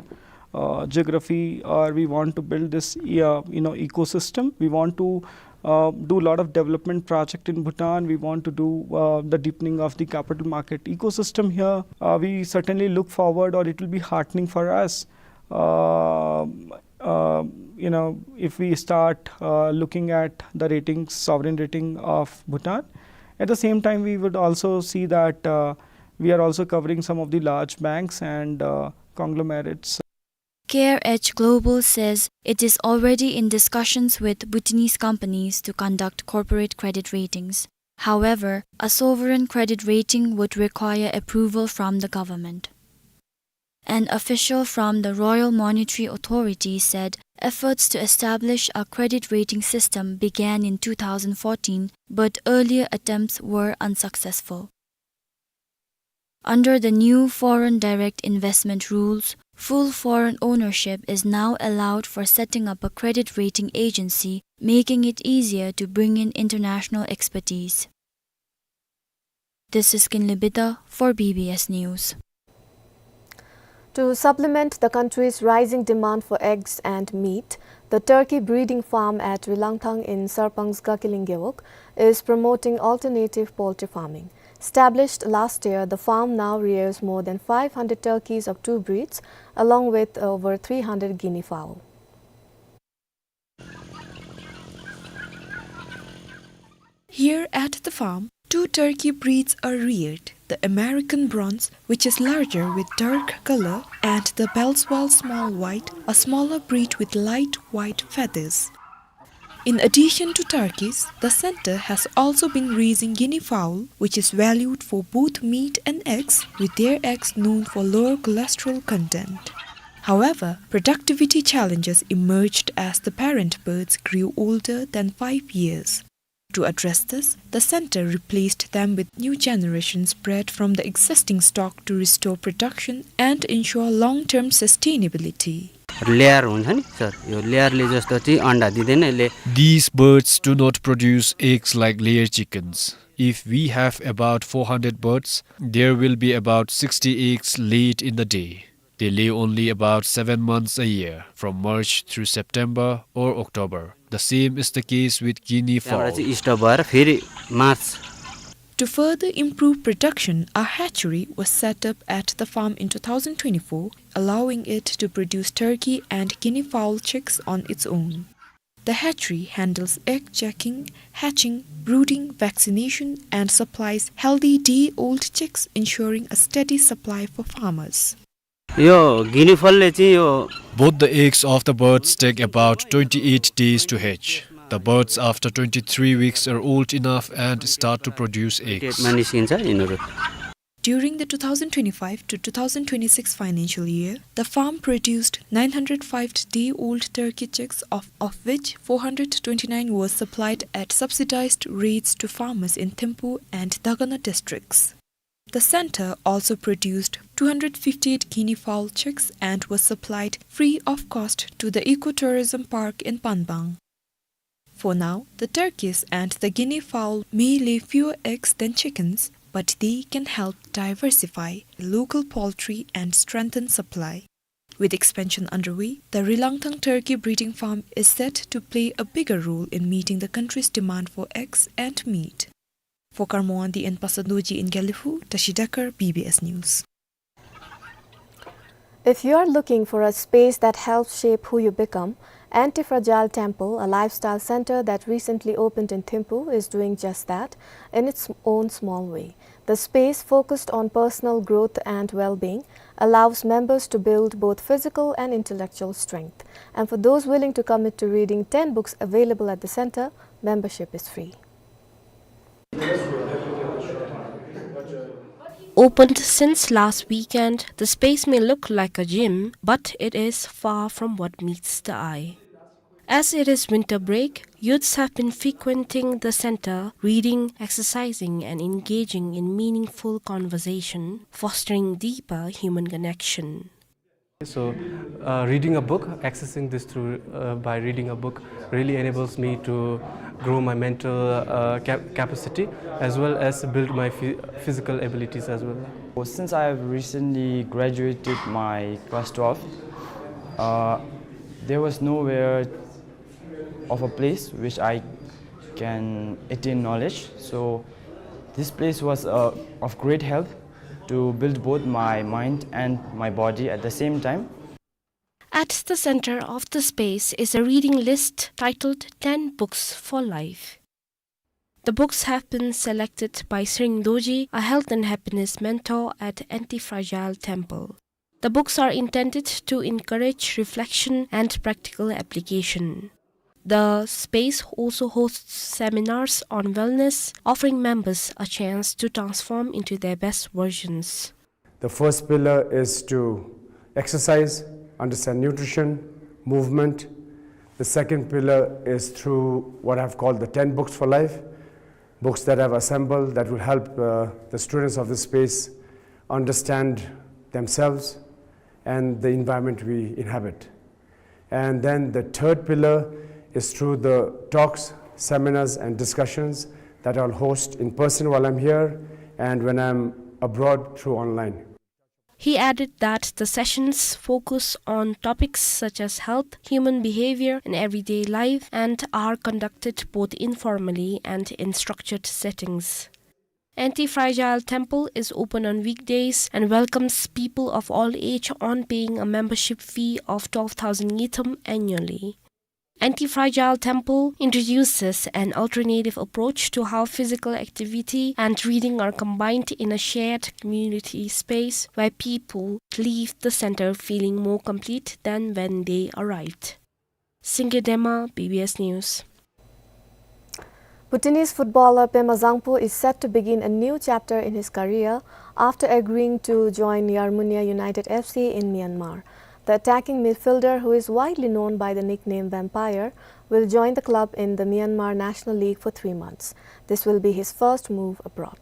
uh, geography, or we want to build this, uh, you know, ecosystem. We want to, uh, do a lot of development project in Bhutan. We want to do, uh, the deepening of the capital market ecosystem here. Uh, we certainly look forward, or it will be heartening for us, uh, uh, you know, if we start, uh, looking at the ratings, sovereign rating of Bhutan. At the same time, we would also see that, uh, we are also covering some of the large banks and, uh, conglomerates. CareEdge Global says it is already in discussions with Bhutanese companies to conduct corporate credit ratings. However, a sovereign credit rating would require approval from the government. An official from the Royal Monetary Authority said efforts to establish a credit rating system began in two thousand fourteen, but earlier attempts were unsuccessful. Under the new foreign direct investment rules, full foreign ownership is now allowed for setting up a credit rating agency, making it easier to bring in international expertise. This is Kinley Bida for B B S News. To supplement the country's rising demand for eggs and meat, the turkey breeding farm at Rilangthang in Sarpanch Gakilin Gewog is promoting alternative poultry farming. Established last year, the farm now rears more than five hundred turkeys of two breeds, along with over three hundred guinea fowl. Here at the farm, two turkey breeds are reared, the American bronze, which is larger with dark color, and the Belzwal small white, a smaller breed with light white feathers. In addition to turkeys, the center has also been raising guinea fowl, which is valued for both meat and eggs, with their eggs known for lower cholesterol content. However, productivity challenges emerged as the parent birds grew older than five years. To address this, the center replaced them with new generations bred from the existing stock to restore production and ensure long-term sustainability. Layer हुन्छ नि सर, यो लेयरले जस्तो चाहिँ अन्डा दिँदैन, यसले These birds do not produce eggs like layer chickens. If we have about four hundred birds, there will be about sixty eggs laid in the day. They lay only about seven months a year, from March through September or October. The same is the case with guinea त्यहाँबाट fowl. चाहिँ स्टप भएर फेरि मार्च To further improve production, a hatchery was set up at the farm in two thousand twenty-four, allowing it to produce turkey and guinea fowl chicks on its own. The hatchery handles egg checking, hatching, brooding, vaccination, and supplies healthy day-old chicks, ensuring a steady supply for farmers. यो गिनी फाउलले चाहिँ यो Both the eggs of the birds take about twenty-eight days to hatch. The birds after twenty-three weeks are old enough and start to produce eggs. डेटमा निस्किन्छ यिनीहरू। During the two thousand twenty-five to two thousand twenty-six financial year, the farm produced nine hundred five day-old turkey chicks, of, of which four hundred twenty-nine were supplied at subsidized rates to farmers in Thimphu and Dagana districts. The center also produced two hundred fifty-eight guinea fowl chicks and was supplied free of cost to the ecotourism park in Panbang. For now, the turkeys and the guinea fowl may lay fewer eggs than chickens, but they can help diversify local poultry and strengthen supply. With expansion underway, the Rilangthang turkey breeding farm is set to play a bigger role in meeting the country's demand for eggs and meat. For Karmo Wangdi and Pastor Dorji in Gelephu, Tashi Dekar, B B S News. If you are looking for a space that helps shape who you become, Anti-Fragile Temple, a lifestyle center that recently opened in Thimphu, is doing just that in its own small way. The space, focused on personal growth and well-being, allows members to build both physical and intellectual strength. And for those willing to commit to reading ten books available at the center, membership is free. Opened since last weekend, the space may look like a gym, but it is far from what meets the eye. As it is winter break, youths have been frequenting the center, reading, exercising, and engaging in meaningful conversation, fostering deeper human connection. So, uh, reading a book, accessing this through, uh, by reading a book really enables me to grow my mental, uh, cap-, capacity as well as build my phy-, physical abilities as well. Well, since I have recently graduated my class twelve, uh, there was nowhere of a place which I can attain knowledge. So this place was, uh, of great help to build both my mind and my body at the same time. At the center of the space is a reading list titled Ten Books for Life. The books have been selected by Sring Dorji, a health and happiness mentor at Anti-Fragile Temple. The books are intended to encourage reflection and practical application. The space also hosts seminars on wellness, offering members a chance to transform into their best versions. The first pillar is to exercise, understand nutrition, movement. The second pillar is through what I've called the ten books for life, books that I've assembled that will help, uh, the students of this space understand themselves and the environment we inhabit. And then the third pillar is through the talks, seminars, and discussions that I'll host in person while I'm here, and when I'm abroad through online. He added that the sessions focus on topics such as health, human behavior, and everyday life, and are conducted both informally and in structured settings. Anti-Fragile Temple is open on weekdays and welcomes people of all age on paying a membership fee of twelve thousand ngultrum annually. Anti-Fragile Temple introduces an alternative approach to how physical activity and reading are combined in a shared community space where people leave the center feeling more complete than when they arrived. Singye Dema, B B S News. Bhutanese footballer Pema Zangpo is set to begin a new chapter in his career after agreeing to join Yarmunya United F C in Myanmar. The attacking midfielder, who is widely known by the nickname Vampire, will join the club in the Myanmar National League for three months. This will be his first move abroad.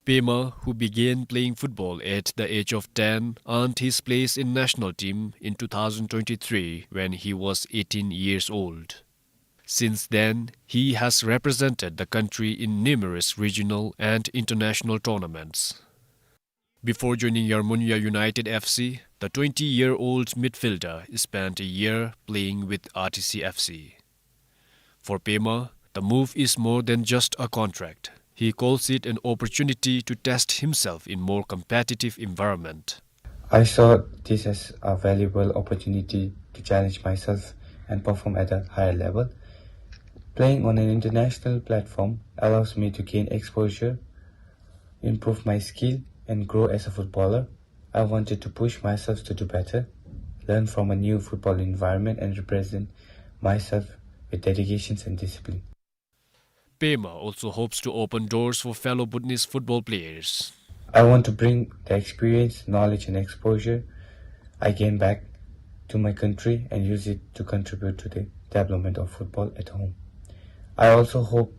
Pema, who began playing football at the age of ten, earned his place in national team in two thousand twenty-three when he was eighteen years old. Since then, he has represented the country in numerous regional and international tournaments. Before joining Yarmunya United F C, the twenty-year-old midfielder spent a year playing with R T C F C. For Pema, the move is more than just a contract. He calls it an opportunity to test himself in more competitive environment. I saw this as a valuable opportunity to challenge myself and perform at a higher level. Playing on an international platform allows me to gain exposure, improve my skill, and grow as a footballer. I wanted to push myself to do better, learn from a new football environment, and represent myself with dedications and discipline. Pema also hopes to open doors for fellow Bhutanese football players. I want to bring the experience, knowledge, and exposure I gain back to my country and use it to contribute to the development of football at home. I also hope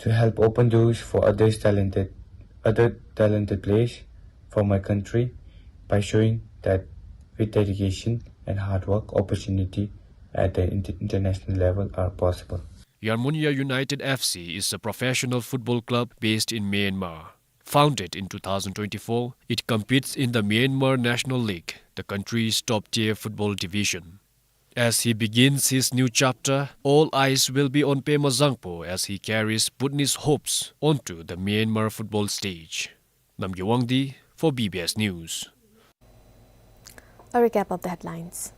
to help open doors for others talented, other talented players from my country by showing that with dedication and hard work, opportunity at the inter-, international level are possible. Yarmunya United F C is a professional football club based in Myanmar. Founded in two thousand twenty-four, it competes in the Myanmar National League, the country's top-tier football division. As he begins his new chapter, all eyes will be on Pema Zangpo as he carries Bhutanese hopes onto the Myanmar football stage. Namgay Wangdi for B B S News. A recap of the headlines.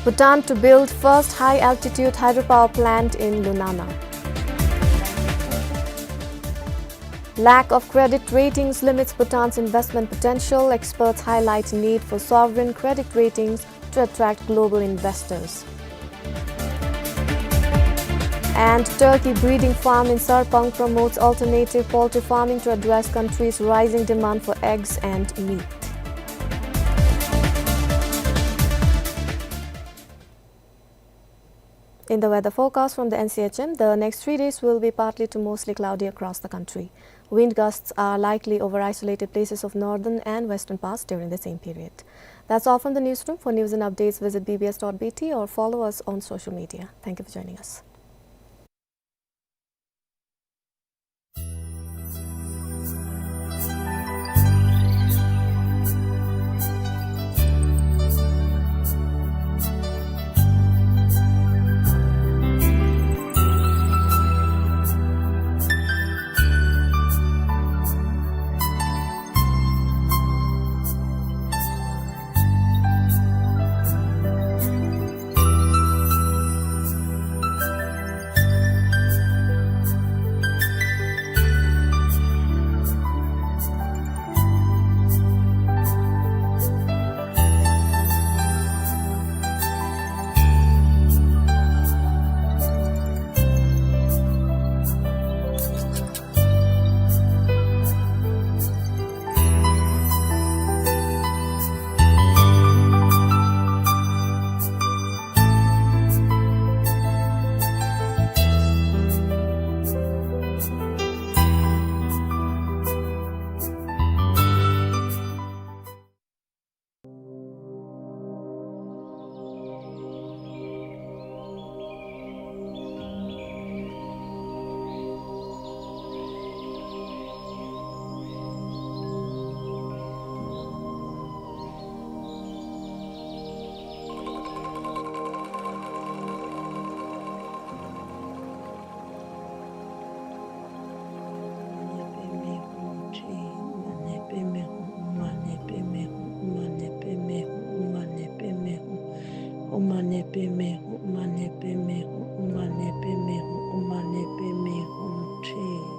Bhutan to build first high-altitude hydropower plant in Lunana. Lack of credit ratings limits Bhutan's investment potential. Experts highlight need for sovereign credit ratings to attract global investors. And turkey breeding farm in Sarpang promotes alternative poultry farming to address country's rising demand for eggs and meat. In the weather forecast from the N C H M, the next three days will be partly to mostly cloudy across the country. Wind gusts are likely over isolated places of northern and western parts during the same period. That's all from the newsroom. For news and updates, visit B B S dot B T or follow us on social media. Thank you for joining us.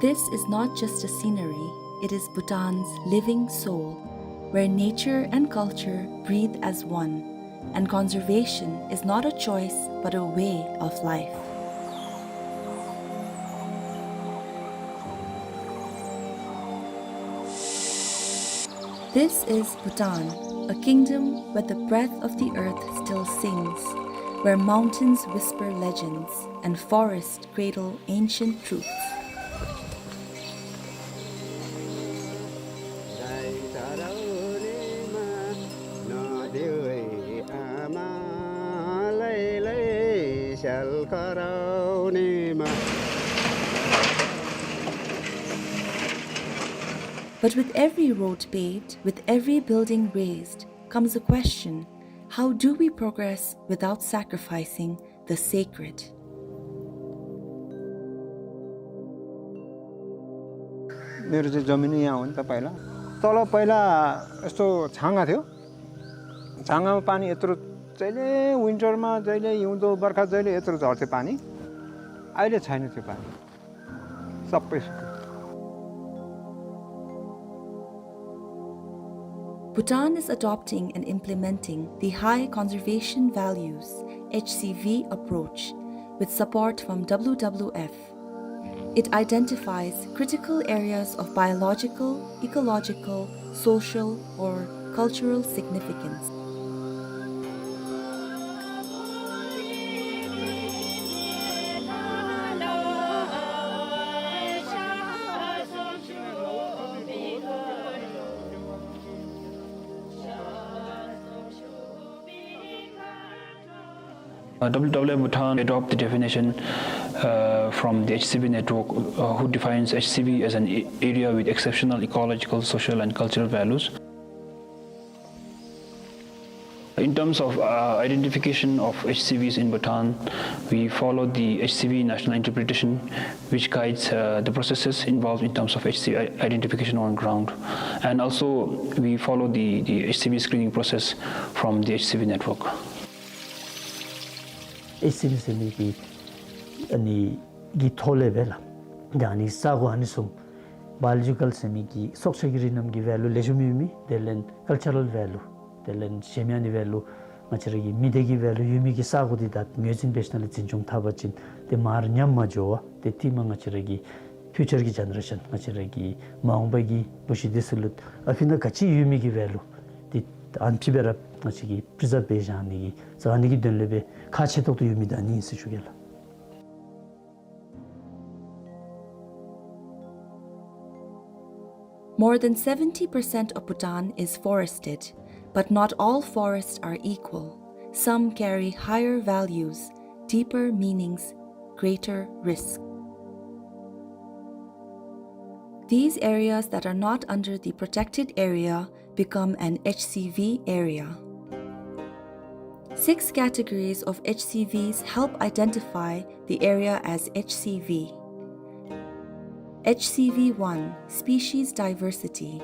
This is not just a scenery, it is Bhutan's living soul, where nature and culture breathe as one, and conservation is not a choice but a way of life. This is Bhutan, a kingdom where the breath of the earth still sings, where mountains whisper legends and forests cradle ancient truths. But with every road paved, with every building raised, comes a question: how do we progress without sacrificing the sacred? मेरो चाहिँ जमिन यहाँ हो नि त पहिला। तल पहिला यस्तो छाँगा थियो। छाँगामा पानी यत्रो, जहिले विन्टरमा, जहिले हिउँदो, बर्खा, जहिले यत्रो झर्थ्यो पानी। अहिले छैन त्यो पानी। सबै सुक्यो। Bhutan is adopting and implementing the High Conservation Values, H C V, approach with support from W W F. It identifies critical areas of biological, ecological, social, or cultural significance. Uh, W W F Bhutan adopt the definition, uh, from the H C V network, uh, who defines H C V as an a-, area with exceptional ecological, social, and cultural values. In terms of, uh, identification of H C Vs in Bhutan, we follow the H C V national interpretation, which guides, uh, the processes involved in terms of H C V i-, identification on ground. And also, we follow the, the H C V screening process from the H C V network. H C V ཟེར་མི་གི་ཨ་ནི་གི་ཐོག་ལས་སྦེ་ལགས། ད་ཨ་ནི་ས་གོ་ཨ་ནི་བཟུམ་བཱ་ཡོ་ལོ་ཇི་ཀཱལ་ཟེར་མི་གི་སྲོག་ཆགས་ཀྱི་རིགས་རྣམས་ཀྱི་ཝེ་ལུ་ལེགས་ཤོམ་ཡོད་མི། དེ་ལས་ཀཱལ་ཅར་རཱལ་ཝེ་ལུ། དེ་ལས་གཞན་མི་ཨ་ནི་ཝེ་ལུ་ང་བཅས་ར་གི་མི་སྡེ་གི་ཝེ་ལུ་ཡོད་མི་གི་ས་གོ་འདི་ད་ངོས་འཛིན་འབད་ཞིནམ་ལས་འཛིན་སྐྱོང་འཐབ་པ་ཅིན་དེ་མར་ཉམས་མ་འགྱོ་བར་དེ་ཏེ་མ་ང་བཅས་ར་གི་ཕིའུ་ཅར་གྱི་ཇེ་ནེ་རེ་ཤཱན་ང་བཅས་ར་གི་མ་འོངས་པ་གི་བུ་གཞི་འདི་ཚུ་ལུ་ཨ་ཕི་ན་ག་ཅི་ཡོད་མི་གི་ཝེ་ལུ་འདི་ཨ་ནི་ཅིག་སྦེ་ར་ང་བཅས་ཀྱིས་པི་རི་ཛརབ་འབད་བཞག་ནི་གི་ཟེར་ཨ་ནི་གི་དོན་ལས་སྦེ་ཁག་ཆེ་ཏོག་ཏོ་ཡོད་མི་ད་ཨ་ནི་ཨིན་ཟེར་ཞུ་གེ་ལགས། More than seventy percent of Bhutan is forested, but not all forests are equal. Some carry higher values, deeper meanings, greater risk. These areas that are not under the protected area become an H C V area. Six categories of H C Vs help identify the area as H C V. H C V one, species diversity.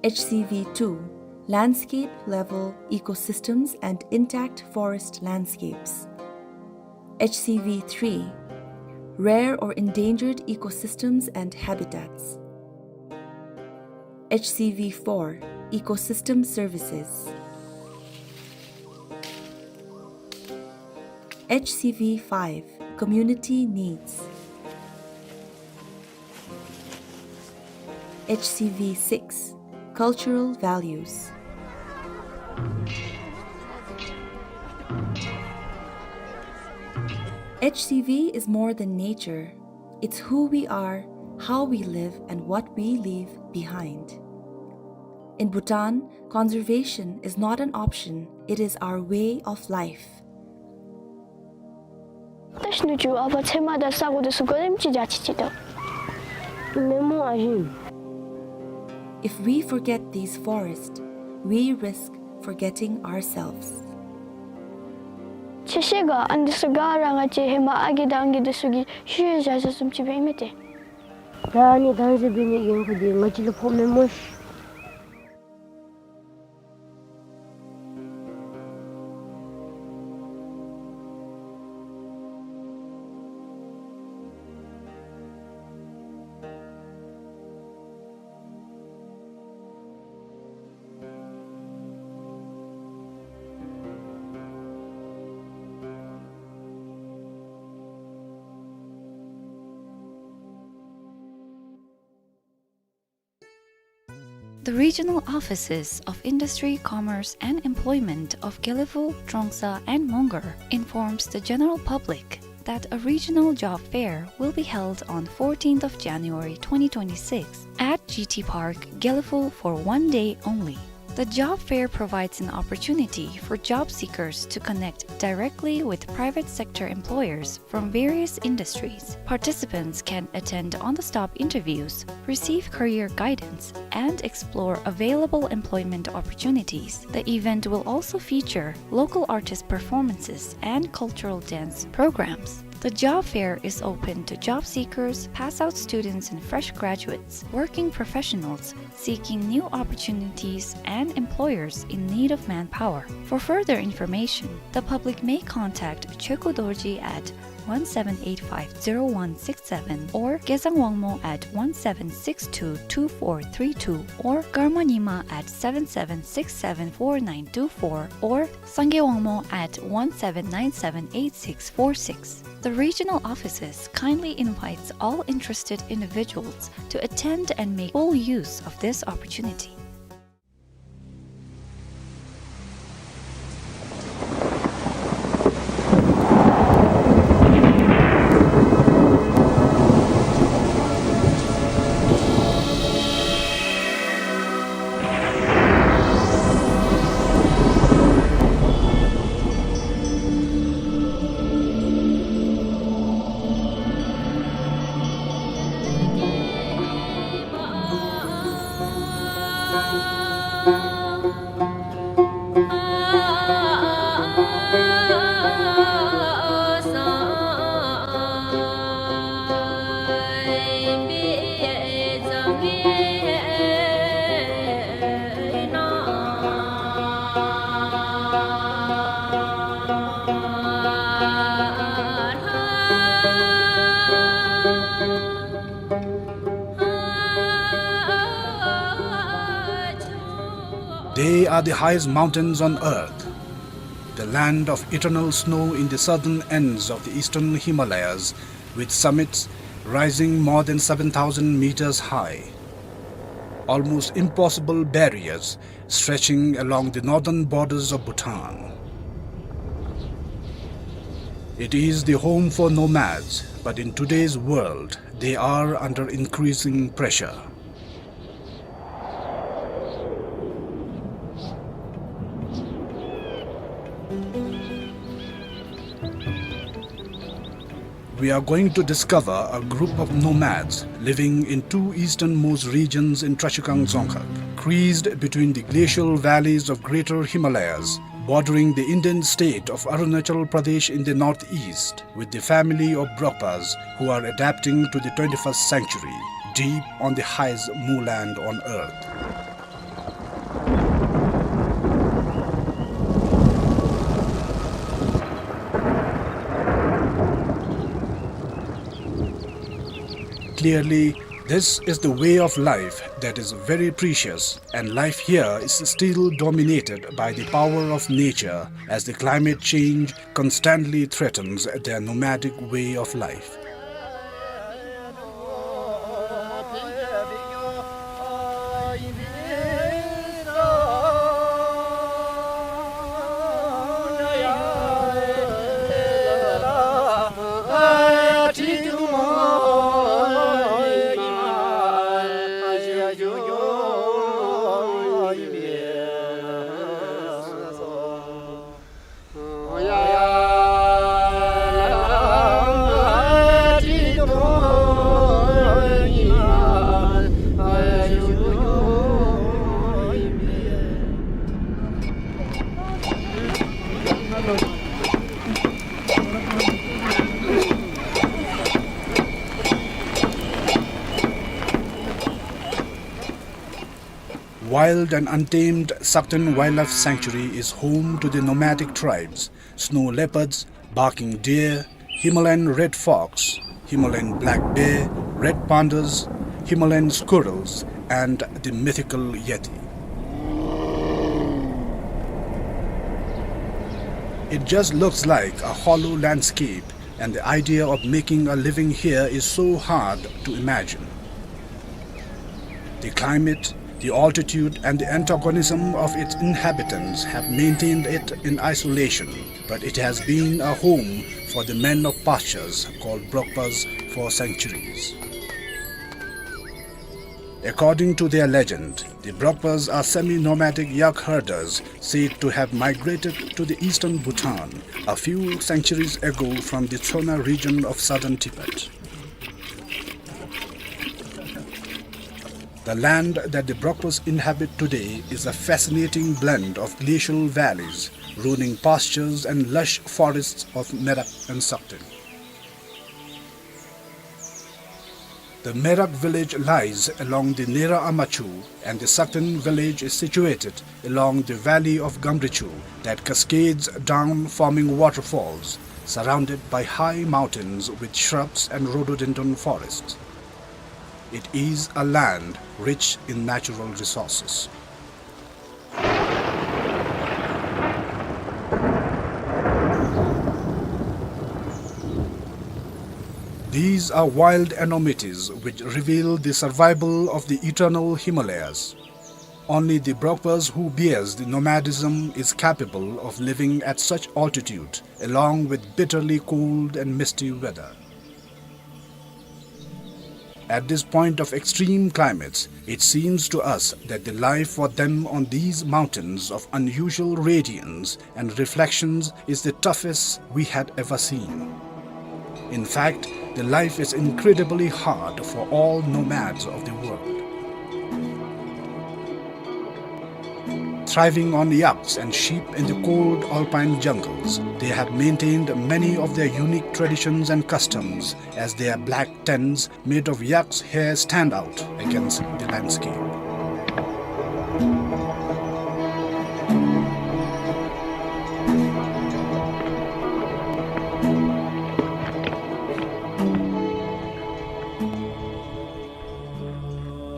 H C V two, landscape level ecosystems and intact forest landscapes. H C V three, rare or endangered ecosystems and habitats. H C V four, ecosystem services. H C V five, community needs. H C V six, cultural values. H C V is more than nature. It's who we are, how we live, and what we leave behind. In Bhutan, conservation is not an option, it is our way of life. ད་ཤུལ་ཅིག་ཨ་པ་ཚེ་མ་དང་ས་གོ་འདི་ཚུ་ག་དེམ་ཅིག་རྒྱ་ཆེ་ཅི་ད། མེན་མོ་ཨ་ཞིམ། If we forget these forests, we risk forgetting ourselves. ཁྱེད་ཤེས་ག་ཨ་ནི་འདི་ཚུ་ག་ར་ང་བཅས་ཧེ་མ་ཨ་རྒས་དང་ཨང་རྒས་འདི་ཚུ་གིས་ཤུལ་བཞག་བཞགཔ་བཟུམ་ཅིག་སྦེ་ཨིན་མས་ཏེ། ད་ཨ་ནི་དང་ཟེར་བའི་ནི་ཡོང་ཁུ་འདི་ང་བཅས་ལུ་ཕོག་མེན་མོ་ཤིག། The regional offices of Industry, Commerce and Employment of Gelephu, Trongsa and Mongar informs the general public that a regional job fair will be held on fourteenth of January twenty twenty-six at G T Park, Gelephu for one day only. The job fair provides an opportunity for job seekers to connect directly with private sector employers from various industries. Participants can attend on-the-spot interviews, receive career guidance, and explore available employment opportunities. The event will also feature local artist performances and cultural dance programs. The job fair is open to job seekers, pass-out students and fresh graduates, working professionals seeking new opportunities, and employers in need of manpower. For further information, the public may contact Chokhu Dorji at one seven eight five zero one six seven or Gezang Wangmo at one seven six two two four three two or Karma Nyima at seven seven six seven four nine two four or Sangay Wangmo at one seven nine seven eight six four six. The regional offices kindly invites all interested individuals to attend and make full use of this opportunity. They are the highest mountains on earth, the land of eternal snow in the southern ends of the eastern Himalayas, with summits rising more than seven thousand meters high. Almost impossible barriers stretching along the northern borders of Bhutan. It is the home for nomads, but in today's world, they are under increasing pressure. We are going to discover a group of nomads living in two easternmost regions in Trashigang Dzongkhag, creased between the glacial valleys of Greater Himalayas, bordering the Indian state of Arunachal Pradesh in the northeast, with the family of Brokpas, who are adapting to the twenty-first century, deep on the highest moorland on earth. Clearly, this is the way of life that is very precious, and life here is still dominated by the power of nature, as the climate change constantly threatens their nomadic way of life. Wild and untamed Sakten Wildlife Sanctuary is home to the nomadic tribes, snow leopards, barking deer, Himalayan red fox, Himalayan black bear, red pandas, Himalayan squirrels, and the mythical yeti. It just looks like a hollow landscape, and the idea of making a living here is so hard to imagine. The climate, The altitude and the antagonism of its inhabitants have maintained it in isolation, but it has been a home for the men of pastures called Brokpas for centuries. According to their legend, the Brokpas are semi-nomadic yak herders said to have migrated to the eastern Bhutan a few centuries ago from the Tsona region of southern Tibet. The land that the Brokpas inhabit today is a fascinating blend of glacial valleys, rolling pastures and lush forests of Merak and Sakten. The Merak village lies along the Nera Amachu, and the Sakten village is situated along the valley of Gamrichu that cascades down, forming waterfalls, surrounded by high mountains with shrubs and rhododendron forests. It is a land rich in natural resources. These are wild enormities which reveal the survival of the eternal Himalayas. Only the Brokpas who bears the nomadism is capable of living at such altitude, along with bitterly cold and misty weather. At this point of extreme climates, it seems to us that the life for them on these mountains of unusual radiance and reflections is the toughest we had ever seen. In fact, the life is incredibly hard for all nomads of the world. Thriving on yaks and sheep in the cold alpine jungles, they have maintained many of their unique traditions and customs, as their black tents made of yak's hair stand out against the landscape.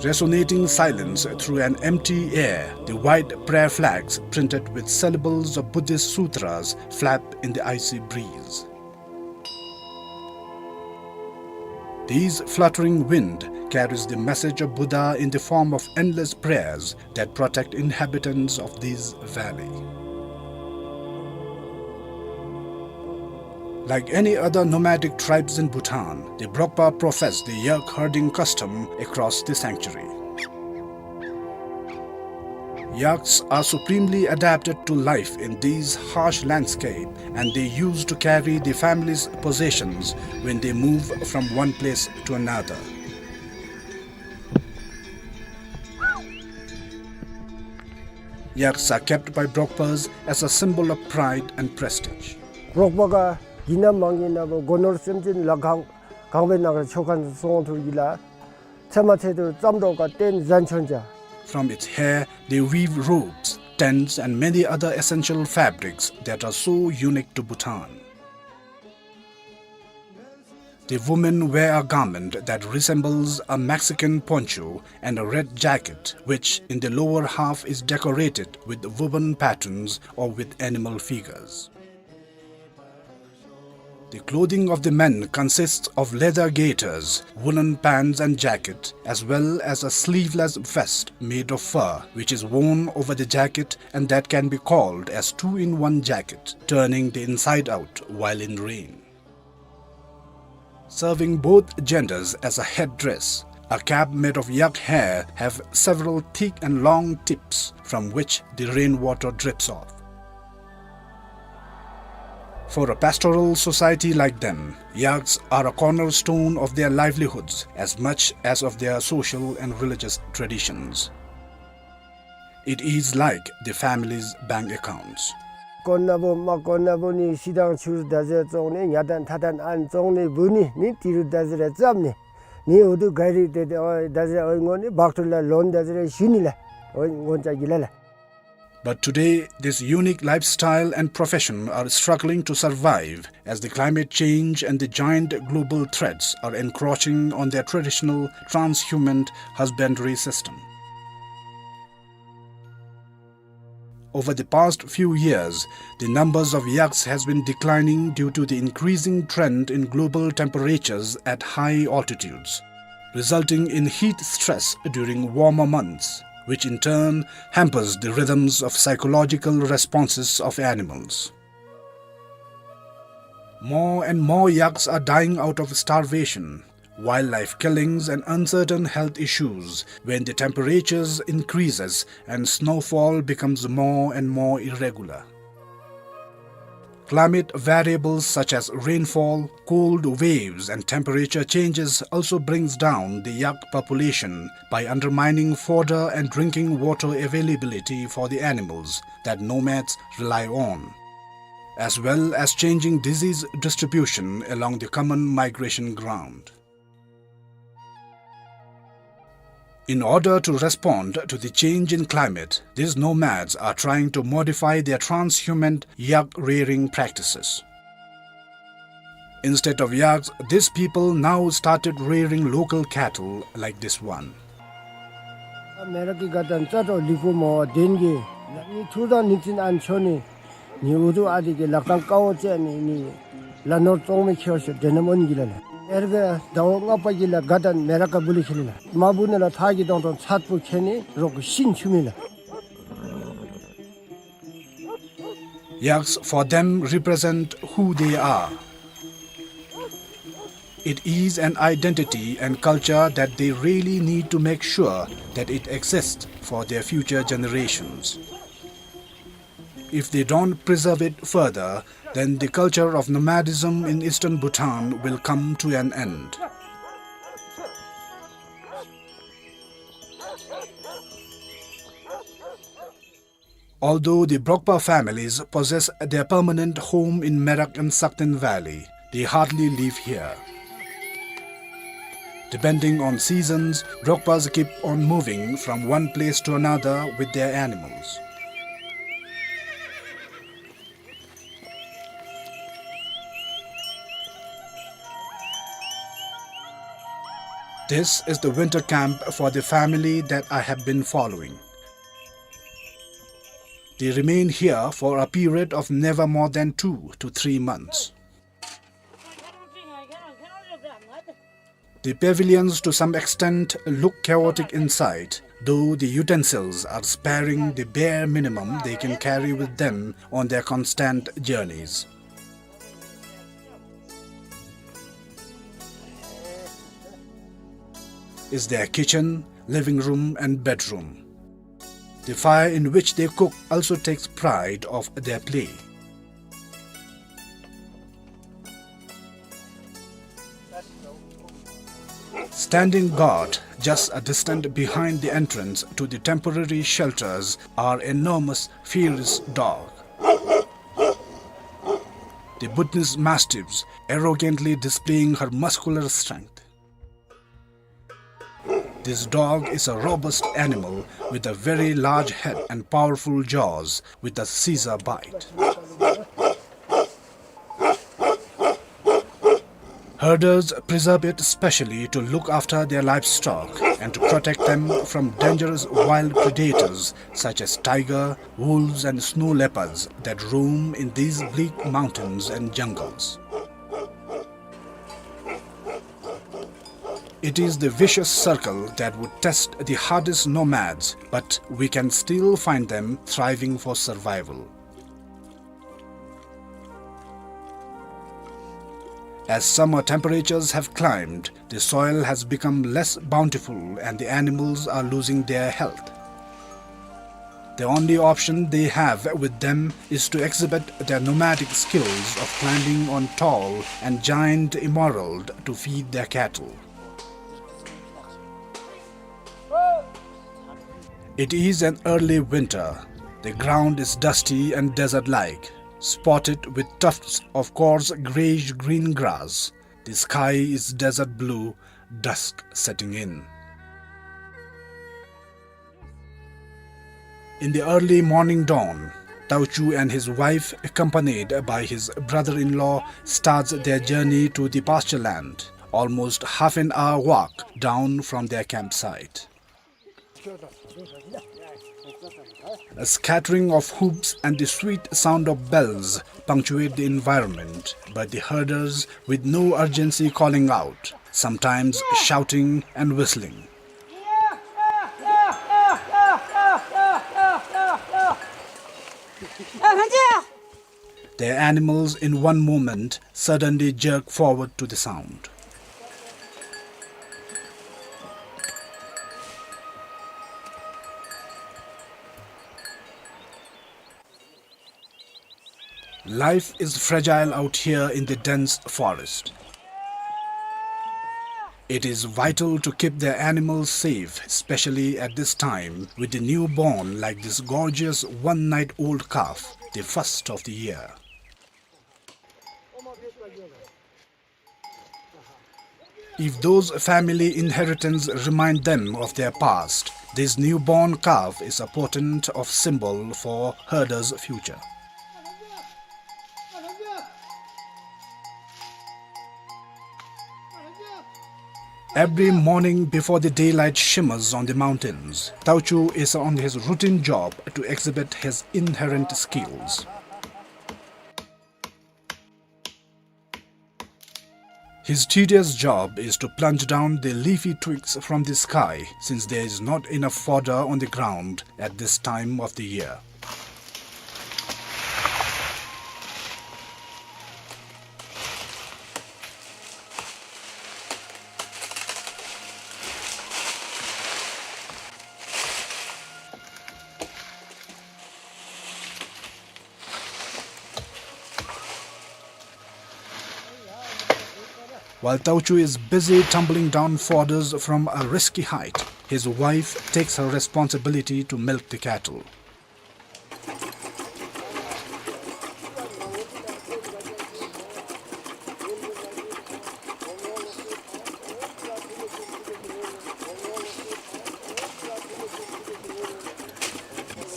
Resonating silence through an empty air, the white prayer flags printed with syllables of Buddhist sutras flap in the icy breeze. This fluttering wind carries the message of Buddha in the form of endless prayers that protect inhabitants of this valley. Like any other nomadic tribes in Bhutan, the Brokpa profess the yak herding custom across the sanctuary. Yaks are supremely adapted to life in this harsh landscape, and they used to carry the family's possessions when they move from one place to another. Yaks are kept by Brokpas as a symbol of pride and prestige. རོགས་པ་ག་གི་ན་མང་གི་ན་བོ་སྒོ་ནོར་སེམས་ཅན་ལ་གང་གང་བའི་ནང་ཆོ་ག་སོང་ཐུར་གི་ལ་ཚེ་མ་ཚེ་ཐུར་ཙམ་འགྲོ་ག་བརྟེན་ཟན་ཆོན་ཅ། From its hair, they weave robes, tents, and many other essential fabrics that are so unique to Bhutan. The women wear a garment that resembles a Mexican poncho and a red jacket, which in the lower half is decorated with woven patterns or with animal figures. The clothing of the men consists of leather gaiters, woolen pants and jacket, as well as a sleeveless vest made of fur, which is worn over the jacket and that can be called as two-in-one jacket, turning the inside out while in rain. Serving both genders as a headdress, a cap made of yak hair have several thick and long tips from which the rainwater drips off. For a pastoral society like them, yaks are a cornerstone of their livelihoods as much as of their social and religious traditions. It is like the family's bank accounts. ཀོ་ན་བོ་མ་ཀོ་ན་བོ་ནི་ཤི་དང་ཆུ་ད་ཟེར་བཙོང་ནི་ཉ་དང་ཐ་དང་ཨན་བཙོང་ནི་བུ་ནི་ནི་ཏི་རུ་ད་ཟེར་རེ་ཙམ་ནི་ནི་འུ་དུ་ག་རི་ཏེ་ཏེ་ཨོ་ད་ཟེར་ཨོ་ངོ་ནི་བག་ཏུ་ལ་ལོན་ད་ཟེར་རེ་ཞུ་ནི་ལ་ཨོ་ངོ་ཅ་གི་ལ་ལ། But today, this unique lifestyle and profession are struggling to survive as the climate change and the giant global threats are encroaching on their traditional transhumant husbandry system. Over the past few years, the numbers of yaks has been declining due to the increasing trend in global temperatures at high altitudes, resulting in heat stress during warmer months, which in turn hampers the rhythms of psychological responses of animals. More and more yaks are dying out of starvation, wildlife killings and uncertain health issues when the temperatures increases and snowfall becomes more and more irregular. Climate variables such as rainfall, cold waves and temperature changes also brings down the yak population by undermining fodder and drinking water availability for the animals that nomads rely on, as well as changing disease distribution along the common migration ground. In order to respond to the change in climate, these nomads are trying to modify their transhumant yak rearing practices. Instead of yaks, these people now started rearing local cattle like this one. མེ་རག་གི་དགའ་སྟོན་རྩ་ཏོ་ལི་ཀུ་མོ་དེན་གི་ནི་ཐུ་དང་ནི་ཙིན་ཨན་ཆོ་ནི་ནི་འུ་དུ་ཨ་དི་གི་ལག་ཏང་ཀའོ་ཙེ་ནི་ནི་ལ་ནོར་ཙོང་མི་ཁྱེར་ཤོ་དེ་ནམ་ཨོན་གི་ལ་ལ། ཨེར་གི་ཟླཝ་ལྔ་པ་གི་ལ་དགའ་སྟོན་མེ་རག་ག་བུ་ལི་ཁྱེར་ལ། མ་བུ་ནི་ལ་ཐག་གི་དོང་དོང་ཚད་པོ་ཁྱེར་ནི་རོག་གི་ཤིན་ཆུ་མི་ལ། Yaks for them represent who they are. It is an identity and culture that they really need to make sure that it exists for their future generations. If they don't preserve it further, then the culture of nomadism in eastern Bhutan will come to an end. Although the Brokpa families possess their permanent home in Merak and Sakten Valley, they hardly live here. Depending on seasons, Brokpas keep on moving from one place to another with their animals. This is the winter camp for the family that I have been following. They remain here for a period of never more than two to three months. The pavilions to some extent look chaotic inside, though the utensils are sparing the bare minimum they can carry with them on their constant journeys. Is their kitchen, living room and bedroom. The fire in which they cook also takes pride of their play. Standing guard just a distance behind the entrance to the temporary shelters are enormous, fierce dog. The Bhutanese mastiffs arrogantly displaying her muscular strength. This dog is a robust animal with a very large head and powerful jaws with a scissor bite. Herders preserve it specially to look after their livestock and to protect them from dangerous wild predators such as tiger, wolves and snow leopards that roam in these bleak mountains and jungles. It is the vicious circle that would test the hardest nomads, but we can still find them thriving for survival. As summer temperatures have climbed, the soil has become less bountiful and the animals are losing their health. The only option they have with them is to exhibit their nomadic skills of climbing on tall and giant emerald to feed their cattle. It is an early winter. The ground is dusty and desert-like, spotted with tufts of coarse grayish-green grass. The sky is desert blue, dusk setting in. In the early morning dawn, Tauchu and his wife, accompanied by his brother-in-law, starts their journey to the pasture land, almost half an hour walk down from their campsite. A scattering of hoofs and the sweet sound of bells punctuate the environment, but the herders, with no urgency, calling out, sometimes shouting and whistling. Their animals, in one moment, suddenly jerk forward to the sound. Life is fragile out here in the dense forest. It is vital to keep their animals safe, especially at this time, with the newborn like this gorgeous one-night-old calf, the first of the year. If those family inheritance remind them of their past, this newborn calf is a potent of symbol for herder's future. Every morning before the daylight shimmers on the mountains, Tauchu is on his routine job to exhibit his inherent skills. His tedious job is to plunge down the leafy twigs from the sky, since there is not enough fodder on the ground at this time of the year. While Tauchu is busy tumbling down fodders from a risky height, his wife takes her responsibility to milk the cattle.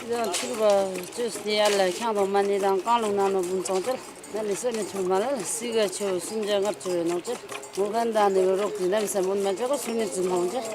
སྲིད་དང་ཕྱུག་པ་བཅོས་ཏེ་ཡར་ལ་ཁྱང་དང་མ་ཎི་དང་རྐང་ལུག་ནང་ན་བུན་ཙང་ཅལ། ན་ནི་སོ་ནི་ཚུར་མ་ལ་སི་ག་ཆུ་སུམ་ཅ་ངར་ཆུ་རེ་ནོག་ཅལ། མོ་གན་དང་ནི་རོག་ཏི་ན་མི་སམ་འོན་མ་ཅ་ག་སུ་ནི་ཙུ་ནོག་ཅལ།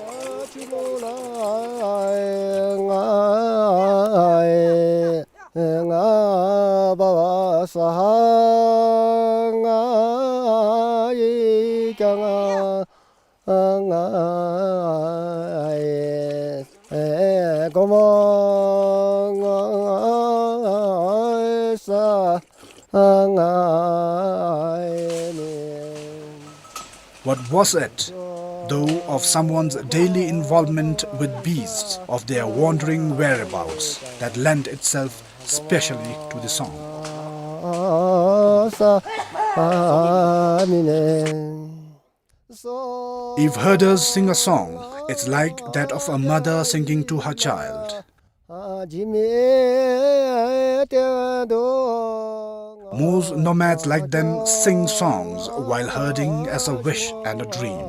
What was it, though, of someone's daily involvement with beasts, of their wandering whereabouts, that lent itself specially to the song? If herders sing a song, it's like that of a mother singing to her child. Most nomads like them sing songs while herding as a wish and a dream.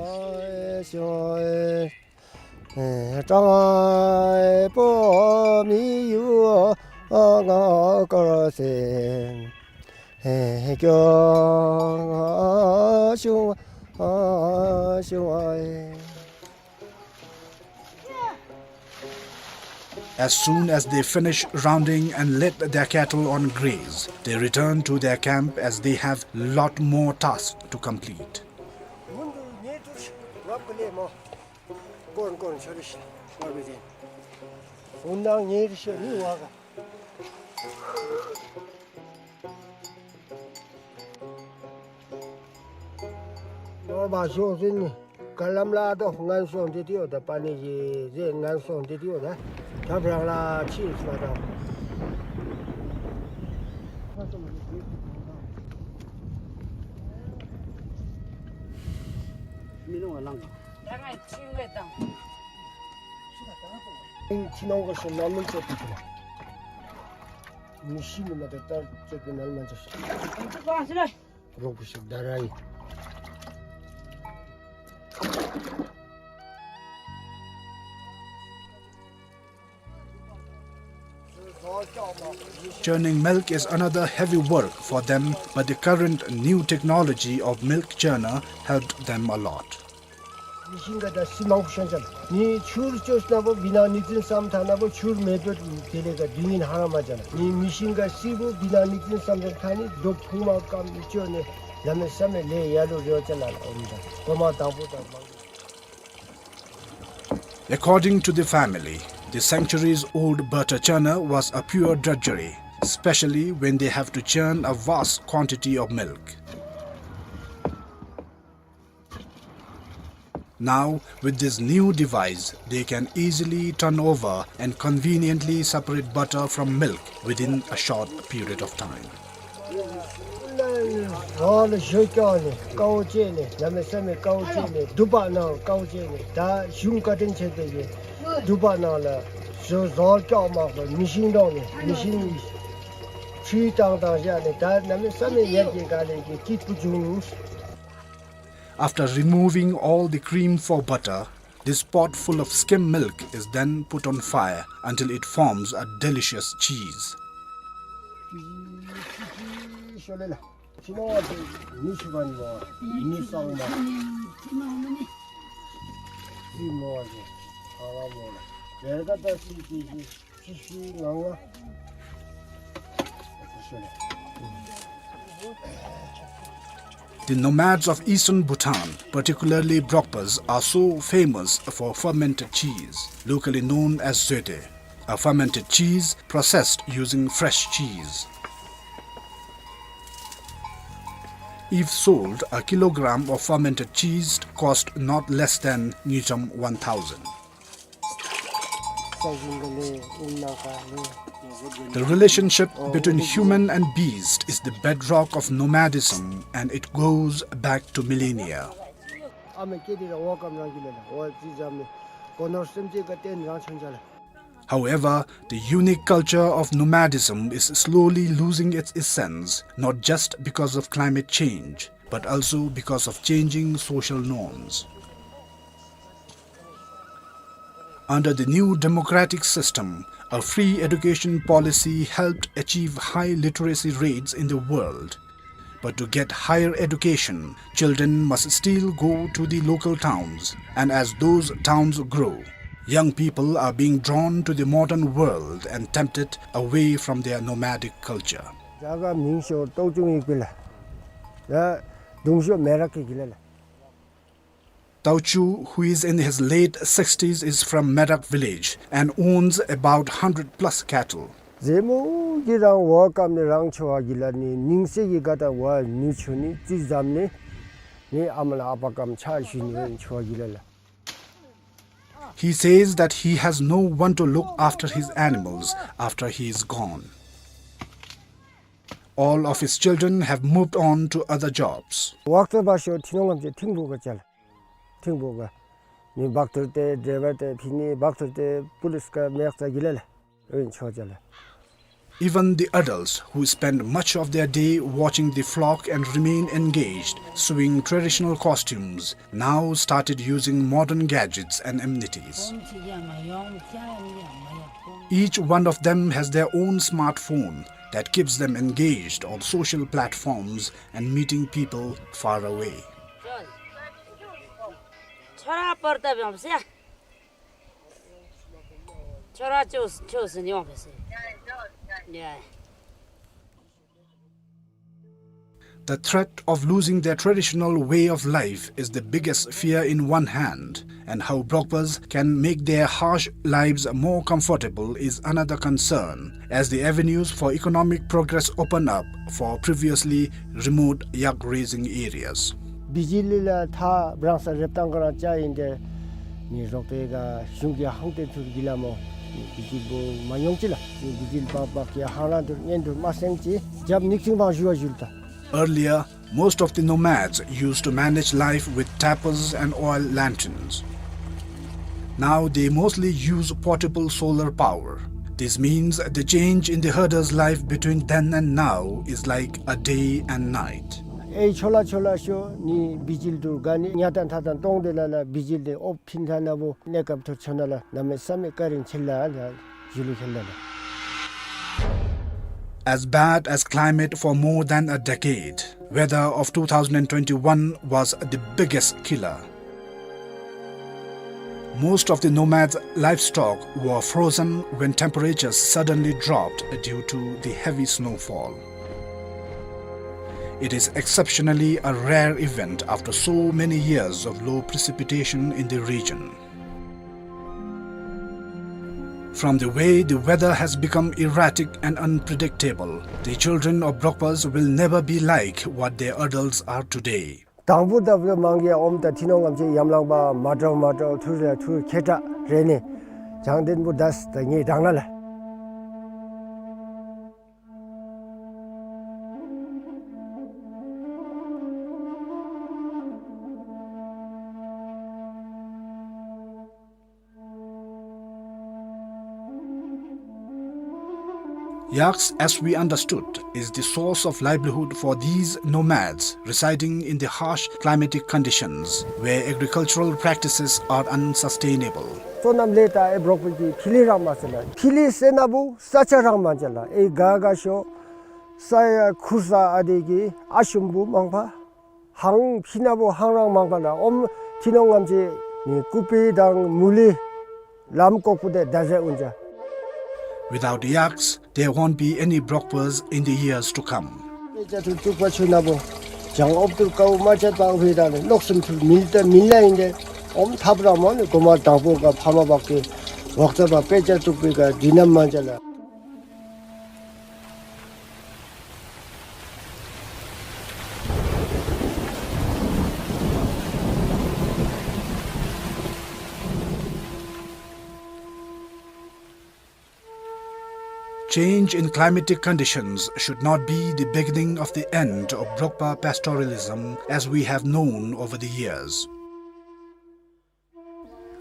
As soon as they finish rounding and let their cattle on graze, they return to their camp as they have lot more tasks to complete. ནོར་བ་ཤོར་ཟིན་ནི། ག་ལམ་ལ་དོ་ངན་སོང་འདི་དེའོ་ད་པ་ནི་ཡི་ཟེ་ངན་སོང་འདི་དེའོ་ད་ཐབ་རང་ལ་ཕྱིས་སོ་ད། མི་ནོ་ལང་། ད་ང་ཕྱི་ངོས་དང་། ཕྱི་ནང་གོ་ཤོ་ནང་མི་ཚོ་ཏི་ཏི་ལ། མི་ཤི་མི་མ་ད་ལྟར་ཚོད་པའི་ནང་མ་ཚོ་ཤི། རོགས་པོ་ཞིག་ད་ར་ཡིན། Churning milk is another heavy work for them, but the current new technology of milk churner helped them a lot. མི་ཤིང་ག་ད་སི་མང་པོ་ཤོན་ཅན། ནི་ཆུར་བཅོས་ན་བོ་བི་ན་ནི་ཙིན་སམ་ཐ་ན་བོ་ཆུར་མེད་པར་དེ་ལས་ཀ་དུས་ཡུན་ཧ་ར་མ་ཅན། ནི་མི་ཤིང་ག་སི་བོ་བི་ན་ནི་ཙིན་སམ་ཐ་ནི་རྡོ་ཕུང་མ་ཀམ་ནི་བཅོས་ནས་ལ་མེ་ས་མེ་ལས་ཡ་ལུ་རེ་བ་ཅན་ལ་ཨོམ་ད་གོ་མ་དང་པོ་དང་མང་པོ། According to the family, the centuries-old Berta churner was a pure drudgery. especially when they have to churn a vast quantity of milk. Now, with this new device, they can easily turn over and conveniently separate butter from milk within a short period of time. རོགས་ལ་ཞོ་སྐྱོག་ནི་དཀའཝ་སྤྱད་ནི་གནམ་མེད་ས་མེད་དཀའཝ་སྤྱད་ནི་དུ་པ་ནང་དཀའཝ་སྤྱད་ནི་ད་གཞུང་བཀའ་དྲིན་ཆེ་དེ་གིས་དུ་པ་ནང་ལ་ཞོ་ཞོ་སྐྱོག་མ་གཏོགས་མེ་ཤིན་འདྲོངས་ནི་མེ་ཤིན་ཆུ་བཏང་བཏང་བཞག་ནི་ད་གནམ་མེད་ས་མེད་ཡར་རྒྱས་ག་ལས་ཀྱི་སྐྱིད་པོ་བྱུང་། After removing all the cream for butter, this pot full of skim milk is then put on fire until it forms a delicious cheese. The nomads of eastern Bhutan, particularly Brokpas, are so famous for fermented cheese, locally known as zoete, a fermented cheese processed using fresh cheese. If sold, a kilogram of fermented cheese cost not less than ngultrum one thousand. The relationship between human and beast is the bedrock of nomadism, and it goes back to millennia. However, the unique culture of nomadism is slowly losing its essence, not just because of climate change, but also because of changing social norms. Under the new democratic system, a free education policy helped achieve high literacy rates in the world. But to get higher education, children must still go to the local towns, and as those towns grow, young people are being drawn to the modern world and tempted away from their nomadic culture. རྒྱ་གར་མིང་ཤོག་ཏོག་ཅུང་ཡིག་པི་ལ། ཡ་གདུང་ཤོག་མེ་རག་གི་གི་ལ་ལ། Tauchu, who is in his late sixties, is from Merak village and owns about hundred plus cattle. ཟེ་མོ་གི་རང་བ་ཀམ་ནི་རང་ཆོ་བ་གི་ལ་ནི་ནིང་སེ་གི་ག་ད་བ་ནུ་ཆུ་ནི་ཙི་ཛམ་ནི་ནི་ཨ་མ་ལ་ཨ་པ་ཀམ་ཆ་ཞུ་ནི་ཆོ་བ་གི་ལ་ལ། He says that he has no one to look after his animals after he is gone. All of his children have moved on to other jobs. ཝག་ཏོ་བ་ཤོ་ཐི་ནོང་ངམ་ཅེ་ཐིང་བུ་ག་ཅལ། ཐིང་བུ་ག། ནི་བག་ཐུར་ཏེ་ཌྲའི་བར་ཏེ་ཕི་ནི་བག་ཐུར་ཏེ་པུ་ལིས་ཀ་མེག་ཙ་གི་ལ་ལ། ཨིན་ཆོ་ཅལ། Even the adults who spend much of their day watching the flock and remain engaged, sewing traditional costumes, now started using modern gadgets and amenities. Each one of them has their own smartphone that keeps them engaged on social platforms and meeting people far away. ཁྱོད་ར་པར་ཏ་བྱོན་ཟེར། ཁྱོད་ར་ཅོ་ཅོ་ཟེར་ཡོང་བས་ཟེར། ཡ། The threat of losing their traditional way of life is the biggest fear in one hand, and how Brokpas can make their harsh lives more comfortable is another concern, as the avenues for economic progress open up for previously remote yak raising areas. བི་ཇི་ལི་ལ་ཐ་བྲང་ས་རེབ་ཏང་ག་རང་ཅ་ཡིན་ཏེ། ནི་རོགས་པའི་ག་གཞུང་གི་ཧང་ཏེ་ཐུར་གི་ལ་མོ། ནི་བི་ཇི་ལི་བོ་མ་ཡོང་ཅི་ལ། ནི་བི་ཇི་ལི་པག་པག་གི་ཧང་རང་ཐུར་ཉན་ཐུར་མ་སེང་ཅི། རྒྱབ་ཉིག་ཅིང་བང་ཞུ་བ་ཞུལ་ཏ། Earlier, most of the nomads used to manage life with tapers and oil lanterns. Now they mostly use portable solar power. This means the change in the herder's life between then and now is like a day and night. ཨེ་ཆོ་ལ་ཆོ་ལ་ཤོ་ནི་བི་ཇི་ལི་དུ་ག་ནི་ཉ་ཏན་ཐ་ཏན་ཏོང་ཏེ་ལ་ལ་བི་ཇི་ལི་ཨོ་ཕིན་ཐ་ན་བོ་གནས་སྐབས་ཐུར་ཆོ་ན་ལ་གནམ་མེད་ས་མེད་བཀའ་དྲིན་ཆེ་ལ་ལ་ཞུ་ལུ་ཁེལ་ལ་ལ། As bad as climate for more than a decade, weather of two thousand and twenty-one was the biggest killer. Most of the nomads' livestock were frozen when temperatures suddenly dropped due to the heavy snowfall. It is exceptionally a rare event after so many years of low precipitation in the region. From the way the weather has become erratic and unpredictable, the children of Brokpas will never be like what their adults are today. དང་པོ་ད་བུ་མང་གི་ཨོམ་ད་ཐི་ནོང་ངམ་ཅིག་ཡམ་ལང་པ་མ་འདྲཝ་མ་འདྲཝ་ཐུར་རེ་ཐུར་ཁེ་ཏྲ་རེ་ནི་བྱང་ལྡན་པོ་དས་ད་ངེ་དྲང་ན་ལ། Yaks, as we understood, is the source of livelihood for these nomads residing in the harsh climatic conditions where agricultural practices are unsustainable. སོ་ནམ་ལས་ད་ཨེ་འབྲོག་པའི་གི་ཕི་ལི་རང་མ་ཟེར་ལ། ཕི་ལི་ཟེར་ན་བུ་ས་ཆ་རང་མ་ཅ་ལ། ཨེ་ག་ག་ཤོ་ས་ཡ་ཁུར་ས་ཨ་དེ་གི་ཨ་ཤུམ་བུ་མང་པ། ཧང་ཕི་ན་བུ་ཧང་རང་མང་པ་ལ་ཨོམ་ཐི་ནོང་ངམ་ཅིག་ནི་ཀུ་པི་དང་མུ་ལི་ལམ་ཀོག་པུ་དེ་ད་ཟེ་འུན་ཅ། Without yaks, there won't be any Brokpas in the years to come. དཔེ་ཆ་ཐུར་ཅུག་པ་ཆུ་ན་བུ་ཅང་ཨོབ་ཏུར་ཀའུ་མ་ཆད་པ་ཧུའི་ད་ནི་ནོག་སུམ་ཐུར་མིལ་ཏེ་མིལ་ལ་ཨིན་ཏེ་ཨོམ་ཐབ་ར་མོ་ནི་གོ་མ་དང་པོ་ག་ཕ་མ་བག་གི་བག་ཚ་བ་དཔེ་ཆ་ཐུག་པི་ག་དི་ནམ་མ་ཅ་ལ། Change in climatic conditions should not be the beginning of the end of Brokpa pastoralism as we have known over the years.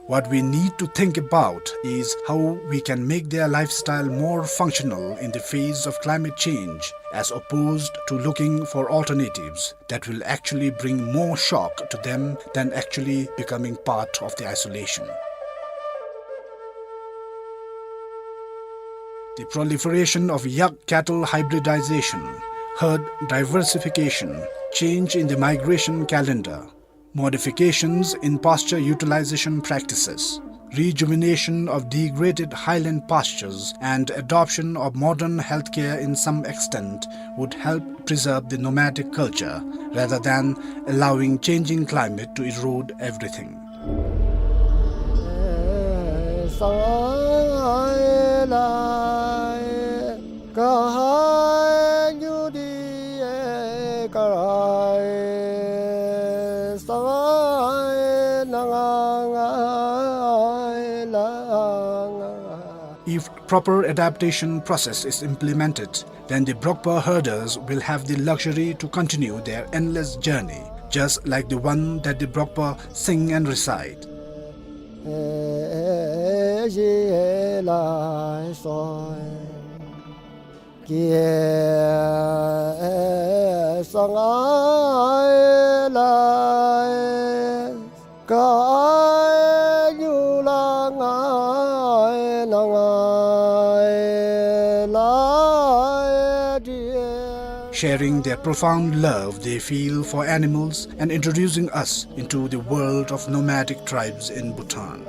What we need to think about is how we can make their lifestyle more functional in the face of climate change, as opposed to looking for alternatives that will actually bring more shock to them than actually becoming part of the isolation. The proliferation of yak cattle hybridization, herd diversification, change in the migration calendar, modifications in pasture utilization practices, rejuvenation of degraded highland pastures, and adoption of modern healthcare in some extent would help preserve the nomadic culture rather than allowing changing climate to erode everything. If proper adaptation process is implemented, then the Brokpa herders will have the luxury to continue their endless journey, just like the one that the Brokpa sing and recite. Sharing their profound love they feel for animals and introducing us into the world of nomadic tribes in Bhutan.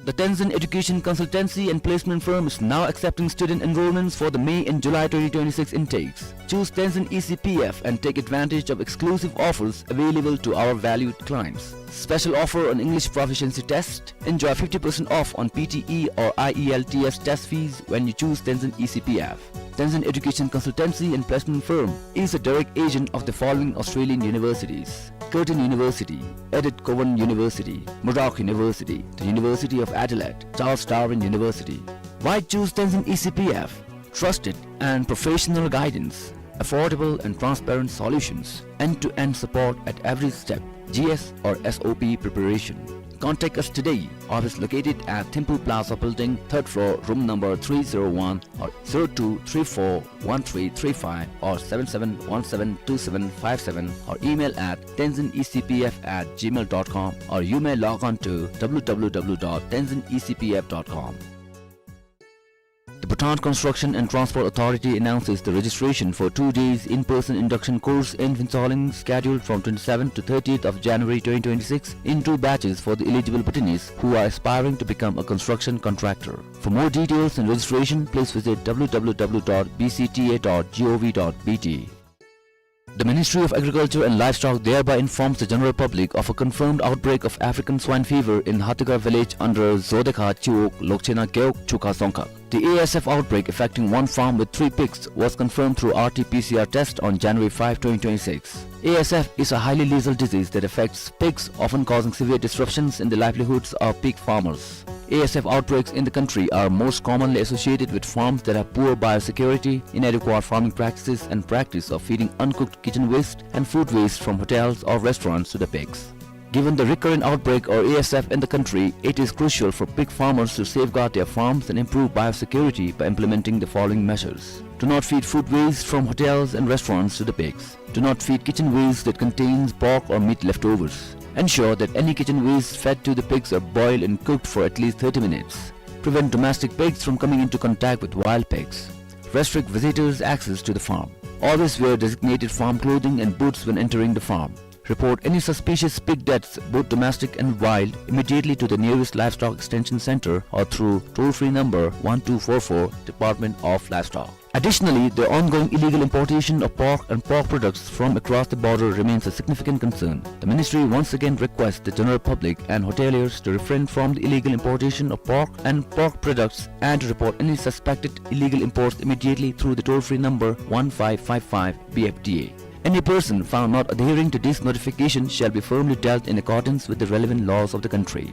The Tenzin Education Consultancy and Placement Firm is now accepting student enrollments for the May and July twenty twenty-six intakes. Choose Tenzin E C P F and take advantage of exclusive offers available to our valued clients. Special offer on English proficiency test. Enjoy fifty percent off on P T E or I E L T S test fees when you choose Tenzin E C P F. Tenzin Education Consultancy and Placement Firm is a direct agent of the following Australian universities: Curtin University, Edith Cowan University, Murdoch University, the University of Adelaide, Charles Darwin University. Why choose Tenzin E C P F? Trusted and professional guidance. Affordable and transparent solutions, end-to-end support at every step, G S or S O P preparation. Contact us today. Office located at Thimphu Plaza Building, third floor, room number three zero one, or zero two three four one three three five or seven seven one seven two seven five seven, or email at tenzin E C P F at gmail dot com, or you may log on to W W W dot tenzin E C P F dot com. The Bhutan Construction and Transport Authority announces the registration for two days in-person induction course in Phuentsholing, scheduled from twenty-seventh to thirtieth of January twenty twenty-six, in two batches for the eligible Bhutanese who are aspiring to become a construction contractor. For more details and registration, please visit W W W dot B C T A dot gov dot B T. The Ministry of Agriculture and Livestock thereby informs the general public of a confirmed outbreak of African swine fever in Hatigarh village under Zodekha Chiwog, Lokchhena Gewog, Chukha Dzongkhag. The A S F outbreak affecting one farm with three pigs was confirmed through R T P C R test on January five, twenty twenty-six. A S F is a highly lethal disease that affects pigs, often causing severe disruptions in the livelihoods of pig farmers. A S F outbreaks in the country are most commonly associated with farms that have poor biosecurity, inadequate farming practices, and practice of feeding uncooked kitchen waste and food waste from hotels or restaurants to the pigs. Given the recurrent outbreak or A S F in the country, it is crucial for pig farmers to safeguard their farms and improve biosecurity by implementing the following measures. Do not feed food waste from hotels and restaurants to the pigs. Do not feed kitchen waste that contains pork or meat leftovers. Ensure that any kitchen waste fed to the pigs are boiled and cooked for at least thirty minutes. Prevent domestic pigs from coming into contact with wild pigs. Restrict visitors' access to the farm. Always wear designated farm clothing and boots when entering the farm. Report any suspicious pig deaths, both domestic and wild, immediately to the nearest Livestock Extension Center or through toll-free number one two four four, Department of Livestock. Additionally, the ongoing illegal importation of pork and pork products from across the border remains a significant concern. The ministry once again requests the general public and hoteliers to refrain from the illegal importation of pork and pork products and to report any suspected illegal imports immediately through the toll-free number one five five five B F D A. Any person found not adhering to this notification shall be firmly dealt in accordance with the relevant laws of the country.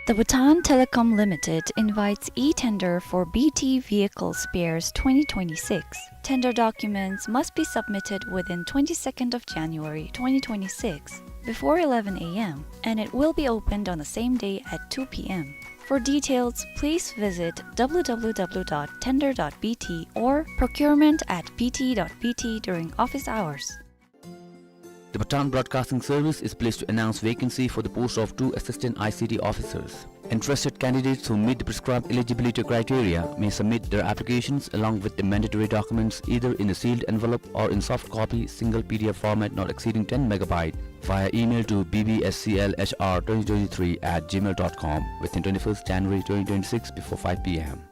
The Bhutan Telecom Limited invites e-tender for B T Vehicle Spares twenty twenty-six. Tender documents must be submitted within twenty-second of January twenty twenty-six before eleven A M, and it will be opened on the same day at two P M. For details, please visit W W W dot tender dot B T or procurement at B T dot B T during office hours. The Bhutan Broadcasting Service is pleased to announce vacancy for the post of two assistant I C T officers. Interested candidates who meet the prescribed eligibility criteria may submit their applications along with the mandatory documents either in a sealed envelope or in soft copy, single P D F format not exceeding ten megabyte, via email to B B S C L H R twenty twenty-three at gmail dot com within twenty-first January twenty twenty-six before five P M.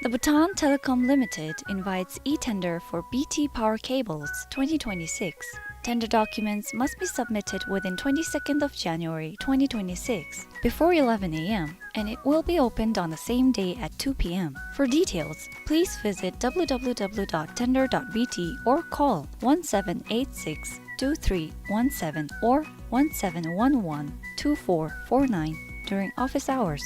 The Bhutan Telecom Limited invites e-tender for B T Power Cables twenty twenty-six. Tender documents must be submitted within twenty-second of January twenty twenty-six before eleven A M, and it will be opened on the same day at two P M. For details, please visit W W W dot tender dot B T or call one seven eight six two three one seven or one seven one one two four four nine during office hours.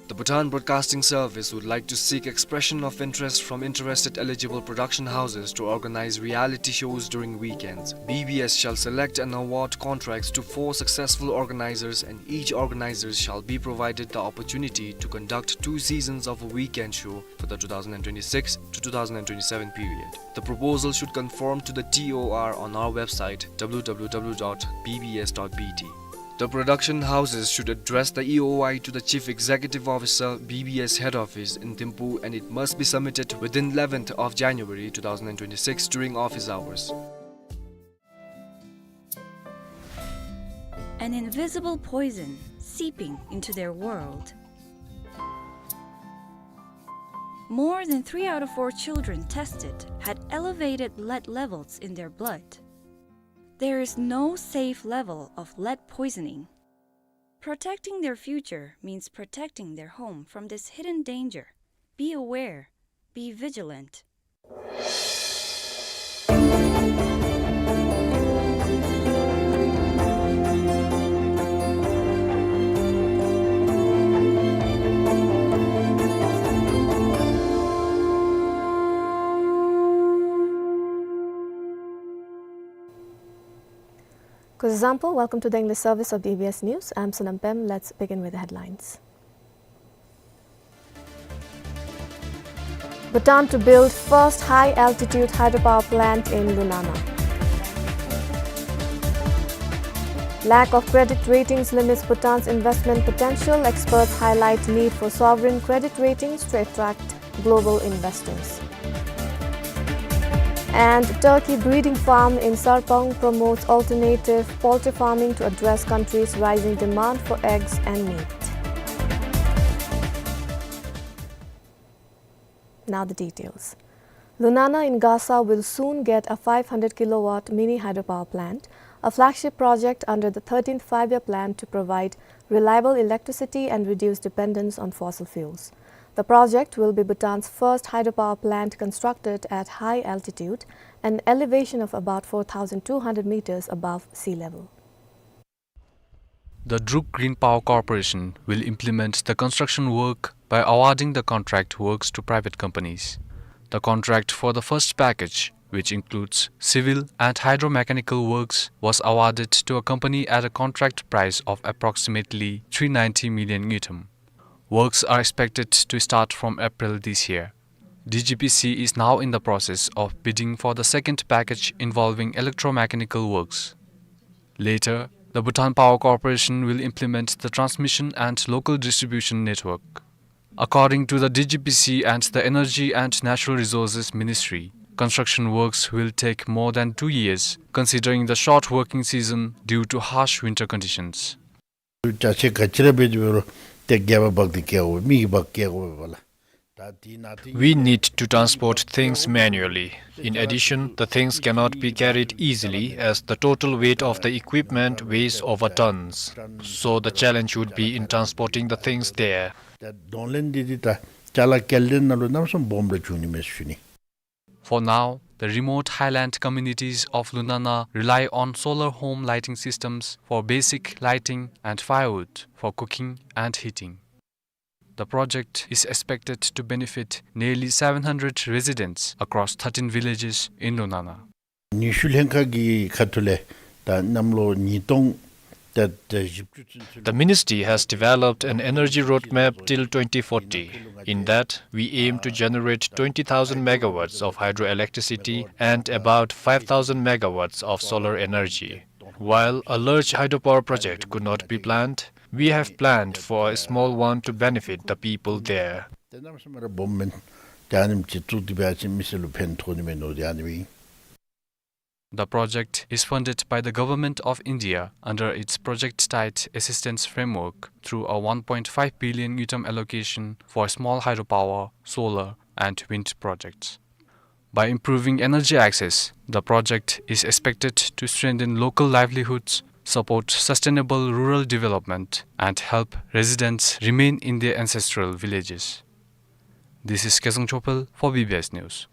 The Bhutan Broadcasting Service would like to seek expression of interest from interested eligible production houses to organize reality shows during weekends. B B S shall select and award contracts to four successful organizers, and each organizer shall be provided the opportunity to conduct two seasons of a weekend show for the two thousand twenty-six to two thousand twenty-seven period. The proposal should conform to the T O R on our website, W W W dot B B S dot B T. The production houses should address the E O I to the Chief Executive Officer, B B S Head Office in Thimphu, and it must be submitted within eleventh of January two thousand twenty-six during office hours. An invisible poison seeping into their world. More than three out of four children tested had elevated lead levels in their blood. There is no safe level of lead poisoning. Protecting their future means protecting their home from this hidden danger. Be aware. Be vigilant. Kuzuzangpo, welcome to the English service of the B B S News. I'm Sonam Pem. Let's begin with the headlines. Bhutan to build first high-altitude hydropower plant in Lunana. Lack of credit ratings limits Bhutan's investment potential. Experts highlight need for sovereign credit ratings to attract global investors. And turkey breeding farm in Sarpang promotes alternative poultry farming to address country's rising demand for eggs and meat. Now the details. Lunana in Gasa will soon get a five hundred kilowatt mini hydropower plant, a flagship project under the thirteenth Five-Year Plan to provide reliable electricity and reduce dependence on fossil fuels. The project will be Bhutan's first hydropower plant constructed at high altitude, an elevation of about four thousand two hundred meters above sea level. The Druk Green Power Corporation will implement the construction work by awarding the contract works to private companies. The contract for the first package, which includes civil and hydromechanical works, was awarded to a company at a contract price of approximately three ninety million ngultrum. Works are expected to start from April this year. D G P C is now in the process of bidding for the second package involving electromechanical works. Later, the Bhutan Power Corporation will implement the transmission and local distribution network. According to the D G P C and the Energy and Natural Resources Ministry, construction works will take more than two years, considering the short working season due to harsh winter conditions. ཅ་ཆས་ག་ཅི་ར་འབད་དེ་འབད་རུང་ཏེ་རྒྱབ་འབག་སྟེ་བཀལ་དགོ་པས། མི་གིས་འབག་སྟེ་བཀལ་དགོ་པས་ལགས། ད་དེ་ནང་དེ་We need to transport things manually. In addition, the things cannot be carried easily as the total weight of the equipment weighs over tons. So the challenge would be in transporting the things there. ད་གདོང་ལེན་འདི་འདི་ད་ཅ་ལ་སྐྱེལ་འདྲེན་ནང་ལུ་གནམ་མེད་ས་མེད་སྦོམ་ར་འབྱུང་ནི་མས་ཟེར་ཞུ་ནི། For now, the remote highland communities of Lunana rely on solar home lighting systems for basic lighting and firewood for cooking and heating. The project is expected to benefit nearly seven hundred residents across thirteen villages in Lunana. ནུས་ཤུགས་ལྷན་ཁག་གི་ཁ་ཐུག་ལས་ད་གནམ་ལོ་ཉིས་སྟོང་ད་ད་བཞི་བཅུ་ཚུན་ཚོད། The ministry has developed an energy roadmap till twenty forty. In that, we aim to generate twenty thousand megawatts of hydroelectricity and about five thousand megawatts of solar energy. While a large hydropower project could not be planned, we have planned for a small one to benefit the people there. ཏེ་གནམ་མེད་ས་མེད་ར་སྦོམ་མེན། ཏེ་ཨ་ནེམ་ཅིག་བཙུགས་ཏེ་འབད་བ་ཅིན་མི་སེར་ལུ་ཕན་ཐོགས་ནི་མས་མནོ་སྟེ་ཨ་ནི་སྦེ་ཨིན། The project is funded by the Government of India under its Project State Assistance Framework through a one point five billion ngultrum allocation for small hydropower, solar and wind projects. By improving energy access, the project is expected to strengthen local livelihoods, support sustainable rural development, and help residents remain in their ancestral villages. This is Kesang Chopel for B B S News.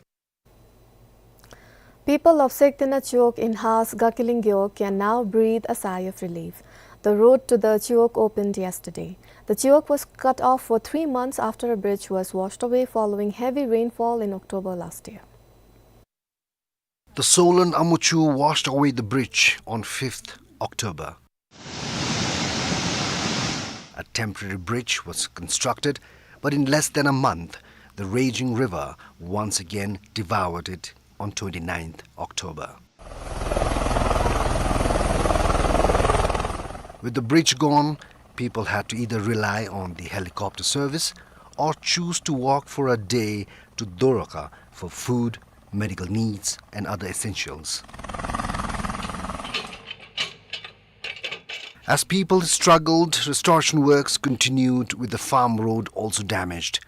People of Sektena Chiwog in Has Gakiling Gewog can now breathe a sigh of relief. The road to the Chiwog opened yesterday. The Chiwog was cut off for three months after a bridge was washed away following heavy rainfall in October last year. The swollen Amuchu washed away the bridge on fifth October. A temporary bridge was constructed, but in less than a month, the raging river once again devoured it on twenty-ninth October. With the bridge gone, people had to either rely on the helicopter service or choose to walk for a day to Dorokha for food, medical needs, and other essentials. As people struggled, restoration works continued, with the farm road also damaged.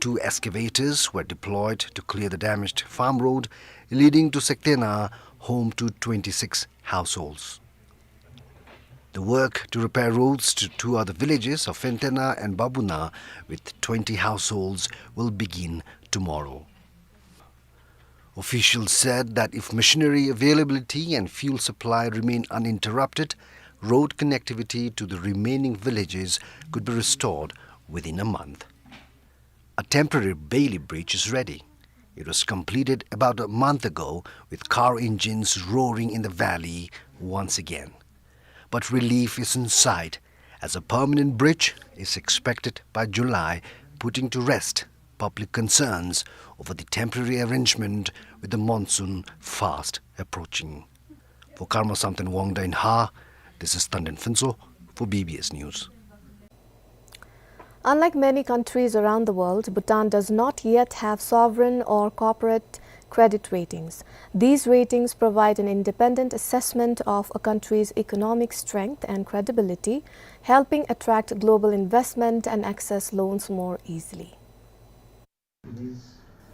Two excavators were deployed to clear the damaged farm road leading to Sektena, home to twenty-six households. The work to repair roads to two other villages of Fentena and Babuna, with twenty households, will begin tomorrow. Officials said that if machinery availability and fuel supply remain uninterrupted, road connectivity to the remaining villages could be restored within a month. A temporary Bailey bridge is ready. It was completed about a month ago, with car engines roaring in the valley once again. but relief is in sight, as a permanent bridge is expected by July, putting to rest public concerns over the temporary arrangement with the monsoon fast approaching. For Karma Samten Wangda in Hae, this is Tanden Phuntsho for B B S News. Unlike many countries around the world, Bhutan does not yet have sovereign or corporate credit ratings. These ratings provide an independent assessment of a country's economic strength and credibility, helping attract global investment and access loans more easily.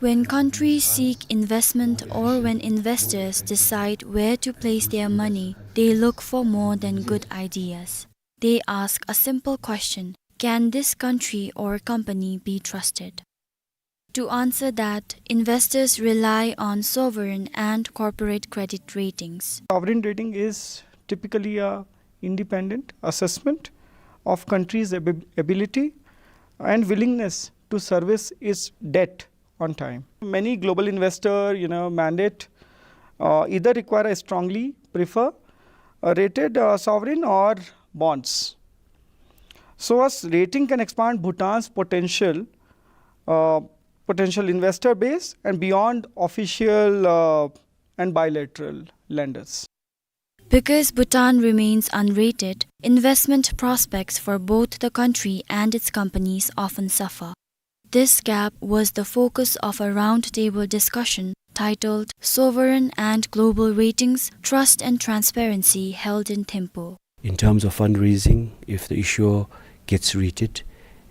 When countries seek investment or when investors decide where to place their money, they look for more than good ideas. They ask a simple question: can this country or company be trusted? To answer that, investors rely on sovereign and corporate credit ratings. Sovereign rating is typically a independent assessment of country's ab-, ability and willingness to service its debt on time. Many global investor, you know, mandate, uh, either require a strongly prefer a rated, uh, sovereign or bonds. So a rating can expand Bhutan's potential, uh, potential investor base and beyond official, uh, and bilateral lenders. Because Bhutan remains unrated, investment prospects for both the country and its companies often suffer. This gap was the focus of a roundtable discussion titled Sovereign and Global Ratings, Trust and Transparency, held in Thimphu. In terms of fundraising, if the issuer gets rated,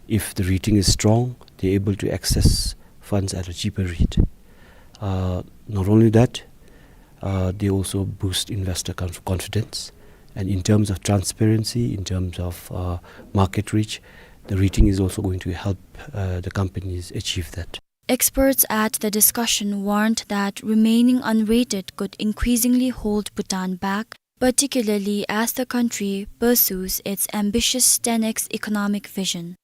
if the rating is strong, they're able to access funds at a cheaper rate. Uh, not only that, uh, they also boost investor conf-, confidence. And in terms of transparency, in terms of, uh, market reach, the rating is also going to help, uh, the companies achieve that. Experts at the discussion warned that remaining unrated could increasingly hold Bhutan back, particularly as the country pursues its ambitious ten X economic vision.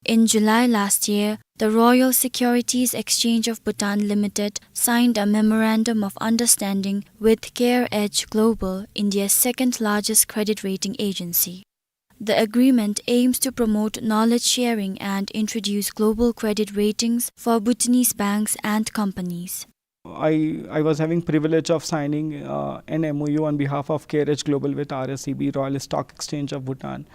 In July last year, the Royal Securities Exchange of Bhutan Limited signed a memorandum of understanding with CareEdge Global, India's second largest credit rating agency. The agreement aims to promote knowledge sharing and introduce global credit ratings for Bhutanese banks and companies. I, I was having privilege of signing, uh, an M O U on behalf of CareEdge Global with R S E B, Royal Stock Exchange of Bhutan.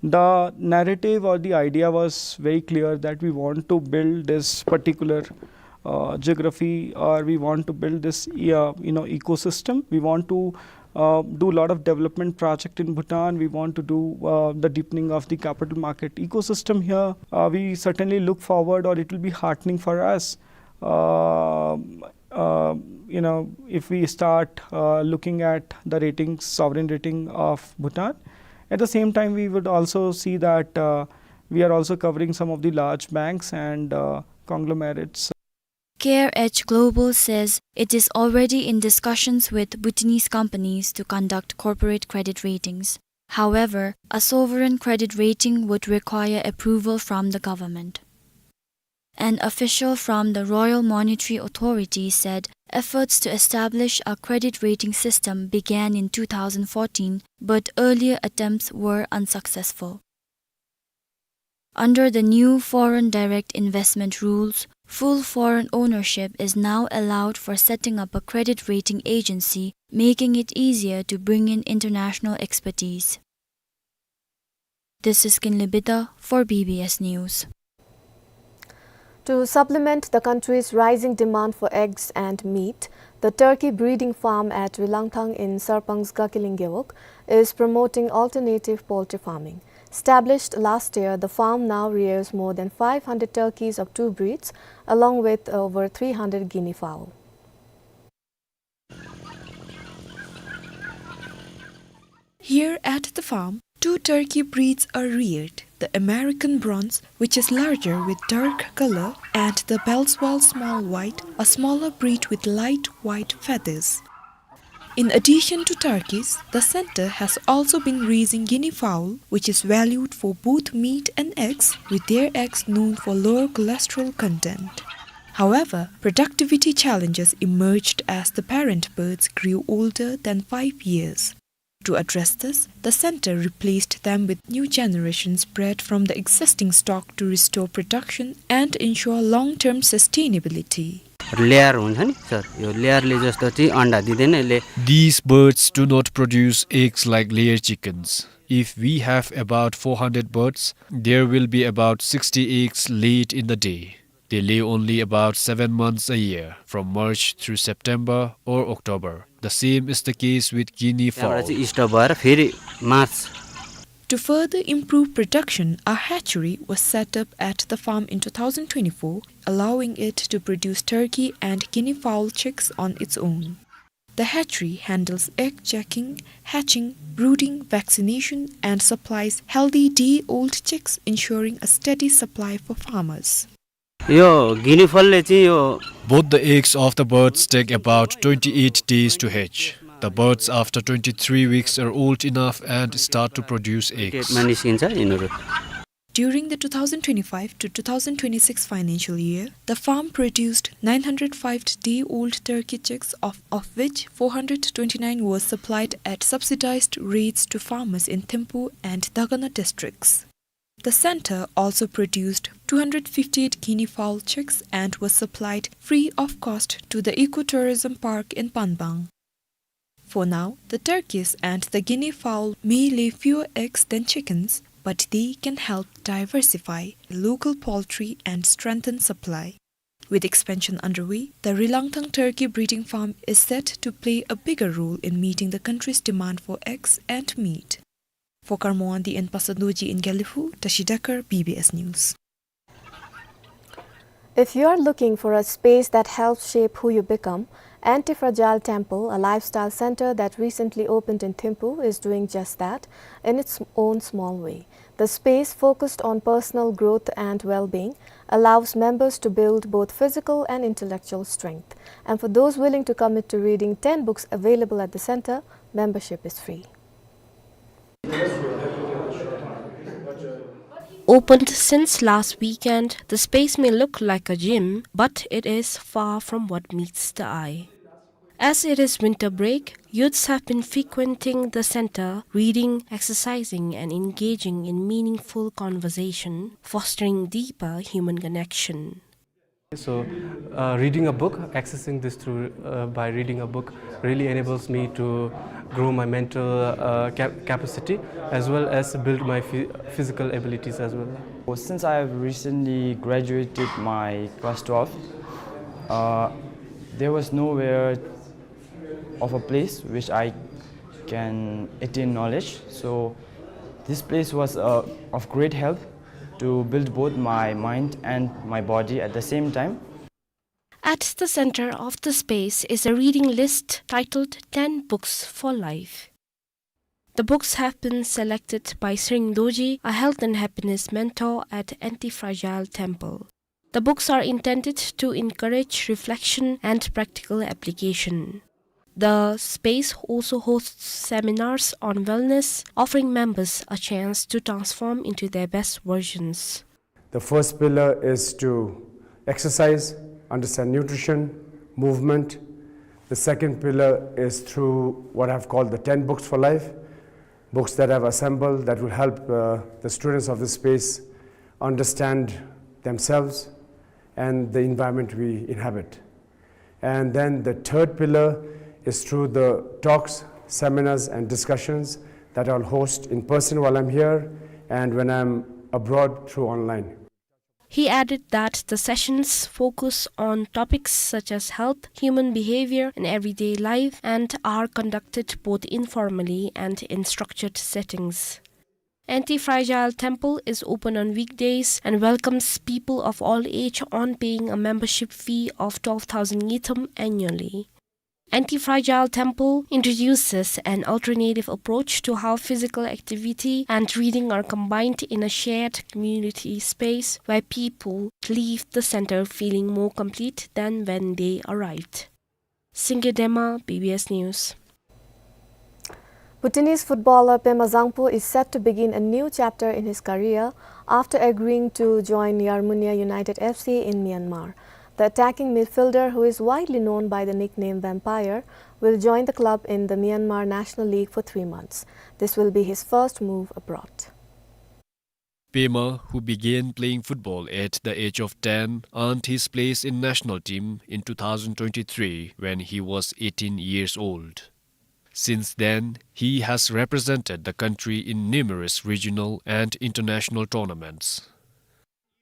The narrative or the idea was very clear that we want to build this particular, uh, geography, or we want to build this, uh, you know, ecosystem. We want to, uh, do a lot of development project in Bhutan. We want to do, uh, the deepening of the capital market ecosystem here. Uh, we certainly look forward, or it will be heartening for us, uh, uh, you know, if we start, uh, looking at the ratings, sovereign rating of Bhutan. At the same time, we would also see that, uh, we are also covering some of the large banks and, uh, conglomerates. CareEdge Global says it is already in discussions with Bhutanese companies to conduct corporate credit ratings. However, a sovereign credit rating would require approval from the government. An official from the Royal Monetary Authority said efforts to establish a credit rating system began in two thousand fourteen, but earlier attempts were unsuccessful. Under the new foreign direct investment rules, full foreign ownership is now allowed for setting up a credit rating agency, making it easier to bring in international expertise. This is Kinley Bida for B B S News. To supplement the country's rising demand for eggs and meat, the turkey breeding farm at Rilangthang in Sarpang's Gakhiling Gewog is promoting alternative poultry farming. Established last year, the farm now rears more than five hundred turkeys of two breeds, along with over three hundred guinea fowl. Here at the farm, two turkey breeds are reared, the American bronze, which is larger with dark color, and the Belsval small white, a smaller breed with light white feathers. In addition to turkeys, the center has also been raising guinea fowl, which is valued for both meat and eggs, with their eggs known for lower cholesterol content. However, productivity challenges emerged as the parent birds grew older than five years. To address this, the center replaced them with new generations bred from the existing stock to restore production and ensure long-term sustainability. Layer हुन्छ नि सर, यो लेयरले जस्तो चाहिँ अन्डा दिँदैन यसले। These birds do not produce eggs like layer chickens. If we have about four hundred birds, there will be about sixty eggs laid in the day. They lay only about seven months a year, from March through September or October. The same is the case with guinea fowl. त्यहाँबाट चाहिँ स्टप भएर फेरि मार्च। To further improve production, a hatchery was set up at the farm in two thousand twenty-four, allowing it to produce turkey and guinea fowl chicks on its own. The hatchery handles egg checking, hatching, brooding, vaccination, and supplies healthy day-old chicks, ensuring a steady supply for farmers. यो गिनी फलले चाहिँ यो Both the eggs of the birds take about twenty-eight days to hatch. The birds, after twenty-three weeks, are old enough and start to produce eggs. पेटमा निस्किन्छ यिनीहरू। During the two thousand twenty-five to two thousand twenty-six financial year, the farm produced nine hundred five day-old turkey chicks, of, of which four hundred twenty-nine were supplied at subsidized rates to farmers in Thimphu and Dagana districts. The center also produced two hundred fifty-eight guinea fowl chicks and was supplied free of cost to the ecotourism park in Panbang. For now, the turkeys and the guinea fowl may lay fewer eggs than chickens, but they can help diversify local poultry and strengthen supply. With expansion underway, the Rilangthang turkey breeding farm is set to play a bigger role in meeting the country's demand for eggs and meat. For Karma Wangdi and Pastor Dorji in Gelephu, Tashi Dekar, B B S News. If you are looking for a space that helps shape who you become, Anti-Fragile Temple, a lifestyle center that recently opened in Thimphu, is doing just that in its own small way. The space, focused on personal growth and well-being, allows members to build both physical and intellectual strength. And for those willing to commit to reading ten books available at the center, membership is free. Opened since last weekend, the space may look like a gym, but it is far from what meets the eye. As it is winter break, youths have been frequenting the center, reading, exercising, and engaging in meaningful conversation, fostering deeper human connection. So, uh, reading a book, accessing this through, uh, by reading a book really enables me to grow my mental, uh, cap-, capacity as well as build my phy-, physical abilities as well. Well, since I have recently graduated my class twelve, uh, there was nowhere of a place which I can attain knowledge. So this place was, uh, of great help to build both my mind and my body at the same time. At the center of the space is a reading list titled Ten Books for Life. The books have been selected by Sring Dorji, a health and happiness mentor at Anti-Fragile Temple. The books are intended to encourage reflection and practical application. The space also hosts seminars on wellness, offering members a chance to transform into their best versions. The first pillar is to exercise, understand nutrition, movement. The second pillar is through what I've called the ten books for life, books that I've assembled that will help, uh, the students of this space understand themselves and the environment we inhabit. And then the third pillar is through the talks, seminars, and discussions that I'll host in person while I'm here and when I'm abroad through online. He added that the sessions focus on topics such as health, human behavior, and everyday life, and are conducted both informally and in structured settings. Anti-Fragile Temple is open on weekdays and welcomes people of all age on paying a membership fee of twelve thousand ngultrum annually. Anti-Fragile Temple introduces an alternative approach to how physical activity and reading are combined in a shared community space where people leave the center feeling more complete than when they arrived. Singye Dema, B B S News. Bhutanese footballer Pema Zangpo is set to begin a new chapter in his career after agreeing to join Yarmunya United F C in Myanmar. The attacking midfielder, who is widely known by the nickname Vampire, will join the club in the Myanmar National League for three months. This will be his first move abroad. Pema, who began playing football at the age of ten, earned his place in national team in two thousand twenty-three when he was eighteen years old. Since then, he has represented the country in numerous regional and international tournaments.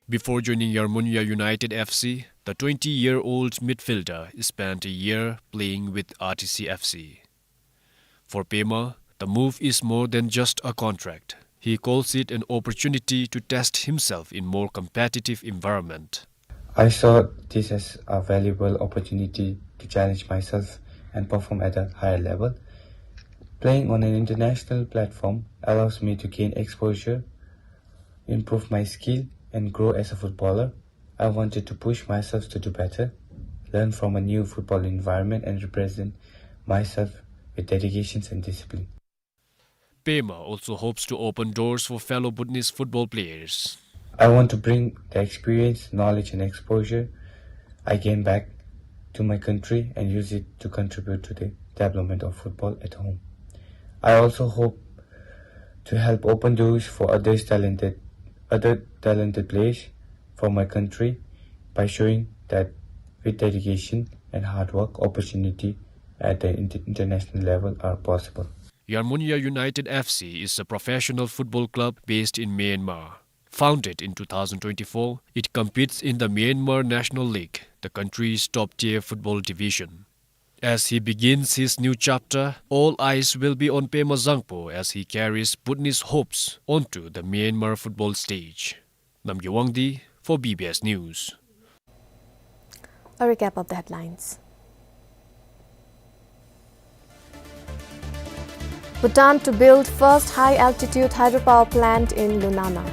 Before joining Yarmonia United F C, the twenty-year-old midfielder spent a year playing with R T C F C. For Pema, the move is more than just a contract. He calls it an opportunity to test himself in more competitive environment. I saw this as a valuable opportunity to challenge myself and perform at a higher level. Playing on an international platform allows me to gain exposure, improve my skill, and grow as a footballer. I wanted to push myself to do better, learn from a new football environment, and represent myself with dedications and discipline. Pema also hopes to open doors for fellow Bhutanese football players. I want to bring the experience, knowledge, and exposure I gain back to my country and use it to contribute to the development of football at home. I also hope to help open doors for others talented, other talented players from my country by showing that with dedication and hard work, opportunity at the inter-, international level are possible. Yarmonia United F C is a professional football club based in Myanmar. Founded in two thousand twenty-four, it competes in the Myanmar National League, the country's top-tier football division. As he begins his new chapter, all eyes will be on Pema Zangpo as he carries Bhutanese hopes onto the Myanmar football stage. Namgay Wangdi for B B S News. A recap of the headlines. Bhutan to build first high-altitude hydropower plant in Lunana.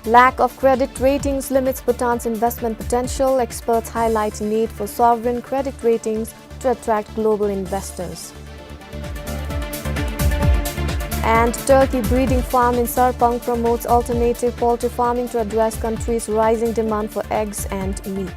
Lack of credit ratings limits Bhutan's investment potential. Experts highlight need for sovereign credit ratings to attract global investors. And turkey breeding farm in Sarpang promotes alternative poultry farming to address country's rising demand for eggs and meat.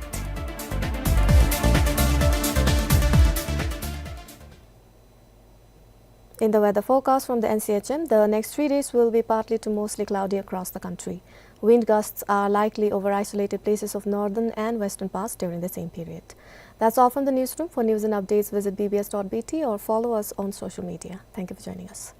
In the weather forecast from the N C H M, the next three days will be partly to mostly cloudy across the country. Wind gusts are likely over isolated places of northern and western parts during the same period. That's all from the newsroom. For news and updates, visit B B S dot B T or follow us on social media. Thank you for joining us.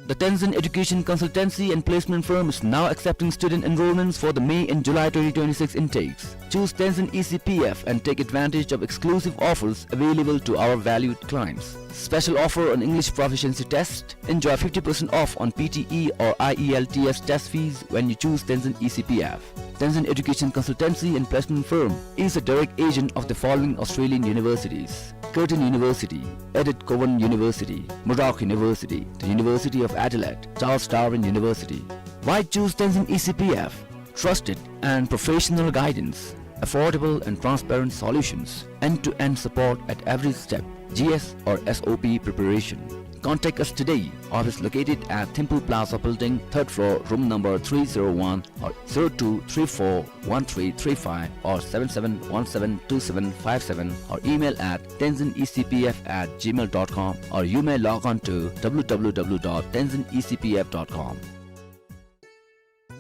The Tenzin Education Consultancy and Placement Firm is now accepting student enrollments for the May and July twenty twenty-six intakes. Choose Tenzin E C P F and take advantage of exclusive offers available to our valued clients. Special offer on English proficiency test. Enjoy fifty percent off on P T E or I E L T S test fees when you choose Tenzin E C P F. Tenzin Education Consultancy and Placement Firm is a direct agent of the following Australian universities: Curtin University, Edith Cowan University, Murdoch University, the University of Adelaide, Charles Darwin University. Why choose Tenzin E C P F? Trusted and professional guidance, affordable and transparent solutions, end-to-end support at every step, G S or S O P preparation, Contact us today. Office located at Thimphu Plaza Building, third floor, room number three zero one, or zero two three four one three three five or seven seven one seven two seven five seven, or email at tenzin E C P F at gmail dot com, or you may log on to W W W dot tenzin E C P F dot com.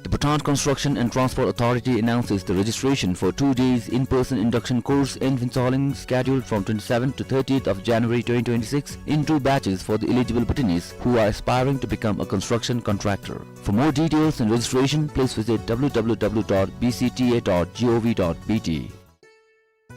The Bhutan Construction and Transport Authority announces the registration for two days in-person induction course in Phuentsholing, scheduled from twenty-seventh to thirtieth of January twenty twenty-six, in two batches for the eligible Bhutanese who are aspiring to become a construction contractor. For more details and registration, please visit W W W dot B C T A dot gov dot B T.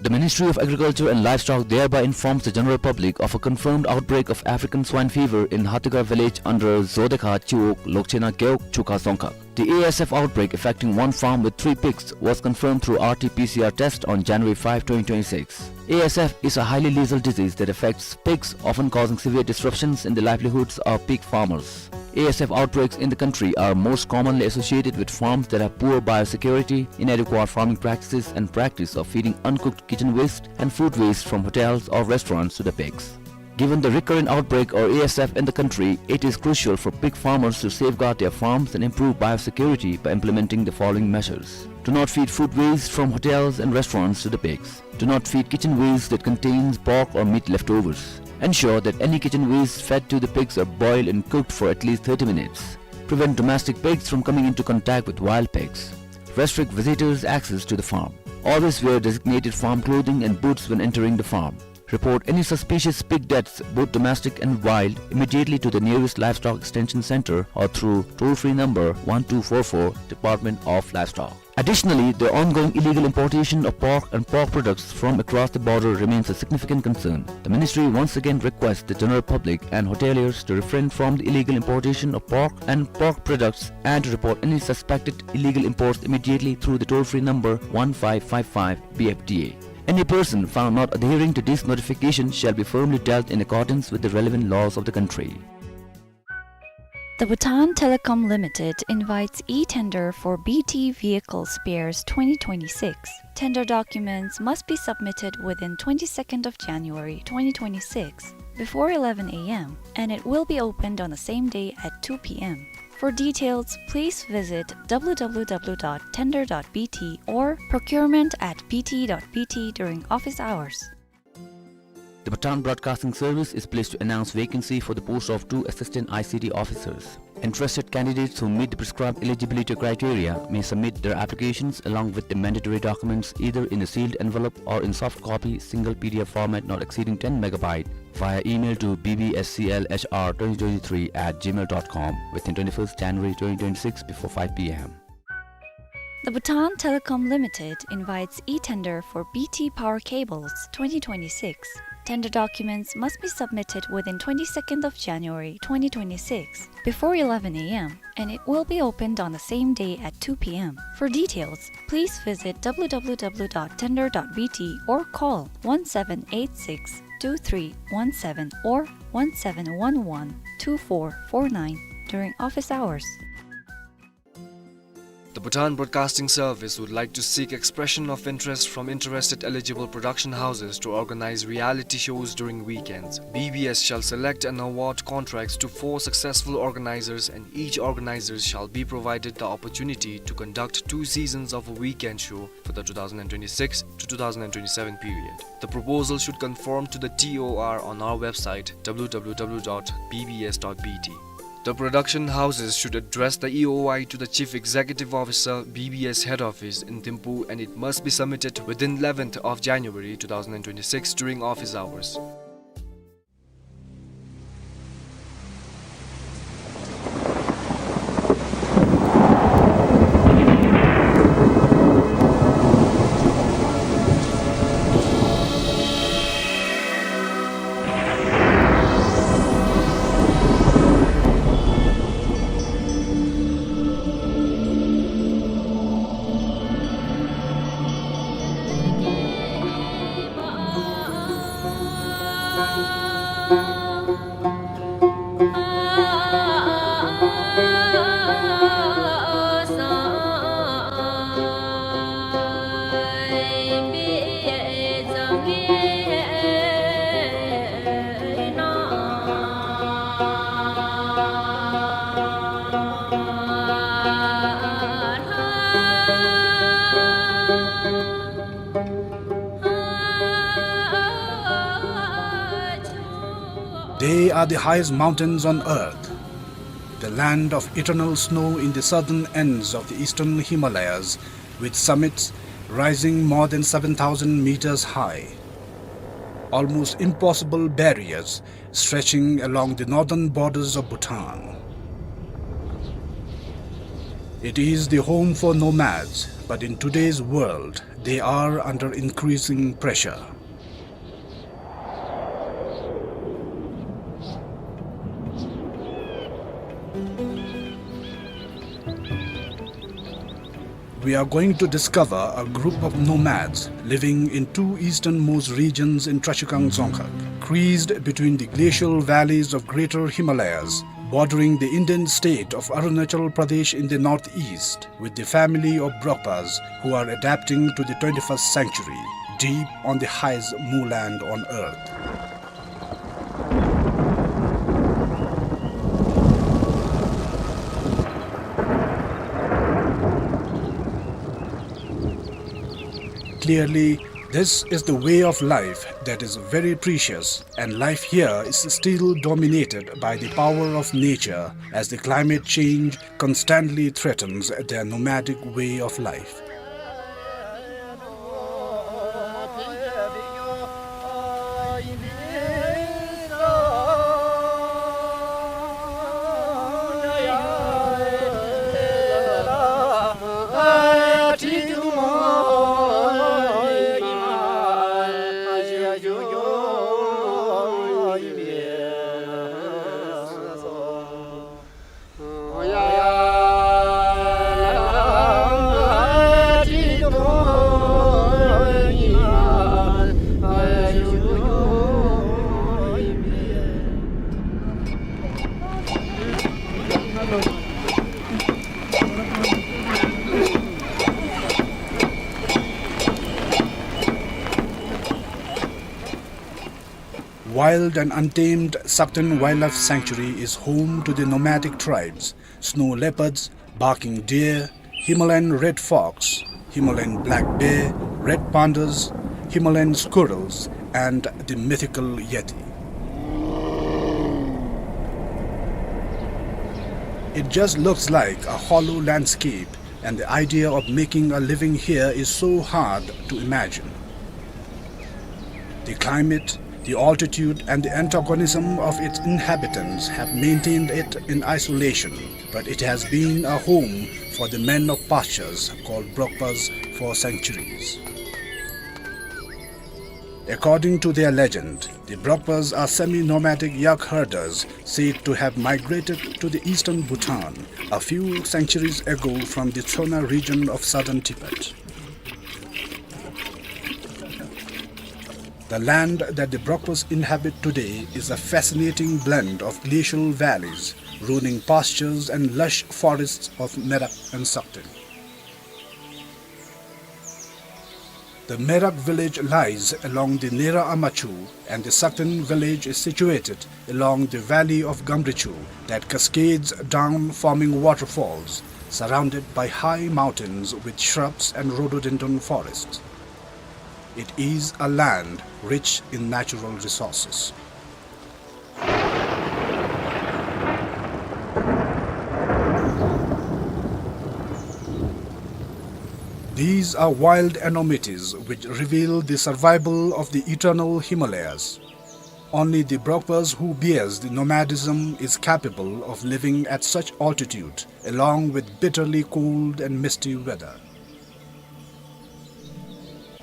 The Ministry of Agriculture and Livestock thereby informs the general public of a confirmed outbreak of African swine fever in Hatigar village under Zodekha Chiwog, Lokchena Gewog, Chukha Dzongkhag. The A S F outbreak affecting one farm with three pigs was confirmed through R T P C R test on January five, twenty twenty-six. A S F is a highly lethal disease that affects pigs, often causing severe disruptions in the livelihoods of pig farmers. A S F outbreaks in the country are most commonly associated with farms that have poor biosecurity, inadequate farming practices, and practice of feeding uncooked kitchen waste and food waste from hotels or restaurants to the pigs. Given the recurrent outbreak or A S F in the country, it is crucial for pig farmers to safeguard their farms and improve biosecurity by implementing the following measures. Do not feed food waste from hotels and restaurants to the pigs. Do not feed kitchen waste that contains pork or meat leftovers. Ensure that any kitchen waste fed to the pigs are boiled and cooked for at least thirty minutes. Prevent domestic pigs from coming into contact with wild pigs. Restrict visitors' access to the farm. Always wear designated farm clothing and boots when entering the farm. Report any suspicious pig deaths, both domestic and wild, immediately to the nearest livestock extension center or through toll-free number one two four four, Department of Livestock. Additionally, the ongoing illegal importation of pork and pork products from across the border remains a significant concern. The ministry once again requests the general public and hoteliers to refrain from the illegal importation of pork and pork products and to report any suspected illegal imports immediately through the toll-free number one five five five B F D A. Any person found not adhering to this notification shall be firmly dealt in accordance with the relevant laws of the country. The Bhutan Telecom Limited invites e-tender for B T Vehicle Spares twenty twenty-six. Tender documents must be submitted within twenty-second of January twenty twenty-six before eleven A M, and it will be opened on the same day at two P M. For details, please visit W W W dot tender dot B T or procurement at B T dot B T during office hours. The Bhutan Broadcasting Service is pleased to announce vacancy for the post of two assistant I C T officers. Interested candidates who meet the prescribed eligibility criteria may submit their applications along with the mandatory documents either in a sealed envelope or in soft copy, single P D F format not exceeding ten megabyte, via email to B B S C L H R twenty twenty-three at gmail dot com within twenty-first January twenty twenty-six before five P M. The Bhutan Telecom Limited invites e-tender for B T Power Cables twenty twenty-six. Tender documents must be submitted within twenty-second of January twenty twenty-six before eleven A M, and it will be opened on the same day at two P M. For details, please visit W W W dot tender dot B T or call one seven eight six two three one seven or one seven one one two four four nine during office hours. The Bhutan Broadcasting Service would like to seek expression of interest from interested eligible production houses to organize reality shows during weekends. B B S shall select and award contracts to four successful organizers, and each organizer shall be provided the opportunity to conduct two seasons of a weekend show for the two thousand twenty-six to two thousand twenty-seven period. The proposal should conform to the T O R on our website, W W W dot B B S dot B T. The production houses should address the E O I to the Chief Executive Officer, B B S Head Office in Thimphu, and it must be submitted within eleventh of January two thousand twenty-six during office hours. They are the highest mountains on earth, the land of eternal snow in the southern ends of the eastern Himalayas, with summits rising more than seven thousand meters high. Almost impossible barriers stretching along the northern borders of Bhutan. It is the home for nomads, but in today's world, they are under increasing pressure. We are going to discover a group of nomads living in two easternmost regions in Trashigang Dzongkhag, creased between the glacial valleys of Greater Himalayas, bordering the Indian state of Arunachal Pradesh in the northeast, with the family of Brokpas who are adapting to the twenty-first century, deep on the highest moorland on earth. Clearly, this is the way of life that is very precious, and life here is still dominated by the power of nature, as the climate change constantly threatens their nomadic way of life. Wild and untamed Sakten Wildlife Sanctuary is home to the nomadic tribes, snow leopards, barking deer, Himalayan red fox, Himalayan black bear, red pandas, Himalayan squirrels, and the mythical yeti. It just looks like a hollow landscape, and the idea of making a living here is so hard to imagine. The climate, the altitude, and the antagonism of its inhabitants have maintained it in isolation, but it has been a home for the men of pastures called Brokpas for centuries. According to their legend, the Brokpas are semi-nomadic yak herders said to have migrated to the eastern Bhutan a few centuries ago from the Tsona region of southern Tibet. The land that the Brokpas inhabit today is a fascinating blend of glacial valleys, rolling pastures and lush forests of Merak and Sakten. The Merak village lies along the Nera Ama Chu, and the Sakten village is situated along the valley of Gamrichu that cascades down, forming waterfalls, surrounded by high mountains with shrubs and rhododendron forests. It is a land rich in natural resources. These are wild enormities which reveal the survival of the eternal Himalayas. Only the Brokpas who bears the nomadism is capable of living at such altitude, along with bitterly cold and misty weather.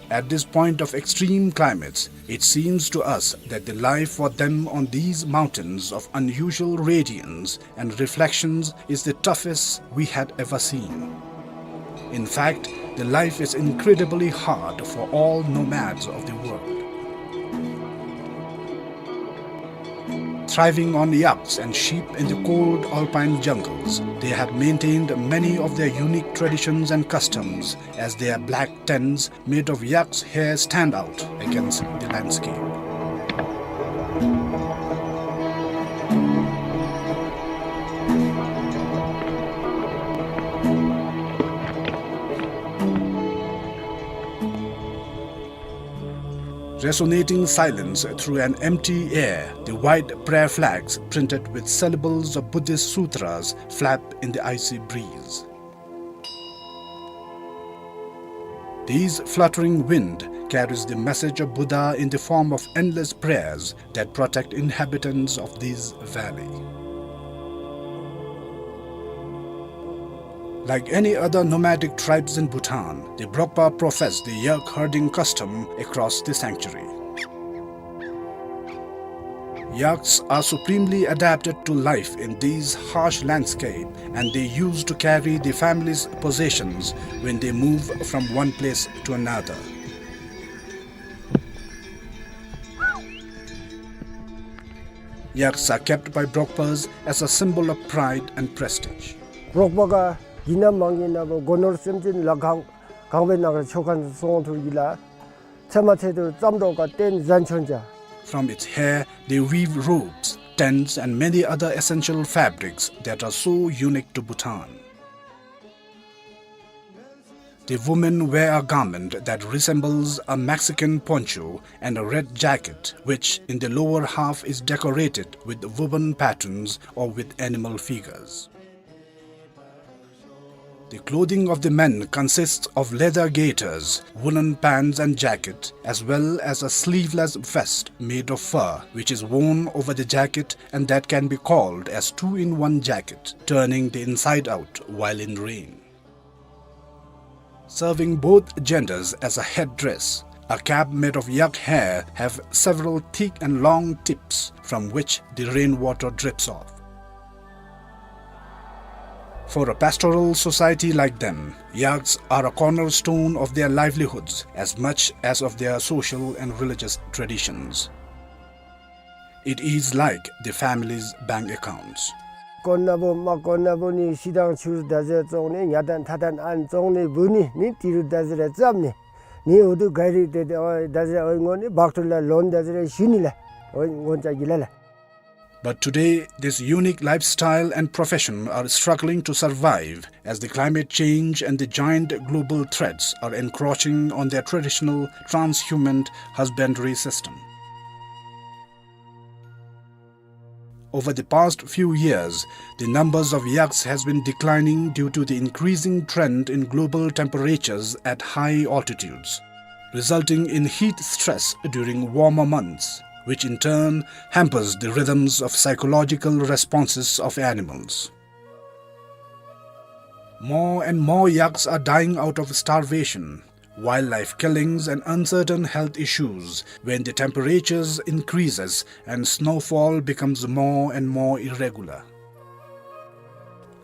At this point of extreme climates, it seems to us that the life for them on these mountains of unusual radiance and reflections is the toughest we had ever seen. In fact, the life is incredibly hard for all nomads of the world. Thriving on yaks and sheep in the cold alpine jungles, they have maintained many of their unique traditions and customs, as their black tents made of yak's hair stand out against the landscape. Resonating silence through an empty air, the white prayer flags printed with syllables of Buddhist sutras flap in the icy breeze. These fluttering wind carries the message of Buddha in the form of endless prayers that protect inhabitants of this valley. Like any other nomadic tribes in Bhutan, the Brokpa profess the yak herding custom across the sanctuary. Yaks are supremely adapted to life in these harsh landscape, and they used to carry the family's possessions when they move from one place to another. Yaks are kept by Brokpas as a symbol of pride and prestige. Brokpa ག་གི་ན་མང་གི་ན་བོ་སྒོ་ནོར་སེམས་ཅན་ལ་གང་གང་བའི་ནང་ར་ཆོ་ག་སོང་ཐུར་གི་ལ། ཚེ་མ་ཚེ་དུར་ཙམ་རོགས་ཀ་རྟེན་གཟན་ཆོན་ཅ། From its hair, they weave robes, tents, and many other essential fabrics that are so unique to Bhutan. The women wear a garment that resembles a Mexican poncho and a red jacket, which in the lower half is decorated with woven patterns or with animal figures. The clothing of the men consists of leather gaiters, woolen pants and jacket, as well as a sleeveless vest made of fur, which is worn over the jacket and that can be called as two-in-one jacket, turning the inside out while in rain. Serving both genders as a headdress, a cap made of yak hair have several thick and long tips from which the rainwater drips off. For a pastoral society like them, yaks are a cornerstone of their livelihoods as much as of their social and religious traditions. It is like the family's bank accounts. དཀོན་ན་བོ་མ་དཀོན་ན་བོ་ནི་ཤི་དང་ཆུར་ད་ཟེར་བཙོང་ནི་ཉ་དང་ཐ་དང་ཨན་བཙོང་ནི་བུ་ནི་ནི་ཏི་རུ་ད་ཟེར་རེ་ཙམ་ནི་ནི་འུ་དུ་ག་རི་ཏེ་ཏེ་འོ་ད་ཟེར་འོ་ངོ་ནི་བག་ཏུ་ལ་ལོན་ད་ཟེར་རེ་ཞུ་ནི་ལ་འོ་ངོ་ཅ་གི་ལ་ལ། But today, this unique lifestyle and profession are struggling to survive as the climate change and the giant global threats are encroaching on their traditional transhumant husbandry system. Over the past few years, the numbers of yaks has been declining due to the increasing trend in global temperatures at high altitudes, resulting in heat stress during warmer months, which in turn hampers the rhythms of psychological responses of animals. More and more yaks are dying out of starvation, wildlife killings and uncertain health issues when the temperatures increases and snowfall becomes more and more irregular.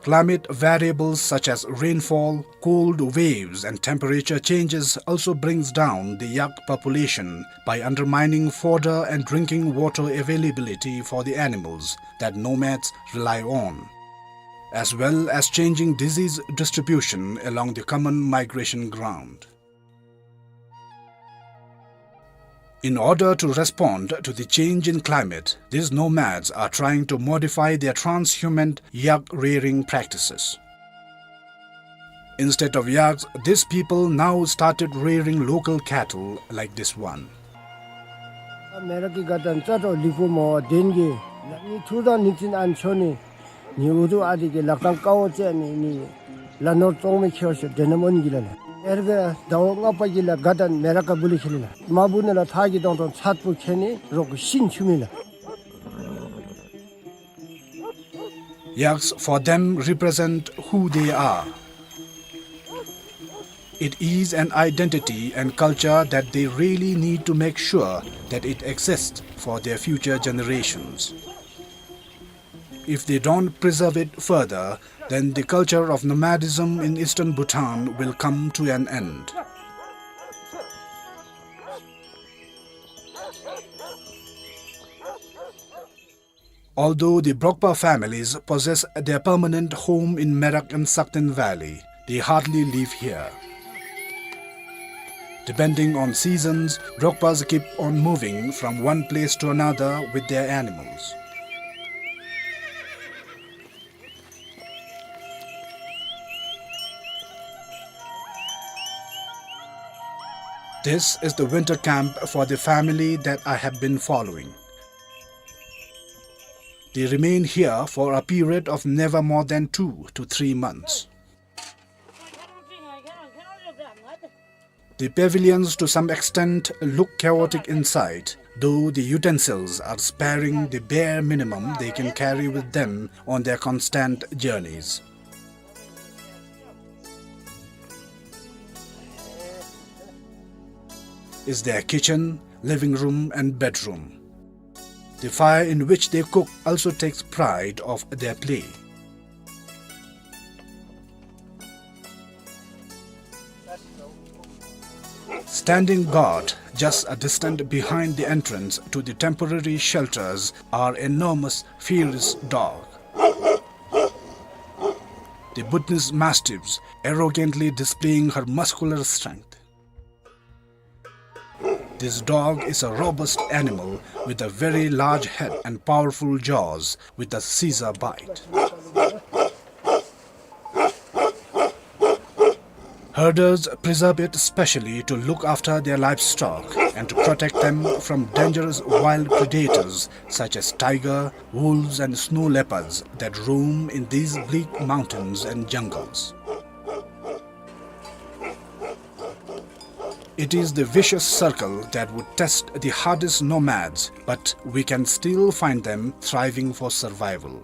Climate variables such as rainfall, cold waves and temperature changes also brings down the yak population by undermining fodder and drinking water availability for the animals that nomads rely on, as well as changing disease distribution along the common migration ground. In order to respond to the change in climate, these nomads are trying to modify their transhumant yak rearing practices. Instead of yaks, these people now started rearing local cattle like this one. མེ་རག་གི་དགའ་སྟོན་རྩ་དྲོ་ལི་པོ་མོ་བ་དེན་གི་ནི་ཐུར་དང་ནི་ཙིན་ཨན་ཆོ་ནི་ནི་འུ་དུ་ཨ་དི་གི་ལག་ཏང་ཀ་བོ་ཙེ་ནི་ནི་ལ་ནོར་ཙོང་མི་ཁྱེར་ཤོ་དེ་ནམ་འོན་གི་ལ་ལ། ཨེར་གི་ཟླ་བ་ལྔ་པ་གི་ལ་དགའ་སྟོན་མེ་རག་ག་བུ་ལི་ཁྱེར་ལ་མ་བུ་ནི་ལ་ཐག་གི་དོང་དོང་ཚད་པོ་ཁྱེར་ནི་རོག་གི་ཤིན་ཆུ་མི་ལ། Yaks for them represent who they are. It is an identity and culture that they really need to make sure that it exists for their future generations. If they don't preserve it further, then the culture of nomadism in eastern Bhutan will come to an end. Although the Brokpa families possess their permanent home in Merak and Sakten Valley, they hardly live here. Depending on seasons, Brokpas keep on moving from one place to another with their animals. This is the winter camp for the family that I have been following. They remain here for a period of never more than two to three months. The pavilions to some extent look chaotic inside, though the utensils are sparing the bare minimum they can carry with them on their constant journeys. Is their kitchen, living room and bedroom. The fire in which they cook also takes pride of their play. Standing guard just a distance behind the entrance to the temporary shelters are enormous, fierce dog. The Bhutanese mastiffs arrogantly displaying her muscular strength. This dog is a robust animal with a very large head and powerful jaws with a scissor bite. Herders preserve it specially to look after their livestock and to protect them from dangerous wild predators such as tiger, wolves and snow leopards that roam in these bleak mountains and jungles. It is the vicious circle that would test the hardest nomads, but we can still find them thriving for survival.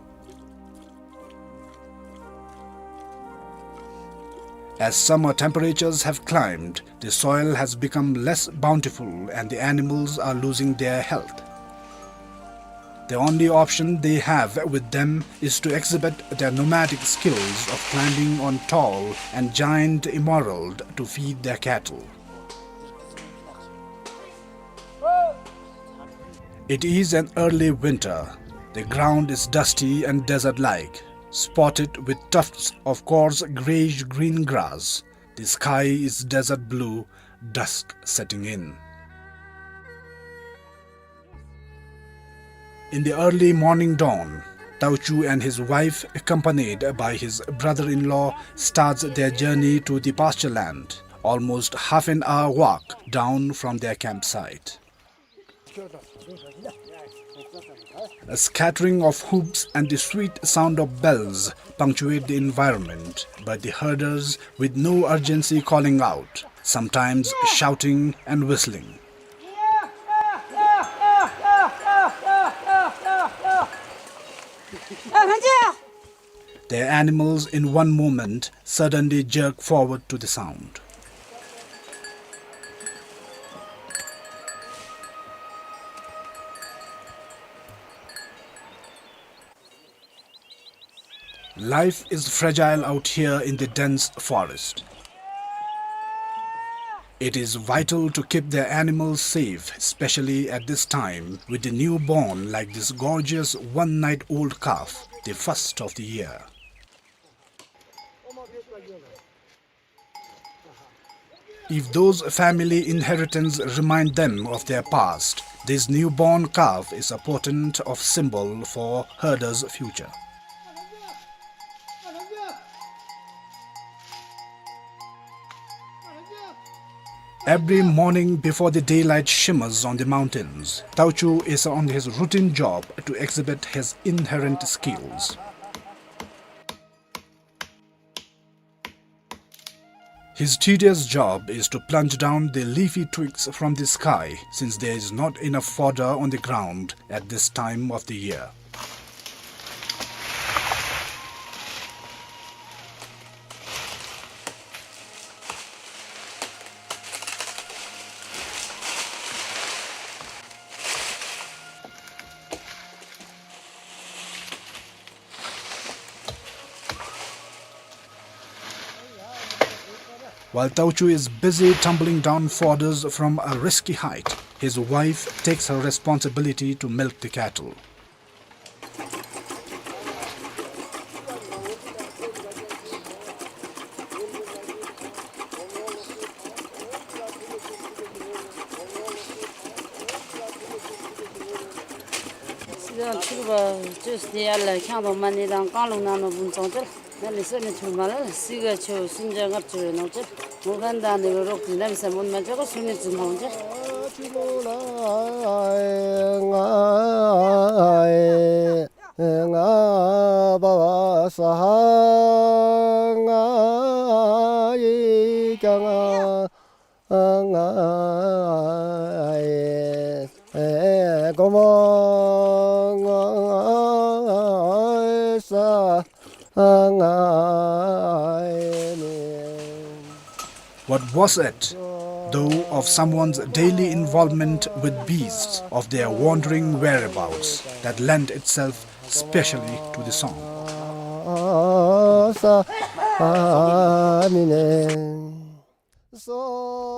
As summer temperatures have climbed, the soil has become less bountiful and the animals are losing their health. The only option they have with them is to exhibit their nomadic skills of climbing on tall and giant emerald to feed their cattle. It is an early winter. The ground is dusty and desert-like, spotted with tufts of coarse grayish-green grass. The sky is desert blue, dusk setting in. In the early morning dawn, Tauchu and his wife, accompanied by his brother-in-law, starts their journey to the pasture land, almost half an hour walk down from their campsite. A scattering of hoofs and the sweet sound of bells punctuate the environment, but the herders with no urgency calling out, sometimes shouting and whistling. Their animals in one moment suddenly jerk forward to the sound. Life is fragile out here in the dense forest. It is vital to keep their animals safe, especially at this time, with the newborn like this gorgeous one-night-old calf, the first of the year. If those family inheritance remind them of their past, this newborn calf is a portent of symbol for herders' future. Every morning before the daylight shimmers on the mountains, Tauchu is on his routine job to exhibit his inherent skills. His tedious job is to plunge down the leafy twigs from the sky, since there is not enough fodder on the ground at this time of the year. While Tauchu is busy tumbling down fodders from a risky height, his wife takes her responsibility to milk the cattle. སི་ཁ་ཆུ་བ་ཅོས་ཏེ་ཡར་ལས་ཁྱང་དང་མ་ཎི་དང་རྐང་ལུང་ནང་ན་འབུམ་ཚང་ཅོལ། ན་ལི་སོ་ནི་ཆུ་མ་ལ་སི་ཁ་ཆུ་སུན་ཇ་ངར་ཆུ་ནང་ཅོལ། What was it, though, of someone's daily involvement with beasts, of their wandering whereabouts, that lent itself specially to the song?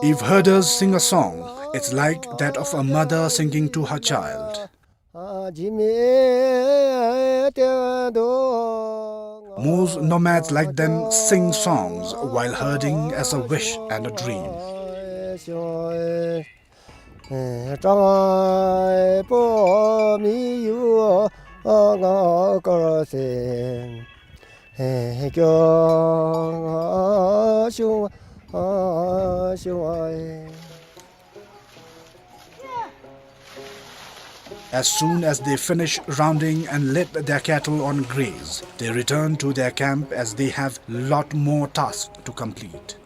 If herders sing a song, it's like that of a mother singing to her child. Most nomads like them sing songs while herding as a wish and a dream. As soon as they finish rounding and let their cattle on graze, they return to their camp as they have lot more tasks to complete.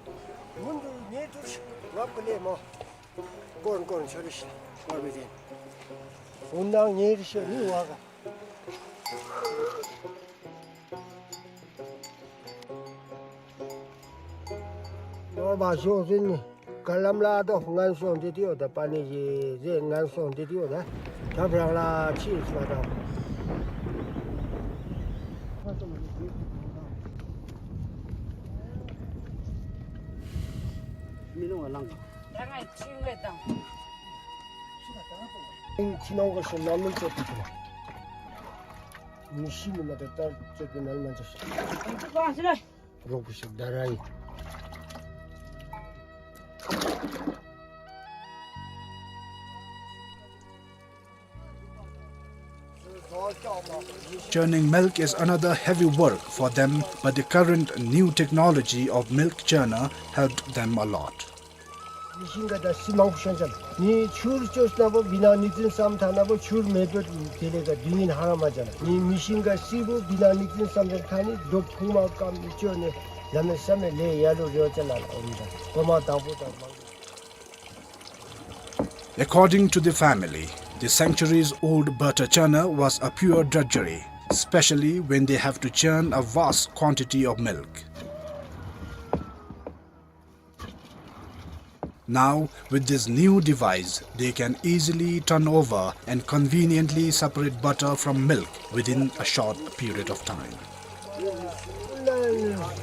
ནོར་བ་ཤོག་ཟིན་ནི། ག་ལམ་ལ་དོ་ངན་སོང་འདི་དེའོ་ད་པ་ནི་ཡི་ཟེ་ངན་སོང་འདི་དེའོ་ད་ད་བྲང་ལ་ཕྱིས་སོ་ད། མི་ནོར་བ་ལང་། ད་ང་ཕྱིས་མེད་དང་། ཕྱི་ནང་གི་ཤིང་ནང་མི་ཚོ་དེ་དེ་ལ། མི་ཤི་ནི་མ་དེ་ལྟར་ཚོད་པའི་ནང་མ་འཇོག་ཤིག། རོགས་པོ་ཞིག་ད་ར་ཡིན། Churning milk is another heavy work for them, but the current new technology of milk churner helped them a lot. མི་ཤིང་ག་ད་སི་མང་པོ་ཤོན་ཅན། ནི་ཆུར་བཅོས་ན་བོ་བི་ན་ནིག་ཙིན་སམ་ཐ་ན་བོ་ཆུར་མེ་བོད་དེ་ལས་ཀ་དུས་ཡིན་ཧ་ར་མ་ཅན། ནི་མི་ཤིང་ག་སི་བོ་བི་ན་ནིག་ཙིན་སམ་ཐ་ནི་རྡོ་ཕུང་མ་ཀམ་བཅོས་ནས་ལ་མེ་ས་མེ་ལས་ཡ་ལུ་རེ་བ་ཅན་ལ་ཨོམ་ད་གོ་མ་དང་པོ་དང་མང་། According to the family, the sanctuary's old butter churner was a pure drudgery, especially when they have to churn a vast quantity of milk. Now, with this new device, they can easily turn over and conveniently separate butter from milk within a short period of time.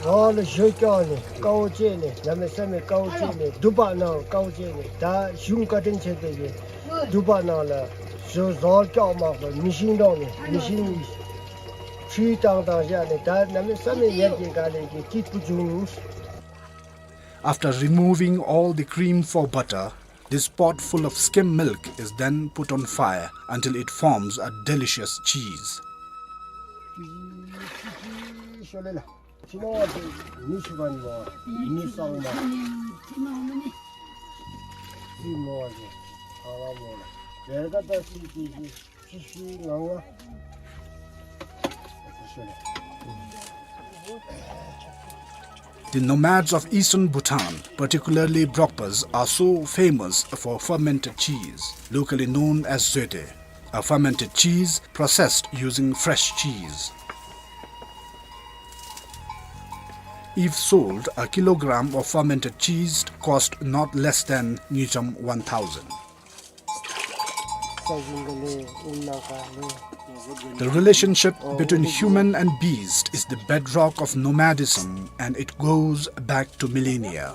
རོ་ལ་ཞོ་སྐྱོག་ནས་དཀའ་བ་སྤྱད་ནས་ལ་མེ་ས་མེ་དཀའ་བ་སྤྱད་ནས་དུ་པ་ནང་དཀའ་བ་སྤྱད་ནས་ད་གཞུང་བཀའ་དྲིན་ཆེ་བའི་དུ་པ་ནང་ལ་ཞོ་ཟོར་སྐྱོག་མང་པོ་མི་ཤིང་འདོང་ནས་མི་ཤིང་ཁྲུས་བཏང་བཏང་བཞག་ནས་ད་ལ་མེ་ས་མེ་ཡར་གྱི་ག་ལས་ཀྱི་སྐྱིད་པོ་བྱུང་། After removing all the cream for butter, this pot full of skim milk is then put on fire until it forms a delicious cheese. The nomads of eastern Bhutan, particularly Brokpas, are so famous for fermented cheese, locally known as zoete, a fermented cheese processed using fresh cheese. If sold, a kilogram of fermented cheese cost not less than ngultrum one thousand. The relationship between human and beast is the bedrock of nomadism, and it goes back to millennia.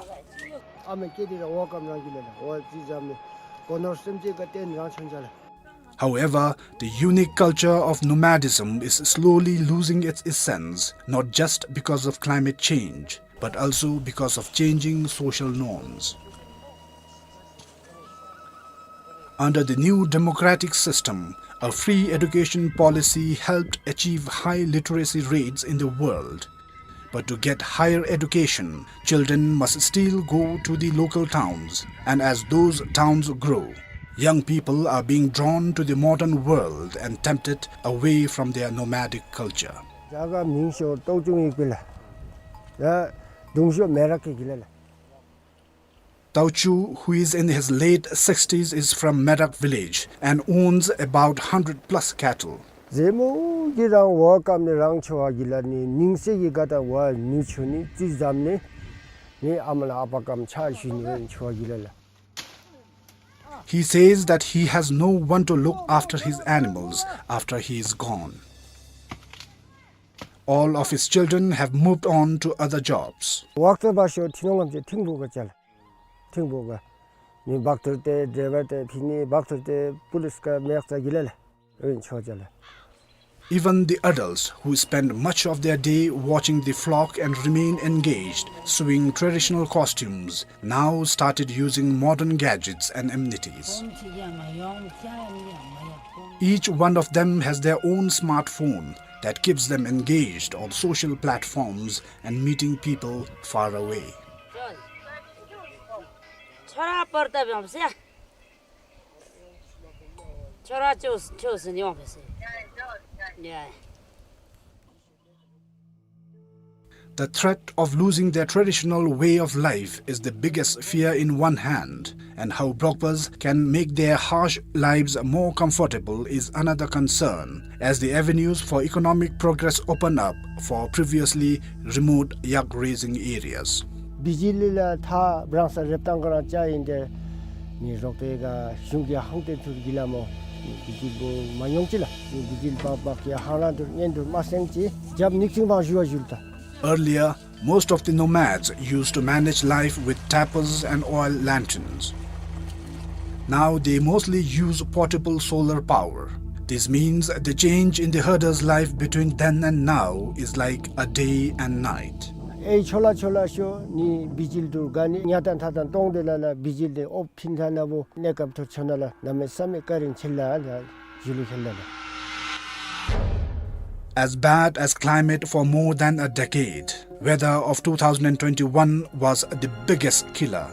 However, the unique culture of nomadism is slowly losing its essence, not just because of climate change, but also because of changing social norms. Under the new democratic system, a free education policy helped achieve high literacy rates in the world. But to get higher education, children must still go to the local towns, and as those towns grow, young people are being drawn to the modern world and tempted away from their nomadic culture. རྒྱ་གར་མིང་ཤོ་ཏོའུ་ཅུང་ཡིག་པི་ལ། ཡ་དུང་ཤོ་མེ་རག་གི་གི་ལ་ལ། Tao Chu, who is in his late sixties, is from Merak village and owns about hundred plus cattle. ཟེ་མོ་གི་རང་བ་ཀམ་ནི་རང་ཆོ་བ་གི་ལ་ནི་ནིང་སེ་གི་ག་ད་བ་ནུ་ཆུ་ནི་ཙི་ཛམ་ནི་ནི་ཨ་མ་ལ་ཨ་པ་ཀམ་ཆ་ཞུ་ནི་བ་ཆོ་བ་གི་ལ་ལ། He says that he has no one to look after his animals after he is gone. All of his children have moved on to other jobs. ཝག་ཏ་བ་ཤོ་ཐི་ནོང་ངམ་ཅེ་ཐིང་བུ་ག་ཅལ། ཐིང་བུ་ག། ནི་བག་ཐུར་ཏེ་ཌ་རའི་བར་ཏེ་ཕི་ནི་བག་ཐུར་ཏེ་པུ་ལིས་ག་མེག་ཙ་གི་ལ་ལ། ཨིན་ཆོ་ཅལ། Even the adults who spend much of their day watching the flock and remain engaged, sewing traditional costumes, now started using modern gadgets and amenities. Each one of them has their own smartphone that keeps them engaged on social platforms and meeting people far away. ཁྱོད་ར་པར་ཏ་བྱོངས་སེ། ཁྱོད་ར་ཅོས་ཅོས་ཟེར་ཡོང་བས་སེ། ཡ། The threat of losing their traditional way of life is the biggest fear in one hand, and how Brokpas can make their harsh lives more comfortable is another concern, as the avenues for economic progress open up for previously remote yak raising areas. བི་ཇི་ལི་ལ་ཐ་བྲང་ས་རེབ་ཏང་ག་རང་ཅ་ཡིན་ཏེ། ནི་རོགས་པའི་ག་གཞུང་གི་ཧང་ཏེན་ཐུར་གི་ལ་མོ། ནི་བི་ཇི་ལི་བོ་མ་ཡོང་ཅི་ལ། ནི་བི་ཇི་ལི་བག་བག་གི་ཧང་རང་ཐུར་ཉན་ཐུར་མ་སེང་ཅི། རྒྱབ་ནིག་ཅིང་བང་ཞུ་བ་ཞུ་ལ་ད། Earlier, most of the nomads used to manage life with tapers and oil lanterns. Now they mostly use portable solar power. This means the change in the herder's life between then and now is like a day and night. ཨེ་ཆོ་ལ་ཆོ་ལ་ཤོ་ནི་བི་ཇི་ལི་ཐུར་ག་ནི་ཉ་ཏན་ཐ་ཏན་ཏོང་ཏེ་ལ་ལ་བི་ཇི་ལི་ཨོབ་ཕིན་ཐ་ན་བོ་ནེ་ཀབ་ཐུར་ཆོ་ན་ལ་ན་མེ་ས་མེ་ཀ་རིང་ཆེ་ལ་ལ། As bad as climate for more than a decade, weather of two thousand and twenty-one was the biggest killer.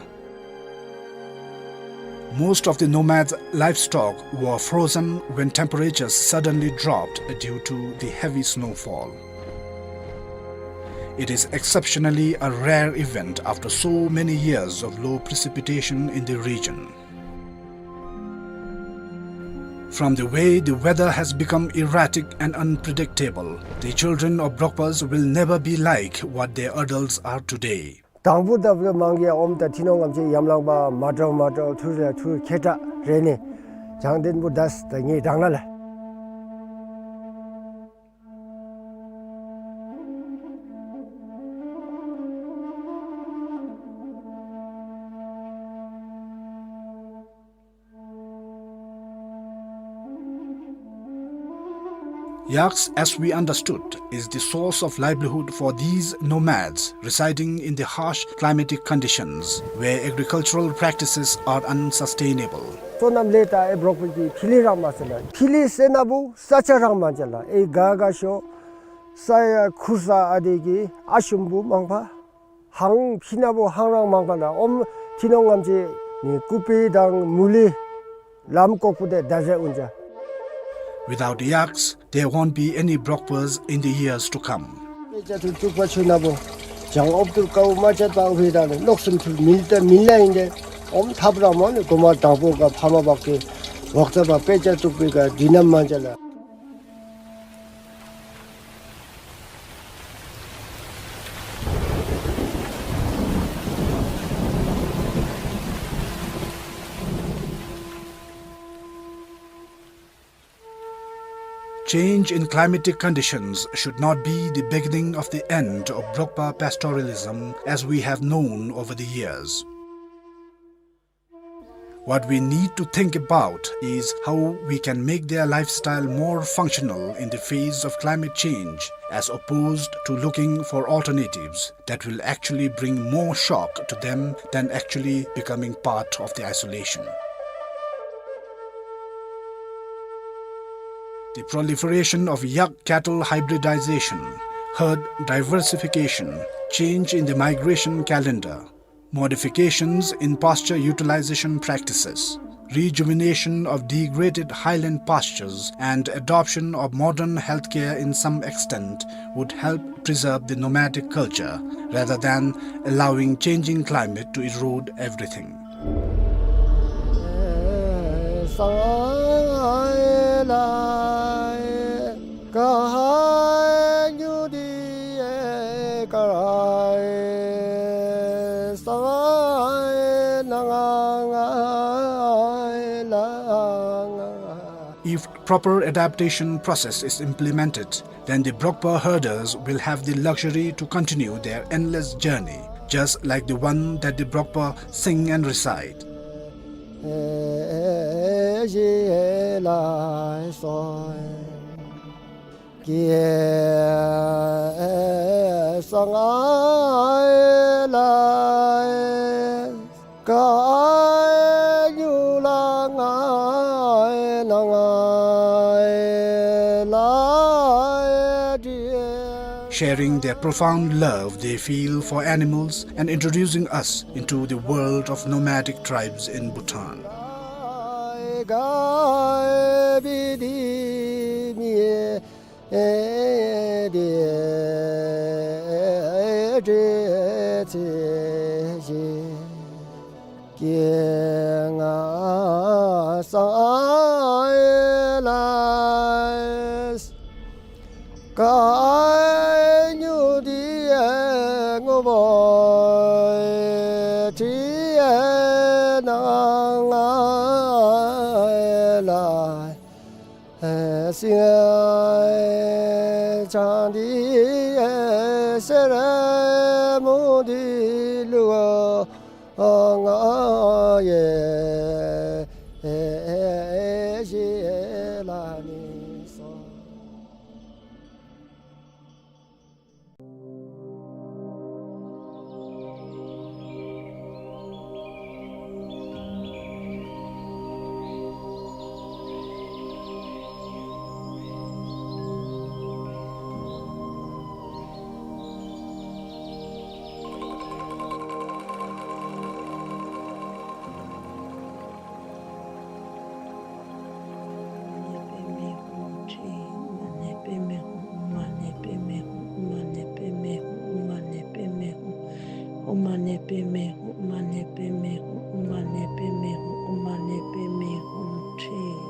Most of the nomads' livestock were frozen when temperatures suddenly dropped due to the heavy snowfall. It is exceptionally a rare event after so many years of low precipitation in the region. From the way the weather has become erratic and unpredictable, the children of Brokpas will never be like what their adults are today. དང་པོ་ད་བུ་མང་གི་ཨོམ་ད་ཐི་ནོང་ངམ་ཅི་ཡམ་ལང་པ་མ་དྲོ་མ་དྲོ་ཐུར་ར་ཐུར་ཁེ་ཏ་རེ་ནི་བྱང་དེན་བུ་དས་ད་ངེ་དང་ན་ལ། Yaks, as we understood, is the source of livelihood for these nomads residing in the harsh climatic conditions where agricultural practices are unsustainable. སོ་ནམ་ལས་ད་ཨེ་བྲོག་པའི་གི་ཕི་ལི་རང་མ་ཟེར་ན་ཕི་ལི་ཟེར་ན་བུ་ས་ཆ་རང་མ་ཅ་ལ་ཨེ་ག་ག་ཤོ་ས་ཡ་ཁུར་ས་ཨ་དེ་གི་ཨ་ཤུམ་བུ་མང་པ། ཧང་ཕི་ན་བོ་ཧང་རང་མང་པ་ན་ཨོམ་ཐི་ནོང་ངམ་ཅི་ནི་ཀུ་པི་དང་མུ་ལི་ལམ་ཀོག་པུ་དེ་ད་ཟེ་ཨུན་ཅ། Without yaks, there won't be any Brokpas in the years to come. ཨེ་ཅ་ཐུ་ཅུག་པ་ཆུ་ན་བོ་ཅང་ཨོབ་ཏུར་ཀའུ་མ་ཅ་པང་ཕི་དང་ནི་ནོག་སུམ་ཐུར་མིལ་ཏ་མིལ་ལ་ཡིན་ཏེ་ཨོམ་ཐབ་ར་མོ་ནི་གོ་མ་དང་པོ་ག་ཕ་མ་བག་གི་ཝག་ཙ་བ་པེ་ཅ་ཅུག་པི་ག་དི་ནམ་མ་ཅ་ལ། Change in climatic conditions should not be the beginning of the end of Brokpa pastoralism as we have known over the years. What we need to think about is how we can make their lifestyle more functional in the face of climate change, as opposed to looking for alternatives that will actually bring more shock to them than actually becoming part of the isolation. The proliferation of yak cattle hybridization, Herd diversification, change in the migration calendar, modifications in pasture utilization practices, rejuvenation of degraded highland pastures, and adoption of modern healthcare in some extent would help preserve the nomadic culture rather than allowing changing climate to erode everything. If proper adaptation process is implemented, then the Brokpa herders will have the luxury to continue their endless journey, just like the one that the Brokpa sing and recite. Sharing their profound love they feel for animals and introducing us into the world of nomadic tribes in Bhutan.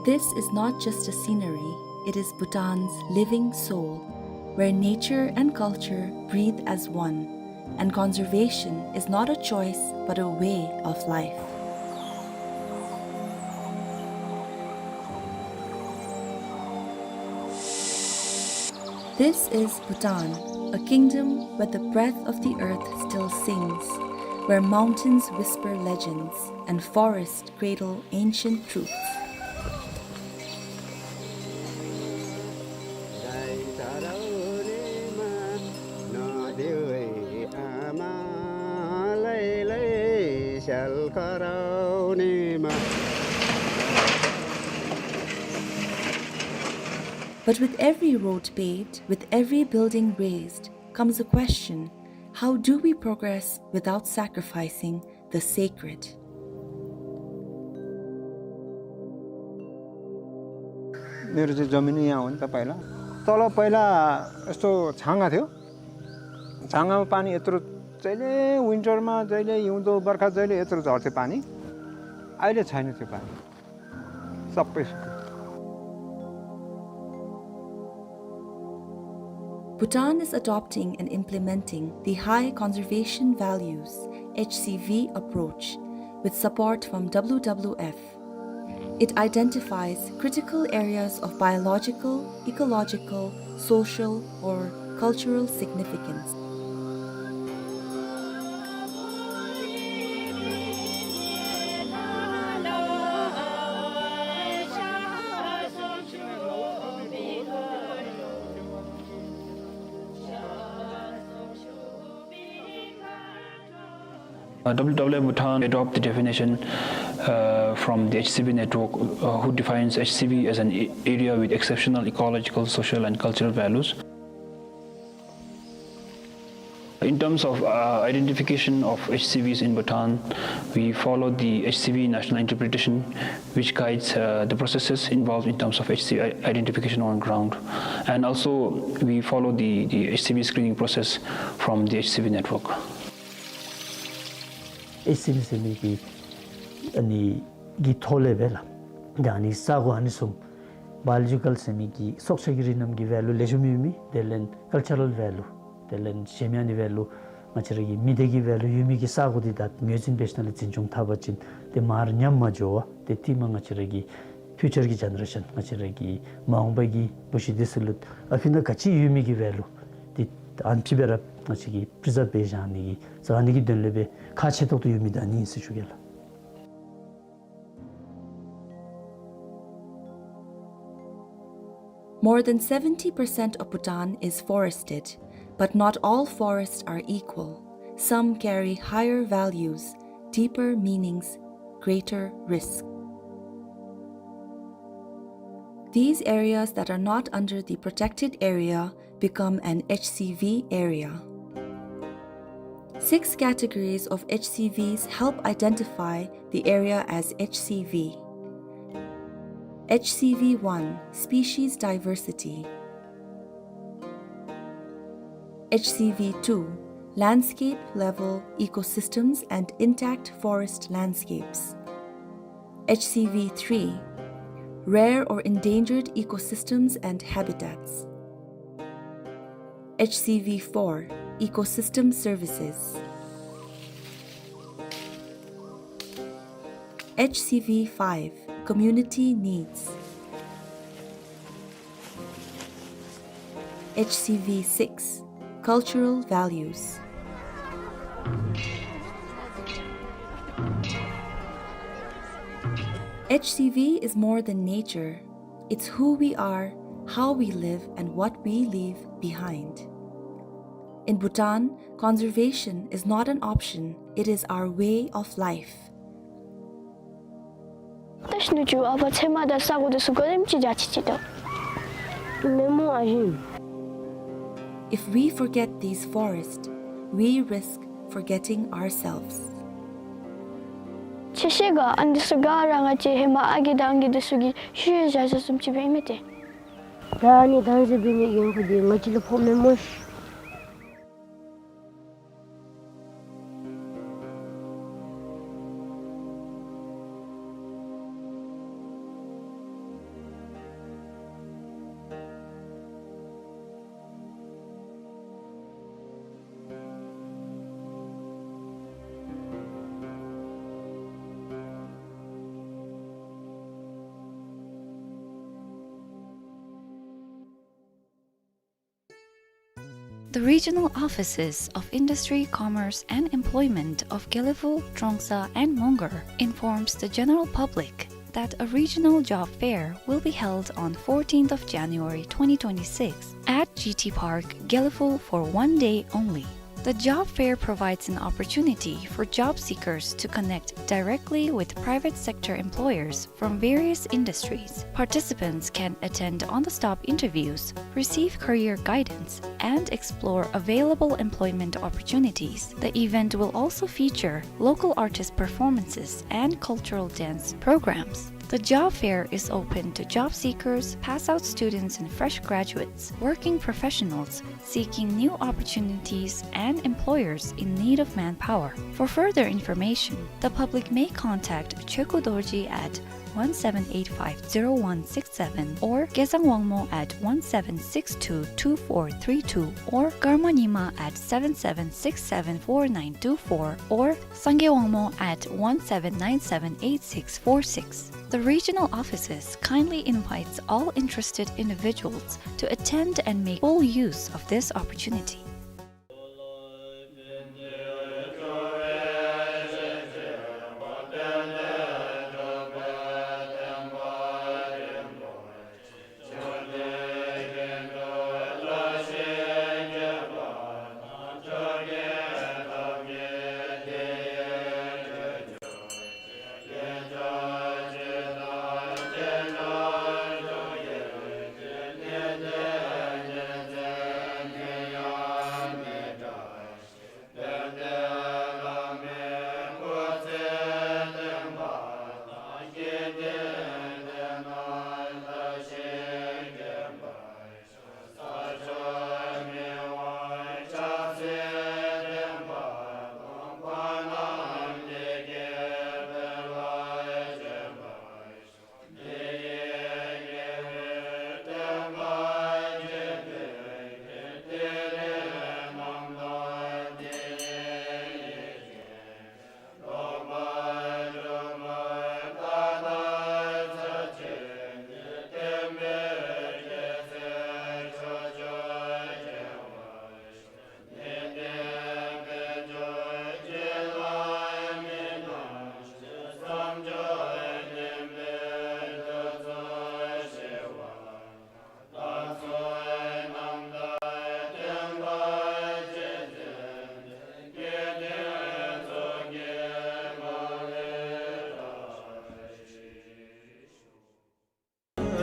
This is not just a scenery, it is Bhutan's living soul, where nature and culture breathe as one, and conservation is not a choice but a way of life. This is Bhutan, a kingdom where the breath of the earth still sings, where mountains whisper legends and forests cradle ancient truths. But with every road paved, with every building raised, comes a question: how do we progress without sacrificing the sacred? मेरो चाहिँ जमिन यहाँ हो नि त पहिला। तल पहिला यस्तो छाँगा थियो। छाँगामा पानी यत्रो, जहिले winter मा, जहिले हिउँदो, बर्खा, जहिले यत्रो झर्थ्यो पानी। अहिले छैन त्यो पानी। सबै सुक्यो। Bhutan is adopting and implementing the High Conservation Values, H C V, approach with support from W W F. It identifies critical areas of biological, ecological, social, or cultural significance. Uh, W W F Bhutan adopt the definition, uh, from the H C V network, uh, who defines H C V as an a-, area with exceptional ecological, social, and cultural values. In terms of, uh, identification of H C Vs in Bhutan, we follow the H C V national interpretation, which guides, uh, the processes involved in terms of H C V i-, identification on ground. And also, we follow the, the H C V screening process from the H C V network. H C V ཟེར་མི་གི་ཨ་ནི་གི་ཐོག་ལས་སྦེ་ལགས། ད་ཨ་ནི་ས་གོ་ཨ་ནི་བཟུམ་བཱ་ཡོ་ལོ་ཇི་ཀཱལ་ཟེར་མི་གི་སྲོག་ཆགས་ཀྱི་རིགས་རྣམས་ཀྱི་ཝེ་ལུ་ལེགས་ཤོམ་ཡོད་མི། དེ་ལས་ཀཱལ་ཅར་རཱལ་ཝེ་ལུ། དེ་ལས་གཞན་མི་ཨ་ནི་ཝེ་ལུ་ང་བཅས་ར་གི་མི་སྡེ་གི་ཝེ་ལུ་ཡོད་མི་གི་ས་གོ་འདི་ད་ངོས་འཛིན་འབད་ཞིནམ་ལས་འཛིན་སྐྱོང་འཐབ་པ་ཅིན་ཏེ་མར་ཉམས་མ་འགྱོ་བར་ཏེ་ཏེ་མ་ང་བཅས་ར་གི་ཕིའུ་ཅར་གྱི་ཇེ་ནེ་རེ་ཤཱན་ང་བཅས་ར་གི་མ་འོངས་པ་གི་བུ་གཞི་འདི་ཚུ་ལུ་ཨ་ཕི་ན་ག་ཅི་ཡོད་མི་གི་ཝེ་ལུ་འདི་ཨ་ནི་ཕི་སྦེ་ར་ང་བཅས་ཀྱིས་པི་རི་ཛརབ་འབད་བཞག་ནི་གི་ཟེར་ཨ་ནི་གི་དོན་ལས་སྦེ་ཁག་ཆེ་ཏོག་ཏོ་ཡོད་མི་ད་ཨ་ནི་ཨིན་ཟེར་ཞུ་གེ་ལགས། More than seventy percent of Bhutan is forested, but not all forests are equal. Some carry higher values, deeper meanings, greater risk. These areas that are not under the protected area become an H C V area. Six categories of H C Vs help identify the area as H C V. H C V one, species diversity. H C V two, landscape level ecosystems and intact forest landscapes. H C V three, rare or endangered ecosystems and habitats. H C V four, ecosystem services. H C V five, community needs. H C V six, cultural values. H C V is more than nature. It's who we are, how we live, and what we leave behind. In Bhutan, conservation is not an option, it is our way of life. ད་ཤི་ནུ་ཅུ་ཨ་ཕ་ཚེ་མ་དང་ས་གོ་འདི་ཚུ་གོ་རིམ་ཅིག་རྒྱ་ཆེ་ཅིག་ཏོ། མེ་མོ་ཨ་ཞིམ། If we forget these forests, we risk forgetting ourselves. ཆེ་ཤོས་ག་ཨ་ནི་འདི་ཚུ་ག་ར་ང་བཅས་ཧེ་མ་ཨ་རྒས་དང་ཨང་རྒས་འདི་ཚུ་གིས་ཤུལ་བཞག་བཞགཔ་བཟུམ་ཅིག་སྦེ་ཨིན་མས་ཏེ། ད་ཨ་ནི་དང་ཟེར་བའི་ནི་ཡོང་ཁུ་འདི་ང་བཅས་ལུ་ཕོག་མེ་མོ་ཤི། The regional offices of Industry, Commerce and Employment of Gelephu, Trongsa and Mongar informs the general public that a regional job fair will be held on fourteenth of January twenty twenty-six at G T Park, Gelephu for one day only. The job fair provides an opportunity for job seekers to connect directly with private sector employers from various industries. Participants can attend on-the-spot interviews, receive career guidance, and explore available employment opportunities. The event will also feature local artist performances and cultural dance programs. The job fair is open to job seekers, pass-out students and fresh graduates, working professionals seeking new opportunities, and employers in need of manpower. For further information, the public may contact Chekhu Dorji at one seven eight five zero one six seven or Gesang Wangmo at one seven six two two four three two or Karma Nyima at seven seven six seven four nine two four or Sangay Wangmo at one seven nine seven eight six four six. The regional offices kindly invites all interested individuals to attend and make full use of this opportunity.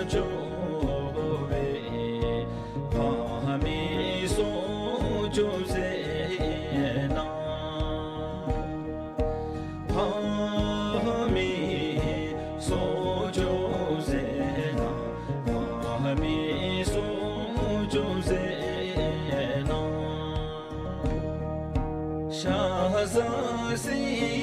སྐྱོབ་པའི་ཕ་མའི་སྲོག་སྐྱོབ་མཛད་གནང་། ཕ་མའི་སྲོག་སྐྱོབ་མཛད་གནང་། ཕ་མའི་སྲོག་སྐྱོབ་མཛད་གནང་། ཤ་ཟ་སྲིད་